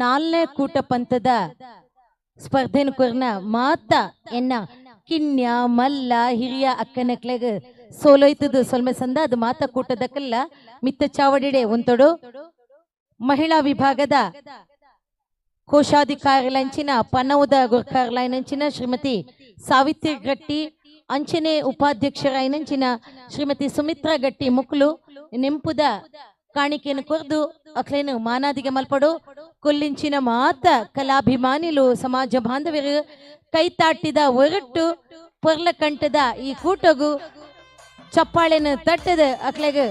ನಾಲ್ನೇ ಕೂಟ ಪಂಥದ ಸ್ಪರ್ಧೆನ್ ಕೊರ್ನ ಮಾತ ಎನ್ನ ಕಿನ್ಯ ಮಲ್ಲ ಹಿರಿಯ ಅಕ್ಕನಕ್ಲೆಗ್ ಸೋಲೋಯ್ತದ ಸೊಲ್ಮೆ ಸಂದ ಅದು ಮಾತ ಕೂಟದಕ್ಕೆಲ್ಲ ಮಿತ್ತ ಚಾವಡಿಡೆ ಉಂತೊಡು. ಮಹಿಳಾ ವಿಭಾಗದ ಕೋಶಾಧಿಕಾರಿಲಂಚಿನ ಪನವುದ ಗುರ್ಕಾರ್ಲೈನಂಚಿನ ಶ್ರೀಮತಿ ಸಾವಿತ್ರಿ ಗಟ್ಟಿ, ಅಂಚನೆ ಉಪಾಧ್ಯಕ್ಷರಾಯಿನಂಚಿನ ಶ್ರೀಮತಿ ಸುಮಿತ್ರಾ ಗಟ್ಟಿ ಮುಕ್ಲು ನೆಂಪುದ ಕಾಣಿಕೆಯನ್ನು ಕೊರ್ದು ಅಕ್ಲೇನು ಮಾನಾದಿಗೆ ಮಲ್ಪಡು. ಕೊಲ್ಲಿಂಚಿನ ಮಾತ ಕಲಾಭಿಮಾನಿಲು ಸಮಾಜ ಬಾಂಧವರು ಕೈತಾಟಿದ ಒರಟು ಪೊರ್ಲಕಂಠದ ಈ ಕೂಟಗು ಚಪ್ಪಾಳೆನ ತಟ್ಟದ ಅಕ್ಲೆಗ್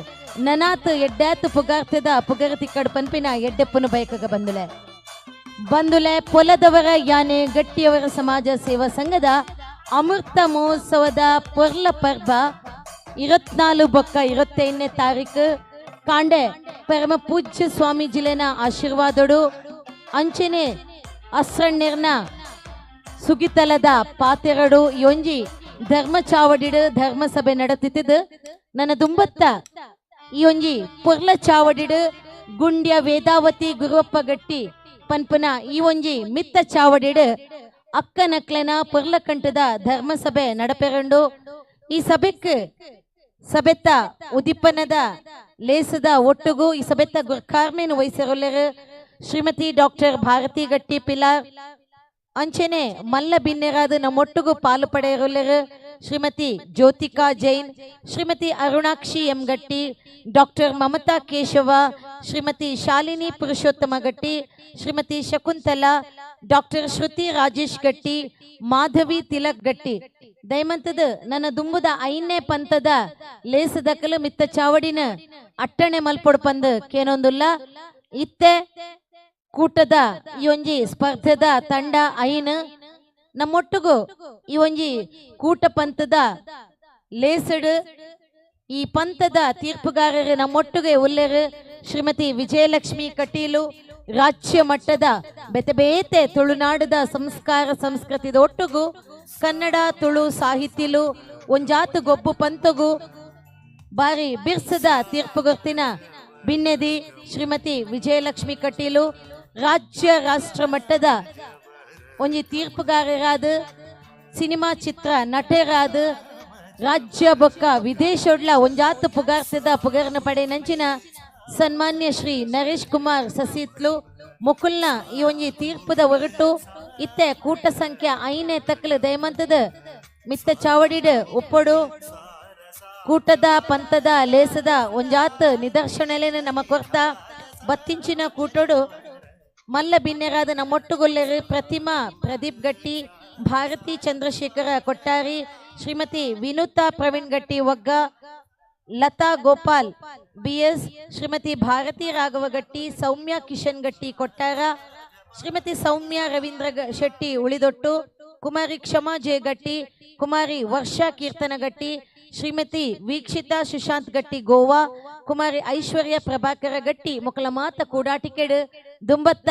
ನನಾತ್ ಎಡ್ಡಾತ್ ಪುಗಾರ್ತದ ಪುಗರತಿ ಕಡ್ಪನ್ಪಿನ ಎಡ್ಡೆಪ್ಪನು ಬಯಕಗ ಬಂದುಲೆ ಬಂದುಲೆ. ಪೊಲದವರ ಯಾನೆ ಗಟ್ಟಿಯವರ ಸಮಾಜ ಸೇವಾ ಸಂಘದ ಅಮೃತ ಮಹೋತ್ಸವದ ಪೊರ್ಲ ಪರ್ಬ 24 ಬೊಕ್ಕ 25ನೇ ತಾರೀಕು ಕಾಂಡೆ ಪರಮ ಪೂಜ್ಯ ಸ್ವಾಮೀಜಿಲೆನ ಆಶೀರ್ವಾದಡು ಅಂಚನೆ ಅಸ್ರಣ್ಯರ್ನ ಸುಗಿತಲದ ಪಾತೆರಡು ಯೊಂಜಿ ಧರ್ಮ ಚಾವಡಿಡು ಧರ್ಮಸಭೆ ನಡತಿದ್ದು ನನ್ನ ದುಂಬತ್ತ ಈ ಒಂಜಿ ಪೊರ್ಲ ಚಾವಡಿಡು ಗುಂಡ್ಯ ವೇದಾವತಿ ಗುರುವಪ್ಪ ಗಟ್ಟಿ ಪನ್ಪುನ ಈ ಒಂಜಿ ಮಿತ್ತ ಚಾವಡಿಡು ಅಕ್ಕನಕ್ಲೆನ ಪೊರ್ಲಕಂಠದ ಧರ್ಮಸಭೆ ನಡಪೆರಂಡು. ಈ ಸಭೆಕ್ ಸಭೆತ್ತ ಉದಿಪನದ ಲೇಸದ ಒಟ್ಟುಗು ಈ ಸಭೆತ್ತ ಗುರ್ಕಾರ್ಮೇನು ವಹಿಸಿರುಲ್ಲೆರು ಶ್ರೀಮತಿ ಡಾಕ್ಟರ್ ಭಾರತಿ ಗಟ್ಟಿ ಪಿಲಾರ್, ಅಂಚನೆ ಮಲ್ಲ ಬಿನ್ನೆರಾದ ನಮ್ಮೊಟ್ಟುಗು ಪಾಲು ಪಡೆಯರುಲ್ಲೆರು Shrimati Jyothika Jain, Shrimati Arunakshi M Gatti, doctor Mamata Keshava, Shrimati Shalini Purushottama Gatti, Shrimati Shakuntala, doctor Shruti Rajesh Gatti, Madhavi Tilak ಗಟ್ಟಿ. ದಯಮಂತದ ನನ್ನ ದುಂಬುದ ಐನೇ ಪಂತದ ಲೇಸದಕಲು ಮಿತ್ತ ಚಾವಡಿನ ಅಟ್ಟಣೆ ಮಲ್ಪೊಡು ಪಂದ್ ಕೇನೊಂದುಲ್ಲ. ಇತ್ತೆ ಕೂಟದ ಈ ಒಂಜಿ ಸ್ಪರ್ಧೆದ ತಂಡ ಐನ್ ನಮ್ಮೊಟ್ಟುಗು ಈ ಒಂಜಿ ಕೂಟ ಪಂತದ ಲೇಸಡು ಈ ಪಂತದ ತೀರ್ಪುಗಾರರು ನಮ್ಮೊಟ್ಟುಗೆ ಉಲ್ಲೆರು ಶ್ರೀಮತಿ ವಿಜಯಲಕ್ಷ್ಮಿ ಕಟೀಲು, ರಾಜ್ಯ ಮಟ್ಟದ ಬೆತೆ ತುಳುನಾಡದ ಸಂಸ್ಕಾರ ಸಂಸ್ಕೃತಿದ ಒಟ್ಟುಗು ಕನ್ನಡ ತುಳು ಸಾಹಿತ್ಯಲು ಒಂಜಾತು ಗೊಬ್ಬು ಪಂತಗು ಬಾರಿ ಬಿರ್ಸದ ತೀರ್ಪುಗುರ್ತಿನ ಬಿನ್ನೆದಿ ಶ್ರೀಮತಿ ವಿಜಯಲಕ್ಷ್ಮಿ ಕಟೀಲು, ರಾಜ್ಯ ರಾಷ್ಟ್ರ ಮಟ್ಟದ ಒಂಜಿ ತೀರ್ಪುಗಾರರಾದ ಸಿನಿಮಾ ಚಿತ್ರ ನಟರಾದ ರಾಜ್ಯ ಬೊಕ್ಕ ವಿದೇಶೊಡ್ಲ ಒಂಜಾತು ಪುಗಾರ್ತಿದ ಪುಗರ್ನ ಪಡೆ ನಂಚಿನ ಸನ್ಮಾನ್ಯ ಶ್ರೀ ನರೇಶ್ ಕುಮಾರ್ ಸಸೀತ್ಲು ಮುಕುಲ್ನ ಈ ಒಂಜಿ ತೀರ್ಪುದ ಹೊರಟು ಇತ್ತೆ ಕೂಟ ಸಂಖ್ಯೆ ಐನೇ ತಕ್ಕಲು ದಯಮಂತದ ಮಿತ್ತ ಚಾವಡಿಡ್ ಉಪ್ಪಡು ಕೂಟದ ಪಂತದ ಲೇಸದ ಒಂಜಾತ್ ನಿದರ್ಶನಲೇನ ನಮ್ಮ ಕೊರ್ತ ಬತ್ತಿಂಚಿನ ಕೂಟೋಡು ಮಲ್ಲ ಬಿನ್ನೆರಾದ ನಮ್ಮೊಟ್ಟುಗೊಲ್ಲೆರು ಪ್ರತಿಮಾ ಪ್ರದೀಪ್ ಗಟ್ಟಿ, ಭಾರತಿ ಚಂದ್ರಶೇಖರ ಕೊಟ್ಟಾರಿ, ಶ್ರೀಮತಿ ವಿನುತಾ ಪ್ರವೀಣ್ ಗಟ್ಟಿ ವಗ್ಗ, ಲತಾ ಗೋಪಾಲ್ ಬಿಎಸ್, ಶ್ರೀಮತಿ ಭಾರತಿ ರಾಘವ ಗಟ್ಟಿ, ಸೌಮ್ಯ ಕಿಶನ್ ಗಟ್ಟಿ ಕೊಟ್ಟಾರ, ಶ್ರೀಮತಿ ಸೌಮ್ಯ ರವೀಂದ್ರ ಶೆಟ್ಟಿ ಉಳಿದೊಟ್ಟು, ಕುಮಾರಿ ಕ್ಷಮಾ ಜೆ ಗಟ್ಟಿ, ಕುಮಾರಿ ವರ್ಷಾ ಕೀರ್ತನ ಗಟ್ಟಿ, ಶ್ರೀಮತಿ ವೀಕ್ಷಿತಾ ಸುಶಾಂತ್ ಗಟ್ಟಿ ಗೋವಾ, ಕುಮಾರಿ ಐಶ್ವರ್ಯ ಪ್ರಭಾಕರ ಗಟ್ಟಿ ಮುಕಲ ಮಾತ ಕೂಡಾಟಿಕೆಡು ದುಂಬತ್ತ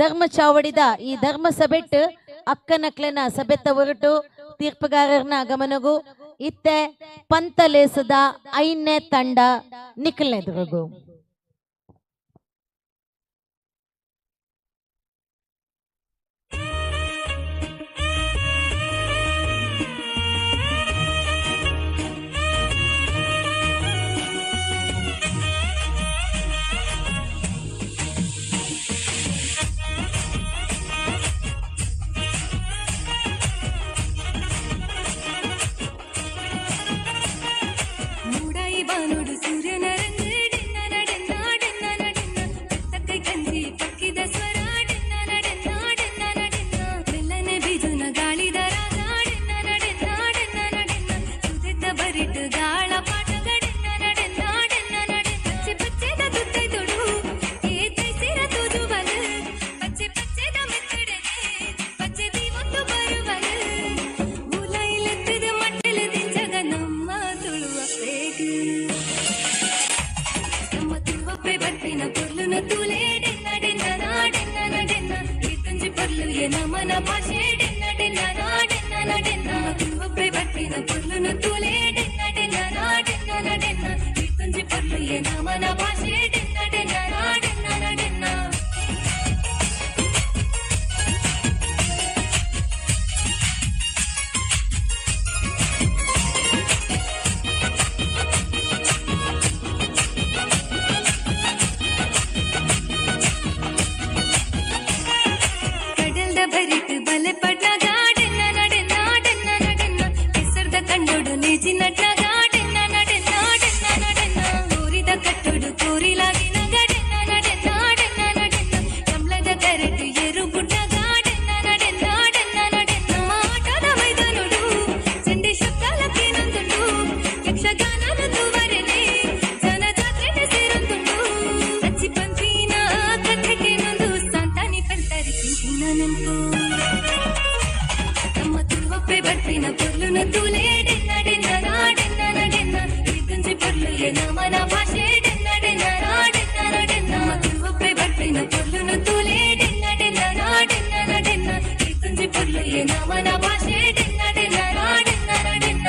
ಧರ್ಮ ಚಾವಡಿದ ಈ ಧರ್ಮ ಸಭೆಟ್ ಅಕ್ಕನಕ್ಲೆನ ಸಭೆತ ಹೊರಟು ತೀರ್ಪುಗಾರರ್ನ ಗಮನಗು ಇತ್ತೆ ಪಂತಲೇಸದ ಐನೇ ತಂಡ ನಿಖಲ್ನೆದುರುಗು. ಬಾನುಡು ಸೂರ್ಯನ ರಂಗು ಡೆನ್ನ ನಡೆನ್ನ ಡೆನ್ನ ನಡೆನ್ನ ತಕ್ಕೈ ಕಂಜಿ ಪಕ್ಕಿದ ಸ್ವರ ಡೆನ್ನ ನಡೆನ್ನ ಡೆನ್ನ ನಡೆನ್ನ ಮೆಲ್ಲನೆ ಬೀಜುನ ಗಾಳಿದ ರಾಗ ಡೆನ್ನ ನಡೆನ್ನ ಡೆನ್ನ ನಡೆನ್ನ ಸುದೆತ್ತ ಬರಿಟು ಗಾಳ ಪಾಠಗ ಡೆನ್ನ ನಡೆನ್ನ ಡೆನ್ನ ನಡೆನ್ನ ಪಚ್ಚೆ ಪಚ್ಚೆದ ತುತ್ತೈ ತೊಡು ಏ ತೈಸಿರ ತುಜುವಲು ಪಚ್ಚೆ ಪಚ್ಚೆದ ಮೆತ್ತಡನೆ ಪಚ್ಚೆ ದೀವೊತ್ತು ಬರುವಲು ಉಲೈಲೆತ್ತದ ಮಟ್ಟಲ ದಿಂಜಗ ನಮ್ಮ ತುಳುವ ಬೇಗ ನಮ್ಮ ತುಳುವಪ್ಪೆ ಬರ್ಪಿನ ಪೊರ್ಲುನ ತೂಲೆ ಡೆನ್ನ ಡೆನ್ನ ನಾಡೆನ್ನ ನಡೆನ್ನ ಈ ಪೊರ್ಲು ಎ ನಮನ ಭಾಷೆ ಡೆನ್ನ ಡೆನ್ನ ನಾಡೆನ್ನ ನಡೆನ್ನ ತುಳುವಪ್ಪೆ ಬರ್ಪಿನ ಪೊರ್ಲುನ ತೂಲೆ ಡೆನ್ನ ಡೆನ್ನ ನಾಡೆನ್ನ ನಡೆನ್ನ ಈ ಪೊರ್ಲು ಎ ನಮನ ಭಾಷೆ ಡೆನ್ನ ಡೆನ್ನ ನಾಡೆನ್ನ ನಡೆನ್ನ. ಕಡಲ್ದ ಬರಿಟ್ ಬಲೆ ಪಡ್ನ ಗಾಡೆನ್ನ ನಡೆನ್ನ ಡೆನ್ನ ನಡೆನ್ನ ಕೆಸರ್ದ ಕಂಡೋಡು ನೇಜಿ ನಟ್ನ ಗಾಡೆನ್ನ ನಡೆನ್ನ ಡೆನ್ನ ನಡೆನ್ನ ಕೋರಿದ ಕಟ್ಟೋಡು ಕೋರಿಲಾಗಿನ ಗಡೆನ್ನ ನಡೆನ್ನ ಡೆನ್ನ ನಡೆನ್ನ ಕಮಲದ ಕರೆಟು ಎರು ಬುಡ್ಡ ಗಾಡೆನ್ನ ನಡೆನ್ನ ಡೆನ್ನ ನಡೆನ್ನ ಆಟದ ಮೈದಾನೋಡು ಚಂಡೆ ಶಬ್ದಾಲಕ್ಕೇನೊಂದುಂಡು ಯಕ್ಷಗಾನದ ತೂವರೆನೆ ಜನ ಜಾತ್ರೆ ಸೇರೊಂದುಂಡು ಅಚ್ಚಿ ಪಂಪಿನ ಕಥೆಗೇನೊಂದು ಸಾಂತಾನಿ ಪಂತರಿ ಕಿಂಕಿನ ನೆನಪು ನಮ್ಮ ತುಳುವಪ್ಪೆ ಬರ್ಪಿನ ಪೊರ್ಲುನ ತೂಲೆ ಡೆನ್ನ ಡೆನ್ನ ನಾಡೆನ್ನ ನಡೆನ್ನ ಈ ಪೊರ್ಲು ಎ ನಮನ ಭಾಷೆ ಡೆನ್ನ ಡೆನ್ನ ನಾಡೆನ್ನ ನಡೆನ್ನ ನಮ್ಮ ತುಳುವಪ್ಪೆ ಬರ್ಪಿನ ಪೊರ್ಲುನ ತೂಲೆ ಡೆನ್ನ ಡೆನ್ನ ನಾಡೆನ್ನ ನಡೆನ್ನ ಈ ಪೊರ್ಲು ಎ ನಮನ ಭಾಷೆ ಡೆನ್ನ ಡೆನ್ನ ನಾಡೆನ್ನ ನಡೆನ್ನ.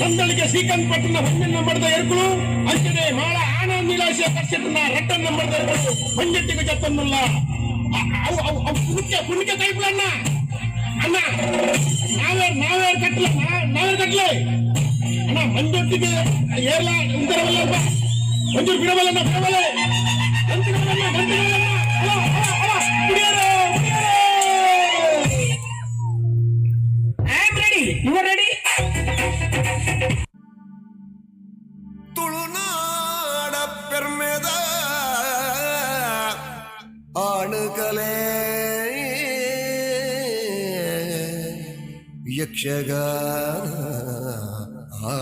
ನಂದಳಿಗೆ ಶ್ರೀಕಾಂತ್ ಪಟ್ಟಣ ಒಂದನೇ ನಂಬರ್ದ ಎರ್ಕುಲು ಅಂಚನೆ ಮಾಳ ಆನಂದ್ ನೀಲಾಶೇಖರ್ ಶೆಟ್ಟನ ರಟ್ಟನ್ ನಂಬರ್ದ ಎರ್ಕುಲು ಮಂಜೆಟ್ಟಿಗೆ ಜತ್ತೊಂದುಲ್ಲ. ಅವು ಅವು ಅವು ಪುಣಕ್ಕೆ ಪುಣಕ್ಕೆ ಕೈಪುಲಣ್ಣ ಅಣ್ಣ ನಾವೇರ್ ನಾವೇರ್ ಕಟ್ಟಲ ನಾವೇರ್ ಕಟ್ಟಲೆ ಅಣ್ಣ ಮಂಜೊಟ್ಟಿಗೆ ಏರ್ಲ ಉಂತರವಲ್ಲ ಅಲ್ಪ ಮಂಜೂರು ಬಿಡವಲ್ಲ ಬಿಡವಲ್ಲ ಗಂತಿಗಳನ್ನ ಗಂತಿಗಳನ್ನ ಅಲ್ಲ ಅಲ್ಲ ಅಲ್ಲ ಕುಡಿಯರು ಕುಡಿಯರು. I am ready, you are ready. ಕಲೆ ಯಕ್ಷಗಾನ. ಆ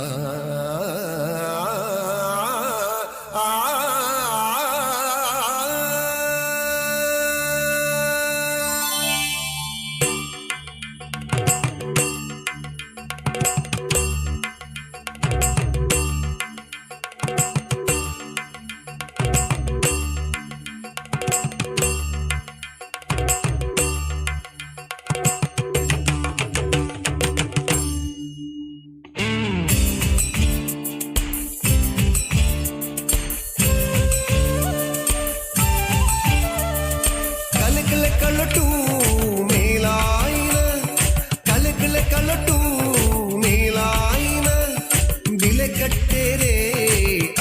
ಕಲಕಲ ಕಳಟು ಮೇಲಾಯಿನ, ಕಲಕಲ ಕಳಟು ಮೇಲಾಯಿನ, ಬಿಲೆ ಕಟ್ಟೆರೆ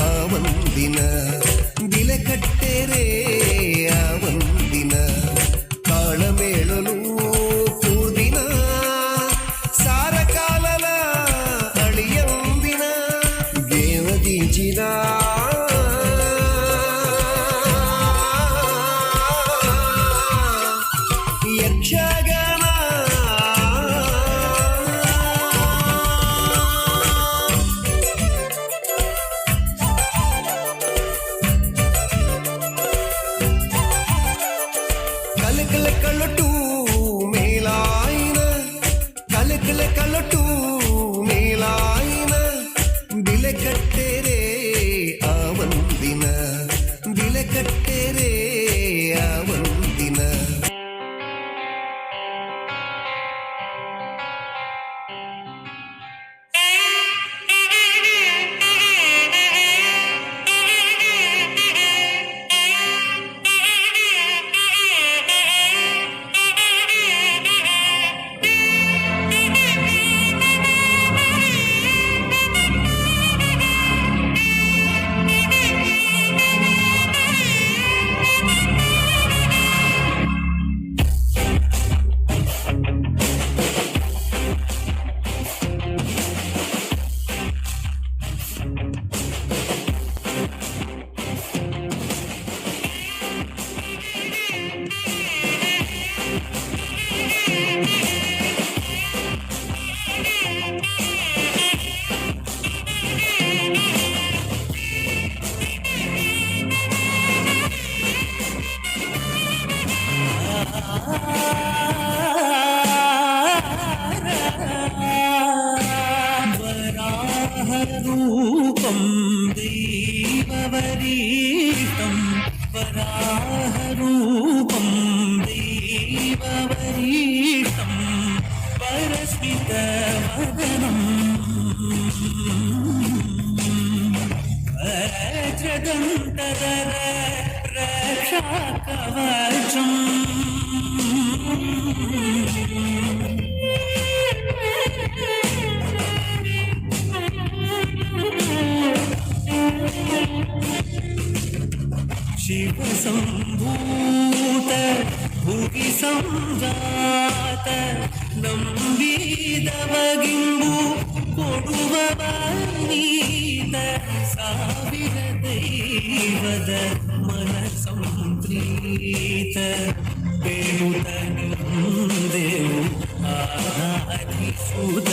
ಆ ಒಂದಿನ, ಬಿಲೆ ಕಟ್ಟೆರೆ ಆ ಒಂದಿನ, ತಾಳಮೇಳಲು ಕೂರ್ದಿನ, ಸಾರ ಕಾಲಲ ಅಳಿಯಂದಿನ, ದೇವದಿಂಚಿನ ಯಕ್ಷಗಾನ. ಕಲಕಲ ಕಳಟು ಮೇಲಾಯಿನ, ಕಲಕಲ ಕಳಟು ಮೇಲಾಯಿನ, ಬಿಲೆ ಕಟ್ಟೆರೆ ಆ ಒಂದಿನ, ಬಿಲೆ ಕಟ್ಟೆರೆ ಆ ಒಂದಿನ. वराहरूपं दैववरीतं, वराहरूपं दैववरीतं, परस्मितवदनं वज्रदन्तधर रक्षाकवचम्। ಶಿವಸಂಭೂತ ಭುವಿ ಸಂಜಾತ, ನಂಬಿದವಗಿಂಬು ಕೊಡುವ ನೀತ, ಸಾವಿರ ದೈವದ ಮನ ಸಂಪ್ರೀತ, ಬೇಡುತ್ತ ನಿಂದೆವು ಆರಾಧಿಸುತ್ತ.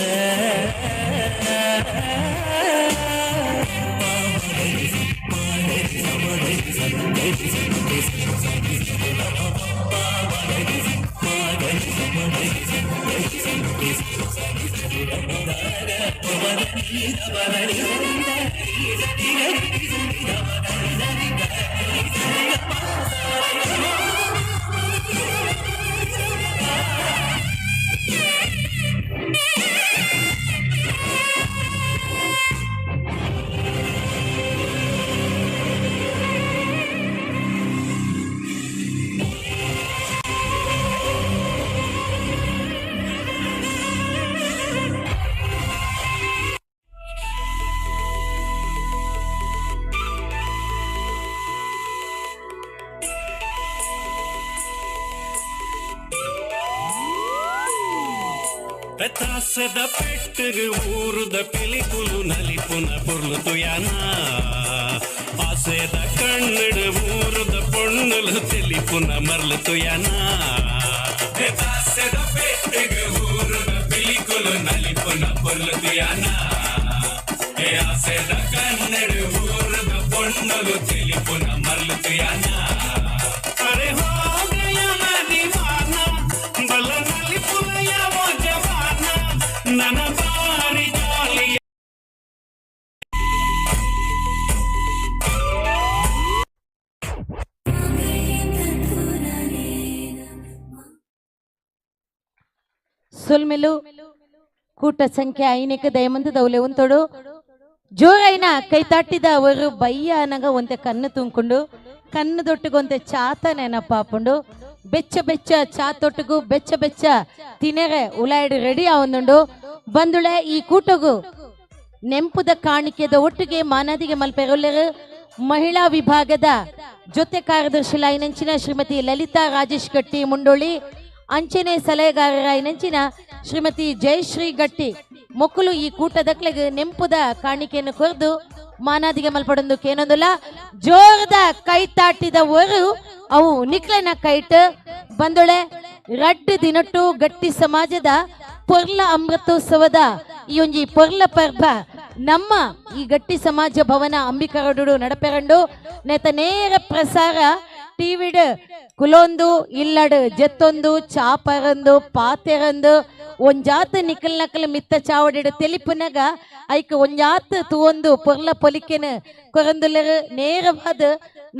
ಪೆತಾಸದ ಪೆಟ್ಟರು ಊರುದ ಪಿಲಿಪುಲು ನಲಿಪುನ ಪೊರ್ಲು ತುಯಾನ, ಆಸೆದ ಕಣ್ಣಡು ಊರುದ ಪೊಣ್ಣುಲು ತೆಲಿಪುನ. ನಲಿಪುನ ಮರ್ಲು ತುಯನ ದಾಸದ ಪೆಟ್ಟಿಗೆ ಊರುದ ಪಿಲಿಕುಲು ನಲಿಪುನ ಪೊರ್ಲು ತುಯನ ಆಸೆದ ಕನ್ನಡ ಊರುದ ಪೊಣ್ಣಲು ತಿಳಿಪುನ ಮರ್ಲು ತುಯನ ಅರೆ ಹೋ ಗಯ ಮಾ ದಿವಾನ ಬಲ ನಲಿಪುನ ಯಾವ ಜವಾನ ನನ ಬಾರಿ ಜಾಲಿ. ಸೊಲ್ಮೆಲು. ಕೂಟ ಸಂಖ್ಯೆ ಐನಕ್ಕೆ ದಯಮಂದು ದೌಲೆ ಉಂತೋಡು. ಜೋರೈನ ಕೈ ತಟ್ಟಿದ ಅವರು ಬಯ್ಯ ಅನಗ ಒಂತೆ ಕಣ್ಣು ತುಂಕೊಂಡು ಕಣ್ಣು ದೊಟ್ಟುಗೊಂತೆ ಚಾತ ನೆನಪಾಪುಂಡು. ಬೆಚ್ಚ ಬೆಚ್ಚ ಚಾ ತೊಟ್ಟುಗು ಬೆಚ್ಚ ಬೆಚ್ಚ ತಿನೆರೆ ಉಲಾಯ್ಡು ರೆಡಿ ಆವೊಂದುಂಡು. ಬಂದುಳೆ ಈ ಕೂಟಗು ನೆಂಪುದ ಕಾಣಿಕೆದ ಒಟ್ಟಿಗೆ ಮಾನಾದಿಗೆ ಮಲ್ಪೆರೊಲ್ಲೆರು ಮಹಿಳಾ ವಿಭಾಗದ ಜೊತೆ ಕಾರ್ಯದರ್ಶಿ ಲೈನಂಚಿನ ಶ್ರೀಮತಿ ಲಲಿತಾ ರಾಜೇಶ್ ಗಟ್ಟಿ ಮುಂಡೋಳಿ, ಅಂಚನೆ ಸಲಹೆಗಾರರಾಯಿನಂಚಿನ ಶ್ರೀಮತಿ ಜಯಶ್ರೀ ಗಟ್ಟಿ ಮೊಕ್ಕಲು ಈ ಕೂಟದಕ್ಲೆಗ್ ನೆಂಪುದ ಕಾಣಿಕೆಯನ್ನು ಕೊರ್ದು ಮಾನಾದಿಗೆ ಮಲ್ಪಡೊಂದು ಕೇನೊಂದುಲ. ಜೋರದ ಕೈ ತಾಟಿದ ಒರು ಅವು ನಿಕ್ಲೆನ ಕೈಟ್. ಬಂದೊಳೆ ರಡ್ಡು ದಿನಟ್ಟು ಗಟ್ಟಿ ಸಮಾಜದ ಪೊರ್ಲ ಅಮೃತೋತ್ಸವದ ಈ ಒಂಜಿ ಪೊರ್ಲ ಪರ್ಬ ನಮ್ಮ ಈ ಗಟ್ಟಿ ಸಮಾಜ ಭವನ ಅಂಬಿಕರಡು ನಡಪೆರಂಡು. ನೇತ ನೇರ ಪ್ರಸಾರ ಟಿವಿಡ್ ಕುಲೊಂದು ಇಲ್ಲಡು ಜೆತ್ತೊಂದು ಚಾಪರಂದು ಪಾತೆರಂದು ಒಂಜಾತ್ ನಿಕಲ್ ನಕಲ್ ಮಿತ್ತ ಚಾವಡಿಡು ತೆಲಿಪುನಗ ಐಕ್ ಒಂಜಾತ್ ತೂವೊಂದು ಪೊರ್ಲ ಪೊಲಿಕೆನ್ ಕೊರಂದುಲರು ನೇರವಾದ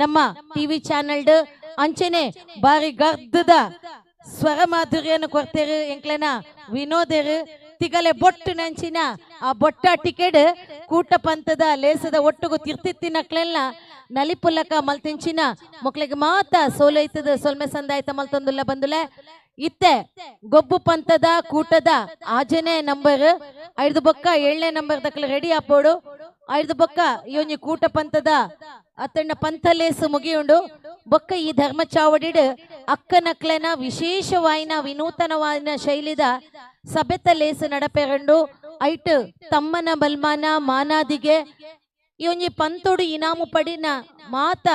ನಮ್ಮ ಟಿವಿ ಚಾನೆಲ್ಡ್. ಅಂಚನೆ ಬಾರಿ ಗರ್ದದ ಸ್ವರ ಮಾಧುರ್ಯನ ಕೊರ್ತೆರು ಎಂಕ್ಲೆನ ವಿನೋದೆರು. ತಿಗಲೆ ಬೊಟ್ಟು ನಂಚಿನ ಆ ಬೊಟ್ಟ ಟಿಕೆಟ್ ಕೂಟ ಪಂತದ ಲೇಸದ ಒಟ್ಟುಗು ತಿರ್ತಿತ್ತಿನಕ್ಲೆಲ್ಲ ನಲಿಪುಲ್ಲಕ ಮಲ್ತಿಂಚಿನ ಮೊಕ್ಲೆಗ್ ಮಾತ ಸೋಲೈತದ ಸೊಲ್ಮೆ ಸಂದಾಯ್ತ ಮಲ್ತೊಂದುಲ್ಲ. ಬಂದುಲೆ ಇತ್ತೆ ಗೊಬ್ಬು ಪಂತದ ಕೂಟದ ಆಜನೇ ನಂಬರ್ ಐದು ಬೊಕ್ಕ ಏಳನೇ ನಂಬರ್ ದಕ್ಲ ರೆಡಿ ಆಪೋಡು. ಐದು ಬೊಕ್ಕ ಈ ಒಂಜಿ ಕೂಟ ಪಂತದ ಅತ್ತಣ್ಣ ಪಂಥ ಲೇಸು ಮುಗಿಯುಂಡು. ಬೊಕ್ಕ ಈ ಧರ್ಮ ಚಾವಡಿಡ್ ಅಕ್ಕನಕ್ಲೆನ ವಿಶೇಷವಾಯಿನ ವಿನೂತನವಾಯಿನ ಶೈಲಿದ ಸಭೆತ ಲೇಸು ನಡಪೆರಂಡು. ಐಟ್ ತಮ್ಮನ ಬಲ್ಮಾನ ಮಾನಾದಿಗೆ ಈ ಒಂಜಿ ಪಂತೋಡು ಇನಾಮು ಪಡಿನ ಮಾತ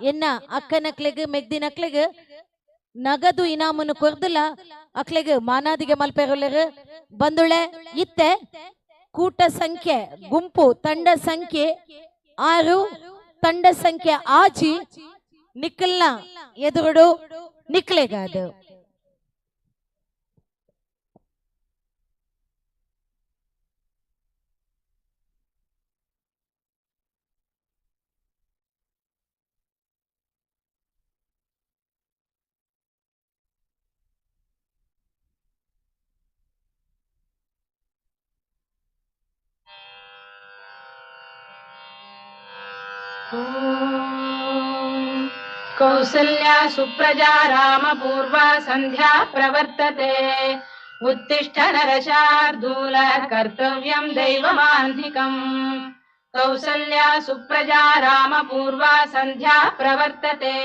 ಎನ್ನ ಅಕ್ಕನಕ್ಲೆಗ್ ಮೆಗ್ದಿನಕ್ಲೆಗ್ ನಗದು ಇನಾಮುನು ಕೊರ್ದುಲ ಅಕ್ಲೆಗ್ ಮಾನಾದಿಗೆ ಮಲ್ಪೆರುಲೆರ್. ಬಂದುಳೆ ಇತ್ತೆ ಕೂಟ ಸಂಖ್ಯೆ ಗುಂಪು ತಂಡ ಸಂಖ್ಯೆ 6, ತಂಡ ಸಂಖ್ಯೆ 6 ನಿಕ್ಕಲ್ನ ಎದುರುಡು ನಿಕ್ಲೆಗಾದು. कौसल्या सुप्रजा रामपूर्वा संध्या प्रवर्तते. उत्तिष्ठ नरशार्दूल कर्तव्यं दैवमाह्निकम्. कौसल्या सुप्रजा रामपूर्वा संध्या प्रवर्तते.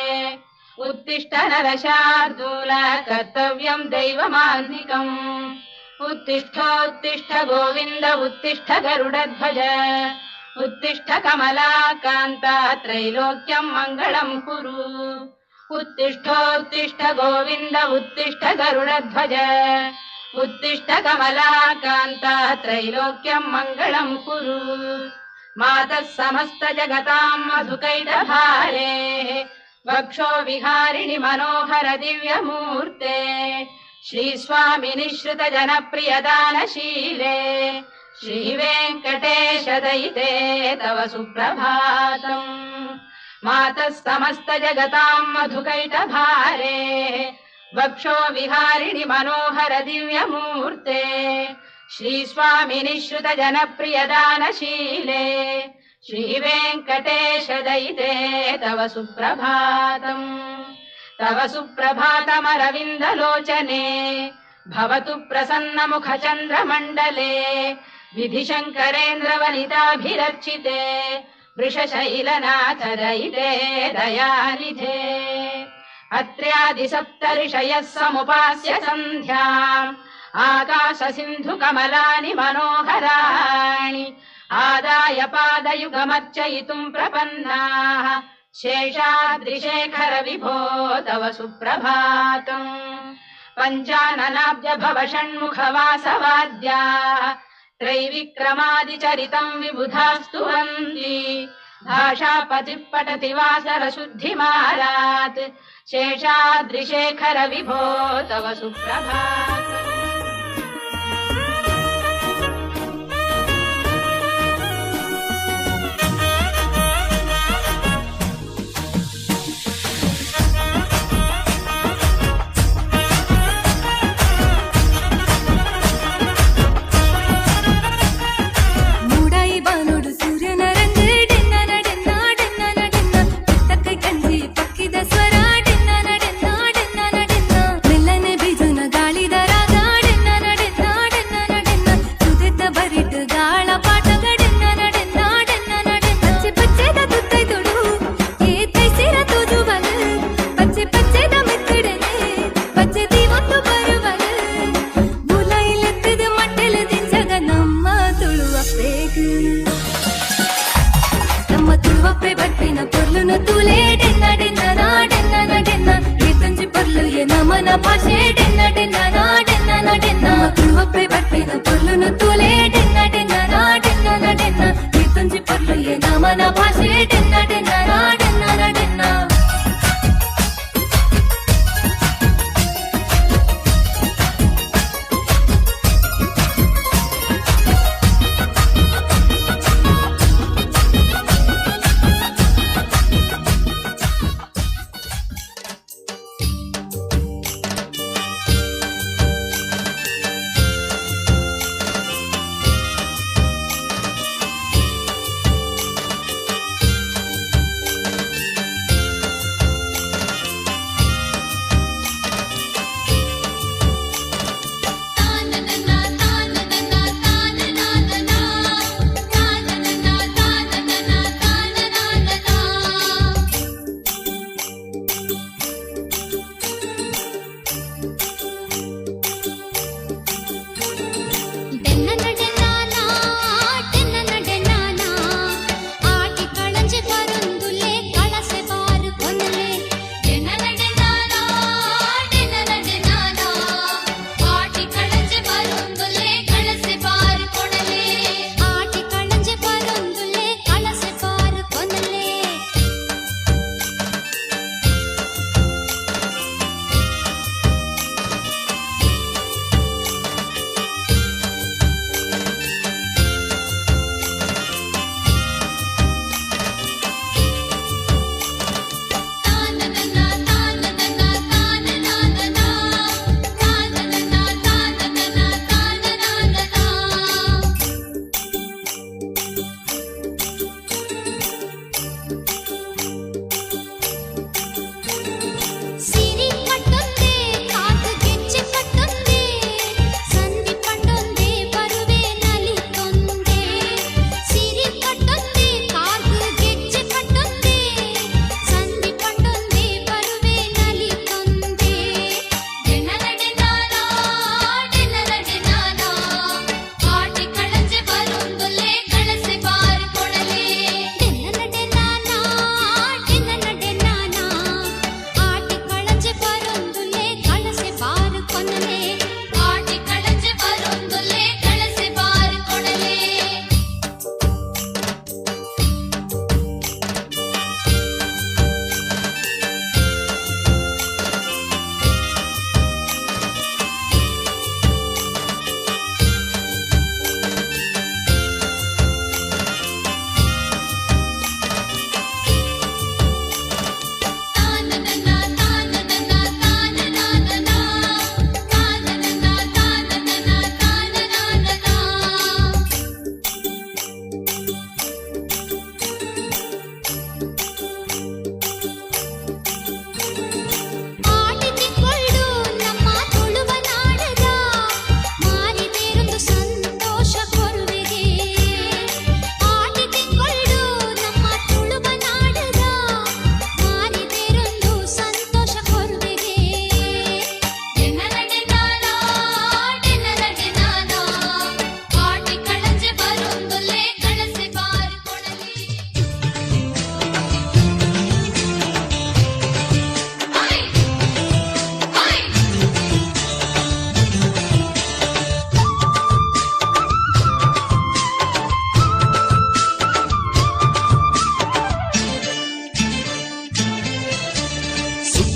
उत्तिष्ठ नरशार्दूल कर्तव्यं दैवमाह्निकम्. उत्तिष्ठोत्तिष्ठ गोविन्द उत्तिष्ठ गरुडध्वज उत्तिष्ठ कमलाकान्ता त्रैलोक्यं मङ्गलं कुरु. उत्तिष्ठोत्तिष्ठ गोविन्द उत्तिष्ठ गरुडध्वज उत्तिष्ठ कमलाकान्ता त्रैलोक्यं मङ्गलं कुरु. मातः समस्त जगतां मधुकैटभारे वक्षो विहारिणि मनोहर दिव्यमूर्ते श्रीस्वामि निःश्रित जनप्रिय दानशीले श्रीवेङ्कटेश दयिते तव सुप्रभातम्. मातः समस्त जगतां मधुकैटभारे वक्षो विहारिणि मनोहर दिव्यमूर्ते श्रीस्वामि निःश्रित जनप्रिय दानशीले श्रीवेङ्कटेश दयिते तव सुप्रभातम्. तव सुप्रभातमरविन्दलोचने भवतु प्रसन्न मुखचन्द्रमण्डले विधिशङ्करेन्द्रवनिताभिरक्षिते वृषशैलनाथ दयिते दयानिधे. अत्र्यादिसप्तऋषयः समुपास्य सन्ध्याम् आकाशसिन्धुकमलानि मनोहराणि आदाय पादयुगमर्चयितुम् प्रपन्नाः शेषाद्रिशेखर विभो तव सुप्रभातम्। पञ्चाननाब्ज भव षण्मुखवासवाद्या त्रैविक्रमादिचरितम् विबुधा स्तुवन्ति। भाषापतिः पठति वासरशुद्धिमारात् शेषाद्रिशेखर विभो तव सुप्रभातम्। ಮೂಡಾಯಿ ಬಾನೋಡು ಸೂರ್ಯನ ರಂಗು ಡೆನ್ನ ಡೆನ್ನ ಡೆನ್ನ ಡೆನ್ನ ಪುತ್ತಕೈ ಕಂಜಿ ಪಕ್ಕಿದ ಸ್ವರ ಡೆನ್ನ ಡೆನ್ನ ಡೆನ್ನ ಡೆನ್ನ ಮೆಲ್ಲನೆ ಬೀಜುನ ಗಾಳಿದ ರಾಗ ಡೆನ್ನ ಡೆನ್ನ ಡೆನ್ನ ಡೆನ್ನ ಸುದೆತ ಬರಿಟ್ ಗಾಳ ಪಾಟಗ ಡೆನ್ನ ಡೆನ್ನ ಡೆನ್ನ ಡೆನ್ನ ಪಚ್ಚೆ ಪಚ್ಚೆದ ತುತ್ತೈ ತೊಡು ಏ ತೈಸಿರ ತೋಜುವಲು ಪಚ್ಚೆ ಪಚ್ಚೆದ ಮೆತ್ತಡನೆ ಪಚ್ಚೆ ದೀವೊಂದು ಬರುವಲು ಬುಲೈಲೆತ್ತದ ಮಟ್ಟೆಲ ದಿಂಜಗ ನಮ್ಮ ತುಳುವಪ್ಪೆಗ್ ನಮ್ಮ ತುಳುವಪ್ಪೆ ಬರ್ಪಿನ ಪೊರ್ಲುನ ತೂಲೆ ಡೆನ್ನ ಡೆನ್ನ ನಾ ಡೆನ್ನ ನ ಡೆನ್ನ ಏತೊಂಜಿ ಪೊರ್ಲು ಎ ನಮನ ಭಾಷೆ ಡೆನ್ನ ಡೆನ್ನ ನಾ ಡೆನ್ನ ನ ಡೆನ್ನ ನಮ್ಮ ತುಳುವಪ್ಪೆ ಬರ್ಪಿನ ಪೊರ್ಲುನ ತೂಲೆ ಡೆನ್ನ ಡೆನ್ನ ನಾ ಡೆನ್ನ ನ ಡೆನ್ನ ಏತೊಂಜಿ ಪೊರ್ಲು ಎ ನಮನ ಭಾಷೆ ಡೆನ್ನ ಡೆನ್ನ ನಾ ಡೆನ್ನ ನ ಡೆನ್ನ.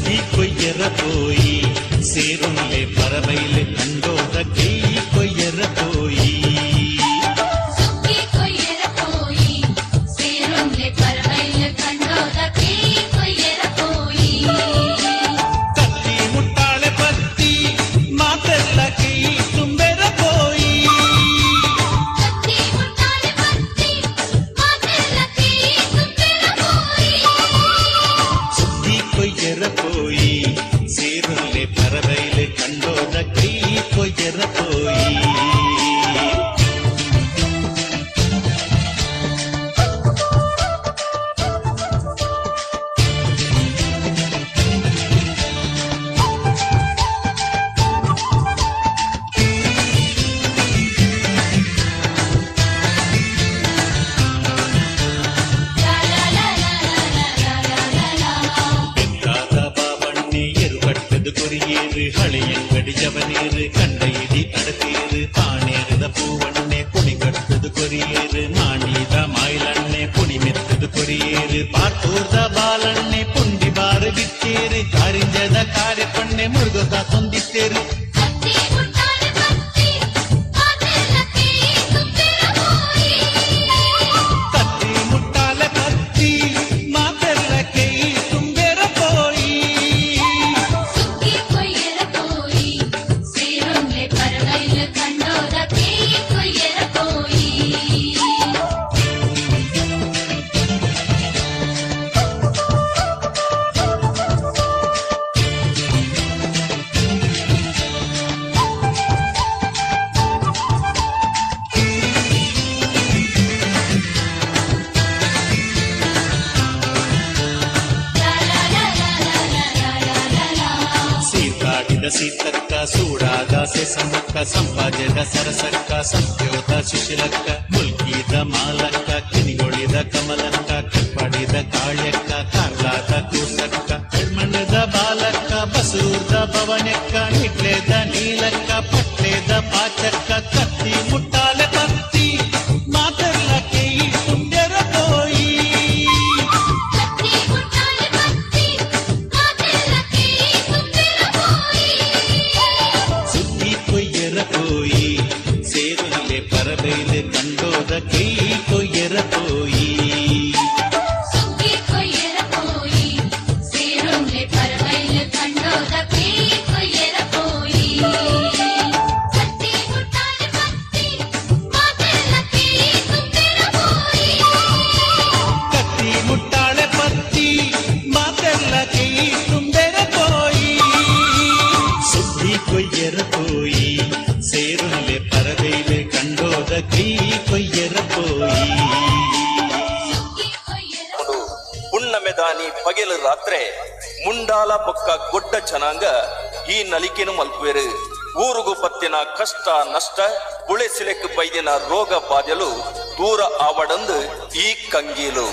ಸುಗ್ಗಿ ಕೊಯ್ಯರ ಪೋಯಿ ಸೇರುನ್ಲೆ ಪರಬೈಲೆ ಕಂಡೋದ ಕೈ ಕೊಯ್ಯರ ಪೋಯಿ. ಸುಗ್ಗಿ ಕೊಯ್ಯರ ಪೋಯಿ ಸೇರುನ್ಲೆ ಪರಬೈಲ ಕಂಡೋದ ಕೈ ಕೊಯ್ಯರ ಪೋಯಿ. ಕತ್ತಿ ಮುಟ್ಟಾಳೆ ಪತ್ತಿ ಮಾತೆಲ್ಲ ಕೈ ತುಂಬೆರ ಪೋಯಿ. ಕತ್ತಿ ಮುಟ್ಟಾಳೆ ಪತ್ತಿ ಮಾತೆಲ್ಲ ಕೈ ತುಂಬೆರ ಪೋಯಿ. ಸುಗ್ಗಿ ಕೊಯ್ಯರ ಪೋಯಿ ಸೇರುನ್ಲೆ ಪರಬೈಲೆ ಕಂಡೋದ ಕೈ ಕೊಯ್ಯರ ಪೋಯಿ. ಬೆತ್ತಾದ ಬಾಬಣ್ಣೆ ಎರುಕಟ್ಟದು ಕೊರಿಯೇರು ಹಳೆಯಂಗಡಿ ಜವನೇರು ಕಂಡ ಇಡಿ ಅಡತೇರು ಪಾಣೇರದ பூவண்ணே புனி கட்டுது கொரியேறு மாணித மாயிலண்ணே புனி மெத்தது கொரியேறு பார்த்தூர்த பாலண்ணே புண்டி பாரு வித்தேரு காரிஞ்சத காரியப்பண்ணே முருகதா தொந்தித்தேரு. ಕತ್ತಿ ಮುಟ್ಟಾಳೆ ಪತ್ತಿ ಮಾತೆಲ್ಲ ಕೈ ತುಂಬೆರ ಪೋಯಿ. ಕತ್ತಿ ಮುಟ್ಟಾಲೆ ಪತ್ತಿ ಮಾತೆಲ್ಲ ಕೈ ತುಂಬೆರ ಪೋಯಿ. ಸುಗ್ಗಿ ಕೊಯ್ಯರ ಪೋಯಿ ಸೇರುನ್ಲೆ ಪರಬೈಲ ಕಂಡೋದ ಕೈ ಕೊಯ್ಯರ ಪೋಯಿ. ಸೀತಾಡಿದ ಸೀತಕ್ಕ ಸೂಡಾದ ಸೆಸಮಕ್ಕ ಸಂಪಾಜದ ಸರಸಕ್ಕ ಸಂಪ್ಯೋತ ಸುಶೀಲಕ್ಕ ಮುಲ್ಕಿದ ಮಾಲಕ್ಕ ಕಿನಿಗೊಳಿದ ಕಮಲಕ್ಕ ಕಪ್ಪಡಿದ ಕಾಳ್ಯಕ್ಕ ಕಾರ್ಲಾದ ಕೂಸಕ್ಕ ಕಣ್ಮಣ್ಣದ ಬಾಲಕ್ಕ ಬಸೂರ್ದ ಭವನಕ್ಕ ನಿಟ್ಲೆದ ನೀಲಕ್ಕ ಪಟ್ಲೆದ ಪಾಚಕ್ಕ ಕತ್ತಿ ಮುಟ್ಟಾಲೆ ಪತ್ತಿ ಮಾತೆಲ್ಲ ಕೈ ತುಂಬ್ಯರ ಪೋಯಿ. ಕತ್ತಿ ಮುಟ್ಟಾಳೆ ಪತ್ತಿ ಮಾತೆಲ್ಲ ಕೈ ತುಂಬೆರ ಪೋಯಿ. ಸುಗ್ಗಿ ಕೊಯ್ಯರ ಪೋಯಿ ಸೇರುನ್ಲೆ ಪರಬೈಲೆ ಕಂಡೋದ ಕೈ ಕೊಯ್ಯರ ಪೋಯಿ. ಸುಗ್ಗಿ ಕೊಯ್ಯರ ಪೋಯಿ ಸೇರುನ್ಲೆ ಪರಬೈಲ ಕಂಡೋದ ಕೈ ಕೊಯ್ಯರ ಪೋಯಿ. ಕತ್ತಿ ಮುಟ್ಟಾಳೆ ಪತ್ತಿ ಮಾತೆಲ್ಲ ಕೈ ತುಂಬೆರ ಪೋಯಿ. ಕತ್ತಿ ಮುಟ್ಟಾಳೆ ಪತ್ತಿ ಮಾತೆಲ್ಲ ಕೈ ತುಂಬೆರ ಪೋಯಿ. ಸುಗ್ಗಿ ಕೊಯ್ಯರ ಪೋಯಿ ಸೇರುನ್ಲೆ ಪರಬೈಲೆ ಕಂಡೋದ ಕೈ ಕೊಯ್ಯರ ಪೋಯಿ. ಪುಣ್ಣಮೆದಾನಿ ಪಗೆಲು ರಾತ್ರೆ ಮುಂಡಾಲ ಬೊಕ್ಕ ಗೊಡ್ಡ ಜನಾಂಗ ಈ ನಲಿಕೆನು ಮಲ್ಪುವೆರು. ಊರುಗು ಪತ್ತಿನ ಕಷ್ಟ ನಷ್ಟ ಬುಳೆ ಸಿಲೆಕ್ ಬೈದಿನ ರೋಗ ಬಾಧೆಲು ದೂರ ಆವಡಂದು ಈ ಕಂಗೀಲು.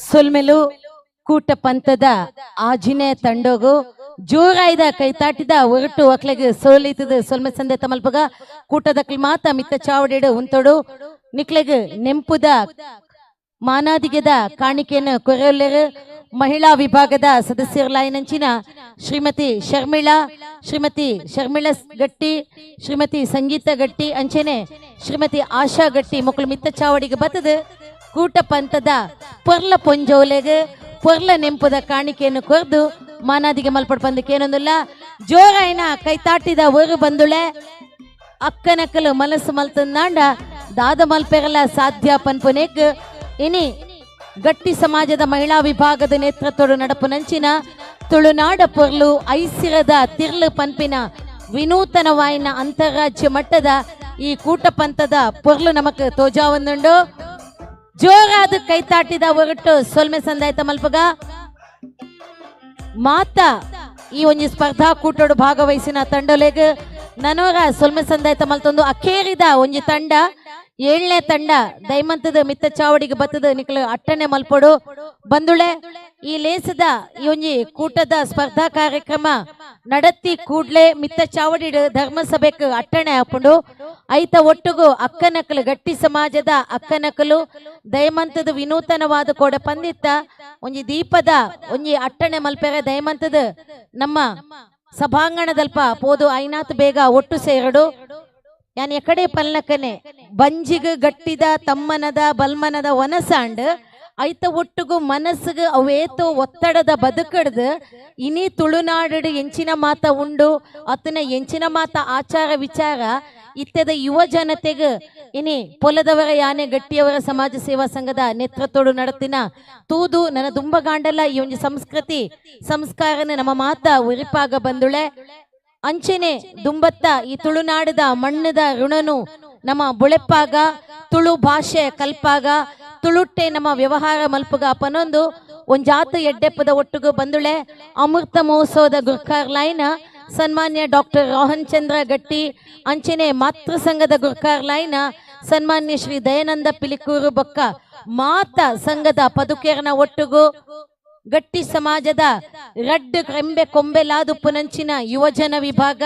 ಸೊಲ್ಮೆಲು ಕೂಟ ಪಂಥದ ಆಜಿನೆ ತಂಡೋಗು ಜೋರಾಯ್ದ ಕೈತಾಟಿದ ಒರಟು ಒಕ್ಲೆಗ್ ಸೋಲಿತದ ಸೊಲ್ಮೆ ಸಂದೆ ತಮಲ್ಪಗ ಕೂಟದಕ್ಲ್ ಮಾತ ಮಿತ್ತ ಚಾವಡಿಡು ಉಂತೊಡು ನಿಕ್ಲೆಗ್ ನೆಂಪುದ ಮಾನಾದಿಗೆದ ಕಾಣಿಕೆಯನ್ನು ಕೊರೆಯೊಲ್ಲೆರು. ಮಹಿಳಾ ವಿಭಾಗದ ಸದಸ್ಯರುಲಾಯಿನಂಚಿನ ಶ್ರೀಮತಿ ಶರ್ಮಿಳಾ, ಶ್ರೀಮತಿ ಶರ್ಮಿಳಾ ಗಟ್ಟಿ, ಶ್ರೀಮತಿ ಸಂಗೀತ ಗಟ್ಟಿ, ಅಂಚೆನೆ ಶ್ರೀಮತಿ ಆಶಾ ಗಟ್ಟಿ ಮೊಕ್ಕಳು ಮಿತ್ತ ಚಾವಡಿಗೆ ಬತ್ತದ ಕೂಟ ಪಂಥದ ಪೊರ್ಲ ಪೊಂಜೋಲೆಗ್ ಪೊರ್ಲ ನೆಂಪುದ ಕಾಣಿಕೆಯನ್ನು ಕೊರ್ದು ಮಾನಾದಿಗೆ ಮಲ್ಪಡ್ ಪಂದಕ್ಕೇನೊಂದಿಲ್ಲ. ಜೋರಾಯಿನ ಕೈತಾಟಿದ ಒರು ಬಂದುಳೆ ಅಕ್ಕನಕ್ಕಲು ಮನಸ್ಸು ಮಲ್ತಂದಾಂಡ ದಾದ ಮಲ್ಪೆರಲ ಸಾಧ್ಯ ಪನ್ಪುನೇಕ್ ಇನಿ ಗಟ್ಟಿ ಸಮಾಜದ ಮಹಿಳಾ ವಿಭಾಗದ ನೇತೃತ್ವದ ನಡಪುನಂಚಿನ ತುಳುನಾಡ ಪೊರ್ಲು ಐಸಿರದ ತಿರ್ಲು ಪನ್ಪಿನ ವಿನೂತನವಾಯಿನ ಅಂತಾರಾಜ್ಯ ಮಟ್ಟದ ಈ ಕೂಟ ಪಂಥದ ಪೊರ್ಲು ನಮಕ್ ತೋಜಾವೊಂದುಂಡು. ಜೋರಾದ ಕೈತಾಟಿದ ಒರಟು ಸೊಲ್ಮೆ ಸಂದಾಯ್ತ ಮಲ್ಪಗ ಮಾತಾ ಈ ಒಂಜಿ ಸ್ಪರ್ಧಾ ಕೂಟೋಡು ಭಾಗವಹಿಸಿನ ತಂಡೊಲೆಗ್ ನನೋರ ಸೊಲ್ಮೆ ಸಂದಾಯ್ತ ಮಲ್ತೊಂದು ಅಖೇರಿದ ಒಂಜಿ ತಂಡ ಏಳನೇ ತಂಡ ದೈಮಂತದ ಮಿತ್ತ ಚಾವಡಿಗೆ ಬತ್ತದ ನಿಕ್ಲು ಅಟ್ಟನೆ ಮಲ್ಪೊಡು ಬಂದುಳೆ. ಈ ಲೇಸದ ಈ ಒಂಜಿ ಕೂಟದ ಸ್ಪರ್ಧಾ ಕಾರ್ಯಕ್ರಮ ನಡತಿ ಕೂಡ್ಲೆ ಮಿತ್ತ ಚಾವಡಿಡು ಧರ್ಮಸಭೆಕ್ ಅಟ್ಟಣೆ ಹಾಕೊಂಡು ಐತ ಒಟ್ಟುಗು ಅಕ್ಕನಕಲು ಗಟ್ಟಿ ಸಮಾಜದ ಅಕ್ಕನಕಲು ದಯಮಂತದ ವಿನೂತನವಾದ ಕೋಡ ಪಂದಿತ್ತ ಒಂಜಿ ದೀಪದ ಒಂಜಿ ಅಟ್ಟಣೆ ಮಲ್ಪೆರೆ ದಯಮಂತದ ನಮ್ಮ ಸಭಾಂಗಣದಲ್ಪ ಪೋದು ಐನಾತ್ ಬೇಗ ಒಟ್ಟು ಸೇರಡು. ಯಾನ್ ಎಕಡೆ ಪಲ್ಲಕನೆ ಬಂಜಿಗ್ ಗಟ್ಟಿದ ತಮ್ಮನದ ಬಲ್ಮನದ ವನಸಾಂಡ್ ಐತ ಒಟ್ಟುಗು ಮನಸ್ಸುಗು ಅವೇತೋ ಒತ್ತಡದ ಬದುಕಡ್ದು ಇನಿ ತುಳುನಾಡು ಎಂಚಿನ ಮಾತ ಉಂಡು ಅತನ ಎಂಚಿನ ಮಾತ ಆಚಾರ ವಿಚಾರ ಇತ್ಯದ ಯುವ ಜನತೆಗ್ ಇನಿ ಪೊಲದವರ ಯಾನೆ ಗಟ್ಟಿಯವರ ಸಮಾಜ ಸೇವಾ ಸಂಘದ ನೇತೃತ್ವಡು ನಡತಿನ ತೂದು ನನ್ನ ದುಂಬಗಾಂಡಲ ಈ ಒಂಜಿ ಸಂಸ್ಕೃತಿ ಸಂಸ್ಕಾರನ ನಮ್ಮ ಮಾತ ಉರಿಪಾಗ ಬಂದುಳೆ. ಅಂಚೆನೆ ದುಂಬತ್ತ ಈ ತುಳುನಾಡದ ಮಣ್ಣದ ಋಣನು ನಮ್ಮ ಬುಳೆಪ್ಪಾಗ ತುಳು ಭಾಷೆ ಕಲ್ಪಾಗ ತುಳುಟ್ಟೆ ನಮ್ಮ ವ್ಯವಹಾರ ಮಲ್ಪುಗ ಪನೊಂದು ಒಂಜಾತು ಎಡ್ಡೆಪ್ಪದ ಒಟ್ಟುಗು ಬಂದುಳೆ. ಅಮೃತ ಮಹೋತ್ಸವದ ಗುರ್ಕಾರ್ ಲೈನ ಸನ್ಮಾನ್ಯ ಡಾಕ್ಟರ್ ರೋಹನ್ ಚಂದ್ರ ಗಟ್ಟಿ, ಅಂಚೆನೆ ಮಾತೃ ಸಂಘದ ಗುರ್ಕಾರ್ ಲೈನ ಸನ್ಮಾನ್ಯ ಶ್ರೀ ದಯಾನಂದ ಪಿಲಿಕೂರು ಬೊಕ್ಕ ಮಾತ ಸಂಘದ ಪದುಕೇರ್ನ ಒಟ್ಟುಗು ಗಟ್ಟಿ ಸಮಾಜದ ರಡ್ಡು ರೆಂಬೆ ಕೊಂಬೆಲಾದುಪ್ಪುನಂಚಿನ ಯುವಜನ ವಿಭಾಗ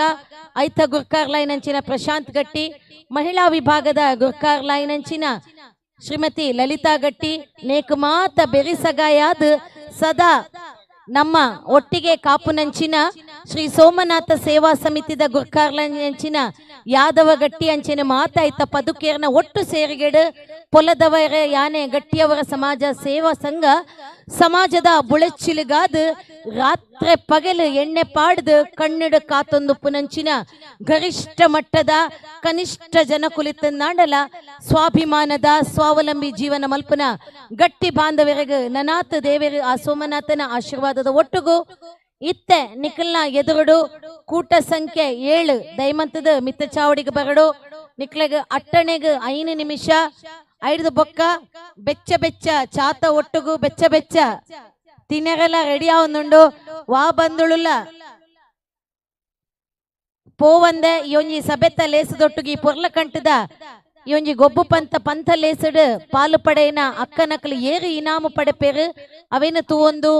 ಐತ ಗುರ್ಕಾರ್ ಲೈನಂಚಿನ ಪ್ರಶಾಂತ್ ಗಟ್ಟಿ, ಮಹಿಳಾ ವಿಭಾಗದ ಗುರ್ಕಾರ್ ಲೈನಂಚಿನ ಶ್ರೀಮತಿ ಲಲಿತಾ ಗಟ್ಟಿ ನೇಕುಮಾತ ಬೆರಿಸಗಾಯಾದ ಸದಾ ನಮ್ಮ ಒಟ್ಟಿಗೆ ಕಾಪುನಂಚಿನ ಶ್ರೀ ಸೋಮನಾಥ ಸೇವಾ ಸಮಿತಿದ ಗುರ್ಕಾರ್ ಲೈನಂಚಿನ ಯಾದವ ಗಟ್ಟಿ ಅಂಚಿನ ಮಾತಾಯ್ತ ಪದುಕೇರ್ನ ಒಟ್ಟು ಸೇರಿಗೆಡು ಪೊಲದವರ ಯಾನೆ ಗಟ್ಟಿಯವರ ಸಮಾಜ ಸೇವಾ ಸಂಘ ಸಮಾಜದ ಬುಳೆಚ್ಚಿಲಿಗಾದ ರಾತ್ರಿ ಪಗಲು ಎಣ್ಣೆ ಪಾಡ್ದು ಕಣ್ಣಿಡು ಕಾತೊಂದು ಪುನಂಚಿನ ಗರಿಷ್ಠ ಮಟ್ಟದ ಕನಿಷ್ಠ ಜನ ಕುಲಿತನ್ನಾಡಲ ಸ್ವಾಭಿಮಾನದ ಸ್ವಾವಲಂಬಿ ಜೀವನ ಮಲ್ಪನ ಗಟ್ಟಿ ಬಾಂಧವರಿಗೆ ನನಾಥ ದೇವರು ಆ ಸೋಮನಾಥನ ಆಶೀರ್ವಾದದ ಒಟ್ಟುಗು ಇತ್ತೆ ನಿಖಲ್ನ ಎದುರುಡು ಕೂಟ ಸಂಖ್ಯೆ 7 ದೈಮಂತದ ಮಿತ್ತ ಚಾವಡಿಗೆ ಬರಡು ನಿಕ್ಲೆಗ್ ಅಟ್ಟಣೆಗ್ 5 ನಿಮಿಷ ಐದು ಬೊಕ್ಕ ಬೆಚ್ಚ ಬೆಚ್ಚ ಚಾತ ಒಟ್ಟುಗು ಬೆಚ್ಚ ಬೆಚ್ಚ ತಿನ್ನರೆಲ್ಲ ರೆಡಿ ಆವೊಂದುಂಡು ವಾ ಬಂದುಳುಲ್ಲ ಪೋವಂದೆ ಈ ಒಂಜಿ ಸಬೆತ್ತ ಲೇಸದೊಟ್ಟುಗಿ ಪೊರ್ಲ ಕಂಟದ ಈ ಒಂಜಿ ಗೊಬ್ಬು ಪಂತ ಪಂಥ ಲೇಸಡು ಪಾಲು ಪಡೆಯಿನ ಅಕ್ಕನಕ್ಲು ಏರು ಇನಾಮು ಪಡೆಪೇರು ಅವೇನು ತೂವೊಂದು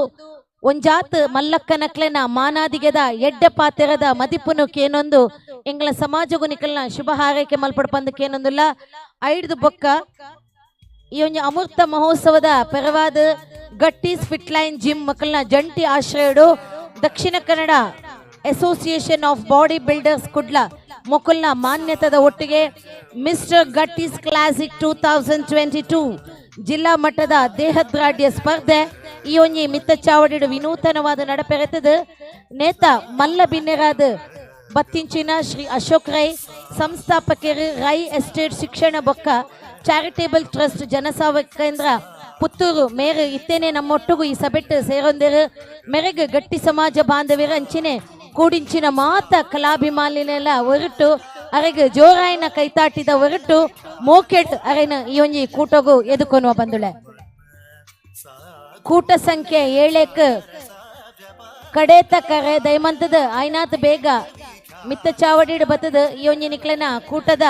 ಒಂಜಾತ್ ಮಲ್ಲಕ್ಕನಕ್ಲೆನ ಮಾನಾದಿಗೆದ ಎಡ್ಡೆ ಪಾತೆರದ ಮದಿಪುನು ಕೇನೊಂದು ಎಂಗ್ಲ ಸಮಾಜಗು ನಿಕಲ್ನ ಶುಭ ಹಾರೈಕೆ ಮಲ್ಪಡ್ ಪಂದು ಕೇನೊಂದುಲ್ಲ. ಐದು ಬೊಕ್ಕ ಈ ಒಂಜಿ ಅಮೃತ ಮಹೋತ್ಸವದ ಪರವಾದ ಗಟ್ಟಿಸ್ ಫಿಟ್ಲೈನ್ ಜಿಮ್ ಮಕ್ಕಳನ್ನ ಜಂಟಿ ಆಶ್ರಯಡು Dakshina Kannada association of body builders Kudla ಮೊಕಲ್ನ ಮಾನ್ಯತದ ಒಟ್ಟಿಗೆ ಮಿಸ್ಟರ್ ಗಟ್ಟಿಸ್ ಕ್ಲಾಸಿಕ್ 2022 ಜಿಲ್ಲಾ ಮಟ್ಟದ ದೇಹದ್ರಾಢ್ಯ ಸ್ಪರ್ಧೆ ಈ ಒಂಜಿ ಮಿತ್ತ ಚಾವಡಿಡು ವಿನೂತನವಾದ ನಡಪೆರೆತದ ನೇತ ಮಲ್ಲ ಬಿನ್ನೆರಾದ ಬತ್ತಿಂಚಿನ ಶ್ರೀ ಅಶೋಕ್ ರೈ ಸಂಸ್ಥಾಪಕರು ರೈ ಎಸ್ಟೇಟ್ ಶಿಕ್ಷಣ ಬೊಕ್ಕ ಚಾರಿಟೇಬಲ್ ಟ್ರಸ್ಟ್ ಜನಸೇವಾ ಕೇಂದ್ರ ಪುತ್ತೂರು ಮೇರು ಇತ್ತೇನೆ ನಮ್ಮೊಟ್ಟುಗು ಈ ಸಬೆಟ್ಟು ಸೇರೊಂದಿರು ಮೆರೆಗ್ ಗಟ್ಟಿ ಸಮಾಜ ಬಾಂಧವ್ಯರ ಅಂಚಿನೆ ಕೂಡಿಂಚಿನ ಮಾತ ಕಲಾಭಿಮಾನಿನೆಲ್ಲ ಹೊರಟು ಅರೆಗ್ ಜೋರಾಯಿನ ಕೈತಾಟಿದ ಹೊರಟು ಮೋಕೆಟ್ ಅರೆನ ಈ ಒಂಜಿ ಕೂಟಗು ಎದುಕೊನುವ ಬಂದುಳೆ. ಕೂಟ ಸಂಖ್ಯೆ 7 ಕಡೇತ ಕರೆ ದೈಮಂತದ ಐನಾತ್ ಬೇಗ ಮಿತ್ತ ಚಾವಡಿಡು ಬತ್ತದ ಈ ಒಂಜಿ ನಿಕ್ಲೆನ ಕೂಟದ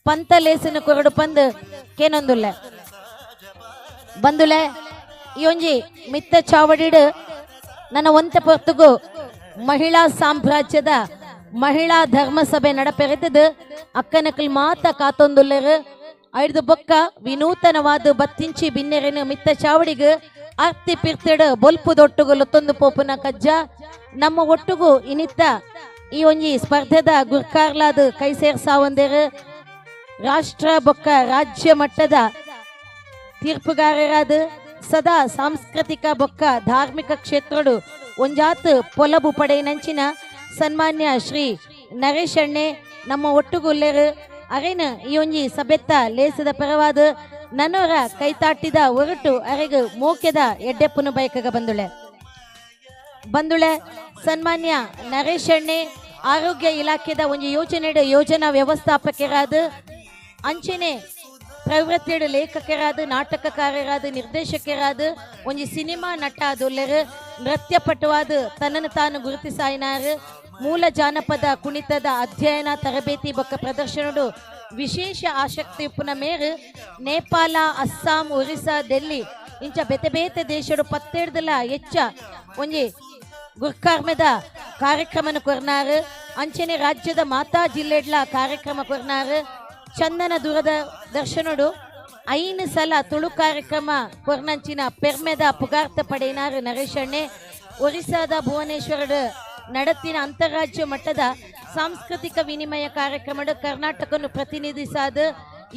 ಪಂತ ಲೇಸನ ಕೊರಡು ಪಂದು ಕೇನೊಂದುಲ್ಲೆ ಬಂದುಲೆ. ಈ ಒಂಜಿ ಮಿತ್ತ ಚಾವಡಿಡ್ ನನ್ನ ಒಂತೆ ಪೊರ್ತುಗು ಮಹಿಳಾ ಸಾಮ್ರಾಜ್ಯದ ಮಹಿಳಾ ಧರ್ಮಸಭೆ ನಡಪೆರೆತದು ಅಕ್ಕನಕಲ್ ಮಾತ ಕಾತೊಂದುಲ್ಲೆರ್ ಐಡ್ದು ಬೊಕ್ಕ ವಿನೂತನವಾದ ಬತ್ತಿಂಚಿ ಬಿನ್ನೆರೆನು ಮಿತ್ತ ಚಾವಡಿಗ್ ಅರ್ತಿ ಪಿರ್ತಿಡ್ ಬೊಲ್ಪು ದೊಟ್ಟುಗು ಲೊತ್ತೊಂದು ಪೋಪುನ ಕಜ್ಜ ನಮ್ಮ ಒಟ್ಟುಗು ಇನಿತ್ತ ಈ ಒಂಜಿ ಸ್ಪರ್ಧೆದ ಗುರ್ಕಾರ್ಲಾದ ಕೈ ಸೇರ್ಸಾವಂದೆರ್ ರಾಷ್ಟ್ರ ಬೊಕ್ಕ ರಾಜ್ಯ ಮಟ್ಟದ ತೀರ್ಪುಗಾರರಾದ ಸದಾ ಸಾಂಸ್ಕೃತಿಕ ಬೊಕ್ಕ ಧಾರ್ಮಿಕ ಕ್ಷೇತ್ರಡು ಒಂಜಾತ್ ಪೊಲಬು ಪಡೆಯಿನಂಚಿನ ಸನ್ಮಾನ್ಯ ಶ್ರೀ ನರೇಶ್ ಅಣ್ಣೆ ನಮ್ಮ ಒಟ್ಟುಗುಲ್ಲೆರು ಅರೆನ ಈ ಒಂಜಿ ಸಭೆತ್ತ ಲೇಸದ ಪರವಾದ ನನೋರ ಕೈತಾಟಿದ ಒರಟು ಅರೆಗು ಮೋಕೆದ ಎಡ್ಡೆಪ್ಪುನು ಬಯಕಗ ಬಂದುಳೆ ಬಂದುಳೆ. ಸನ್ಮಾನ್ಯ ನರೇಶ್ ಅಣ್ಣೆ ಆರೋಗ್ಯ ಇಲಾಖೆದ ಒಂಜಿ ಯೋಜನೆ ಯೋಜನಾ ವ್ಯವಸ್ಥಾಪಕರಾದ ಅಂಚನೆ ಪ್ರವೃತ್ತಿಡು ಲೇಖಕರಾದ ನಾಟಕಕಾರರಾದ ನಿರ್ದೇಶಕರಾದ ಒಂಜಿ ಸಿನಿಮಾ ನಟ ಆದುಲ್ಲೆರ್ ನೃತ್ಯ ಪಟುವಾದ ತನ್ನನ್ನು ತಾನು ಗುರುತಿಸಾಯಿನಾರು ಮೂಲ ಜಾನಪದ ಕುಣಿತದ ಅಧ್ಯಯನ ತರಬೇತಿ ಬೊಕ್ಕ ಪ್ರದರ್ಶನಡು ವಿಶೇಷ ಆಸಕ್ತಿ ಉಪ್ಪುನ ಮೇರು ನೇಪಾಳ ಅಸ್ಸಾಂ ಒರಿಸ್ಸಾ ಡೆಲ್ಲಿ ಇಂಚ ಬೇತೆ ಬೇತೆ ದೇಶಡು ಪತ್ತೆಡ್ದಲ ಹೆಚ್ಚ ಒಂಜಿ ಗುರ್ಕಾರ್ಮೆದ ಕಾರ್ಯಕ್ರಮನ ಕೊರ್ನಾರು ಅಂಚನೆ ರಾಜ್ಯದ ಮಾತಾ ಜಿಲ್ಲೆಡ್ಲ ಕಾರ್ಯಕ್ರಮ ಕೊರ್ನಾರು ಚಂದನ ದೂರದ ದರ್ಶನಡು 5 ಸಲ ತುಳು ಕಾರ್ಯಕ್ರಮ ಕೊರ್ನಂಚಿನ ಪೆರ್ಮೆದ ಪುಗಾರ್ತ ಪಡೆಯಿನಾರು ನರೇಶಣ್ಣೆ. ಒರಿಸ್ಸಾದ ಭುವನೇಶ್ವರಡು ನಡತಿನ ಅಂತಾರಾಜ್ಯ ಮಟ್ಟದ ಸಾಂಸ್ಕೃತಿಕ ವಿನಿಮಯ ಕಾರ್ಯಕ್ರಮಡು ಕರ್ನಾಟಕವನ್ನು ಪ್ರತಿನಿಧಿಸಾದ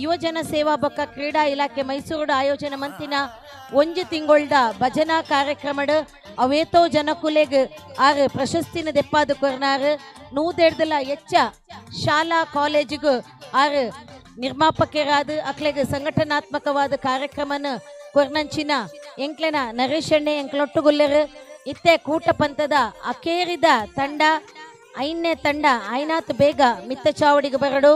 ಯುವಜನ ಸೇವಾ ಬೊಕ್ಕ ಕ್ರೀಡಾ ಇಲಾಖೆ ಮೈಸೂರು ಆಯೋಜನೆ ಮಂತಿನ ಒಂಜಿ ತಿಂಗೊಳ್ದ ಭಜನಾ ಕಾರ್ಯಕ್ರಮಡು ಅವೇತೋ ಜನಕುಲೆಗ್ ಆರು ಪ್ರಶಸ್ತಿನ ದೆಪ್ಪಾದು ಕೊರ್ನಾರು ನೂದೆಡ್ದಲ ಎಚ್ಚ ಶಾಲಾ ಕಾಲೇಜಿಗೂ ಆರು ನಿರ್ಮಾಪಕರಾದ ಅಕ್ಲೆಗ್ ಸಂಘಟನಾತ್ಮಕವಾದ ಕಾರ್ಯಕ್ರಮನ ಕೊರ್ನಂಚಿನ ಎಂಕ್ಲೆನ ನರೇಶಣ್ಣೆ ಎಂಕ್ಲೊಟ್ಟುಗುಲ್ಲೆರು. ಇತ್ತೆ ಕೂಟ ಪಂಥದ ಅಕೇರಿದ ತಂಡ ಐನೇ ತಂಡ ಐನಾತ್ ಬೇಗ ಮಿತ್ತ ಚಾವಡಿಗೆ ಬರಡು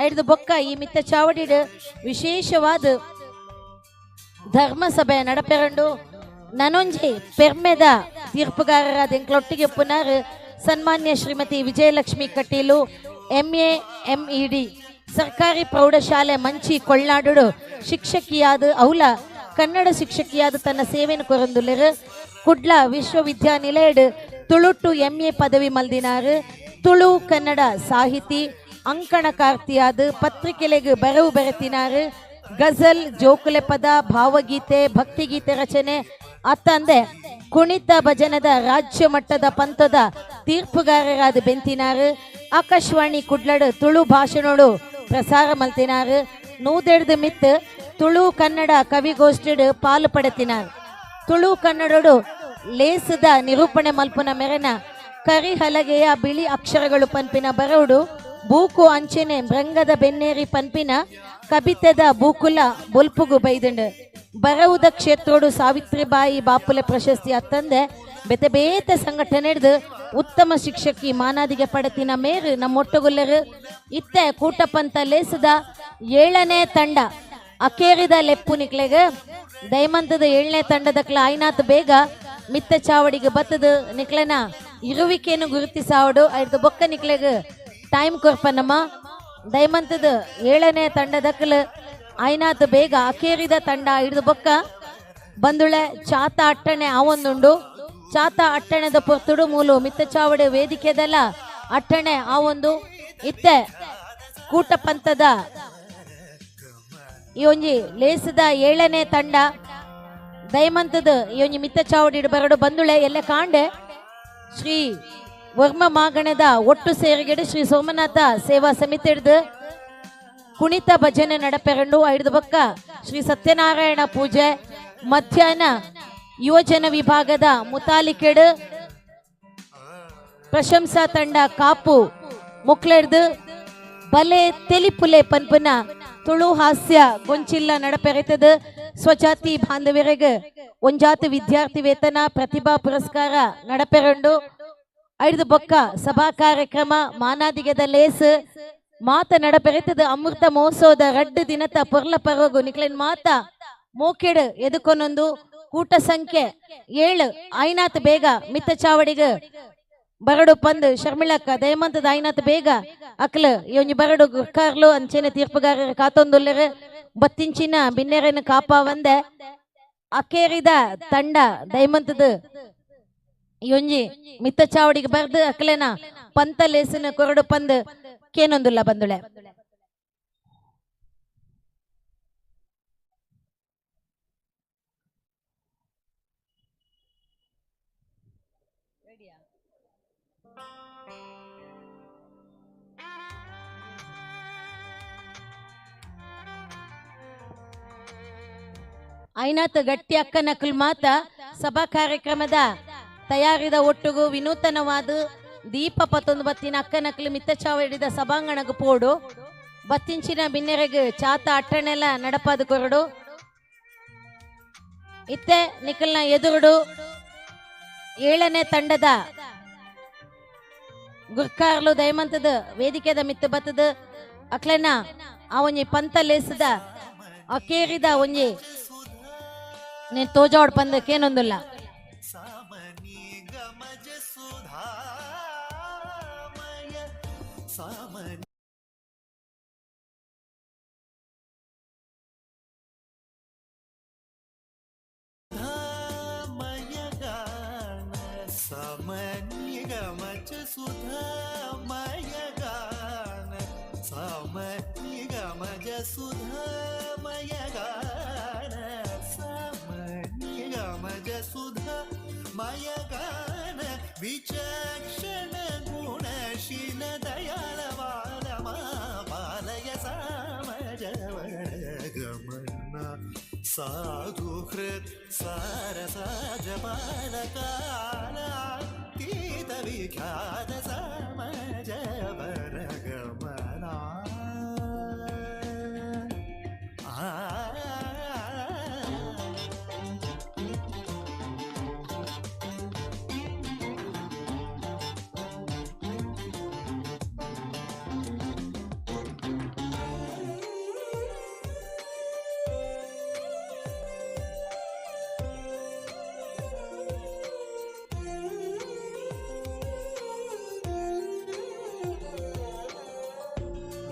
ಐಡ್ದು ಬೊಕ್ಕ ಈ ಮಿತ್ತ ಚಾವಡಿಡು ವಿಶೇಷವಾದ ಧರ್ಮಸಭೆ ನಡಪೆರಂಡು ನನೊಂಜಿ ಪೆರ್ಮೆದ ತೀರ್ಪುಗಾರರಾದ ಎಂಕ್ಲೊಟ್ಟಿಗೆ ಪುನರ್ ಸನ್ಮಾನ್ಯ ಶ್ರೀಮತಿ ವಿಜಯಲಕ್ಷ್ಮಿ ಕಟೀಲು MA MED ಸರ್ಕಾರಿ ಪ್ರೌಢಶಾಲೆ ಮಂಚಿ ಕೊಳ್ಳಾಡುಡು ಶಿಕ್ಷಕಿಯಾದ ಔಲ ಕನ್ನಡ ಶಿಕ್ಷಕಿಯಾದ ತನ್ನ ಸೇವೆಯನ್ನು ಕೊರಂದುಲ್ಲೆರು. ಕುಡ್ಲ ವಿಶ್ವವಿದ್ಯಾನಿಲಯಡ್ ತುಳುಟು MA ಪದವಿ ಮಲ್ದಿನಾರು. ತುಳು ಕನ್ನಡ ಸಾಹಿತಿ ಅಂಕಣಕಾರ್ತಿಯಾದ ಪತ್ರಿಕೆಲೆಗ್ ಬರವು ಬರೆತಿನಾರು. ಗಜಲ್ ಜೋಕುಲೆ ಪದ ಭಾವಗೀತೆ ಭಕ್ತಿಗೀತೆ ರಚನೆ ಅತ್ತಂದೆ ಕುಣಿತ ಭಜನದ ರಾಜ್ಯ ಮಟ್ಟದ ಪಂಥದ ತೀರ್ಪುಗಾರರಾದ ಬೆಂತಿನಾರು. ಆಕಾಶವಾಣಿ ಕುಡ್ಲಡು ತುಳು ಭಾಷಣೋಡು ಪ್ರಸಾರ ಮಲ್ತಿನಾರು. ನೂದೆಡ್ದು ಮಿತ್ ತುಳು ಕನ್ನಡ ಕವಿಗೋಷ್ಠಿಡು ಪಾಲು ಪಡೆತಿನಾರು. ತುಳು ಕನ್ನಡೋಡು ಲೇಸದ ನಿರೂಪಣೆ ಮಲ್ಪುನ ಮೆರೆನ ಕರಿಹಲಗೆಯ ಬಿಳಿ ಅಕ್ಷರಗಳು ಪನ್ಪಿನ ಬರವುಡು ಬೂಕು ಅಂಚೆನೆ ಮೃಂಗದ ಬೆನ್ನೇರಿ ಪನ್ಪಿನ ಕಬಿತೆದ ಬೂಕುಲ ಬೊಲ್ಪುಗು ಬೈದಂಡು. ಬರವುದ ಕ್ಷೇತ್ರೋಡು ಸಾವಿತ್ರಿಬಾಯಿ ಬಾಪುಲೆ ಪ್ರಶಸ್ತಿ ಅತ್ತಂದೆ ಬೇತೆ ಬೇತೆ ಸಂಘಟನೆ ಹಿಡ್ದು ಉತ್ತಮ ಶಿಕ್ಷಕಿ ಮಾನಾದಿಗೆ ಪಡತಿನ ಮೇರು ನಮ್ಮೊಟ್ಟುಗುಲ್ಲರು. ಇತ್ತೆ ಕೂಟಪಂತ ಲೇಸದ 7ನೇ ತಂಡ ಅಕೇರಿದ ಲೆಪ್ಪು ನಿಕ್ಲೆಗ್ ದೈಮಂತದ 7ನೇ ತಂಡದಕ್ಲ ಐನಾತ್ ಬೇಗ ಮಿತ್ತ ಚಾವಡಿಗೆ ಬತ್ತದ ನಿಕ್ಲೆನ ಇರುವಿಕೆಯನ್ನು ಗುರುತಿಸಾವಡು ಐದು ಬೊಕ್ಕ ನಿಕ್ಲೆಗ್ ಟೈಮ್ ಕೊರ್ಪನಮ್ಮ. ದೈಮಂತದ 7ನೇ ತಂಡದಕ್ಲ ಐನಾತ್ ಬೇಗ ಅಕೇರಿದ ತಂಡ ಹಿಡಿದು ಬೊಕ್ಕ ಬಂದುಳೆ ಚಾತ ಅಟ್ಟಣೆ ಆವೊಂದುಂಡು. ಚಾತ ಅಟ್ಟಣೆದ ಪೊರ್ತುಡು ಮೂಲು ಮಿತ್ತ ಚಾವಡೆ ವೇದಿಕೆದಲ್ಲ ಅಟ್ಟಣೆ ಆವೊಂದು. ಇತ್ತೆ ಕೂಟ ಪಂಥದ ಈ ಒಂಜಿ ಲೇಸದ 7ನೇ ತಂಡ ದೈಮಂತದ ಈ ಒಂಜಿ ಮಿತ್ತ ಚಾವಡಿ ಬರಡು ಬಂದುಳೆ ಎಲ್ಲ ಕಾಂಡೆ ಶ್ರೀ ವರ್ಮ ಮಾಗಣದ ಒಟ್ಟು ಸೇರಿಗೆಡು ಶ್ರೀ ಸೋಮನಾಥ ಸೇವಾ ಸಮಿತಿ ಹಿಡ್ದು ಕುಣಿತ ಭಜನೆ ನಡಪೆರಂಡು ಐದು ಬೊಕ್ಕ ಶ್ರೀ ಸತ್ಯನಾರಾಯಣ ಪೂಜೆ ಮಧ್ಯಾಹ್ನ ಯುವಜನ ವಿಭಾಗದ ಮುತಾಲಿಕೆಡು ಪ್ರಶಂಸಾ ತಂಡ ಕಾಪು ಮುಕ್ಲೆಡ್ದು ಬಲೆ ತೆಲಿಪುಲೆ ಪನ್ಪುನ ತುಳು ಹಾಸ್ಯ ಗೊಂಚಿಲ್ಲ ನಡಪೆರೆತದ. ಸ್ವಜಾತಿ ಬಾಂಧವ್ಯರಿಗೆ ಒಂಜಾತಿ ವಿದ್ಯಾರ್ಥಿ ವೇತನ ಪ್ರತಿಭಾ ಪುರಸ್ಕಾರ ನಡಪೆರಂಡು ಐದು ಬೊಕ್ಕ ಸಭಾ ಕಾರ್ಯಕ್ರಮ ಮಾನಾದಿಗೆದ ಲೇಸ್ ಮಾತ ನಡಪೆರೆತದ. ಅಮೃತ ಮಹೋತ್ಸವದ ರಡ್ಡು ದಿನತ ಪೊರ್ಲ ಪರ್ವಗು ನಿಕ್ಲೆನ್ ಮಾತ ಮೋಕೆಡು ಎದುಕೊನೊಂದು ಕೂಟ ಸಂಖ್ಯೆ 7 ಐನಾತ್ ಬೇಗ ಮಿತ್ತ ಚಾವಡಿಗೆ ಬರಡು ಪಂದು ಶರ್ಮಿಳಕ್ಕ ದಯಮಂತದ ಐನಾತ್ ಬೇಗ ಅಕ್ಲ ಈ ಒಂಜಿ ಬರಡು ಗುರ್ಕಾರ್ಲು ಅಂಚೆನೆ ತೀರ್ಪುಗಾರರು ಕಾತೊಂದುಲ್ಲೆರು ಬತ್ತಿಂಚಿನ ಬಿನ್ನೆರೆನ ಕಾಪ వంದೆ. ಅಕೇರಿದ ತಂಡ ದೈಮಂತದ ಯೊಂಜಿ ಮಿತ್ತ ಚಾವಡಿಗೆ ಬರ್ದು ಅಕ್ಲೆನ ಪಂತ ಲೇಸಿನ ಕೊರಡು ಪಂದ್ ಕೇನೊಂದುಲ್ಲ ಬಂದುಳೆ. ಐನಾತ್ ಗಟ್ಟಿ ಅಕ್ಕ ನಕುಲ್ ಮಾತ ಸಭಾ ಕಾರ್ಯಕ್ರಮದ ತಯಾರಿದ ಒಟ್ಟುಗು ವಿನೂತನವಾದ ದೀಪ ಪತ್ತೊಂದು ಬತ್ತಿನ ಅಕ್ಕ ನಕಲು ಮಿತ್ತ ಚಾವಡಿದ ಸಭಾಂಗಣಗ ಪೋಡು ಬತ್ತಿಂಚಿನ ಬಿನ್ನೆರೆಗ್ ಚಾತ ಅಟ್ಟಣೆಲ್ಲ ನಡಪಾದ ಕೊರಡು ಇತ್ತೆ ನಿಖಲ್ನ ಎದುರುಡು 7ನೇ ತಂಡದ ಗುರ್ಕಾರ್ಲು ದಯಮಂತದ ವೇದಿಕೆದ ಮಿತ್ತ ಬತ್ತದ ಅಕ್ಲೆನ ಆ ಒಂಜಿ ಪಂತ ಲೇಸದ ಅಕೇರಿದ ಒಂಜಿ ನೀನ್ ತೋಜಾಡ್ ಪಂದಕ್ಕೇನೊಂದಿಲ್ಲ. ವಿಚಕ್ಷಣ ಗುಣಶೀಲ ದಯಾಳವಾಲ ಪಾಲಯ ಸಾಮಜವರ ಗಮನ ಸಾಧು ಹೃತ್ ಸಾರಸಾಜ ಬಾಲಕಾಲ ತೀತ ವಿಖ್ಯಾತ ಸಾಮಜವರ ಗಮನ.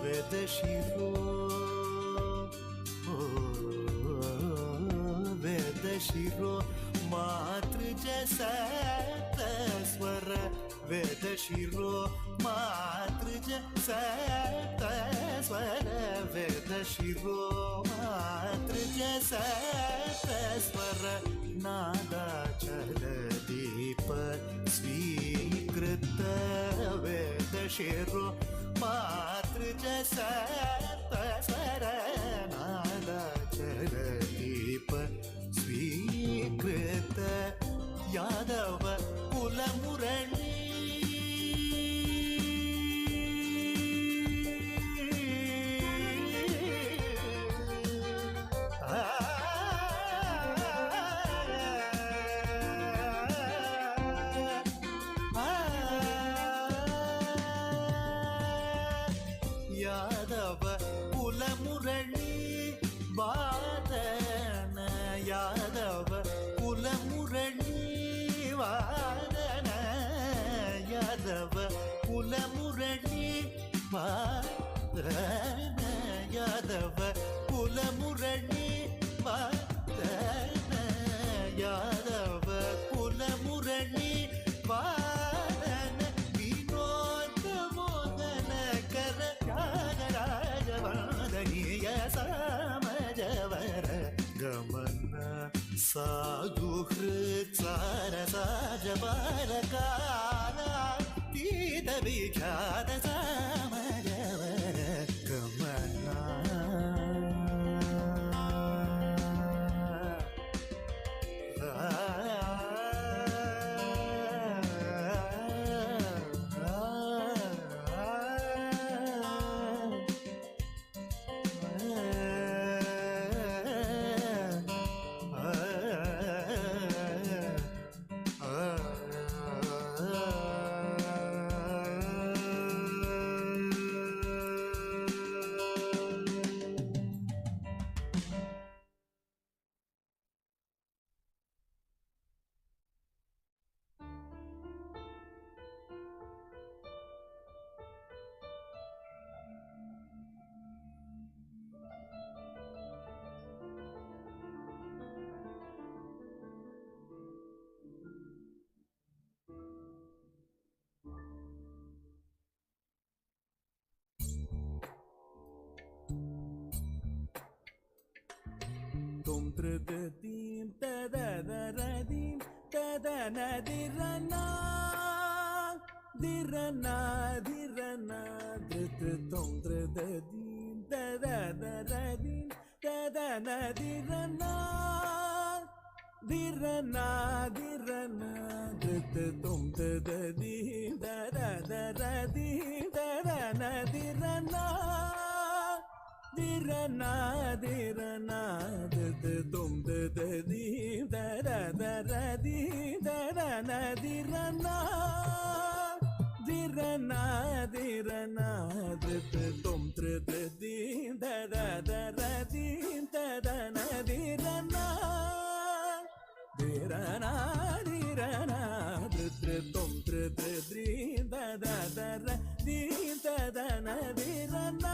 ವೇದಶಿರೋ ವೇದಶಿರೋ ಮಾತೃಜ ಸತ ಸ್ವರ ವೇದಶಿರೋ ಮಾತೃಜ ಸತ ಸ್ವರ ವೇದಶಿರೋ ಮಾತೃಜ ಸತ ಸ್ವರ ನಾದಾಚಲ ದೀಪ ಸ್ವೀಕೃತ ವೇದಶಿರೋ ಮಾತೃಜ ಸತ ಸ್ವರ ನಾದಾಚಲ ದೀಪ ಸ್ವೀಕೃತ ಯಾದವ ಕುಲಮುರಳಿ ಯಾದವ ಕುಲಮುರಳಿ ವಾದನ ಯಾದವ ಕುಲಮುರಳಿ ವಾದನ ಯಾದವ ಕುಲಮುರಳಿ ವಾದನ ಯಾದವ ಕುಲಮುರಳಿ ವಾದನ ಯಾದವ ಕುಲಮುರಳಿ ವಾದನ ವಿನೋದ ಮೋದನ ಕರ ತ್ಯಾಗರಾಜವಾದನೀಯ ಸಾಮಜವರ ಗಮನ ಸಾಧು ಹೃತ್ ಸಾರಸಾಜ ಬಾಲಕಾಲ ತೀತ ವಿಖ್ಯಾತ ಸಾಮಜವರ ಗಮನ. ಧೃತೃ ತದದರದೀಂ ತದನದಿರನ ದಿರನ ದಿರನ ಧೃತೃ ತೊಂ ಧೃತದೀಂ ತದದರದೀಂ ತದನದಿರನ ದಿರನ ದಿರನ ಧೃತ ತೊಂ ತದದೀಂ ತದದರದೀಂ ತದನದಿರನ ದಿರನ ದಿರನ ಧೃತ ತೊಂ ತದದೀಂ ತದದರದೀಂ ತದನದಿರನ ದಿರನ ದಿರನ ಧೃತ ತೊಂ ಧೃತದೀಂ ತದದರದೀಂ ತದನದಿರನ ದಿರನ ದಿರನ ಧೃತೃ ತೊಂ ಧೃತದ್ರೀಂ ತದದರದೀಂ ತದನದಿರನ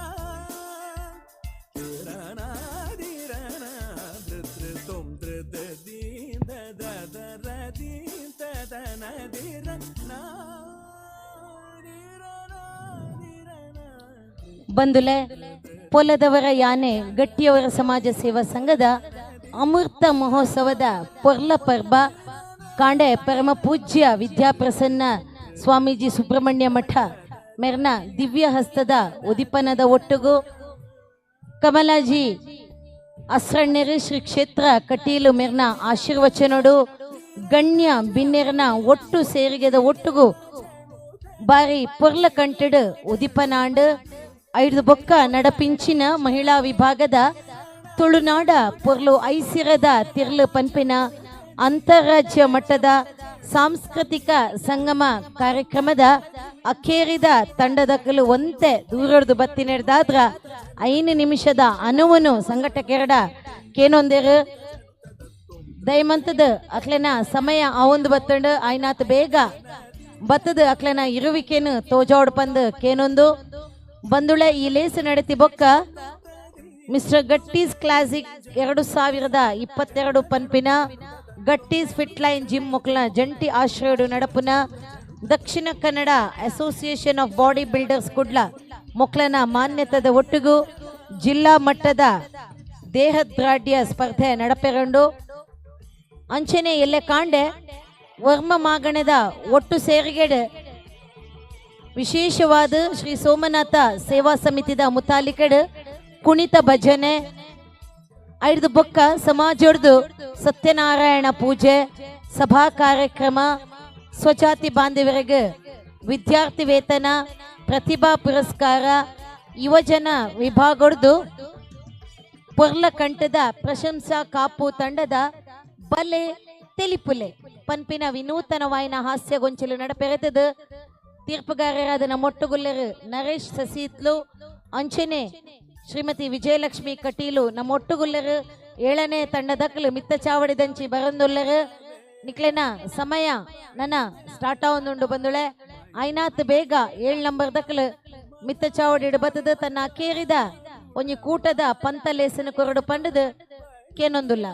ದಿರನ ದಿರನ ಧೃತೃ ತೊಂ ಧೃತದೀಂ ತದದರದೀಂ ತದನದಿರನ. ಬಂದುಲೆ ಪೊಲದವರ ಯಾನೆ ಗಟ್ಟಿಯವರ ಸಮಾಜ ಸೇವಾ ಸಂಘದ ಅಮೃತ ಮಹೋತ್ಸವದ ಪೊರ್ಲ ಪರ್ಬ ಕಾಂಡೆ ಪರಮ ಪೂಜ್ಯ ವಿದ್ಯಾಪ್ರಸನ್ನ ಸ್ವಾಮೀಜಿ ಸುಬ್ರಹ್ಮಣ್ಯ ಮಠ ಮೆರ್ನ ದಿವ್ಯ ಹಸ್ತದ ಉದಿಪನದ ಒಟ್ಟುಗು ಕಮಲಾಜಿ ಅಸ್ರಣ್ಯರು ಶ್ರೀ ಕ್ಷೇತ್ರ ಕಟೀಲು ಮೆರ್ನ ಆಶೀರ್ವಚನೋಡು ಗಣ್ಯ ಬಿನ್ನೆರ್ನ ಒಟ್ಟು ಸೇರಿಗೆದ ಒಟ್ಟುಗು ಬಾರಿ ಪೊರ್ಲ ಕಂಟೆಡ್ ಉದಿಪನಾಂಡ್ ಐದು ಬೊಕ್ಕ ನಡಪಿಂಚಿನ ಮಹಿಳಾ ವಿಭಾಗದ ತುಳುನಾಡ ಪೊರ್ಲು ಐಸಿರದ ತಿರ್ಲು ಪನ್ಪಿನ ಅಂತಾರಾಜ್ಯ ಮಟ್ಟದ ಸಾಂಸ್ಕೃತಿಕ ಸಂಗಮ ಕಾರ್ಯಕ್ರಮದ ಅಖೇರಿದ ತಂಡದಕಲು ಒಂತೆ ದೂರಡ್ದು ಬತ್ತಿ ನಡೆದಾದ್ರ 5 ನಿಮಿಷದ ಅನುವನು ಸಂಘಟಕೆರಡ ಕೇನೊಂದೇರು ದಯಮಂತದ ಅಕ್ಲೆನ ಸಮಯ ಆವೊಂದು ಬತ್ತಂಡು ಆಯ್ನಾತ್ ಬೇಗ ಬತ್ತದ ಅಕ್ಲೆನ ಇರುವಿಕೇನು ತೋಜಾಡ್ ಪಂದ್ ಕೇನೊಂದು ಬಂದುಳೆ ಈ ಲೇಸು ನಡೆತಿ ಬೊಕ್ಕ ಮಿಸ್ಟರ್ ಗಟ್ಟೀಸ್ ಕ್ಲಾಸಿಕ್ 2022 ಪನ್ಪಿನ ಗಟ್ಟೀಸ್ ಫಿಟ್ ಲೈನ್ ಜಿಮ್ ಮುಕ್ಲ ಜಂಟಿ ಆಶ್ರಯಡು ನಡಪುನ Dakshina Kannada association of body builders Kudla ಮೊಕ್ಲನ ಮಾನ್ಯತದ ಒಟ್ಟಿಗೂ ಜಿಲ್ಲಾ ಮಟ್ಟದ ದೇಹದ್ರಾಢ್ಯ ಸ್ಪರ್ಧೆ ನಡಪೆರಂಡು ಅಂಚನೆ ಎಲ್ಲೆ ಕಾಂಡೆ ವರ್ಮ ಮಾಗಣದ ಒಟ್ಟು ಸೇರಿಗೆಡೆ ವಿಶೇಷವಾದ ಶ್ರೀ ಸೋಮನಾಥ ಸೇವಾ ಸಮಿತಿದ ಮುತಾಲಿಕಡ್ ಕುಣಿತ ಭಜನೆ ಐದು ಬೊಕ್ಕ ಸಮಾಜೊಡ್ದು ಸತ್ಯನಾರಾಯಣ ಪೂಜೆ ಸಭಾ ಕಾರ್ಯಕ್ರಮ ಸ್ವಜಾತಿ ಬಾಂಧವರಿಗೆ ವಿದ್ಯಾರ್ಥಿ ವೇತನ ಪ್ರತಿಭಾ ಪುರಸ್ಕಾರ ಯುವಜನ ವಿಭಾಗೊಡ್ದು ಪೊರ್ಲಕಂಠದ ಪ್ರಶಂಸಾ ಕಾಪು ತಂಡದ ಬಲೆ ತೆಲಿಪುಲೆ ಪನ್ಪಿನ ವಿನೂತನವಾಯಿನ ಹಾಸ್ಯ ಗೊಂಚಲು ನಡಪೆರೆತದ ತೀರ್ಪುಗಾರರಾದ ನಮ್ಮೊಟ್ಟುಗುಲ್ಲರು ನರೇಶ್ ಸಸೀತ್ಲು ಅಂಚನೆ ಶ್ರೀಮತಿ ವಿಜಯಲಕ್ಷ್ಮಿ ಕಟೀಲು ನಮ್ಮೊಟ್ಟುಗುಲ್ಲರು 7ನೇ ತಂಡದಕ್ಕಲು ಮಿತ್ತ ಚಾವಡಿದಂಚಿ ಬರಂದುಲ್ಲರು ನಿಕ್ಲೆನ ಸಮಯ ನನ್ನ ಸ್ಟಾರ್ಟ್ ಆವೊಂದುಂಡು ಬಂದುಳೆ ಐನಾತ್ ಬೇಗ 7 ನಂಬರ್ ದಕ್ಕಲು ಮಿತ್ತ ಚಾವಡಿ ಬತ್ತದ ತನ್ನ ಕೇರಿದ ಒಂಜಿ ಕೂಟದ ಪಂತಲೇಸನ ಕೊರಡು ಪಂಡದು ಕೇನೊಂದುಲ್ಲ.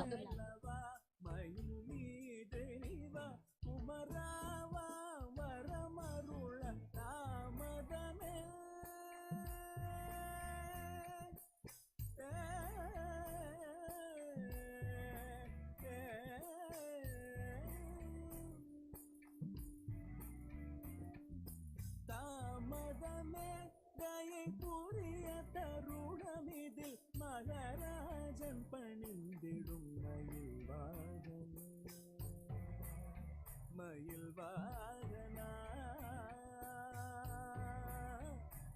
மகராஜன் பணிந்திடும் மயில் வாகன மயில் வாகனா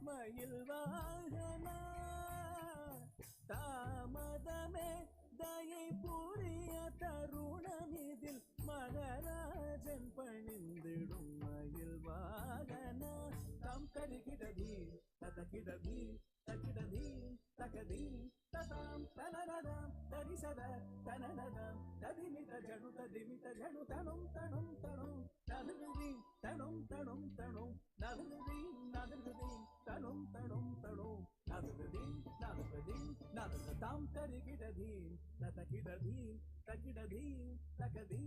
மயில் வாகனா தாமதமே தயை புரிய தருணமிதில் மகராஜன் பணிந்திடும் மயில் வாகனா தாம் தரிகிடதீ ததகிடதீ தகிடதீ தகதீ ததாம் தனனதாம் தரிசத தனனதாம் ததிமித ஜனு ததிமித ஜனு தனும் தனும் தனும் நதுருதி தனும் தனும் தனும் நதுருதி நதுருதி தனும் தனும் தனும் நதுருதி நதுருதி நதுரு தாம் தரிகிடதீ ததகிடதீ தகிடதீ தகதீ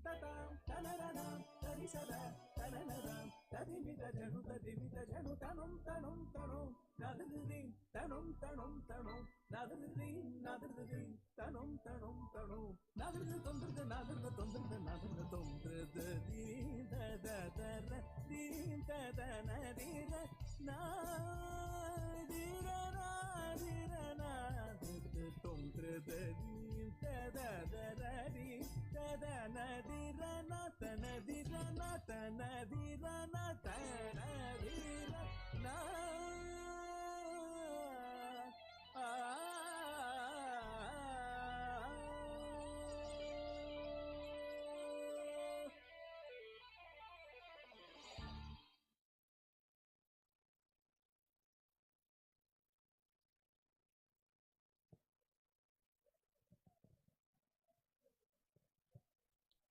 ததாம் தனனதாம் தரிசத தனனதாம் ತದಿಮಿತ ಜಣು ತದಿಮಿತ ಜಣು ತಣುಂ ತಣುಂ ತಣು ನದೃದಿ ತಣುಂ ತಣುಂ ತಣು ನದೃದಿ ನದೃದಿ ತಣುಂ ತಣುಂ ತಣು ನದೃದು ತೊಂದ್ರದು ನದೃದು ತೊಂದ್ರದು ನದೃದು ತೊಂದ್ರದು ದೀ the the the ರ ದೀ the the ನ the ರ ನಾ the ರ ನಾ the ರ ನಾ ದ the ತೊಂದ್ರದು ದೀ the the the ರ the the the ನ the ರ ನ ತ ನ the ರ ನ ತ ನ the ರ ನ ತ ನ the ರ ನ ಆ.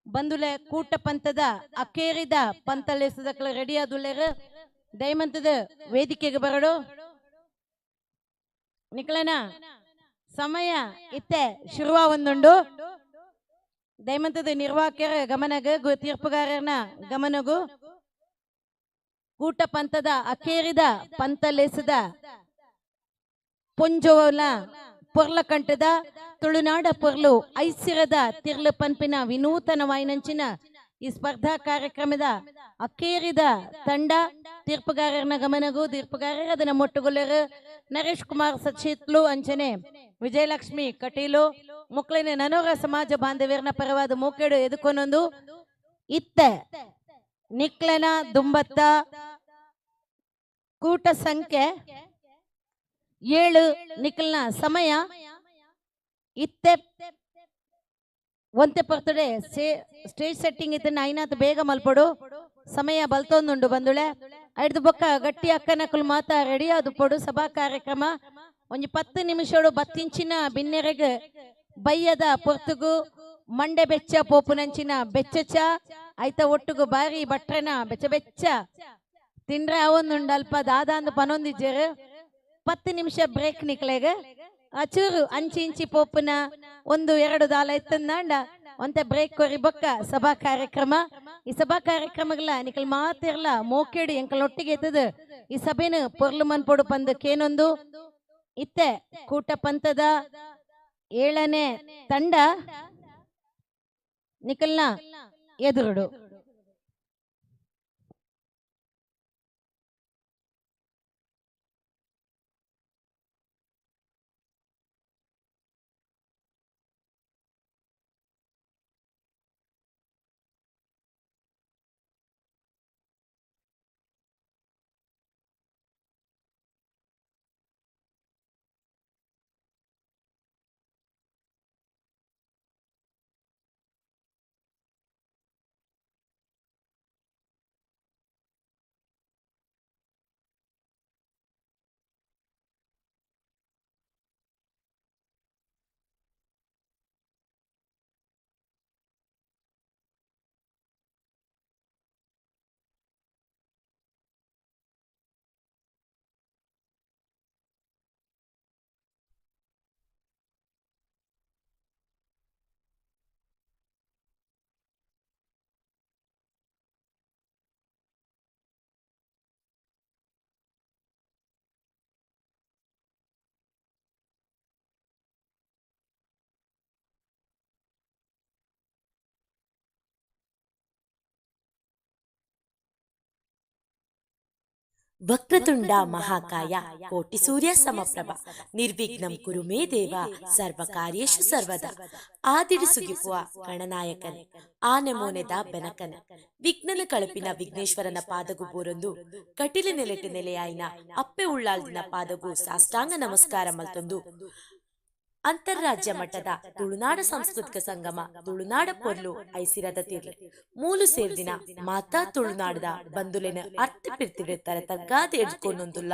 ಬಂದುಲೆ ಕೂಟ ಪಂಥದ ಅಕ್ಕೇರಿದ ಪಂತಲೇಸದಕ್ಲ ರೆಡಿ ಆದುಲ್ಲೇರು ದಯಮಂತದ ವೇದಿಕೆಗೆ ಬರಡು. ನಿಕ್ಲನ ಸಮಯ ಇತ್ತೆ ಶುರುವ ಒಂದುಂಡು. ದಯಮಂತದ ನಿರ್ವಾಹಕರ ಗಮನಗ ತೀರ್ಪುಗಾರನ ಗಮನಗು ಕೂಟ ಪಂಥದ ಅಕ್ಕೇರಿದ ಪಂತಲೇಸದ ಪೊಂಜೋಲ ಪೊರ್ಲಕಂಠದ ತುಳುನಾಡ ಪೊರ್ಲು ಐಸಿರದ ತಿರ್ಲು ಪನ್ಪಿನ ವಿನೂತನ ವಾಯಿನಂಚಿನ ಈ ಸ್ಪರ್ಧಾ ಕಾರ್ಯಕ್ರಮದ ಅಕ್ಕೇರಿದ ತಂಡ ತೀರ್ಪುಗಾರರನ ಗಮನಗೂ ತೀರ್ಪುಗಾರರ ಅದನ್ನ ಮೊಟ್ಟುಗೊಲ್ಲರು ನರೇಶ್ ಕುಮಾರ್ ಸಚಿತ್ಲು ಅಂಚನೆ ವಿಜಯಲಕ್ಷ್ಮಿ ಕಟೀಲು ಮುಕ್ಳಿನ ನನೋರ ಸಮಾಜ ಬಾಂಧವ್ಯರನ ಪರವಾದ ಮೂಕೆಡು ಎದುಕೊನೊಂದು ಇತ್ತೆ ನಿಕ್ಲನ ದುಂಬತ್ತ ಕೂಟ ಸಂಖ್ಯೆ 7 ನಿಕ್ಲನ ಸಮಯ ಇತ್ತೆ ಒಂತೆ ಪರ್ತಡೆ ಸ್ಟೇಜ್ ಸೆಟ್ಟಿಂಗ್ ಇತ್ತು ಐನಾತ್ ಬೇಗ ಮಲ್ಪಡು ಸಮಯ ಬಲ್ತೊಂದುಂಡು ಬಂದುಳೆ. ಐದು ಬೊಕ್ಕ ಗಟ್ಟಿ ಅಕ್ಕನಕುಲು ಮಾತ ರೆಡಿ ಅದು ಪೊಡು ಸಭಾ ಕಾರ್ಯಕ್ರಮ ಒಂಜಿ 10 ನಿಮಿಷಡು ಬತ್ತಿಂಚಿನ ಬಿನ್ನೆರೆಗ್ ಬಯ್ಯದ ಪೊರ್ತುಗು ಮಂಡೆ ಬೆಚ್ಚ ಪೋಪುನಂಚಿನ ಬೆಚ್ಚ ಐತ ಒಟ್ಟುಗು ಬಾರಿ ಬಟ್ರನ ಬೆಚ್ಚ ಬೆಚ್ಚ ತಿಂಡ್ರೆ ಅವೊಂದುಂಡು ಅಲ್ಪ ದಾದಾಂದು ಪನೊಂದಿಜ್ಜೆರು. 10 ನಿಮಿಷ ಬ್ರೇಕ್ ನಿಕ್ಲೆಗ್ ಅಚೂರು ಅಂಚಿ ಇಂಚಿ ಪೋಪುನ 1-2 ದಾಲ ಇತ್ತಂದಾಂಡ ಒಂತೆ ಬ್ರೇಕ್ ಕೊರಿ ಬೊಕ್ಕ ಸಭಾ ಕಾರ್ಯಕ್ರಮ. ಈ ಸಭಾ ಕಾರ್ಯಕ್ರಮಗಳ ನಿಕಲ್ ಮಾತಿರ್ಲ ಮೋಕೇಡು ಎಂಕಲ್ ಒಟ್ಟಿಗೆ ಎತ್ತದ ಈ ಸಭೆನು ಪೊರ್ಲು ಮನ್ಪೊಡು ಪಂದು ಕೇನೊಂದು ಇತ್ತೆ ಕೂಟ ಪಂಥದ 7ನೇ ತಂಡ ನಿಕಲ್ನ ಎದುರುಡು. ವಕ್ರತುಂಡ ಮಹಾಕಾಯ ಕೋಟಿ ಸೂರ್ಯ ಸಮಪ್ರಭ ನಿರ್ವಿಘ್ನಂ ಕುರು ಮೇ ದೇವ ಸರ್ವ ಕಾರ್ಯೇಷು ಸರ್ವದಾ. ಆದಿಡಿ ಸುಗಿಪುವ ಗಣನಾಯಕನೆ ಆನೆ ಮೋನೆದ ಬೆನಕನೆ ವಿಘ್ನನ ಕಳಪಿನ ವಿಘ್ನೇಶ್ವರನ ಪಾದಗು ಬೋರೊಂದು ಕಟಿಲ ನೆಲೆಟು ನೆಲೆಯಾಯಿನ ಅಪ್ಪೆ ಉಳ್ಳಾಲ್ದಿನ ಪಾದಗು ಸಾಷ್ಟಾಂಗ ನಮಸ್ಕಾರ ಮಲ್ತೊಂದು ಅಂತಾರಾಜ್ಯ ಮಟ್ಟದ ತುಳುನಾಡ ಸಾಂಸ್ಕೃತಿಕ ಸಂಗಮ ತುಳುನಾಡ ಪೊರ್ಲು ಐಸಿರದ ತಿರ್ಲೆ ಮೂಲು ಸೇರ್ದಿನ ಮಾತಾ ತುಳುನಾಡದ ಬಂದುಲೆನ ಅರ್ಥ ಪಿರ್ತಿಡಿರ್ತಾರೆ ತಗ್ಗಾದ ಎಡ್ಕೊಂಡೊಂದುಲ್ಲ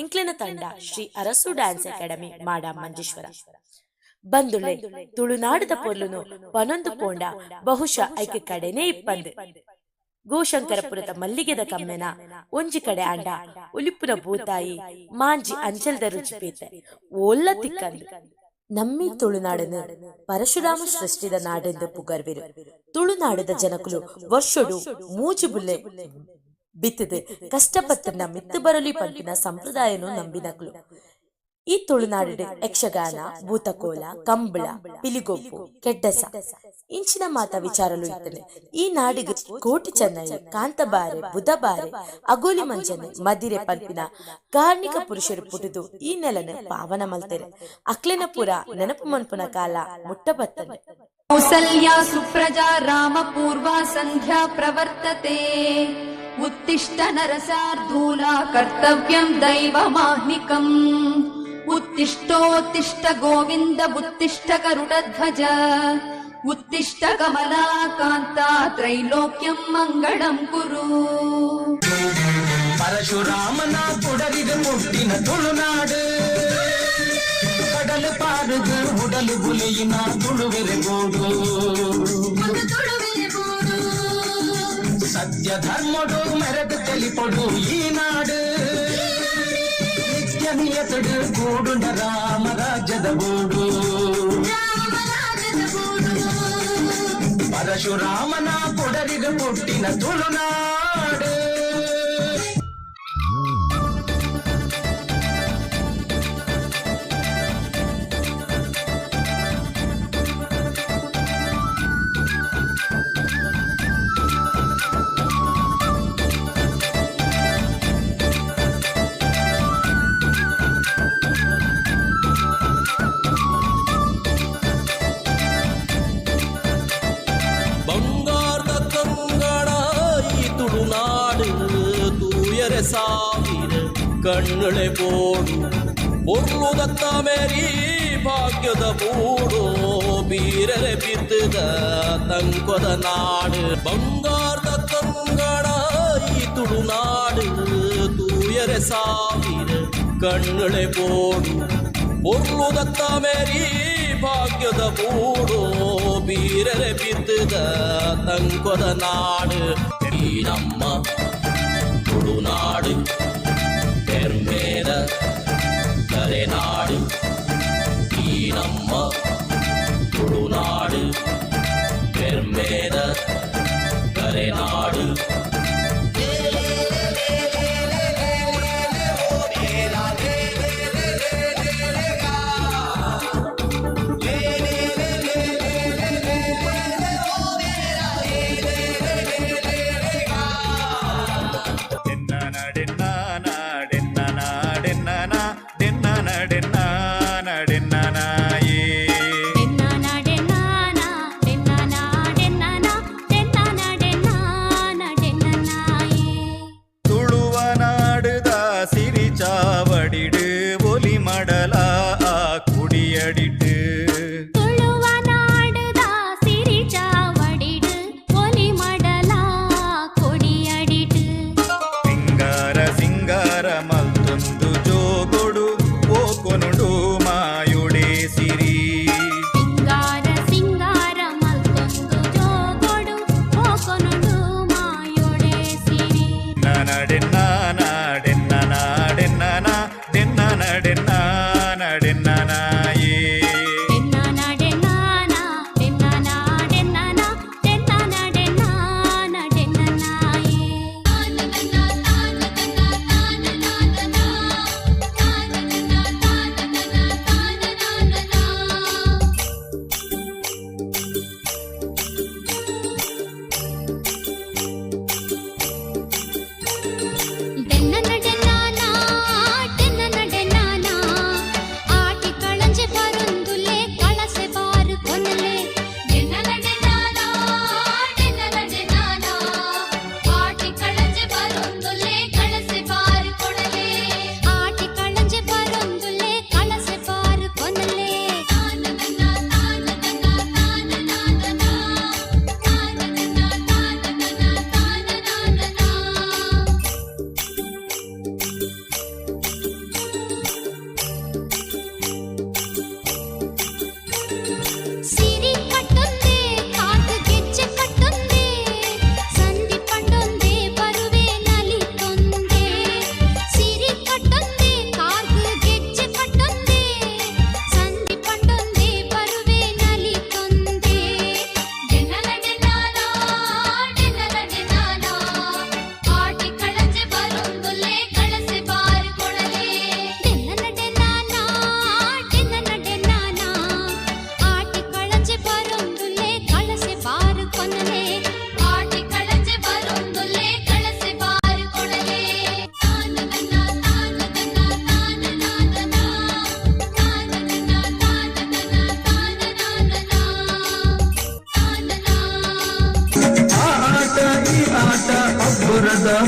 ಎಂಕ್ಲೆನ ತಂಡ ಶ್ರೀ ಅರಸು ಡ್ಯಾನ್ಸ್ ಅಕಾಡೆಮಿ ಮಾಡ ಮಂಜೇಶ್ವರ. ಬಂದುಲೆ ತುಳುನಾಡದ ಪೊರ್ಲುನು ಪನೊಂದು ಪೋಂಡ ಬಹುಶಃ ಐಕೆ ಕಡೆನೇ ಇಪ್ಪಂದು ಗೋಶಂಕರಪುರದ ಮಲ್ಲಿಗೆದ ಕಮ್ಮೆನ ಒಂಜಿ ಕಡೆ ಆಂಡ ಒಲಿಪುನ ಭೂತಾಯಿ ಮಾಂಜಿ ಅಂಚಲ್ದ ರುಚಿ ಪೇತೆ ಓಲ್ಲ ತಿಕ್ಕಂದು. ನಮ್ಮಿ ತುಳುನಾಡನು ಪರಶುರಾಮ ಸೃಷ್ಟಿದ ನಾಡೆಂದು ಪುಗರ್ವಿರು. ತುಳುನಾಡದ ಜನಕುಲು ವರ್ಷಡು ಮೂಜು ಬುಲ್ಲೆ ಬಿತ್ತದು ಕಷ್ಟಪತ್ತನ ಮಿತ್ತು ಬರಲಿ ಪನ್ಪಿನ ಸಂಪ್ರದಾಯನು ನಂಬಿನಕ್ಲು. ಈ ತುಳುನಾಡು ಯಕ್ಷಗಾನ, ಭೂತಕೋಲ, ಕಂಬಳ, ಪಿಲಿಗೊಪ್ಪು, ಕೆಡ್ಡಸ ಇಂಚಿನ ಮಾತ ವಿಚಾರಲು ಇತ್ತನೆ. ಈ ನಾಡಿಗೆ ಕೋಟಿ ಚೆನ್ನೈ, ಕಾಂತಬಾರೆ, ಬುಧಬಾರೆ, ಅಗೋಲಿ ಮಂಜನೆ, ಮದಿರೆ ಪಲ್ಪಿನ ಕಾರ್ಣಿಕ ಪುರುಷರು ಪುಟುದು ಈ ನೆಲನ ಪಾವನ ಮಲ್ತೆರೆ. ಅಕ್ಲೆನ ಪುರ ನೆನಪು ಮನ್ಪುನ ಕಾಲ ಮುಟ್ಟ ಬತ್ತನೆ. ಕೌಸಲ್ಯಾ ಸುಪ್ರಜಾ ರಾಮ ಪೂರ್ವಾ ಸಂಧ್ಯಾ ಪ್ರವರ್ತತೆ. ಉತ್ತಿಷ್ಠ ನರಸಾರ್ಧೂಲ ಕರ್ತವ್ಯಂ ದೈವಮಾಹ್ನಿಕಂ. ಉತ್ತಿಷ್ಠೋತ್ತಿಷ್ಠ ಗೋವಿಂದ ಉತ್ತಿಷ್ಠ ಗರುಡಧ್ವಜ ಉತ್ತಿಷ್ಠ ಕಮಲಾಕಾಂತ ತ್ರೈಲೋಕ್ಯಂ ಮಂಗಳಂ ಕುರು. ಪರಶುರಾಮನ ಪುಡರಿಗ ಮುಟ್ಟಿನ ತುಳುನಾಡು, ಕಡಲು ಪಾರುದು ಉಡಲು ಬುಲಿಯಿನ ತುಳುವೆರೆ ಗೂಡು. ಸತ್ಯ ಧರ್ಮಡು ಮೆರಗು ತೆಲಿಪೊಡು ಈ ನಾಡು, ನಿತ್ಯ ನಿಯತಡು ಕೂಡುಂಡ ರಾಮರಾಜ್ಯದ ಬೂಡು. ಪರಶುರಾಮನ ಪುಡರಿಗ ಪುಟ್ಟಿನ ತುಳುನಾಡು. ಬಂಗಾರದ ಕಂಗಣ ಈ ತುಳುನಾಡು, ತೂಯರೆ ಸಾವಿರ ಕಣ್ಣುಳೆ ಬೋಡು. ಪೊರ್ಲುದತ್ತ ಮೇರಿ ಭಾಗ್ಯದ ಬೂಡು, ಬೀರರೆ ಬಿದ್ದದ ತಂಕೊದ ನಾಡು. ಬಂಗಾರದ ಕಂಗಣ ಈ ತುಳುನಾಡು, ತೂಯರೆ ಸಾವಿರ ಕಣ್ಣುಳೆ ಬೋಡು. ಪೊರ್ಲುದತ್ತ ಮೇರಿ ಭಾಗ್ಯದ ಬೂಡು, ಬೀರರೆ ಬಿದ್ದದ ತಂಕೊದ ನಾಡು. ಈ ನಮ್ಮ ತುಳುನಾಡು ಪೆರ್ಮೇದ ಕರೆನಾಡು. ಈ ನಮ್ಮ ತುಳುನಾಡು ಪೆರ್ಮೇದ ಕರೆನಾಡು. ಡೆನ್ನಾನಾಡೆನ್ನಾನ, ಡೆನ್ನಾನಾಡೆನ್ನಾನ, ಡೆನ್ನಾನಾಡೆನ್ನಾನ.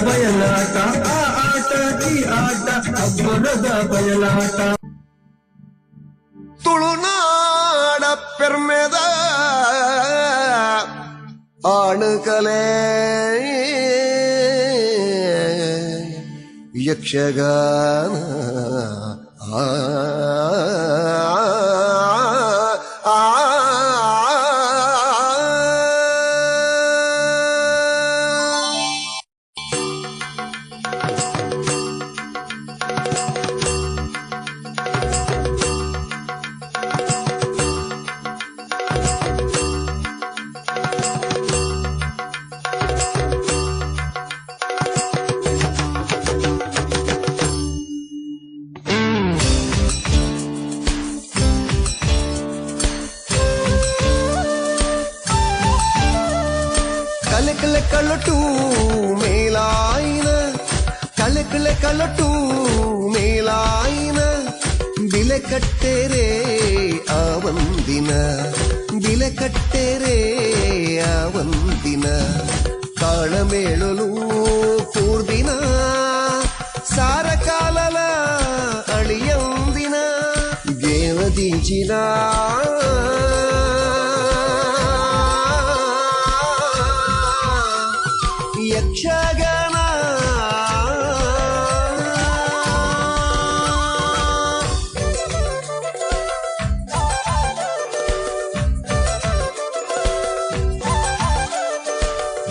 ಬಯಲಾಟ, ಆ ಆಟ ಈ ಆಟ ಅಬ್ಬರದ ಬಯಲಾಟ. ತುಳುನಾಡ ಪೆರ್ಮೆದ ಆಣುಕಲೆ ಯಕ್ಷಗಾನ ಆ ಆ ಕಲೆಕಲೆ ಕಳಟು ಮೇಲಾಯಿನ, ಕಲೆಕಲೆ ಕಳಟು ಮೇಲಾಯಿನ ಬಿಲೆ ಕಟ್ಟೆರೆ ಆ ಒಂದಿನ, ಬಿಲೆ ಕಟ್ಟೆರೆ ಆ ಒಂದಿನ ತಾಳಮೇಳಲು ಕೂರ್ದಿನ ಸಾರ ಕಾಲಲ ಅಳಿಯಂದಿನ ಗೇವದಿಂಚಿನ ಯಕ್ಷಗಾನ.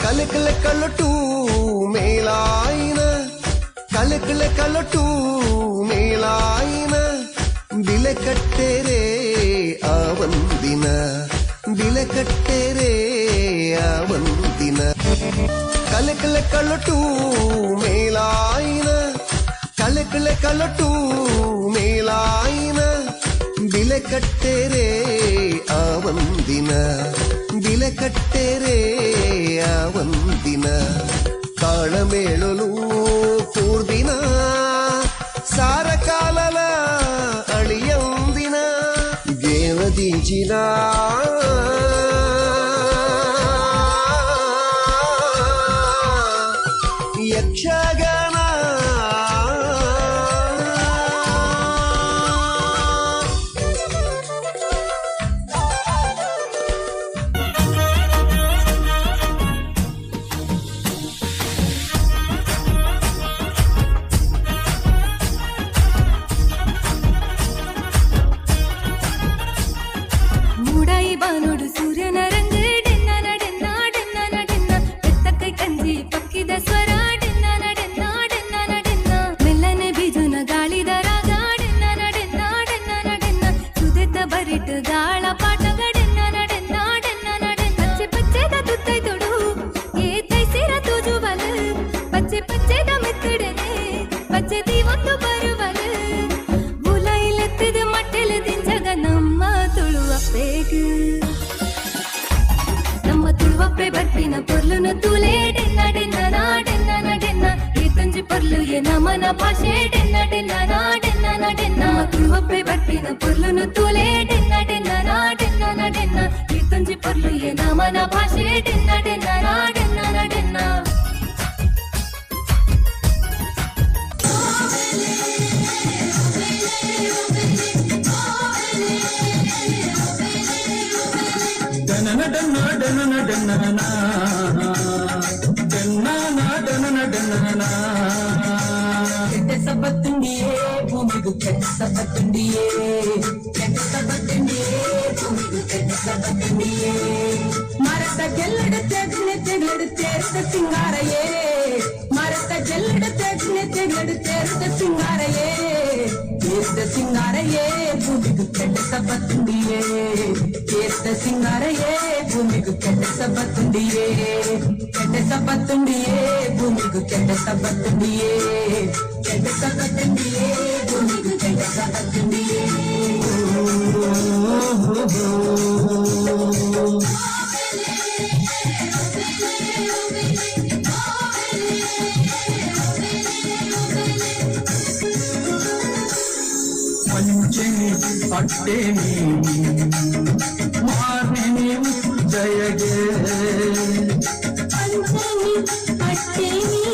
ಕಲೆಕಲೆ ಕಳಟು ಮೇಲಾಯಿನ, ಕಲೆಕಲೆ ಕಳಟು ಮೇಲಾಯಿನ ಬಿಲೆ ಕಟ್ಟೆರೆ ಆ ಒಂದಿನ, ಬಿಲೆ ಕಟ್ಟೆರೆ ಆ ಒಂದಿನ ಕಲೆಕಲೆ ಕಳಟು ಮೇಲಾಯಿನ, ಕಲೆಕಲೆ ಕಳಟು ಮೇಲಾಯಿನ ಬಿಲೆ ಕಟ್ಟೆರೆ ಆ ಒಂದಿನ, ಬಿಲೆ ಕಟ್ಟೆರೆ ಆ ಒಂದಿನ ತಾಳಮೇಳಲು ಕೂರ್ದಿನ ಸಾರ ಕಾಲಲ ಅಳಿಯಂದಿನ ಗೇವದಿಂಚಿನ ಯಕ್ಷಗಾನ. ಮೂಡಾಯಿ ಬಾನೋಡು ಸೂರ್ಯನ ರಂಗ ಡೆನ್ನ ನಡೆನ್ನ ಡೆನ್ನ ನಡೆನ್ನ ಬೆತ್ತಕೈ ಕಂಜಿ ಪಕ್ಕಿದ ಸ್ವರ ಡೆನ್ನ ನಡೆನ್ನ ಡೆನ್ನ ನಡೆನ್ನ ಮೆಲ್ಲನೆ ಬೀಜುನ ಗಾಳಿದ ರಾಗ ಡೆನ್ನ ನಡೆನ್ನ ಡೆನ್ನ ನಡೆನ್ನ ಸುದೆತ ಬರಿಟ್ ಗಾಳ ಪಾಟಗ ಡೆನ್ನ ನಡೆನ್ನ ಡೆನ್ನ ನಡೆನ್ನ ಪಚ್ಚೆ ಪಚ್ಚೆದ ತುತ್ತೈ ತೊಡು ಏ ತೈಸಿರ ತೂಜುವಲು ಪಚ್ಚೆ ಪಚ್ಚೆದ ಮೆತ್ತಡನೆ ಪಚ್ಚೆ ದೀವೊಂದು ಬರುವಲು ಬುಲೈಲೆತ್ತದ ಮಟ್ಟೆಲು ದಿಂಜಗ ನಮ್ಮ ತುಳುವಪ್ಪೆಗ್ ನಮ್ಮ ತುಳುವಪ್ಪೆ ಬರ್ಪಿನ ಪೊರ್ಲುನ ತೂಲೆ ಡೆನ್ನ ಡೆನ್ನ ನಾಡೆನ್ನ ನಡೆನ್ನ ಏತೊಂಜಿ ಪೊರ್ಲು ಏ ನಮನ ಭಾಷೆ ಡೆನ್ನ ಡೆನ್ನ ನಾಡೆನ್ನ ನಡೆನ್ನ ನಮ್ಮ ತುಳುವಪ್ಪೆ ಬರ್ಪಿನ ಪೊರ್ಲುನ ತೂಲೆ ಡೆನ್ನ ಡೆನ್ನ ನಾಡೆನ್ನ ನಡೆನ್ನ ಏತೊಂಜಿ ಪೊರ್ಲು ಏ ನಮನ ಭಾಷೆ ಡೆನ್ನ ಡೆನ್ನ ನಾಡೆನ್ನ ನಡೆನ್ನ. ಡನನ ಡನ್ನ ಡನನ ಡನ್ನನ ಡನ್ನನ ಡನನ ಡನ್ನನ ಕೆಟ್ಟ ಸಬತ್ತುಂಡಿಯೇ ಭೂಮಿಗೂ ಕೆಟ್ಟ ಸಬತ್ತುಂಡಿಯೇ, ಕೆಟ್ಟ ಸಬತ್ತುಂಡಿಯೇ ಭೂಮಿಗೂ ಕೆಟ್ಟ ಸಬತ್ತುಂಡಿಯೇ. ಮರತ ಗೆಲ್ಲಡ ತೆಗ್ನೆ ತೆಗ್ಲಡು ತೇರ್ದ ಸಿಂಗಾರಯೇ, ಮರತ ಗೆಲ್ಲಡ ತೆಗ್ನೆ ತೆಗ್ಲಡು ತೇರ್ದ ಸಿಂಗಾರಯೇ, ತೇರ್ದ ಸಿಂಗಾರಯೇ ಭೂಮಿಗೂ ಕೆಟ್ಟ ಸಬತ್ತುಂಡಿಯೇ, ತೇರ್ದ ಸಿಂಗಾರಯೇ ಭೂಮಿಗೂ ಕೆಟ್ಟ ಸಬತ್ತುಂಡಿಯೇ, ಕೆಟ್ಟ ಸಬತ್ತುಂಡಿಯೇ ಭೂಮಿಗೂ ಕೆಟ್ಟ ಸಬತ್ತುಂಡಿಯೇ, ಕೆಟ್ಟ ಸಬತ್ತುಂಡಿಯೇ ಭೂಮಿಗೂ ಕೆಟ್ಟ ಸಬತ್ತುಂಡಿಯೇ. ಪಂಚಮಿ ಅಟ್ಟೆಮಿ ಮಾರ್ನಿಮಿ ಜಯಗೆ ಪಂಚಮಿ ಅಟ್ಟೆಮಿ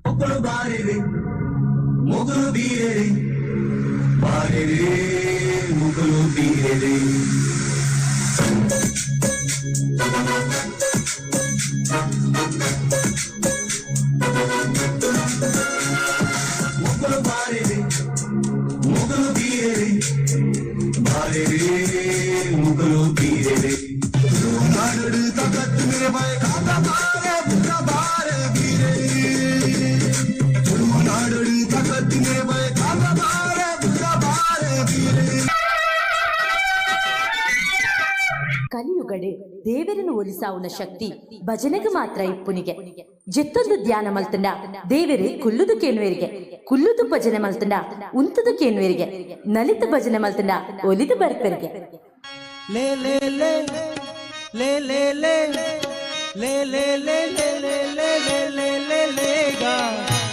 ಮೊಕ್ಕಳು ಬಾರಿರಿ ಮೊಗಲು ಬೀರರಿ ಬಾರಿರಿ ಮೊಗಲು ಬೀರರಿ. ಮೊಕ್ಕಳು ಬಾರಿರಿ ಮೊಗಲು ಬೀರರಿ ಬಾರಿರಿ ಮೊಗಲು ಬೀರರಿ. ನಾಡು ತಗತ್ತು ಮೇರೆ ಕಾದ ಬಾರೆ ಪುರ ಬಾರೆ ಬೀರರಿ. ತುಳುನಾಡು ತಗತ್ತು ಮೇರೆ ಕಾದ ಬಾರೆ ಪುರ ಬಾರೆ ಬೀರರಿ. ಕಲಿಯುಗಡೆ ದೇವರನ್ನು ಒಲಿಸಾವುನ ಶಕ್ತಿ ಭಜನೆಗೆ ಮಾತ್ರ ಇಪ್ಪುನಿಗೆ. ಜೆತ್ತೊಂದು ಧ್ಯಾನ ಮಲ್ತಂಡ ದೇವರೇ ಕುಲ್ಲುದು ಕೇನುವೆರಿಗೆ, ಕುಲ್ಲುದು ಭಜನೆ ಮಲ್ತಂಡ ಉಂತುದು ಕೇನುವೆರಿಗೆ, ನಲಿತ ಭಜನೆ ಮಲ್ತಂಡ ಒಲಿದು ಬರ್ಪೆರಿಗೆ. ಲೇ ಲೇ ಲೇ ಲೇ ಲೇ ಲೇ ಲೇ ಲೇ ಲೇ ಲೇ ಲೇ ಲೇ ಲೇ ಲೇ ಲೇ ಲೇ ಗಾ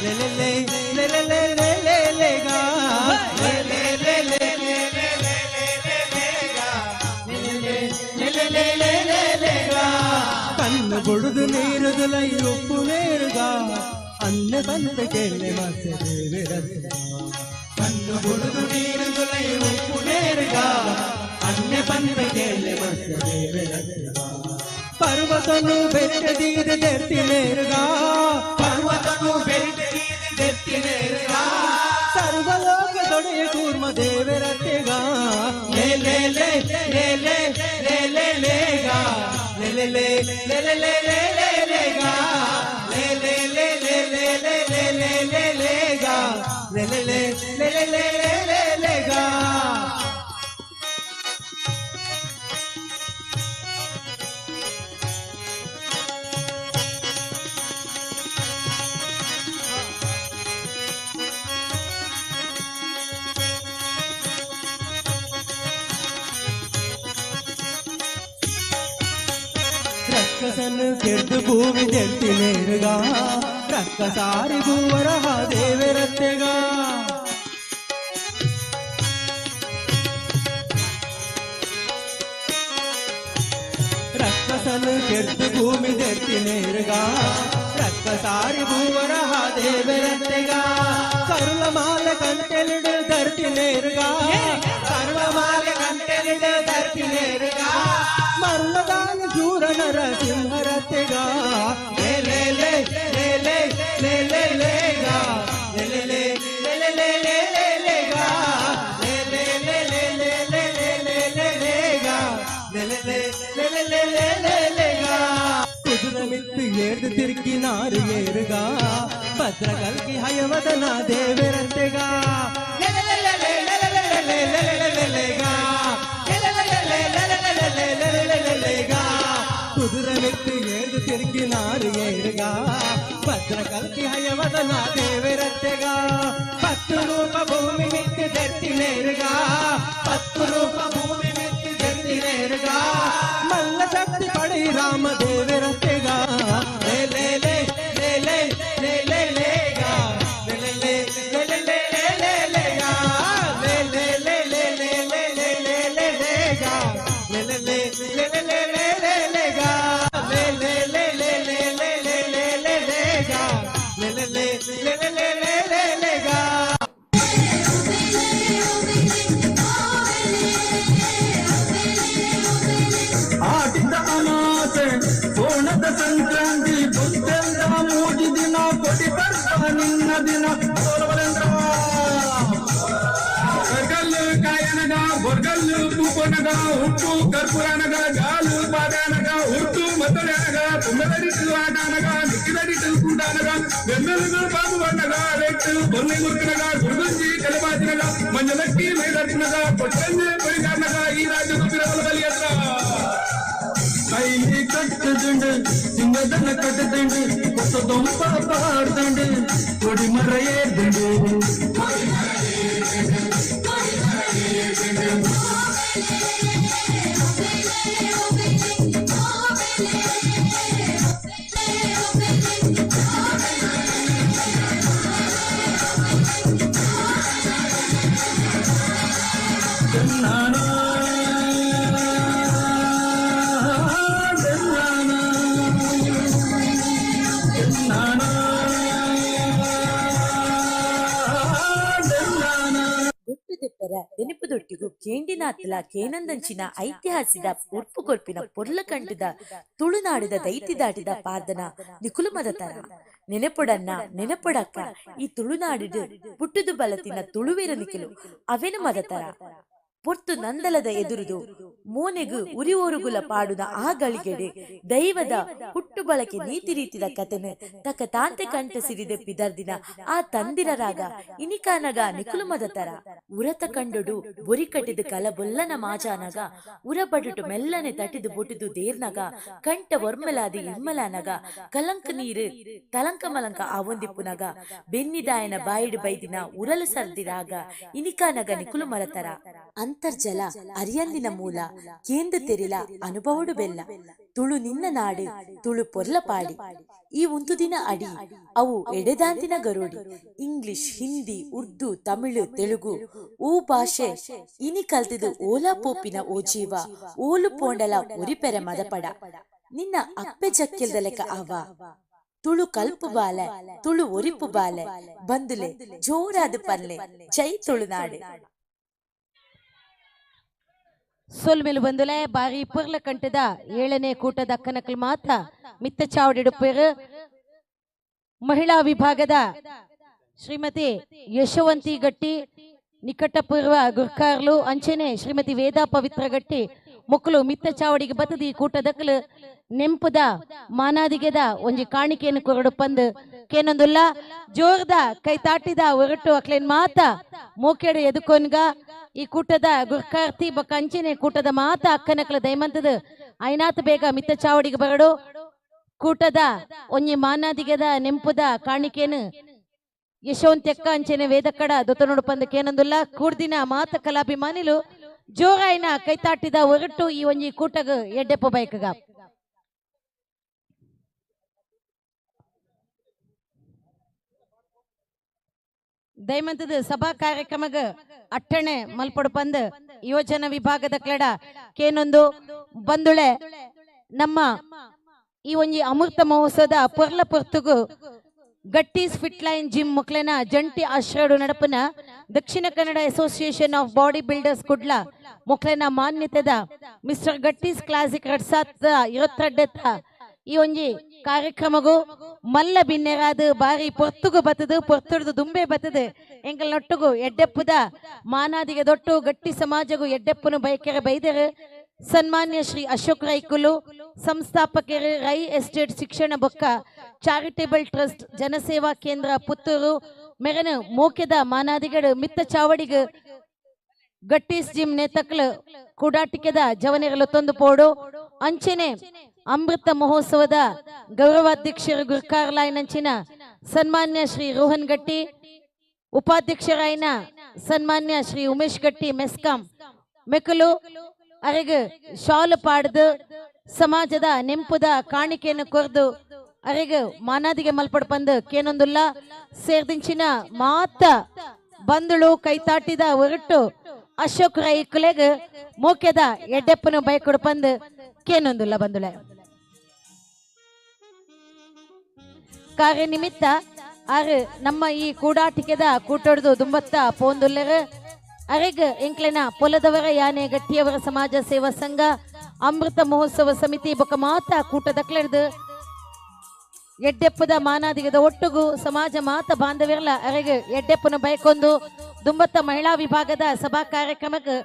ಲೇ ಲೇ ಲೇ ಲೇ ಲೇ ಲೇ ಲೇ ಲೇ ಲೇ ಗಾ ಲೇ ಲೇ ಲೇ ಲೇ ಲೇ ಲೇ ಲೇ ಲೇ ಲೇ ಗಾ ಲೇ ಲೇ ಲೇ ಲೇ ಲೇ ಲೇ ಲೇ ಗಾ. ಕಣ್ಣು ಬುಡುದು ನೀರುದುಲೈ ಉಪ್ಪು ನೇರುಗ ಅನ್ನ ಬಂದ ಕೇಳೆ ಮಾಸೆ ದೇವಿರಸ. ಕಣ್ಣು ಬುಡುದು ನೀರುದುಲೈ ಉಪ್ಪು ನೇರುಗ ಅನ್ನ ಬಂದ ಕೇಳೆ ಮಾಸೆ ದೇವಿರಸ. ಪರ್ವತನು ಬೆಟ್ಟದೀದ ದೆತ್ತಿ ನೇರುಗ, ಪರ್ವತನು ಬೆಟ್ಟದೀದ ದೆತ್ತಿ ನೇರುಗ, ಸರ್ವಲೋಕ ದೊಡೆಯ ಕೂರ್ಮ ದೇವರತ್ತೆಗ. ಲೇ ಲೇ ಲೇ ಲೇ ಲೇ ಲೇ ಲೇ ಲೇ ಗಾ ಲೇ ಲೇ ಲೇ ಲೇ ಲೇ ಲೇ ಲೇ ಲೇ ಲೇ ಗಾ ಲೇ ಲೇ ಲೇ ಲೇ ಲೇ ಲೇ ಲೇ ಲೇ ಲೇ ಲೇ ಗಾ ಲೇ ಲೇ ಲೇ ಲೇ ಲೇ ಲೇ ಲೇ ಲೇ ಲೇ ಗಾ. ರಕ್ಕಸನು ಕೆದ್ದು ಭೂಮಿ ದೆತ್ತಿ ನೇರುಗ, ರಕ್ಕಸಾರಿ ಭೂವರಹ ದೇವರತ್ತೆಗ. ರಕ್ಕಸನು ಕೆದ್ದು ಭೂಮಿ ದೆತ್ತಿ ನೇರುಗ, ರಕ್ಕಸಾರಿ ಭೂವರಹ ದೇವರತ್ತೆಗ. ಕರುಳಮಾಲ ಕಂಟೆಲಿಡು ಧರ್ತಿ ನೇರುಗ, ಕರುಳಮಾಲ ಕಂಟೆಲಿಡು ಧರ್ತಿ ನೇರುಗ, ಮರುಳದಾನ ಶೂರ ನರಸಿಂಹರತ್ತೆಗ. ಲೇ ಲೇ ಲೇ ಲೇ ಲೇ ಲೇ ಲೇ ಲೇ ಗಾ ಲೇ ಲೇ ಲೇ ಲೇ ಲೇ ಲೇ ಲೇ ಲೇ ಗಾ ಲೇ ಲೇ ಲೇ ಲೇ ಲೇ ಲೇ ಲೇ ಲೇ ಲೇ ಲೇ ಗಾ ಲೇ ಲೇ ಲೇ ಲೇ ಲೇ ಲೇ ಲೇ ಲೇ ಗಾ. ಕುದುರ ಮಿತ್ತು ಏರ್ದು ತಿರುಗಿ ನಾರು ಏರುಗ, ಭದ್ರ ಕಲ್ಕಿ ಹಯವದನ ದೇವರತ್ತೆಗ. ಲೇ ಲೇ ಲೇ ಲೇ ಲೇ ಲೇ ಲೇ ಲೇ ಲೇ ಲೇ ಲೇ ಗಾ ಲೇ ಲೇ ಲೇ ಲೇ ಲೇ ಲೇ ಲೇ ಲೇ ಲೇ ಲೇ ಲೇ ಗಾ. ಕುದುರ ಮೆತ್ತು ಏರ್ದು ತಿರುಗಿ ನಾರು ಏರುಗ, ಭದ್ರ ಕಲ್ಕಿ ಹಯವದನ ದೇವರತ್ತೆಗ. 10 ರೂಪ ಭೂಮಿ ಮಿತ್ತು ಧರ್ತಿ ನೇರುಗ, 10 ರೂಪ ಭೂಮಿ ಮಿತ್ತು ಧರ್ತಿ ನೇರುಗ, ಮಲ್ಲ ಶಕ್ತಿ ಪಡಿ ರಾಮ ದೇವರತ್ತೆಗ. ಲೇ ಲೇ ಲೇ ಲೇ ಲೇ ಲೇ ಲೇ ಲೇ ಗಾ ಲೇ ಲೇ ಲೇ ಕಲ್ಲು ಪೂಪನಗ ಉಪ್ಪು ಕರ್ಪೂರನಗ ಜಾಲು ಪಾದಾನಗ ಉರ್ತು ಮತ್ತೊಳಗ ತುಂಬದಡಿಟ್ಟು ಆಟಾನಗ ನಿಕ್ಕಿದಡಿಟ್ಟು ಕೂಟಾನಗ ಬೆನ್ನೆಲುಗು ಪಾಪು ಬಣ್ಣಗ ರೆಟ್ಟು ಬೊನ್ನೆ ಗುರುತನಗ ಗುರುಗುಂಜಿ ಕಲಬಾತಿನಗ ಮಂಜಲಕ್ಕಿ ಮೈದರ್ಪನಗ ಕೊಟ್ಟಂಜೆ ಪರಿಗಾರನಗ ಈ ರಾಜ್ಯ ಗುಪ್ಪಿರವಲ ಬಲಿಯತ್ರ ಕೈಲಿ ಕಟ್ಟದುಂಡು ಸಿಂಗದನ ಕಟ್ಟದುಂಡು ಹೊಸ ದೊಂಪ ಪಾಡ್ದುಂಡು ಕೊಡಿ ಮರ ಏರ್ದುಂಡು. ಗುಟ್ಟುದೆಪ್ಪರ ದೆನಿಪುದೊಟ್ಟಿಗು ಕೇಂಡಿನಾತ್ಲ ಕೇನಂದಂಚಿನ ಐತಿಹಾಸಿದ ಉರ್ಪು ಕೊರ್ಪಿನ ಪೊರ್ಲ ಕಂಠದ ತುಳುನಾಡಿದ ದೈತಿ ದಾಟಿದ ಪಾರ್ದನ ನಿಕುಲು ಮದತರ ನೆನೆಪೊಡನ್ನ ನೆನಪೊಡಕ್ಕ ಈ ತುಳುನಾಡಿಡು ಪುಟ್ಟುದು ಬಲತಿನ ತುಳುವೆರ ನಿಕುಲು ಅವೆನು ಮದತರ ಪೊರ್ತು ನಂದಲದ ಎದುರುದು ಮೋನೆಗು ಉರಿ ಓರುಗುಲ ಪಾಡುನ ಆ ಗಳಿಗೆಡೆ ದೈವದ ಹುಟ್ಟು ಬಳಕೆ ನೀತಿ ರೀತಿದ ಕತೆನೆ ತಕ್ಕ ತಾಂತೆ ಕಂಠ ಸಿರಿದೆ ಪಿದರ್ದಿನ ಆ ತಂದಿರ ರಾಗ ಇನಿಕಾನಗ ನಿಕುಲು ಮದತರ ಉರತ ಕಂಡೊಡು ಬೊರಿ ಕಟ್ಟಿದ ಕಲಬೊಲ್ಲನ ಮಾಜಾನಗ ಉರಬಡುಟು ಮೆಲ್ಲನೆ ತಟಿದು ಬೊಟಿದು ದೇರ್ನಗ ಕಂಠ ಒರ್ಮಲಾದಿ ಇಮ್ಮಲಾನಗ ಕಲಂಕ ನೀರು ತಲಂಕ ಮಲಂಕ ಆವೊಂದಿಪ್ಪುನಗ ಬೆನ್ನಿದಾಯನ ಬಾಯಿಡು ಬೈದಿನ ಉರಲು ಸರ್ದಿರಾಗ ಇನಿಕಾನಗ ನಿಕುಲು ಮರತರ ಅಂತರ್ಜಲ ಅರಿಯಂದಿನ ಮೂಲ ಕೇಂದ್ರ ತೆರಿಲ ಅನುಭವಡು ಬೆಲ್ಲ ತುಳು ನಿನ್ನ ನಾಡು ತುಳು ಪೊರ್ಲ ಪಾಡಿ ಈ ಒಂದು ದಿನ ಅಡಿ ಅವು ಎಡೆದಾಂತಿನ ಗರೋಡಿ ಇಂಗ್ಲಿಷ್ ಹಿಂದಿ ಉರ್ದು ತಮಿಳು ತೆಲುಗು ಓ ಭಾಷೆ ಇನಿ ಕಲ್ತಿದು ಓಲಾ ಪೋಪಿನ ಓ ಜೀವ ಓಲು ಪೋಂಡಲ ಒರಿಪೆರೆ ಮದಪಡ ನಿನ್ನ ಅಪ್ಪೆ ಜಕ್ಕೆಲ್ದ ಲೆಕ್ಕ ಅವ ತುಳು ಕಲ್ಪು ಬಾಲೆ ತುಳು ಒರಿಪು ಬಾಲೆ ಬಂದುಲೆ ಜೋರಾದ ಪಲ್ಲೆ ಜೈ ತುಳುನಾಡು. ಸೊಲ್ಮೆಲು ಬಂದುಲೆ ಬಾರಿ ಪುರ್ಲ ಕಂಠದ ಏಳನೇ ಕೂಟದ ಅಕ್ಕನಕಲ್ ಮಾತ ಮಿತ್ತ ಚಾವಡಿಡುಪ್ಪೇರು ಮಹಿಳಾ ವಿಭಾಗದ ಶ್ರೀಮತಿ ಯಶವಂತಿ ಗಟ್ಟಿ ನಿಕಟಪೂರ್ವ ಗುರ್ಕಾರ್ಲು ಅಂಚನೆ ಶ್ರೀಮತಿ ವೇದಾ ಪವಿತ್ರ ಗಟ್ಟಿ ಮೊಕ್ಕಲು ಮಿತ್ತ ಚಾವಡಿಗೆ ಬತ್ತದಿ ಕೂಟದಕ್ಕಲು ನೆಂಪುದ ಮಾನಾದಿಗೆದ ಒಂಜಿ ಕಾಣಿಕೆಯನ್ನು ಕೊರಡು ಪಂದು ಕೇನೊಂದುಲ್ಲ ಜೋರ್ದ ಕೈ ತಾಟಿದ ಹೊರಟು ಅಕ್ಲೇನ್ ಮಾತ ಮೋಕೆಡು ಎದುಕೊನ್ಗ ಈ ಕೂಟದ ಗುರ್ಕಾರ್ತಿ ಬೊಕ್ಕ ಅಂಚನೆ ಕೂಟದ ಮಾತ ಅಕ್ಕನಕ್ಲ ದಯಮಂತದ ಐನಾತ್ ಬೇಗ ಮಿತ್ತ ಚಾವಡಿಗೆ ಬರಡು ಕೂಟದ ಒಂಜಿ ಮಾನಾದಿಗೆದ ನೆಂಪುದ ಕಾಣಿಕೆನು ಯಶವಂತಕ್ಕ ಅಂಚನೆ ವೇದಕ್ಕಡ ದೊತ್ತನೋಡು ಪಂದ ಕೇನೊಂದುಲ್ಲ ಕೂಡ್ದಿನ ಮಾತ ಕಲಾಭಿಮಾನಿಲು ಜೋರಾಯಿನ ಕೈತಾಟಿದ ಹೊರಟು ಈ ಒಂಜಿ ಕೂಟಗ ಎಡ್ಡೆಪ್ಪ ಬೈಕಗ. ದಯಮಂತದ ಸಭಾ ಕಾರ್ಯಕ್ರಮಗ ಅಟ್ಟಣೆ ಮಲ್ಪಡು ಪಂದ್ ಯುವಜನ ವಿಭಾಗದ ಕ್ಲಡ ಕೇನೊಂದು ಬಂದುಳೆ ನಮ್ಮ ಈ ಒಂಜಿ ಅಮೃತ ಮಹೋತ್ಸವದ ಪೊರ್ಲ ಪೊರ್ತುಗು ಗಟ್ಟೀಸ್ ಫಿಟ್ ಲೈನ್ ಜಿಮ್ ಮುಕ್ಲೆನ ಜಂಟಿ ಆಶ್ರಯಡು ನಡಪನ Dakshina Kannada association of body builders Kudla ಮುಕ್ಲೆನ ಮಾನ್ಯತೆದ ಮಿಸ್ಟರ್ ಗಟ್ಟೀಸ್ ಕ್ಲಾಸಿಕ್ 2022 ಈ ಒಂಜಿ ಕಾರ್ಯಕ್ರಮಗು ಮಲ್ಲ ಬಿನ್ನೆರಾದ ಬಾರಿ ಪೊರ್ತುಗು ಬತ್ತದು ಪೊರ್ತುಡ್ದು ದುಂಬೆ ಬತ್ತದು ಎಂಕಲ್ ನೊಟ್ಟುಗು ಎಡ್ಡೆಪ್ಪುದ ಮಾನಾದಿಗೆ ದೊಟ್ಟು ಗಟ್ಟಿ ಸಮಾಜಗು ಎಡ್ಡೆಪ್ಪನು ಬೈಕೆರೆ ಬೈದರು ಸನ್ಮಾನ್ಯ ಶ್ರೀ ಅಶೋಕ್ ರೈಕುಲು ಸಂಸ್ಥಾಪಕರು ರೈ ಎಸ್ಟೇಟ್ ಶಿಕ್ಷಣ ಬೊಕ್ಕ ಚಾರಿಟೇಬಲ್ ಟ್ರಸ್ಟ್ ಜನಸೇವಾ ಕೇಂದ್ರ ಪುತ್ತೂರು ಮೆರನು ಮೋಕೆದ ಮಾನಾದಿಗಳು ಮಿತ್ತ ಚಾವಡಿಗ ಗಟ್ಟೀಸ್ ಜಿಮ್ ನೇತಕ್ಲು ಕೂಡಾಟಿಕೆದ ಜವನಿರಲು ತೊಂದು ಪೋಡು ಅಂಚನೆ ಅಮೃತ ಮಹೋತ್ಸವದ ಗೌರವಾಧ್ಯಕ್ಷರು ಗುರ್ಕಾರ್ಲಾಯ್ನಂಚಿನ ಸನ್ಮಾನ್ಯ ಶ್ರೀ ರೋಹನ್ ಗಟ್ಟಿ ಉಪಾಧ್ಯಕ್ಷರಾಯ್ನ ಸನ್ಮಾನ್ಯ ಶ್ರೀ ಉಮೇಶ್ ಗಟ್ಟಿ ಮೆಸ್ಕಾಂ ಮೆಕಲು ಅರೆಗ್ ಶಾಲು ಪಾಡ್ದು ಸಮಾಜದ ನೆಂಪುದ ಕಾಣಿಕೆಯನ್ನು ಕೊರ್ದು ಅರೆಗ್ ಮಾನಾದಿಗೆ ಮಲ್ಪಡ್ ಪಂದು ಕೇನೊಂದುಲ್ಲ ಸೇರ್ದಿಂಚಿನ ಮಾತ ಬಂದುಳು ಕೈತಾಟಿದ ಹೊರಟು ಅಶೋಕ್ ರೈ ಕುಲೆಗ್ ಮೋಕೆದ ಎಡ್ಡೆಪ್ಪನು ಬೈಕೊಡು ಪಂದು ಕೇನೊಂದುಲ್ಲ ಬಂದುಳೆ. ಕಾರ್ಯನಿಮಿತ್ತ ಆರು ನಮ್ಮ ಈ ಕೂಡಾಟಿಕೆದ ಕೂಟೊಡ್ದು ದುಂಬತ್ತ ಪೋಂದುಲ್ಲೆರ್ ಅರೆಗ್ ಎಂಕ್ಲೆನ ಪೊಲದವರ ಯಾನೆ ಗಟ್ಟಿಯವರ ಸಮಾಜ ಸೇವಾ ಸಂಘ ಅಮೃತ ಮಹೋತ್ಸವ ಸಮಿತಿ ಬೊಕ್ಕ ಮಾತ ಕೂಟದಕ್ಲೆಡ್ದು ಎಡ್ಡೆಪ್ಪದ ಮಾನಾದಿಗದ ಒಟ್ಟುಗು ಸಮಾಜ ಮಾತ ಬಾಂಧವ್ಯರ್ಲ ಅರೆಗ್ ಎಡ್ಡೆಪ್ಪನ ಬಯಕೊಂದು ದುಂಬತ್ತ ಮಹಿಳಾ ವಿಭಾಗದ ಸಭಾ ಕಾರ್ಯಕ್ರಮಕ್ಕೆ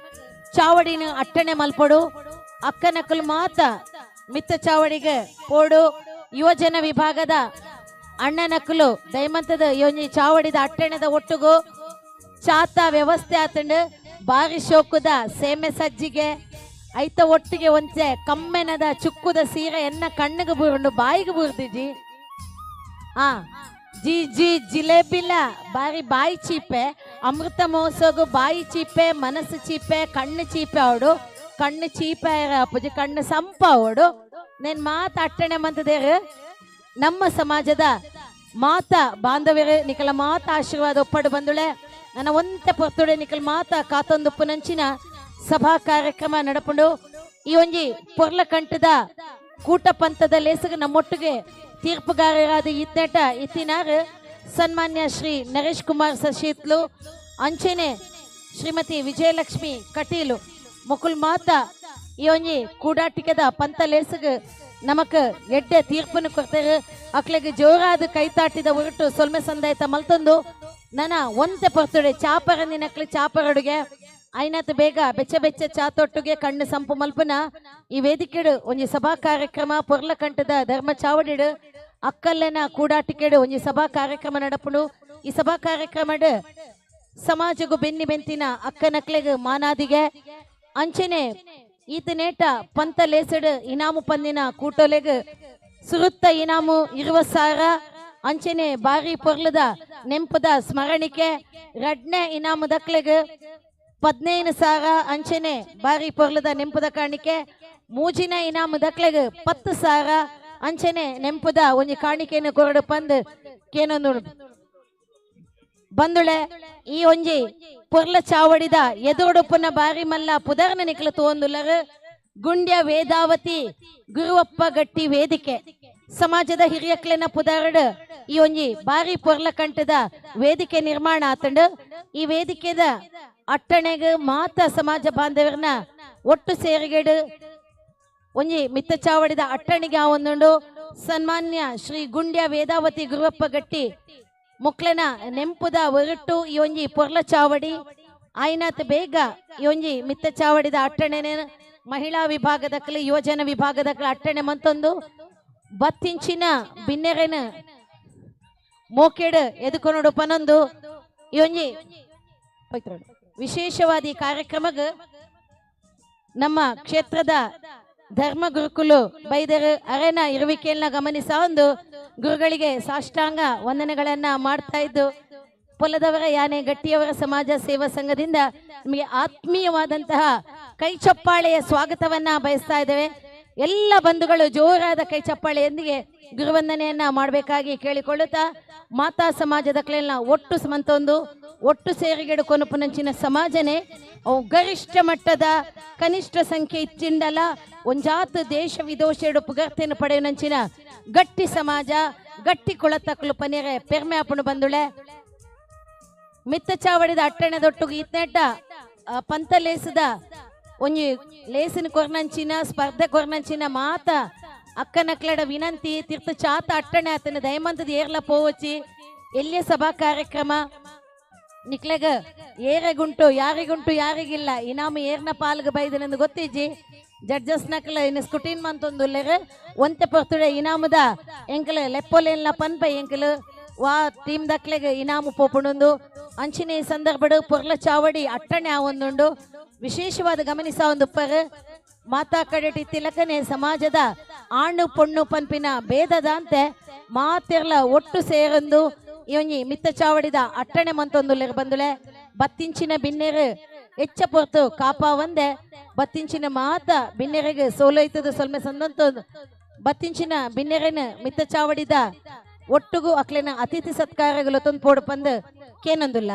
ಚಾವಡಿನ ಅಟ್ಟಣೆ ಮಲ್ಪೊಡು. ಅಕ್ಕನಕುಲು ಮಾತ ಮಿತ್ತ ಚಾವಡಿಗೆ ಪೋಡು. ಯುವಜನ ವಿಭಾಗದ ಅಣ್ಣನಕುಲು ದೈಮಂತದ ಯೋಜನೆ ಚಾವಡಿದ ಅಟ್ಟಣೆದ ಒಟ್ಟುಗು ಚಾತ ವ್ಯವಸ್ಥೆ ಆತಂಡು. ಬಾರಿ ಶೋಕುದ ಸೇಮೆ ಸಜ್ಜಿಗೆ ಐತ ಒಟ್ಟಿಗೆ ಒಂಚೆ ಕಮ್ಮೆನದ ಚುಕ್ಕುದ ಸೀರೆ ಎನ್ನ ಕಣ್ಣಿಗೆ ಬೂರುಂಡು ಬಾಯಿಗೆ ಬೂರ್ದಿಜಿ. ಆ ಜಿ ಜಿ ಜಿಲೇಬಿಲ ಬಾರಿ ಬಾಯಿ ಚೀಪೆ ಅಮೃತ ಮಹೋತ್ಸವಗು ಬಾಯಿ ಚೀಪೆ ಮನಸ್ಸು ಚೀಪೆ ಕಣ್ಣು ಚೀಪೆ ಅವಡು ಕಣ್ಣು ಚೀಪೆ ಅಪ್ಪುಜಿ ಕಣ್ಣು ಸಂಪ ಅವಡು. ನೇನ್ ಮಾತ ಅಟ್ಟಣೆ ಮಂತದೇರು ನಮ್ಮ ಸಮಾಜದ ಮಾತ ಬಾಂಧವ್ಯರು ನಿಕಲ ಮಾತ ಆಶೀರ್ವಾದ ಒಪ್ಪಡು ಬಂದುಳೆ. ನನ್ನ ಒಂತೆ ಪೊರ್ತುಡೆ ನಿಕಲ್ ಮಾತ ಕಾತೊಂದುಪ್ಪು ನಂಚಿನ ಸಭಾ ಕಾರ್ಯಕ್ರಮ ನಡಪುಂಡು. ಈ ಒಂಜಿ ಪೊರ್ಲ ಕಂಠದ ಕೂಟ ಪಂಥದ ಲೇಸಗ ನಮ್ಮೊಟ್ಟಿಗೆ ತೀರ್ಪುಗಾರರಾದ ಇತ್ನೇಟ ಇತ್ತಿನಾರು ಸನ್ಮಾನ್ಯ ಶ್ರೀ ನರೇಶ್ ಕುಮಾರ್ ಸಶೀತ್ಲು ಅಂಚೆನೆ ಶ್ರೀಮತಿ ವಿಜಯಲಕ್ಷ್ಮಿ ಕಟೀಲು ಮುಕುಲ್ ಮಾತ ಈ ಒಂಜಿ ಕೂಡಾಟಿಕೆದ ಪಂಥ ಲೇಸಗ ನಮಕ್ ಎಡ್ಡೆ ತೀರ್ಪನ್ನು ಕೊಡ್ತಾರೆ. ಅಕ್ಲೆಗೆ ಜೋರಾದ ಕೈತಾಟಿದ ಹೊರಟು ಸೊಲ್ಮೆ ಸಂದಾಯ್ತ ಮಲ್ತೊಂದು ನನ್ನ ಒಂತೆ ಪೊರ್ತುಡೆ ಚಾಪರ ನಿನಕ್ಲೆ ಚಾಪರಡುಗೆ ಐನಾತ್ ಬೇಗ ಬೆಚ್ಚ ಬೆಚ್ಚ ಚಾತೊಟ್ಟುಗೆ ಕಣ್ಣು ಸಂಪು ಮಲ್ಪನ ಈ ವೇದಿಕೆಡು ಒಂಜಿ ಸಭಾ ಕಾರ್ಯಕ್ರಮ ಪೊರ್ಲ ಕಂಠದ ಧರ್ಮ ಚಾವಡಿಡು ಅಕ್ಕಲ್ಲೆನ ಕೂಡಾಟಿಕೆಡು ಒಂಜಿ ಸಭಾ ಕಾರ್ಯಕ್ರಮ ನಡಪುಂಡು. ಈ ಸಭಾ ಕಾರ್ಯಕ್ರಮಡ್ ಸಮಾಜಗೂ ಬೆನ್ನಿ ಬೆಂತಿನ ಅಕ್ಕನಕ್ಲೆಗ್ ಮಾನಾದಿಗೆ ಅಂಚೆನೆ ಈತನೇಟ ಪಂತ ಲೇಸಡು ಇನಾಮು ಪಂದಿನ ಕೂಟೋಲೆಗ್ ಸುರುತ್ತ ಇನಾಮು 20,000 ಅಂಚೆನೆ ಬಾರಿ ಪೊರ್ಲದ ನೆಂಪದ ಸ್ಮರಣಿಕೆ ರಡ್ನೆ ಇನಾಮು ದಕ್ಲೆಗ್ 15,000 ಅಂಚೆನೆ ಬಾರಿ ಪೊರ್ಲದ ನೆಂಪುದ ಕಾಣಿಕೆ ಮೂಜಿನ ಇನಾಮು ದಕ್ಲೆಗ್ 10,000 ಅಂಚೆನೆ ನೆಂಪುದ ಒಂಜಿ ಕಾಣಿಕೆಯನ್ನು ಕೊರಡು ಪಂದ್ ಕೇನೊಂದು ಬಂದುಳೆ. ಈ ಒಂಜಿ ಪೊರ್ಲ ಚಾವಡಿದ ಎದುರುಡುಪುನ ಬಾರಿ ಮಲ್ಲ ಪುದರ್ನ ನಿಕ್ಲ ತೋಂದುಲ್ಲರು ಗುಂಡ್ಯ ವೇದಾವತಿ ಗುರುವಪ್ಪ ಗಟ್ಟಿ ವೇದಿಕೆ ಸಮಾಜದ ಹಿರಿಯಕ್ಲೆನ ಪುದರ್ಡ್ ಈ ಒಂಜಿ ಬಾರಿ ಪೊರ್ಲ ಕಂಠದ ವೇದಿಕೆ ನಿರ್ಮಾಣ ಆತಂಡು. ಈ ವೇದಿಕೆದ ಅಟ್ಟಣೆಗ್ ಮಾತ ಸಮಾಜ ಬಾಂಧವರನ್ನ ಒಟ್ಟು ಸೇರಿಗೆಡು ಒಂಜಿ ಮಿತ್ತ ಚಾವಡಿದ ಅಟ್ಟಣಿಗೆ ಆ ಒಂದುಂಡು. ಸನ್ಮಾನ್ಯ ಶ್ರೀ ಗುಂಡ್ಯ ವೇದಾವತಿ ಗುರುವಪ್ಪ ಗಟ್ಟಿ ಮುಕ್ಲೆನ ನೆಂಪುದ ಒರಟು ಈ ಒಂಜಿ ಪೊರ್ಲ ಚಾವಡಿ ಆಯ್ನಾತ್ ಬೇಗ ಈ ಒಂಜಿ ಮಿತ್ತ ಚಾವಡಿದ ಅಟ್ಟಣೆನೆ ಮಹಿಳಾ ವಿಭಾಗದಕ್ಕಲು ಯುವಜನ ವಿಭಾಗದಕ್ಕಲು ಅಟ್ಟಣೆ ಮಂತೊಂದು ಬತ್ತಿಂಚಿನ ಬಿನ್ನೆರೆನ ಮೋಕೆಡ್ ಎದುಕೊನೋಡು ಪನೊಂದು ಈ ಒಂಜಿ ವಿಶೇಷವಾದ ಈ ಕಾರ್ಯಕ್ರಮಗ್ ನಮ್ಮ ಕ್ಷೇತ್ರದ ಧರ್ಮ ಗುರುಕುಲು ಬೈದರು ಅರೆನ ಇರುವಿಕೆಯನ್ನ ಗಮನಿಸ ಒಂದು ಗುರುಗಳಿಗೆ ಸಾಷ್ಟಾಂಗ ವಂದನೆಗಳನ್ನ ಮಾಡ್ತಾ ಇದ್ದು ಪೊಲದವರ ಯಾನೆ ಗಟ್ಟಿಯವರ ಸಮಾಜ ಸೇವಾ ಸಂಘದಿಂದ ನಿಮಗೆ ಆತ್ಮೀಯವಾದಂತಹ ಕೈ ಚಪ್ಪಾಳೆಯ ಸ್ವಾಗತವನ್ನ ಬಯಸ್ತಾ ಇದ್ದೇವೆ. ಎಲ್ಲ ಬಂಧುಗಳು ಜೋರಾದ ಕೈ ಚಪ್ಪಾಳೆಯೊಂದಿಗೆ ಗುರುವಂದನೆಯನ್ನ ಮಾಡಬೇಕಾಗಿ ಕೇಳಿಕೊಳ್ಳುತ್ತಾ ಮಾತಾ ಸಮಾಜದ ಕ್ಲೇನ ಒಟ್ಟು ಸಮಂತೊಂದು ಒಟ್ಟು ಸೇರಿಗೆಡು ಕೊನಪುನಂಚಿನ ಸಮಾಜನೇ ಅವು ಗರಿಷ್ಠ ಮಟ್ಟದ ಕನಿಷ್ಠ ಸಂಖ್ಯೆ ಇಚ್ಚಿಂಡಲ ಒಂಜಾತ್ ದೇಶ ವಿದೋಷೆಡು ಪುಗರ್ತೆಯನ್ನು ಪಡೆಯುನಂಚಿನ ಗಟ್ಟಿ ಸಮಾಜ ಗಟ್ಟಿ ಕೊಳತಕ್ಕಲು ಪನೇರೆ ಪೆರ್ಮೆ ಅಪ್ಪಣು ಬಂದುಳೆ. ಮಿತ್ತ ಚಾವಡಿದ ಅಟ್ಟಣೆ ದೊಟ್ಟುಗು ಇತ್ನೇಟ ಪಂತ ಲೇಸದ ಒಂಜಿ ಲೇಸಿನ ಕೊರ್ನಂಚಿನ ಸ್ಪರ್ಧೆ ಕೊರ್ನಂಚಿನ ಮಾತ ಅಕ್ಕನಕ್ಲಡ ವಿನಂತಿ ತೀರ್ಥ ಚಾತ ಅಟ್ಟಣೆ ಆತನ ದಯಮಂತದ ಏರ್ಲ ಪೋವಚ್ಚಿ ಎಲ್ಲಿಯ ಸಭಾ ಕಾರ್ಯಕ್ರಮ ನಿಕ್ಲೆಗ ಏರೆಗುಂಟು ಯಾರಿಗುಂಟು ಯಾರಿಗಿಲ್ಲ ಇನಾಮ ಏರ್ನ ಪಾಲ್ಗ ಬೈದನೆಂದು ಗೊತ್ತಿಜ್ಜಿ. ಜಡ್ಜಸ್ ನಕಲ ಇನ್ನು ಸ್ಕುಟಿನ್ ಮಂತೊಂದುಲ್ಲೆರ್ ಒಂತೆ ಪೊರ್ತುಡೆ ಇನಾಮದ ಎಂಕಲ ಲೆಪ್ಪೊಲೆಲ್ಲ ಪನ್ಪ ಎಂಕಲು ವಾ ಟೀಮ್ ದಕ್ಲೆಗ್ ಇನಾಮು ಪೋಪುಂಡುಂದು. ಅಂಚಿನ ಈ ಸಂದರ್ಭಡು ಪೊರ್ಲ ಚಾವಡಿ ಅಟ್ಟಣೆ ಆವೊಂದುಂಡು. ವಿಶೇಷವಾದ ಗಮನಿಸ ಒಂದು ಪರ್ ಮಾತಾ ಕಡೆಟಿ ತಿಲಕನೆ ಸಮಾಜದ ಆಣು ಪೊಣ್ಣು ಪನ್ಪಿನ ಭೇದದಂತೆ ಮಾತೆರ್ಲ ಒಟ್ಟು ಸೇರೊಂದು ಈ ಒಂಜಿ ಮಿತ್ತ ಚಾವಡಿದ ಅಟ್ಟಣೆ ಮಂತೊಂದುಲ್ಲೆರ್ ಬಂದುಲೆ. ಬತ್ತಿಂಚಿನ ಬಿನ್ನೆರು ಎಚ್ಚ ಪೊರ್ತು ಕಾಪಾ ಒಂದೆ ಬತ್ತಿಂಚಿನ ಮಾತ ಬಿನ್ನೆರೆಗ್ ಸೋಲೈತದ ಸೊಲ್ಮೆ ಸಂದಂತೊಂದು ಬತ್ತಿಂಚಿನ ಬಿನ್ನೆರೆನ ಮಿತ್ತ ಚಾವಡಿದ ಒಟ್ಟುಗು ಅಕ್ಲೆನ ಅತಿಥಿ ಸತ್ಕಾರಗಳು ತೊಂದು ಪೋಡು ಪಂದು ಕೇನೊಂದುಲ್ಲ.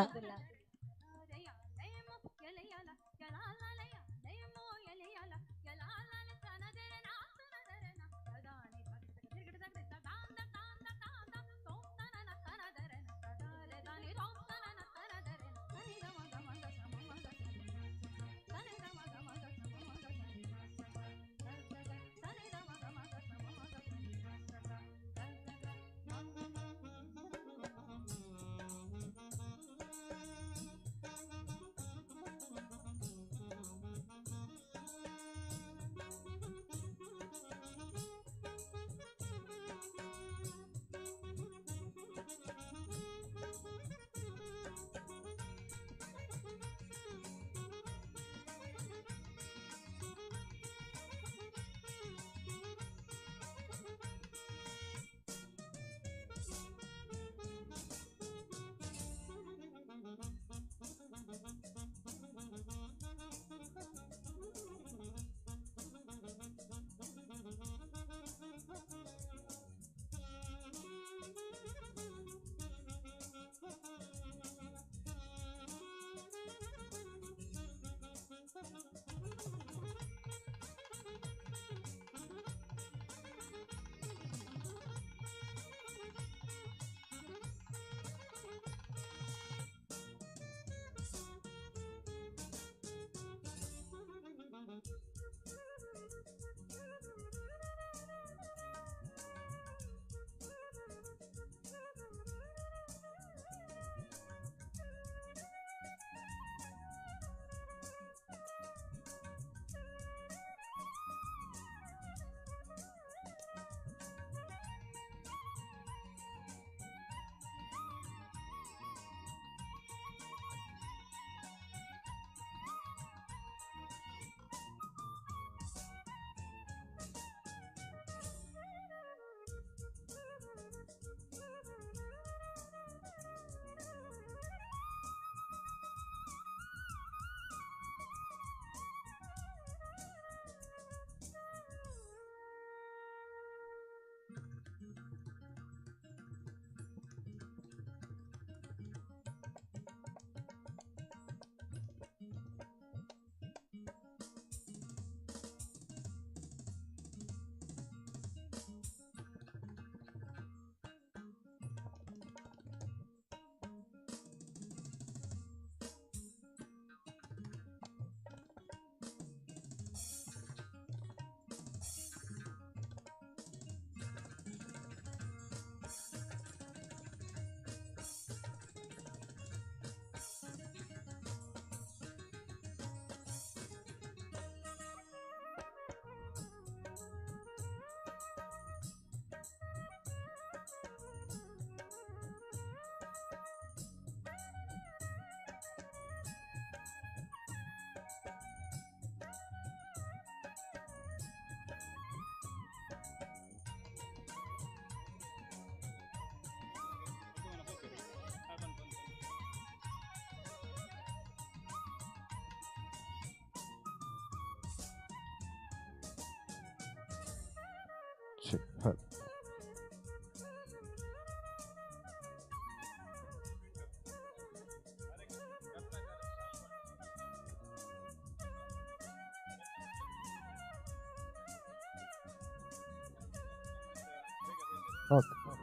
Okay,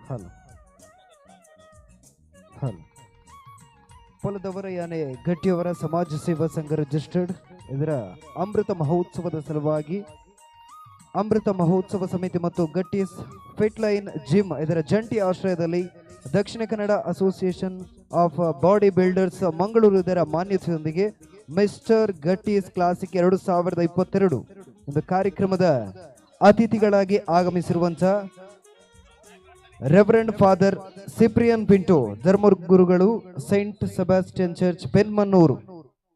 hello hello. ಪೊಲದವರ ಯಾನೆ ಗಟ್ಟಿಯವರ ಸಮಾಜ ಸೇವಾ ಸಂಘ ರಿಜಿಸ್ಟರ್ಡ್ ಇದರ ಅಮೃತ ಮಹೋತ್ಸವದ ಸಲುವಾಗಿ ಅಮೃತ ಮಹೋತ್ಸವ ಸಮಿತಿ ಮತ್ತು ಗಟ್ಟಿಸ್ ಫಿಟ್ ಲೈನ್ ಜಿಮ್ ಇದರ ಜಂಟಿ ಆಶ್ರಯದಲ್ಲಿ Dakshina Kannada association of body builders Mangaluru ಇದರ ಮಾನ್ಯತೆಯೊಂದಿಗೆ ಮಿಸ್ಟರ್ ಗಟ್ಟೀಸ್ ಕ್ಲಾಸಿಕ್ 2022 ಒಂದು ಕಾರ್ಯಕ್ರಮದ ಅತಿಥಿಗಳಾಗಿ ಆಗಮಿಸಿರುವಂತಹ ರೆವರೆಂಡ್ ಫಾದರ್ ಸಿಪ್ರಿಯನ್ ಪಿಂಟೋ ಧರ್ಮಗುರುಗಳು, ಸೈಂಟ್ ಸೆಬಾಸ್ಟಿಯನ್ ಚರ್ಚ್ ಪೆನ್ಮನ್ನೂರು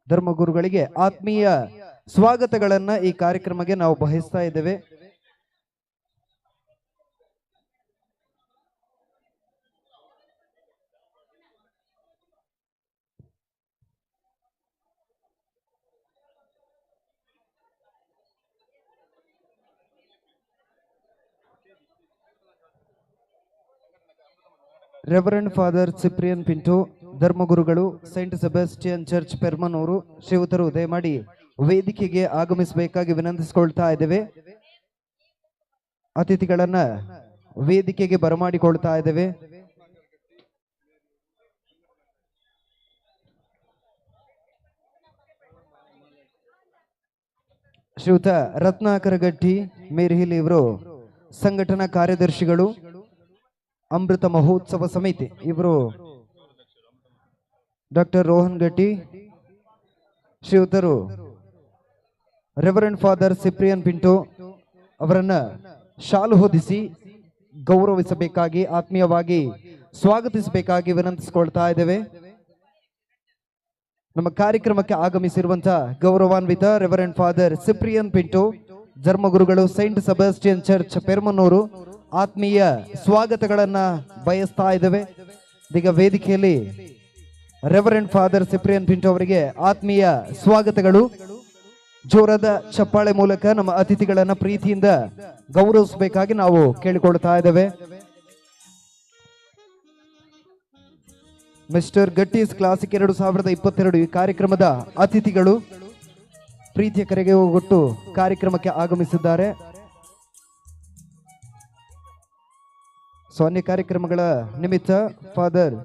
ಧರ್ಮಗುರುಗಳಿಗೆ ಆತ್ಮೀಯ ಸ್ವಾಗತಗಳನ್ನ ಈ ಕಾರ್ಯಕ್ರಮಕ್ಕೆ ನಾವು ಬಯಸ್ತಾ ಇದ್ದೇವೆ. ರೆವರೆಂಡ್ ಫಾದರ್ ಸಿಪ್ರಿಯನ್ ಪಿಂಟೋ ಧರ್ಮಗುರುಗಳು, ಸೈಂಟ್ ಸೆಬಾಸ್ಟಿಯನ್ ಚರ್ಚ್ ಪೆರ್ಮನೂರು ಶ್ರೀಯುತರು ದಯಮಾಡಿ ವೇದಿಕೆಗೆ ಆಗಮಿಸಬೇಕಾಗಿ ವಿನಂತಿಸಿಕೊಳ್ತಾ ಇದ್ದೇವೆ. ಅತಿಥಿಗಳನ್ನ ವೇದಿಕೆಗೆ ಬರಮಾಡಿಕೊಳ್ತಾ ಇದ್ದೇವೆ. ಶ್ರೀಯುತ ರತ್ನಾಕರ ಗಟ್ಟಿ ಮೇರ್ಹಿಲ್ ಇವರು ಸಂಘಟನಾ ಕಾರ್ಯದರ್ಶಿಗಳು, ಅಮೃತ ಮಹೋತ್ಸವ ಸಮಿತಿ ಇವರು ಡಾಕ್ಟರ್ ರೋಹನ್ ಗಟ್ಟಿ ಶ್ರೀಯುತರು ರೆವರೆಂಡ್ ಫಾದರ್ ಸಿಪ್ರಿಯನ್ ಪಿಂಟೋ ಅವರನ್ನ ಶಾಲು ಹೊದಿಸಿ ಗೌರವಿಸಬೇಕಾಗಿ ಆತ್ಮೀಯವಾಗಿ ಸ್ವಾಗತಿಸಬೇಕಾಗಿ ವಿನಂತಿಸಿಕೊಳ್ತಾ ಇದ್ದೇವೆ. ನಮ್ಮ ಕಾರ್ಯಕ್ರಮಕ್ಕೆ ಆಗಮಿಸಿರುವಂತಹ ಗೌರವಾನ್ವಿತ ರೆವರೆಂಡ್ ಫಾದರ್ ಸಿಪ್ರಿಯನ್ ಪಿಂಟೋ ಧರ್ಮಗುರುಗಳು, ಸೈಂಟ್ ಸೆಬಾಸ್ಟಿಯನ್ ಚರ್ಚ್ ಪೆರ್ಮನೂರು ಆತ್ಮೀಯ ಸ್ವಾಗತಗಳನ್ನ ಬಯಸ್ತಾ ಇದ್ದೇವೆ. ಇದೀಗ ವೇದಿಕೆಯಲ್ಲಿ ರೆವರೆಂಡ್ ಫಾದರ್ ಸಿಪ್ರಿಯನ್ ಪಿಂಟೋ ಅವರಿಗೆ ಆತ್ಮೀಯ ಸ್ವಾಗತಗಳು. ಜೋರಾದ ಚಪ್ಪಾಳೆ ಮೂಲಕ ನಮ್ಮ ಅತಿಥಿಗಳನ್ನ ಪ್ರೀತಿಯಿಂದ ಗೌರವಿಸಬೇಕಾಗಿ ನಾವು ಕೇಳಿಕೊಳ್ತಾ ಇದ್ದೇವೆ. ಮಿಸ್ಟರ್ ಗಟ್ಟೀಸ್ ಕ್ಲಾಸಿಕ್ 2022 ಈ ಕಾರ್ಯಕ್ರಮದ ಅತಿಥಿಗಳು ಪ್ರೀತಿಯ ಕರೆಗೆ ಹೋಗೊಟ್ಟು ಕಾರ್ಯಕ್ರಮಕ್ಕೆ ಆಗಮಿಸಿದ್ದಾರೆ. ಅನ್ಯ ಕಾರ್ಯಕ್ರಮಗಳ ನಿಮಿತ್ತ ಫಾದರ್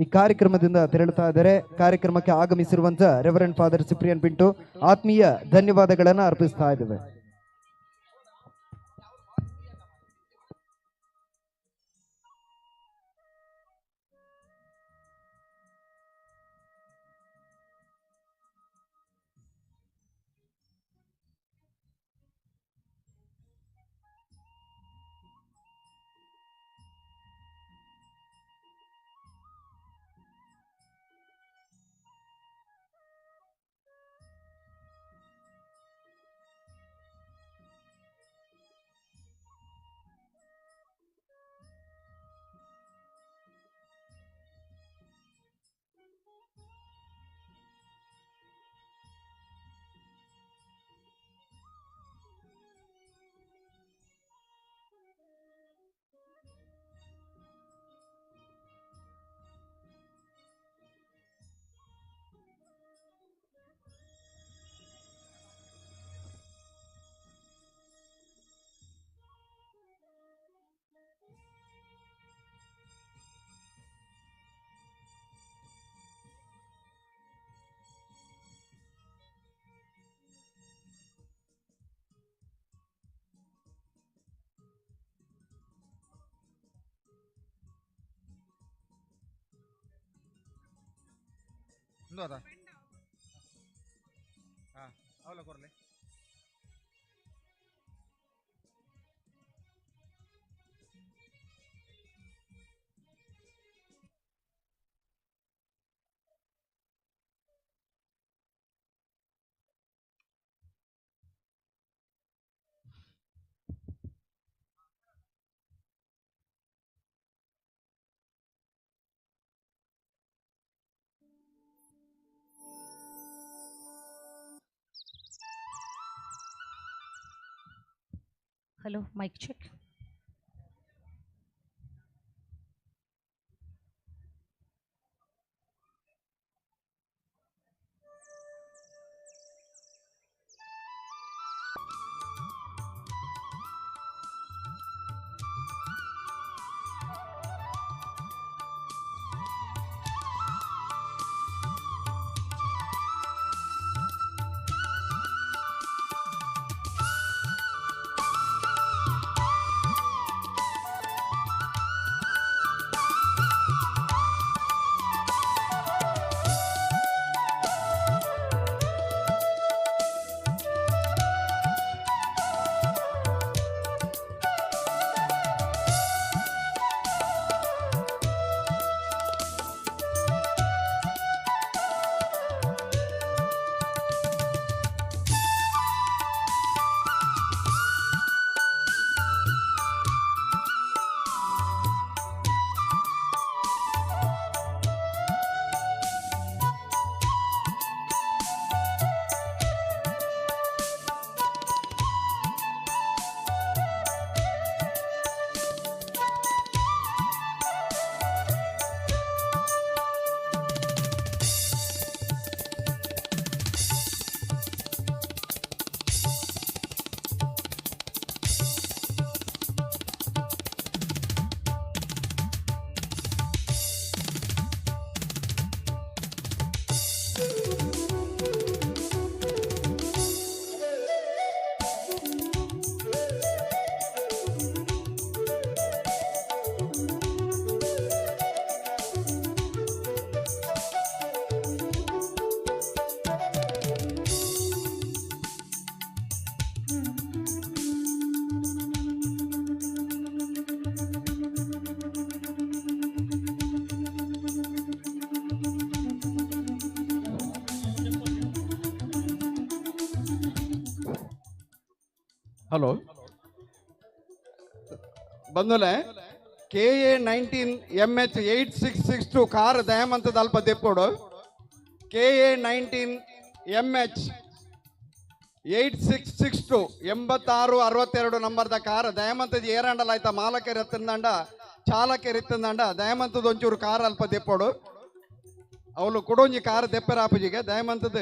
ಈ ಕಾರ್ಯಕ್ರಮದಿಂದ ತೆರಳುತ್ತಾ ಇದ್ದಾರೆ. ಕಾರ್ಯಕ್ರಮಕ್ಕೆ ಆಗಮಿಸಿರುವಂತಹ ರೆವರೆಂಡ್ ಫಾದರ್ ಸಿಪ್ರಿಯನ್ ಪಿಂಟೋ ಆತ್ಮೀಯ ಧನ್ಯವಾದಗಳನ್ನು ಅರ್ಪಿಸ್ತಾ ಇದ್ದೇವೆ. ಉಂದು ಹಾಂ ಅವಲ ಕೊರ್ಲೆ. Hello, mic check. ಹಲೋ ಬಂದುಲೆ KA 19 MH 8662 car ದಯಮಂತದ ಅಲ್ಪ ದೆಪ್ಪೋಡು. KA 19 MH 8662 8662 ನಂಬರ್ದ car ದಯಮಂತದ ಏರಾಂಡಲ ಆಯ್ತಾ ಮಾಲಕರು ಎತ್ತಂದಂಡ ಚಾಲಕರು ಎತ್ತಂದಂಡ ದಯಮಂತದ ಒಂಚೂರು ಕಾರ್ ಅಲ್ಪ ದೆಪ್ಪೋಡು. ಅವಳು ಕೊಡೊಂಜಿ ಕಾರ್ ದೆಪ್ಪರಾಪುಜಿಗೆ ದಯಮಂತದ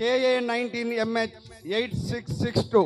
KA 19 MH 8662.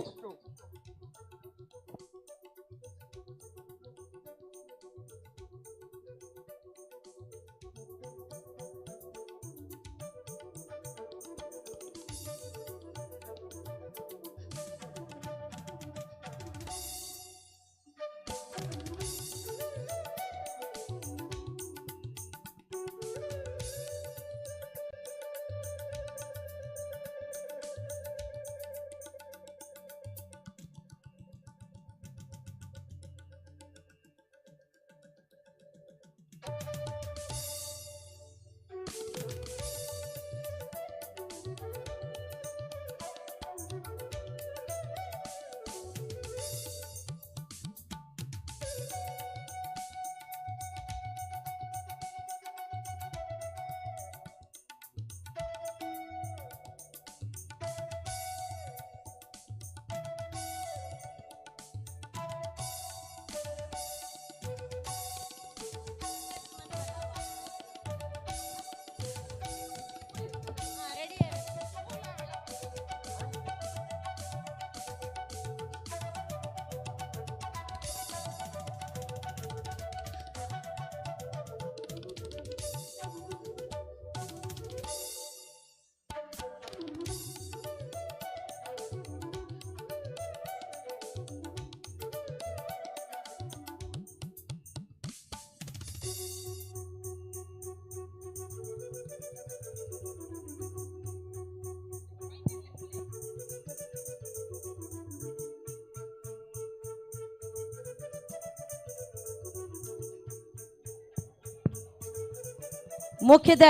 ಮುಖ್ಯದ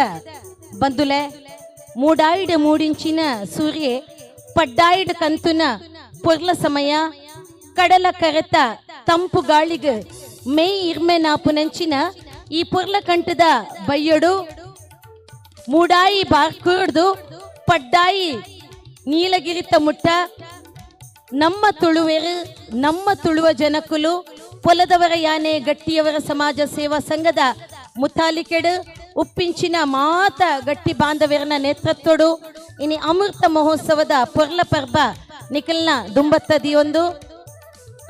ಬಂದುಲೆ ಮೂಡಾಯಿಡ್ ಮೂಡಿಂಚಿನ ಸೂರ್ಯೆ ಪಡ್ಡಾಯಿಡ್ ಕಂತುನ ಪೊರ್ಲ ಸಮಯ ಕಡಲ ಕರೆತ ತಂಪು ಗಾಳಿಗೆ ಮೇಯ್ ಇರ್ಮೆ ನಾಪುನಂಚಿನ ಈ ಪೊರ್ಲ ಕಂಠದ ಬಯ್ಯಡು ಮೂಡಾಯಿ ಬಾರ್ಕುರ್ದು ಪಡ್ಡಾಯಿ ನೀಲಗಿರಿತ ಮುಟ್ಟ ನಮ್ಮ ತುಳುವೆರು ನಮ್ಮ ತುಳುವ ಜನಕುಲು ಪೊಲದವರ ಯಾನೆ ಗಟ್ಟಿಯವರ ಸಮಾಜ ಸೇವಾ ಸಂಘದ ಮುತಾಲಿಕೆಡು ಉಪ್ಪಿಂಚಿನ ಮಾತ ಗಟ್ಟಿ ಬಾಂಧವ್ಯರನ ನೇತೃತ್ವಡು ಇನಿ ಅಮೃತ ಮಹೋತ್ಸವದ ಪೊರ್ಲ ಪರ್ಬ ನಿಖಲ್ನ ದುಂಬತ್ತದಿಯೊಂದು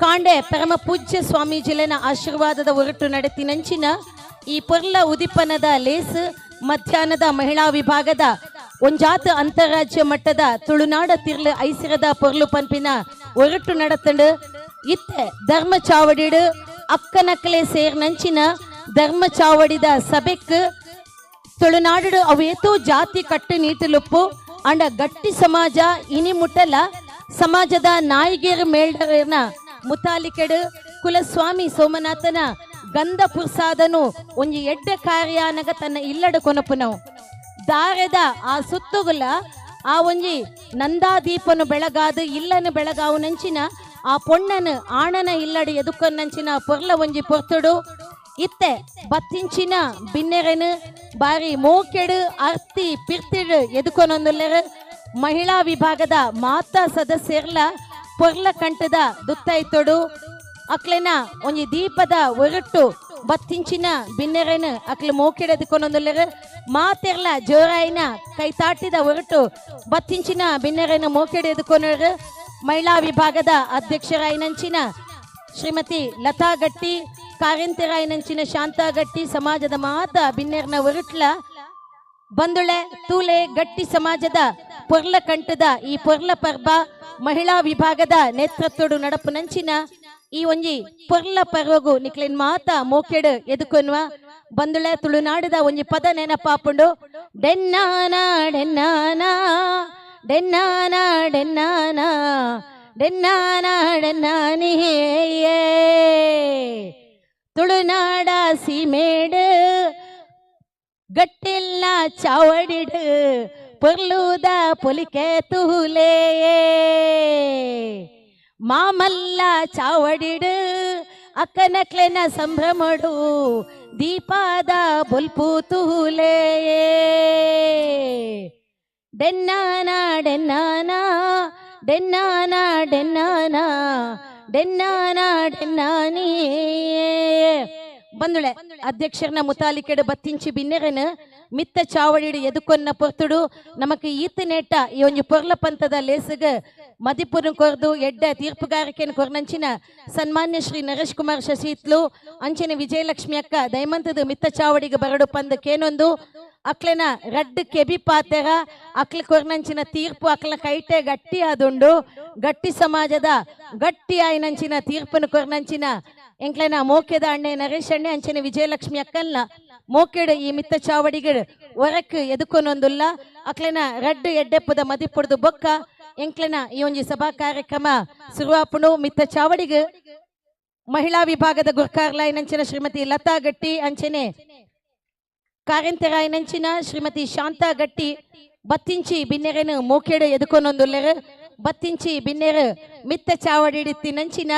ಕಾಂಡೆ ಪರಮ ಪೂಜ್ಯ ಸ್ವಾಮೀಜಿಲೆನ ಆಶೀರ್ವಾದದ ಹೊರಟು ನಡೆತಿನಂಚಿನ ಈ ಪೊರ್ಲ ಉದಿಪನದ ಲೇಸ್ ಮಧ್ಯಾಹ್ನದ ಮಹಿಳಾ ವಿಭಾಗದ ಒಂಜಾತ ಅಂತಾರಾಜ್ಯ ಮಟ್ಟದ ತುಳುನಾಡ ತಿರ್ಲು ಐಸಿರದ ಪೊರ್ಲು ಪನ್ಪಿನ ಒರಟು ನಡತಂಡು ಇತ್ತೆ ಧರ್ಮ ಚಾವಡಿಡು ಅಕ್ಕನಕ್ಕಲೆ ಸೇರ್ನಂಚಿನ ಧರ್ಮ ಚಾವಡಿದ ಸಭೆಕ್ ತುಳುನಾಡು ಅವೇತೋ ಜಾತಿ ಕಟ್ಟು ನೀಟಲುಪ್ಪು ಅಂಡ ಗಟ್ಟಿ ಸಮಾಜ ಇನಿ ಮುಟ್ಟಲ ಸಮಾಜದ ನಾಯಿಗೆರ್ ಮೇಲ್ಡರ್ನ ಮುತಾಲಿಕೆಡು ಕುಲಸ್ವಾಮಿ ಸೋಮನಾಥನ ಗಂಧ ಪುರ್ಸಾದನು ಒಂಜಿ ಎಡ್ಡೆ ಕಾರ್ಯಾನಗ ತನ್ನ ಇಲ್ಲಡು ಕೊನಪುನವು ದಾರದ ಆ ಸುತ್ತುಗುಲ ಆ ಒಂಜಿ ನಂದಾದೀಪನು ಬೆಳಗಾದು ಇಲ್ಲನು ಬೆಳಗಾವು ನಂಚಿನ ಆ ಪೊಣ್ಣನು ಆಣನ ಇಲ್ಲಡು ಎದುಕೊನ್ನಂಚಿನ ಪೊರ್ಲ ಒಂಜಿ ಪೊರ್ತುಡು ಇತ್ತೆ ಬತ್ತಿಂಚಿನ ಬಿನ್ನೆರೆನು ಬಾರಿ ಮೋಕೆಡು ಅರ್ತಿ ಪಿರ್ತಿಡು ಎದುಕೊನೊಂದುಲ್ಲೆರು ಮಹಿಳಾ ವಿಭಾಗದ ಮಾತಾ ಸದಸ್ಯರ್ಲ ಪೊರ್ಲ ಕಂಠದ ದುತ್ತೈತೊಡು ಅಕ್ಲೆನ ಒಂಜಿ ದೀಪದ ಒರಟು ಬತ್ತಿಂಚಿನ ಬಿನ್ನೆರೆನು ಅಕ್ಲೆ ಮೋಕೆಡೆದುಕೊನೊಂದುಲ್ಲೆರು ಮಾತೆರ್ಲ ಜೋರಾಯಿನ ಕೈತಾಟಿದ ಒರಟು ಬತ್ತಿಂಚಿನ ಬಿನ್ನೆರೆನು ಮೋಕೆಡೆ ಎದುಕೊನರು ಮಹಿಳಾ ವಿಭಾಗದ ಅಧ್ಯಕ್ಷರಾಯಿನಂಚಿನ ಶ್ರೀಮತಿ ಲತಾ ಗಟ್ಟಿ ಕಾರಿಂತೆರಾಯಿನಂಚಿನ ಶಾಂತಾ ಗಟ್ಟಿ ಸಮಾಜದ ಮಾತ ಬಿನ್ನೆರ್ನ ಒರಟ್ಲ ಬಂದುಳೆ ತೂಲೆ ಗಟ್ಟಿ ಸಮಾಜದ ಪೊರ್ಲ ಕಂಠದ ಈ ಪೊರ್ಲ ಪರ್ಬ ಮಹಿಳಾ ವಿಭಾಗದ ನೇತೃತ್ವಡು ನಡಪುನಂಚಿನ ಈ ಒಂಜಿ ಪೊರ್ಲ ಪರ್ವಗು ನಿಕ್ಲೆನ್ ಮಾತ ಮೋಕೆಡು ಎದುಕೊನ್ವ ಬಂದುಳೆ ತುಳುನಾಡದ ಒಂಜಿ ಪದ ನೆನಪಾಪುಂಡು ಡೆನ್ನಾನ ಡೆನ್ನಾನ ಡೆನ್ನಾನ ಡೆನ್ನಾನ ಡೆನ್ನಾನ ಡೆನ್ನಾನಿಯೇ ತುಳುನಾಡ ಸೀಮೇಡು ಗಟ್ಟಿಲ್ಲ ಚಾವಡಿಡು ಪೊರ್ಲುದ ಪೊಲಿಕೆ ತೂಲೆ. ಮಾಮಲ್ಲ ಚಾವಡಿಡು ಅಕ್ಕನಕ್ಲೆನ ಸಂಭ್ರಮಡು ದೀಪಾದ ಬೊಲ್ಪು ತೂಲೆ ಡೆನ್ನಾನ ಡೆನ್ನಾನ ಡೆನ್ನಾನ ಡೆನ್ನಾನ ಡೆನ್ನಾನ ಡೆನ್ನಾನೇ ಬಂದುಳೆ ಅಧ್ಯಕ್ಷರನ ಮುತಾಲಿಕೆಡು ಬತ್ತಿಂಚಿ ಬಿನ್ನೆರನು ಮಿತ್ತ ಚಾವಡಿಡು ಎದುಕೊನ್ನ ಪೊರ್ತುಡು ನಮಕ್ ಈತ ನೇಟ ಈ ಒಂಜಿ ಪೊರ್ಲ ಪಂತದ ಲೇಸುಗ ಮದಿಪುನು ಕೊರ್ದು ಎಡ್ಡ ತೀರ್ಪುಗಾರಿಕೆಯನ್ನು ಕೊರ್ನಂಚಿನ ಸನ್ಮಾನ್ಯ ಶ್ರೀ ನರೇಶ್ ಕುಮಾರ್ ಶಶಿತ್ಲು ಅಂಚಿನ ವಿಜಯಲಕ್ಷ್ಮಿ ಅಕ್ಕ ದಯಮಂತದ ಮಿತ್ತ ಚಾವಡಿಗೆ ಬರಡು ಪಂದ ಕೇನೊಂದು ಅಕ್ಲೆನ ರಡ್ಡು ಕೆಬಿ ಪಾತೆರ ಅಕ್ಲ ಕೊರ್ನಂಚಿನ ತೀರ್ಪು ಅಕ್ಲ ಕೈಟೆ ಗಟ್ಟಿ ಆದುಂಡು ಗಟ್ಟಿ ಸಮಾಜದ ಗಟ್ಟಿ ಆಯ್ನಂಚಿನ ತೀರ್ಪುನು ಕೊರ್ನಂಚಿನ ಎಂಕ್ಲೆನ ಮೋಕೆದ ಅಣ್ಣೆ ನರೇಶ್ ಅಣ್ಣೆ ಅಂಚಿನ ವಿಜಯಲಕ್ಷ್ಮಿ ಅಕ್ಕಲ್ನ ಮೋಕೆಡು ಈ ಮಿತ್ತ ಚಾವಡಿಗಳು ಒರಕ್ ಎದುಕೊನೊಂದುಲ್ಲ ಅಕ್ಲೆನ ರಡ್ಡು ಎಡ್ಡೆಪ್ಪದ ಮದಿಪುಡ್ದು ಬೊಕ್ಕ ಎಂಕ್ಲೆನ ಈ ಒಂಜಿ ಸಭಾ ಕಾರ್ಯಕ್ರಮ ಸುರುವಾಪುಣು ಮಿತ್ತ ಚಾವಡಿಗೆ ಮಹಿಳಾ ವಿಭಾಗದ ಗುರ್ಕಾರ್ಲಾಯ್ನಂಚಿನ ಶ್ರೀಮತಿ ಲತಾ ಗಟ್ಟಿ ಅಂಚನೆ ಕಾರೆಂತೆರಾಯ್ನಂಚಿನ ಶ್ರೀಮತಿ ಶಾಂತಾ ಗಟ್ಟಿ ಬತ್ತಿಂಚಿ ಬಿನ್ನೆರೆನು ಮೋಕೆಡು ಎದುಕೊನೊಂದುಲ್ಲೆರು ಬತ್ತಿಂಚಿ ಬಿನ್ನೆರು ಮಿತ್ತ ಚಾವಡಿಡಿತ್ತಿನಂಚಿನ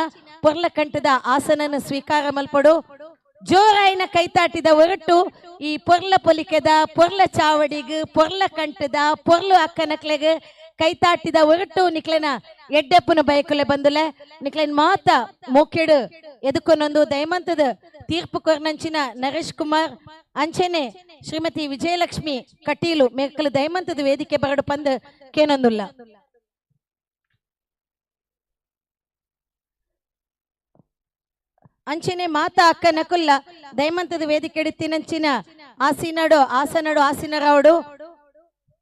ಪೊರ್ಲಕಂಠದ ಆಸನನ ಸ್ವೀಕಾರ ಮಲ್ಪಡು ಜೋರಾಯಿನ ಕೈತಾಟಿದ ಹೊರಟು ಈ ಪೊರ್ಲ ಪೊಲಿಕೆದ ಪೊರ್ಲ ಚಾವಡಿಗ್ ಪೊರ್ಲ ಕಂಠದ ಪೊರ್ಲು ಅಕ್ಕನಕ್ಲೆಗ್ ಕೈತಾಟಿದ ಹೊರಟು ನಿಕ್ಲೆನ ಎಡ್ಡೆಪ್ಪನ ಬಯಕುಲೆ ಬಂದುಲೆ ನಿಕ್ಲೆನ್ ಮಾತ ಮೋಕೆಡು ಎದುಕೊನೊಂದು ದಯಮಂತದ ತೀರ್ಪು ಕೊರ್ನಂಚಿನ ನರೇಶ್ ಕುಮಾರ್ ಅಂಚೆನೆ ಶ್ರೀಮತಿ ವಿಜಯಲಕ್ಷ್ಮಿ ಕಟೀಲು ಮೇಕಲು ದಯಮಂತದ ವೇದಿಕೆ ಬರಡು ಪಂದ್ ಕೇನೊಂದುಲ್ಲ. ಅಂಚೆನೆ ಮಾತಾ ಅಕ್ಕ ನಕುಲ್ಲ ದಯಮಂತದ ವೇದಿಕೆ ಎಡಿತಿನಂಚಿನ ಆಸಿನಡು ಆಸನಡು ಆಸಿನರಾವಡು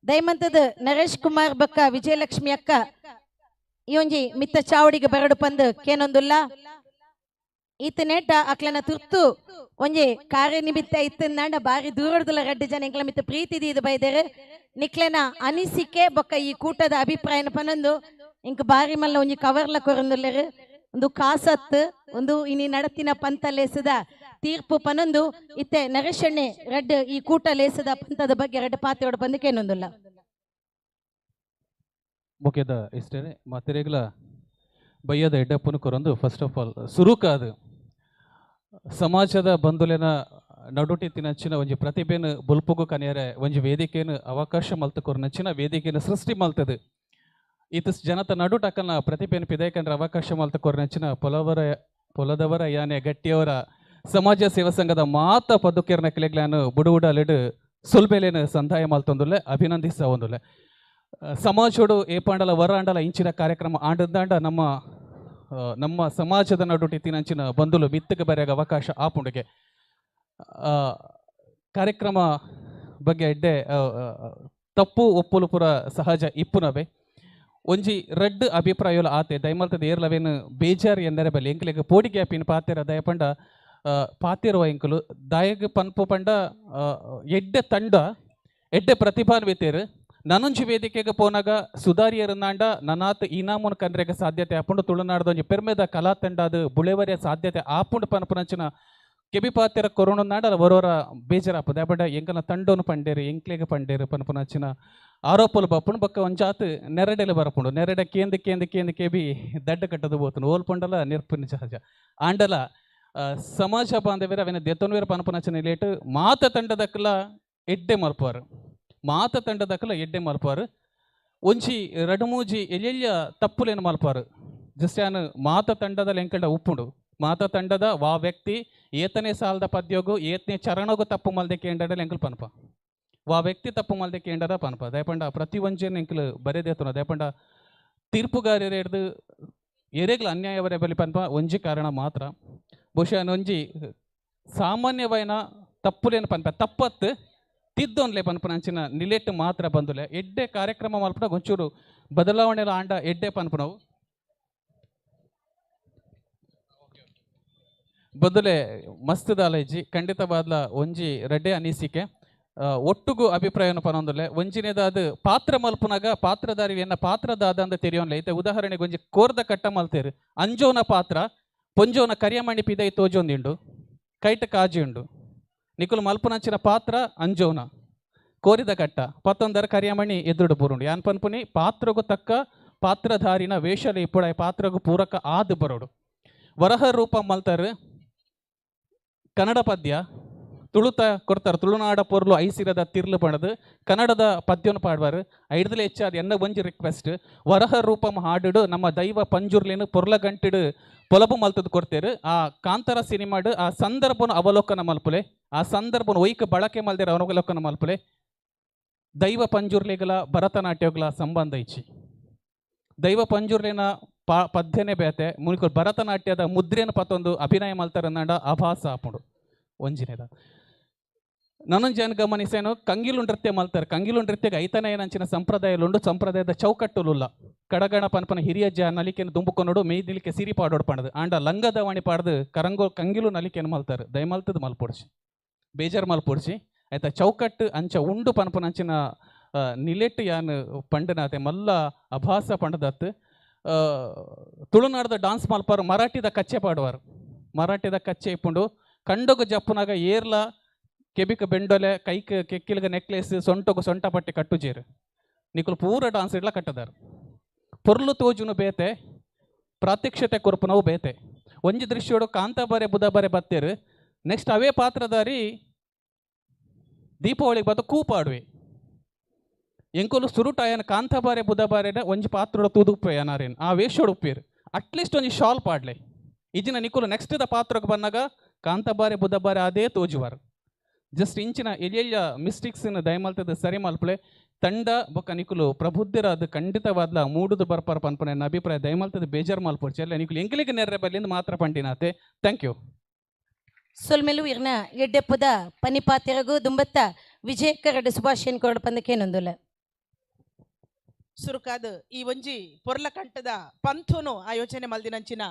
ದಯಮಂತದ ನರೇಶ್ ಕುಮಾರ್ ಬಕ್ಕ ವಿಜಯಲಕ್ಷ್ಮಿ ಅಕ್ಕ ಈ ಒಂಜಿ ಮಿತ್ತ ಚಾವಡಿಗೆ ಬರಡು ಪಂದ್ ಕೇನೊಂದುಲ್ಲ. ಈತ ನೇಟ ಅಕ್ಲನ ತುರ್ತು ಒಂಜಿ ಕಾರ್ಯನಿಮಿತ್ತ ಇತ್ತಂದಾಂಡ ಬಾರಿ ದೂರಡ್ದುಲ ರಡ್ಡು ಜನ ಎಂಕ್ಲ ಮಿತ್ತ ಪ್ರೀತಿ ದೀದು ಬೈದೇರು ನಿಕ್ಲೆನ ಅನಿಸಿಕೆ ಬೊಕ್ಕ ಈ ಕೂಟದ ಅಭಿಪ್ರಾಯನ ಪನೊಂದು ಇಂಕ್ ಬಾರಿ ಮಲ್ಲ ಒಂಜಿ ಕವರ್ಲ ಕೊರೊಂದುಲ್ಲೆರು ಒಂದು ಕಾಸತ್ ಒಂದು ಇನಿ ನಡತಿನ ಪಂತ ಲೇಸದ ತೀರ್ಪು ಪನೊಂದು ಇತ್ತೆ ನರೇಶಣ್ಣೆ ರಡ್ಡು ಈ ಕೂಟ ಲೇಸದ ಪಂತದ ಬಗ್ಗೆ ರಡ್ಡು ಪಾತೆಯೋಡು ಬಂದಕ್ಕೇನೊಂದುಲ್ಲ. ಮುಖ್ಯದ ಇಷ್ಟೇ ಮಾತೆರೆಗ್ಲ ಬಯ್ಯದ ಎಡ್ಡಪ್ಪನ ಕೊರೊಂದು ಫಸ್ಟ್ ಆಫ್ ಆಲ್ ಸುರುಕಾದು ಸಮಾಜದ ಬಂಧುಲೆನ ನಡುಟಿ ತಿನಂಚಿನ ಒಂಜಿ ಪ್ರತಿಭೆನು ಬುಲ್ಪುಗು ಕನಿಯರೆ ಒಂಜಿ ವೇದಿಕೆಯನ್ನು ಅವಕಾಶ ಮಲ್ತು ಕೊರನಂಚಿನ ವೇದಿಕೆಯನ್ನು ಸೃಷ್ಟಿ ಮಲ್ತದೆ ಈತ ಜನತ ನಡುಟಕ್ಕನ ಪ್ರತಿಭೆಯನ್ನು ಪಿದೈಕಂಡ್ರೆ ಅವಕಾಶ ಮಲ್ತು ಕೊರನಂಚಿನ ಪೊಲದವರ ಯಾನೆ ಗಟ್ಟಿಯವರ ಸಮಾಜ ಸೇವಾ ಸಂಘದ ಮಾತ ಪದುಕೆರ್ನ ಕಿಲೆಗ್ಲಾನು ಬುಡುವುಡಲೆಡು ಸುಲ್ಬೇಲೇನು ಸಂದಾಯ ಮಲ್ತೊಂದುಲ್ಲೆ ಅಭಿನಂದಿಸ ಒಂದುಲ್ಲೆ ಸಮಾಜೋಡು ಏಪಾಂಡಲ ವರಾಂಡಲ ಇಂಚಿನ ಕಾರ್ಯಕ್ರಮ ಆಂಡದಾಂಡ ನಮ್ಮ ನಮ್ಮ ಸಮಾಜದ ನಡುಟಿ ತಿನಂಚಿನ ಬಂಧುಲು ಮಿತ್ತಕ್ಕೆ ಬರೆಯಾಗ ಅವಕಾಶ ಆಪುಂಡಿಗೆ ಕಾರ್ಯಕ್ರಮ ಬಗ್ಗೆ ಎಡ್ಡೆ ತಪ್ಪು ಒಪ್ಪುಲು ಪುರ ಸಹಜ ಇಪ್ಪುನವೇ ಒಂಜಿ ರಡ್ಡು ಅಭಿಪ್ರಾಯಲು ಆತೆ ದಯಮಲ್ತದ ಏರ್ಲವೇನು ಬೇಜಾರು ಎಂದರೆ ಬಲ್ಲಿ ಎಂಕ್ಲೆಗ್ ಪೋಡಿಗೆ ಆಪಿನ ಪಾತೆರ ದಯಪಂಡ ಪಾತೆರುವ ಎಂಕುಲು ದಾಯಗ್ ಪನ್ಪು ಪಂಡ ಎಡ್ಡೆ ತಂಡ ಎಡ್ಡೆ ಪ್ರತಿಭಾನ್ವಿತೇರು ನನೊಂಜಿ ವೇದಿಕೆಗೆ ಪೋನಾಗ ಸುಧಾರಿಯರನ್ನಾಂಡ ನನಾತ್ ಇನಾಮುನ್ ಕನ್ರೆಗ ಸಾಧ್ಯತೆ ಆಪುಂಡು ತುಳುನಾಡ್ದ ಒಂಜಿ ಪೆರ್ಮೆದ ಕಲಾ ತಂಡ ಅದು ಬುಳೆವರಿಯ ಸಾಧ್ಯತೆ ಆಪುಂಡು ಪನ್ಪುನಂಚಿನ ಕೆಬಿ ಪಾತೆರ ಕೊರೋನ ನಾಡ ವರೋರ ಬೇಜಾರಾಪು ದಯಪಂಡ ಎಂಕನ ತಂಡೋನು ಪಂಡೇರು ಎಂಕ್ಲೆಗ್ ಪಂಡೇರು ಪನ್ಪುನಂಚಿನ ಆರೋಪಲು ಬಪ್ಪುಂಡು ಬೊಕ್ಕ ಒಂಜಾತ್ ನೆರಡೆಲು ಬರಪುಂಡು ನೆರಡೆ ಕೇಂದ್ ಕೇಂದ್ ಕೇಂದ್ ಕೆಬಿ ದಡ್ಡ ಕಟ್ಟದು ಬೋತುಂಡು ಓಲ್ ಪಂಡಲ ನಿರ್ಪುನ ಸಹಜ ಆಂಡಲ ಸಮಾಜ ಬಾಂಧವ್ಯರ ಅವೇನ ದೆತ್ತೊನ್ವೇರ ಪನ್ಪುನಂಚಿನ ಲೇಟ್ ಮಾತ ತಂಡದಕ್ಕಲ ಎಡ್ಡೆ ಮಲ್ಪುವರು ಮಾತ ತಂಡದಕ್ಕಲ ಎಡ್ಡೆ ಮಲ್ಪುವರು ಒಂಜಿ ರಡುಮೂಜಿ ಎಲ್ಲೆಲ್ಲ ತಪ್ಪುಲೇನು ಮಲ್ಪುವರು ಜಸ್ಟ್ ಯಾನು ಮಾತ ತಂಡದ ಎಂಕಂಡ ಉಪ್ಪುಂಡು ಮಾತ ತಂಡದ ವಾ ವ್ಯಕ್ತಿ ಏತನೇ ಸಾಲದ ಪದ್ಯೋಗು ಏತನೇ ಚರಣಗು ತಪ್ಪು ಮಲ್ದೆ ಕೇಂಡಡ ಎಂಕಲ್ ಪನ್ಪ ವಾ ವ್ಯಕ್ತಿ ತಪ್ಪು ಮಲ್ದೆ ಕೇಂಡದ ಪನ್ಪ ದಯಪಂಡ ಪ್ರತಿ ಒಂಜೇನು ಎಂಕಲ್ ಬರೆದೇತನ ದಯಪಂಡ ತೀರ್ಪುಗಾರರು ಹಿಡ್ದು ಎರೆಗ್ಲ ಅನ್ಯಾಯವರೇ ಬಲಿ ಪನ್ಪ ಒಂಜಿ ಕಾರಣ ಮಾತ್ರ ಬಹುಶಃ ಒಂಜಿ ಸಾಮಾನ್ಯವೈನ ತಪ್ಪುಲೇನು ಪನ್ಪ ತಪ್ಪತ್ತು ತಿದ್ದೊನ್ಲೆ ಪನ್ಪುನಂಚಿನ ನಿಲೆಟ್ಟು ಮಾತ್ರ ಬಂದುಲೆ ಎಡ್ಡೆ ಕಾರ್ಯಕ್ರಮ ಮಲ್ಪುನ ಒಂಚೂರು ಬದಲಾವಣೆಲ ಆಂಡ ಎಡ್ಡೆ ಪನ್ಪುನವು ಬದಲೆ ಮಸ್ತ್ ದಾಲೈಜಿ ಖಂಡಿತವಾದ್ಲ ಒಂಜಿ ರಡ್ಡೆ ಅನಿಸಿಕೆ ಒಟ್ಟುಗು ಅಭಿಪ್ರಾಯನು ಪನೊಂದುಲ್ಲೆ ಒಂಜಿನೇದಾದ ಪಾತ್ರ ಮಲ್ಪುನಾಗ ಪಾತ್ರಧಾರಿ ಎನ್ನ ಪಾತ್ರದಾದ ಅಂದ ತೆರಿಯೋನ್ಲೆ ಐತೆ ಉದಾಹರಣೆಗೆ ಒಂಜಿ ಕೋರ್ದ ಕಟ್ಟ ಮಲ್ತೇರು ಅಂಜೋನ ಪಾತ್ರ ಪೊಂಜೋನ ಕರಿಯಮಣಿ ಪಿದೈ ತೋಜೊಂದಿಂಡು ಕೈಟ ಕಾಜಿ ಉಂಡು ನಿಕುಲು ಮಲ್ಪುನಂಚಿನ ಪಾತ್ರ ಅಂಜೋನ ಕೋರಿದ ಕಟ್ಟ ಪತ್ತೊಂದರ ಕರಿಯಮಣಿ ಎದುರುಡು ಬೂರುಂಡು ಯಾನ್ ಪನ್ಪುನಿ ಪಾತ್ರಗೂ ತಕ್ಕ ಪಾತ್ರಧಾರಿನ ವೇಷಲ ಇಪ್ಪುಡ ಪಾತ್ರಗೂ ಪೂರಕ ಆದ್ ಬರೋಡು. ವರಹ ರೂಪ ಮಲ್ತಾರು ಕನ್ನಡ ಪದ್ಯ ತುಳುತ ಕೊರ್ತಾರೆ, ತುಳುನಾಡ ಪೊರ್ಲು ಐಸಿರದ ತಿರ್ಲು ಪಣದು ಕನ್ನಡದ ಪದ್ಯವನ್ನು ಪಾಡ್ವಾರು. ಐಡ್ದಲೆ ಹೆಚ್ಚಾದ ಎನ್ನ ಒಂಜಿ ರಿಕ್ವೆಸ್ಟ್, ವರಹ ರೂಪಂ ಹಾಡುಡು ನಮ್ಮ ದೈವ ಪಂಜುರ್ಲೇನು ಪೊರ್ಲಗಂಟಿಡು ಪೊಲಬು ಮಲ್ತದ್ ಕೊಡ್ತೇರು. ಆ ಕಾಂತಾರ ಸಿನಿಮಾಡು ಆ ಸಂದರ್ಭನ ಅವಲೋಕನ ಮಲ್ಪುಲೆ, ಆ ಸಂದರ್ಭನ ಒಯ್ಕ ಬಳಕೆ ಮಲ್ದೇರು ಅವಲೋಕನ ಮಲ್ಪುಲೆ. ದೈವ ಪಂಜುರ್ಲಿಗಳ ಭರತನಾಟ್ಯಗಳ ಸಂಬಂಧ ಇಚ್ಚಿ, ದೈವ ಪಂಜುರ್ಲಿನ ಪದ್ಯನೇ ಬೇತೆ ಮುನಿಕುಲ್ ಭರತನಾಟ್ಯದ ಮುದ್ರೆಯನ್ನು ಪತ್ತೊಂದು ಅಭಿನಯ ಮಲ್ತಾರನ್ನಂಡ ಆಭಾಸ ಆಪುಂಡು. ಒಂಜಿನೇದ ನಾನೊಂದು ಜನ ಗಮನಿಸೇನು, ಕಂಗಿಲು ನೃತ್ಯ ಮಲ್ತಾರೆ. ಕಂಗಿಲು ನೃತ್ಯಕ್ಕೆ ಐತನೇ ನಂಚಿನ ಸಂಪ್ರದಾಯಲುಂಡು, ಸಂಪ್ರದಾಯದ ಚೌಕಟ್ಟುಲುಲ್ಲ. ಕಡಗಣ ಪನ್ಪನ ಹಿರಿಯ ಜ ನಲಿಕೆಯನ್ನು ದುಂಬುಕೊನೋಡು ಮೇಯ್ ನಿಲಿಕೆ ಸಿರಿ ಪಾಡೋಡು ಪಣದು ಆಂಡ ಲಂಗದವಾಣಿ ಪಾಡ್ದು ಕರಂಗೋ ಕಂಗಿಲು ನಲಿಕೆಯನ್ನು ಮಲ್ತಾರೆ. ದಯಮಲ್ತದ ಮಲ್ಪೊಡ್ಸಿ, ಬೇಜಾರು ಮಲ್ಪೊಡ್ಸಿ ಆಯ್ತಾ. ಚೌಕಟ್ಟು ಅಂಚ ಉಂಡು ಪನ್ಪನಂಚಿನ ನಿಲೆಟ್ಟು ಯಾನ್ ಪಂಡನಾತೆ ಮಲ್ಲ ಅಭಾಸ ಪಂಡದತ್ತು. ತುಳುನಾಡದ ಡಾನ್ಸ್ ಮಲ್ಪಾರು ಮರಾಠಿದ ಕಚ್ಚೆ ಪಾಡುವಾರು. ಮರಾಠಿದ ಕಚ್ಚೆ ಇಪ್ಪುಂಡು ಕಂಡೊಗು ಜಪ್ಪುನಾಗ ಏರ್ಲ ಕೆಬಿಕ ಬೆಂಡೊಲೆ ಕೈಕ್ ಕೆಕ್ಕಿಲ್ಗ ನೆಕ್ಲೆಸ್ ಸೊಂಟೊಗು ಸೊಂಟ ಪಟ್ಟಿ ಕಟ್ಟುಜೇರು ನಿಕುಲು ಪೂರ ಡಾನ್ಸ್ ಇಡ್ಲ ಕಟ್ಟದಾರು. ಪೊರ್ಲು ತೋಜುನು ಬೇತೆ, ಪ್ರಾತ್ಯಕ್ಷತೆ ಕೊರ್ಪುನವು ಬೇತೆ. ಒಂಜಿ ದೃಶ್ಯೋಡು ಕಾಂತಾಬಾರೆ ಬುಧಬಾರೆ ಬತ್ತೇರು, ನೆಕ್ಸ್ಟ್ ಅವೇ ಪಾತ್ರಧಾರಿ ದೀಪಾವಳಿಗೆ ಬತ್ತ ಕೂಪಾಡುವೆ. ಎಂಕುಲು ಸುರುಟಾಯನ ಕಾಂತಾಬಾರೆ ಬುಧಬಾರೆನ ಒಂಜಿ ಪಾತ್ರೋಡು ತೂದುಪ್ಪೆ ಅನಾರೇನ್ ಆ ವೇಷೋಡು ಉಪ್ಪೇರು ಅಟ್ಲೀಸ್ಟ್ ಒಂಜಿ ಶಾಲ್ ಪಾಡ್ಲೆ. ಇಜಿನ ನಿಕುಲು ನೆಕ್ಸ್ಟ್ the ಪಾತ್ರಕ್ಕೆ ಬಂದಾಗ ಕಾಂತಾಬಾರೆ ಬುಧಬಾರೆ ಅದೇ ತೋಜುವಾರು. ಜಸ್ಟ್ ಇಂಚಿನ ಎಲ್ಯ ಮಿಸ್ಟೇಕ್ಸ್ ದಯಮಲ್ತದ ಸರಿ ಮಲ್ಪಲೆ ತಂಡ ಬೊಕ್ಕ ನಿಕುಲು ಪ್ರಬುದ್ಧರಾದ ಖಂಡಿತವಾದ್ಲ ಮೂಡುದು ಬರ್ಪರ ಪನ್ಪನೆ ನನ್ನ ಅಭಿಪ್ರಾಯ. ದಯಮಲ್ತದ ಬೇಜಾರು ಮಲ್ಪೊಡ್ಚಿ ಅಲ್ಲ ನಿಕುಲು ಎಂಕಲಿಗೆ ನೆರ್ರೆ ಬಲ್ಲಿಂದ ಮಾತ್ರ ಪಂಡಿನಾತೆ. Thank you. ಸೊಲ್ಮೆಲು ಇರ್ನ ಎಡ್ಡೆಪ್ಪುದ ಪನಿಪಾತಿರಗು ದುಂಬತ್ತ ವಿಜಯಕರಡು ಸುಭಾಷ್ ಕೊರಡು ಪಂದಕೇನೊಂದುಲ್ಲ. ಸುರುಕಾದ ಈ ಒಂಜಿ ಪೊರ್ಲಕಂಠದ ಪಂಥನು ಆಯೋಜನೆ ಮಲ್ದಿನಂಚಿನ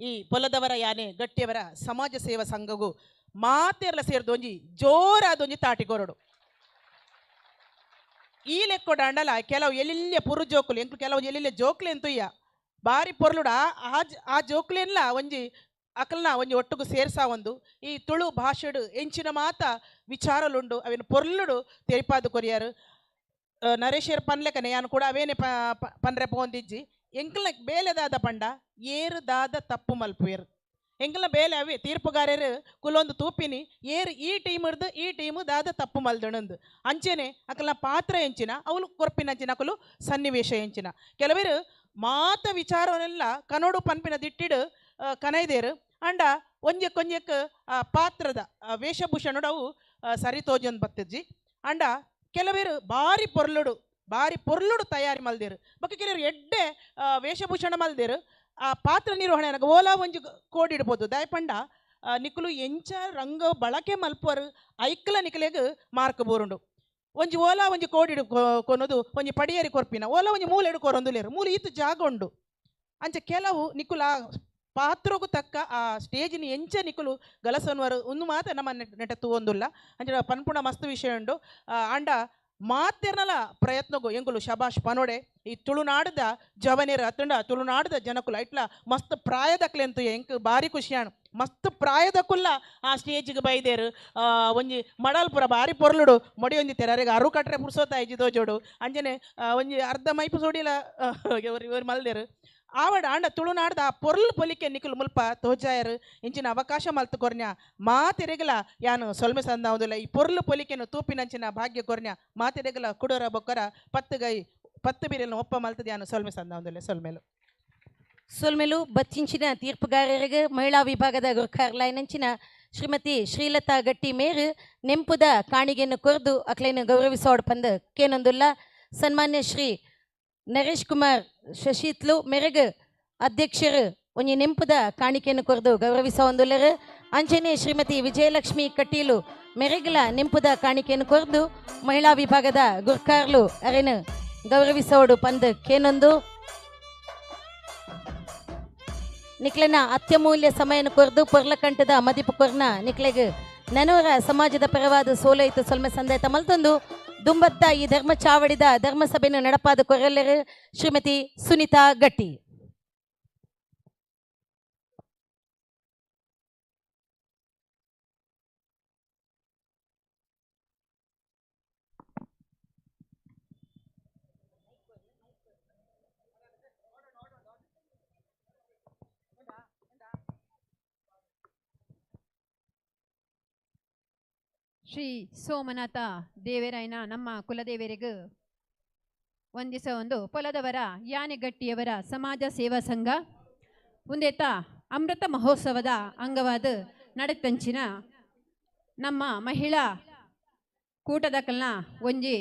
ಈ ಪೊಲದವರ ಯಾನೆ ಗಟ್ಟಿಯವರ ಸಮಾಜ ಸೇವಾ ಸಂಘಗೂ ಮಾತೆರ್ಲ ಸೇರ್ದು ಒಂಜಿ ಜೋರಾದ ಒಂಜಿ ತಾಟಿ ಕೊರಡು. ಈ ಲೆಕ್ಕೊಡಾಂಡಲ ಕೆಲವು ಎಲ್ಲಿಯ ಪುರು ಜೋಕುಲು ಎಂಕು ಕೆಲವು ಎಲ್ಲಿಯ ಜೋಕ್ಲೆ ಎಂತುಯ್ಯ ಬಾರಿ ಪೊರ್ಲುಡ ಆ ಜೋಕ್ಲೆನ್ಲ ಒಂಜಿ ಅಕಲ್ನ ಒಂಜಿ ಒಟ್ಟುಗು ಸೇರ್ಸಾ ಒಂದು ಈ ತುಳು ಭಾಷೆಡು ಎಂಚಿನ ಮಾತ ವಿಚಾರಲುಂಡು ಅವಿನ ಪೊರ್ಲುಡು ತೆರಿಪಾದು ಕೊರಿಯಾರು. ನರೇಶರ್ ಪನ್ಲೆಕನೆ ಯಾನು ಕೂಡ ಅವೇನೆ ಪನ್ರೆ ಪೋಂದಿಜ್ಜಿ ಎಂಕಲ್ನ ಬೇಲೆದಾದ ಪಂಡ ಏರು ದಾದ ತಪ್ಪು ಮಲ್ಪುವೇರು ಎಂಕಲ್ನ ಬೇಲೆ ಅವೇ ತೀರ್ಪುಗಾರರು ಕುಲೊಂದು ತೂಪಿನಿ ಏರು ಈ ಟೀಮ್ ಹಿಡ್ದು ಈ ಟೀಮು ದಾದ ತಪ್ಪು ಮಲ್ದಣಂದು ಅಂಚೆನೆ ಅಕಲ್ನ ಪಾತ್ರ ಎಂಚಿನ ಅವಳು ಕೊರ್ಪಿನಂಚಿನ ಅಕಲು ಸನ್ನಿವೇಶ ಎಂಚಿನ ಕೆಲವರು ಮಾತ ವಿಚಾರವನ್ನೆಲ್ಲ ಕನೋಡು ಪನ್ಪಿನ ದಿಟ್ಟಿಡು ಕನೈದೇರು ಅಂಡ ಒಂಜಕ್ಕೊಂಜಕ್ಕೆ ಆ ಪಾತ್ರದ ವೇಷಭೂಷಣಡು ಅವು ಸರಿ ತೋಜೊಂದು ಬತ್ತಿಜ್ಜಿ. ಅಂಡ ಕೆಲವರು ಬಾರಿ ಪೊರ್ಲುಡು ತಯಾರಿ ಮಲ್ದೇರು ಬೊಕ್ಕ ಕೆಲವರು ಎಡ್ಡೆ ವೇಷಭೂಷಣ ಮಲ್ದೇರು ಆ ಪಾತ್ರ ನಿರ್ವಹಣೆ ನನಗೆ ಓಲಾ ಒಂಜಿ ಕೋಡಿಡ್ಬೋದು ದಯಪಂಡ ನಿಕುಲು ಎಂಚ ರಂಗ ಬಳಕೆ ಮಲ್ಪರು ಐಕ್ಲ ನಿಕಲೆಗ್ ಮಾರ್ಕ್ ಬೋರುಂಡು. ಒಂಜಿ ಓಲಾ ಒಂಜಿ ಕೋಡಿಡು ಕೊನೋದು ಒಂಜಿ ಪಡಿಯರಿ ಕೊರ್ಪಿನ ಓಲಾ ಒಂಜಿ ಮೂಲೆಡು ಕೊರೊಂದುಲೇರು ಮೂಲು ಈತು ಜಾಗ ಉಂಡು. ಅಂಚ ಕೆಲವು ನಿಕುಲ ಪಾತ್ರಗೂ ತಕ್ಕ ಆ ಸ್ಟೇಜಿನ ಎಂಚ ನಿಕುಲು ಗಲಸನ್ವರು ಒಂದು ಮಾತ ನಮ್ಮ ನೆಟ ತೂವೊಂದುಲ್ಲ. ಅಂಚ ಪನ್ಪುಣ ಮಸ್ತ್ ವಿಷಯ ಉಂಡು. ಆಂಡ ಮಾತೆರ್ನಲ ಪ್ರಯತ್ನಗು ಎಂಕುಲು ಶಬಾಷ್ ಪನೋಡೆ ಈ ತುಳುನಾಡದ ಜವನೇರು ಅತ್ತಂಡ ತುಳುನಾಡದ ಜನಕುಲು ಐಟ್ಲ ಮಸ್ತ್ ಪ್ರಾಯದಕ್ಲೆಂತು ಎಂಕ್ ಬಾರಿ ಖುಷಿಯಾಣು ಮಸ್ತ್ ಪ್ರಾಯದಕ್ಕುಲ್ಲ ಆ ಸ್ಟೇಜಿಗೆ ಬೈದೇರು. ಒಂಜಿ ಮಡಲ್ಪುರ ಬಾರಿ ಪೊರ್ಲುಡು ಮೊಡಿ ಒಂಜಿ ತೆರರಿಗೆ ಅರು ಕಟ್ರೆ ಪುರ್ಸೋತ ಇಜ್ಜಿ ತೋಜೋಡು ಅಂಜನೆ ಒಂಜಿ ಅರ್ಧ ಮೈಪು ಸೋಡಿಲ ಇವರು ಮಲ್ದೇರು ಆವಡ ಆಂಡ ತುಳುನಾಡ್ದ ಆ ಪೊರ್ಲು ಪೊಲಿಕೆ ನಿಕುಲು ಮುಲ್ಪ ತೋಜಾಯರು ಇಂಚಿನ ಅವಕಾಶ ಮಲ್ತು ಕೊರ್ನ್ಯ ಮಾತೆರೆಗಲ ಯಾನು ಸೊಲ್ಮೆ ಸಂದಾವುದಿಲ್ಲ ಈ ಪೊರ್ಲು ಪೊಲಿಕೆನು ತೂಪಿನಂಚಿನ ಭಾಗ್ಯ ಕೊರ್ನ್ಯ ಮಾತೆರೆಗಲ ಕುಡೋರ ಬೊಕ್ಕರ ಪತ್ತು ಗೈ ಪತ್ತು ಬೀರೆಲ್ಲ ಒಪ್ಪ ಮಲ್ತದ ಯಾನು ಸೊಲ್ಮೆ ಸಂದಾವುದಿಲ್ಲ. ಸೊಲ್ಮೆಲು ಸೊಲ್ಮೆಲು ಬಚ್ಚಿಂಚಿನ ತೀರ್ಪುಗಾರರಿಗೆ ಮಹಿಳಾ ವಿಭಾಗದ ಗುರುಕಾರ್ಲಾಯ್ನಂಚಿನ ಶ್ರೀಮತಿ ಶ್ರೀಲತಾ ಗಟ್ಟಿ ಮೇರು ನೆಂಪುದ ಕಾಣಿಗೆಯನ್ನು ಕೊರ್ದು ಅಕ್ಲೇನು ಗೌರವಿಸೋಡ್ ಪಂದ ಕೇನೊಂದುಲ್ಲ. ಸನ್ಮಾನ್ಯ ಶ್ರೀ ನರೇಶ್ ಕುಮಾರ್ ಶಶಿತ್ಲು ಮೆರಗ್ ಅಧ್ಯಕ್ಷರು ಒಂಜಿ ನೆಂಪುದ ಕಾಣಿಕೆಯನ್ನು ಕೊರ್ದು ಗೌರವಿಸೊಂದುಲ್ಲರು. ಅಂಚನೆ ಶ್ರೀಮತಿ ವಿಜಯಲಕ್ಷ್ಮಿ ಕಟೀಲು ಮೆರೆಗ್ಲ ನೆಂಪುದ ಕಾಣಿಕೆಯನ್ನು ಕೊರ್ದು ಮಹಿಳಾ ವಿಭಾಗದ ಗುರ್ಕಾರ್ಲು ಅರೆನು ಗೌರವಿಸೋಡು ಪಂದ್ ಕೇನೊಂದು. ನಿಕ್ಲೆನ ಅತ್ಯಮೂಲ್ಯ ಸಮಯನ ಕೊರ್ದು ಪೊರ್ಲಕಂಠದ ಮದಿಪು ಕೊರ್ನ ನಿಕ್ಲೆಗ್ ನನೋರ ಸಮಾಜದ ಪರವಾದ ಸೋಲೈತು ಸೊಲ್ಮೆ ಸಂದಾಯತ ಮಲ್ತೊಂದು ದುಂಬತ್ತ ಈ ಧರ್ಮ ಚಾವಡಿದ ಧರ್ಮಸಭೆಯನ್ನು ನಡಪಾದ ಕೊರಲೆರು ಶ್ರೀಮತಿ ಸುನೀತಾ ಗಟ್ಟಿ. ಶ್ರೀ ಸೋಮನಾಥ ದೇವರಾಯನ ನಮ್ಮ ಕುಲದೇವರಿಗೂ ಒಂದಿಸ ಒಂದು ಪೊಲದವರ ಯಾನೆಗಟ್ಟಿಯವರ ಸಮಾಜ ಸೇವಾ ಸಂಘ ಉಂದೇತ ಅಮೃತ ಮಹೋತ್ಸವದ ಅಂಗವಾದ ನಡೆತಂಚಿನ ನಮ್ಮ ಮಹಿಳಾ ಕೂಟದಕಲ್ನ ಒಂಜಿ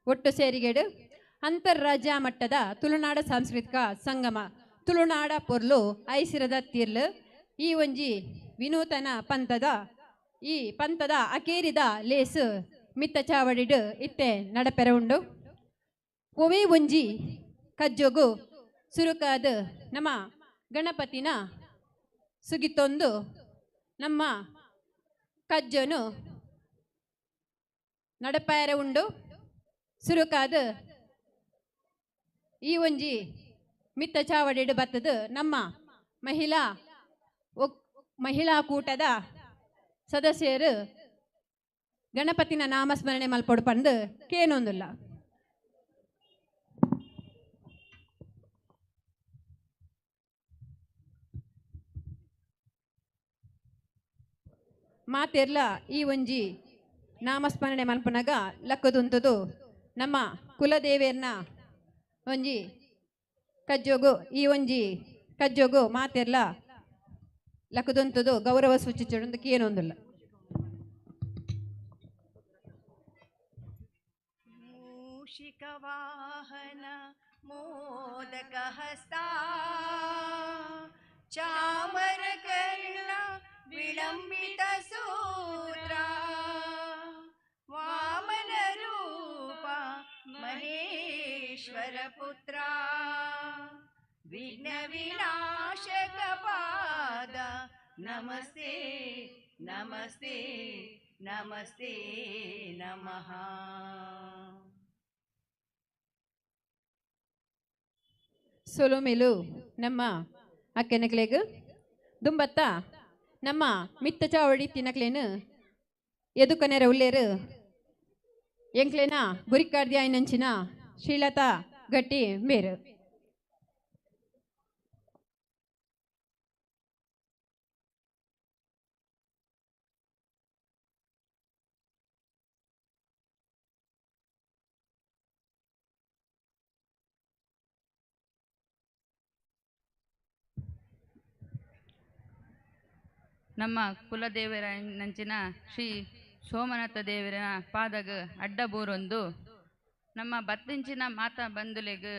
ಒಟ್ಟು ಸೇರಿಗೆಡು ಅಂತರ್ರಾಜ್ಯ ಮಟ್ಟದ ತುಳುನಾಡ ಸಾಂಸ್ಕೃತಿಕ ಸಂಗಮ ತುಳುನಾಡ ಪೊರ್ಲು ಐಸಿರದ ತೀರ್ಲು ಈ ಒಂಜಿ ವಿನೂತನ ಪಂಥದ ಈ ಪಂಥದ ಅಕೇರಿದ ಲೇಸು ಮಿತ್ತ ಚಾವಡಿಡು ಇತ್ತೆ ನಡಪೆರ ಉಂಡು. ಒವೇ ಒಂಜಿ ಕಜ್ಜೊಗು ಸುರುಕಾದ ನಮ್ಮ ಗಣಪತಿನ ಸುಗಿತೊಂದು ನಮ್ಮ ಕಜ್ಜನು ನಡಪಾಯರ ಉಂಡು. ಸುರುಕಾದ ಈ ಒಂಜಿ ಮಿತ್ತ ಚಾವಡಿಡು ಬತ್ತದು ನಮ್ಮ ಮಹಿಳಾ ಮಹಿಳಾ ಕೂಟದ ಸದಸ್ಯರು ಗಣಪತಿನ ನಾಮಸ್ಮರಣೆ ಮಲ್ಪೊಡು ಪಂದು ಕೇನೊಂದುಲ್ಲ. ಮಾತೆರ್ಲ ಈ ಒಂಜಿ ನಾಮಸ್ಮರಣೆ ಮಲ್ಪುನಗ ಲಕ್ಕದುಂತುದು ನಮ್ಮ ಕುಲದೇವೇರ್ನ ಒಂಜಿ ಕಜ್ಜೋಗು ಈ ಒಂಜಿ ಕಜ್ಜೋಗು ಮಾತೆರ್ಲ ಲಕ್ಕದುಂತುದು ಗೌರವ ಸೂಚಿಸೊಂದು ಕೇನೊಂದುಲ್ಲ. ಮೂಷಿಕವಾಹನ ಮೋದಕಹಸ್ತಾ ಚಾಮರಕರ್ಣ ವಿಳಂಬಿತ ಸೂತ್ರ ವಾಮನ ರೂಪ ಮಹೇಶ್ವರ ಪುತ್ರ ವಿಘ್ನ ವಿನಾಶಕ ಪಾದ ನಮಸ್ತೆ ನಮಸ್ತೆ ನಮಸ್ತೆ ನಮಃ. ಸೊಲುಮೆಲು ನಮ್ಮ ಅಕ್ಕೆನಕ್ಲೆಗ್ ದುಂಬತ್ತ ನಮ್ಮ ಮಿತ್ತ ಚಾವಡಿ ತಿನ್ನಕ್ಲೇನು ಎದುಕನೆರ ಉಲ್ಲೇರು ಎಂಕ್ಲೇನ ಗುರಿಕಾರ್ದಿ ಆಯ್ನಂಚಿನ ಶ್ರೀಲತಾ ಗಟ್ಟಿ ಮೇರು. ನಮ್ಮ ಕುಲದೇವರ ನಂಚಿನ ಶ್ರೀ ಸೋಮನಾಥ ದೇವರ ಪಾದಗ ಅಡ್ಡಬೂರೊಂದು ನಮ್ಮ ಬತ್ತಿಂಚಿನ ಮಾತಾ ಬಂಧುಲೆಗ್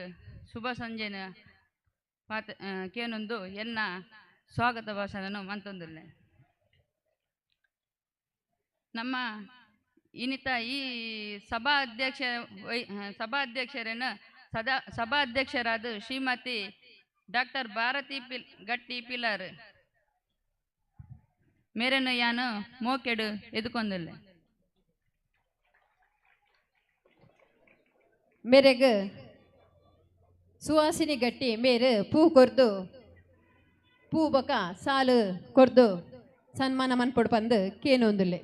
ಶುಭ ಸಂಜೆನ ಪಾತ ಕೇನೊಂದು ಎನ್ನ ಸ್ವಾಗತ ಭಾಷಣನು ಮಂತೊಂದುಲ್ಲೆ. ನಮ್ಮ ಇನ್ನಿತ ಈ ಸಭಾ ಅಧ್ಯಕ್ಷ ಸಭಾಧ್ಯಕ್ಷರನ್ನು ಸಭಾಧ್ಯಕ್ಷರಾದ ಶ್ರೀಮತಿ ಡಾಕ್ಟರ್ ಭಾರತಿ ಗಟ್ಟಿ ಪಿಲ್ಲರ್ ಮೇರೆನು ಯಾನು ಮೋಕೆಡು ಎದುಕೊಂದಿಲ್ಲ. ಮೇರೆಗ್ ಸುವಾಸಿನಿ ಗಟ್ಟಿ ಮೇರು ಪೂ ಕೊರ್ದು ಪೂ ಬಕ ಸಾಲು ಕೊರ್ದು ಸನ್ಮಾನ ಮನ್ಪೊಡು ಪಂದು ಕೇನೊಂದುಲ್ಲೆ.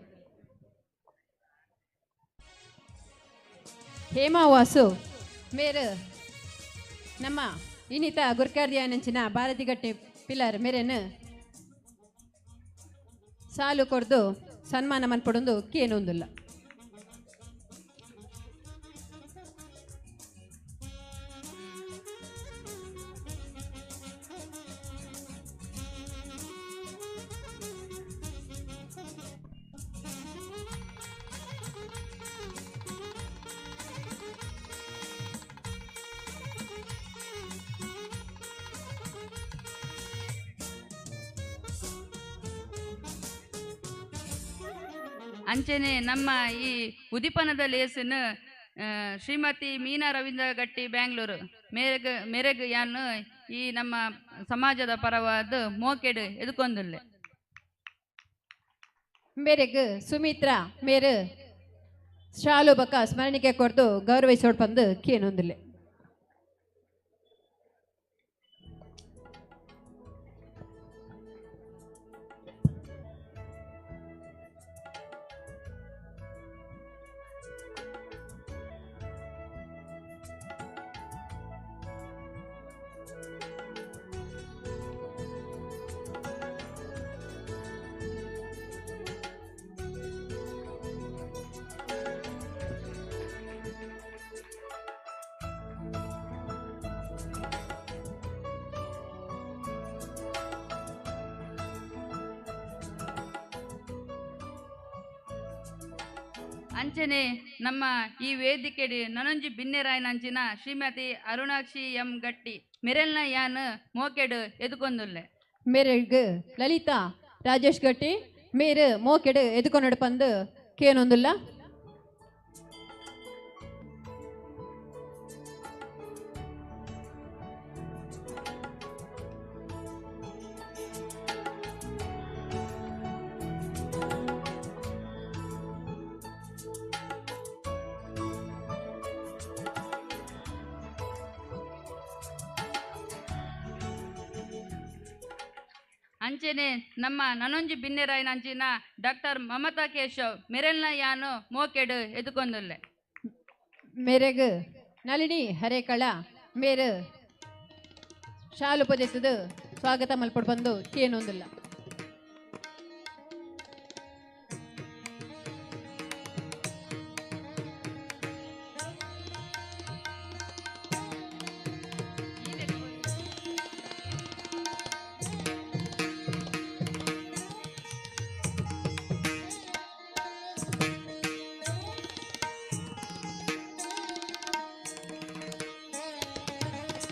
ಹೇಮಾವಾಸು ಮೇರು ನಮ್ಮ ಇನ್ನಿತ ಗುರ್ಕಾರ್ದಿಯಾನಂಚಿನ ಭಾರತಿ ಗಟ್ಟಿ ಪಿಲ್ಲರ್ ಮೇರೆನು ಸಾಲು ಕೊರ್ದು ಸನ್ಮಾನ ಮನ್ಪೊಡೊಂದು ಕೇನೊಂದುಲ್ಲ. ಅಂಚೆನೆ ನಮ್ಮ ಈ ಉದಿಪನದ ಲೇಸನ್ನು ಶ್ರೀಮತಿ ಮೀನಾ ರವೀಂದ್ರ ಗಟ್ಟಿ ಬ್ಯಾಂಗ್ಳೂರು ಮೇರೆಗ್ ಮೇರೆಗ್ ಯಾನು ಈ ನಮ್ಮ ಸಮಾಜದ ಪರವಾದ ಮೋಕೆಡು ಎದುಕೊಂದುಲ್ಲೆ. ಮೇರೆಗ್ ಸುಮಿತ್ರಾ ಮೇರು ಶಾಲು ಬಕ ಸ್ಮರಣಿಕೆ ಕೊರ್ದು ಗೌರವಿಸೋಡ್ ಪಂದು ಕೇನೊಂದುಲ್ಲೆ. ಅಂಚನೆ ನಮ್ಮ ಈ ವೇದಿಕೆಡ್ ನನೊಂಜಿ ಬಿನ್ನೆರಾಯನಂಚಿನ ಶ್ರೀಮತಿ ಅರುಣಾಕ್ಷಿ ಎಂ ಗಟ್ಟಿ ಮೆರೆಲ್ನ ಯಾನ್ ಮೋಕೆಡ್ ಎದುಕೊಂದುಲ್ಲೆ. ಮೇರೆಗ್ ಲಲಿತಾ ರಾಜೇಶ್ ಗಟ್ಟಿ ಮೇರು ಮೋಕೆಡ್ ಎದುಕೊನಡು ಪಂದು ಕೇನೊಂದುಲ್ಲ. ಅಂಚನೆ ನಮ್ಮ ನನೊಂಜಿ ಬಿನ್ನೆರಾಯನಂಚಿನ ಡಾಕ್ಟರ್ ಮಮತಾ ಕೇಶವ್ ಮೆರೆಲ್ನ ಯಾನು ಮೋಕೆಡ್ ಎದುಕೊಂದುಲ್ಲೆ. ಮೇರೆಗ್ ನಳಿನಿ ಹರೇಕಳ ಮೇರು ಶಾಲು ಪದೆತ್ತದು ಸ್ವಾಗತ ಮಲ್ಪಡ್ ಬಂದು ಕೇನೊಂದುಲ್ಲ.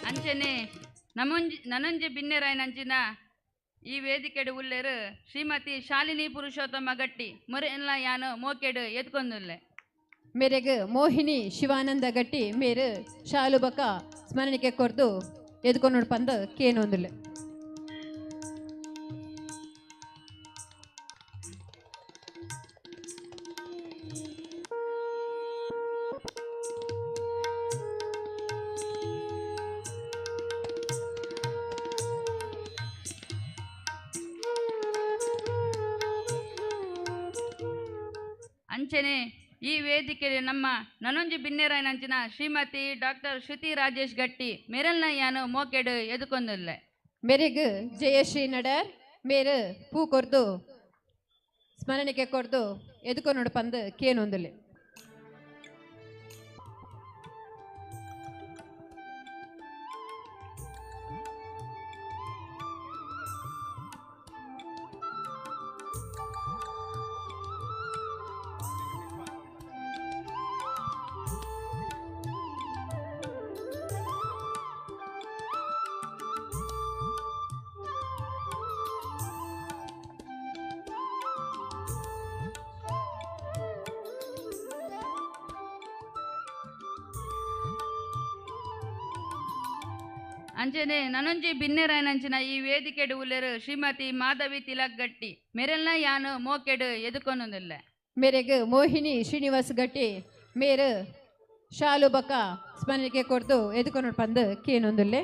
ಅಂಚನೆ ನನೊಂಜಿ ಬಿನ್ನೆರಾಯನಂಚಿನ ಈ ವೇದಿಕೆಡು ಉಲ್ಲೇರು ಶ್ರೀಮತಿ ಶಾಲಿನಿ ಪುರುಷೋತ್ತಮ ಗಟ್ಟಿ ಮೊರೆಲ್ಲ ಯಾನು ಮೋಕೆಡು ಎತ್ಕೊಂದುಲ್ಲೆ. ಮೇರೆಗ್ ಮೋಹಿನಿ ಶಿವಾನಂದ ಗಟ್ಟಿ ಮೇರು ಶಾಲುಬಕ ಸ್ಮರಣಿಕೆ ಕೊರ್ದು ಎದ್ಕೊಂಡು ಪಂದು ಕೇನೊಂದುಲ್ಲೆ. ಅಂಚನೆ ಈ ವೇದಿಕೆ ನಮ್ಮ ನನೊಂಜಿ ಬಿನ್ನೆರಾಯನಂಚಿನ ಶ್ರೀಮತಿ ಡಾಕ್ಟರ್ ಶ್ರುತಿ ರಾಜೇಶ್ ಗಟ್ಟಿ ಮೆರೆಲ್ನ ಯಾನು ಮೋಕೆಡು ಎದುಕೊಂದುಲ್ಲೆ. ಮೇರೆಗ್ ಜಯಶ್ರೀ ನಡರ್ ಮೇರು ಪೂ ಕೊರ್ದು ಸ್ಮರಣಿಕೆ ಕೊರ್ದು ಎದುಕೊನೋಡು ಪಂದು ಕೇನೊಂದುಲ್ಲೆ. ಅಂಚನೆ ನನೊಂಜಿ ಬಿನ್ನೆರಾಯನಂಚಿನ ಈ ವೇದಿಕೆಡು ಉಲ್ಲೇರು ಶ್ರೀಮತಿ ಮಾಧವಿ ತಿಲಕ್ ಗಟ್ಟಿ ಮೆರೆಲ್ನ ಯಾನು ಮೋಕೆಡು ಎದುಕೊನೊಂದುಲ್ಲೆ. ಮೇರೆಗ್ ಮೋಹಿನಿ ಶ್ರೀನಿವಾಸ್ ಗಟ್ಟಿ ಮೇರು ಶಾಲು ಬಕ ಸ್ಮರಣಿಕೆ ಕೊರ್ದು ಎದುಕೊನೋಡು ಪಂದು ಕೇನೊಂದುಲ್ಲೆ.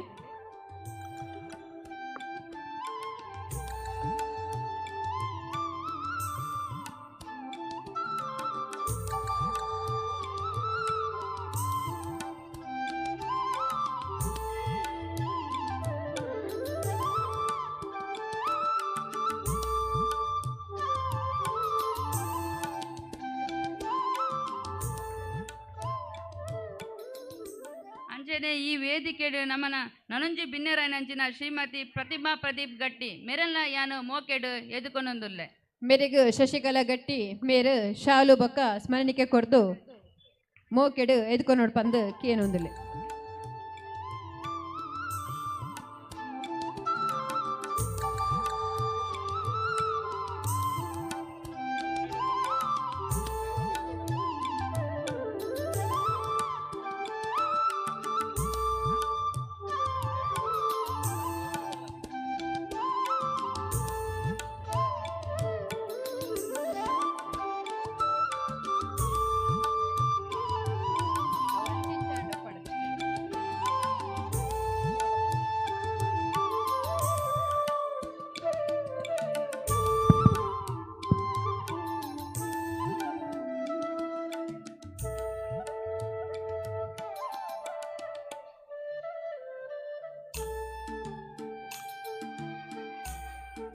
ಅಂಚನೆ ಈ ವೇದಿಕೆಡು ನಮನ ನನೊಂಜಿ ಬಿನ್ನೆರಾಯನಂಚಿನ ಶ್ರೀಮತಿ ಪ್ರತಿಮಾ ಪ್ರದೀಪ್ ಗಟ್ಟಿ ಮೆರೆಲ್ನ ಯಾನು ಮೋಕೆಡು ಎದುಕೊನೊಂದುಲ್ಲೆ. ಮೇರೆಗ್ ಶಶಿಕಲಾ ಗಟ್ಟಿ ಮೇರು ಶಾಲು ಬೊಕ್ಕ ಸ್ಮರಣಿಕೆ ಕೊರ್ದು ಮೋಕೆಡು ಎದುಕೊನೋಡು ಪಂದು ಕೇನೊಂದುಲ್ಲೆ.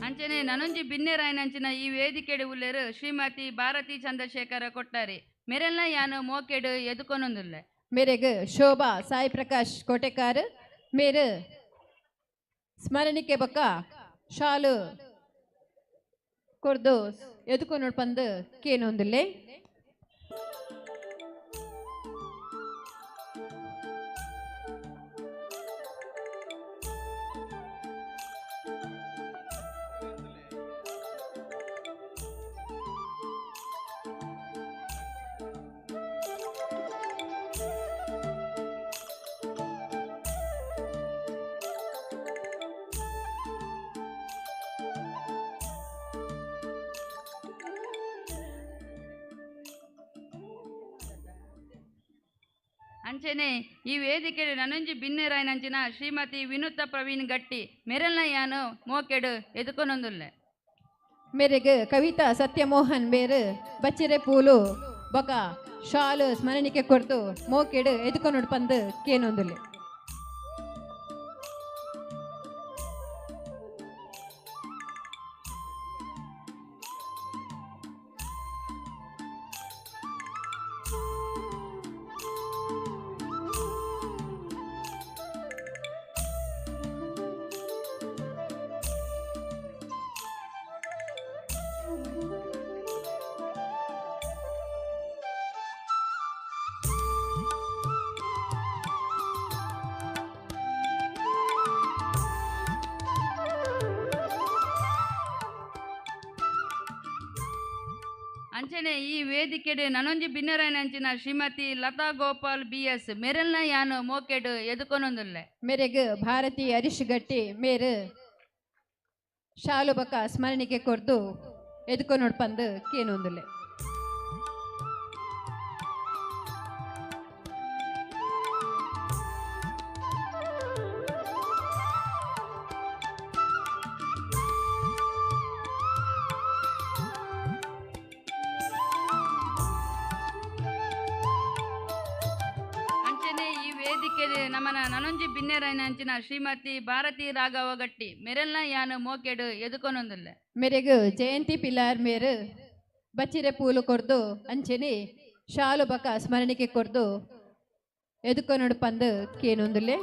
ಅಂಚನೆ ನನೊಂಜಿ ಬಿನ್ನೆರಾಯನಂಚಿನ ಈ ವೇದಿಕೆಡು ಉಲ್ಲೇರು ಶ್ರೀಮತಿ ಭಾರತಿ ಚಂದ್ರಶೇಖರ ಕೊಟ್ಟಾರಿ ಮೆರೆಲ್ನ ಯಾನು ಮೋಕೆಡು ಎದುಕೊನೊಂದುಲ್ಲೆ. ಮೇರೆಗ್ ಶೋಭಾ ಸಾಯಿ ಪ್ರಕಾಶ್ ಕೋಟೆಕಾರ್ ಮೇರು ಸ್ಮರಣಿಕೆ ಬೊಕ್ಕ ಶಾಲು ಕೊರ್ದು ಎದುಕೊನೋಡು ಪಂದು ಕೇನೊಂದುಲ್ಲೆ. ಅಂಚನೆ ಈ ವೇದಿಕೆ ನನೊಂಜಿ ಬಿನ್ನೆರಾಯನಂಚಿನ ಶ್ರೀಮತಿ ವಿನುತ ಪ್ರವೀಣ್ ಗಟ್ಟಿ ಮೆರೆಲ್ನ ಯಾನು ಮೋಕೆಡು ಎದುಕೊನೊಂದುಲ್ಲೆ. ಮೇರೆಗ್ ಕವಿತಾ ಸತ್ಯಮೋಹನ್ ಮೇರು ಬಚ್ಚಿರೆ ಪೂಲು ಬೊಕ ಶಾಲು ಸ್ಮರಣಿಕೆ ಕೊರ್ದು ಮೋಕೆಡು ಎದುಕೊನೊಡು ಪಂದು ಕೇನೊಂದುಲ್ಲೆ. ಅಂಚನೆ ಈ ವೇದಿಕೆಡೆ ನನೊಂಜಿ ಬಿನ್ನರನಂಚಿನ ಶ್ರೀಮತಿ ಲತಾ ಗೋಪಾಲ್ ಬಿ ಎಸ್ ಮೆರೆಲ್ನ ಯಾನು ಮೋಕೆಡು ಎದುಕೊನೊಂದುಲ್ಲೆ. ಮೇರೆಗ್ ಭಾರತಿ ಹರೀಶ್ ಗಟ್ಟಿ ಮೇರು ಶಾಲು ಬೊಕ ಸ್ಮರಣಿಕೆ ಕೊರ್ದು ಎದುಕೊನೊಡು ಪಂದು ಕೇನೊಂದುಲ್ಲೆ. ನಮನ ನನೊಂಜಿ ಬಿನ್ನೆರನಂಚಿನ ಶ್ರೀಮತಿ ಭಾರತಿ ರಾಘವ ಗಟ್ಟಿ ಮೆರೆಲ್ನ ಯಾನು ಮೋಕೆಡು ಎದುಕೊನೊಂದುಲ್ಲೆ. ಮೇರೆಗ್ ಜಯಂತಿ ಪಿಲಾರ್ ಮೇರು ಬಚ್ಚಿರೆ ಪೂಲು ಕೊರ್ದು ಅಂಚನೆ ಶಾಲು ಬೊಕ ಸ್ಮರಣಿಕೆ ಕೊರ್ದು ಎದುಕೊನೊಡು ಪಂದು ಕೇನೊಂದುಲ್ಲೆ.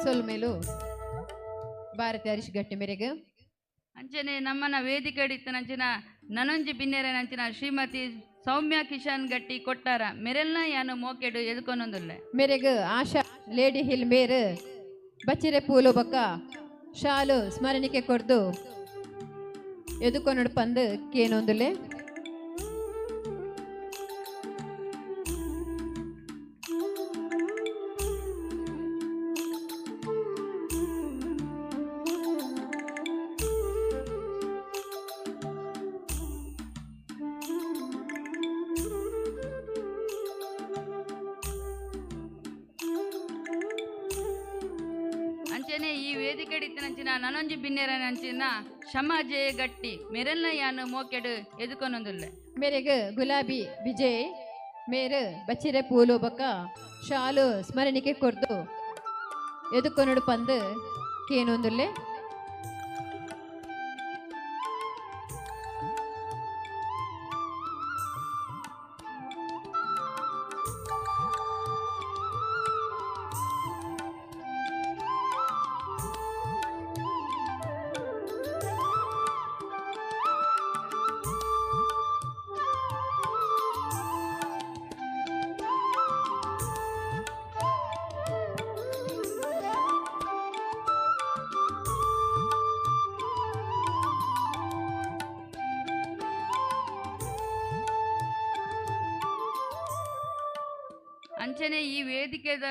ಸೊಲ್ಮೇಲು ಭಾರತಿ ಹರೀಶ್ ಗಟ್ಟಿ ಮೇರೆಗೆ. ಅಂಚನೆ ನಮ್ಮನ ವೇದಿಕೆ ಇತ್ತನಂಚಿನ ನನೊಂಜಿ ಬಿನ್ನೆರನಂಚಿನ ಶ್ರೀಮತಿ ಸೌಮ್ಯ ಕಿಶನ್ ಗಟ್ಟಿ ಕೊಟ್ಟಾರ ಮೆರೆಲ್ನ ಯಾನು ಮೋಕೆಡು ಎದುಕೊನೊಂದುಲ್ಲೆ. ಮೇರೆಗ್ ಆಶಾ ಲೇಡಿ ಹಿಲ್ ಮೇರು ಬಚ್ಚಿರೆ ಪೂಲು ಬೊಕ ಶಾಲು ಸ್ಮರಣಿಕೆ ಕೊರ್ದು ಎದುಕೊನೊಡು ಪಂದು ಕೇನೊಂದುಲ್ಲೆ. ಅಂಚನೆ ಈ ವೇದಿಕೆ ಇತ್ತನಂಚಿನ ನನೊಂಜಿ ಬಿನ್ನೆರನಂಚಿನ ಶಮ ಜಯ ಗಟ್ಟಿ ಮೆರೆಲ್ನ ಯಾನು ಮೋಕೆಡು ಎದುಕೊನೊಂದುಲ್ಲೆ. ಮೇರೆಗ್ ಗುಲಾಬಿ ವಿಜಯ್ ಮೇರು ಬಚ್ಚಿರೆ ಪೂಲು ಬೊಕ ಶಾಲು ಸ್ಮರಣಿಕೆ ಕೊರ್ದು ಎದುಕೊನೊಡು ಪಂದು ಕೇನೊಂದುಲ್ಲೆ. ಅಂಚನೆ ಈ ವೇದಿಕೆದ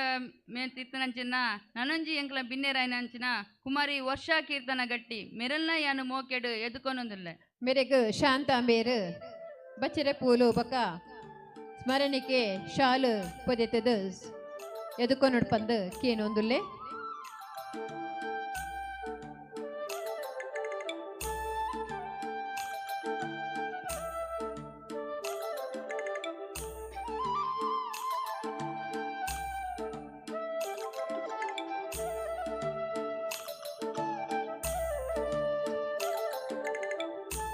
ಮೇಲ್ತಿತ್ತನಂಚಿನ ನನೊಂಜಿ ಎಂಕ್ಲ ಬಿನ್ನೆರಾಯನಂಚಿನ ಕುಮಾರಿ ವರ್ಷಾ ಕೀರ್ತನ ಗಟ್ಟಿ ಮೆರೆಲ್ನ ಯಾನು ಮೋಕೆಡು ಎದುಕೊನೊಂದುಲ್ಲೆ. ಮೇರೆಗ್ ಶಾಂತ ಮೇರು ಬಚ್ಚಿರೆ ಪೂಲು ಬೊಕ ಸ್ಮರಣಿಕೆ ಶಾಲು ಪೊದೆತದು ಎದುಕೊನೊಡು ಪಂದು ಕೇನೊಂದುಲ್ಲೆ.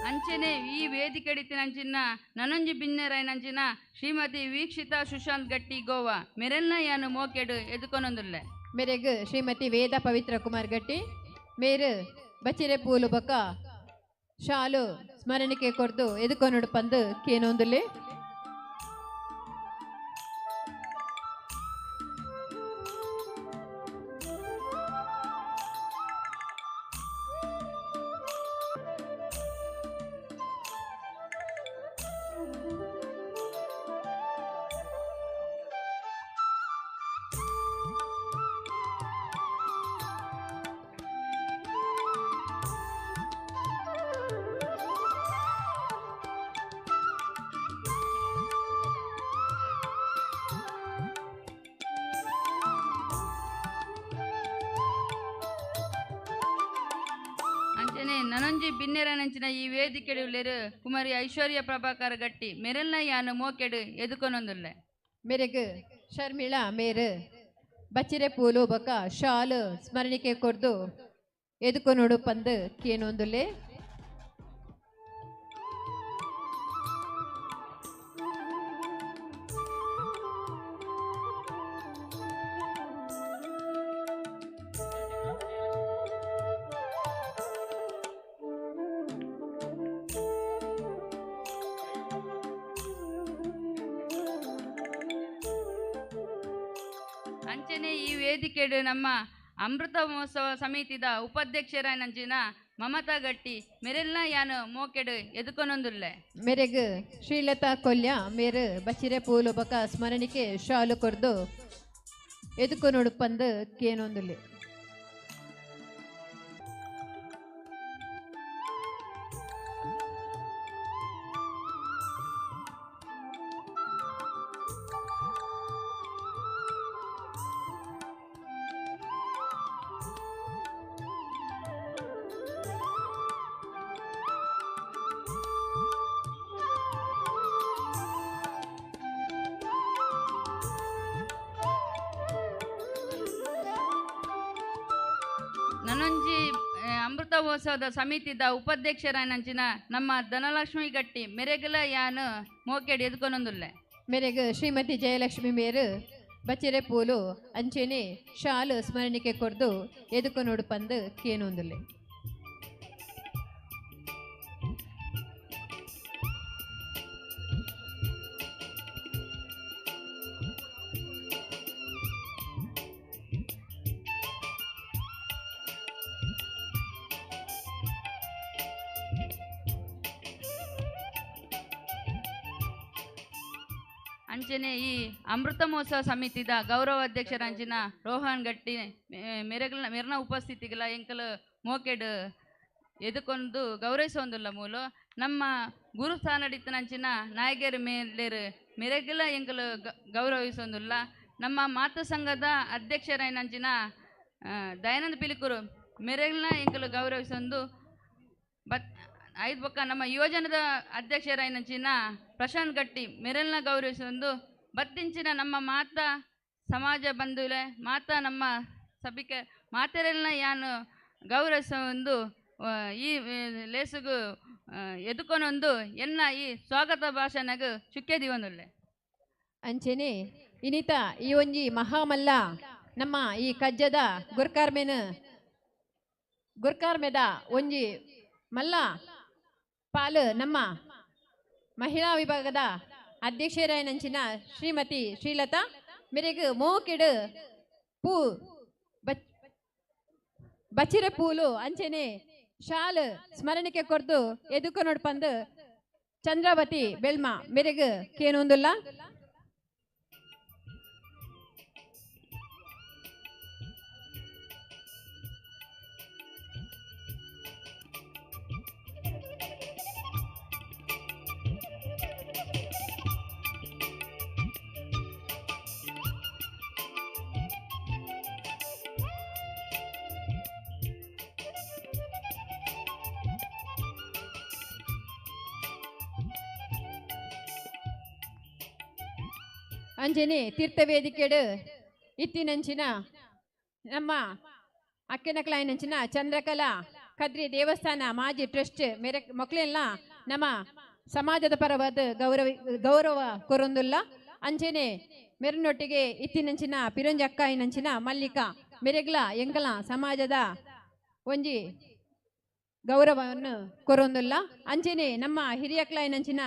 ಅಂಚನೆ ಈ ವೇದಿಕೆಡಿತ್ತಿನಂಚಿನ ನನೊಂಜಿ ಬಿನ್ನೆರಾಯನಂಚಿನ ಶ್ರೀಮತಿ ವೀಕ್ಷಿತಾ ಸುಶಾಂತ್ ಗಟ್ಟಿ ಗೋವಾ ಮೆರೆಲ್ನ ಯಾನು ಮೋಕೆಡು ಎದುಕೊನೊಂದುಲ್ಲೆ. ಮೇರೆಗ್ ಶ್ರೀಮತಿ ವೇದ ಪವಿತ್ರ ಕುಮಾರ್ ಗಟ್ಟಿ ಮೇರು ಬಚಿರೆ ಪೂಲು ಬೊಕ ಶಾಲು ಸ್ಮರಣಿಕೆ ಕೊರ್ದು ಎದುಕೊನುಡು ಪಂದು ಕೇನೊಂದುಲೆ. ಅಂಚನೆ ನನೊಂಜಿ ಬಿನ್ನೆರನಂಚಿನ ಈ ವೇದಿಕೆಡು ಉಲ್ಲೆರ್ ಕುಮಾರಿ ಐಶ್ವರ್ಯ ಪ್ರಭಾಕರ್ ಗಟ್ಟಿ ಮೆರೆಲ್ನ ಯಾನು ಮೋಕೆಡು ಎದುಕೊನೊಂದುಲ್ಲೆ. ಮೆರೆಗ್ ಶರ್ಮಿಳಾ ಮೇರು ಬಚ್ಚಿರೆ ಪೂಲು ಬೊಕ ಶಾಲು ಸ್ಮರಣಿಕೆ ಕೊರ್ದು ಎದುಕೊನೊಡು ಪಂದು ಕೇನೊಂದುಲ್ಲೆ. ಅಂಚನೆ ಈ ವೇದಿಕೆಡು ನಮ್ಮ ಅಮೃತ ಮಹೋತ್ಸವ ಸಮಿತಿದ ಉಪಾಧ್ಯಕ್ಷರಾನಂಚಿನ ಮಮತಾ ಗಟ್ಟಿ ಮೆರೆಲ್ನ ಯಾನು ಮೋಕೆಡು ಎದುಕೊನೊಂದುಲ್ಲೆ. ಮೆರೆಗ್ ಶ್ರೀಲತಾ ಕೊಲ್ಯ ಮೇರು ಬಚಿರೆ ಪೂಲು ಬೊಕ ಸ್ಮರಣಿಕೆ ಶಾಲು ಕೊರ್ದು ಎದುಕೊನೊಡು ಪಂದು ಕೇನೊಂದುಲ್ಲೆ. ನನೊಂಜಿ ಅಮೃತ ಮಹೋತ್ಸವದ ಸಮಿತಿದ ಉಪಾಧ್ಯಕ್ಷರಾನಂಚಿನ ನಮ್ಮ ಧನಲಕ್ಷ್ಮಿ ಗಟ್ಟಿ ಮೆರೆಗಲ ಯಾನು ಮೋಕೆಡು ಎದುಕೊನೊಂದುಲ್ಲೆ. ಮೆರೆಗ್ ಶ್ರೀಮತಿ ಜಯಲಕ್ಷ್ಮಿ ಮೇರು ಬಚಿರೆ ಪೂಲು ಅಂಚೆನೆ ಶಾಲು ಸ್ಮರಣಿಕೆ ಕೊರ್ದು ಎದುಕೊನೊಡು ಪಂದು ಕೇನೊಂದುಲ್ಲೆ. ಅಂಚನೆ ಈ ಅಮೃತ ಮಹೋತ್ಸವ ಸಮಿತಿದ ಗೌರವ ಅಧ್ಯಕ್ಷರಂಚಿನ ರೋಹನ್ ಗಟ್ಟಿ ಮೆರಗಲ ಮೆರ್ನ ಉಪಸ್ಥಿತಿಗಳ ಎಂಕಲು ಮೋಕೆಡು ಎದುಕೊಂಡು ಗೌರವಿಸೊಂದುಲ್ಲ ಮೂಲ ನಮ್ಮ ಗುರುಸ್ಥಾನಡಿತ್ತನಂಚಿನ ನಾಯಕರು ಮೇಲೇರು ಮೆರಗಲ ಎಂಕಲು ಗೌರವಿಸೊಂದುಲ್ಲ. ನಮ್ಮ ಮಾತೃ ಸಂಘದ ಅಧ್ಯಕ್ಷರೈನಂಚಿನ ದಯಾನಂದ ಪಿಲಿಕುರು ಮೆರಗಲ್ನ ಎಂಕಲು ಗೌರವಿಸೊಂದು ಬತ್ ಐದು ಬೊಕ್ಕ ನಮ್ಮ ಯುವಜನದ ಅಧ್ಯಕ್ಷರೈನಂಚಿನ ಪ್ರಶಾಂತ್ ಗಟ್ಟಿ ಮೆರಲ್ನ ಗೌರವಿಸೊಂದು ಬತ್ತಿಂಚಿನ ನಮ್ಮ ಮಾತಾ ಸಮಾಜ ಬಂಧುಲೆ ಮಾತಾ ನಮ್ಮ ಸಭಿಕೆ ಮಾತೆರೆಲ್ನ ಯಾನು ಗೌರವಿಸೊಂದು ಈ ಲೇಸುಗು ಎದುಕೊನೊಂದು ಎನ್ನ ಈ ಸ್ವಾಗತ ಭಾಷಣಗ್ ಚುಕ್ಕೆ ದಿವನುಲ್ಲೆ. ಅಂಚೆನೆ ಇನಿತ ಈ ಒಂಜಿ ಮಹಾಮಲ್ಲ ನಮ್ಮ ಈ ಕಜ್ಜದ ಗುರ್ಕಾರ್ಮೆನ ಗುರ್ಕಾರ್ಮೆದ ಒಂಜಿ ಮಲ್ಲ ಪಾಲು ನಮ್ಮ ಮಹಿಳಾ ವಿಭಾಗದ ಅಧ್ಯಕ್ಷರಾಯನಂಚಿನ ಶ್ರೀಮತಿ ಶ್ರೀಲತಾ ಮೇರೆಗ್ ಮೋಕೆಡು ಪೂ ಬಚಿರೆ ಪೂಲು ಅಂಚೆನೆ ಶಾಲು ಸ್ಮರಣಿಕೆ ಕೊರ್ದು ಎದುಕೊನೊಡು ಪಂದು ಚಂದ್ರಾವತಿ ಬೆಳ್ಮ ಮೇರೆಗ್ ಕೇನೊಂದುಲ್ಲ. ಅಂಜನೆ ತೀರ್ಥವೇದಿಕೆಡು ಇತ್ತಿನಂಚಿನ ನಮ್ಮ ಅಕ್ಕೆನಕ್ಲಾಯಿನಂಚಿನ ಚಂದ್ರಕಲಾ ಕದ್ರಿ ದೇವಸ್ಥಾನ ಮಾಜಿ ಟ್ರಸ್ಟ್ ಮೇರೆ ಮಕ್ಕಳೆಲ್ಲ ನಮ್ಮ ಸಮಾಜದ ಪರವಾದ ಗೌರವ ಗೌರವ ಕೊರೊಂದುಲ್ಲ. ಅಂಚೆನೆ ಮೆರನೊಟ್ಟಿಗೆ ಇತ್ತಿನಂಚಿನ ಪಿರಂಜಕ್ಕಾಯಿನಂಚಿನ ಮಲ್ಲಿಕಾ ಮೆರೆಗ್ಲ ಎಂಕಲ ಸಮಾಜದ ಒಂಜಿ ಗೌರವವನ್ನು ಕೊರೊಂದುಲ್ಲ. ಅಂಚೆನೆ ನಮ್ಮ ಹಿರಿಯಕ್ಲಾಯಿನಂಚಿನ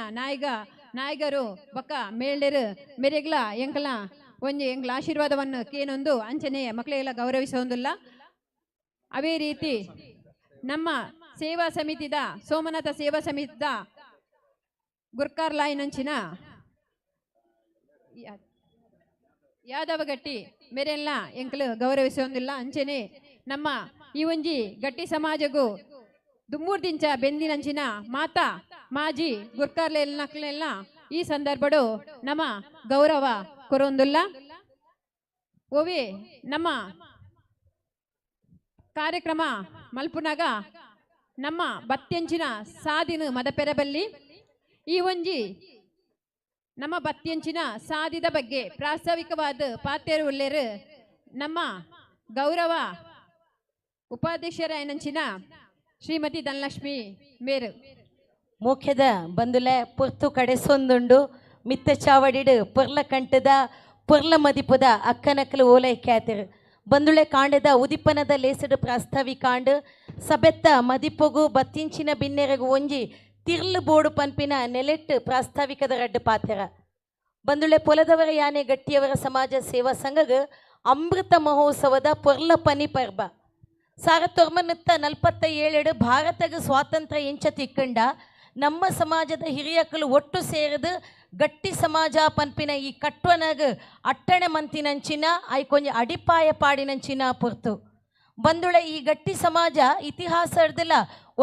ನಾಯಕರು ಬೊಕ್ಕ ಮೇಲ್ಡೆರು ಮೆರೆಗ್ಲ ಎಂಕಲ ಒಂಜಿ ಎಂಕ್ಲ ಆಶೀರ್ವಾದವನ್ನು ಕೇನೊಂದು ಅಂಚನೆ ಮಕ್ಕಳಿಗೆಲ್ಲ ಗೌರವಿಸೊಂದುಲ್ಲ. ಅದೇ ರೀತಿ ನಮ್ಮ ಸೇವಾ ಸಮಿತಿದ ಸೋಮನಾಥ ಸೇವಾ ಸಮಿತಿದ ಗುರ್ಕಾರ್ಲಾಯಿನಂಚಿನ ಯಾದವ ಗಟ್ಟಿ ಮೇರೆಲ್ಲ ಎಂಕಲು ಗೌರವಿಸೊಂದಿಲ್ಲ. ಅಂಚನೆ ನಮ್ಮ ಈ ಒಂಜಿ ಗಟ್ಟಿ ಸಮಾಜಗೂ ದುಮ್ಮೂರ್ದಿಂಚ ಬೆಂದಿನಂಚಿನ ಮಾತಾ ಮಾಜಿ ಗುರ್ಕಾರ್ಲೆಲ್ಲ ಈ ಸಂದರ್ಭಡು ನಮ್ಮ ಗೌರವ ಕೊರೊಂದುಲ್ಲ. ಓವಿ ನಮ್ಮ ಕಾರ್ಯಕ್ರಮ ಮಲ್ಪುನಾಗ ನಮ್ಮ ಬತ್ಯಂಚಿನ ಸಾದಿನ ಮದಪೆರಬಲ್ಲಿ ಈ ಒಂಜಿ ನಮ್ಮ ಬತ್ಯಂಚಿನ ಸಾದಿದ ಬಗ್ಗೆ ಪ್ರಾಸ್ತಾವಿಕವಾದ ಪಾತ್ಯರು ಉಲ್ಲೇರು ನಮ್ಮ ಗೌರವ ಉಪಾಧ್ಯಕ್ಷರಾಯನಂಚಿನ ಶ್ರೀಮತಿ ಧನಲಕ್ಷ್ಮಿ ಮೇರು. ಮೋಖ್ಯದ ಬಂದುಲೆ ಪೊರ್ತು ಕಡೆಸೊಂದುಂಡು ಮಿತ್ತ ಚಾವಡಿಡು ಪೊರ್ಲ ಕಂಠದ ಪೊರ್ಲ ಮದಿಪುದ ಅಕ್ಕನಕಲು ಓಲೈ ಖ್ಯಾತಿರು ಬಂದುಳೆ ಕಾಂಡದ ಉದಿಪನದ ಲೇಸಡು ಪ್ರಾಸ್ತಾವಿಕಾಂಡು ಸಬೆತ್ತ ಮದಿಪೊಗು ಬತ್ತಿಂಚಿನ ಬಿನ್ನೆರಗು ಒಂಜಿ ತಿರ್ಲು ಬೋಡು ಪನ್ಪಿನ ನೆಲೆಟ್ಟು ಪ್ರಾಸ್ತಾವಿಕದ ರಡ್ಡು ಪಾತೆರ. ಬಂದುಳೆ ಪೊಲದವರ ಯಾನೆ ಗಟ್ಟಿಯವರ ಸಮಾಜ ಸೇವಾ ಸಂಘಗ ಅಮೃತ ಮಹೋತ್ಸವದ ಪೊರ್ಲ ಪನಿ ಪರ್ಬ 1947 ಭಾರತಗ ಸ್ವಾತಂತ್ರ್ಯ ಎಂಚ ತಿಕ್ಕಂಡ ನಮ್ಮ ಸಮಾಜದ ಹಿರಿಯಕಲು ಒಟ್ಟು ಸೇರಿದು ಗಟ್ಟಿ ಸಮಾಜ ಪನ್ಪಿನ ಈ ಕಟ್ವನಗ ಅಟ್ಟಣೆ ಮಂತಿನಂಚಿನ ಐಕೊಂಜಿ ಅಡಿಪಾಯ ಪಾಡಿನಂಚಿನ ಪೊರ್ತು. ಬಂದುಳೆ ಈ ಗಟ್ಟಿ ಸಮಾಜ ಇತಿಹಾಸದಲ್ಲ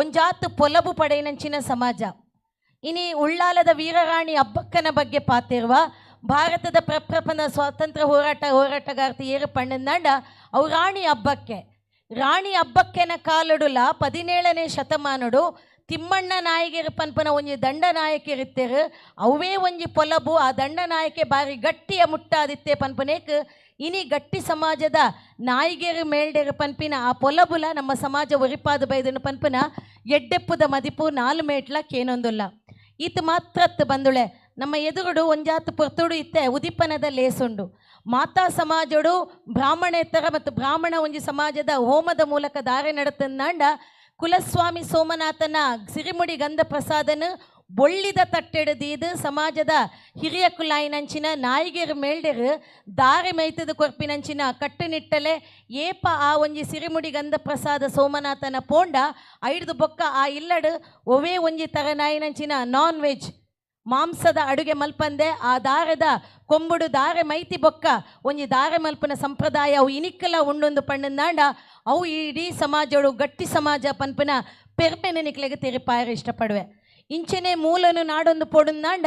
ಒಂಜಾತು ಪೊಲಬು ಪಡೆಯಿನಂಚಿನ ಸಮಾಜ. ಇನಿ ಉಳ್ಳಾಲದ ವೀರರಾಣಿ ಅಬ್ಬಕ್ಕನ ಬಗ್ಗೆ ಪಾತಿರುವ ಭಾರತದ ಪ್ರಪ್ರಥಮ ಸ್ವಾತಂತ್ರ್ಯ ಹೋರಾಟಗಾರ್ತಿ ಏರು ಪಣ್ಣಂದಾಂಡ ಅವು ರಾಣಿ ಅಬ್ಬಕ್ಕೆ. ರಾಣಿ ಅಬ್ಬಕ್ಕೆನ ಕಾಲಡುಲ 17ನೇ ಶತಮಾನಡು ತಿಮ್ಮಣ್ಣ ನಾಯಕರು ಪನ್ಪನ ಒಂಜಿ ದಂಡನಾಯಕರಿತ್ತೇರು ಅವೇ ಒಂಜಿ ಪೊಲಬು ಆ ದಂಡನಾಯಕೆ ಬಾರಿ ಗಟ್ಟಿಯ ಮುಟ್ಟಾದಿತ್ತೆ ಪನ್ಪನೇಕ್ ಇನಿ ಗಟ್ಟಿ ಸಮಾಜದ ನಾಯಿಗೆರು ಮೇಲ್ಡೆರು ಪನ್ಪಿನ ಆ ಪೊಲಬುಲ ನಮ್ಮ ಸಮಾಜ ಒರಿಪಾದ ಬೈದನು ಪನ್ಪನ ಎಡ್ಡೆಪ್ಪುದ ಮದಿಪು 4 ಮೇಟ್ಲ ಕೇನೊಂದುಲ್ಲ. ಈತ ಮಾತ್ರತ್ ಬಂದುಳೆ ನಮ್ಮ ಎದುರುಡು ಒಂಜಾತು ಪೊರ್ತುಡು ಇತ್ತೆ ಉದಿಪನದ ಲೇಸುಂಡು. ಮಾತಾ ಸಮಾಜಡು ಬ್ರಾಹ್ಮಣೇತರ ಮತ್ತು ಬ್ರಾಹ್ಮಣ ಒಂಜಿ ಸಮಾಜದ ಹೋಮದ ಮೂಲಕ ದಾರೆ ನಡತಂದಾಂಡ ಕುಲಸ್ವಾಮಿ ಸೋಮನಾಥನ ಸಿರಿಮುಡಿ ಗಂಧ ಪ್ರಸಾದನ ಬೊಳ್ಳಿದ ತಟ್ಟೆಡದೀದು ಸಮಾಜದ ಹಿರಿಯ ಕುಲಾಯಿನಂಚಿನ ನಾಯಿಗೆರು ಮೇಲ್ಡೆರು ದಾರೆ ಮೈತದ ಕೊರ್ಪಿನಂಚಿನ ಕಟ್ಟುನಿಟ್ಟಲೆ ಏಪ ಆ ಒಂಜಿ ಸಿರಿಮುಡಿ ಗಂಧ ಪ್ರಸಾದ ಸೋಮನಾಥನ ಪೋಂಡ ಐಡ್ದು ಬೊಕ್ಕ ಆ ಇಲ್ಲಡು ಒವೇ ಒಂಜಿ ತರನಾಯಿನಂಚಿನ ನಾನ್ ವೆಜ್ ಮಾಂಸದ ಅಡುಗೆ ಮಲ್ಪಂದೆ ಆ ದಾರದ ಕೊಂಬುಡು ದಾರೆ ಮೈತಿ ಬೊಕ್ಕ ಒಂಜಿ ದಾರೆ ಮಲ್ಪನ ಸಂಪ್ರದಾಯ ಅವು ಇನಿಕ್ಕಲ ಉಂಡೊಂದು ಪಣ್ಣಂದಾಂಡ ಅವು ಇಡೀ ಸಮಾಜಡು ಗಟ್ಟಿ ಸಮಾಜ ಪನ್ಪನ ಪೆರ್ಮೆನ ನಿಕ್ಲೆಗೆ ತೆರಿಪಾಯರು ಇಷ್ಟಪಡುವೆ. ಇಂಚೆನೆ ಮೂಲನು ನಾಡೊಂದು ಪೊಡುಂದಾಂಡ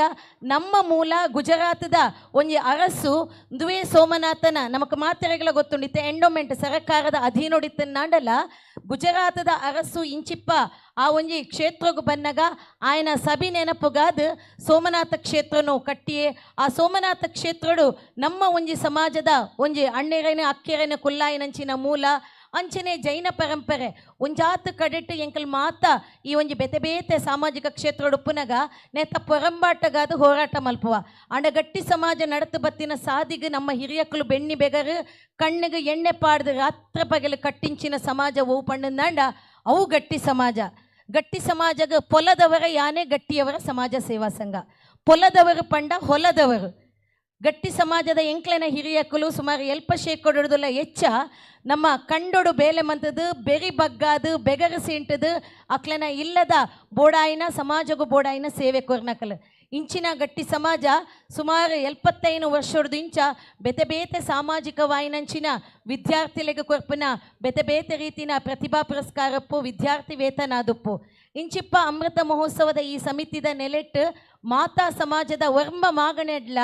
ನಮ್ಮ ಮೂಲ ಗುಜರಾತದ ಒಂಜಿ ಅರಸು ದುವೆ ಸೋಮನಾಥನ ನಮಕ್ ಮಾತೆರೆಗಳ ಗೊತ್ತುಂಡಿತ್ತೆ ಎಂಡೋಮೆಂಟ್ ಸರಕಾರದ ಅಧೀನೊಡಿತ್ತನ್ನಾಂಡಲ ಗುಜರಾತದ ಅರಸು ಇಂಚಿಪ್ಪ ಆ ಒಂಜಿ ಕ್ಷೇತ್ರಗು ಬನ್ನಗ ಆಯನ ಸಭಿ ನೆನಪುಗಾದ ಸೋಮನಾಥ ಕ್ಷೇತ್ರನು ಕಟ್ಟಿಯೇ ಆ ಸೋಮನಾಥ ಕ್ಷೇತ್ರಡು ನಮ್ಮ ಒಂಜಿ ಸಮಾಜದ ಒಂಜಿ ಅಣ್ಣೆರೇನ ಅಕ್ಕೆರೇನ ಕುಲ್ಲಾಯಿನಂಚಿನ ಮೂಲ ಅಂಚನೆ ಜೈನ ಪರಂಪರೆ ಒಂಜಾತ್ ಕಡೆಟ್ ಎಂಕಲ್ ಮಾತ ಈ ಒಂಜಿ ಬೇತೆ ಬೇತೆ ಸಾಮಾಜಿಕ ಕ್ಷೇತ್ರಡು ಪುನಗ ನೇತ ಪೊರಂಬಾಟಗಾದ ಹೋರಾಟ ಮಲ್ಪುವ ಅಂಡ ಗಟ್ಟಿ ಸಮಾಜ ನಡತು ಬತ್ತಿನ ಸಾದಿಗೆ ನಮ್ಮ ಹಿರಿಯಕ್ಕಲು ಬೆಣ್ಣಿ ಬೆಗರು ಕಣ್ಣಿಗೆ ಎಣ್ಣೆ ಪಾಡ್ದು ರಾತ್ರಿ ಪಗಲು ಕಟ್ಟಿಂಚಿನ ಸಮಾಜ ಓ ಪಣ್ಣಂದಾಂಡ ಅವು ಗಟ್ಟಿ ಸಮಾಜ. ಗಟ್ಟಿ ಸಮಾಜಗ ಪೊಲದವರ ಯಾನೆ ಗಟ್ಟಿಯವರ ಸಮಾಜ ಸೇವಾ ಸಂಘ. ಪೊಲದವರು ಪಂಡ ಹೊಲದವರು. ಗಟ್ಟಿ ಸಮಾಜದ ಎಂಕ್ಲೆನ ಹಿರಿಯಕ್ಕಲು ಸುಮಾರು ಎಲ್ಪ ಶೇಕೊಡೋದಲ್ಲ ಹೆಚ್ಚ ನಮ್ಮ ಕಂಡೊಡು ಬೇಲೆ ಮಂತದ್ದು ಬೆರಿ ಬಗ್ಗಾದು ಬೆಗರು ಸೀಂಟದು ಅಕ್ಲೆನ ಇಲ್ಲದ ಬೋಡಾಯಿನ ಸಮಾಜಗೂ ಬೋಡಾಯಿನ ಸೇವೆ ಕೊರ್ನಕಲು. ಇಂಚಿನ ಗಟ್ಟಿ ಸಮಾಜ ಸುಮಾರು 75 ವರ್ಷದ ಇಂಚ ಬೇತೆ ಬೇತೆ ಸಾಮಾಜಿಕ ವಾಯಿನಂಚಿನ ವಿದ್ಯಾರ್ಥಿಗಳಿಗೆ ಕೊರ್ಪಿನ ಬೇತೆ ಬೇತೆ ರೀತಿನ ಪ್ರತಿಭಾ ಪುರಸ್ಕಾರಪ್ಪು ವಿದ್ಯಾರ್ಥಿ ವೇತನಾದುಪ್ಪು. ಇಂಚಿಪ್ಪ ಅಮೃತ ಮಹೋತ್ಸವದ ಈ ಸಮಿತಿದ ನೆಲೆಟ್ಟು ಮಾತಾ ಸಮಾಜದ ವರ್ಮ ಮಾಗಣೆಡ್ಲ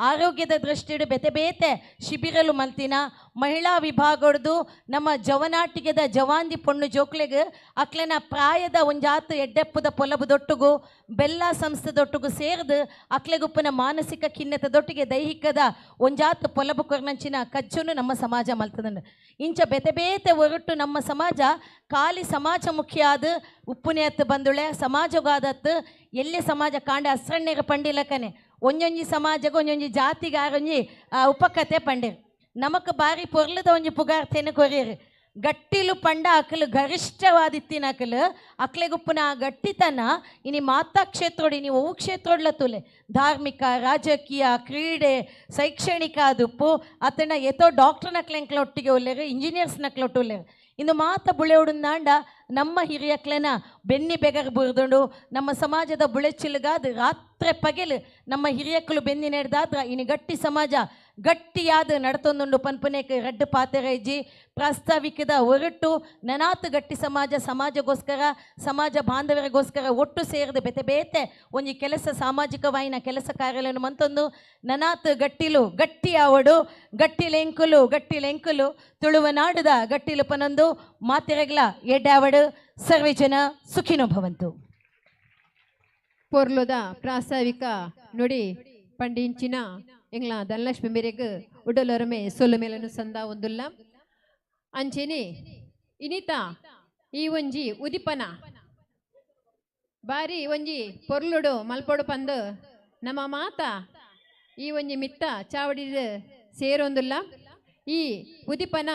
ಆರೋಗ್ಯದ ದೃಷ್ಟಿಡು ಬೇತೆ ಬೇತೆ ಶಿಬಿರಲು ಮಲ್ತಿನ ಮಹಿಳಾ ವಿಭಾಗಡ್ದು ನಮ್ಮ ಜವನಾಟಿಗೆದ ಜವಾಂದಿ ಪೊಣ್ಣು ಜೋಕ್ಲೆಗ್ ಅಕ್ಲೆನ ಪ್ರಾಯದ ಒಂಜಾತು ಎಡ್ಡೆಪ್ಪುದ ಪೊಲಬು ದೊಟ್ಟುಗು ಬೆಲ್ಲ ಸಂಸ್ಥೆ ದೊಟ್ಟುಗು ಸೇರ್ದು ಅಕ್ಲೆಗುಪ್ಪನ ಮಾನಸಿಕ ಖಿನ್ನತೆ ದೊಟ್ಟಿಗೆ ದೈಹಿಕದ ಒಂಜಾತು ಪೊಲಬು ಕೊರ್ನಂಚಿನ ಕಜ್ಜುನು ನಮ್ಮ ಸಮಾಜ ಮಲ್ತದಂಡು. ಇಂಚ ಬೇತೆ ಬೇತೆ ಒರಟು ನಮ್ಮ ಸಮಾಜ ಖಾಲಿ ಸಮಾಜ ಮುಖ್ಯ ಆದ ಉಪ್ಪುನೇತ್ತು ಬಂದುಳೆ ಸಮಾಜಗಾದತ್ತು ಎಲ್ಲಿ ಸಮಾಜ ಕಾಂಡ ಅಸ್ರಣ್ಣರ ಪಂಡಿಲಕನೆ ಒಂಜೊಂಜಿ ಸಮಾಜಗ ಒಂಜೊಂಜಿ ಜಾತಿಗೆ ಆರೊಂಜಿ ಉಪಕತೆ ಪಂಡಿರು. ನಮಕ್ ಬಾರಿ ಪೊರ್ಲದ ಒಂಜಿ ಪುಗಾರ್ತೇನೆ ಕೊರಿಯರು. ಗಟ್ಟಿಲು ಪಂಡ ಅಕಲು ಗರಿಷ್ಠವಾದಿತ್ತಿನ ಅಕಲು ಅಕ್ಲೆಗುಪ್ಪುನ ಗಟ್ಟಿತನ ಇನಿ ಮಾತಾ ಕ್ಷೇತ್ರೋಡು ಇನಿ ಒವು ಕ್ಷೇತ್ರೋಡ್ಲ ತುಲೆ ಧಾರ್ಮಿಕ ರಾಜಕೀಯ ಕ್ರೀಡೆ ಶೈಕ್ಷಣಿಕ ಅದುಪ್ಪು ಅತನ ಏತೋ ಡಾಕ್ಟರ್ ನಕ್ಲೆಂಕ್ಲ ಒಟ್ಟಿಗೆ ಉಲ್ಲೇರು ಇಂಜಿನಿಯರ್ಸ್ ನಕ್ಲ ಒಟ್ಟು ಉಲ್ಲೇರು ಇಂದು ಮಾತ ಬುಳೆಯುಡುಂದಾಂಡ ನಮ್ಮ ಹಿರಿಯಕ್ಲೆನ ಬೆನ್ನಿ ಬೆಗರ್ ಬುರ್ದುಂಡು ನಮ್ಮ ಸಮಾಜದ ಬುಳೆಚಿಲ್ಗಾದ ರಾತ್ರೆ ಪಗೆಲು ನಮ್ಮ ಹಿರಿಯಕ್ಲು ಬೆನ್ನಿ ನೆಡ್ದಾದ್ರ ಇನಿ ಗಟ್ಟಿ ಸಮಾಜ ಗಟ್ಟಿಯಾದ ನಡತೊಂದುಂಡು ಪನ್ಪುನೇಕ್ ರಡ್ಡು ಪಾತೆರೈಜಿ ಪ್ರಾಸ್ತಾವಿಕದ ಹೊರಟು ನನಾತು ಗಟ್ಟಿ ಸಮಾಜ ಸಮಾಜಗೋಸ್ಕರ ಸಮಾಜ ಬಾಂಧವರಿಗೋಸ್ಕರ ಒಟ್ಟು ಸೇರಿದ ಬೇತೆ ಬೇತೆ ಒಂಜಿ ಕೆಲಸ ಸಾಮಾಜಿಕವಾಯಿನ ಕೆಲಸ ಕಾರ್ಯಗಳನ್ನು ಮಂತೊಂದು ನನಾತು ಗಟ್ಟಿಲು ಗಟ್ಟಿಯಾವಡು ಗಟ್ಟಿಲೆಂಕುಲು ಗಟ್ಟಿಲೆಂಕುಲು ತುಳುವ ನಾಡುದ ಗಟ್ಟಿಲು ಪನೊಂದು ಮಾತೆರೆಗ್ಲ ಎಡ್ಡಾವಡು ಸರ್ವೇ ಜನ ಸುಖಿನೋ ಭವಂತು. ಪೊರ್ಲುದ ಪ್ರಾಸ್ತಾವಿಕ ನುಡಿ ಪಂಡಿಂಚಿನ ಎಂಗ್ಲ ಧನಲಕ್ಷ್ಮಿ ಮೇರೆಗ್ ಉಡಲೊರಮೆ ಸೊಲ್ಲು ಮೇಲನು ಸಂದ ಒಂದುಲ್ಲ ಅಂಚೆನೆ ಇನಿತ ಈ ಒಂಜಿ ಉದಿಪನ ಬಾರಿ ಒಂಜಿ ಪೊರ್ಲುಡು ಮಲ್ಪೊಡು ಪಂದು ನಮ್ಮ ಮಾತ ಈ ಒಂಜಿ ಮಿತ್ತ ಚಾವಡಿ ಸೇರೊಂದುಲ್ಲ ಈ ಉದಿಪನ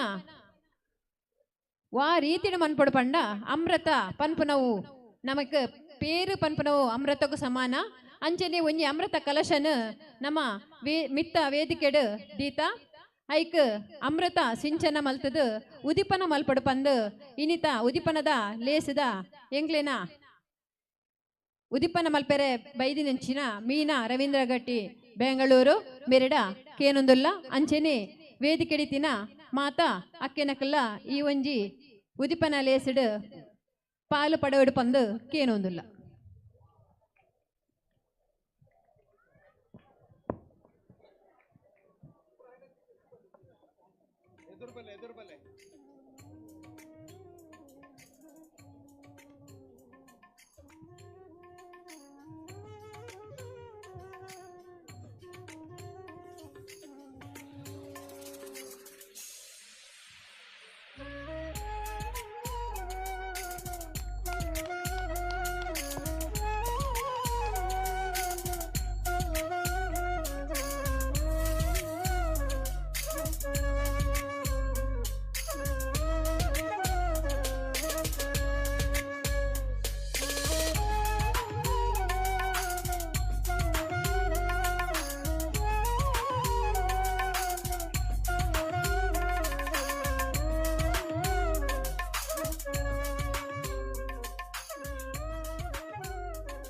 ವಾ ರೀತಿನ ಮನ್ಪೊಡು ಪಂಡ ಅಮೃತ ಪನ್ಪುನವು ನಮಕ್ ಪೇರು ಪನ್ಪುನವು ಅಮೃತಕ್ಕೂ ಸಮಾನ ಅಂಚನೆ ಒಂಜಿ ಅಮೃತ ಕಲಶನ ನಮ್ಮ ಮಿತ್ತ ವೇದಿಕೆಡು ದೀತ ಐಕ್ ಅಮೃತ ಸಿಂಚನ ಮಲ್ತದು ಉದಿಪನ ಮಲ್ಪಡು ಪಂದು ಇನಿತ ಉದಿಪನದ ಲೇಸದ ಎಂಗ್ಲೇನ ಉದಿಪನ ಮಲ್ಪೆರೆ ಬೈದಿನಂಚಿನ ಮೀನಾ ರವೀಂದ್ರ ಗಟ್ಟಿ ಬೆಂಗಳೂರು ಮೆರಡ ಕೇನೊಂದುಲ್ಲ ಅಂಚನೆ ವೇದಿಕೆಡಿತಿನ ಮಾತಾ ಅಕ್ಕೆನಕಲ್ಲ ಈ ಒಂಜಿ ಉದಿಪನ ಲೇಸಡು ಪಾಲು ಪಡವಡು ಪಂದು ಕೇನೊಂದುಲ್ಲ.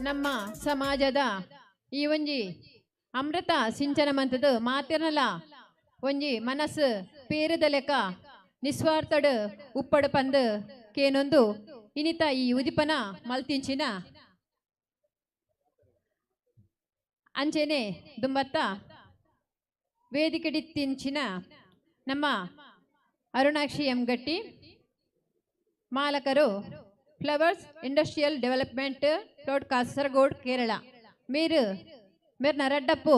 ನಮ್ಮ ಸಮಾಜದ ಈ ಒಂಜಿ ಅಮೃತ ಸಿಂಚನ ಮಂತದ ಮಾತಿರನಲ ಒಂಜಿ ಮನಸ್ಸು ಪೇರದ ಲೆಕ್ಕ ನಿಸ್ವಾರ್ಥಡು ಉಪ್ಪಡು ಪಂದು ಕೇನೊಂದು ಇನಿತ ಈ ಉದಿಪನ ಮಲ್ತಿಂಚಿನ ಅಂಚೆನೆ ದುಂಬತ್ತ ವೇದಿಕೆಡಿತ್ತಿಂಚಿನ ನಮ್ಮ ಅರುಣಾಕ್ಷಿ ಎಂ ಗಟ್ಟಿ ಮಾಲಕರು flowers industrial development road Kasaragod Kerala ಮೇರು ಮೇರ್ನ ರಡ್ಡಪ್ಪು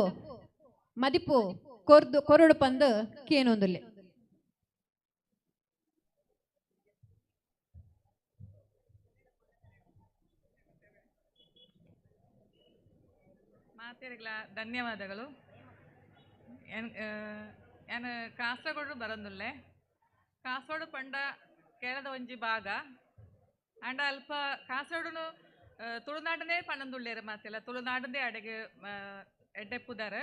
ಮದಿಪು ಕೊರ್ದು ಕೊರಡು ಪಂದು ಕೇನೊಂದುಲ್ಲೆ. ಮಾತೆರೆಗ್ಲ ಧನ್ಯವಾದಗಳು. ಯಾನ್ ಕಾಸರಗೋಡು ಬರೋದುಲ್ಲೆ. ಕಾಸರಗೋಡು ಪಂಡ ಕೇರಳದ ಒಂಜಿ ಭಾಗ ಅಂಡ ಅಲ್ಪ ಕಾಸರಗೋಡುನು ತುಳುನಾಡನೇ ಪನ್ನೊಂದುಳ್ಳೇರು ಮಾತೆಲ್ಲ ತುಳುನಾಡದೇ ಅಡೆಗೆ ಎಡ್ಡೆಪ್ಪುದಾರ.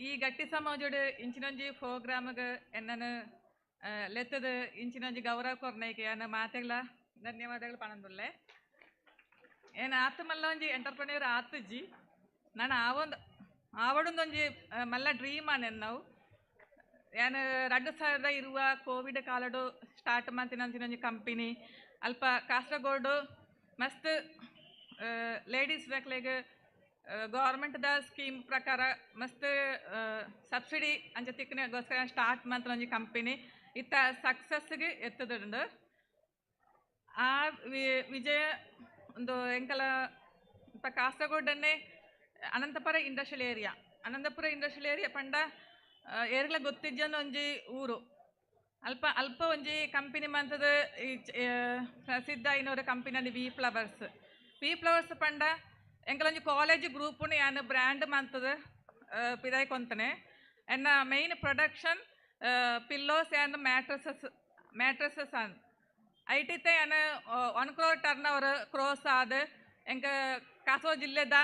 ಈ ಗಟ್ಟಿ ಸಮಾಜೋಡು ಇಂಚಿನೊಂಜಿ ಪ್ರೋಗ್ರಾಮ್ಗೆ ಎನ್ನನು ಲೆತ್ತದ ಇಂಚಿನೊಂಜಿ ಗೌರವ ಕೊರ್ನೈಕೆ ಯಾನ್ ಮಾತೆಗ್ಲ ಧನ್ಯವಾದಗಳು ಪನ್ನೊಂದುಲ್ಲೆ. ಏನ್ ಆತು ಮಲ್ಲ ಒಂಜಿ ಎಂಟರ್ಪ್ರೆನ್ಯೂರ್ ಆತುಜಿ ನಾನು ಆವೊಂದು ಆವಡೊಂದೊಂಜಿ ಮಲ್ಲ ಡ್ರೀಮ್ ಆನೆನ್ ನಾವು ಯಾನ್ 2020 ಕೋವಿಡ್ ಕಾಲಡು ಸ್ಟಾರ್ಟ್ ಮಂತಿನಂಚಿನೊಂಜಿ ಕಂಪನಿ ಅಲ್ಪ ಕಾಸರಗೋಡು ಮಸ್ತ್ ಲೇಡೀಸ್ ದಾಕ್ಲೆಗ್ ಗೌರ್ಮೆಂಟ್ದ ಸ್ಕೀಮ್ ಪ್ರಕಾರ ಮಸ್ತ್ ಸಬ್ಸಿಡಿ ಅಂಚ ತಿಕ್ಕನೆಗೋಸ್ಕರ ಸ್ಟಾರ್ಟ್ ಮಂತಿನೊಂಜಿ ಕಂಪನಿ ಇತ್ತ ಸಕ್ಸಸ್ಗೆ ಎತ್ತದುಂಡು. ಆ ವಿಜಯ ಒಂದು ಎಂಕಲ ಇಪ್ಪ ಕಾಸರಗೋಡನ್ನೇ Anantapura industrial area Anantapura industrial area ಪಂಡ ಏರ್ಲ ಗೊತ್ತಿಜ್ಜನ ಒಂಜಿ ಊರು ಅಲ್ಪ ಅಲ್ಪ ಒಂಜಿ ಕಂಪನಿ ಮಂತದ ಈ ಪ್ರಸಿದ್ಧ ಇನ್ನೊಂದು company V flowers. V flowers ಪಂಡ ಎಂಕಲೊಂಜಿ ಕಾಲೇಜ್ ಗ್ರೂಪುನು ಯಾನ್ ಬ್ರ್ಯಾಂಡ್ ಮಂತದ ಪಿದಾಯ್ ಕೊಂತನೆ. ಎನ್ನ main production pillows and mattresses mattresses ಆನ್ ಐಟಿತೆ ಯಾನ್ 1 ಕ್ರೋರ್ ಟರ್ನ್ ಓವರ್ ಕ್ರೋಸ್ ಆದ್ ಎಂಕ ಕಾಸರಗೋಡು ಜಿಲ್ಲೆದ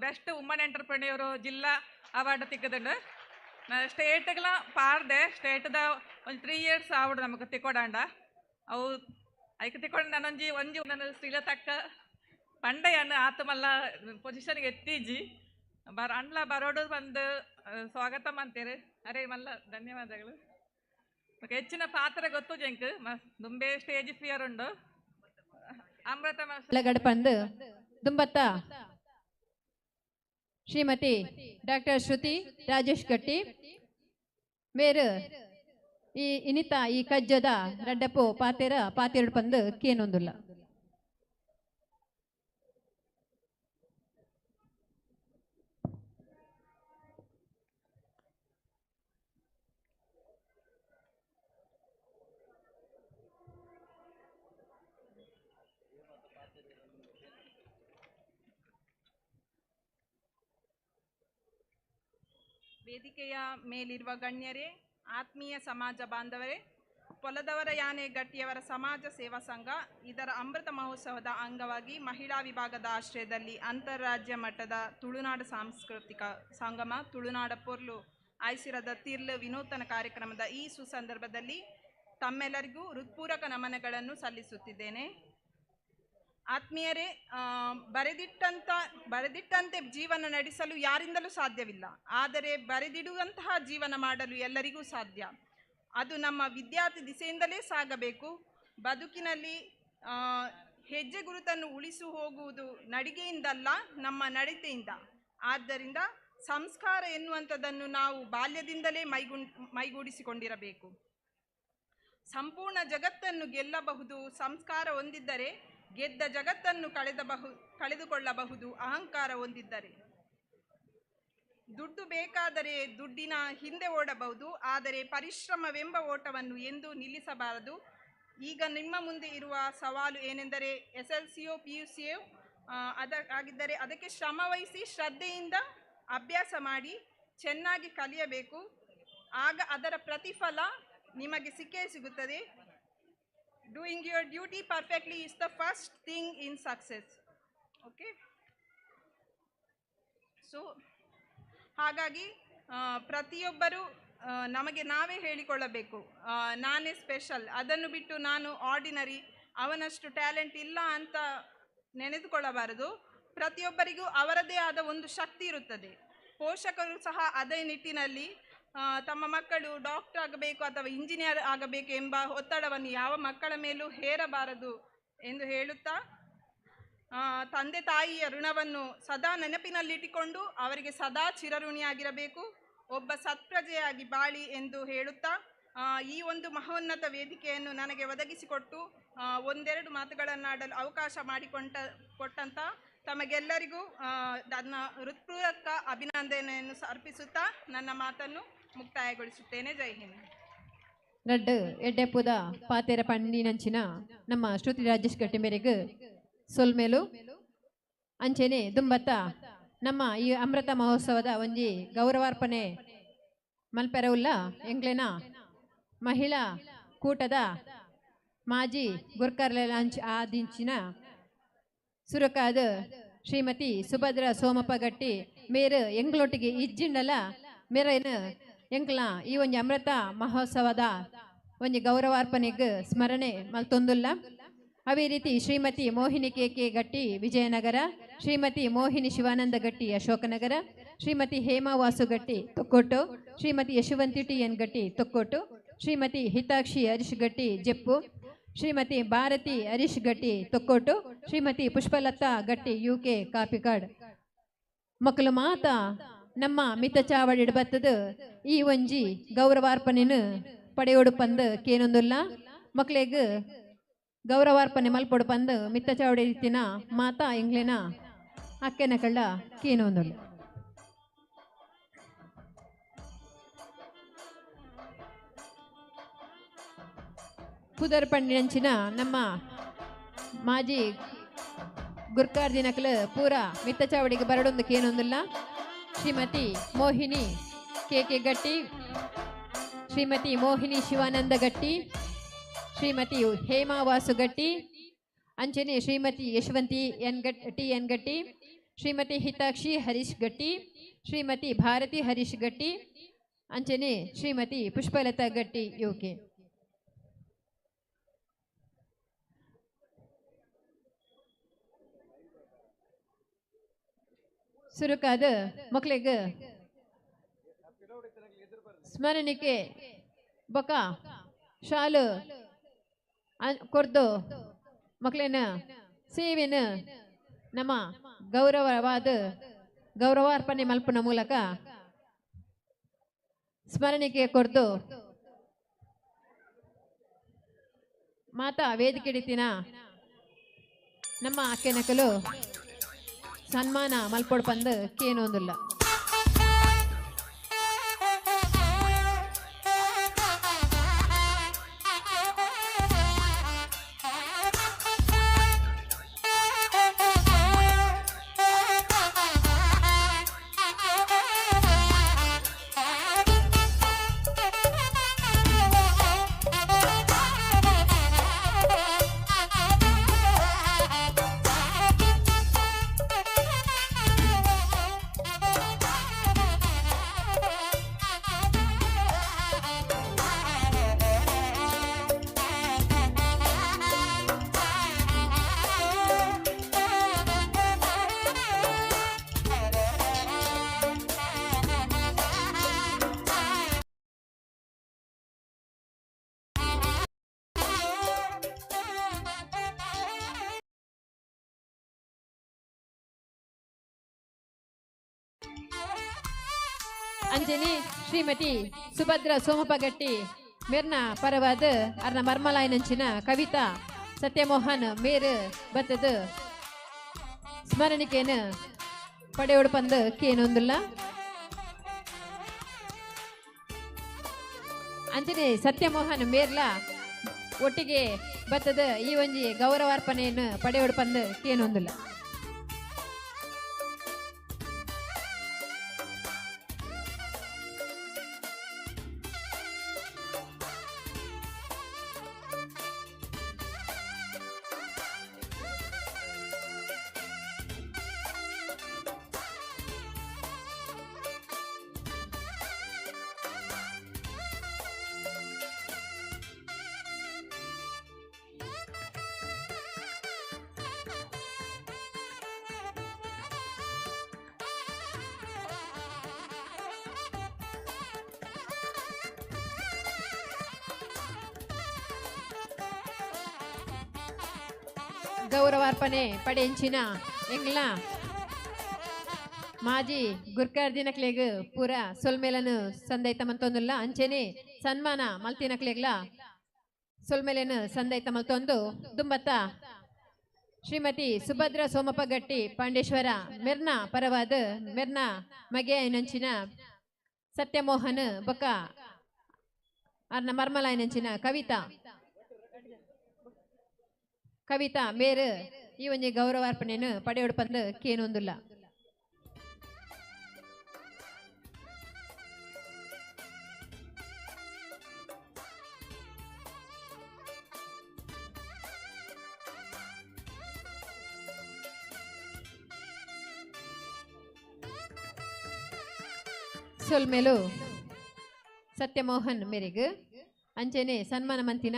ಬೆಸ್ಟ್ ವುಮನ್ ಎಂಟರ್ಪ್ರೆನ್ಯೂರ್ ಜಿಲ್ಲಾ ಅವಾರ್ಡ್ ತಿಕ್ಕದುಂಡು. ಸ್ಟೇಟ್ಗಳ ಪಾರ್ದೆ ಸ್ಟೇಟ್ದ ಒಂದು 3 ಇಯರ್ಸ್ ಆವಡು ನಮಗೆ ತಿಕ್ಕೊಡಾಂಡ ಅವು ಐಕ್ ತಿಕ್ಕೊಂಡು ನಾನೊಂಜಿ ಒಂಜಿ ನನ್ನ ಶ್ರೀಲತಕ್ಕ ಪಂಡೆಯನ್ನು ಆತಮಲ್ಲ ಪೊಸಿಷನ್ಗೆ ಎತ್ತೀಜಿ ಬರ ಅಂಡ್ಲ ಬರೋಡು ಬಂದು ಸ್ವಾಗತ ಮಾಡ್ತೇವೆ. ಅರೆ ಮಲ್ಲ ಧನ್ಯವಾದಗಳು. ಹೆಚ್ಚಿನ ಪಾತ್ರ ಗೊತ್ತು ಜಂಕ್ ದುಂಬೆ ಸ್ಟೇಜ್ ಫಿಯರ್ ಉಂಡು. ಅಮೃತ ಗಡಪಂದು ದುಂಬತ್ತ ಶ್ರೀಮತಿ ಡಾಕ್ಟರ್ ಶ್ರುತಿ ರಾಜೇಶ್ ಗಟ್ಟಿ ಮೇರು ಈ ಇನಿತ ಈ ಕಜ್ಜದ ರಡ್ಡಪ್ಪು ಪಾತೆರ ಪಾತೆರಡು ಪಂದು ಕೇನೊಂದುಲ್ಲ. ವೇದಿಕೆಯ ಮೇಲಿರುವ ಗಣ್ಯರೇ, ಆತ್ಮೀಯ ಸಮಾಜ ಬಾಂಧವರೇ, ಪೊಲದವರ ಯಾನೆ ಗಟ್ಟಿಯವರ ಸಮಾಜ ಸೇವಾ ಸಂಘ ಇದರ ಅಮೃತ ಮಹೋತ್ಸವದ ಅಂಗವಾಗಿ ಮಹಿಳಾ ವಿಭಾಗದ ಆಶ್ರಯದಲ್ಲಿ ಅಂತಾರಾಜ್ಯ ಮಟ್ಟದ ತುಳುನಾಡು ಸಾಂಸ್ಕೃತಿಕ ಸಂಗಮ ತುಳುನಾಡ ಪೊರ್ಲು ಐಸಿರದ ತಿರ್ಲು ವಿನೂತನ ಕಾರ್ಯಕ್ರಮದ ಈ ಸುಸಂದರ್ಭದಲ್ಲಿ ತಮ್ಮೆಲ್ಲರಿಗೂ ಹೃತ್ಪೂರ್ವಕ ನಮನಗಳನ್ನು ಸಲ್ಲಿಸುತ್ತಿದ್ದೇನೆ. ಆತ್ಮೀಯರೇ, ಬರೆದಿಟ್ಟಂತೆ ಜೀವನ ನಡೆಸಲು ಯಾರಿಂದಲೂ ಸಾಧ್ಯವಿಲ್ಲ. ಆದರೆ ಬರೆದಿಡುವಂತಹ ಜೀವನ ಮಾಡಲು ಎಲ್ಲರಿಗೂ ಸಾಧ್ಯ. ಅದು ನಮ್ಮ ವಿದ್ಯಾರ್ಥಿ ದಿಸೆಯಿಂದಲೇ ಸಾಗಬೇಕು. ಬದುಕಿನಲ್ಲಿ ಹೆಜ್ಜೆ ಗುರುತನ್ನು ಉಳಿಸು ಹೋಗುವುದು ನಡಿಗೆಯಿಂದಲ್ಲ, ನಮ್ಮ ನಡತೆಯಿಂದ. ಆದ್ದರಿಂದ ಸಂಸ್ಕಾರ ಎನ್ನುವಂಥದ್ದನ್ನು ನಾವು ಬಾಲ್ಯದಿಂದಲೇ ಮೈಗೂಡಿಸಿಕೊಂಡಿರಬೇಕು. ಸಂಪೂರ್ಣ ಜಗತ್ತನ್ನು ಗೆಲ್ಲಬಹುದು ಸಂಸ್ಕಾರ ಹೊಂದಿದ್ದರೆ, ಗೆದ್ದ ಜಗತ್ತನ್ನು ಕಳೆದುಕೊಳ್ಳಬಹುದು ಅಹಂಕಾರ ಹೊಂದಿದ್ದರೆ. ದುಡ್ಡು ಬೇಕಾದರೆ ದುಡ್ಡಿನ ಹಿಂದೆ ಓಡಬಹುದು, ಆದರೆ ಪರಿಶ್ರಮವೆಂಬ ಓಟವನ್ನು ಎಂದೂ ನಿಲ್ಲಿಸಬಾರದು. ಈಗ ನಿಮ್ಮ ಮುಂದೆ ಇರುವ ಸವಾಲು ಏನೆಂದರೆ SLCಯೋ PUCಯೋ ಆಗಿದ್ದರೆ ಅದಕ್ಕೆ ಶ್ರಮವಹಿಸಿ ಶ್ರದ್ಧೆಯಿಂದ ಅಭ್ಯಾಸ ಮಾಡಿ ಚೆನ್ನಾಗಿ ಕಲಿಯಬೇಕು. ಆಗ ಅದರ ಪ್ರತಿಫಲ ನಿಮಗೆ ಸಿಕ್ಕೇ ಸಿಗುತ್ತದೆ. Doing your duty perfectly is the first thing in success. Okay, so ಹಾಗಾಗಿ ಪ್ರತಿಯೊಬ್ಬರೂ ನಮಗೆ ನಾವೇ ಹೇಳಿಕೊಳ್ಳಬೇಕು, ನಾನೇ ಸ್ಪೆಷಲ್, ಅದನ್ನು ಬಿಟ್ಟು ನಾನು ಆರ್ಡಿನರಿ, ಅವನಷ್ಟು ಟ್ಯಾಲೆಂಟ್ ಇಲ್ಲ ಅಂತ ನೆನೆದುಕೊಳ್ಳಬಾರದು. ಪ್ರತಿಯೊಬ್ಬರಿಗೂ ಅವರದೇ ಆದ ಒಂದು ಶಕ್ತಿ ಇರುತ್ತದೆ. ಪೋಷಕರು ಸಹ ಅದೇ ನಿಟ್ಟಿನಲ್ಲಿ ತಮ್ಮ ಮಕ್ಕಳು ಡಾಕ್ಟರ್ ಆಗಬೇಕು ಅಥವಾ ಇಂಜಿನಿಯರ್ ಆಗಬೇಕು ಎಂಬ ಒತ್ತಡವನ್ನು ಯಾವ ಮಕ್ಕಳ ಮೇಲೂ ಹೇರಬಾರದು ಎಂದು ಹೇಳುತ್ತಾ, ತಂದೆ ತಾಯಿಯ ಋಣವನ್ನು ಸದಾ ನೆನಪಿನಲ್ಲಿಟ್ಟುಕೊಂಡು ಅವರಿಗೆ ಸದಾ ಚಿರಋಣಿಯಾಗಿರಬೇಕು, ಒಬ್ಬ ಸತ್ಪ್ರಜೆಯಾಗಿ ಬಾಳಿ ಎಂದು ಹೇಳುತ್ತಾ ಈ ಒಂದು ಮಹೋನ್ನತ ವೇದಿಕೆಯನ್ನು ನನಗೆ ಒದಗಿಸಿಕೊಟ್ಟು ಒಂದೆರಡು ಮಾತುಗಳನ್ನಾಡಲು ಅವಕಾಶ ಮಾಡಿಕೊಟ್ಟಂತ ತಮಗೆಲ್ಲರಿಗೂ ನನ್ನ ಹೃತ್ಪೂರ್ವಕ ಅಭಿನಂದನೆಯನ್ನು ಅರ್ಪಿಸುತ್ತಾ ನನ್ನ ಮಾತನ್ನು ಮುಕ್ತಾಯಗೊಳಿಸುತ್ತೇನೆ. ಜೈ ಹಿಂದ್. ರಡ್ಡು ಎಡ್ಡೆಪ್ಪುದ ಪಾತೆರ ಪಂಡಿನಂಚಿನ ನಮ್ಮ ಶ್ರುತಿ ರಾಜೇಶ್ ಗಟ್ಟಿ ಮೇರೆಗೆ ಸೊಲ್ಮೇಲು ಅಂಚೆನೆ ದುಂಬತ್ತ ನಮ್ಮ ಈ ಅಮೃತ ಮಹೋತ್ಸವದ ಒಂಜಿ ಗೌರವಾರ್ಪಣೆ ಮಲ್ಪೆರವುಲ್ಲ ಎಂಗ್ಲೆನ ಮಹಿಳಾ ಕೂಟದ ಮಾಜಿ ಗುರ್ಕರ್ಲೆ ಆದಿಂಚಿನ ಸುರಕಾದ ಶ್ರೀಮತಿ ಸುಭದ್ರ ಸೋಮಪ್ಪ ಗಟ್ಟಿ ಮೇರು ಎಂಗ್ಲೊಟ್ಟಿಗೆ ಇಜ್ಜಿಂಡಲ ಮೇರೇನು ಎಂಕ್ಲ ಈ ಒಂಜಿ ಅಮೃತ ಮಹೋತ್ಸವದ ಒಂಜಿ ಗೌರವಾರ್ಪಣೆಗೆ ಸ್ಮರಣೆ ಮಲ್ತೊಂದುಲ್ಲ. ಅದೇ ರೀತಿ ಶ್ರೀಮತಿ ಮೋಹಿನಿ ಕೆ ಕೆ ಗಟ್ಟಿ ವಿಜಯನಗರ, ಶ್ರೀಮತಿ ಮೋಹಿನಿ ಶಿವಾನಂದ ಗಟ್ಟಿ ಅಶೋಕನಗರ, ಶ್ರೀಮತಿ ಹೇಮಾ ವಾಸು ಗಟ್ಟಿ ತೊಕ್ಕೋಟು, ಶ್ರೀಮತಿ ಯಶವಂತಿ ಟಿ ಎನ್ ಗಟ್ಟಿ ತೊಕ್ಕೋಟು, ಶ್ರೀಮತಿ ಹಿತಾಕ್ಷಿ ಹರೀಶ್ ಗಟ್ಟಿ ಜೆಪ್ಪು, ಶ್ರೀಮತಿ ಭಾರತಿ ಹರೀಶ್ ಗಟ್ಟಿ ತೊಕ್ಕೋಟು, ಶ್ರೀಮತಿ ಪುಷ್ಪಲತಾ ಗಟ್ಟಿ UK Kapikad. ಮಕ್ಕಳು ಮಾತ ನಮ್ಮ ಮಿತ ಚಾವಡಿಡ್ ಬತ್ತದ ಈ ಒಂಜಿ ಗೌರವಾರ್ಪಣೆನು ಪಡೆಯೋಡು ಪಂದು ಕೇನೊಂದುಲ್ಲ. ಮಕ್ಕಳಿಗೆ ಗೌರವಾರ್ಪಣೆ ಮಲ್ಪೊಡು ಪಂದು ಮಿತ್ತ ಚಾವಡಿ ರೀತಿನ ಮಾತಾ ಎಂಗ್ಲೇನ ಅಕ್ಕೆನ ಕಳ್ಳ ಕೇನೊಂದುಲ್ಲ. ಪುದರ್ ಪಂಡಿನಂಚಿನ ನಮ್ಮ ಮಾಜಿ ಗುರ್ಕಾರ್ ದಿನಕಲ ಪೂರ ಮಿತ್ತ ಚಾವಡಿಗೆ ಬರಡೊಂದು ಕೇನೊಂದುಲ್ಲ. ಶ್ರೀಮತಿ ಮೋಹಿನಿ ಕೆ ಕೆ ಗಟ್ಟಿ, ಶ್ರೀಮತಿ ಮೋಹಿನಿ ಶಿವಾನಂದ ಗಟ್ಟಿ, ಶ್ರೀಮತಿ ಹೇಮಾ ವಾಸು ಗಟ್ಟಿ, ಅಂಚನೆ Shrimati Yashwanti N T N Gatti, Shrimati Hitakshi Harish Gatti, Shrimati Bharati Harish Gatti, ಅಂಚನೆ ಶ್ರೀಮತಿ ಪುಷ್ಪಲತಾ ಗಟ್ಟಿ ಯುಕೆ. ಸುರುಕಾದ ಮಕ್ಕಳಿಗೆ ಸ್ಮರಣಿಕೆ ಬೊಕ ಶಾಲು ಕೊರ್ದು ಮಕ್ಕಳಿನ ಸೇವೆನ ನಮ್ಮ ಗೌರವವಾದ ಗೌರವಾರ್ಪಣೆ ಮಲ್ಪನ ಮೂಲಕ ಸ್ಮರಣಿಕೆ ಕೊರ್ದು ಮಾತಾ ವೇದಿಕೆ ನಮ್ಮ ಅಕ್ಕೆನಕಲು ಸನ್ಮಾನ ಮಲ್ಪೊಡು ಪಂದು ಕೇನೊಂದುಲ್ಲ. ಅಂಜನಿ ಶ್ರೀಮತಿ ಸುಭದ್ರ ಸೋಮಪ್ಪ ಗಟ್ಟಿ ಮೇರ್ನ ಪರವಾದ ಅರ್ನ ಮರ್ಮಲಾಯನಂಚಿನ ಕವಿತಾ ಸತ್ಯಮೋಹನ್ ಮೇರ್ ಬತ್ತದ ಸ್ಮರಣಿಕೆಯನ್ನು ಪಡೆಯೋಡು ಪಂದು ಕೇನೊಂದುಲ್ಲ. ಅಂಜನಿ ಸತ್ಯಮೋಹನ್ ಮೇರ್ಲ ಒಟ್ಟಿಗೆ ಬತ್ತದ ಈ ಒಂಜಿ ಗೌರವಾರ್ಪಣೆಯನ್ನು ಪಡೆಯೋಡು ಪಂದು ಕೇನೊಂದುಲ್ಲ. ಗೌರವಾರ್ಪಣೆ ಪಡೆಂಚಿನ ಎಂಗ್ಲ ಮಾಜಿ ಗುರ್ಕಾರ್ ದಿನಕ್ಲೆಗ್ ಪೂರ ಸೊಲ್ಮೇಲನು ಸಂದೈತ ಮಂತೊಂದುಲ್ಲ. ಅಂಚೆನೆ ಸನ್ಮಾನ ಮಲ್ತಿನಕ್ಲೆಗ್ಲ ಸೊಲ್ಮೇಲನು ಸಂದೈತ ಮಲ್ತೊಂದು ದುಂಬತ್ತ ಶ್ರೀಮತಿ ಸುಭದ್ರ ಸೋಮಪ್ಪ ಗಟ್ಟಿ ಪಾಂಡೇಶ್ವರ ಮೆರ್ನ ಪರವಾದ ಮೆರ್ನ ಮಗೆ ನಂಚಿನ ಸತ್ಯಮೋಹನ್ ಬೊಕ್ಕ ಅರ್ನ ಮರ್ಮಲಾಯನಂಚಿನ ಕವಿತಾ ಕವಿತಾ ಮೇರು ಈ ಒಂಜಿ ಗೌರವಾರ್ಪಣೆಯನ್ನು ಪಡೆಯೋಡು ಪಂದು ಕೇನೊಂದುಲ್ಲ. ಸೊಲ್ಮೇಲು ಸತ್ಯಮೋಹನ್ ಮೇರೆಗ್ ಅಂಚೆನೆ ಸನ್ಮಾನ ಮಂತಿನ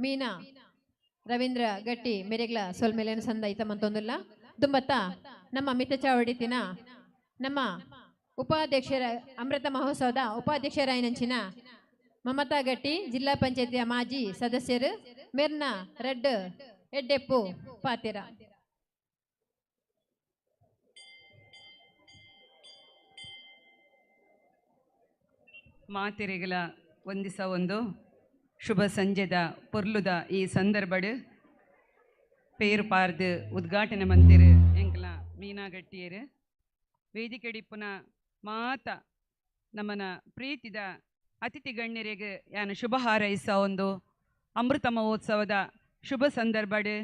ಮೀನಾ ರವೀಂದ್ರ ಗಟ್ಟಿ ಮೇರೆಗ್ಲ ಸೊಲ್ಮೇಲೇನು ಸಂದಾಯಿತ ಮಂತೊಂದುಲ್ಲ. ದುಂಬತ್ತ ನಮ್ಮ ಮಿತಚಾವಡಿತಿನ ನಮ್ಮ ಉಪಾಧ್ಯಕ್ಷರ ಅಮೃತ ಮಹೋತ್ಸವದ ಉಪಾಧ್ಯಕ್ಷರಾಯನಂಚಿನ ಮಮತಾ ಗಟ್ಟಿ ಜಿಲ್ಲಾ ಪಂಚಾಯತಿಯ ಮಾಜಿ ಸದಸ್ಯರು ಮೆರ್ನ ರೆಡ್ ಎಡ್ಡೆಪ್ಪು ಪಾತಿರ. ಮಾತೆರೆಗಳ ಒಂದಿಸ ಒಂದು ಶುಭ ಸಂಜೆದ ಪೊರ್ಲುದ ಈ ಸಂದರ್ಭಡು ಪೇರು ಪಾರ್ದು ಉದ್ಘಾಟನೆ ಮಂತಿರು ಎಂಕಲ ಮೀನಾ ಗಟ್ಟಿಯರು ವೇದಿಕೆಡಿಪ್ಪುನ ಮಾತ ನಮ್ಮನ ಪ್ರೀತಿದ ಅತಿಥಿ ಗಣ್ಯರಿಗೆ ಯಾನು ಶುಭ ಹಾರೈಸ ಒಂದು ಅಮೃತ ಮಹೋತ್ಸವದ ಶುಭ ಸಂದರ್ಭಡು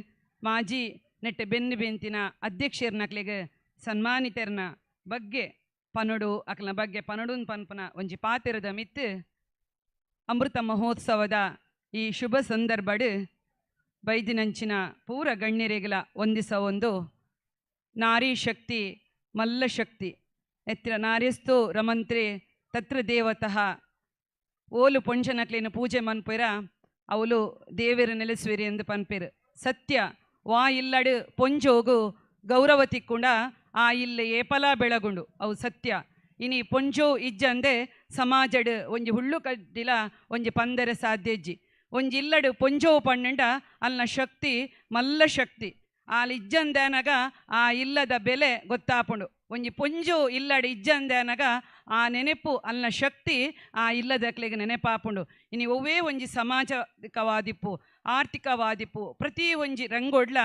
ಮಾಜಿ ನೆಟ್ಟೆ ಬೆನ್ನು ಬೆಂತಿನ ಅಧ್ಯಕ್ಷರ್ನಕ್ಲೆಗ್ ಸನ್ಮಾನಿತರ್ನ ಬಗ್ಗೆ ಪನಡು ಅಕ್ಲನ ಬಗ್ಗೆ ಪನಡುನ್ ಪನ್ಪನ ಒಂಜಿ ಪಾತಿರದ ಮಿತ್ತು ಅಮೃತ ಮಹೋತ್ಸವದ ಈ ಶುಭ ಸಂದರ್ಭಡ್ ಬೈದಿನಂಚಿನ ಪೂರ ಗಣ್ಯರಿಗಲ ಒಂದಿಸ ಒಂದು ನಾರಿ ಶಕ್ತಿ ಮಲ್ಲ ಶಕ್ತಿ ಎತ್ತಿರ ನಾರಿಸ್ತು ರಮಂತ್ರಿ ತತ್ರ ದೇವತಃ ಓಲು ಪೊಂಜನಕ್ಲೇನು ಪೂಜೆ ಮನ್ಪೇರ ಅವಳು ದೇವಿರ ನೆಲೆಸುವಿರಿ ಎಂದು ಪನ್ಪೇರು. ಸತ್ಯ ವಾ ಇಲ್ಲಡು ಪೊಂಜೋಗು ಗೌರವ ತಿಕ್ಕೊಂಡ ಆ ಇಲ್ಲ ಏಪಲ ಬೆಳಗುಂಡು ಅವು ಸತ್ಯ. ಇನಿ ಪೊಂಜೋ ಇಜ್ಜಂದೆ ಸಮಾಜಡ್ ಒಂಜಿ ಹುಳ್ಳು ಕಡ್ಡಿಲ ಒಂಜಿ ಪಂದರೆ ಸಾಧ್ಯಜ್ಜಿ. ಒಂಜಿ ಇಲ್ಲಡು ಪೊಂಜೋ ಪಣ್ಣಂಡ ಅಲ್ನ ಶಕ್ತಿ ಮಲ್ಲ ಶಕ್ತಿ. ಆಲ್ ಇಜ್ಜಂದೆ ಅನಗ ಆ ಇಲ್ಲದ ಬೆಲೆ ಗೊತ್ತಾಪುಂಡು. ಒಂಜಿ ಪೊಂಜೋ ಇಲ್ಲಡು ಇಜ್ಜಂದೆ ಅನಗ ಆ ನೆನೆಪು ಅಲ್ನ ಶಕ್ತಿ ಆ ಇಲ್ಲದಕ್ಲೆಗ್ ನೆನೆಪಾಪುಂಡು. ಇನಿ ಒವ್ವೇ ಒಂಜಿ ಸಮಾಜಕವಾದಿಪ್ಪು ಆರ್ಥಿಕವಾದಿಪ್ಪು ಪ್ರತಿ ಒಂಜಿ ರಂಗೋಡ್ಲ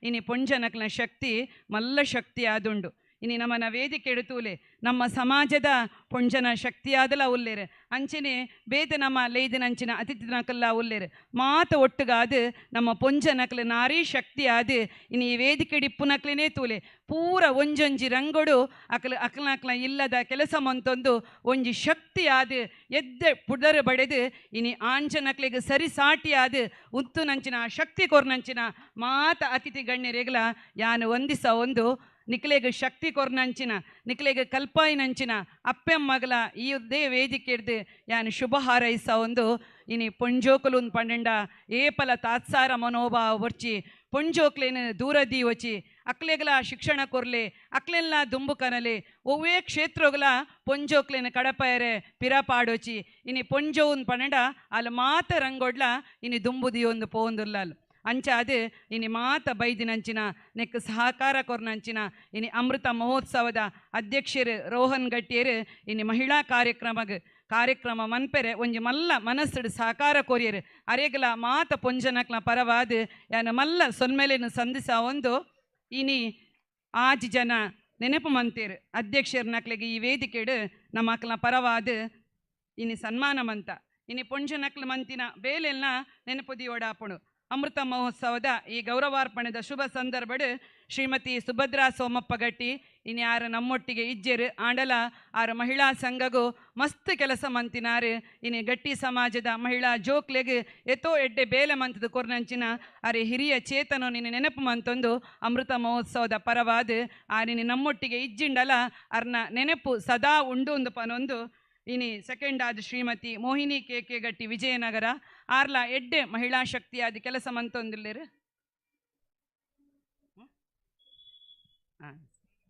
ಇನಿ ಪೊಂಜನಕ್ಲ ಶಕ್ತಿ ಮಲ್ಲ ಶಕ್ತಿ ಆದುಂಡು. ಇನಿ ನಮ್ಮನ ವೇದಿಕೆ ಎಡುತೂಲೆ ನಮ್ಮ ಸಮಾಜದ ಪೊಂಜನ ಶಕ್ತಿಯಾದಲ ಉಲ್ಲೇರು ಅಂಚನೆ ಬೇತೆ ನಮ್ಮ ಲೇದಿನಂಚಿನ ಅತಿಥಿನಕಲ್ಲ ಉಲ್ಲೇರು ಮಾತ ಒಟ್ಟುಗಾದು ನಮ್ಮ ಪೊಂಜನಕ್ಲ ನಾರಿ ಶಕ್ತಿ ಆದು ಇನಿ ಈ ವೇದಿಕೆ ಇಪ್ಪುನಕ್ಲೇನೇ ತೂಲೆ ಪೂರ ಒಂಜೊಂಜಿ ರಂಗೋಡು ಅಕಲ ಅಕಲನಕ್ಲ ಇಲ್ಲದ ಕೆಲಸ ಮಂತೊಂದು ಒಂಜಿ ಶಕ್ತಿ ಆದು ಎದ್ದೆ ಪುಡರು ಬಡೆದು ಇನಿ ಆಂಜನಕ್ಲೆಗ್ ಸರಿ ಸಾಟಿ ಆದು ಉತ್ತುನಂಚಿನ ಶಕ್ತಿ ಕೊರ್ನಂಚಿನ ಮಾತ ಅತಿಥಿ ಗಣ್ಯರೆಗ್ಲ ಯಾನು ಒಂದಿಸ ಒಂದು ನಿಕ್ಲೆಗ್ ಶಕ್ತಿ ಕೊರ್ನಂಚಿನ ನಿಕ್ಲೆಗ್ ಕಲ್ಪಾಯಿನಂಚಿನ ಅಪ್ಪೆಮ್ಮಗಲ ಈ ಉದ್ದೇ ವೇದಿಕೆ ಹಿಡ್ದು ಯಾನು ಶುಭ ಹಾರೈಸ ಒಂದು ಇನಿ ಪೊಂಜೋಕುಲು ಪಂಡೆಂಡ ಏಪಲ ತಾತ್ಸಾರ ಮನೋಭಾವ ಬರ್ಚಿ ಪೊಂಜೋಕ್ಲೇನು ದೂರ ದೀವಚಿ ಅಕ್ಲೆಗಲ ಶಿಕ್ಷಣ ಕೊರ್ಲೆ ಅಕ್ಲೆಲ್ಲ ದುಂಬು ಕನಲೆ ಒವ್ವೇ ಕ್ಷೇತ್ರಗಳ ಪೊಂಜೋಕ್ಲೇನು ಕಡಪಯರೆ ಪಿರಪಾಡೋಚಿ ಇನಿ ಪೊಂಜೋನ್ ಪಂಡೆಂಡ ಅಲ್ಲಿ ಮಾತ ರಂಗೋಡ್ಲ ಇನಿ ದುಂಬು ದಿಯೊಂದು ಪೋಂದುಲ್ಲ ಅಂಚಾದ ಇನಿ ಮಾತ ಬೈದಿನಂಚಿನ ನೆಕ್ ಸಹಕಾರ ಕೊರ್ನಂಚಿನ ಇನಿ ಅಮೃತ ಮಹೋತ್ಸವದ ಅಧ್ಯಕ್ಷರು ರೋಹನ್ ಗಟ್ಟಿಯರು ಇನಿ ಮಹಿಳಾ ಕಾರ್ಯಕ್ರಮ ಮನ್ಪೆರೆ ಒಂಜಿ ಮಲ್ಲ ಮನಸ್ಸುಡು ಸಹಕಾರ ಕೋರಿಯರು ಅರೆಗಲ ಮಾತ ಪೊಂಜನಕ್ಲ ಪರವಾದ ಯಾನ ಮಲ್ಲ ಸೊನ್ಮೇಲೇನು ಸಂಧಿಸ ಒಂದು ಇನಿ ಆಜಿ ಜನ ನೆನಪು ಮಂತೇರು ಅಧ್ಯಕ್ಷರ ನಕ್ಲೆಗೆ ಈ ವೇದಿಕೆಡು ನಮ್ಮ ಅಕ್ಲ ಪರವಾದ ಇನಿ ಸನ್ಮಾನ ಮಂತ ಇನಿ ಪೊಂಜನಕ್ಲ ಮಂತಿನ ಬೇಲೆಲ್ಲ ನೆನಪು ದಿಯೋಡಾಪುಣು. ಅಮೃತ ಮಹೋತ್ಸವದ ಈ ಗೌರವಾರ್ಪಣೆದ ಶುಭ ಸಂದರ್ಭಡ್ ಶ್ರೀಮತಿ ಸುಭದ್ರಾ ಸೋಮಪ್ಪ ಗಟ್ಟಿ ಇನ್ಯಾರು ನಮ್ಮೊಟ್ಟಿಗೆ ಇಜ್ಜೆರು ಆಂಡಲ ಆರು ಮಹಿಳಾ ಸಂಘಗೂ ಮಸ್ತ್ ಕೆಲಸ ಮಂತಿನಾರು ಇನಿ ಗಟ್ಟಿ ಸಮಾಜದ ಮಹಿಳಾ ಜೋಕ್ಲೆಗ್ ಎತೋ ಎಡ್ಡೆ ಬೇಲೆ ಮಂತದ ಕೊರ್ನಂಚಿನ ಅರೆ ಹಿರಿಯ ಚೇತನೋ ನಿನ್ನ ನೆನಪು ಮಂತೊಂದು ಅಮೃತ ಮಹೋತ್ಸವದ ಪರವಾದ ಆರಿನಿ ನಮ್ಮೊಟ್ಟಿಗೆ ಇಜ್ಜಿಂಡಲ ಅರ್ನ ನೆನಪು ಸದಾ ಉಂಡು ಒಂದು ಪನೊಂದು ಇನಿ ಸೆಕೆಂಡ್ ಆದ ಶ್ರೀಮತಿ ಮೋಹಿನಿ ಕೆ ಕೆ ಗಟ್ಟಿ ವಿಜಯನಗರ ಆರ್ಲ ಎಡ್ಡೆ ಮಹಿಳಾ ಶಕ್ತಿಯಾದ ಕೆಲಸ ಮಂತೊಂದಿಲ್ಲೇರು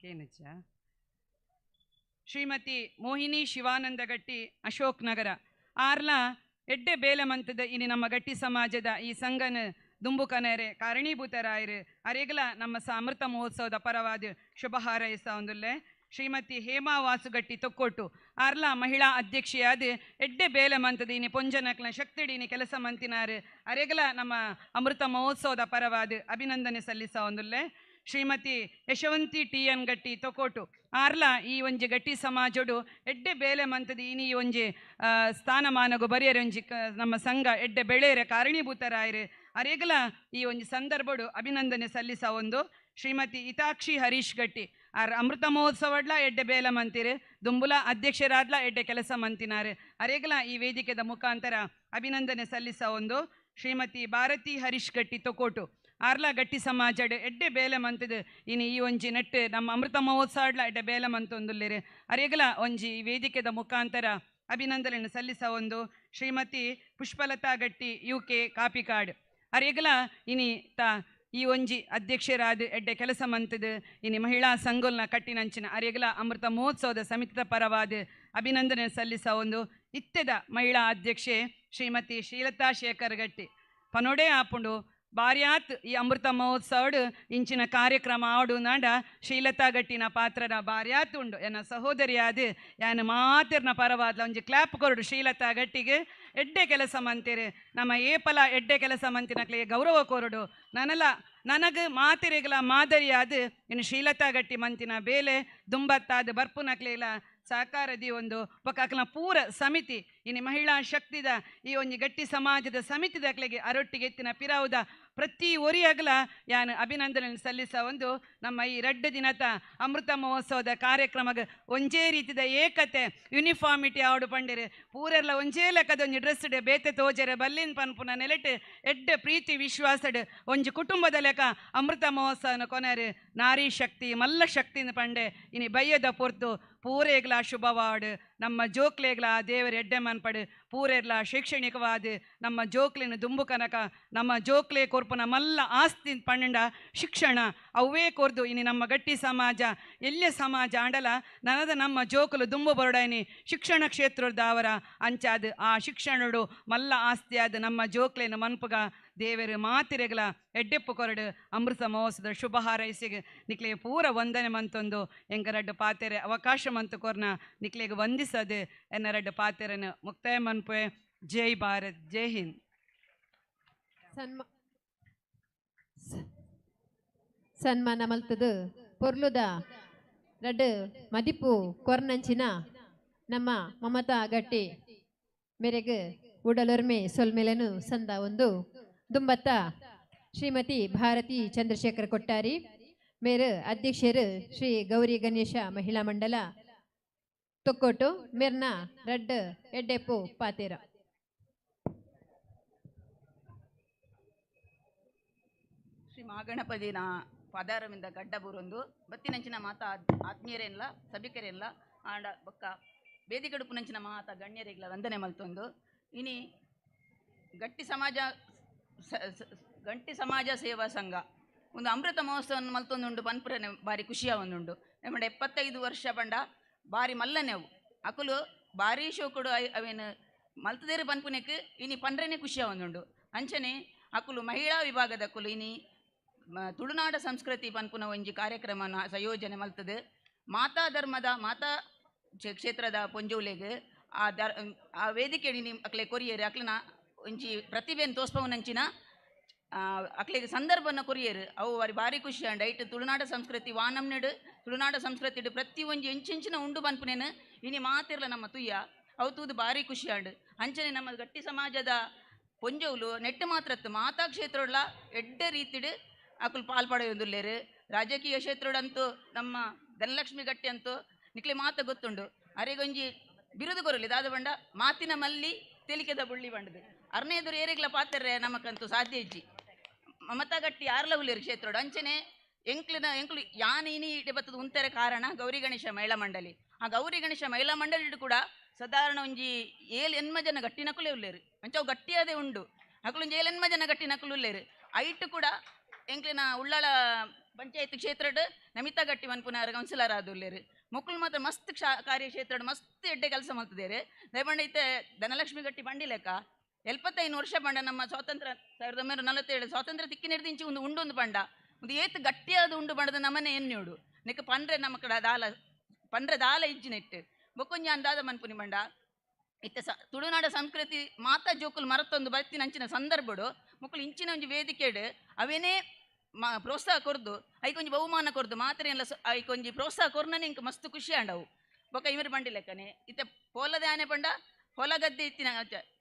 ಕೇನಚ್ಚ ಶ್ರೀಮತಿ ಮೋಹಿನಿ ಶಿವಾನಂದ ಗಟ್ಟಿ ಅಶೋಕ್ ನಗರ ಆರ್ಲ ಎಡ್ಡೆ ಬೇಲೆ ಮಂತದ ಇನಿ ನಮ್ಮ ಗಟ್ಟಿ ಸಮಾಜದ ಈ ಸಂಘನ ದುಂಬುಕನೇರೆ ಕಾರಣೀಭೂತರಾಯರು ಅರೆಗಲ ನಮ್ಮ ಅಮೃತ ಮಹೋತ್ಸವದ ಪರವಾದ ಶುಭ ಹಾರೈಸ ಒಂದುಲ್ಲೆ. ಶ್ರೀಮತಿ ಹೇಮಾ ವಾಸುಗಟ್ಟಿ ತೊಕ್ಕೊಟ್ಟು ಆರ್ಲಾ ಮಹಿಳಾ ಅಧ್ಯಕ್ಷೆಯಾದ ಎಡ್ಡೆ ಬೇಲೆ ಮಂತದ ಇನಿ ಪೊಂಜನಕ್ಲ ಶಕ್ತಿಡಿನಿ ಕೆಲಸ ಮಂತಿನಾರು ಅರೆಗಲ ನಮ್ಮ ಅಮೃತ ಮಹೋತ್ಸವದ ಪರವಾದ ಅಭಿನಂದನೆ ಸಲ್ಲಿಸ ಒಂದುಲ್ಲೆ. ಶ್ರೀಮತಿ ಯಶವಂತಿ ಟಿ ಎನ್ ಗಟ್ಟಿ ತೊಕೋಟು ಆರ್ಲಾ ಈ ಒಂಜಿ ಗಟ್ಟಿ ಸಮಾಜೋಡು ಎಡ್ಡೆ ಬೇಲೆ ಮಂತದ ಇನಿ ಒಂಜಿ ಸ್ಥಾನಮಾನಗು ಬರಿಯರೆ ಒಂಜಿ ನಮ್ಮ ಸಂಘ ಎಡ್ಡೆ ಬೆಳೆಯರೆ ಕಾರಣೀಭೂತರಾಯರು ಅರೆಗಲ ಈ ಒಂಜಿ ಸಂದರ್ಭಡು ಅಭಿನಂದನೆ ಸಲ್ಲಿಸ ಒಂದು. ಶ್ರೀಮತಿ ಹಿತಾಕ್ಷಿ ಹರೀಶ್ ಗಟ್ಟಿ ಆರ್ ಅಮೃತ ಮಹೋತ್ಸವಡ್ಲ ಎಡ್ಡೆ ಬೇಲೆ ಮಂತಿರು ದುಂಬುಲ ಅಧ್ಯಕ್ಷರಾದ್ಲ ಎಡ್ಡೆ ಕೆಲಸ ಮಂತಿನಾರು ಅರೆಗಲ ಈ ವೇದಿಕೆದ ಮುಖಾಂತರ ಅಭಿನಂದನೆ ಸಲ್ಲಿಸ ಒಂದು. ಶ್ರೀಮತಿ ಭಾರತಿ ಹರೀಶ್ ಗಟ್ಟಿ ತೊಕೋಟು ಆರ್ಲ ಗಟ್ಟಿ ಸಮಾಜಡ್ ಎಡ್ಡೆ ಬೇಲೆ ಮಂತದ ಇನಿ ಈ ಒಂಜಿ ನೆಟ್ಟು ನಮ್ಮ ಅಮೃತ ಮಹೋತ್ಸವಡ್ಲ ಎಡ್ಡೆ ಬೇಲೆ ಮಂತೊಂದುಲ್ಲೇರು ಅರೆಗಲ ಒಂಜಿ ಈ ವೇದಿಕೆದ ಮುಖಾಂತರ ಅಭಿನಂದನೆ ಸಲ್ಲಿಸ ಒಂದು. ಶ್ರೀಮತಿ ಪುಷ್ಪಲತಾ ಗಟ್ಟಿ ಯು ಕೆ ಕಾಪಿಕಾಡ್ ಅರೆಗಲ ಇನಿ ತಾ ಈ ಒಂಜಿ ಅಧ್ಯಕ್ಷರಾದ ಎಡ್ಡೆ ಕೆಲಸ ಮಂತದ ಇನಿ ಮಹಿಳಾ ಸಂಘೋಲ್ನ ಕಟ್ಟಿನಂಚಿನ ಅರೆಗಲ ಅಮೃತ ಮಹೋತ್ಸವದ ಸಮಿತಿದ ಪರವಾದ ಅಭಿನಂದನೆ ಸಲ್ಲಿಸ ಒಂದು. ಇತ್ತೆದ ಮಹಿಳಾ ಅಧ್ಯಕ್ಷೆ ಶ್ರೀಮತಿ ಶ್ರೀಲತಾ ಶೇಖರ್ ಗಟ್ಟಿ ಪನೋಡೆ ಆಪುಂಡು ಬಾರ್ಯಾತ್ ಈ ಅಮೃತ ಮಹೋತ್ಸವಡು ಇಂಚಿನ ಕಾರ್ಯಕ್ರಮ ಆಡು ನಾಡ ಶ್ರೀಲತಾ ಗಟ್ಟಿನ ಪಾತ್ರನ ಬಾರ್ಯಾತ್ ಉಂಡು ಎನ್ನ ಸಹೋದರಿಯಾದ ಯಾನು ಮಾತಿರ್ನ ಪರವಾದ್ಲ ಒಂಜಿ ಕ್ಲಾಪ್ ಕೊರಡು ಶ್ರೀಲತಾ ಗಟ್ಟಿಗೆ ಎಡ್ಡೆ ಕೆಲಸ ಮಂತಿರು ನಮ್ಮ ಏಪಲ ಎಡ್ಡೆ ಕೆಲಸ ಮಂತಿನಕ್ಲಿಗೆ ಗೌರವ ಕೊರಡು ನನಲ ನನಗೆ ಮಾತಿರಿಗಲ ಮಾದರಿಯಾದ ಇನ್ನು ಶ್ರೀಲತಾ ಗಟ್ಟಿ ಮಂತಿನ ಬೇಲೆ ದುಂಬತ್ತಾದ ಬರ್ಪುನಕ್ಲೆಲ ಸಹಕಾರದಿ ಒಂದು ಬೊಕ್ಕ ಪೂರ ಸಮಿತಿ ಇನಿ ಮಹಿಳಾ ಶಕ್ತಿದ ಈ ಒಂಜಿ ಗಟ್ಟಿ ಸಮಾಜದ ಸಮಿತಿದ ಅಕ್ಲೆಗೆ ಅರೊಟ್ಟಿಗೆ ಎತ್ತಿನ ಪಿರಾವುದ ಪ್ರತಿ ಒರಿಯಾಗಲ ಯಾನ್ ಅಭಿನಂದನೆ ಸಲ್ಲಿಸ ಒಂದು ನಮ್ಮ ಈ ರಡ್ಡು ದಿನತ ಅಮೃತ ಮಹೋತ್ಸವದ ಕಾರ್ಯಕ್ರಮಗ ಒಂಜೇ ರೀತಿದ ಏಕತೆ ಯೂನಿಫಾರ್ಮಿಟಿ ಆವಡು ಪಂಡಿರು ಪೂರೆರ್ಲ ಒಂಜೇ ಲೆಕ್ಕದ ಒಂಜಿ ಡ್ರೆಸ್ ಬೇತೆ ತೋಜರೆ ಬಲ್ಲಿನ್ ಪನ್ಪುನ ನೆಲೆಟ್ ಎಡ್ಡೆ ಪ್ರೀತಿ ವಿಶ್ವಾಸಡ್ ಒಂಜಿ ಕುಟುಂಬದ ಲೆಕ್ಕ ಅಮೃತ ಮಹೋತ್ಸವನ ಕೊನೆರು ನಾರಿ ಶಕ್ತಿ ಮಲ್ಲ ಶಕ್ತಿನ ಪಂಡೆ ಇನಿ ಬಯ್ಯದ ಪೊರ್ತು ಪೂರೇಗ್ಲ ಶುಭವಾಡು ನಮ್ಮ ಜೋಕ್ಲೆಗ್ಲ ದೇವರ ಎಡ್ಡೆ ಮನ್ಪಡು ಪೂರೆರ್ಲ ಶೈಕ್ಷಣಿಕವಾದ ನಮ್ಮ ಜೋಕ್ಲಿನ ದುಂಬು ಕನಕ ನಮ್ಮ ಜೋಕ್ಲೆ ಕೊರ್ಪುನ ಮಲ್ಲ ಆಸ್ತಿ ಪಂಡ ಶಿಕ್ಷಣ ಅವೇ ಕೊರ್ದು ಇನಿ ನಮ್ಮ ಗಟ್ಟಿ ಸಮಾಜ ಎಲ್ಲೆ ಸಮಾಜ ಆಂಡಲ ನನದ ನಮ್ಮ ಜೋಕುಲು ದುಂಬು ಬರಡಾಯಿನಿ ಶಿಕ್ಷಣ ಕ್ಷೇತ್ರದ ಅವರ ಅಂಚಾದ ಆ ಶಿಕ್ಷಣಡು ಮಲ್ಲ ಆಸ್ತಿಯಾದ ನಮ್ಮ ಜೋಕ್ಲೇನ ಮನ್ಪುಗ ದೇವರು ಮಾತಿರೆಗಳ ಎಡ್ಡೆಪ್ಪು ಕೊರಡು ಅಮೃತ ಮಹೋತ್ಸವದ ಶುಭ ಹಾರೈಸಿಗೆ ನಿಕ್ಲೆ ಪೂರ ವಂದನೆ ಮಂತೊಂದು ಎಂಕರಡ್ಡು ಪಾತೆರೆ ಅವಕಾಶ ಮಂತು ಕೊರ್ನ ನಿಕ್ಲೆಗೆ ವಂದಿಸದೆ ಎನ್ನರಡ್ಡು ಪಾತೆರನ್ನು ಮುಕ್ತಾಯ ಮನ್ಪೆ. ಜೈ ಭಾರತ್, ಜೈ ಹಿಂದ್. ಸನ್ಮಾನ ಮಲ್ತದು ಪೊರ್ಲುದ ರಡ್ಡು ಮದಿಪು ಕೊರ್ನಂಚಿನ ನಮ್ಮ ಮಮತಾ ಗಟ್ಟಿ ಮೇರೆಗೆ ಉಡಲೊರ್ಮೆ ಸೊಲ್ಮೆಲನು ಸಂದ ಒಂದು ದುಂಬತ್ತ ಶ್ರೀಮತಿ ಭಾರತಿ ಚಂದ್ರಶೇಖರ್ ಕೊಟ್ಟಾರಿ ಮೇರು ಅಧ್ಯಕ್ಷರು ಶ್ರೀ ಗೌರಿ ಗಣೇಶ ಮಹಿಳಾ ಮಂಡಲ ತೊಕ್ಕೋಟು ಮೇರ್ನ ರಡ್ಡು ಎಡ್ಡೆಪ್ಪು ಪಾತೇರ. ಶ್ರೀ ಮಹಾಗಣಪತಿನ ಪಾದಾರವಿಂದ ಗಡ್ಡಬೂರೊಂದು ಬತ್ತಿನಂಚಿನ ಮಾತಾ ಆತ್ಮೀಯರೇನ್ಲ ಸಭಿಕರೇನ್ಲ ಆಂಡ ಬೊಕ್ಕ ಬೇದಿಗಡುಪುನಂಚಿನ ಮಾತಾ ಗಣ್ಯರಿಗ್ಲ ವಂದನೆ ಮಲ್ತೊಂದು ಇನಿ ಗಟ್ಟಿ ಸಮಾಜ ಗಂಟಿ ಸಮಾಜ ಸೇವಾ ಸಂಘ ಒಂದು ಅಮೃತ ಮಹೋತ್ಸವವನ್ನು ಮಲ್ತೊಂದುಂಡು ಪನ್ಪುರನೆ ಬಾರಿ ಖುಷಿಯ ಒಂದುಂಡು. ನಮ್ಮಡ 75 ವರ್ಷ ಪಂಡ ಬಾರಿ ಮಲ್ಲನೆವು ಅಕುಲು ಬಾರಿ ಶೋಕುಡು ಅವೇನು ಮಲ್ತದೇರು ಪನ್ಪುನೆಕ್ ಇನಿ ಪನ್ರನೆ ಖುಷಿಯ ಒಂದುಂಡು. ಅಂಚನೆ ಅಕುಲು ಮಹಿಳಾ ವಿಭಾಗದ ಅಕುಲು ಇನಿ ತುಳುನಾಡ ಸಂಸ್ಕೃತಿ ಪನ್ಪುನ ಒಂಜಿ ಕಾರ್ಯಕ್ರಮನ ಸಂಯೋಜನೆ ಮಲ್ತದೆ. ಮಾತಾ ಧರ್ಮದ ಮಾತಾ ಕ್ಷೇತ್ರದ ಪೊಂಜೋಲೆಗ್ ಆ there ಆ ವೇದಿಕೆ ಅಕ್ಲೆ ಕೊರಿಯರು ಅಕ್ಲನ ಒಂಜಿ ಪ್ರತಿಭೆಯನ್ನು ತೋಸ್ಪವನಂಚಿನ ಅಕ್ಲೆಗ್ ಸಂದರ್ಭನ ಕೊರಿಯರು ಅವು ವಾರಿ ಭಾರಿ ಖುಷಿ ಅಂಡ್ ಐಟ್ ತುಳುನಾಡ ಸಂಸ್ಕೃತಿ ವಾನಮ್ನೆಡು ತುಳುನಾಡ ಸಂಸ್ಕೃತಿ ಪ್ರತಿ ಒಂಜಿ ಎಂಚೆಂಚಿನ ಉಂಡು ಪನ್ಪುನೇನು ಇನಿ ಮಾತಿರ್ಲ ನಮ್ಮ ತುಯ್ಯ ಅವು ತೂದು ಭಾರಿ ಖುಷಿ ಅಂಡ್. ಅಂಚನೆ ನಮ್ಮ ಗಟ್ಟಿ ಸಮಾಜದ ಪೊಂಜೋಲು ನೆಟ್ಟು ಮಾತ್ರತ್ತು ಮಾತಾ ಕ್ಷೇತ್ರಡ್ಲ ಎಡ್ಡೆ ರೀತಿಡು ಅಕುಲು ಪಾಲ್ಪಡೆಯೊಂದುಲ್ಲೇರು. ರಾಜಕೀಯ ಕ್ಷೇತ್ರಡಂತೂ ನಮ್ಮ ಧನಲಕ್ಷ್ಮಿ ಗಟ್ಟಿ ಅಂತೂ ನಿಕ್ಲೆ ಮಾತ ಗೊತ್ತುಂಡು ಅರೆಗೊಂಜಿ ಬಿರುದು ಕೊರಲಿ ದಾದ ಬಂಡ ಮಾತಿನ ಮಲ್ಲಿ ತೆಲಿಕೆದ ಬುಳ್ಳಿ ಬಂಡದು ಅರ್ನೇ ಎದುರು ಏರಿಗ್ಲ ಪಾತೆರ್ರೆ ನಮಕಂತೂ ಸಾಧ್ಯ ಇಜ್ಜಿ. ಮಮತಾ ಗಟ್ಟಿ ಯಾರ್ಲ ಉಲ್ಲೇರು ಕ್ಷೇತ್ರಡು. ಅಂಚನೆ ಎಂಕ್ಲಿನ ಎಂಕ್ಲು ಯಾನ್ ಇನಿ ಇಡೆ ಬತ್ತದ ಉಂತೆರೆ ಕಾರಣ ಗೌರಿ ಗಣೇಶ ಮಹಿಳಾ ಮಂಡಳಿ. ಆ ಗೌರಿ ಗಣೇಶ ಮಹಿಳಾ ಮಂಡಳಿ ಕೂಡ ಸಾಧಾರಣ ಒಂಜಿ ಏಳು ಎನ್ಮ ಜನ ಗಟ್ಟಿ ನಕುಲೇ ಉಲ್ಲೇರು. ಅಂಚವು ಗಟ್ಟಿಯಾದೇ ಉಂಡು ಅಕುಲೊಂಜಿ ಏಳೆನ್ಮ ಜನ ಗಟ್ಟಿ ನಕುಲು ಉಲ್ಲೇರು. ಐಟು ಕೂಡ ಎಂಕ್ಲಿನ ಉಳ್ಳಾಳ ಪಂಚಾಯತ್ ಕ್ಷೇತ್ರಡ್ ನಮಿತಾ ಗಟ್ಟಿ ಮನ್ಪುನಾರ ಕೌನ್ಸಿಲರ್ ಆದುಲ್ಲೇರು. ಮೊಕ್ಕಳು ಮಾತ್ರ ಮಸ್ತ್ ಕಾರ್ಯಕ್ಷೇತ್ರಡ್ ಮಸ್ತ್ ಎಡ್ಡೆ ಕೆಲಸ ಮಾಡ್ತಿದ್ದಾರೆ. ದಯಮಂಡ ಇತ್ತೆ ಧನಲಕ್ಷ್ಮಿ ಗಟ್ಟಿ ಬಂಡಿ ಲೆಕ್ಕ 75 ವರ್ಷ ಪಂಡ ನಮ್ಮ ಸ್ವಾತಂತ್ರ್ಯ 1947 ಸ್ವಾತಂತ್ರ್ಯ ತಿಕ್ಕಿನೆಡ್ದಿಂಚಿ ಒಂದು ಉಂಡೊಂದು ಪಂಡ ಒಂದು ಏತ್ ಗಟ್ಟಿಯಾದ ಉಂಡು ಪಂಡದ ನಮನೆ ಎನ್ನುಡು ನೆಕ್ ಪಂಡ್ರೆ ನಮ್ಮ ಕಡ ದಾಲ ಪಂಡ್ರೆ ದಾಲ ಇಜ್ಜಿ ನೆಟ್ಟು ಬೊಕ್ಕೊಂಜಿ ಅಂದಾದ ಮನ್ಪುನಿ ಬಂಡ ಇತ್ತೆ ತುಳುನಾಡ ಸಂಸ್ಕೃತಿ ಮಾತಾ ಜೋಕುಲು ಮರತ್ತೊಂದು ಬತ್ತಿನ ಅಂಚಿನ ಸಂದರ್ಭಡು ಮೊಕ್ಕಳು ಇಂಚಿನ ಒಂಜಿ ವೇದಿಕೆಡು ಅವೇನೇ ಪ್ರೋತ್ಸಾಹ ಕೊರ್ದು ಐಕೊಂಜಿ ಬಹುಮಾನ ಕೊರ್ದು ಮಾತ್ರ ಎಲ್ಲ ಐಕೊಂಜಿ ಪ್ರೋತ್ಸಾಹ ಕೊರ್ನನೆ ಇಂಕ ಮಸ್ತ್ ಖುಷಿ ಆಂಡವು. ಬೊಕ್ಕ ಇವರು ಬಂಡಿ ಲೆಕ್ಕನೆ ಇತ್ತೆ ಪೋಲದ ಆನೆ ಪಂಡ ಹೊಲ ಗದ್ದೆ ಇತ್ತಿನ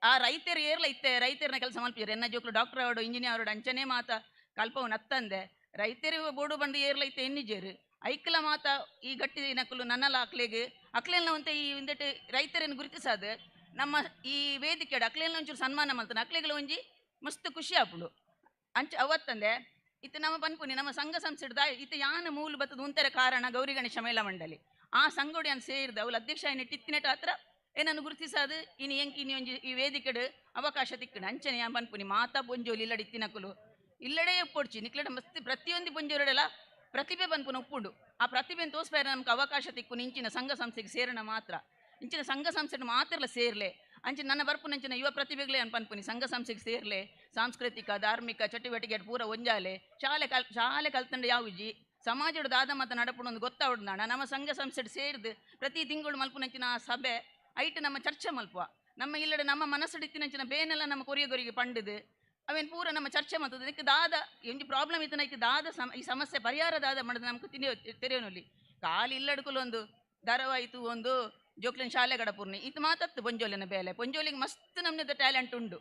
ಆ ರೈತರು ಏರ್ಲ ಇತ್ತೆ ರೈತರನ್ನ ಕೆಲಸ ಮಲ್ಪಿರು ಎನ್ನ ಜೋಕ್ಲು ಡಾಕ್ಟರ್ ಅವಡು ಇಂಜಿನಿಯರ್ ಅವಡು ಅಂಚನೆ ಮಾತ ಕಲ್ಪವು ನತ್ತಂದೆ ರೈತರು ಬೋಡು ಬಂದು ಏರ್ಲ ಇತ್ತೆ ಎನ್ನಿಜೇರು ಐಕ್ಲ ಮಾತ ಈ ಗಟ್ಟಿ ನಕಲು ನನ್ನಲ ಅಕ್ಲೆಗ್ ಅಕ್ಲೆಲ್ಲ ಒಂತೆ ಈ ಒಂದೆಟ್ಟು ರೈತರನ್ನು ಗುರುತಿಸಾದ ನಮ್ಮ ಈ ವೇದಿಕೆಡು ಅಕ್ಲೆಲ್ಲ ಒಂಚೂರು ಸನ್ಮಾನ ಮಲ್ತಾನೆ ಅಕ್ಲೆಗಳ ಒಂಜಿ ಮಸ್ತ್ ಖುಷಿ ಆಪುಂಡು. ಅಂಚ ಅವತ್ತಂದೆ ಇತ್ತೆ ನಮ್ಮ ಪನ್ಪುನಿ ನಮ್ಮ ಸಂಘ ಸಂಸ್ಥೆಡ್ದ ಇತ್ತೆ ಯಾನ ಮೂಲ ಬತ್ತದ ಉಂತರ ಕಾರಣ ಗೌರಿ ಗಣೇಶ ಮಹಿಳಾ ಮಂಡಳಿ ಆ ಸಂಘೋಡಿ ಅನ್ ಸೇರಿದ ಅವಳು ಅಧ್ಯಕ್ಷ ಇಟ್ಟಿತ್ತಿನೆಟ ಹತ್ರ ಏನನ್ನು ಗುರುತಿಸಾದು ಇನಿ ಎಂಕ್ ಇನಿ ಒಂಜಿ ಈ ವೇದಿಕೆಡು ಅವಕಾಶ ತಿಕ್ಕಣ ಅಂಚನೆ ಯಾನ್ ಪನ್ಪುನಿ ಮಾತಾ ಪೊಂಜೋಲು ಇಲ್ಲಡೆ ಇತ್ತಿನಕುಲು ಇಲ್ಲಡೆ ಒಪ್ಪೊಡ್ಚಿ ನಿಕ್ಲೆಡ ಮಸ್ತ್ ಪ್ರತಿಯೊಂದು ಪೊಂಜೋಲೆಡೆಲ ಪ್ರತಿಭೆ ಪನ್ಪುನ ಒಪ್ಪುಂಡು ಆ ಪ್ರತಿಭೆನ ತೋಸ್ಪೇರ ನಮ್ಗೆ ಅವಕಾಶ ತಿಕ್ಕು ಇಂಚಿನ ಸಂಘ ಸಂಸ್ಥೆಗೆ ಸೇರಣ ಮಾತ್ರ ಇಂಚಿನ ಸಂಘ ಸಂಸ್ಥೆ ಮಾತ್ರಲ ಸೇರ್ಲೆ ಅಂಚಿನ ನನ್ನ ಬರ್ಪುನಂಚಿನ ಯುವ ಪ್ರತಿಭೆಗಳೇ ಅನ್ ಪನ್ಪುನಿ ಸಂಘ ಸಂಸ್ಥೆಗೆ ಸೇರ್ಲೆ ಸಾಂಸ್ಕೃತಿಕ ಧಾರ್ಮಿಕ ಚಟುವಟಿಕೆ ಪೂರ ಒಂಜಾಲೆ ಶಾಲೆ ಶಾಲೆ ಕಲ್ತಂಡ ಯಾವುಜಿ ಸಮಾಜದ ದಾದ ಮತ ನಡಪುಣೊಂದು ಗೊತ್ತಾವಡ್ದಾಣ ನಮ್ಮ ಸಂಘ ಸಂಸ್ಥೆ ಸೇರಿದು ಪ್ರತಿ ತಿಂಗಳು ಮಲ್ಪುನಂಚಿನ ಆ ಸಭೆ ಐಟ್ ನಮ್ಮ ಚರ್ಚೆ ಮಲ್ಪುವ ನಮ್ಮ ಇಲ್ಲಡೆ ನಮ್ಮ ಮನಸ್ಸಿಡಿತ್ತಿನಂಚಿನ ಬೇನೆಲ್ಲ ನಮ್ಮ ಕೊರಿಯಗೊರಿಗೆ ಪಂಡದು ಅವೇನು ಪೂರ ನಮ್ಮ ಚರ್ಚೆ ಮಾಡ್ತದೆ ಇದಕ್ಕೆ ದಾದ ಒಂಜಿ ಪ್ರಾಬ್ಲಮ್ ಇತ್ತು ಐಕ್ ದಾದ ಈ ಸಮಸ್ಯೆ ಪರಿಹಾರ ದಾದ ಮಾಡೋದು ನಮ್ಗೆ ತೆರೆಯೋನಲ್ಲಿ ಖಾಲಿ ಇಲ್ಲಡ್ಕುಲು ಒಂದು ದರವಾಯಿತು ಒಂದು ಜೋಕ್ಲಿನ ಶಾಲೆ ಗಡಪೂರ್ಣಿ ಇದು ಮಾತತ್ತು ಪೊಂಜೋಲಿನ ಬೇಲೆ ಪೊಂಜೋಲಿಗೆ ಮಸ್ತ್ ನಮ್ಮದ ಟ್ಯಾಲೆಂಟ್ ಉಂಡು.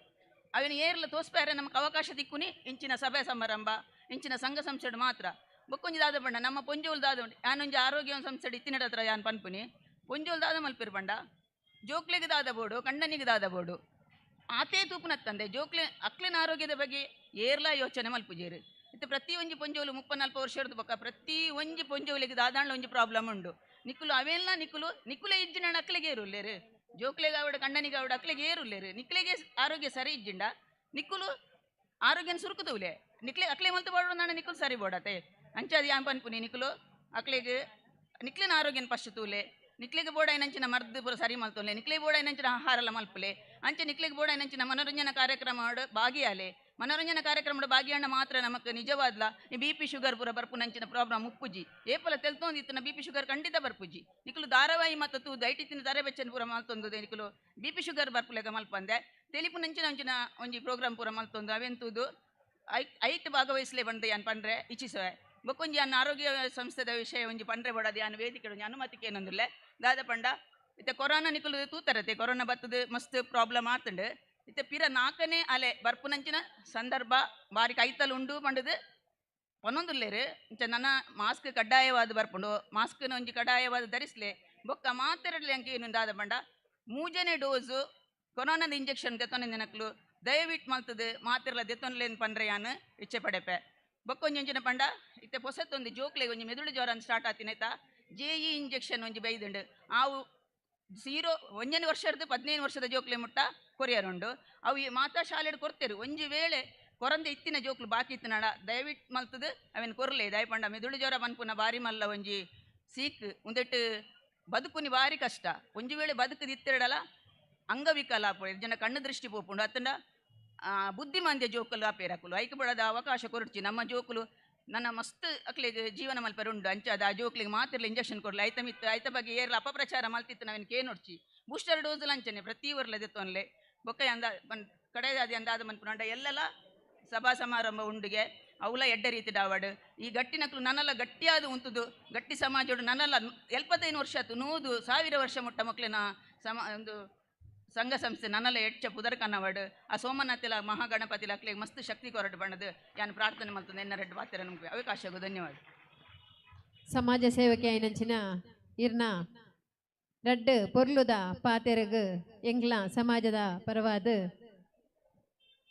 ಅವಿನ ಏರ್ಲ ತೋಸ್ಪಾರೆ ನಮಕ್ ಅವಕಾಶ ದಿಕ್ಕುನಿ ಇಂಚಿನ ಸಭೆ ಸಮಾರಂಭ ಇಂಚಿನ ಸಂಘ ಸಂಸ್ಥೆಡ್ ಮಾತ್ರ. ಬೊಕ್ಕೊಂಜಿ ದಾದ ಪಂಡ ನಮ್ಮ ಪೊಂಜೋಲ್ ದಾದ ಉಂಡು ಯಾನೊಂಜಿ ಆರೋಗ್ಯ ಸಂಸ್ಥೆಡ್ ಇತ್ತಿನಡ ಹತ್ರ ಯಾನ್ ಪನ್ಪುನಿ ಪೊಂಜೋಲ್ ದಾದ ಮಲ್ಪಿರು ಪಂಡ ಜೋಕ್ಲೆಗ್ ದಾದ ಬೋಡು ಕಂಡನಿಗೆ ದಾದ ಬೋಡು ಆತೇ ತೂಪುನತ್ತಂದೆ ಜೋಕ್ಲೆ ಅಕ್ಲಿನ ಆರೋಗ್ಯದ ಬಗ್ಗೆ ಏರ್ಲ ಯೋಚನೆ ಮಲ್ಪುಜೇರು. ಇತ್ತೆ ಪ್ರತಿ ಒಂಜಿ ಪೊಂಜೋಲು 34 ವರ್ಷದ ಬೊಕ್ಕ ಪ್ರತಿ ಒಂಜಿ ಪೊಂಜೋಲಿಗೆ ದಾದಾಂಡ್ಲ ಒಂಜಿ ಪ್ರಾಬ್ಲಮ್ ಉಂಡು. ನಿಕ್ಕುಲು ಅವೆಲ್ಲ ನಿಕ್ಕುಲು ನಿಕ್ಕುಲೆ ಇಜ್ಜಿನ ಅಕ್ಲೆಗೆ ಏರುಲ್ಲೇರು ಜೋಕ್ಲೆಗೆ ಆವಡ ಕಂಡನಿಗೆ ಆವಡ ಅಕ್ಲೆಗೆ ಏರುಲ್ಲೇರು ನಿಕ್ಲೆಗೆ ಆರೋಗ್ಯ ಸರಿ ಇಜ್ಜಿಂಡ ನಿಕ್ಕುಲು ಆರೋಗ್ಯನ ಸುರುಕುದವುಲೆ ನಿಕ್ಲೆ ಅಕ್ಲೆ ಮಲ್ತು ಬೋಡ ನಾಣ ನಿಕ್ಕುಲು ಸರಿ ಬೋಡತೆ ಅಂಚಾದ ಯಾನ್ ಪನ್ಪುನಿ ನಿಕ್ಕುಲು ಅಕ್ಲೆಗೆ ನಿಕ್ಲಿನ ಆರೋಗ್ಯನ ಫಸ್ಟ್ ತೂಲೆ ನಿಕ್ಲೆಗೆ ಬೋಡಾಯಿನಂಚಿನ ಮರ್ದು ಪೂರ ಸರಿ ಮಲ್ತೊನ್ಲೆ ನಿಕ್ಲೆ ಬೋಡಾಯಿನಂಚಿನ ಆಹಾರಲ ಮಲ್ಪುಲೆ ಅಂಚೆ ನಿಕ್ಲೆಗೆ ಬೋಡಾಯಿನಂಚಿನ ಮನೋರಂಜನಾ ಕಾರ್ಯಕ್ರಮ ಭಾಗಿಯಾಲೆ ಮನೋರಂಜನಾ ಕಾರ್ಯಕ್ರಮ ಭಾಗಿಯಣ್ಣ ಮಾತ್ರ ನಮಕ್ ನಿಜವಾದ್ಲ ಈ ಬಿ ಪಿ ಶುಗರ್ ಪೂರ ಬರ್ಪುನಂಚಿನ ಪ್ರಾಬ್ಲಮ್ ಉಪ್ಪುಜಿ ಏಪಲ ತೆಲ್ತೊಂದಿತ್ತಿನ ಬಿ ಪಿ ಶುಗರ್ ಖಂಡಿತ ಬರ್ಪುಜಿ. ನಿಕ್ಲು ಧಾರಾವಾಹಿ ಮತ್ತು ತೂದು ಐಟಿ ತಾರೆ ಬೆಚ್ಚನ್ ಪೂರ ಮಲ್ತೊಂದು ನಿಕ್ಲು ಬಿ ಪಿ ಶುಗರ್ ಬರ್ಪುಲೆಗ ಮಲ್ಪಂದೆ ತೆಲಿಪುನಂಚಿನ ಅಂಚಿನ ಒಂಜಿ ಪ್ರೋಗ್ರಾಮ್ ಪೂರ ಮಲ್ತೊಂದು ಅವೆಂತೂದು ಐಟ್ ಭಾಗವಹಿಸಲೇ ಬಂದೆ ಯಾನ್ ಪಂಡ್ರೆ ಇಚ್ಛಿಸುವೆ. ಬೊಕ್ಕೊಂಜಿ ಅನ್ನ ಆರೋಗ್ಯ ಸಂಸ್ಥೆದ ವಿಷಯ ಒಂಜಿ ಪಂಡ್ರೆ ಬೋಡಾದ ಯಾನ್ ವೇದಿಕೆ ಒಂಜಿ ಅನುಮತಿಗೆ ಏನೊಂದಿಲ್ಲ ದಾದ ಪಂಡ ಇತ್ತೆ ಕೊರೋನಾ ನಿಕುಲು ತೂತರತೆ ಕೊರೋನಾ ಬತ್ತದ ಮಸ್ತ್ ಪ್ರಾಬ್ಲಮ್ ಆತಂಡು ಇತ್ತೆ ಪಿರ 4ನೇ ಅಲೆ ಬರ್ಪುನಂಚಿನ ಸಂದರ್ಭ ಬಾರಿ ಕೈತಲ್ ಉಂಡು ಪಂಡದು ಪನ್ನೊಂದುಲ್ಲೇರು ಇಂಚ ನನ್ನ ಮಾಸ್ಕ್ ಕಡ್ಡಾಯವಾದ ಬರ್ಪುಂಡು ಮಾಸ್ಕ್ನ ಒಂಜಿ ಕಡ್ಡಾಯವಾದ ಧರಿಸ್ಲೆ ಬೊಕ್ಕ ಮಾತೆರಡ್ಲೆ ಅಂಕೆ ಏನು ದಾದ ಪಂಡ 3ನೇ ಡೋಸು ಕೊರೋನಾದ ಇಂಜೆಕ್ಷನ್ ದೆತ್ತೊನೆ ದಿನಕ್ಲು ದಯವಿಟ್ಟು ಮಲ್ತದು ಮಾತಿರ್ಲ ದೆತ್ತೊನ್ಲೇನು ಪಂಡ್ರೆ ಯಾನ್ ಇಚ್ಛೆ ಪಡೆಪೆ. ಬೊಕ್ಕೊಂಜಿ ಒಂಜಿನ ಪಂಡ ಇತ್ತೆ ಪೊಸತ್ತೊಂದು ಜೋಕ್ಲೆಗ್ ಒಂಜಿ ಮೆದುಳು ಜ್ವರ ಸ್ಟಾರ್ಟ್ ಆತಿನಾಯ್ತಾ ಜೆ ಇ ಇಂಜೆಕ್ಷನ್ ಒಂಜಿ ಬೈದುಂಡು ಆವು 0 1 ವರ್ಷದ 15 ವರ್ಷದ ಜೋಕ್ಲೆ ಮುಟ್ಟ ಕೊರಿಯರ್ ಉಂಡು ಅವು ಈ ಮಾತಾ ಶಾಲೆಡ್ ಕೊರ್ತೆರು ಒಂಜಿ ವೇಳೆ ಕೊರಂದೆ ಇತ್ತಿನ ಜೋಕ್ಲು ಬಾಕಿ ಇತ್ತಿನಡ ದಯವಿಟ್ಟು ಮಲ್ತದು ಅವೇನು ಕೊರ್ಲೆ ದಯಪಂಡ ಮೆದುಳು ಜ್ವರ ಪನ್ಪುನ ಬಾರಿ ಮಲ್ಲ ಒಂಜಿ ಸೀಕ್ ಉಂದೆಟ್ಟು ಬದುಕುನಿ ಬಾರಿ ಕಷ್ಟ ಒಂಜಿ ವೇಳೆ ಬದುಕುದು ಇತ್ತಿರಡಲ ಅಂಗವಿಕಲ ಆಪುಂಡು ಜನ ಕಣ್ಣು ದೃಷ್ಟಿ ಪೋಪುಂಡು ಅತ್ತಂಡ ಬುದ್ಧಿಮಾಂದ್ಯ ಜೋಕುಲು ಆಪೇರಕುಲು ಐಕ್ ಬಡದ ಅವಕಾಶ ಕೊರಡ್ಚಿ ನಮ್ಮ ಜೋಕುಲು ನನ್ನ ಮಸ್ತ್ ಅಕ್ಲೆಗ್ ಜೀವನ ಮಲ್ಪರೆ ಉಂಡು ಅಂಚಾದ ಆ ಜೋಕ್ಲಿಗೆ ಮಾತಿರ್ಲ ಇಂಜೆಕ್ಷನ್ ಕೊರ್ಲೆ ಐತ ಮಿತ್ತು ಐತ ಬಗ್ಗೆ ಏರ್ಲ ಅಪಪ್ರಚಾರ ಮಲ್ತಿತ್ತು ನಾವೇನು ಕೇನೊಡ್ಚಿ ಬೂಸ್ಟರ್ ಡೋಸ್ ಲಂಚನೆ ಪ್ರತಿ ವರ್ಲ ದೆತ್ತೊನ್ಲೆ ಬೊಕ್ಕ ಅಂದ ಕಡೆದಾದಿ ಅಂದಾದ ಮನ್ಪುನಂಡ ಎಲ್ಲೆಲ್ಲ ಸಭಾ ಸಮಾರಂಭ ಉಂಡುಗೆ ಅವಲ ಎಡ್ಡ ರೀತಿ ಡಾವಡು ಈ ಗಟ್ಟಿನಕ್ಲು ನನ್ನೆಲ್ಲ ಗಟ್ಟಿಯಾದ ಉಂಟುದು ಗಟ್ಟಿ ಸಮಾಜೋಡು ನನ್ನೆಲ್ಲ 75 ವರ್ಷ ಆತು 100 ಸಾವಿರ ವರ್ಷ ಮುಟ್ಟ ಮಕ್ಕಳಿನ ಸಮ ಒಂದು ಸಂಘ ಸಂಸ್ಥೆ ನನ್ನೆಲ್ಲ ಎಚ್ಚ ಪುದರ್ಕನ್ನವಾಡು ಆ ಸೋಮನಾಥಿಲ ಮಹಾಗಣಪತಿಲ ಅಕ್ಲೆಗ್ ಮಸ್ತ್ ಶಕ್ತಿ ಕೊರಡು ಬಣ್ಣದು ಯಾನು ಪ್ರಾರ್ಥನೆ ಮಲ್ತಂದು ಎನ್ನ ರೆಡ್ಡು ಬಾತಿರ ನಮ್ಗೆ ಅವಕಾಶಗೂ ಧನ್ಯವಾದ. ಸಮಾಜ ಸೇವಕಿ ಐನಂಚಿನ ಇರ್ನ ರಡ್ಡು ಪೊರ್ಲುದ ಪಾತೆರಗು ಎಂಗ್ಲ ಸಮಾಜದ ಪರವಾದ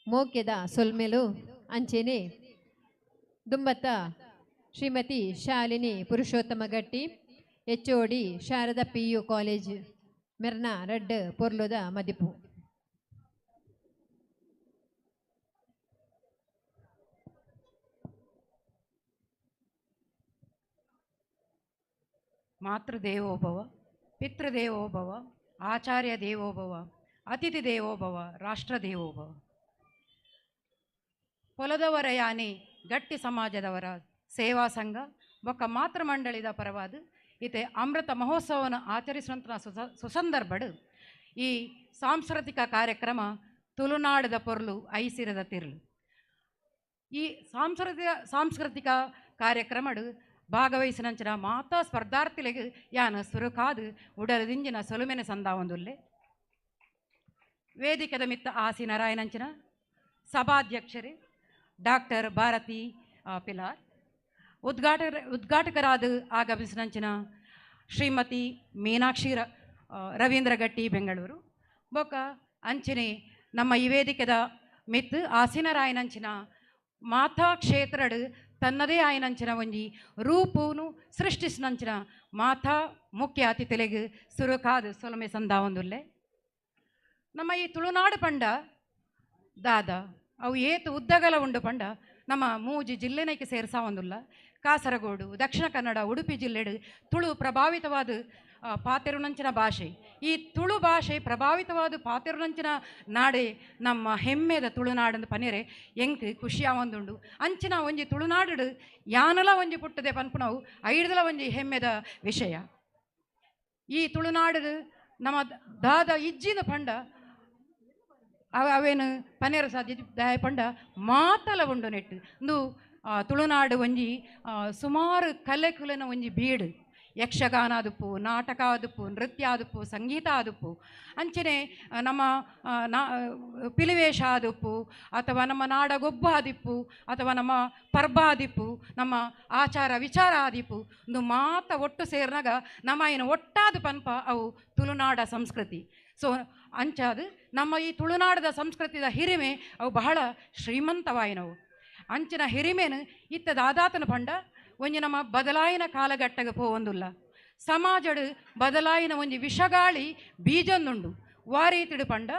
ಮೋಕ್ಯದ ಸೊಲ್ಮೆಲು ಅಂಚೆನೆ ದುಂಬತ್ತ Shrimati Shalini Purushottama Gatti HOD Sharada PU college ಮೆರ್ನ ರಡ್ಡು ಪೊರ್ಲುದ ಮದಿಪು. ಮಾತೃದೇವೋಭವ, ಪಿತೃದೇವೋಭವ, ಆಚಾರ್ಯ ದೇವೋಭವ, ಅತಿಥಿ ದೇವೋಭವ, ರಾಷ್ಟ್ರ ದೇವೋಭವ. ಹೊಲದವರ ಯಾನೆ ಗಟ್ಟಿ ಸಮಾಜದವರ ಸೇವಾ ಸಂಘ ಬೊಕ್ಕ ಮಾತೃಮಂಡಳಿದ ಪರವಾದ ಇತೆ ಅಮೃತ ಮಹೋತ್ಸವವನ್ನು ಆಚರಿಸುವಂಥ ಸುಸಂದರ್ಭಡು ಈ ಸಾಂಸ್ಕೃತಿಕ ಕಾರ್ಯಕ್ರಮ ತುಳುನಾಡದ ಪೊರ್ಲು ಐಸಿರದ ತಿರುಳು. ಈ ಸಾಂಸ್ಕೃತಿಕ ಕಾರ್ಯಕ್ರಮಡು ಭಾಗವಹಿಸಿನಂಚಿನ ಮಾತಾ ಸ್ಪರ್ಧಾರ್ಥಿಲೆಗ್ ಯಾನ ಸುರುಕಾದು ಉಡಲದಿಂಜಿನ ಸೊಲುಮೆನೆ ಸಂದಾವೊಂದುಲ್ಲೆ. ವೇದಿಕೆದ ಮಿತ್ತ ಆಸೀನರಾಯನಂಚಿನ ಸಭಾಧ್ಯಕ್ಷರೇ ಡಾಕ್ಟರ್ ಭಾರತಿ ಪಿಲಾರ್, ಉದ್ಘಾಟಕರಾದ ಆಗಮಿಸಿನಂಚಿನ ಶ್ರೀಮತಿ ಮೀನಾಕ್ಷಿ ರವೀಂದ್ರ ಗಟ್ಟಿ ಬೆಂಗಳೂರು, ಬೊಕ್ಕ ಅಂಚನೆ ನಮ್ಮ ಈ ವೇದಿಕೆದ ಮಿತ್ತು ಆಸೀನರಾಯನಂಚಿನ ಮಾತಾ ಕ್ಷೇತ್ರಡು ತನ್ನದೇ ಆಯನಂಚಿನ ಒಂಜಿ ರೂಪುನು ಸೃಷ್ಟಿಸಿನಂಚಿನ ಮಾತಾ ಮುಖ್ಯ ಅತಿಥಿಲೆಗ್ ಸುರುಕಾದು ಸೊಲಮೆ ಸಂದಾವೊಂದುಲ್ಲೆ. ನಮ್ಮ ಈ ತುಳುನಾಡು ಪಂಡ ದಾದ ಅವು ಏತು ಉದ್ದಗಲ ಉಂಡು ಪಂಡ ನಮ್ಮ ಮೂಜಿ ಜಿಲ್ಲೆನೈಕೆ ಸೇರ್ಸಾವೊಂದುಲ್ಲ. ಕಾಸರಗೋಡು, ದಕ್ಷಿಣ ಕನ್ನಡ, ಉಡುಪಿ ಜಿಲ್ಲೆಡು ತುಳು ಪ್ರಭಾವಿತವಾದ ಪಾತೆರುನಂಚಿನ ಭಾಷೆ. ಈ ತುಳು ಭಾಷೆ ಪ್ರಭಾವಿತವಾದ ಪಾತೆರುನಂಚಿನ ನಾಡೆ ನಮ್ಮ ಹೆಮ್ಮೆದ ತುಳುನಾಡಂದು ಪನಿರೆ ಎಂಕ್ ಖುಷಿಯಾವೊಂದುಂಡು. ಅಂಚಿನ ಒಂಜಿ ತುಳುನಾಡು ಯಾನಲ ಒಂಜಿ ಪುಟ್ಟದೆ ಪನ್ಪುನವು ಐಡ್ದಲ ಒಂಜಿ ಹೆಮ್ಮೆದ ವಿಷಯ. ಈ ತುಳುನಾಡು ನಮ್ಮ ದಾದ ಇಜ್ಜಿನ ಪಂಡ ಅವೇನು ಪನೇರ ಸಾಧ್ಯ ದಾಯ ಪಂಡ ಮಾತಲ ಉಂಡು ನೆಟ್ಟು ಇಂದು ತುಳುನಾಡು ಒಂಜಿ ಸುಮಾರು ಕಲೆ ಕುಲೆನ ಒಂಜಿ ಬೀಡು. ಯಕ್ಷಗಾನ ಆದುಪ್ಪು, ನಾಟಕ ಆದುಪ್ಪು, ನೃತ್ಯ ಆದುಪ್ಪು, ಸಂಗೀತ ಆದುಪ್ಪು, ಅಂಚನೆ ನಮ್ಮ ನಾ ಪಿಲಿವೇಷ ಆದುಪ್ಪು, ಅಥವಾ ನಮ್ಮ ನಾಡಗೊಬ್ಬ ಆದಿಪ್ಪು, ಅಥವಾ ನಮ್ಮ ಪರ್ಬ ಆದಿಪ್ಪು, ನಮ್ಮ ಆಚಾರ ವಿಚಾರ ಆದಿಪ್ಪು, ಒಂದು ಮಾತ ಒಟ್ಟು ಸೇರಿನಾಗ ನಮ್ಮ ಏನು ಒಟ್ಟಾದ ಪನ್ಪ ಅವು ತುಳುನಾಡ ಸಂಸ್ಕೃತಿ. ಸೊ ಅಂಚಾದ ನಮ್ಮ ಈ ತುಳುನಾಡದ ಸಂಸ್ಕೃತಿದ ಹಿರಿಮೆ ಅವು ಬಹಳ ಶ್ರೀಮಂತವಾಯಿನವು. ಅಂಚಿನ ಹಿರಿಮೆನು ಇತ್ತ ದಾದಾತನ ಪಂಡ ಒಂಜಿ ನಮ್ಮ ಬದಲಾಯಿನ ಕಾಲಘಟ್ಟಗೆ ಪೋವೊಂದುಲ್ಲ. ಸಮಾಜಡು ಬದಲಾಯಿನ ಒಂಜಿ ವಿಷಗಾಳಿ ಬೀಜೊಂದುಂಡು ವಾರೀತಿಡು ಪಂಡ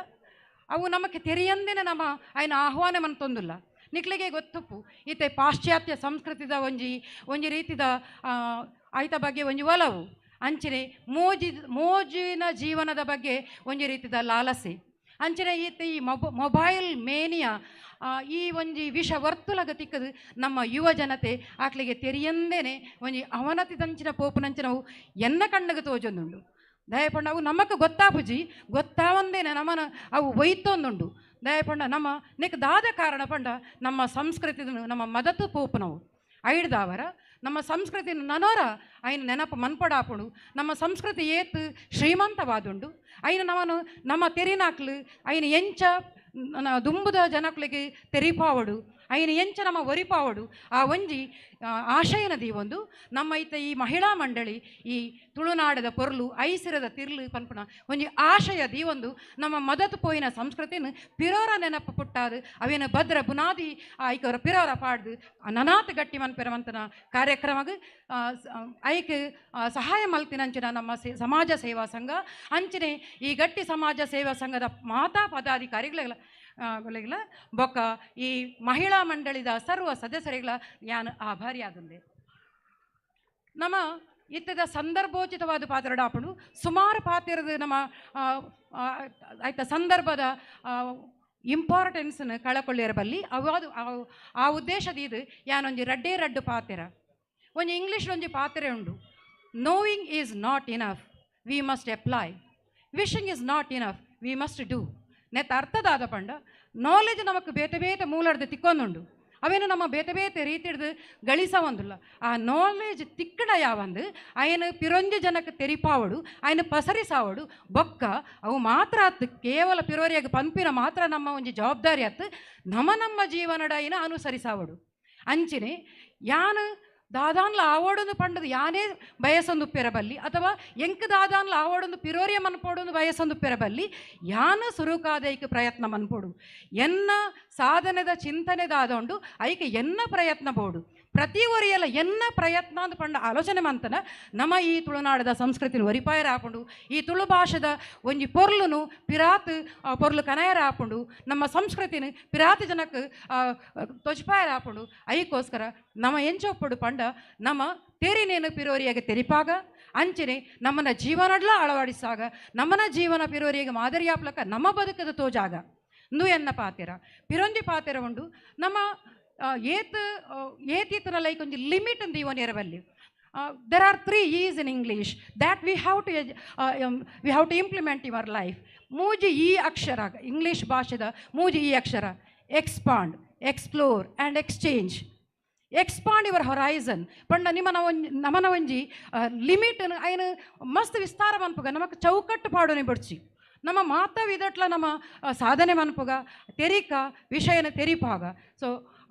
ಅವು ನಮಗೆ ತೆರೆಯಂದಿನ ನಮ್ಮ ಆಯ್ನ ಆಹ್ವಾನ ಮಂತೊಂದುಲ್ಲ. ನಿಕ್ಲಿಗೆ ಗೊತ್ತುಪ್ಪು ಇತ್ತೆ ಪಾಶ್ಚಾತ್ಯ ಸಂಸ್ಕೃತಿದ ಒಂಜಿ ಒಂಜಿ ರೀತಿದ ಆಯ್ತ ಬಗ್ಗೆ ಒಂಜಿ ಒಲವು, ಅಂಚನೆ ಮೋಜಿನ ಜೀವನದ ಬಗ್ಗೆ ಒಂಜಿ ರೀತಿದ ಲಾಲಸೆ, ಅಂಚನೆ ಈತ ಈ ಮೊಬೈಲ್ ಮೇನಿಯಾ ಈ ಒಂಜಿ ವಿಷ ವರ್ತುಲಗ ತಿಕ್ಕದು ನಮ್ಮ ಯುವ ಜನತೆ ಆಕ್ಲಿಗೆ ತೆರಿಯಂದೇನೆ ಒಂಜಿ ಅವನತಿ ದಂಚಿನ ಪೋಪುನಂಚಿನವು ಎನ್ನ ಕಣ್ಣಗೆ ತೋಜೊಂದುಂಡು. ದಯಪಂಡ ಅವು ನಮಕ್ ಗೊತ್ತಾಪುಜಿ, ಗೊತ್ತಾವಂದೇನೆ ನಮ್ಮನ ಅವು ಒಯ್ತೊಂದುಂಡು. ದಯಪಂಡ ನಮ್ಮ ನೆಕ್ ದಾದ ಕಾರಣ ಪಂಡ ನಮ್ಮ ಸಂಸ್ಕೃತಿ ನಮ್ಮ ಮದತು ಪೋಪುನವು ಐಡ್ದಾವರ ನಮ್ಮ ಸಂಸ್ಕೃತಿ ನನೋರ ಐನ ನೆನಪು ಮನ್ಪಡಾಪುಂಡು. ನಮ್ಮ ಸಂಸ್ಕೃತಿ ಏತ್ ಶ್ರೀಮಂತವಾದುಂಡು ಐನ ನಮ್ಮನು ನಮ್ಮ ತೆರಿನಾಕ್ಲು ಐನ ಎಂಚ ದುಂಬುದ ಜನಕ್ಲಿಗೆ ತೆರಿಪಾವಡು ಐನ ಎಂಚ ನಮ್ಮ ಒರಿಪಾವಡು ಆ ಒಂಜಿ ಆಶಯನ ದೀವೊಂದು ನಮ್ಮ ಇತ್ತ ಈ ಮಹಿಳಾ ಮಂಡಳಿ ಈ ತುಳುನಾಡದ ಪೊರ್ಲು ಐಸಿರದ ತಿರ್ಲು ಪನ್ಪುನ ಒಂಜಿ ಆಶಯ ದೀವೊಂದು ನಮ್ಮ ಮದತು ಪೋಯಿನ ಸಂಸ್ಕೃತಿನ ಪಿರೋರ ನೆನಪು ಪುಟ್ಟಾದು ಅವೇನು ಭದ್ರ ಬುನಾದಿ ಐಕವರ ಪಿರೋರ ಪಾಡ್ದು ನನಾತ್ ಗಟ್ಟಿ ಮನ್ಪಿರವಂತನ ಕಾರ್ಯಕ್ರಮಗ್ ಐಕ್ ಸಹಾಯ ಮಲ್ತಿನಂಚಿನ ನಮ್ಮ ಸಮಾಜ ಸೇವಾ ಸಂಘ ಅಂಚನೆ ಈ ಗಟ್ಟಿ ಸಮಾಜ ಸೇವಾ ಸಂಘದ ಮಾತಾ ಪದಾಧಿಕಾರಿಗಳ ಬೊಕ್ಕ ಈ ಮಹಿಳಾ ಮಂಡಳಿದ ಸರ್ವ ಸದಸ್ಯರಿಗಳ ಯಾನು ಆಭಾರಿಯಾದಂದೆ. ನಮ್ಮ ಇತ್ತದ ಸಂದರ್ಭೋಚಿತವಾದ ಪಾತ್ರಡಾಪಣು ಸುಮಾರು ಪಾತ್ರದ ನಮ್ಮ ಆಯ್ತ ಸಂದರ್ಭದ ಇಂಪಾರ್ಟೆನ್ಸ್ನ ಕಳಕೊಳ್ಳಿರಬಲ್ಲಿ ಅವಾದು ಆ ಉದ್ದೇಶದ ಇದು ಯಾನೊಂಜಿ ರಡ್ಡೇ ರಡ್ಡು ಪಾತ್ರ ಒಂಜಿ ಇಂಗ್ಲೀಷ್ ಒಂಜಿ ಪಾತ್ರೆ ಉಂಡು. Knowing is not enough, we must apply. Wishing is not enough, we must do. ನೆತ್ತ ಅರ್ಥದಾದ ಪಂಡ ನಾಲೆಜ್ ನಮಕ್ ಬೇತೆ ಬೇತೆ ಮೂಲಡ್ದು ತಿಕ್ಕೊಂದುಂಡು, ಅವೇನು ನಮ್ಮ ಬೇತೆ ಬೇತೆ ರೀತಿಡ್ದು ಗಳಿಸ ಒಂದುಲ್ಲ. ಆ ನಾಲೆಜ್ ತಿಕ್ಕಡ ಯಾವಂದು ಅಯನು ಪಿರೊಂಜಿ ಜನಕ್ಕೆ ತೆರಿಪಾವಡು ಅಯನು ಪಸರಿಸಾವಡು ಬೊಕ್ಕ ಅವು ಮಾತ್ರ ಅತ್ತು ಕೇವಲ ಪಿರೋರಿಯಾಗಿ ಪಂಪಿನ ಮಾತ್ರ ನಮ್ಮ ಒಂಜಿ ಜವಾಬ್ದಾರಿ ಅತ್ತು ನಮ್ಮ ನಮ್ಮ ಜೀವನಡ ಅಯ್ಯನ ಅನುಸರಿಸಾವಡು. ಅಂಚಿನೆ ಯಾನು ದಾದಾನ್ಲ ಆವೋಡೊಂದು ಪಂಡದು ಯಾನೇ ಬಯಸೊಂದು ಪೆರಬಲ್ಲಿ ಅಥವಾ ಎಂಕ್ ದಾದಾನ್ಲ ಆವೋಡೊಂದು ಪಿರೋರಿಯ ಮನ್ಪೋಡೊಂದು ಬಯಸೊಂದು ಪೆರಬಲ್ಲಿ ಯಾನ ಸುರುಕಾದೈಕ ಪ್ರಯತ್ನ ಮನ್ಪೋಡು ಎನ್ನ ಸಾಧನೆದ ಚಿಂತನೆ ದಾದೊಂಡು ಐಕೆ ಎನ್ನ ಪ್ರಯತ್ನ ಬೋಡು ಪ್ರತಿ ಒರಿಯಲ್ಲ ಎನ್ನ ಪ್ರಯತ್ನ ಅಂದ್ ಪಂಡ ಆಲೋಚನೆ ಮಂತನ ನಮ್ಮ ಈ ತುಳುನಾಡದ ಸಂಸ್ಕೃತಿನ ಒರಿಪಾಯರ ಆಪುಂಡು ಈ ತುಳು ಭಾಷೆದ ಒಂಜಿ ಪೊರ್ಲುನು ಪಿರಾತ್ ಪೊರ್ಲು ಕನಯರ ಆಪುಂಡು ನಮ್ಮ ಸಂಸ್ಕೃತಿನ ಪಿರಾತ್ ಜನಕ್ಕೆ ತೊಜ್ಪಾಯರ ಆಪುಂಡು. ಐಕೋಸ್ಕರ ನಮ್ಮ ಎಂಚೊಪ್ಪಡು ಪಂಡ ನಮ್ಮ ತೆರಿನೇನು ಪಿರೋರಿಯಾಗ ತೆರಿಪಾಗ ಅಂಚನೆ ನಮ್ಮನ್ನ ಜೀವನಡ್ಲ ಅಳವಡಿಸಾಗ ನಮ್ಮನ ಜೀವನ ಪಿರೋರಿಯಾಗ ಮಾದರಿಯಾಪ್ಲಕ ನಮ್ಮ ಬದುಕದ ತೋಜಾಗ ನು ಎನ್ನ ಪಾತೆರ ಪಿರೊಂಜಿ ಪಾತೆರ ಉಂಡು ನಮ್ಮ ಏತ್ ಏತಿತ್ತನ ಲೈಕ್ ಒಂಜಿ ಲಿಮಿಟ್ ಅಂದು ಇವನ್ ಎರವಲ್ಲಿ. There are 3 E's in English that we have to implement in our life. ಮೂಜಿ ಈ ಅಕ್ಷರ ಇಂಗ್ಲೀಷ್ ಭಾಷೆದ ಮೂಜಿ ಈ ಅಕ್ಷರ expand, explore and exchange. Expand your horizon ಪಂಡ ನಿಮ್ಮನ ಒಂಜಿ ನಮನ ಒಂಜಿ ಲಿಮಿಟ್ ಐನು ಮಸ್ತ್ ವಿಸ್ತಾರ ಮನ್ಪುಗ ನಮಕ್ ಚೌಕಟ್ಟು ಪಾಡೋನಿ ಬಡ್ಚಿ ನಮ್ಮ ಮಾತಾ ವಿದಟ್ಲ ನಮ್ಮ ಸಾಧನೆ ಮನ್ಪುಗ ತೆರಿಕ ವಿಷಯನ ತೆರಿಪಾಗ. ಸೊ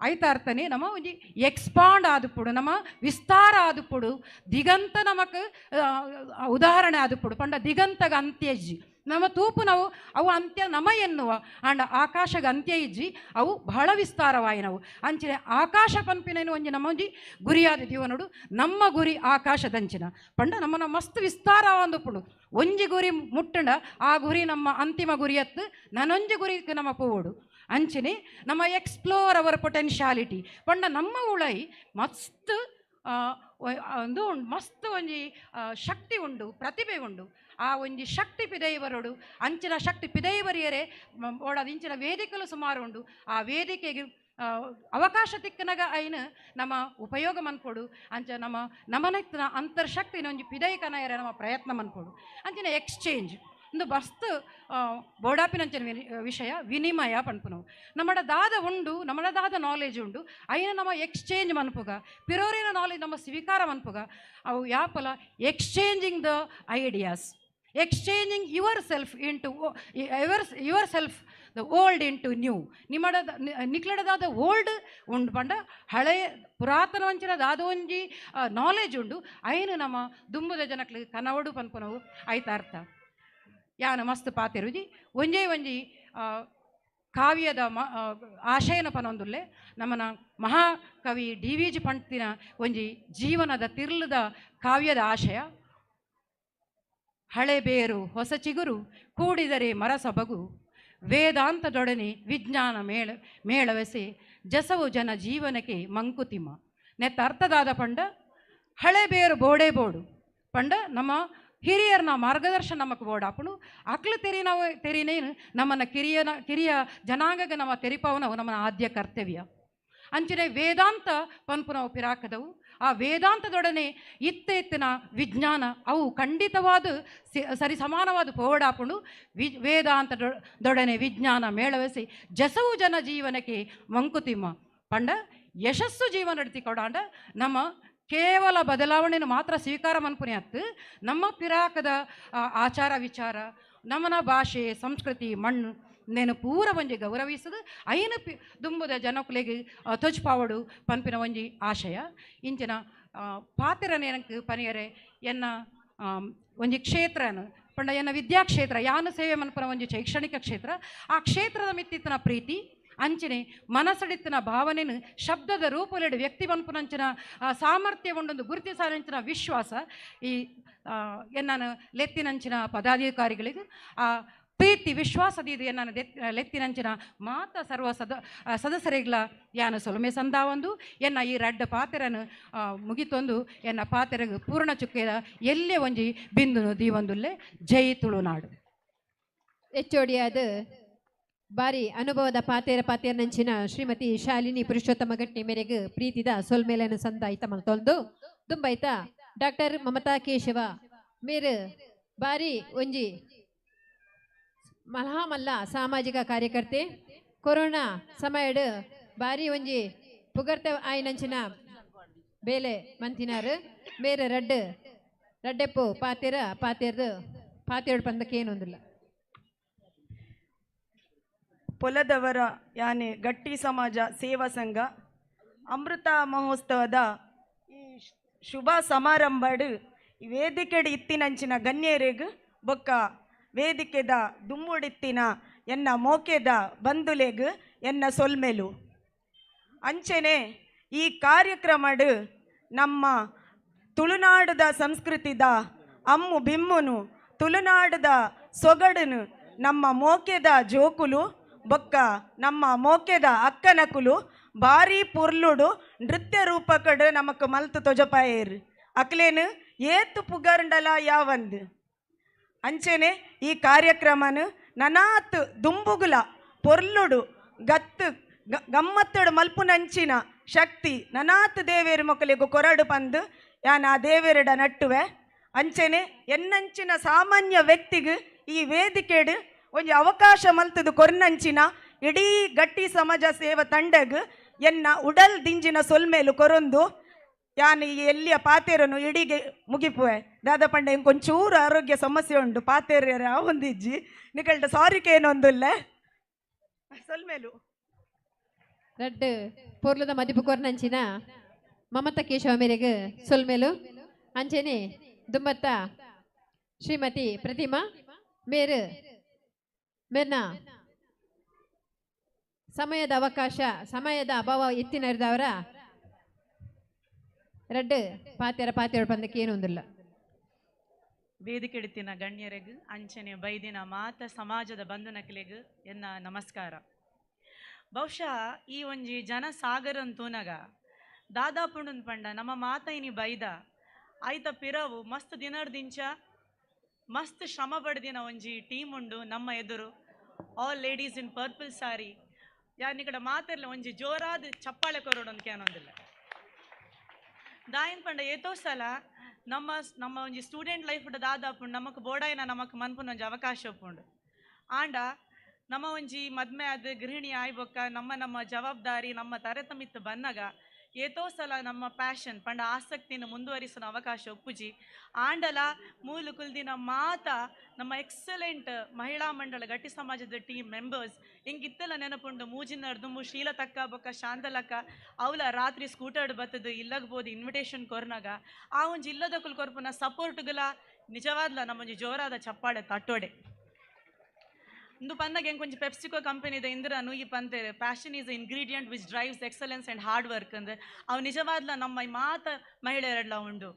ಐತ ಅರ್ಥನೇ ನಮ್ಮ ಒಂಜಿ ಎಕ್ಸ್ಪಾಂಡ್ ಆದುಪ್ಪುಡು ನಮ್ಮ ವಿಸ್ತಾರ ಆದುಪ್ಪುಡು ದಿಗಂತ ನಮಕ್ ಉದಾಹರಣೆ ಆದುಪ್ಪುಡು ಪಂಡ ದಿಗಂತಗ ಅಂತ್ಯಜ್ಜಿ ನಮ್ಮ ತೂಪು ನಾವು ಅವು ಅಂತ್ಯ ನಮ ಎನ್ನುವ ಅಂಡ ಆಕಾಶಗ ಅಂತ್ಯ ಇಜ್ಜಿ ಅವು ಬಹಳ ವಿಸ್ತಾರವಾಯಿನವು. ಅಂಚಿನ ಆಕಾಶ ಪನ್ಪಿನೇನು ಒಂಜಿ ನಮ್ಮ ಒಂಜಿ ಗುರಿಯಾದ ಜೀವನಡು ನಮ್ಮ ಗುರಿ ಆಕಾಶದಂಚಿನ ಪಂಡ ನಮ್ಮನ್ನ ಮಸ್ತ್ ವಿಸ್ತಾರ ಒಂದುಪ್ಪುಡು ಒಂಜಿ ಗುರಿ ಮುಟ್ಟಂಡ ಆ ಗುರಿ ನಮ್ಮ ಅಂತಿಮ ಗುರಿಯತ್ತು ನಾನೊಂಜಿ ಗುರಿ ನಮ್ಮ ಪೋವಡು. ಅಂಚನೆ ನಮ್ಮ ಎಕ್ಸ್ಪ್ಲೋರ್ ಅವರ್ ಪೊಟೆನ್ಷಿಯಾಲಿಟಿ ಪಂಡ ನಮ್ಮ ಉಳೈ ಮಸ್ತ್ ಒಂದು ಮಸ್ತ್ ಒಂಜಿ ಶಕ್ತಿ ಉಂಡು ಪ್ರತಿಭೆ ಉಂಡು. ಆ ಒಂಜಿ ಶಕ್ತಿ ಪಿದೈವರೋಡು ಅಂಚಿನ ಶಕ್ತಿ ಪಿದೈವರಿಯರೇ ಓಡಾದ ಇಂಚಿನ ವೇದಿಕೆಲು ಸುಮಾರು ಉಂಡು. ಆ ವೇದಿಕೆಗೆ ಅವಕಾಶ ತಿಕ್ಕನಾಗ ಐನ ನಮ್ಮ ಉಪಯೋಗ ಮನ್ಕೊಡು ಅಂಚ ನಮ್ಮ ನಮನಕ್ತಿನ ಅಂತರ್ಶಕ್ತಿನ ಒಂಜಿ ಪಿದೈ ಕನಯರ ನಮ್ಮ ಪ್ರಯತ್ನ ಮನ್ಕೊಡು. ಅಂಚಿನ ಎಕ್ಸ್ಚೇಂಜ್ ಇಂದು ಮಸ್ತ್ ಬೋಡಾಪಿನಂಚಿನ ವಿಷಯ ವಿನಿಮಯ ಪನ್ಪುನವು. ನಮ್ಮಡ ದಾದ ಉಂಡು, ನಮ್ಮಡ ದಾದ ನಾಲೆಜ್ ಉಂಡು ಅಯಿನ ನಮ್ಮ ಎಕ್ಸ್ಚೇಂಜ್ ಮನ್ಪುಗ, ಪಿರೋರಿನ ನಾಲೆಜ್ ನಮ್ಮ ಸ್ವೀಕಾರ ಮನ್ಪುಗ. ಅವು ಯಾಪಲ exchanging the ideas, exchanging yourself into yourself the old into new. ನಿಮ್ಮಡದ ನಿಕ್ಲಡದಾದ old ಉಂಡು ಪಂಡ ಹಳೆಯ ಪುರಾತನ ವಂಚಿನ ದಾದ ಒಂಜಿ ನಾಲೆಜ್ ಉಂಡು ಅಯಿನ ನಮ್ಮ ದುಂಬುದ ಜನಕ್ಲು ಕನವಡು ಪನ್ಪುನವು ಐತ ಅರ್ಥ. ಯಾನ ಮಸ್ತ್ ಪಾತೆರುಜಿ ಒಂಜೇ ಒಂಜಿ ಕಾವ್ಯದ ಆಶಯನ ಪನೊಂದುಲ್ಲೆ. ನಮ್ಮನ ಮಹಾಕವಿ ಡಿ ವಿ ಜಿ ಪಂಡ್ತಿನ ಒಂಜಿ ಜೀವನದ ತಿರ್ಲದ ಕಾವ್ಯದ ಆಶಯ. ಹಳೆ ಬೇರು ಹೊಸ ಚಿಗುರು ಕೂಡಿದರೆ ಮರ ಸೊಬಗು, ವೇದಾಂತದೊಡನೆ ವಿಜ್ಞಾನ ಮೇಳವೆಸೆ ಜಸವು ಜನ ಜೀವನಕ್ಕೆ ಮಂಕುತಿಮ್ಮ. ನೆತ್ತ ಅರ್ಥದಾದ ಪಂಡ ಹಳೆ ಬೇರು ಬೋಡೇ ಬೋಡು ಪಂಡ ನಮ್ಮ ಹಿರಿಯರ್ನ ಮಾರ್ಗದರ್ಶನ ನಮಕ್ ಬೋಡಾಪುಂಡು. ಅಕ್ಲು ತೆರಿನವು ತೆರಿನೇನು ನಮ್ಮನ್ನ ಕಿರಿಯ ಜನಾಂಗಕ್ಕೆ ನಮ್ಮ ತೆರಿಪವನವು ನಮ್ಮನ ಆದ್ಯ ಕರ್ತವ್ಯ. ಅಂಚನೆ ವೇದಾಂತ ಪನ್ಪುನವು ಪಿರಾಕದವು. ಆ ವೇದಾಂತದೊಡನೆ ಇತ್ತ ಇತ್ತಿನ ವಿಜ್ಞಾನ ಅವು ಖಂಡಿತವಾದ ಸರಿ ಸಮಾನವಾದ ಪೋಡಾಪುಂಡು. ವೇದಾಂತದೊಡನೆ ವಿಜ್ಞಾನ ಮೇಳವೆಸಿ ಜಸವು ಜನ ಜೀವನಕ್ಕೆ ಮಂಕುತಿಮ್ಮ ಪಂಡ ಯಶಸ್ಸು ಜೀವನ ನಡತಿ ನಮ್ಮ ಕೇವಲ ಬದಲಾವಣೆಯನ್ನು ಮಾತ್ರ ಸ್ವೀಕಾರ ಮನ್ಪುನೆ ಅತ್ತು ನಮ್ಮ ಪಿರಾಕದ ಆಚಾರ ವಿಚಾರ, ನಮ್ಮನ ಭಾಷೆ ಸಂಸ್ಕೃತಿ ಮಣ್ಣು ನೇನು ಪೂರ ಒಂಜಿ ಗೌರವಿಸದು ಐನ ದುಂಬುದ ಜನಕುಲೆಗ್ ತೊಜ್ಪಾವಡು ಪನ್ಪಿನ ಒಂಜಿ ಆಶಯ. ಇಂಚಿನ ಪಾತಿರನೇನಕ್ಕೆ ಪನಿಯರೆ ಎನ್ನ ಒಂಜಿ ಕ್ಷೇತ್ರನು ಪಂಡ ಎನ್ನ ವಿದ್ಯಾಕ್ಷೇತ್ರ ಯಾನು ಸೇವೆ ಮನ್ಪುನ ಒಂಜಿ ಶೈಕ್ಷಣಿಕ ಕ್ಷೇತ್ರ, ಆ ಕ್ಷೇತ್ರದ ಮಿತ್ತಿತ್ತನ ಪ್ರೀತಿ ಅಂಚನೆ ಮನಸ್ಸಡಿತ್ತಿನ ಭಾವನೆನು ಶಬ್ದದ ರೂಪಲೆಡು ವ್ಯಕ್ತಿ ಮನ್ಪುನಂಚಿನ ಸಾಮರ್ಥ್ಯ ಉಂಡೊಂದು ಗುರುತಿಸಾರಂಚಿನ ವಿಶ್ವಾಸ ಈ ಎನ್ನಾನು ಲೆತ್ತಿನಂಚಿನ ಪದಾಧಿಕಾರಿಗಳಿಗೆ ಆ ಪ್ರೀತಿ ವಿಶ್ವಾಸದೀದು ಎನ್ನಾನು ಲೆತ್ತಿನಂಚಿನ ಮಾತ ಸರ್ವ ಸದಸ್ಯರಿಗಳ ಯಾನ ಸೊಲುಮೆ ಸಂದಾವೊಂದು ಎನ್ನ ಈ ರಡ್ಡ ಪಾತೆರನು ಮುಗಿತೊಂದು ಎನ್ನ ಪಾತೆರಗು ಪೂರ್ಣ ಚುಕ್ಕೆದ ಎಲ್ಲೇ ಒಂಜಿ ಬಿಂದುನು ದೀವೊಂದುಲ್ಲೆ. ಜೈ ತುಳುನಾಡು. ಹೆಚ್ಚೋಡಿಯಾದ ಬಾರಿ ಅನುಭವದ ಪಾತೇರ ಪಾತೇರನಂಚಿನ ಶ್ರೀಮತಿ ಶಾಲಿನಿ ಪುರುಷೋತ್ತಮ ಗಟ್ಟಿ ಮೇರೆಗೆ ಪ್ರೀತಿದ ಸೊಲ್ಮೇಲನ್ನು ಸಂದಾಯಿತ ಮಲ್ತೊಂದು ದುಂಬೈತ ಡಾಕ್ಟರ್ ಮಮತಾ ಕೇಶವ ಮೇರು ಬಾರಿ ಒಂಜಿ ಮಲ್ಹಾಮಲ್ಲ ಸಾಮಾಜಿಕ ಕಾರ್ಯಕರ್ತೆ, ಕೊರೋನಾ ಸಮಯಡ್ ಬಾರಿ ಒಂಜಿ ಪುಗರ್ತ ಆಯ್ನಂಚಿನ ಬೇಲೆ ಮಂತಿನಾರು ಮೇರೆ ರಡ್ಡು ರಡ್ಡೆಪ್ಪು ಪಾತೇರ ಪಾತೇರ್ದು ಪಾತೇರು ಪಂದಕ್ಕೇನೊಂದಿಲ್ಲ. ಪೊಲದವರ ಯಾನೆ ಗಟ್ಟಿ ಸಮಾಜ ಸೇವಾ ಸಂಘ ಅಮೃತ ಮಹೋತ್ಸವದ ಈ ಶುಭ ಸಮಾರಂಭಡು ವೇದಿಕೆಡು ಇತ್ತಿನಂಚಿನ ಗಣ್ಯರಿಗ್ ಬೊಕ್ಕ ವೇದಿಕೆದ ದುಮ್ಮುಡಿತ್ತಿನ ಎನ್ನ ಮೋಕೆದ ಬಂಧುಲೆಗ್ ಎನ್ನ ಸೊಲ್ಮೆಲು. ಅಂಚನೆ ಈ ಕಾರ್ಯಕ್ರಮಡು ನಮ್ಮ ತುಳುನಾಡದ ಸಂಸ್ಕೃತಿದ ಅಮ್ಮು ಬಿಮ್ಮುನು ತುಳುನಾಡದ ಸೊಗಡನು ನಮ್ಮ ಮೋಕೆದ ಜೋಕುಲು ಬೊಕ್ಕ ನಮ್ಮ ಮೋಕೆದ ಅಕ್ಕನಕುಲು ಭಾರಿ ಪುರ್ಲುಡು ನೃತ್ಯ ರೂಪಕಡು ನಮಕ್ ಮಲ್ತು ತೊಜಪಾಯೇರು ಅಕ್ಲೇನು ಏತು ಪುಗರ್ಂಡಲ ಯಾವಂದು. ಅಂಚೆನೆ ಈ ಕಾರ್ಯಕ್ರಮನು ನನಾತ್ ದುಂಬುಗುಲ ಪೊರ್ಲುಡು ಗತ್ತು ಗಮ್ಮತ್ತಡು ಮಲ್ಪುನಂಚಿನ ಶಕ್ತಿ ನನಾತ್ ದೇವೇರು ಮೊಕ್ಕಲಿಗೂ ಕೊರಡು ಪಂದು ಯಾನ್ ಆ ದೇವೇರಡ ನಟ್ಟುವೆ. ಅಂಚೆನೆ ಎನ್ನಂಚಿನ ಸಾಮಾನ್ಯ ವ್ಯಕ್ತಿಗೆ ಈ ವೇದಿಕೆಡು ಒಂಜಿ ಅವಕಾಶ ಮಲ್ತದು ಕೊರ್ನಂಚಿನ ಇಡೀ ಗಟ್ಟಿ ಸಮಾಜ ಸೇವಾ ತಂಡಗ್ ಎನ್ನ ಉಡಲ್ ದಿಂಜಿನ ಸೊಲ್ಮೇಲು ಕೊರೊಂದು ಯಾನ್ ಈ ಎಲ್ಲಿಯ ಪಾತೇರನು ಇಡೀಗೆ ಮುಗಿಪುವೆ. ದಾದ ಪಂಡ ಇಂಕೊಂಚೂರು ಆರೋಗ್ಯ ಸಮಸ್ಯೆ ಉಂಟು ಪಾತೇರ ಒಂದಿಜ್ಜಿ ನಿಕಲ್ಟ ಸಾರಿಕೆ ಏನೊಂದುಲ್ಲ ಸೊಲ್ಮೇಲು. ರಡ್ಡು ಪೊರ್ಲುದ ಮದಿಪು ಕೊರ್ನಂಚಿನ ಮಮತಾ ಕೇಶವ ಮೇರೆಗೆ ಸೊಲ್ಮೇಲು. ಅಂಚೆನೆ ದುಮ್ಮತ್ತ ಶ್ರೀಮತಿ ಪ್ರತಿಮಾ ಮೇರು ಮೇರ್ನ ಸಮಯದ ಅವಕಾಶ ಸಮಯದ ಅಭಾವ ಎತ್ತಿನರಿದವರ ರಡ್ಡು ಪಾತೆರ ಪಾತೆರ ಪಂದಕ್ಕೆ ಏನೊಂದಿಲ್ಲ. ವೇದಿಕೆಡಿತ್ತಿನ ಗಣ್ಯರಿಗೂ ಅಂಚನೆ ಬೈದಿನ ಮಾತ ಸಮಾಜದ ಬಂಧುನಕಲಿಗೂ ಎನ್ನ ನಮಸ್ಕಾರ. ಬಹುಶಃ ಈ ಒಂಜಿ ಜನ ಸಾಗರನ್ ತೂನಗ ದಾದಾಪುಂಡುನ್ ಪಂಡ ನಮ್ಮ ಮಾತ ಇನಿ ಬೈದ ಆಯ್ತ ಪಿರವು ಮಸ್ತ್ ದಿನರ್ದಿಂಚ ಮಸ್ತ್ ಶ್ರಮ ಪಡೆದಿನ ಒಂಜಿ ಟೀಮ್ ಉಂಡು ನಮ್ಮ ಎದುರು. All ladies in purple sari ಯಾನ್ ಈ ಕಡೆ ಮಾತಿರ್ಲ ಒಂಜಿ ಜೋರಾದ ಚಪ್ಪಾಳೆ ಕೊರೋಡು ಅಂತ ಏನೊಂದಿಲ್ಲ. ದಾಯಿನ್ ಪಂಡ ಏತೋ ಸಲ ನಮ್ಮ ನಮ್ಮ ಒಂಜಿ ಸ್ಟೂಡೆಂಟ್ ಲೈಫ್ ದಾದಾಪುಂಡು ನಮಕ್ ಬೋಡಾಯಿನ ನಮಕ್ ಮನ್ಪುನ ಒಂಜಿ ಅವಕಾಶ ಉಪ್ಪುಂಡು. ಆಂಡ ನಮ್ಮ ಒಂಜಿ ಮದ್ಮೆ ಆದ್ ಗೃಹಿಣಿ ಆಯ್ಬೊಕ್ಕ ನಮ್ಮ ನಮ್ಮ ಜವಾಬ್ದಾರಿ ನಮ್ಮ ತರತಮಿತ್ತು ಬನ್ನಗ ಏತೋ ಸಲ ನಮ್ಮ ಪ್ಯಾಷನ್ ಪಂಡ ಆಸಕ್ತಿನ ಮುಂದುವರಿಸೋ ಅವಕಾಶ ಉಪ್ಪುಜಿ. ಆಂಡಲ ಮೂಲು ಕುಲ್ದಿನ ಮಾತ ನಮ್ಮ ಎಕ್ಸಲೆಂಟ್ ಮಹಿಳಾ ಮಂಡಳ ಗಟ್ಟಿ ಸಮಾಜದ ಟೀಮ್ ಮೆಂಬರ್ಸ್ ಹಿಂಗಿತ್ತೆಲ್ಲ ನೆನಪುಂಡು. ಮೂಜಿನ ದುಂಬು ಶೀಲತಕ್ಕ ಬೊಕ್ಕ ಶಾಂತಲಕ್ಕ ಅವಲ ರಾತ್ರಿ ಸ್ಕೂಟರ್ಡ್ ಬತ್ತದು ಇಲ್ಲಗ್ ಬೋದು ಇನ್ವಿಟೇಷನ್ ಕೊರ್ನಾಗ ಆ ಒಂಜಿ ಇಲ್ಲದ ಕುಲ್ ಕೊರ್ಪುನ ಸಪೋರ್ಟ್ಗಳ ನಿಜವಾದ್ಲ ನಮ್ಮೊಂಜಿ ಜೋರಾದ ಚಪ್ಪಾಳೆ ತಟ್ಟೋಡೆ. ಇಂದು ಪನ್ನಗ ಎಂಕೊಂಚ ಪೆಪ್ಸಿಕೋ ಕಂಪನಿದ ಇಂದಿರಾ ನೂಯಿ ಪಂತೇರು passion is ingredient which drives excellence and hard work ಅಂದ್ರೆ ಅವು ನಿಜವಾದ್ಲ ನಮ್ಮ ಮಾತ ಮಹಿಳೆಯರೆಲ್ಲ ಉಂಡು.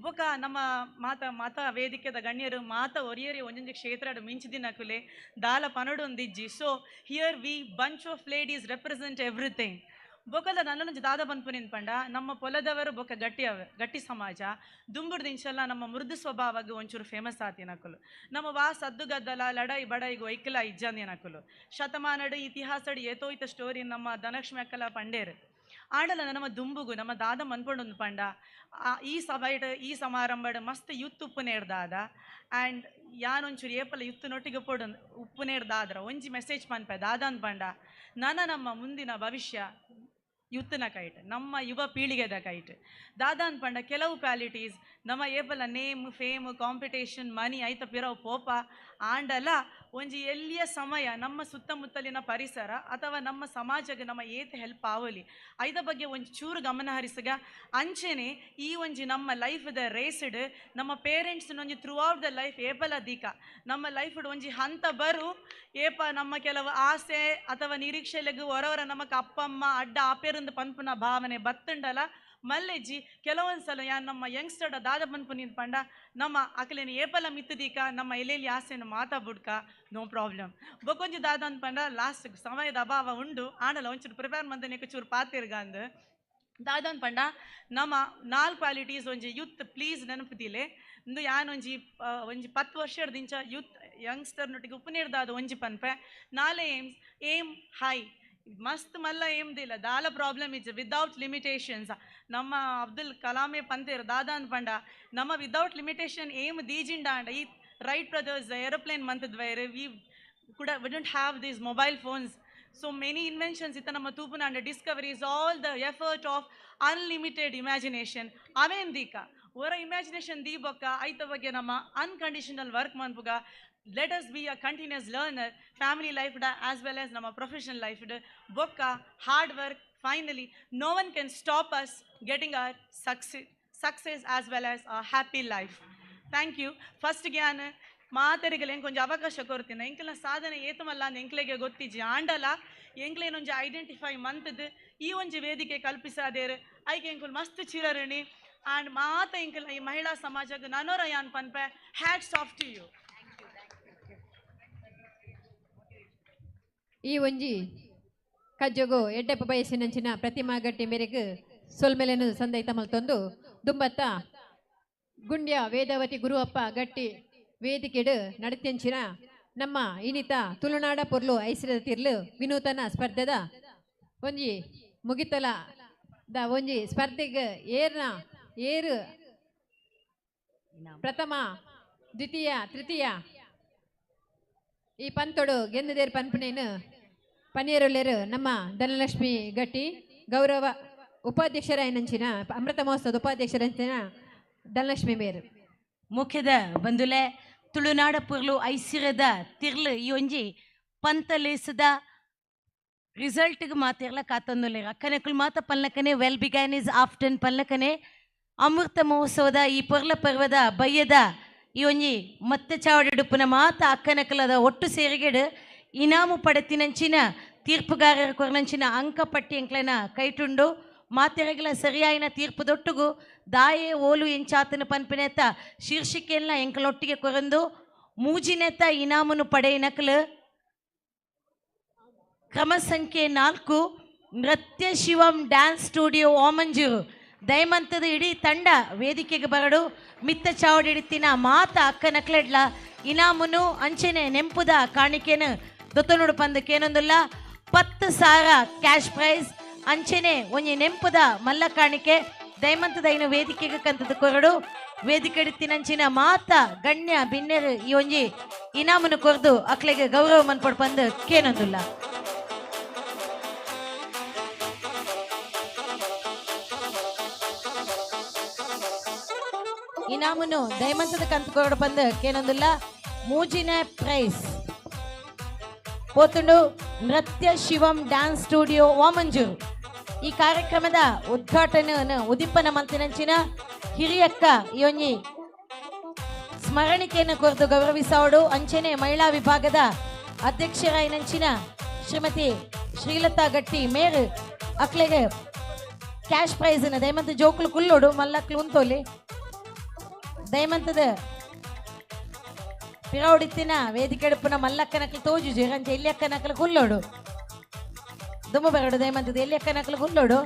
ಬೊಕ ನಮ್ಮ ಮಾತ ಮಾತ ವೇದಿಕೆದ ಗಣ್ಯರು ಮಾತ ಒರಿಯರಿ ಒಂಜೊಂಜಿ ಕ್ಷೇತ್ರ ಮಿಂಚಿದಿನಕುಲೆ ದಾಲ ಪನಡೊಂದಿಜ್ಜಿ. So here we bunch of ladies represent everything. ಬೊಕದ ನನ್ನೊಂಜಿ ದಾದ ಪನ್ಪುನಿನ್ ಪಂಡ ನಮ್ಮ ಪೊಲದವರು ಬೊಕ ಗಟ್ಟಿ ಗಟ್ಟಿ ಸಮಾಜ ದುಂಬುಡ್ದು ಇಂಚಲ್ಲ ನಮ್ಮ ಮೃದು ಸ್ವಭಾವಗ್ ಒಂಚೂರು ಫೇಮಸ್ ಆತಿನಕುಲು. ನಮ್ಮ ವಾ ಸದ್ದುಗದ್ದಲ ಲಡಾಯಿ ಬಡಾಯಿಗು ಐಕ್ಲ ಇಜ್ಜಂದಿನಕುಲು. ಶತಮಾನಡು ಇತಿಹಾಸಡು ಏತೋಯ್ತ ಸ್ಟೋರಿ ನಮ್ಮ ಧನಲಕ್ಷ್ಮಿ ಅಕ್ಕಲ ಪಂಡೇರು. ಆಂಡಲ ನಮ್ಮ ದುಂಬುಗು ನಮ್ಮ ದಾದ ಮನ್ಪೊಂಡೊಂದು ಪಂಡ ಈ ಸಭೆಡ್ ಈ ಸಮಾರಂಭಡ್ ಮಸ್ತ್ ಯುತ್ ಉಪ್ಪುನೇರ್ದಾದ ಆ್ಯಂಡ್ ಯಾನೊಂಚೂರು ಏಪಲ ಯುತ್ತುನೊಟ್ಟಿಗೆ ಪೋಡು ಉಪ್ಪುನೇರ್ದಾದ್ರ ಒಂಜಿ ಮೆಸೇಜ್ ಪನ್ಪೆ ದಾದಾನ್ ಪಂಡ ನನ ನಮ್ಮ ಮುಂದಿನ ಭವಿಷ್ಯ ಯುತ್ತನ ಕೈಟ್ ನಮ್ಮ ಯುವ ಪೀಳಿಗೆದ ಕೈಟ್. ದಾದಾನ್ ಪಂಡ ಕೆಲವು ಕ್ವಾಲಿಟೀಸ್ ನಮ್ಮ ಏಪಲ ನೇಮ್ ಫೇಮ್ ಕಾಂಪಿಟೇಷನ್ ಮನಿ ಐತ ಪಿರವು ಪೋಪ ಆಂಡಲ ಒಂಜಿ ಎಲ್ಲಿಯ ಸಮಯ ನಮ್ಮ ಸುತ್ತಮುತ್ತಲಿನ ಪರಿಸರ ಅಥವಾ ನಮ್ಮ ಸಮಾಜಕ್ಕೆ ನಮ್ಮ ಏತ್ ಹೆಲ್ಪ್ ಆವಲಿ ಐದ ಬಗ್ಗೆ ಒಂಜಿ ಚೂರು ಗಮನ ಹರಿಸಗ. ಅಂಚೆನೆ ಈ ಒಂಜಿ ನಮ್ಮ ಲೈಫ್ದ ರೇಸ್ಡ್ ನಮ್ಮ ಪೇರೆಂಟ್ಸ್ ಒಂಜಿ ಥ್ರೂ ಔಟ್ the life ಏಪಲ ದೀಕ ನಮ್ಮ ಲೈಫ್ಡ್ ಒಂಜಿ ಹಂತ ಬರು ಏಪ ನಮ್ಮ ಕೆಲವು ಆಸೆ ಅಥವಾ ನಿರೀಕ್ಷೆಲೆಗು ಹೊರವರ ನಮಕ್ ಅಪ್ಪಮ್ಮ ಅಡ್ಡ ಆಪೇರಂದು ಪನ್ಪುನ ಭಾವನೆ ಬತ್ತುಂಡಲ ಮಲ್ಲೆಜ್ಜಿ. ಕೆಲವೊಂದ್ಸಲ ಯಾನ್ ನಮ್ಮ ಯಂಗ್ಸ್ಟರ್ಡ ದಾದ ಪನ್ಪುನಿನ್ ಪಂಡ ನಮ್ಮ ಅಕಲೇನು ಏಪಲ ಮಿತ್ತದೀಕ ನಮ್ಮ ಎಲ್ಲೆಲ್ಲಿ ಆಸೆಯನ್ನು ಮಾತಾ ಬುಡ್ಕ ನೋ ಪ್ರಾಬ್ಲಮ್. ಬೊಕೊಂಜಿ ದಾದ ಪಂಡ ಲಾಸ್ಟ್ ಸಮಯದ ಅಭಾವ ಉಂಡು ಆಂಡಲ ಒಂಚೂರು ಪ್ರಿಪೇರ್ ಮಂದನೆಕ್ ಚೂರು ಪಾತಿರ್ಗಂದ್ ದಾದನ್ ಪಂಡ ನಮ್ಮ 4 ಕ್ವಾಲಿಟೀಸ್ ಒಂಜಿ ಯೂತ್ ಪ್ಲೀಸ್ ನೆನಪುದಿಲೆ. ಇಂದು ಯಾನ್ ಒಂಜಿ ಒಂಜಿ 10 ವರ್ಷದಿಂಚ ಯೂತ್ ಯಂಗ್ಸ್ಟರ್ನೊಟ್ಟಿಗೆ ಉಪ್ಪುನೇರ್ದಾದ ಒಂಜಿ ಪನ್ಪೆ 4 ಏಮ್ಸ್ ಏಮ್ ಹೈ ಮಸ್ತ್ ಮಲ್ಲ ಏಮ್ದಿಲ್ಲ ದಾಲ ಪ್ರಾಬ್ಲಮ್ is without limitations. ನಮ್ಮ ಅಬ್ದುಲ್ ಕಲಾಮೇ ಪಂತೇರು ದಾದಾನ್ ಪಂಡ ನಮ್ಮ ವಿದೌಟ್ ಲಿಮಿಟೇಷನ್ ಏಮ್ ದೀಜಿಂಡ ಅಂಡ ಈ ರೈಟ್ ಬ್ರದರ್ಸ್ ಏರೋಪ್ಲೇನ್ ಮಂತದ್ವೈರ್ ವಿ ಕೂಡ we don't have these mobile phones. So many inventions ಇತ್ತ ನಮ್ಮ ತೂಪುನ ಅಂಡ discoveries all the effort of unlimited imagination. ಅವೇನ್ ದೀಕ ಓರ ಇಮ್ಯಾಜಿನೇಷನ್ ದೀಬೊಕ್ಕ ಐತ ಬಗ್ಗೆ ನಮ್ಮ ಅನ್ಕಂಡೀಷನಲ್ ವರ್ಕ್ ಮನ್ಪುಗ. Let us be a continuous learner, family life as well as ನಮ್ಮ professional life. Bokka, hard work, finally, no one can stop us getting our success as well as a happy life. Thank you. First ಗ್ಯಾನ್ ಮಾತರಿಗಲ ಎಂಕೊಂಜ ಅವಕಾಶ ಕೊರ್ತಿನ ಎಂಕಲ್ನ ಸಾಧನೆ ಏತಮಲ್ಲ ಅಂದ್ ಎಂಕ್ಲೆಗೆ ಗೊತ್ತಿಜ್ಜಿ ಆಂಡಲ ಎಂಕ್ಲೇನೊಂಜಿ identify ಮಂತದ್ ಈ ಒಂಜಿ ವೇದಿಕೆ ಕಲ್ಪಿಸಾದೇರು ಐಕೆ ಎಂಕುಲ್ ಮಸ್ತ್ ಚಿರರಣಿ ಆಂಡ್ ಮಾತ ಎಂಕಲ್ ಈ ಮಹಿಳಾ ಸಮಾಜಗ್ ನನೋರ ಯಾನ್ ಪನ್ಪೆ ಹ್ಯಾಟ್ಸ್ ಆಫ್ ಟು you. ಈ ಒಂಜಿ ಕಜ್ಜೊಗು ಎಡ್ಡೆಪ್ಪ ಬಯಸಿನಂಚಿನ ಪ್ರತಿಮಾ ಗಟ್ಟಿ ಮೇರೆಗೆ ಸೊಲ್ಮೆಲೆನು ಸಂದೈತ ಮಲ್ತೊಂದು ದುಂಬತ್ತ ಗುಂಡ್ಯ ವೇದಾವತಿ ಗುರುವಪ್ಪ ಗಟ್ಟಿ ವೇದಿಕೆಡು ನಡತ್ಯಂಚಿನ ನಮ್ಮ ಇನಿತ ತುಳುನಾಡ ಪೊರ್ಲು ಐಸಿರದ ತಿರ್ಲು ವಿನೂತನ ಸ್ಪರ್ಧೆದ ಒಂಜಿ ಮುಗಿತಲ the ಒಂಜಿ ಸ್ಪರ್ಧೆಗೆ ಏರ್ನ ಏರು ಪ್ರಥಮ ದ್ವಿತೀಯ ತೃತೀಯ ಈ ಪಂತೊಡು ಗೆಂದದೇರು ಪನ್ಪುನೇನು ಪನ್ನೀರುಲ್ಲೇರು ನಮ್ಮ ಧನಲಕ್ಷ್ಮಿ ಗಟ್ಟಿ ಗೌರವ ಉಪಾಧ್ಯಕ್ಷರಾಯನಂಚಿನ ಅಮೃತ ಮಹೋತ್ಸವದ ಉಪಾಧ್ಯಕ್ಷರಂಚಿನ ಧನಲಕ್ಷ್ಮಿ ಮೇರು. ಮುಖ್ಯದ ಬಂಧುಲೆ ತುಳುನಾಡ ಪೊರ್ಲು ಐಸಿರದ ತಿರ್ಲು ಈ ಒಂಜಿ ಪಂತಲೇಸದ ರಿಸಲ್ಟ್ಗೆ ಮಾತಿರ್ಲ ಕಾತಂದುಲ್ಲೇರು ಅಕ್ಕನಕುಲ್ ಮಾತ ಪಲ್ಲಕನೆ ವೆಲ್ ಬಿಗ್ಯಾನ್ is often ಪಲ್ಲಕನೆ ಅಮೃತ ಮಹೋತ್ಸವದ ಈ ಪೊರ್ಲ ಪರ್ವದ ಬಯ್ಯದ ಈ ಒಂಜಿ ಮತ್ತೆ ಚಾವಡಿಡುಪ್ಪುನ ಮಾತ ಅಕ್ಕನಕಲದ ಒಟ್ಟು ಸೇರಿಗೆಡು ಇನಾಮು ಪಡೆತಿನಂಚಿನ ತೀರ್ಪುಗಾರರ ಕೊರನಂಚಿನ ಅಂಕಪಟ್ಟಿ ಎಂಕ್ಲೆನ ಕೈಟುಂಡು ಮಾತೆರಗಲ ಸರಿಯಾಯಿನ ತೀರ್ಪು ದೊಟ್ಟುಗು ದಾಯೆ ಓಲು ಎಂಚಾತನ ಪನ್ಪಿನೆತ್ತ ಶೀರ್ಷಿಕೆಲ್ಲ ಎಂಕಲೊಟ್ಟಿಗೆ ಕೊರಂದು ಮೂಜಿನೆತ್ತ ಇನಾಮುನು ಪಡೆಯಿನಕಲು ಕ್ರಮ ಸಂಖ್ಯೆ 4 ನೃತ್ಯ ಶಿವಂ ಡ್ಯಾನ್ಸ್ ಸ್ಟುಡಿಯೋ ಓಮಂಜೂರು ದಯಮಂತದ ಇಡೀ ತಂಡ ವೇದಿಕೆಗೆ ಬರಡು ಮಿತ್ತ ಚಾವಡಿಡಿತ್ತಿನ ಮಾತ ಅಕ್ಕನಕ್ಲೆಡ್ಲ ಇನಾಮುನು ಅಂಚೆನೆ ನೆಂಪುದ ಕಾಣಿಕೆನು ದೊತ್ತನುಡು ಪಂದಕ್ಕೇನೊಂದುಲ್ಲ 10,000 ಕ್ಯಾಶ್ ಪ್ರೈಸ್ ಅಂಚೆನೆ ಒಂಜಿ ನೆಂಪುದ ಮಲ್ಲ ಕಾಣಿಕೆ ದಯಮಂತದ ಇನ್ನು ವೇದಿಕೆಗೆ ಕಂತದ ಕೊರಡು. ವೇದಿಕೆಡಿತ್ತಿನಂಚಿನ ಮಾತ ಗಣ್ಯ ಬಿನ್ನೆರು ಈ ಒಂಜಿ ಇನಾಮನು ಕೊರ್ದು ಅಕ್ಲೆಗೆ ಗೌರವ ಮನ್ಪಡ್ ಪಂದ್ ಕೇನೊಂದುಲ್ಲ. ಇನಾಮನು ದಯಮಂತದ ಕಂತು ಕೊರಡು ಪಂದ್ ಕೇನೊಂದುಲ್ಲ. ಮೂಜಿನ ಪ್ರೈಸ್ ಪೋತುಂಡು ನೃತ್ಯ ಶಿವಂ ಡ್ಯಾನ್ಸ್ ಸ್ಟುಡಿಯೋ ವಾಮಂಜೂರು. ಈ ಕಾರ್ಯಕ್ರಮದ ಉದ್ಘಾಟನೆ ಉದಿಪ್ಪನ ಮಂತಿನಂಚಿನ ಹಿರಿಯಕ್ಕ ಈ ಸ್ಮರಣಿಕೆಯನ್ನು ಕೊರತು ಗೌರವಿಸೋಡು. ಅಂಚನೆ ಮಹಿಳಾ ವಿಭಾಗದ ಅಧ್ಯಕ್ಷರಾಯಿನಂಚಿನ ಶ್ರೀಮತಿ ಶ್ರೀಲತಾ ಗಟ್ಟಿ ಮೇರು ಅಕ್ಲೆಗೆ ಕ್ಯಾಶ್ ಪ್ರೈಸ್ ದಯಮಂತ ಜೋಕ್ಲು ಕುಲ್ಲೋಡು ಮಲ್ಲಕ್ಲು ಉಂತೋಲಿ ದಯಮಂತದ ಪಿರೌಡಿತ್ತಿನ ವೇದಿಕೆಡುಪುನ ಮಲ್ಲಕ್ಕನಕ್ಲು ತೋಜು ರಂಚ ಎಲ್ಲಿಯಕ್ಕನಕ್ಲು ಕುಲ್ಲೋಡು ದುಮ್ಮ ಬರಡು ದಯಮಂತದ ಎಲ್ಲಿಯಕ್ಕನಕ್ಲು ಕುಲ್ಲೋಡು.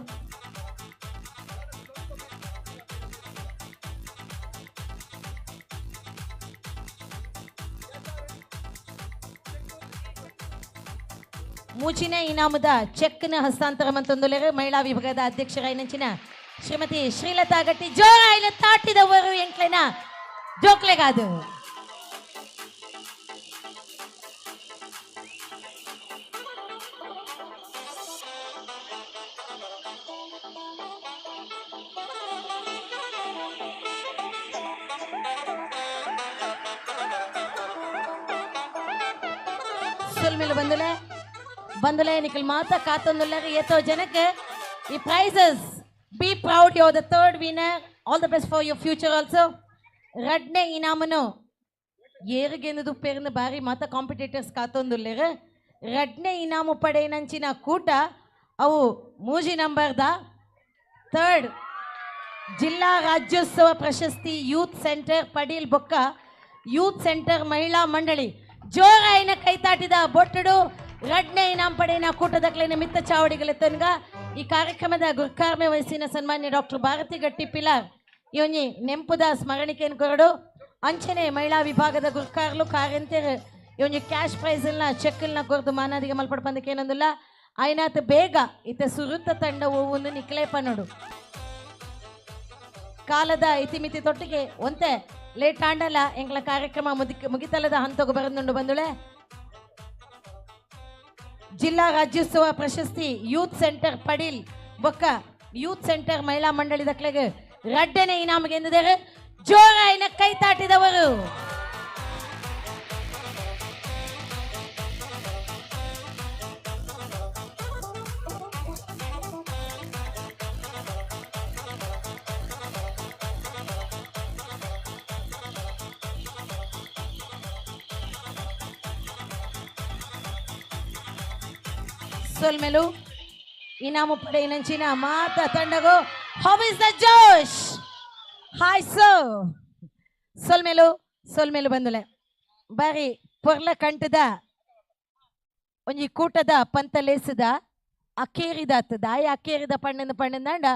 ಮೂಚಿನ ಇನಾಮದ ಚೆಕ್ನ ಹಸ್ತಾಂತರ ಮಂತೊಂದುಲೇರು ಮಹಿಳಾ ವಿಭಾಗದ ಅಧ್ಯಕ್ಷರಾಯಿನಂಚಿನ ಶ್ರೀಮತಿ ಶ್ರೀಲತಾ ಗಟ್ಟಿ ಜೋರಾಯಿನ ತಾಟಿದವರು ಎಂಕ್ಲೆನ ಜೋಕ್ಲೆಗಾದು. ಸೊಲ್ಮೇಲೆ ಬಂದುಲೆ ಬಂದುಲೆ ನಿಖಲ್ ಮಾತಾ ಕಾತೊಂದುಲ್ಲಾಗ ಏತೋ ಜನಕ್ಕೆ ಈ prizes. Be proud, you are the third winner. All the best for your future also. ರಡ್ನೆ ಇನಾಮನು ಏರುಗೆಂದು ಪೇರಿನ ಬಾರಿ ಮಾತಾ ಕಾಂಪಿಟೇಟರ್ಸ್ ಕಾತೊಂದುಲ್ಲೇರು. ರಡ್ನೆ ಇನಾಮು ಪಡೆಯಿನಂಚಿನ ಕೂಟ ಅವು ಮೂಜಿ ನಂಬರ್ದ ಥರ್ಡ್ ಜಿಲ್ಲಾ ರಾಜ್ಯೋತ್ಸವ ಪ್ರಶಸ್ತಿ ಯೂತ್ ಸೆಂಟರ್ ಪಡೀಲ್ ಬೊಕ್ಕ ಯೂತ್ ಸೆಂಟರ್ ಮಹಿಳಾ ಮಂಡಳಿ ಜೋರಾಯಿನ ಕೈತಾಟಿದ ಬೊಟ್ಟುಡು ರಡ್ನೆ ಇನಾಮ್ ಪಡೆಯಿನ ಕೂಟದಕ್ಲೆನ ಮಿತ್ತ ಚಾವಡಿಗಲೆತ್ತನ್ಗ. ಈ ಕಾರ್ಯಕ್ರಮದ ಗುರ್ಕಾರ್ಮೆ ವಹಿಸಿನ ಸನ್ಮಾನ್ಯ ಡಾಕ್ಟರ್ ಭಾರತಿ ಗಟ್ಟಿ ಪಿಲಾರ್ ಇವನಿ ನೆಂಪುದ ಸ್ಮರಣಿಕೆಯನ್ನು ಕೊರಡು. ಅಂಚನೆ ಮಹಿಳಾ ವಿಭಾಗದ ಗುರ್ಕಾರ್ಲು ಕಾರ್ಯಂತೆರು ಇವನಿ ಕ್ಯಾಶ್ ಪ್ರೈಸ್ನ ಚೆಕ್ನ ಕೊರದು ಮಾನಾದಿಗೆ ಮಲ್ಪಡ ಪಂದಕ್ಕೆ ಏನೊಂದಿಲ್ಲ. ಆಯ್ನಾತ್ ಬೇಗ ಇತ ಸುರುತ್ತ ತಂಡ ಒಂದು ನಿಕ್ಲೆ ಪನ್ನೋಡು ಕಾಲದ ಇತಿಮಿತಿ ತೊಟ್ಟಿಗೆ ಒಂತೆ ಲೇಟ್ ಆಂಡಲ ಎಂಗ್ಲ ಕಾರ್ಯಕ್ರಮ ಮುಗಿತಲದ ಹಂತಗು ಬರಂದುಂಡು ಬಂದುಳೆ. ಜಿಲ್ಲಾ ರಾಜ್ಯೋತ್ಸವ ಪ್ರಶಸ್ತಿ ಯೂತ್ ಸೆಂಟರ್ ಪಡೀಲ್ ಬೊಕ್ಕ ಯೂತ್ ಸೆಂಟರ್ ಮಹಿಳಾ ಮಂಡಳಿ ದಕ್ಲೆಗೆ ರಡ್ಡನೆ ಇನಾಮಿಗೆ ಎಂದಿದ್ದಾರೆ ಜೋರಾಯಿನ ಕೈ ತಾಟಿದವರು. ಸೊಲ್ಮೆಲು ಇನಾಮು ಪಡೆಯಿನಂಚಿನ ಮಾತ ತಂಡಗು how is the josh hi sir. ಸೊಲ್ಮೆಲು ಸೊಲ್ಮೆಲು ಬಂದುಲೆ ಬಾರಿ ಪೊರ್ಲ ಕಂಠದ ಒಂಜಿ ಕೂಟದ ಪಂತಲೇಸದ ಅಕೇರಿದಾತ ದಾಯ ಅಕೇರಿದ ಪಣ್ಣಂದು ಪಣ್ಣಂದಾಂಡ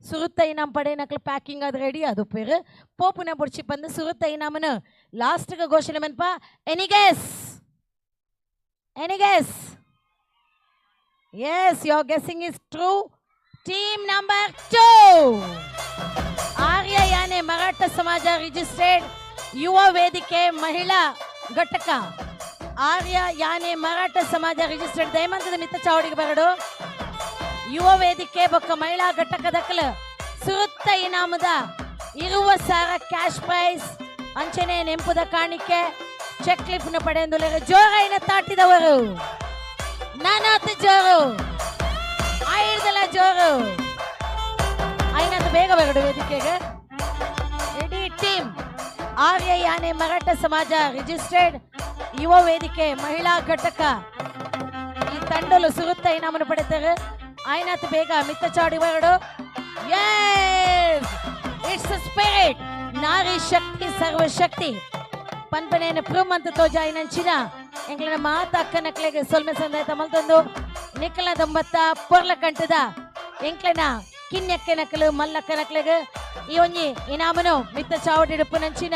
ಸುರುತ್ತ ಇನಾಮ್ ಪಡೆಯಿನಕ್ಲು ಪ್ಯಾಕಿಂಗ್ ಅದು ರೆಡಿ ಅದು ಪೇರು ಪೋಪುನ ಬುಡ್ಚಿ ಬಂದು ಸುರುತ್ತ ಇನಾಮನು ಲಾಸ್ಟ್ಗೆ ಘೋಷಣೆ ಮನ್ಪ. Any guess? Any guess? Yes, your guessing is true. Team number 2. Arya Yane Maratha Samaja registered Yuva Vedike Mahila Ghataka. Arya Yane Maratha Samaja registered ದಯಮಂತದ ಮಿತ್ತ ಚಾವಡಿಗೆ ಬರಡು. ಯುವ ವೇದಿಕೆ ಬೊಕ್ಕ ಮಹಿಳಾ ಘಟಕ ದಕ್ಕಲ ಸುರುತ್ತ ಇನಾಮದ 20,000 ಕ್ಯಾಶ್ ಪ್ರೈಸ್ ಅಂಚನೆ ನೆಂಪುದ ಕಾಣಿಕೆ ಚೆಕ್ ಲಿಫ್ನ ಪಡೆಯಂದುಲೇರು ಜೋರೈನ ತಾಟಿದವರು. ನಾನಾತ ಜೋರು ಆಯ್ದಲ್ಲ ಜೋರು ಐನಾತ ಬೇಗ ಬರಡು ವೇದಿಕೆಗೆ. ಇಡೀ ಟೀಮ್ ಆರ್ಯ ಯಾನೆ ಮರಾಠ ಸಮಾಜ ರಿಜಿಸ್ಟರ್ಡ್ ಯುವ ವೇದಿಕೆ ಮಹಿಳಾ ಘಟಕ ಈ ತಂಡಲು ಸುರುತ್ತ ಇನಾಮನ್ನು ಪಡೆತಾರೆ. ಆಯ್ನಾತ್ ಬೇಗ ಮಿತ್ತ ಚಾಡಿ ಬರಡು. It's spirit ನಾರಿ ಶಕ್ತಿ ಸರ್ವಶಕ್ತಿ ಪನ್ಪನೇನ ಪ್ರೂಮ್ ಅಂತ ತೋಜ ಐನಂಚಿನ ಎಂಗ್ಲನ ಮಾತ ಅಕ್ಕನಕ್ಲೆಗೆ ಸೊಲ್ಮೆ ಸಂದಾಯ ತಮಲ್ತಂದು ನಿಕ್ಕಲ ದಂಬತ್ತ ಪೊರ್ಲ ಕಂಠದ ಎಂಕ್ಲೆನ ಕಿನ್ಯಕ್ಕನಕಲು ಮಲ್ಲಕ್ಕನಕ್ಲೆಗೆ ಈ ಒಂಜಿ ಇನಾಮನು ಮಿತ್ತ ಚಾವಡಿಡುಪ್ಪುನಂಚಿನ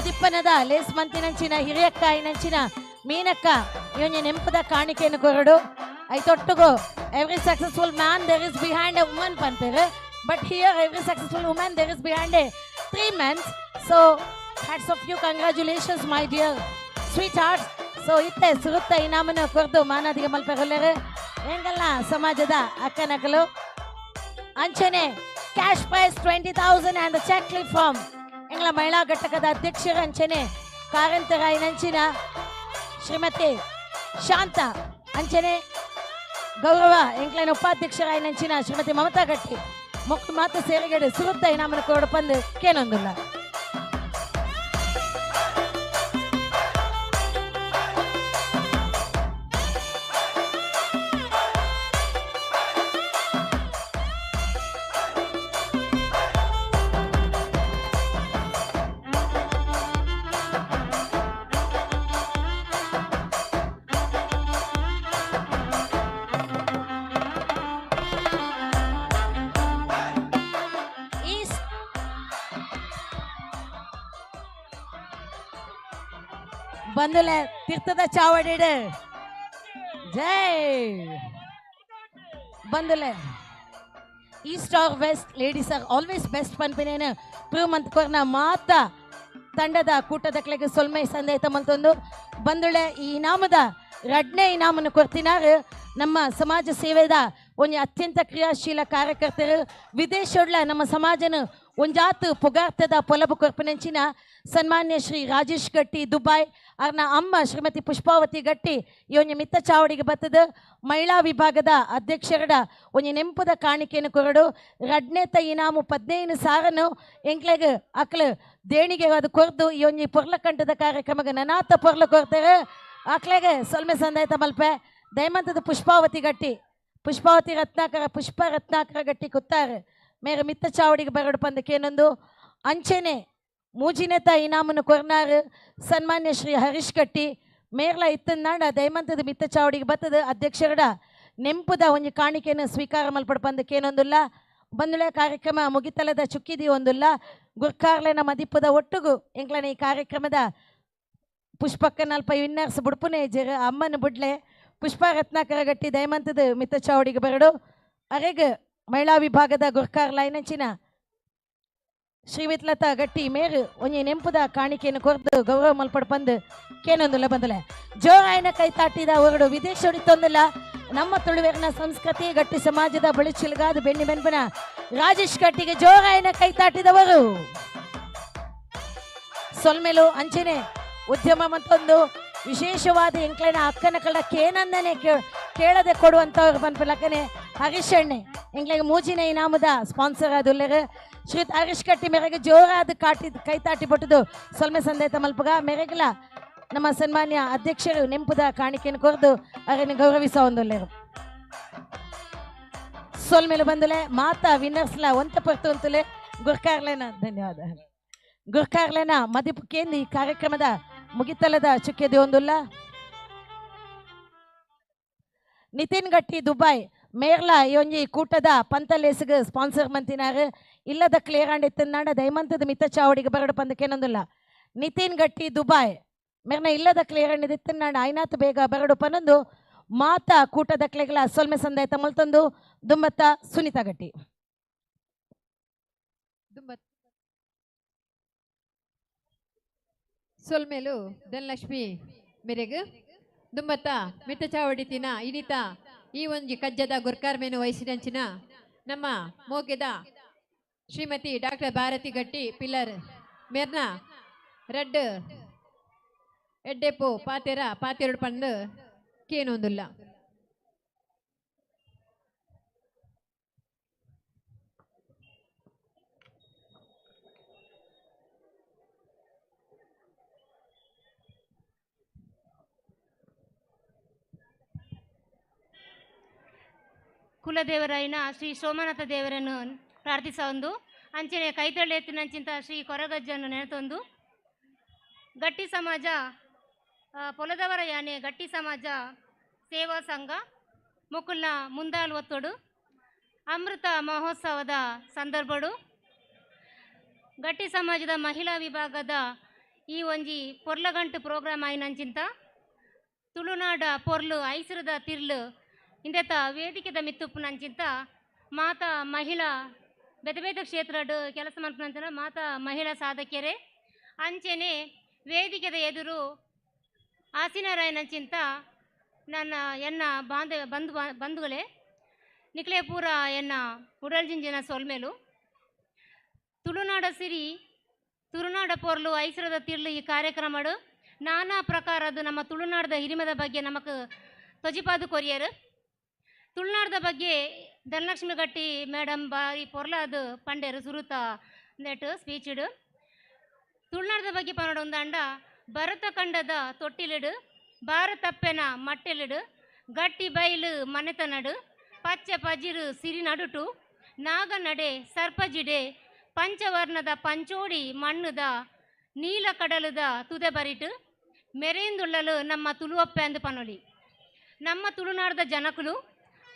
ಉದಿಪ್ಪನದ ಲೇಸ್ ಮಂತಿನಂಚಿನ ಹಿರಿಯಕ್ಕ ಐನಂಚಿನ ಮೀನಕ್ಕ ಈ ಒಂಜಿ ನೆಂಪದ ಕಾಣಿಕೆಯನ್ನು ಕೊರಡು. ಐತೊಟ್ಟುಗು every successful man there is behind a woman ಪನ್ಪೇರು. But here every successful woman there is behind a 3 men. So hats off you, congratulations my dear sweetheart. So ಇತ್ತೆ ಸುರುತ್ತ ಇನಾಮನ ಕೊರ್ದು ಮಾನಾದಿಗೆ ಮಲ್ಪೆಗೊಲ್ಲೆರ್ ಎಂಗಲ್ನ ಸಮಾಜದ ಅಕ್ಕನಕಲು. ಅಂಚನೆ cash prize 20,000 and cheque from ಎಂಗ್ಲ ಮಹಿಳಾ ಘಟಕದ ಅಧ್ಯಕ್ಷರು ಅಂಚನೆ ಕಾರಂತರಾಯಿನಂಚಿನ ಶ್ರೀಮತಿ ಶಾಂತ, ಅಂಚನೆ ಗೌರವ ಎಂಕ್ಲೈನ ಉಪಾಧ್ಯಕ್ಷರಾಯಿನಂಚಿನ ಶ್ರೀಮತಿ ಮಮತಾ ಗಟ್ಟಿ ಮೊಕ್ತು ಮಾತು ಸೇರಿಗಡೆ ಸುರುತ್ತ ಇನಾಮನ ಕೊರಡು ಪಂದು ಕೇನೊಂದುಲ್ಲ. ಬಂದುಲೆ ತೀರ್ಥದ ಚಾವಡಿಡು ಜೈ ಬಂದುಲೆ. East or west ladies are always best ಪನ್ಪಿನೇನು prove ಮಂತ್ ಕೊರ್ನ ಮಾತ ತಂಡದ ಕೂಟದಕ್ಲೆಗೆ ಸೊಲ್ಮೆ ಸಂದೇತ ಮಲ್ತೊಂದು ಬಂದುಳೆ. ಈ ಇನಾಮದ ರಡ್ನೇ ಇನಾಮನ್ನು ಕೊರ್ತಿನಾರು ನಮ್ಮ ಸಮಾಜ ಸೇವೆದ ಒಂಜಿ ಅತ್ಯಂತ ಕ್ರಿಯಾಶೀಲ ಕಾರ್ಯಕರ್ತರು, ವಿದೇಶೊಡ್ಲ ನಮ್ಮ ಸಮಾಜನ ಒಂಜಾತು ಪುಗಾರ್ತದ ಪೊಲಬು ಕೊರ್ಪಿನಂಚಿನ ಸನ್ಮಾನ್ಯ ಶ್ರೀ ರಾಜೇಶ್ ಗಟ್ಟಿ ದುಬಾಯ್ ಅರ್ನ ಅಮ್ಮ ಶ್ರೀಮತಿ ಪುಷ್ಪಾವತಿ ಗಟ್ಟಿ ಈ ಒಂಜಿ ಮಿತ್ತ ಚಾವಡಿಗೆ ಬತ್ತದ ಮಹಿಳಾ ವಿಭಾಗದ ಅಧ್ಯಕ್ಷರಡ ಒಂಜಿ ನೆಂಪುದ ಕಾಣಿಕೆಯನ್ನು ಕೊರಡು. ರಡ್ನೇತ ಇನಾಮು 15,000 ಎಂಕ್ಲೆಗ್ ಅಕ್ಲು ದೇಣಿಗೆ ಅದು ಕೊರ್ದು ಈ ಒಂಜಿ ಪೊರ್ಲಕಂಠದ ಕಾರ್ಯಕ್ರಮಕ್ಕೆ ನನಾತ ಪೊರ್ಲ ಕೊರ್ತಾರೆ. ಅಕ್ಲೆಗೆ ಸೊಲ್ಮೆ ಸಂದಾಯ್ತ ಮಲ್ಪೆ ದಯಮಂತದ ಪುಷ್ಪಾವತಿ ಗಟ್ಟಿ, ಪುಷ್ಪಾವತಿ ರತ್ನಾಕರ, ಪುಷ್ಪ ರತ್ನಾಕರ ಗಟ್ಟಿ ಕುತ್ತಾರೆ ಮೇರೆ ಮಿತ್ತ ಚಾವಡಿಗೆ ಬರಡು ಪಂದಕ್ಕೇನೊಂದು. ಅಂಚೆನೆ ಮೂಜಿನೆತ ಇನಾಮನ್ನು ಕೊರ್ನಾರು ಸನ್ಮಾನ್ಯ ಶ್ರೀ ಹರೀಶ್ ಗಟ್ಟಿ ಮೇರ್ಲ ಇತ್ತಂದಾಂಡ ದಯಮಂತದ ಮಿತ್ತ ಚಾವಡಿಗೆ ಬತ್ತದ ಅಧ್ಯಕ್ಷರಡ ನೆಂಪುದ ಒಂಜಿ ಕಾಣಿಕೆಯನ್ನು ಸ್ವೀಕಾರ ಮಲ್ಪಡು ಪಂದಕ್ಕೇನೊಂದುಲ್ಲ. ಬಂದುಳೆ ಕಾರ್ಯಕ್ರಮ ಮುಗಿತಲದ ಚುಕ್ಕಿದಿ ಒಂದುಲ್ಲ. ಗುರ್ಕಾರ್ಲೆನ ಮದಿಪುದ ಒಟ್ಟುಗು ಎಂಕ್ಲನ ಈ ಕಾರ್ಯಕ್ರಮದ ಪುಷ್ಪಕ್ಕನಲ್ಪ ವಿನ್ನರ್ಸ್ ಬುಡ್ಪುನೆ ಜರ ಅಮ್ಮನ ಬುಡ್ಲೆ ಪುಷ್ಪ ರತ್ನಾಕರ ಗಟ್ಟಿ ದಯಮಂತದ ಮಿತ್ತ ಚಾವಡಿಗೆ ಬರಡು. ಅರೆಗ್ ಮಹಿಳಾ ವಿಭಾಗದ ಗುರ್ಕಾರ್ ಲೈನಂಚಿನ ಶ್ರೀವಿತ್ಲತಾ ಗಟ್ಟಿ ಮೇರು ಒಂಜಿ ನೆಂಪುದ ಕಾಣಿಕೆಯನ್ನು ಕೊರ್ದು ಗೌರವ ಮಲ್ಪಡು ಪಂದು ಕೇನೊಂದುಲ್ಲ ಬಂದಲೆ. ಜೋರಾಯನ ಕೈ ತಾಟಿದ ಹೊರಡು ವಿದೇಶೊಡಿತೊಂದಿಲ್ಲ ನಮ್ಮ ತುಳುವೆರ್ನ ಸಂಸ್ಕೃತಿ ಗಟ್ಟಿ ಸಮಾಜದ ಬಳಿಚಿಲ್ಗಾದ ಬೆಣ್ಣಿ ಬೆನ್ಪನ ರಾಜೇಶ್ ಗಟ್ಟಿಗೆ ಜೋರಾಯನ ಕೈ ತಾಟಿದವರು ಸೊಲ್ಮೆಲು. ಅಂಚೆನೆ ಉದ್ಯಮ ಮತ್ತೊಂದು ವಿಶೇಷವಾದ ಎಂಕ್ಲೆನ ಅಕ್ಕನ ಕಳ್ಳ ಕೇನಂದನೆ ಕೇಳದೆ ಕೊಡುವಂಥವ್ರು ಪನ್ಪಲಕ್ಕನೆ ಹರೀಶಣ್ಣೆ ಎಂಕ್ಲೆಗೆ ಮೂಜಿನ ಇನಾಮದ ಸ್ಪಾನ್ಸರ್ ಆದುಲ್ಲೆರ್ ಶ್ರೀ ಹರೀಶ್ ಕಟ್ಟಿ ಮೇರೆಗೆ ಜೋರಾದ ಕಾಟಿ ಕೈ ತಾಟಿ ಪಟ್ಟದು ಸೊಲ್ಮೆ ಸಂದೇತ ಮಲ್ಪಗ ಮೇರೆಗಲ ನಮ್ಮ ಸನ್ಮಾನ್ಯ ಅಧ್ಯಕ್ಷರು ನೆಂಪುದ ಕಾಣಿಕೆಯನ್ನು ಕೊರೆದು ಅವರನ್ನು ಗೌರವಿಸ ಒಂದುಲ್ಲೆರು. ಸೊಲ್ಮೇಲೆ ಬಂದುಲೆ ಮಾತಾ ವಿನ್ನರ್ಸ್ಲ ಒಂತ ಪರ್ತು ಅಂತಲೇ ಗುರ್ಕಾರ್ಲೇನ ಧನ್ಯವಾದ. ಗುರ್ಕಾರ್ಲೇನ ಮದಿಪು ಕೇಂದ್ರ ಈ ಕಾರ್ಯಕ್ರಮದ ಮುಗಿತಲದ ಚುಕ್ಕೆದಿ ಒಂದುಲ್ಲ. ನಿತಿನ್ ಗಟ್ಟಿ ದುಬಾಯ್ ಮೇರ್ಲಾ ಈ ಒಂಜಿ ಕೂಟದ ಪಂತಲೇಸಿಗೆ ಸ್ಪಾನ್ಸರ್ ಮಂತಿನಾರು ಇಲ್ಲದ ಕ್ಲಿಯರ್ ಅಂಡ್ ಇತ್ತಂದಾಂಡ ದಯಮಂತದ ಮಿತ್ತ ಚಾವಡಿಗೆ ಬರಡು ಪಂದಕ್ಕೇನೊಂದುಲ್ಲ. ನಿತಿನ್ ಗಟ್ಟಿ ದುಬಾಯ್ ಮೇರ್ನ ಇಲ್ಲದ ಕ್ಲಿಯರ್ ಅಂಡ್ ಇತ್ತಂದಾಂಡ ಐನಾತ್ ಬೇಗ ಬರಡು ಪನ್ನೊಂದು ಮಾತಾ ಕೂಟದ ಕ್ಲೆಗಳ ಸೊಲ್ಮೆ ಸಂದಾಯ ತಮಲ್ತಂದು ದುಂಬತ್ತ ಸುನೀತಾ ಗಟ್ಟಿ. ಸೊಲ್ಮೇಲು ಧನಲಕ್ಷ್ಮಿ ಮೇರೆಗ್ ದುಂಬತ್ತ ಮಿತ್ತ ಚಾವಡಿ ತಿನ ಇನಿತ ಈ ಒಂಜಿ ಕಜ್ಜದ ಗುರ್ಕಾರ್ ಮೇನು ವಯಸ್ಸಿನಂಚಿನ ನಮ್ಮ ಮೋಗೆದ ಶ್ರೀಮತಿ ಡಾಕ್ಟರ್ ಭಾರತಿ ಗಟ್ಟಿ ಪಿಲ್ಲರ್ ಮೇರ್ನ ರಡ್ಡ್ ಎಡ್ಡೆಪ್ಪು ಪಾತೆರ ಪಾತೆರಡು ಪಂದು ಕೇನೊಂದುಲ್ಲ. ಕುಲದೇವರಾಯಿನ ಶ್ರೀ ಸೋಮನಾಥ ದೇವರನ್ನು ಪ್ರಾರ್ಥಿಸ ಒಂದು ಅಂಚನೆ ಕೈತಳ್ಳಿ ಎತ್ತಿನಂಚಿಂತ ಶ್ರೀ ಕೊರಗಜ್ಜನ್ನು ನೆನೆತೊಂದು ಗಟ್ಟಿ ಸಮಾಜ ಪೊಲದವರ ಯಾನೆ ಗಟ್ಟಿ ಸಮಾಜ ಸೇವಾ ಸಂಘ ಮುಕುಲ್ನ ಮುಂದಾಲ್ ಒತ್ತೊಡು ಅಮೃತ ಮಹೋತ್ಸವದ ಸಂದರ್ಭಡು ಗಟ್ಟಿ ಸಮಾಜದ ಮಹಿಳಾ ವಿಭಾಗದ ಈ ಒಂಜಿ ಪೊರ್ಲಗಂಟು ಪ್ರೋಗ್ರಾಮ್ ಆಯಿನಂಚಿಂತ ತುಳುನಾಡ ಪೊರ್ಲು ಐಸರದ ತಿರ್ಲು ಇಂದೆತ ವೇದಿಕೆದ ಮಿತ್ತುಪ್ಪುನಂಚಿಂತ ಮಾತಾ ಮಹಿಳಾ ಬೇತೆ ಬೇತೆ ಕ್ಷೇತ್ರಡ್ ಕೆಲಸ ಮಲ್ಪುನಂಚಿನ ಮಾತಾ ಮಹಿಳಾ ಸಾಧಕಿಯರೇ, ಅಂಚೆನೆ ವೇದಿಕೆದ ಎದುರು ಆಸಿನಾರಾಯಣಂಚಿಂತ ನನ್ನ ಎನ್ನ ಬಾಂಧ ಬಂಧು ಬಂಧುಗಳೇ, ನಿಕ್ಲೆ ಪೂರ ಎನ್ನ ಉಡಲ್ಜಿಂಜಿನ ಸೊಲ್ಮೇಲು. ತುಳುನಾಡ ಸಿರಿ ತುಳುನಾಡ ಪೊರ್ಲು ಐಸರದ ತಿರ್ಲು ಈ ಕಾರ್ಯಕ್ರಮಡು ನಾನಾ ಪ್ರಕಾರದ ನಮ್ಮ ತುಳುನಾಡದ ಹಿರಿಮದ ಬಗ್ಗೆ ನಮಕ್ ತೊಜಿಪಾದು ಕೊರಿಯರು. ತುಳುನಾಡದ ಬಗ್ಗೆ ಧನಲಕ್ಷ್ಮಿ ಗಟ್ಟಿ ಮೇಡಮ್ ಬಾರಿ ಪೊರ್ಲಾದು ಪಂಡೇರು ಸುರುತ ನೆಟ್ ಸ್ಪೀಚಿಡು. ತುಳುನಾಡದ ಬಗ್ಗೆ ಪನ್ನಡ ಒಂದಂಡ ಭರತ ಖಂಡದ ತೊಟ್ಟಿಲಿಡು, ಭಾರತಪ್ಪೆನ ಮಟ್ಟೆಲಿಡು, ಗಟ್ಟಿ ಬೈಲು ಮನೆತನಡು, ಪಚ್ಚೆ ಪಜಿರು ಸಿರಿ ನಡುಟು, ನಾಗನಡೆ ಸರ್ಪಜಿಡೆ, ಪಂಚವರ್ಣದ ಪಂಚೋಡಿ ಮಣ್ಣುದ ನೀಲ ಕಡಲುದ ತುದೆ ಬರಿಟು ಮೆರೆಂದುಳ್ಳಲು ನಮ್ಮ ತುಳುವಪ್ಪೆ ಅಂದು ಪನೊಲಿ. ನಮ್ಮ ತುಳುನಾಡದ ಜನಕುಲು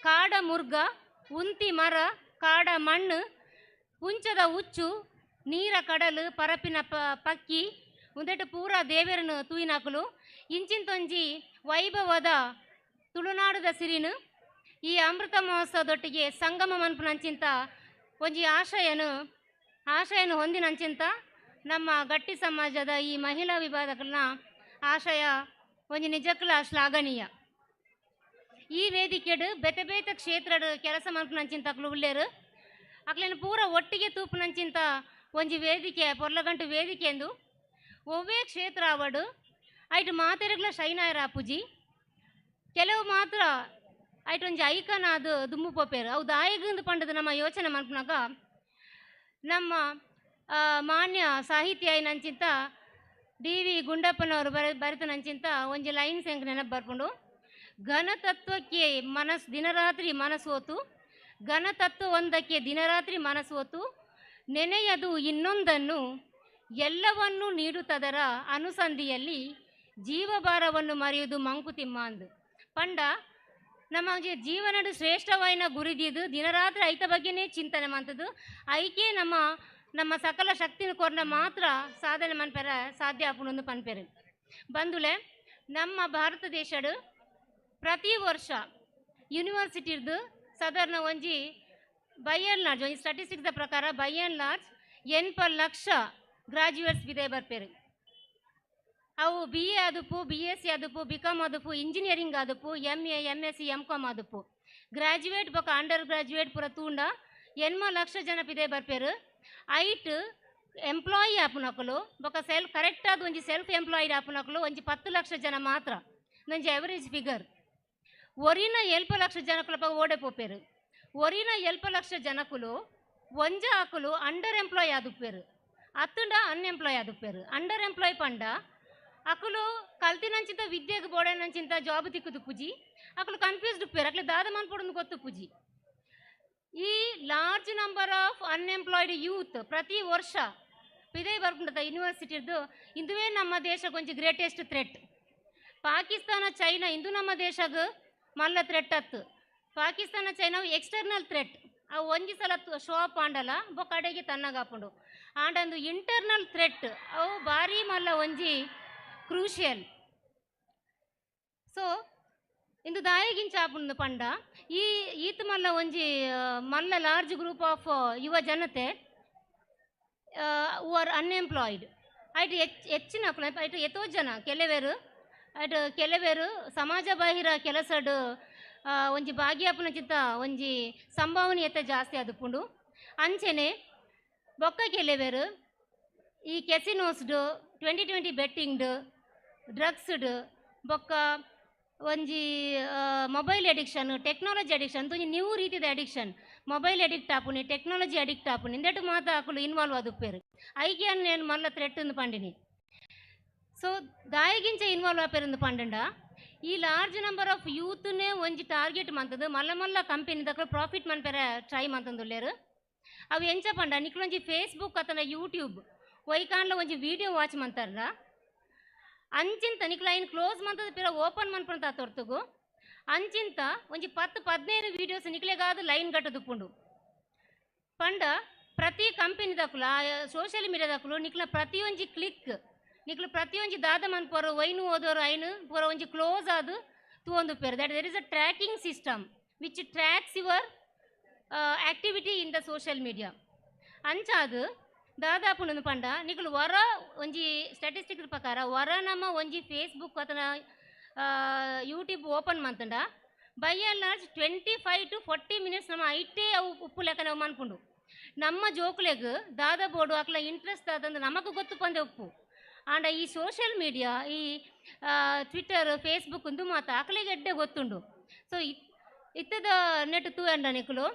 ಕಾಡ ಮುರ್ಗ, ಉಂತಿ ಮರ, ಕಾಡ ಮಣ್ಣು, ಪುಂಚದ ಉಚ್ಚು, ನೀರ ಕಡಲು, ಪರಪಿನ ಪಕ್ಕಿ ಉಂದೆಟು ಪೂರ ದೇವರನ್ನು ತೂಯಿನಾಕಲು ಇಂಚಿಂತೊಂಜಿ ವೈಭವದ ತುಳುನಾಡದ ಸಿರಿನು ಈ ಅಮೃತ ಮಹೋತ್ಸವದೊಟ್ಟಿಗೆ ಸಂಗಮ ಮನ್ಪುನಂಚಿಂತ ಒಂಜಿ ಆಶಯನು ಹೊಂದಿನಂಚಿಂತ ನಮ್ಮ ಗಟ್ಟಿ ಸಮಾಜದ ಈ ಮಹಿಳಾ ವಿಭಾಗಗಳನ್ನ ಆಶಯ ಒಂಜಿ ನಿಜಕ್ಕಲ ಶ್ಲಾಘನೀಯ. ಈ ವೇದಿಕೆಡು ಬೇತೆ ಬೇತೆ ಕ್ಷೇತ್ರಡು ಕೆಲಸ ಮನ್ಪುನಂಚಿಂತ ಅಕ್ಲು ಉಳ್ಳೇರು ಅಕ್ಲೇನು ಪೂರ ಒಟ್ಟಿಗೆ ತೂಪುನಂಚಿಂತ ಒಂಜಿ ವೇದಿಕೆ ಪೊರ್ಲಗಂಟು ವೇದಿಕೆ ಎಂದು ಒವ್ವೇ ಕ್ಷೇತ್ರ ಅವಡು ಐಟ್ ಮಾತೆರುಗ್ಲ ಶೈನಾಯರ ಪೂಜಿ ಕೆಲವು ಮಾತ್ರ ಐಟ್ ಒಂಜಿ ಐಕನ್ ಅದು ದುಮ್ಮು ಪೋಪೇರು ಅವು ದಾಯಗಂದು ಪಂಡದು ನಮ್ಮ ಯೋಚನೆ ಮನ್ಪುನಾಗ ನಮ್ಮ ಮಾನ್ಯ ಸಾಹಿತ್ಯ ನಂಚಿಂತ ಡಿ ವಿ ಗುಂಡಪ್ಪನವರು ಬರೆತನಂಚಿಂತ ಒಂಜಿ ಲೈನ್ಸ್ ಹೆಂಗೆ ನೆನಪು ಬರ್ಕೊಂಡು, ಘನತತ್ವಕ್ಕೆ ಮನಸ್ಸು ದಿನರಾತ್ರಿ ಮನಸ್ಸೋತು, ಘನತತ್ವ ಒಂದಕ್ಕೆ ದಿನರಾತ್ರಿ ಮನಸ್ಸೋತು, ನೆನೆಯದು ಇನ್ನೊಂದನ್ನು ಎಲ್ಲವನ್ನೂ ನೀಡುತ್ತದರ ಅನುಸಂಧಿಯಲ್ಲಿ ಜೀವಭಾರವನ್ನು ಮರೆಯುವುದು ಮಂಕುತಿಮ್ಮ ಅಂದು. ಪಂಡ ನಮ್ಮ ಜೀವನದ ಶ್ರೇಷ್ಠವಾಯಿನ ಗುರಿದಿದ್ದು ದಿನರಾತ್ರಿ ಐತ ಬಗ್ಗೆನೇ ಚಿಂತನೆ ಮಂತದ್ದು, ಐಕೆ ನಮ್ಮ ನಮ್ಮ ಸಕಲ ಶಕ್ತಿನ ಕೊರ್ನ ಮಾತ್ರ ಸಾಧನೆ ಮನ್ಪೆರ ಸಾಧ್ಯ ಆಪುನೊಂದು ಪನ್ಪೆರು. ಬಂಧುಲೆ, ನಮ್ಮ ಭಾರತ ದೇಶಡು ಪ್ರತಿ ವರ್ಷ ಯೂನಿವರ್ಸಿಟಿರ್ದು ಸಾಧಾರಣ ಒಂಜಿ ಬೈ ಆ್ಯಂಡ್ ಲಾರ್ಜ್ ಒಂಜಿ ಸ್ಟಾಟಿಸ್ಟಿಕ್ಸ್ ಪ್ರಕಾರ ಬೈ ಆ್ಯಂಡ್ ಲಾರ್ಜ್ 80 ಲಕ್ಷ ಗ್ರಾಜ್ಯುಯೇಟ್ಸ್ ಬಿದೆ ಬರ್ಪೇರು. ಅವು ಬಿ ಎ ಆದುಪ್ಪು, ಬಿ ಎಸ್ ಸಿ ಆದುಪ್ಪು, ಬಿ ಕಾಮ್ ಆದುಪ್ಪು, ಇಂಜಿನಿಯರಿಂಗ್ ಆದುಪ್ಪು, M A, M S C, M com ಆದುಪ್ಪು. Graduate ಬೊಕ ಅಂಡರ್ ಗ್ರಾಜ್ಯುಯೇಟ್ ಪೂರ ತೂಂಡ 80 ಲಕ್ಷ ಜನ ಪಿದೆ ಬರ್ಪೇರು. ಐಟ್ ಎಂಪ್ಲಾಯಿ ಆಪುನಕುಲು ಬೊಕ ಸೆಲ್ಫ್ ಕರೆಕ್ಟ್ ಆದ ಒಂಜಿ ಸೆಲ್ಫ್ ಎಂಪ್ಲಾಯ್ಡ್ ಆಪುನಕುಲು ಒಂಜಿ 10 ಲಕ್ಷ ಜನ ಮಾತ್ರ ಒಂಜಿ ಎವರೇಜ್ ಫಿಗರ್. ಒರಿನ 7 ಲಕ್ಷ ಜನಕುಲಪ ಓಡೆ ಪೋಪೇರು. ಒರಿನ 7 ಲಕ್ಷ ಜನಕುಲು ಒಂಜ ಆಕುಲು ಅಂಡರ್ ಎಂಪ್ಲಾಯ್ ಆದುಪ್ಪೇರು, ಅತ್ತುಂಡ ಅನ್ಎಂಪ್ಲಾಯ್ ಆದುಪ್ಪೇರು. ಅಂಡರ್ ಎಂಪ್ಲಾಯ್ ಪಂಡ ಅಕುಲು ಕಲ್ತಿನಂಚಿಂತ ವಿದ್ಯೆಗೆ ಬೋಡನಂಚಿಂತ ಜಾಬ್ ತಿಕ್ಕುದು ಪೂಜಿ, ಅಕುಲು ಕನ್ಫ್ಯೂಸ್ಡ್ ಉಪ್ಪೇರು, ಅಕ್ಲೆ ದಾದ ಮನ್ಪೊಡೊಂದು ಗೊತ್ತು ಪೂಜಿ. ಈ large number of unemployed youth ಪ್ರತಿ ವರ್ಷ ಇದೇ ಬರ್ಕೊಂಡದ ಯೂನಿವರ್ಸಿಟಿದು. ಇಂದುವೇ ನಮ್ಮ ದೇಶಕ್ಕೆ ಒಂಜಿ ಗ್ರೇಟೆಸ್ಟ್ ಥ್ರೆಟ್. ಪಾಕಿಸ್ತಾನ ಚೈನಾ ಇಂದು ನಮ್ಮ ದೇಶಗ್ ಮಲ್ಲ ಥ್ರೆಟ್ ಅತ್ತು. ಪಾಕಿಸ್ತಾನ ಚೈನಾ ಎಕ್ಸ್ಟರ್ನಲ್ ಥ್ರೆಟ್, ಅವು ಒಂಜಿ ಸಲ ಶೋ ಅಪ್ ಆಂಡಲ ಬೊಕ್ಕ ಕಡೆಗೆ ತನ್ನಗಾಪುಂಡು. ಆಂಡಂದು ಇಂಟರ್ನಲ್ ಥ್ರೆಟ್ ಅವು ಭಾರಿ ಮಲ್ಲ ಒಂಜಿ ಕ್ರೂಷಿಯಲ್. ಸೊ ಇಂದು ದಾಯಗಿಂಚ ಆಪುಂಡು ಪಂಡ ಈ ಈತ್ ಮಲ್ಲ ಒಂಜಿ ಮಲ್ಲ ಲಾರ್ಜ್ ಗ್ರೂಪ್ ಆಫ್ ಯುವ ಜನತೆ who are unemployed. ಐಟ್ ಹೆಚ್ಚಿನ ಐಟ್ ಎತೋ ಜನ ಕೆಲವೇರು ಐಟ್ ಕೆಲವೇರು ಸಮಾಜ ಬಾಹಿರ ಕೆಲಸಡ್ ಒಂಜಿ ಭಾಗ್ಯಾಪನ ಚಿತ್ತ ಒಂಜಿ ಸಂಭಾವನೀಯತೆ ಜಾಸ್ತಿ ಆದುಪ್ಪುಂಡು. ಅಂಚೆನೆ ಬೊಕ್ಕ ಕೆಲವೇರು ಈ ಕೆಸಿನೋಸ್ಡ್ 2020 ಬೆಟ್ಟಿಂಗ್ಡ್ ಡ್ರಗ್ಸ್ಡ್ ಬೊಕ್ಕ ಒಂಜಿ ಮೊಬೈಲ್ ಅಡಿಕ್ಷನ್, ಟೆಕ್ನಾಲಜಿ ಅಡಿಕ್ಷನ್, ಒಂಜಿ ನ್ಯೂ ರೀತಿದ ಅಡಿಕ್ಷನ್, ಮೊಬೈಲ್ ಅಡಿಕ್ಟ್ ಆಪುನಿ, ಟೆಕ್ನಾಲಜಿ ಅಡಿಕ್ಟ್ ಆಪುನಿ ಇಂದೆಟ್ ಮಾತ ಅಕುಲು ಇನ್ವಾಲ್ವ್ ಆದುಪ್ಪೇರು. ಐಕೆ నేను ಮಲ್ಲ ಥ್ರೆಟ್ ఉంది పండిని. ಸೊ ದಾಯಗಿಂಚ ಇನ್ವಾಲ್ವ್ ಆಪೇರು ಪಂಡಂಡ ಈ ಲಾರ್ಜ್ ನಂಬರ್ ಆಫ್ ಯೂತ್ನೇ ಒಂಜಿ ಟಾರ್ಗೆಟ್ ಮಂತದ್ದು ಮಲ್ಲ ಮಲ್ಲ ಕಂಪೆನಿ ದಕ್ಕ ಪ್ರಾಫಿಟ್ ಮನ್ಪೆರ ಟ್ರೈ ಮಂತಂದುಲ್ಲೇರು. ಅವು ಎಂಚ ಪಂಡ ನಿಕ್ಲೊಂಜಿ ಫೇಸ್ಬುಕ್ ಅತನ ಯೂಟ್ಯೂಬ್ ಒಯ್ಕಾಂಡ್ಲ ಒಂಜಿ ವೀಡಿಯೋ ವಾಚ್ ಮಂತಾರ ಅಂಚಿಂತ ನಿಕ್ಲ ಐನ್ ಕ್ಲೋಸ್ ಮಂತದ ಪಿರ ಓಪನ್ ಮನ್ಪಂತ ತೋರ್ತುಗು ಅಂಚಿಂತ ಒಂಜಿ 10-15 ವೀಡಿಯೋಸ್ ನಿಕ್ಲೆಗಾದ ಲೈನ್ ಗಟ್ಟದುಪ್ಪುಂಡು. ಪಂಡ ಪ್ರತಿ ಕಂಪೆನಿ ದಕ್ಕುಲ ಸೋಷಿಯಲ್ ಮೀಡಿಯಾ ದಕ್ಕುಲು ನಿಕ್ಲ ಪ್ರತಿಯೊಂಜಿ ಕ್ಲಿಕ್ ನಿಕ್ಲು ಪ್ರತಿಯೊಂಜಿ ದಾದ ಮನ್ಪೋರು ವೈನು ಓದೋರು ಐನು ಪೂರ ಒಂಜಿ ಕ್ಲೋಸ್ ಆದು ತೂವೊಂದು ಪೇರು. That there is a tracking system which tracks your activity in the social media. ಅಂಚಾದ್ ದಾದಾಪುಂಡು ಪಂಡ ನಿಕುಲು ವರ ಒಂಜಿ ಸ್ಟ್ಯಾಟಿಸ್ಟಿಕ್ ಪ್ರಕಾರ ವರ ನಮ್ಮ ಒಂಜಿ ಫೇಸ್ಬುಕ್ ಅಥವಾ ಯೂಟ್ಯೂಬ್ ಓಪನ್ ಮಂತಂಡ by and large 25 to 40 minutes ನಮ್ಮ ಐಟೇ ಅವು ಉಪ್ಪು ಲೆಕ್ಕ ನಾವು ಮನ್ಪುಂಡು. ನಮ್ಮ ಜೋಕುಲೆಗ್ ದಾದ ಬೋಡು ಅಕ್ಲ ಇಂಟ್ರೆಸ್ಟ್ ದಾದಂದು ನಮಕ್ ಗೊತ್ತು ಪಂದೆ ಉಪ್ಪು. ಆಂಡ ಈ ಸೋಷಿಯಲ್ ಮೀಡಿಯಾ ಈ ಟ್ವಿಟ್ಟರ್ ಫೇಸ್ಬುಕ್ ಉಂದು ಮಾತ ಅಕ್ಲೆಗ್ ಎಡ್ಡೆ ಗೊತ್ತುಂಡು. ಸೊ ಇತ್ತದ ನೆಟ್ ತೂಯಂಡ ನಿಕುಲು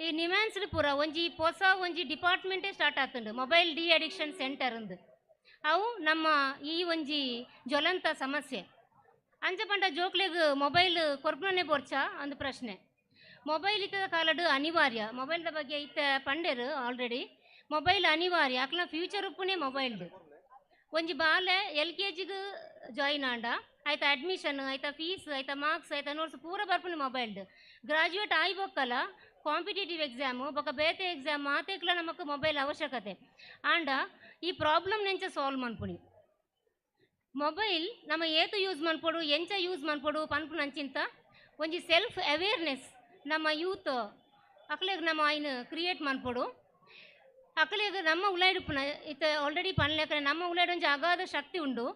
ಈ ನಿಮ್ಯಾನ್ಸ್ಡ್ ಪೂರ ಒಂಜಿ ಪೊಸ ಒಂಜಿ ಡಿಪಾರ್ಟ್ಮೆಂಟೇ ಸ್ಟಾರ್ಟ್ ಆತುಂಡು, ಮೊಬೈಲ್ ಡಿ ಅಡಿಕ್ಷನ್ ಸೆಂಟರ್ ಅಂದು. ಅವು ನಮ್ಮ ಈ ಒಂಜಿ ಜ್ವಲಂತ ಸಮಸ್ಯೆ. ಅಂಚ ಪಂಡ ಜೋಕ್ಲೆಗ್ ಮೊಬೈಲ್ ಕೊರ್ಪುನನೆ ಬೋರ್ಚ ಅಂದು ಪ್ರಶ್ನೆ. ಮೊಬೈಲ್ ಇತ್ತದ ಕಾಲಡು ಅನಿವಾರ್ಯ, ಮೊಬೈಲ್ದ ಬಗ್ಗೆ ಇತ್ತ ಪಂಡೆರು ಆಲ್ರೆಡಿ. ಮೊಬೈಲ್ ಅನಿವಾರ್ಯ, ಅಕ್ಲ ಫ್ಯೂಚರ್ ಉಪ್ಪುನೇ ಮೊಬೈಲ್ದು. ಒಂಜಿ ಬಾಲೆ ಎಲ್ ಕೆ ಜಿಗ್ ಜಾಯಿನ್ ಆಂಡ ಆಯ್ತಾ ಅಡ್ಮಿಷನ್ ಆಯ್ತಾ ಫೀಸ್ ಆಯ್ತಾ ಮಾರ್ಕ್ಸ್ ಆಯ್ತಾ ನೋಟ್ಸ್ ಪೂರ ಬರ್ಪುನಿ ಮೊಬೈಲ್ದು. ಗ್ರಾಜುಯೇಟ್ ಆಯಿ ಬೊಕ್ಕಲ ಕಾಂಪಿಟೇಟಿವ್ ಎಕ್ಸಾಮು ಬೊಕ ಬೇತೆ ಎಕ್ಸಾಮ್ ಮಾತೆಕ್ಲ ನಮಕ್ ಮೊಬೈಲ್ ಅವಶ್ಯಕತೆ. ಆಂಡ ಈ ಪ್ರಾಬ್ಲಮ್ ನೆಂಚ ಸಾಲ್ವ್ ಮನ್ಪುನಿ. ಮೊಬೈಲ್ ನಮ್ಮ ಏತು ಯೂಸ್ ಮನ್ಪೊಡು ಎಂಚ ಯೂಸ್ ಮನ್ಪೊಡು ಪನ್ಪುನಂಚಿಂತ ಒಂಜಿ ಸೆಲ್ಫ್ ಅವೇರ್ನೆಸ್ ನಮ್ಮ ಯೂತ್ ಅಕ್ಲೆಗ್ ನಮ್ಮ ಐನ್ ಕ್ರಿಯೇಟ್ ಮನ್ಪೊಡು. ಅಕ್ಲೆಗ್ ನಮ್ಮ ಉಲಾಯ್ಡುಪ್ಪುನ ಇತ್ತ ಆಲ್ರೆಡಿ ಪನ್ಲೆಕನೆ ನಮ್ಮ ಉಲಾಯ್ಡ್ ಒಂಜಿ ಅಗಾಧ ಶಕ್ತಿ ಉಂಡು.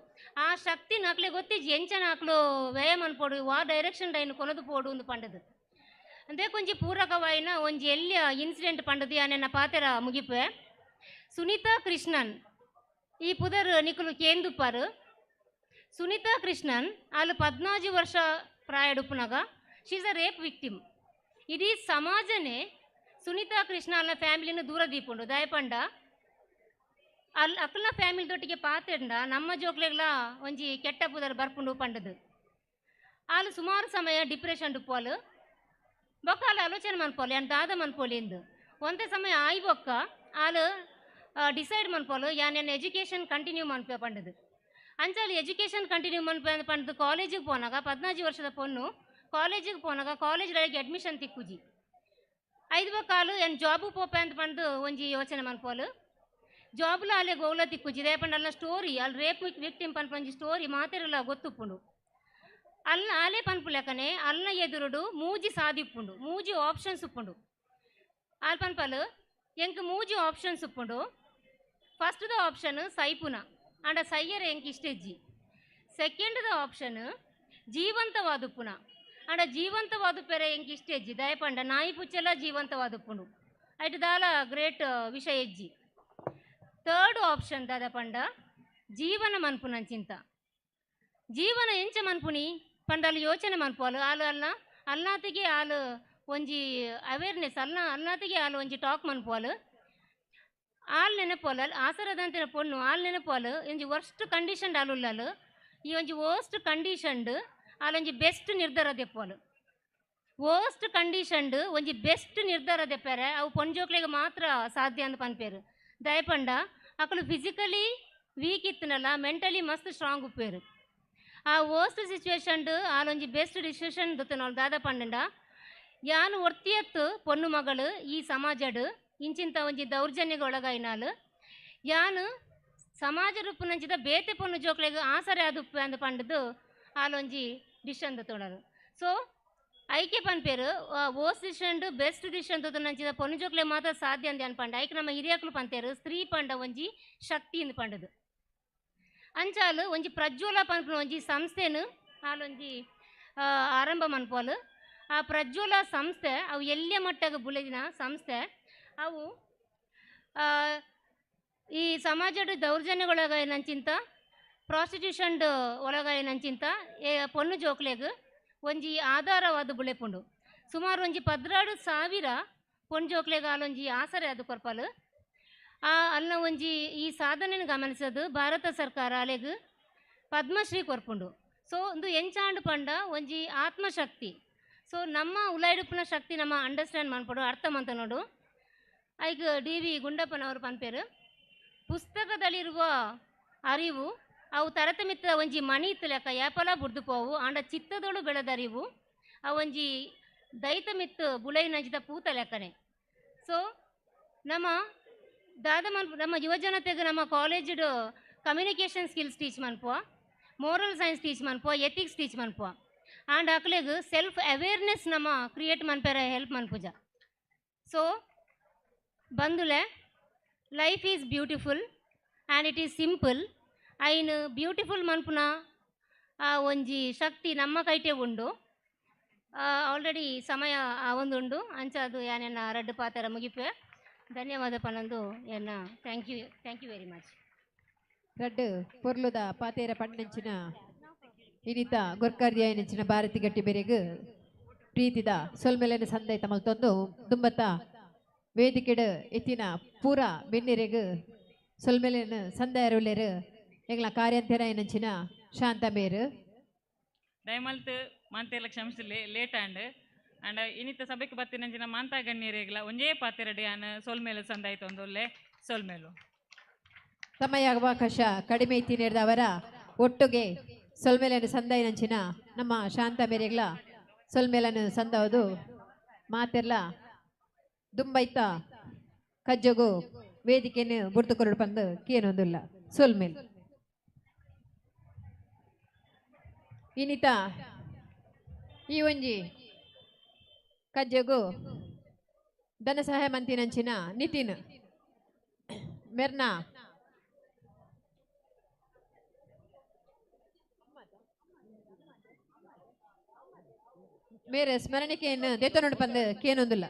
ಆ ಶಕ್ತಿನ ಅಕ್ಲೆಗ್ ಗೊತ್ತಿಜ್ಜಿ ಎಂಚನ ಅಕ್ಲು ವ್ಯಯ ಮನ್ಪೊಡು ವಾ ಡೈರೆಕ್ಷನ್ ಐನ್ ಕೊನದು ಪೋಡು ಉಂದು ಪಂಡದು. ಅಂದೇ ಒಂಜಿ ಪೂರಕವಾಯಿನ ಒಂಜಿ ಎಲ್ಲಿಯ ಇನ್ಸಿಡೆಂಟ್ ಪಂಡದು ಯಾನೆನ್ನ ಪಾತೆರ ಮುಗಿಪೆ. ಸುನೀತಾ ಕೃಷ್ಣನ್ ಈ ಪುದರ್ ನಿಕುಲು ಕೇಂದುಪ್ಪಾರು. ಸುನೀತಾ ಕೃಷ್ಣನ್ ಆಲು 14 ವರ್ಷ ಪ್ರಾಯಡುಪ್ಪುನಾಗ ಶೀಸ್ ಅ ರೇಪ್ ವಿಕ್ಟಿಮ್. ಇಡೀ ಸಮಾಜನೇ ಸುನೀತಾ ಕೃಷ್ಣ ಅಲ್ಲ ಫ್ಯಾಮಿಲಿನ ದೂರ ದೀಪುಂಡು. ದಯಪಂಡ ಅಲ್ಲಿ ಅಕ್ಕಲ ಫ್ಯಾಮಿಲಿ ದೊಟ್ಟಿಗೆ ಪಾತೆಂಡ ನಮ್ಮ ಜೋಕ್ಲೆಗ್ಲ ಒಂಜಿ ಕೆಟ್ಟ ಪುದರ್ ಬರ್ಪುಂಡು ಪಂಡದು. ಆಲು ಸುಮಾರು ಸಮಯ ಡಿಪ್ರೆಷನ್ ಡುಪ್ಪೋಲು ಬೊಕ್ಕ ಆಲು ಆಲೋಚನೆ ಮನ್ಪೋಲು ಯಾನ್ ದಾದ ಮನ್ಪೋಲಿ ಎಂದು. ಒಂದೇ ಸಮಯ ಆಯಿ ಬೊಕ್ಕ ಆಲು ಡಿಸೈಡ್ ಮನ್ಪೋಲು ಯಾನ್ ಎನ್ನ ಎಜುಕೇಷನ್ ಕಂಟಿನ್ಯೂ ಮನ್ಪೆ ಪಂಡದು. ಅಂಚಾಲು ಎಜುಕೇಷನ್ ಕಂಟಿನ್ಯೂ ಮನ್ಪೆ ಪಂಡದು ಕಾಲೇಜಿಗೆ ಪೋನಾಗ 14 ವರ್ಷದ ಪೊಣ್ಣು ಕಾಲೇಜಿಗೆ ಪೋನಾಗ ಕಾಲೇಜ್ ಅಡ್ಮಿಷನ್ ತಿಕ್ಕುಜಿ. 5 ಕಾಲು ಏನು ಜಾಬು ಪೋಪೆ ಅಂತ ಪಂದು ಒಂಜಿ ಯೋಚನೆ ಮನ್ಪೋಲು. ಜಾಬ್ಲ ಅಲ್ಲೇ ಗೋಲ ತಿಕ್ಕುಜಿ ದಯಪಂಡ ಅಲ್ಲ ಸ್ಟೋರಿ ಅಲ್ಲಿ ರೇಪ್ ವಿಕ್ಟಿಮ್ ಪನ್ಪ ಒಂಜಿ ಸ್ಟೋರಿ ಮಾತೆರಲ್ಲ ಗೊತ್ತುಪ್ಪುಂಡು. ಅಲ್ಲ ಆಲೆ ಪನ್ಪುಲೆಕನೆ ಅಲ್ಲ ಎದುರುಡು ಮೂಜಿ ಸಾದಿಪ್ಪುಂಡು, ಮೂಜಿ ಆಪ್ಷನ್ಸ್ ಉಪ್ಪುಂಡು. ಆಲ್ ಪನ್ಪಲು ಎಂಕ್ ಮೂಜಿ ಆಪ್ಷನ್ಸ್ ಉಪ್ಪುಂಡು. ಫಸ್ಟ್ the option ಸೈಪುನ ಆಂಡ ಸೈಯರ್ ಎಂಕ್ ಇಷ್ಟ ಇಜ್ಜಿ. ಸೆಕೆಂಡ್ the option ಜೀವಂತವಾದುಪ್ಪುನ ಆಂಡ ಜೀವಂತವಾದುಪ್ಪೆರೆ ಎಂಕ್ ಇಷ್ಟ ಇಜ್ಜಿ. ದಯಪಂಡ ನಾಯಿ ಪುಚ್ಚೆಲ್ಲ ಜೀವಂತವಾದುಪ್ಪುಂಡು ಐಟ್ ದಾಲ ಗ್ರೇಟ್ ವಿಷಯ ಇಜ್ಜಿ. ಥರ್ಡ್ ಆಪ್ಷನ್ ದಾದ ಪಂಡ ಜೀವನ ಮನ್ಪುನಂಚಿಂತ. ಜೀವನ ಎಂಚ ಮನ್ಪುನಿ ಪಂಡ ಅಲ್ಲಿ ಯೋಚನೆ ಮನ್ಪೋಲು. ಆಲು ಅಲ್ಲ ಅಲ್ನಾತಿಗೆ ಆಲು ಒಂಜಿ ಅವೇರ್ನೆಸ್ ಅಲ್ಲ ಅಲ್ನಾತಿಗೆ ಆಲು ಒಂಜಿ ಟಾಕ್ ಮನ್ಪೋಲು. ಆಲ್ ನೆನಪೋಲು ಅಲ್ಲಿ ಆಸರದಂತಿನ ಪೊಣ್ಣು ಆಲ್ ನೆನಪೋಲು ಒಂಜಿ ವರ್ಸ್ಟ್ ಕಂಡೀಷನ್ ಆಲುಲ್ಲಾಲು ಈ ಒಂಜಿ ವರ್ಸ್ಟ್ ಕಂಡೀಷನ್ಡ್ ಆಲೊಂಜಿ ಬೆಸ್ಟ್ ನಿರ್ಧಾರ ದೆಪ್ಪೋಲು. ವರ್ಸ್ಟ್ ಕಂಡೀಷನ್ಡ್ ಒಂಜಿ ಬೆಸ್ಟ್ ನಿರ್ಧಾರ ದೆಪ್ಪಾರೆ ಅವು ಪೊಂಜೋಕ್ಲೆಗ್ ಮಾತ್ರ ಸಾಧ್ಯ ಅಂತ ಪನ್ಪೇರು. ದಯಪಂಡ ಅಕಲು ಫಿಸಿಕಲಿ ವೀಕ್ ಇತ್ತನಲ್ಲ ಮೆಂಟಲಿ ಮಸ್ತ್ ಸ್ಟ್ರಾಂಗ್ ಉಪ್ಪೇರು. ಆ ವರ್ಸ್ಟ್ ಸಿಚುವೇಶನ್ಡ್ ಆಲೊಂಜಿ ಬೆಸ್ಟ್ ಡಿಸಿಷನ್ ದೊತ್ತನೋಳು ದಾದ ಪಂಡಂಡ ಯಾನು ಒರ್ತಿಯತ್ತು ಪೊಣ್ಣು ಮಗಳು ಈ ಸಮಾಜಡ್ ಇಂಚಿಂತ ಒಂಜಿ ದೌರ್ಜನ್ಯಗೆ ಒಳಗಾಯಿನಾಲು ಯಾನು ಸಮಾಜ ರೂಪುನಂಚಿದ ಬೇತೆ ಪೊಣ್ಣು ಜೋಕ್ಲೆಗ್ ಆಸರೆ ಆದುಪ್ಪೆ ಅಂದ್ ಪಂಡದು ಆಲೊಂಜಿ ಡಿಸಿಷನ್ ದೊತ್ತೊಡರು. ಸೊ ಐಕೆ ಪನ್ಪೇರು ವರ್ಸ್ಟ್ ಡಿಸಿಷನ್ ಬೆಸ್ಟ್ ಡಿಸಿಷನ್ ದೊತ್ತನಂಚಿದ ಪೊಣ್ಣು ಜೋಕ್ಲೆ ಮಾತ್ರ ಸಾಧ್ಯ ಅಂದ್ ಅನ್ಪಂಡ. ಐಕೆ ನಮ್ಮ ಹಿರಿಯಕ್ಲು ಪಂತೇರು ಸ್ತ್ರೀ ಪಂಡ ಒಂಜಿ ಶಕ್ತಿ ಇಂದ್ ಪಂಡದು. ಅಂಚಾಲು ಒಂಜಿ ಪ್ರಜ್ವಲ ಪನ್ಪುನ ಒಂಜಿ ಸಂಸ್ಥೆನು ಆಲೊಂಜಿ ಆರಂಭ ಮನ್ಪೋಲು. ಆ ಪ್ರಜ್ವಲ ಸಂಸ್ಥೆ ಅವು ಎಲ್ಲಿಯ ಮಟ್ಟಕ್ಕೆ ಬುಲೆದಿನ ಸಂಸ್ಥೆ ಅವು ಈ ಸಮಾಜದ ದೌರ್ಜನ್ಯಗೊಳಗಾಯಿನಂಚಿಂತ ಪ್ರಾಸ್ಟಿಟ್ಯೂಷನ್ ಒಳಗಾಯಿನಂಚಿಂತ ಪೊಣ್ಣು ಜೋಕ್ಲೆಗ್ ಒಂಜಿ ಆಧಾರವಾದ ಬುಳೆಪುಂಡು. ಸುಮಾರು ಒಂಜಿ 14,000 ಪೊಣ್ಣು ಜೋಕ್ಲೆಗ್ ಆಲೊಂಜಿ ಆಸರೆ ಅದು ಕೊರ್ಪಲು. ಆ ಅಲ್ಲ ಒಂಜಿ ಈ ಸಾಧನೆಯನ್ನು ಗಮನಿಸೋದು ಭಾರತ ಸರ್ಕಾರ ಅಲೆಗ್ ಪದ್ಮಶ್ರೀ ಕೊರ್ಪುಂಡು. ಸೊ ಒಂದು ಎಂಚಾಂಡು ಪಂಡ ಒಂಜಿ ಆತ್ಮಶಕ್ತಿ. ಸೊ ನಮ್ಮ ಉಲಾಯ್ಡುಪ್ಪುನ ಶಕ್ತಿ ನಮ್ಮ ಅಂಡರ್ಸ್ಟ್ಯಾಂಡ್ ಮನ್ಪೊಡು ಅರ್ಥ ಮಂತ ನೋಡು. ಐಕ್ ಡಿ ವಿ ಗುಂಡಪ್ಪನವರು ಪನ್ಪೇರು ಪುಸ್ತಕದಲ್ಲಿರುವ ಅರಿವು ಅವು ತರತಮಿತ್ತ ಒಂಜಿ ಮಣಿ ಇತ್ತು ಲೆಕ್ಕ ಏಪಲ ಬುಡ್ದು ಪೋವು ಆಂಡ ಚಿತ್ತದೊಳು ಬೆಳೆದರಿವು ಆ ಒಂಜಿ ದೈತ ಮಿತ್ತು ಬುಲೈನಂಚಿದ ಪೂತ ಲೆಕ್ಕನೆ. ಸೊ ನಮ್ಮ ದಾದ ಮನ್ಪು ನಮ್ಮ ಯುವಜನತೆಗೆ ನಮ್ಮ ಕಾಲೇಜ್ಡ್ ಕಮ್ಯುನಿಕೇಷನ್ ಸ್ಕಿಲ್ಸ್ ಟೀಚ್ ಮನ್ಪುವ, ಮೋರಲ್ ಸೈನ್ಸ್ ಟೀಚ್ ಮನ್ಪುವ, ಎಥಿಕ್ಸ್ ಟೀಚ್ ಮನ್ಪುವ. ಆಂಡ್ ಅಕ್ಲೆಗ್ ಸೆಲ್ಫ್ ಅವೇರ್ನೆಸ್ ನಮ್ಮ ಕ್ರಿಯೇಟ್ ಮನ್ಪೆರೆ ಹೆಲ್ಪ್ ಮನ್ಪುಜ. ಸೊ ಬಂಧುಲೆ Life is beautiful and it is simple. ಐನ್ ಬ್ಯೂಟಿಫುಲ್ ಮನ್ಪುನ ಒಂಜಿ ಶಕ್ತಿ ನಮ್ಮ ಕೈಟೆ ಉಂಡು. ಆಲ್ರೆಡಿ ಸಮಯ ಒಂದುಂಡು ಅಂಚಾದು ಯಾನೆನ್ನ ರಡ್ಡು ಪಾತ್ರ ಮುಗಿಪೆ. ಧನ್ಯವಾದ ಪನಂದು ಎನ್ನ thank you, thank you very much. ರಡ್ಡು ಪೊರ್ಲುದ ಪಾತೇರ ಪಣ್ಣಂಚಿನ ಇನಿತ ಗೊರ್ಕಾರ್ದಿಯಾಯಿನಂಚಿನ ಭಾರತಿ ಗಟ್ಟಿ ಬೆರೆಗ್ ಪ್ರೀತಿದ ಸೊಲ್ಮೆಲೆನ ಸಂದೈತ ಮಲ್ತೊಂದು ದುಂಬತ್ತ ವೇದಿಕೆಡ್ ಎತ್ತಿನ ಪೂರ ಬೆನ್ನಿರೆಗ್ ಸೊಲ್ಮೆಲೆನ ಸಂದಾಯರುಲ್ಲೆರ್ ಎಂಗ್ಲ ಕಾರ್ಯಂತೆರಾಯಿನಂಚಿನ ಶಾಂತ ಮೇರು. ದಯಮಲ್ತ್ ಮಾಂತೆಲ್ಲ ಕ್ಷಮಿಸಲಿ ಲೇಟ್ ಆಂಡ್ ಅಂಡ್ ಇನ್ನಿತ ಸಭೆಗೆ ಬತ್ತಿನಂಚಿನ ಮಾಂತಾ ಗಣ್ಯರೇಗ್ಲ ಒಂಜೇ ಪಾತೆರಡಿ ಆನ್ ಸೊಲ್ಮೇಲು ಸಂದಾಯ್ತು ಒಂದೊಲ್ಲೆ ಸೊಲ್ಮೇಲು. ಸಮಯ ಅವಕಾಶ ಕಡಿಮೆ ಇತ್ತಿನೇರ್ದವರ ಒಟ್ಟುಗೆ ಸೊಲ್ಮೇಲನ್ನು ಸಂದಾಯಿನಂಚಿನ ನಮ್ಮ ಶಾಂತ ಮೇರೆಗ್ಲ ಸೊಲ್ಮೇಲನ್ನು ಸಂದವದು ಮಾತೆರ್ಲ ದುಂಬೈತ ಕಜ್ಜಗು ವೇದಿಕೆಯನ್ನು ಬುಡ್ದು ಕೊರಡು ಬಂದು ಕೇನೊಂದುಲ್ಲ ಸೊಲ್ಮೇಲ್. ಇನ್ನಿತ ಈ ಒಂಜಿ ಕಜ್ಜಗು ಧನ ಸಹಾಯ ಮಂತಿನಂಚಿನ ನಿತಿನ್ ಮೆರ್ನಾ ಮೇರೆ ಸ್ಮರಣಿಕೆಯನ್ನು ದೇತನೋಡು ಬಂದು ಕೇನೊಂದುಲ್ಲ.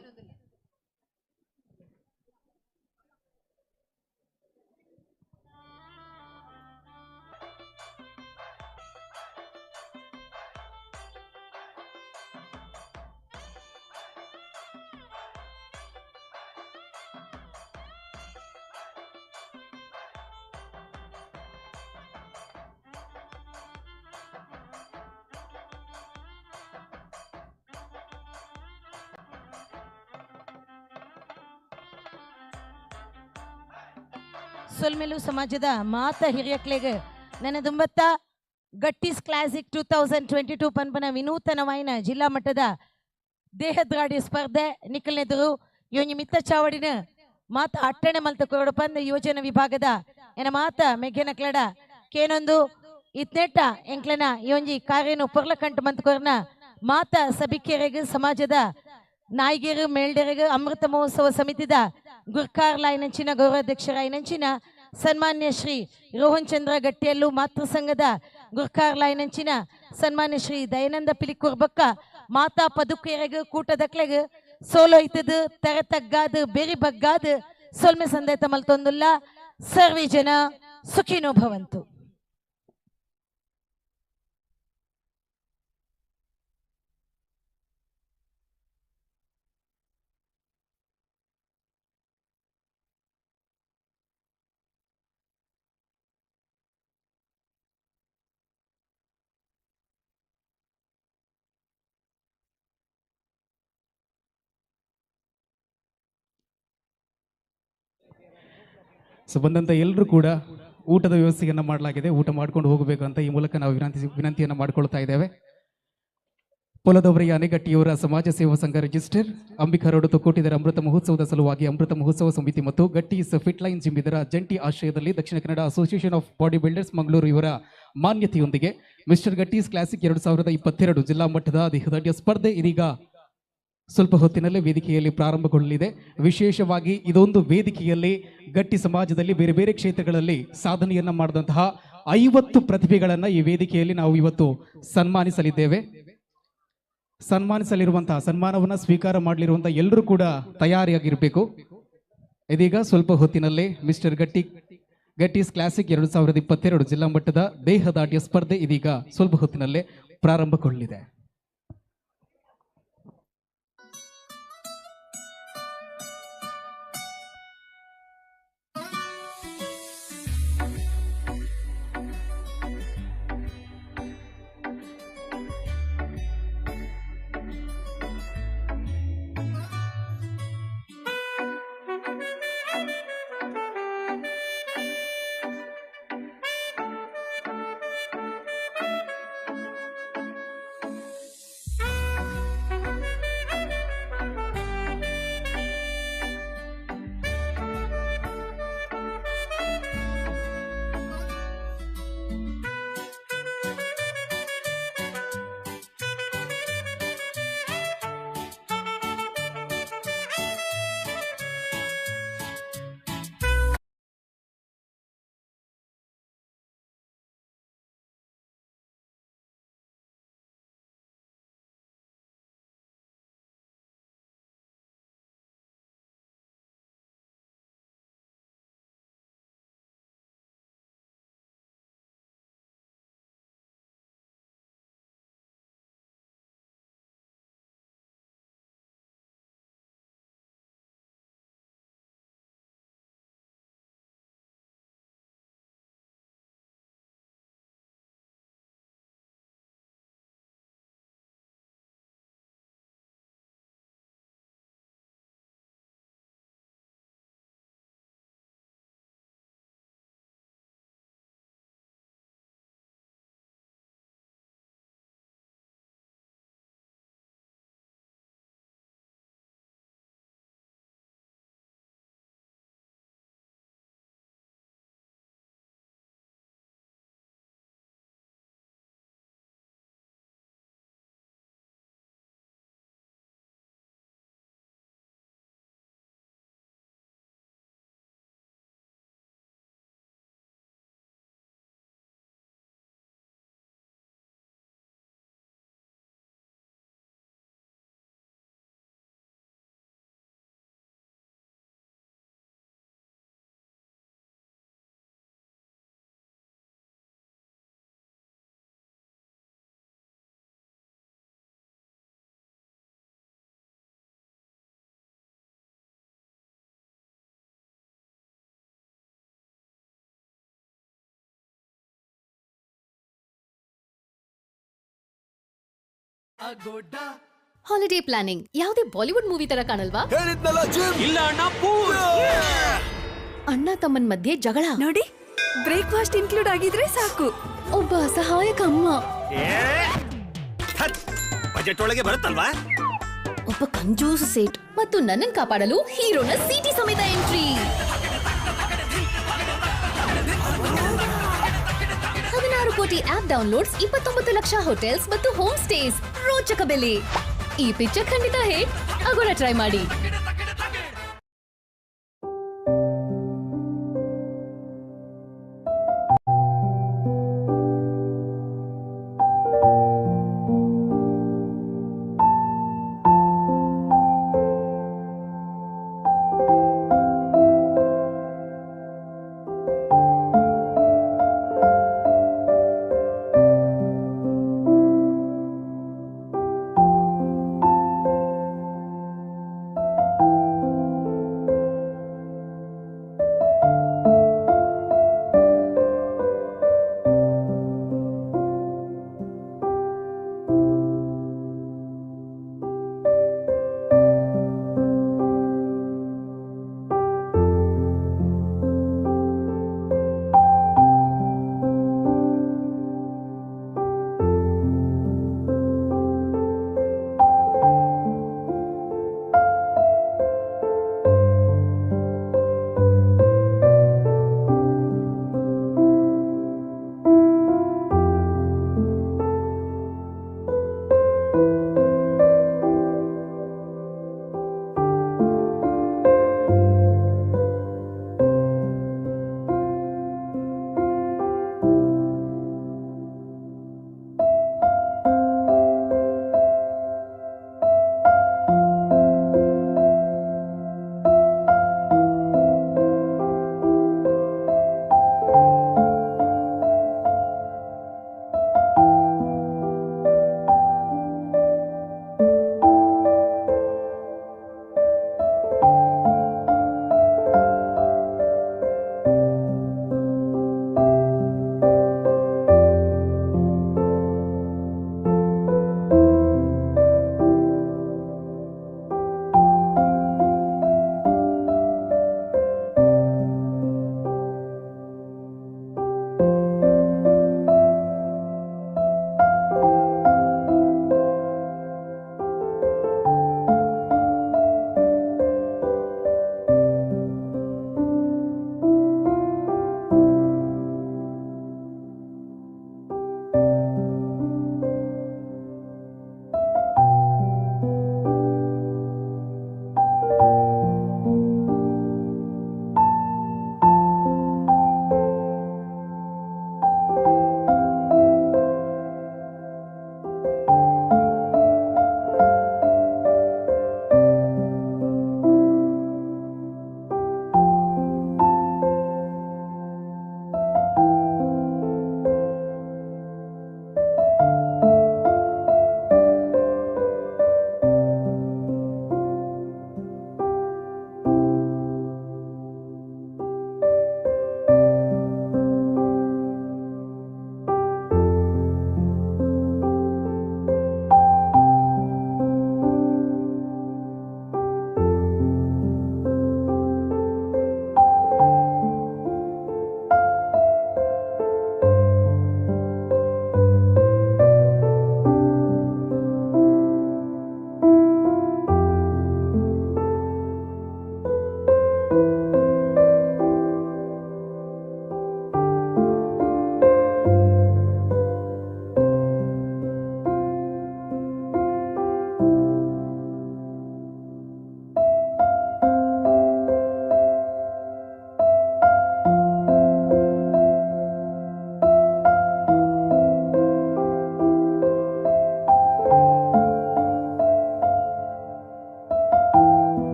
ಸೊಲ್ಮೆಲು ಸಮಾಜದ ಮಾತ ಹಿರಿಯಕ್ಲೆಗ್ ನನ್ನ ದುಂಬತ್ತ ಗಟ್ಟಿಸ್ ಕ್ಲಾಸಿಕ್ 2022 ಪನ್ಪನ ವಿನೂತನವಾಯಿನ ಜಿಲ್ಲಾ ಮಟ್ಟದ ದೇಹದ್ರಾಡಿ ಸ್ಪರ್ಧೆ ನಿಖಲ್ನೆದುರು ಯೋನಿ ಮಿತ್ತ ಚಾವಡಿನ ಮಾತ ಅಟ್ಟಣೆ ಮಲ್ತ ಕೊರಡು ಯೋಜನಾ ವಿಭಾಗದ ಎನ ಮಾತ ಮೆಘೆನ ಕ್ಲಡ ಕೇನೊಂದು ಇತ್ನೆಟ್ಟ ಎಂಕ್ಲೆನ ಯೋಂಜಿ ಕಾರ್ಯನು ಪೊರ್ಲಕಂಟು ಮಂತ್ಕೊರ್ನ ಮಾತ ಸಭಿಕೆರೆಗ್ ಸಮಾಜದ ನಾಯಿಗೆರು ಮೇಲ್ಡೆರೆಗ್ ಅಮೃತ ಮಹೋತ್ಸವ ಸಮಿತಿದ ಗುರ್ಕಾರ್ಲಾಯಿನಂಚಿನ ಗೌರವಾಧ್ಯಕ್ಷರಾಯಿನಂಚಿನ ಸನ್ಮಾನ್ಯ ಶ್ರೀ ರೋಹನ್ ಚಂದ್ರ ಗಟ್ಟಿಯಲ್ಲು ಮಾತೃ ಸಂಘದ ಗುರ್ಕಾರ್ಲಾಯಿನಂಚಿನ ಸನ್ಮಾನ್ಯ ಶ್ರೀ ದಯಾನಂದ ಪಿಲಿಕುರ್ಬಕ್ಕ ಮಾತಾ ಪದುಕೆರೆಗ್ ಕೂಟದಕ್ಲೆಗ್ ಸೋಲೋ ಇತ್ತದು ತೆರೆ ತಗ್ಗಾದು ಬೆರಿ ಬಗ್ಗಾದು ಸೊಲ್ಮೆ ಸಂದೇತ ಮಲ್ತೊಂದುಲ್ಲ. ಸರ್ವೇ ಜನ ಸುಖಿನೋ ಭವಂತು. ಸೊ ಬಂದಂಥ ಎಲ್ಲರೂ ಕೂಡ ಊಟದ ವ್ಯವಸ್ಥೆಯನ್ನು ಮಾಡಲಾಗಿದೆ. ಊಟ ಮಾಡ್ಕೊಂಡು ಹೋಗಬೇಕು ಅಂತ ಈ ಮೂಲಕ ನಾವು ವಿನಂತಿಯನ್ನು ಮಾಡಿಕೊಳ್ತಾ ಇದ್ದೇವೆ. ಪೊಲದವರಿಯ ಅನೆಗಟ್ಟಿಯವರ ಸಮಾಜ ಸೇವಾ ಸಂಘ ರಿಜಿಸ್ಟರ್ ಅಂಬಿಕಾ ರೋಡ್ ತೊಕ್ಕೋಟಿದರ ಅಮೃತ ಮಹೋತ್ಸವದ ಸಲುವಾಗಿ ಅಮೃತ ಮಹೋತ್ಸವ ಸಮಿತಿ ಮತ್ತು ಗಟ್ಟೀಸ್ ಫಿಟ್ ಲೈನ್ ಜಿಮ್ ಇದರ ಜಂಟಿ ಆಶ್ರಯದಲ್ಲಿ Dakshina Kannada association of body builders Mangaluru ಇವರ ಮಾನ್ಯತೆಯೊಂದಿಗೆ ಮಿಸ್ಟರ್ ಗಟ್ಟೀಸ್ ಕ್ಲಾಸಿಕ್ 2022 ಜಿಲ್ಲಾ ಮಟ್ಟದ ದೇಹದಾಢ್ಯ ಸ್ಪರ್ಧೆ ಇದೀಗ ಸ್ವಲ್ಪ ಹೊತ್ತಿನಲ್ಲೇ ವೇದಿಕೆಯಲ್ಲಿ ಪ್ರಾರಂಭಗೊಳ್ಳಲಿದೆ. ವಿಶೇಷವಾಗಿ ಇದೊಂದು ವೇದಿಕೆಯಲ್ಲಿ ಗಟ್ಟಿ ಸಮಾಜದಲ್ಲಿ ಬೇರೆ ಬೇರೆ ಕ್ಷೇತ್ರಗಳಲ್ಲಿ ಸಾಧನೆಯನ್ನು ಮಾಡಿದಂತಹ 50 ಪ್ರತಿಭೆಗಳನ್ನು ಈ ವೇದಿಕೆಯಲ್ಲಿ ನಾವು ಇವತ್ತು ಸನ್ಮಾನಿಸಲಿದ್ದೇವೆ. ಸನ್ಮಾನಿಸಲಿರುವಂತಹ ಸನ್ಮಾನವನ್ನು ಸ್ವೀಕಾರ ಮಾಡಲಿರುವಂತಹ ಎಲ್ಲರೂ ಕೂಡ ತಯಾರಿಯಾಗಿರಬೇಕು. ಇದೀಗ ಸ್ವಲ್ಪ ಹೊತ್ತಿನಲ್ಲೇ ಮಿಸ್ಟರ್ ಗಟ್ಟಿಸ್ ಕ್ಲಾಸಿಕ್ 2022 ಜಿಲ್ಲಾ ಮಟ್ಟದ ದೇಹದಾಢ್ಯ ಸ್ಪರ್ಧೆ ಇದೀಗ ಸ್ವಲ್ಪ ಹೊತ್ತಿನಲ್ಲೇ ಪ್ರಾರಂಭಗೊಳ್ಳಲಿದೆ. ಹಾಲಿಡೇ ಪ್ಲಾನಿಂಗ್ ಯಾವುದೇ ಬಾಲಿವುಡ್ ಮೂವಿ ತರ ಕಾಣಲ್ವಾ? ಇಲ್ಲ ಅಣ್ಣ. ಅಣ್ಣ ತಮ್ಮನ್ ಮಧ್ಯೆ ಜಗಳ ನೋಡಿ, ಬ್ರೇಕ್ಫಾಸ್ಟ್ ಇನ್ಕ್ಲೂಡ್ ಆಗಿದ್ರೆ ಸಾಕು. ಒಬ್ಬ ಸಹಾಯಕ ಅಮ್ಮ. ಬಜೆಟ್ ಒಳಗೆ ಬರುತ್ತಲ್ವಾ? ಒಬ್ಬ ಕಂಜೂಸ್ ಸೇಟ್ ಮತ್ತು ನನ್ನನ್ ಕಾಪಾಡಲು ಹೀರೋನ ಸಿಟಿ ಸಮೇತ ಎಂಟ್ರಿ. 16 ಕೋಟಿ ಆಪ್ ಡೌನ್ಲೋಡ್ಸ್, 29 ಲಕ್ಷ ಹೋಟೆಲ್ಸ್ ಮತ್ತು ಹೋಮ್ ಸ್ಟೇಸ್, ರೋಚಕ ಬೆಲೆ. ಈ ಪಿಕ್ಚರ್ ಖಂಡಿತ ಹಿಟ್. ಅಗೋರ ಟ್ರೈ ಮಾಡಿ.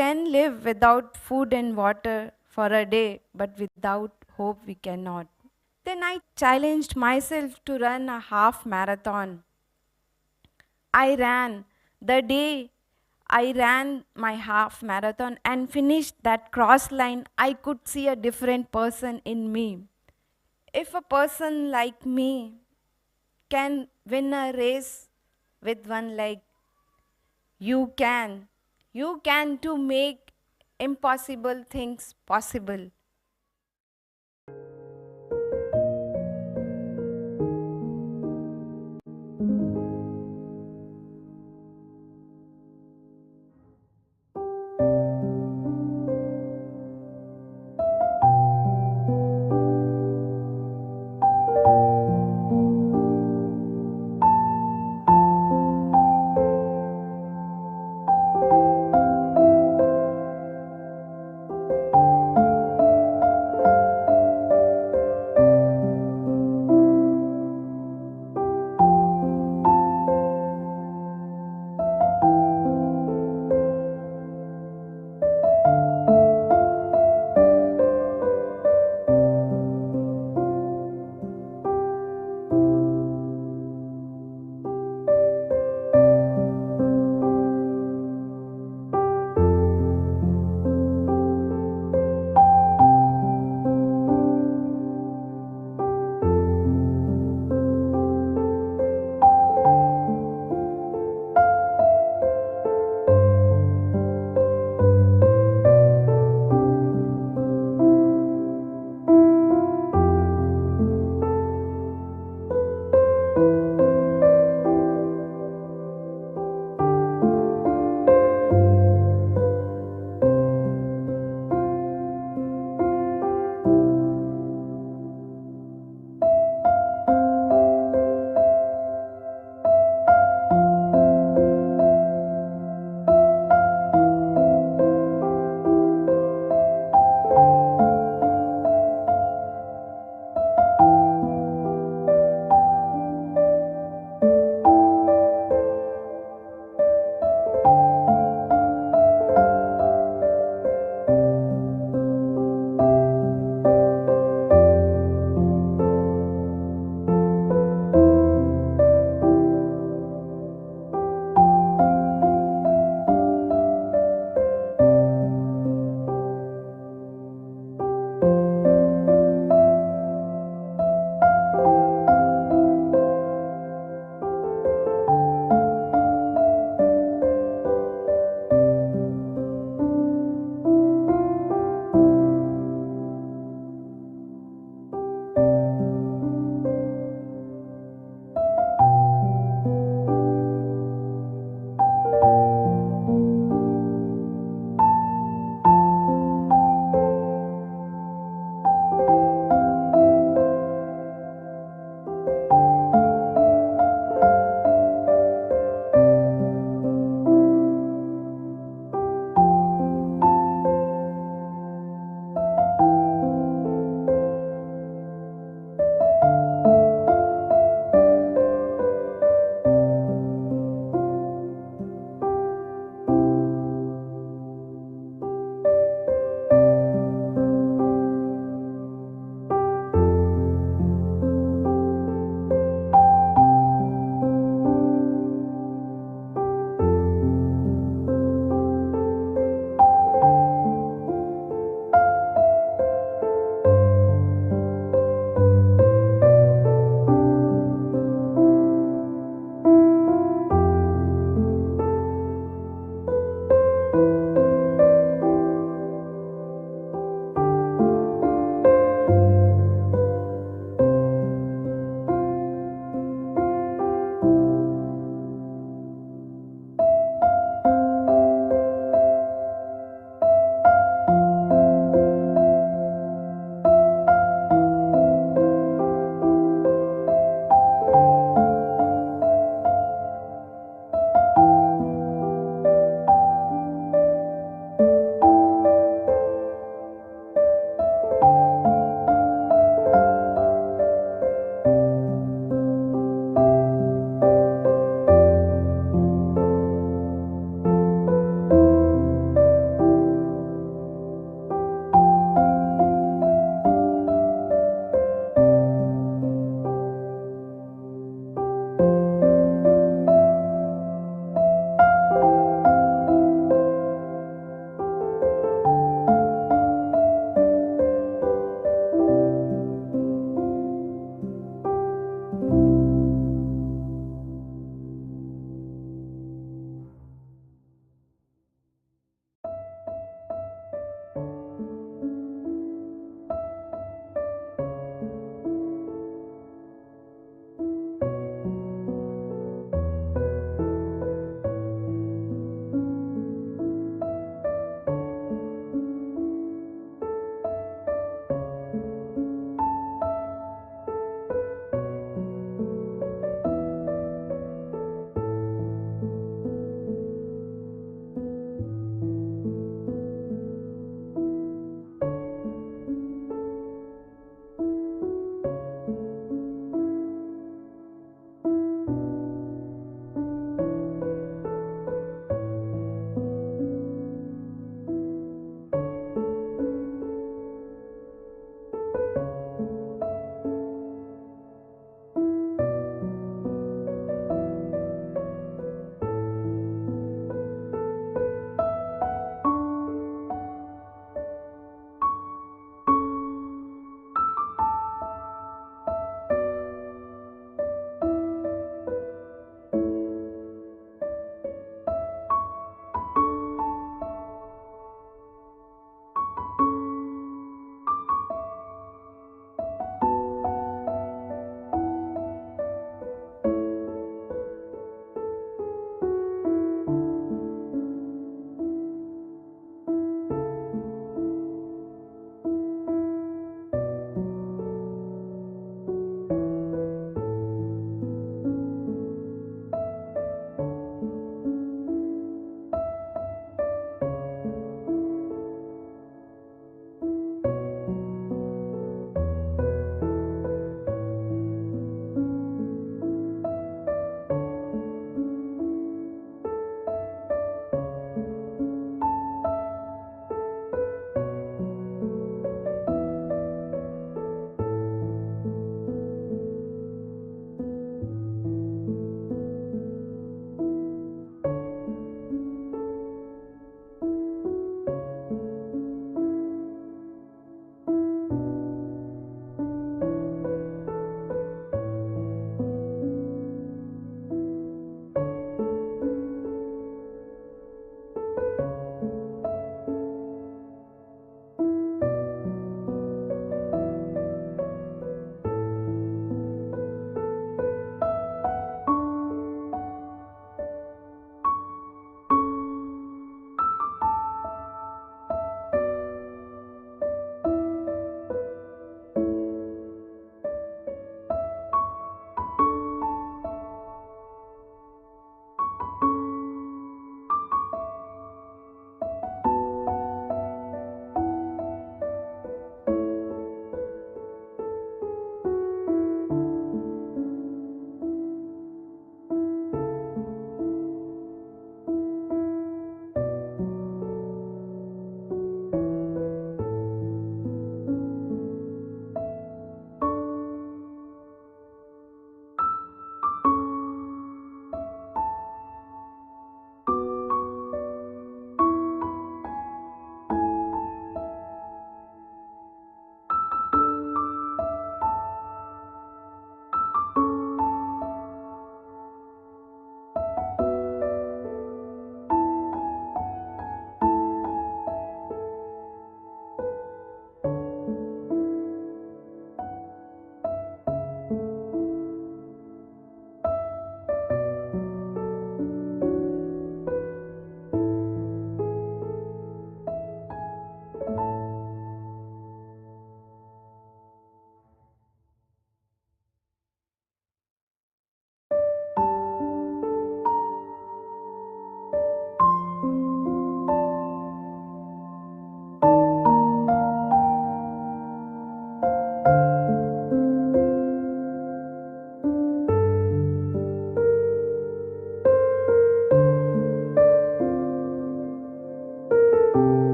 can live without food and water for a day, but without hope we cannot. Then I challenged myself to run a half marathon. I ran. The day I ran my half marathon and finished that cross line, I could see a different person in me. If a person like me can win a race with one leg, you can. You can to make impossible things possible.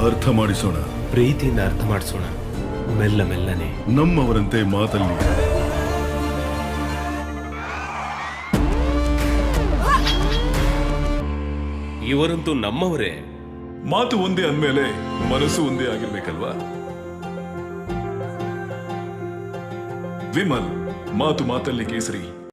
ಅರ್ಥ ಮಾಡಿಸೋಣ. ಪ್ರೀತಿಯಿಂದ ಅರ್ಥ ಮಾಡಿಸೋಣ, ಮೆಲ್ಲ ಮೆಲ್ಲನೆ. ನಮ್ಮವರಂತೆ ಮಾತಲ್ಲಿ. ಇವರಂತೂ ನಮ್ಮವರೇ. ಮಾತು ಒಂದೇ ಅಂದ್ಮೇಲೆ ಮನಸ್ಸು ಒಂದೇ ಆಗಿರ್ಬೇಕಲ್ವಾ? ವಿಮಲ್, ಮಾತು ಮಾತಲ್ಲಿ ಕೇಸರಿ.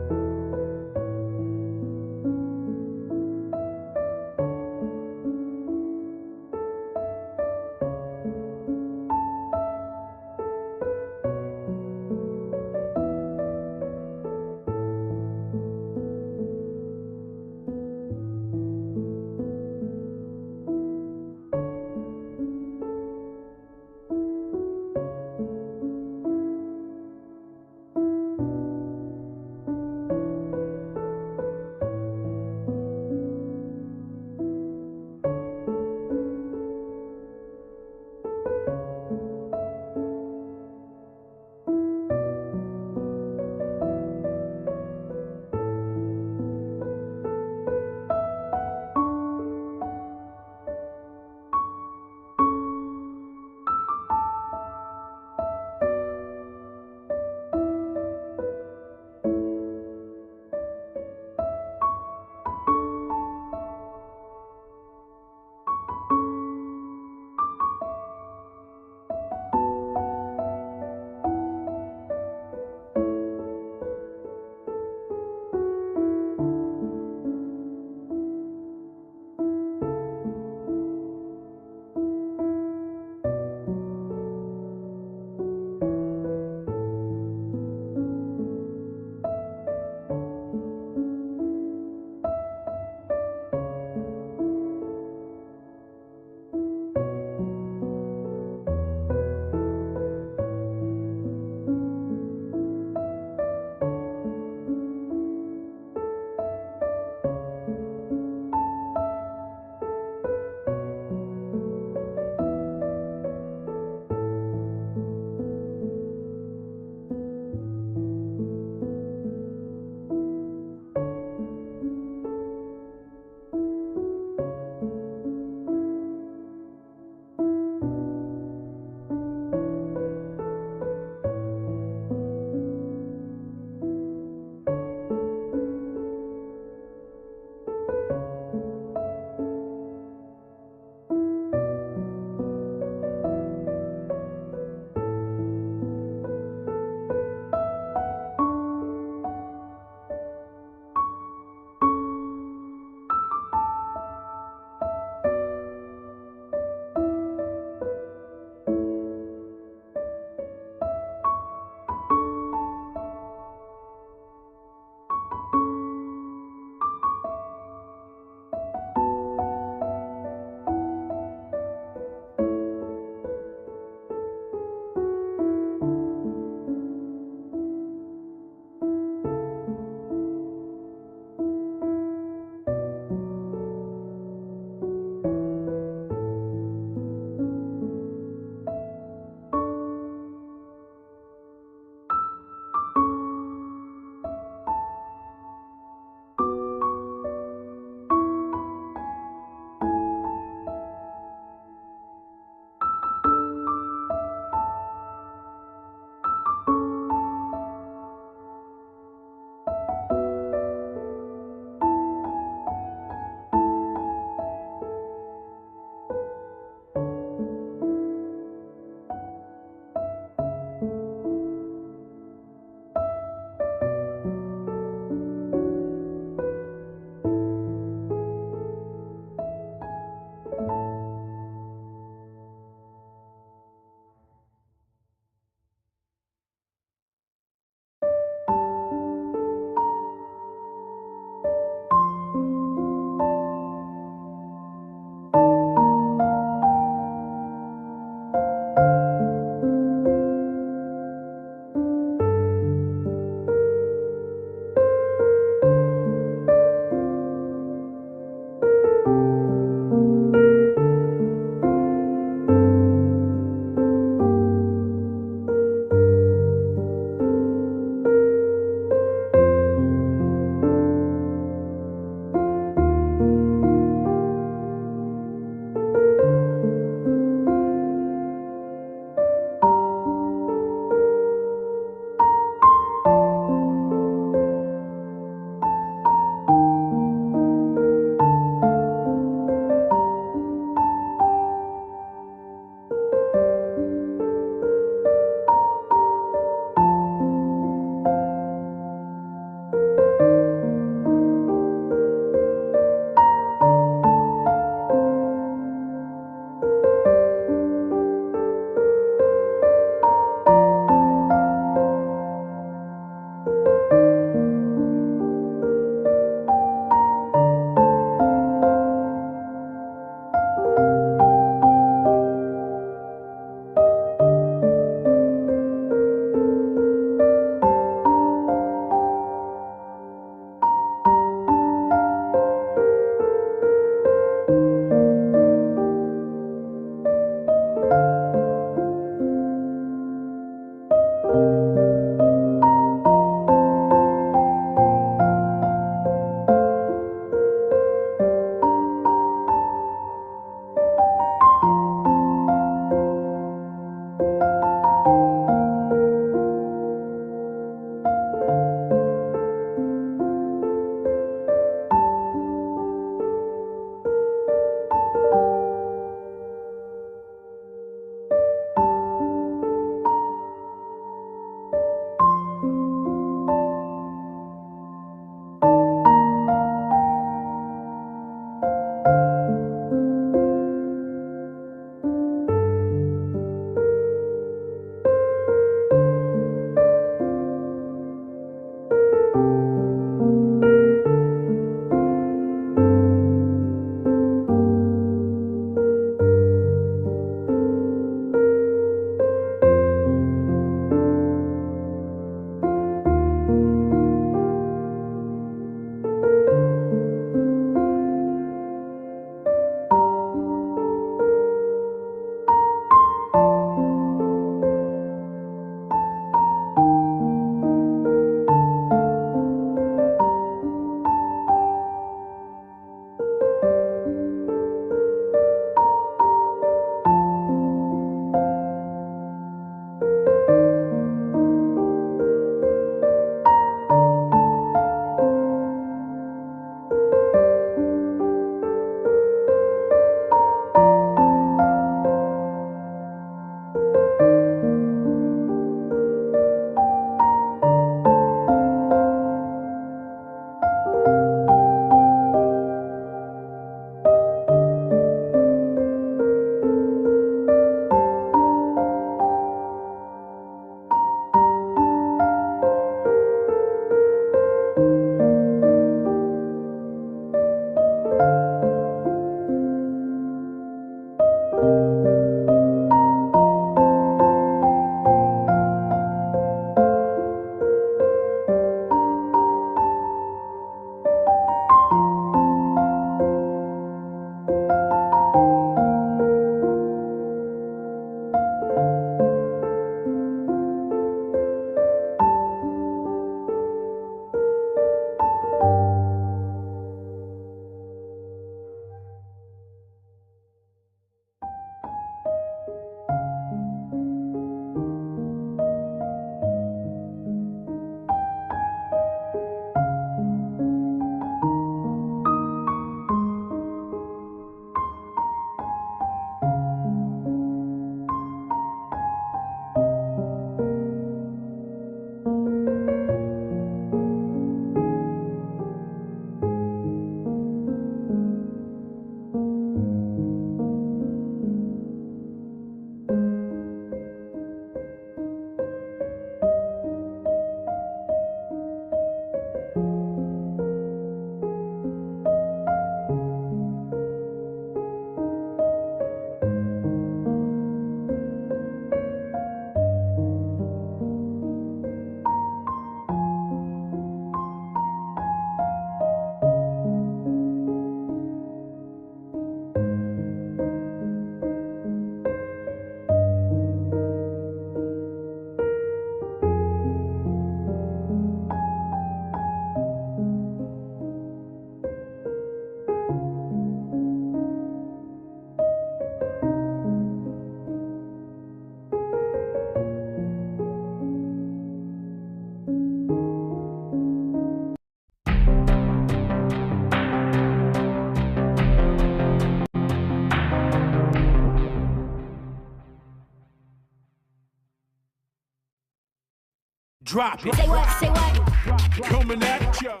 Drop it. Say what? Say what? Coming at ya.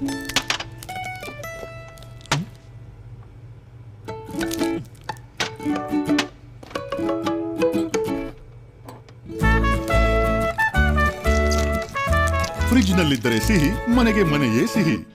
ಫ್ರಿಡ್ಜ್ನಲ್ಲಿದ್ದರೆ ಸಿಹಿ, ಮನೆಗೆ ಮನೆಯೇ ಸಿಹಿ.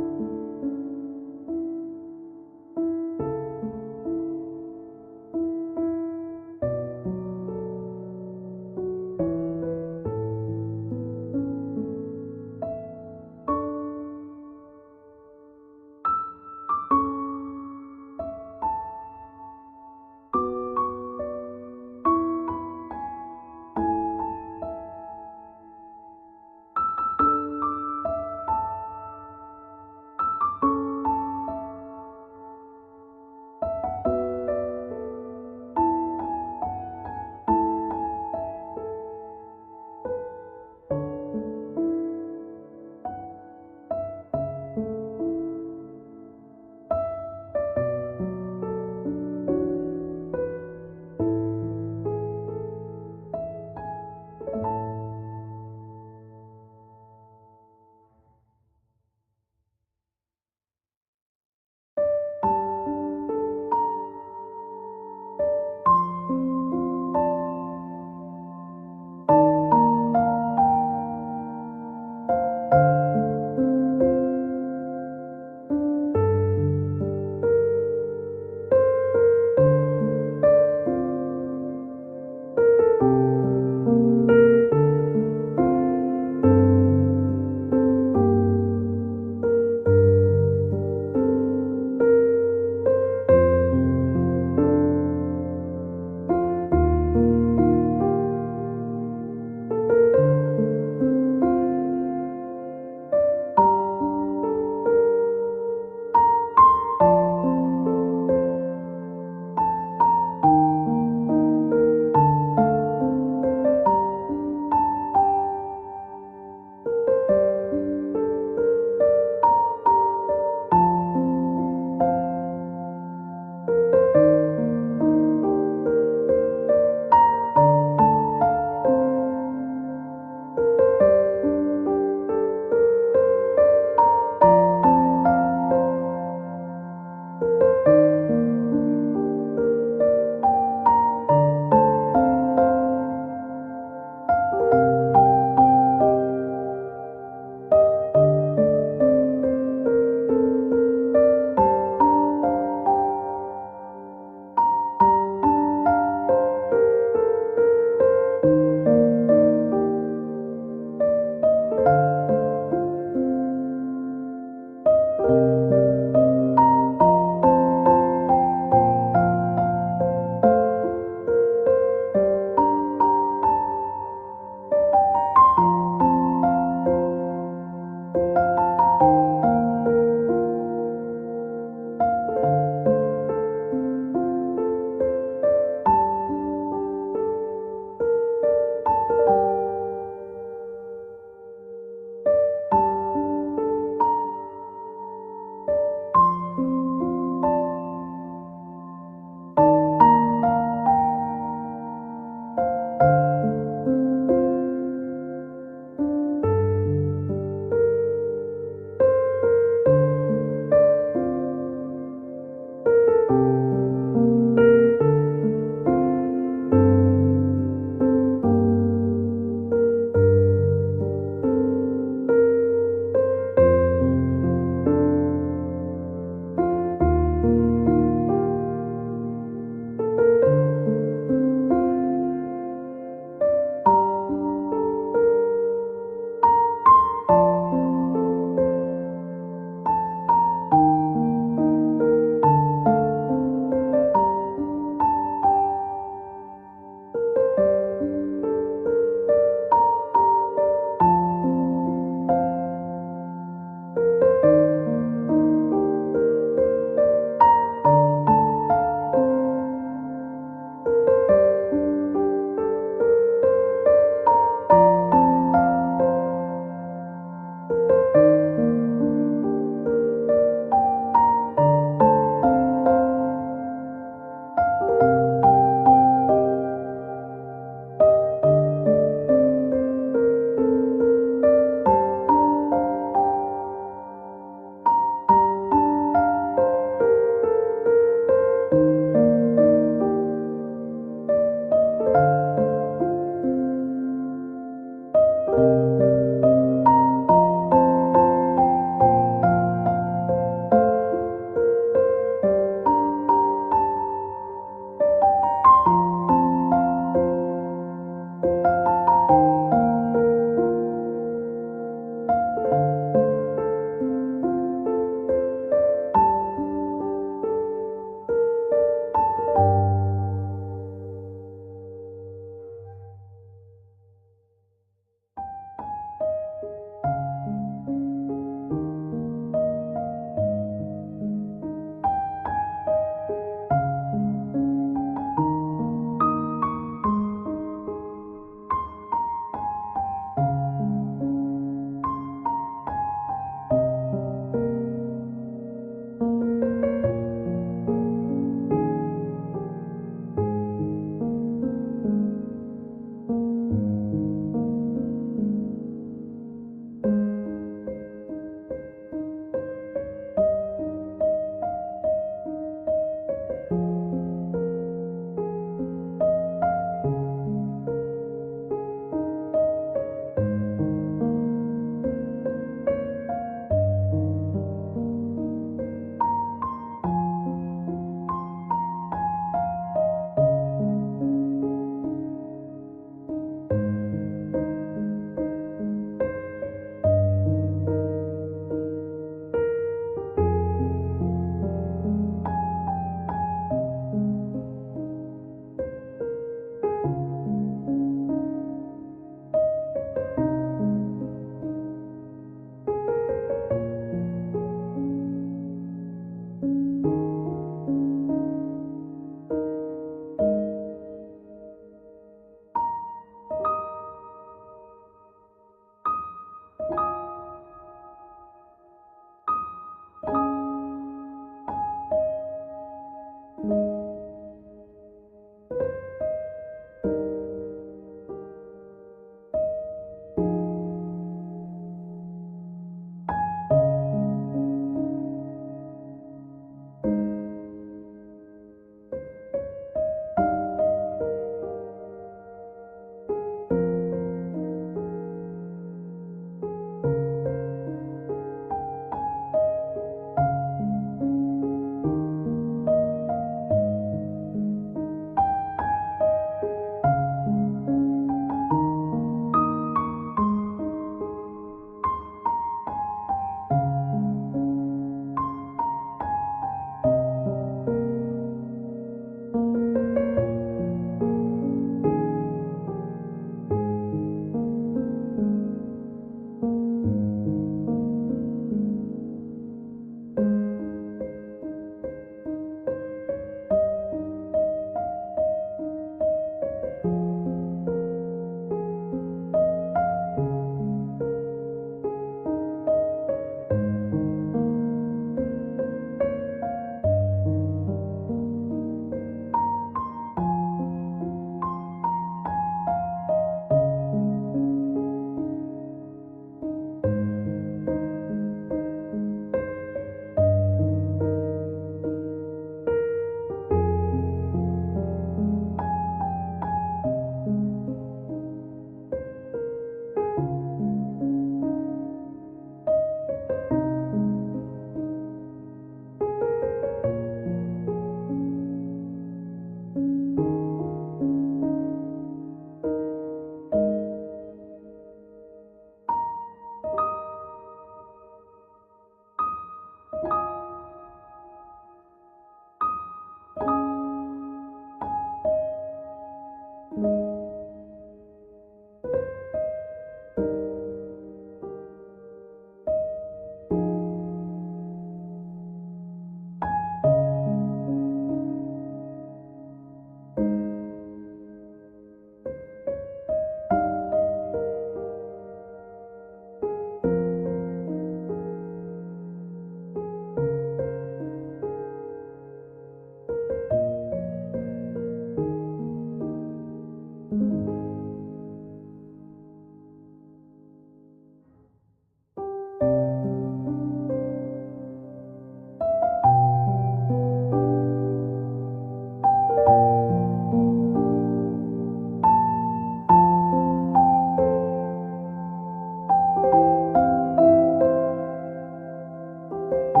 you.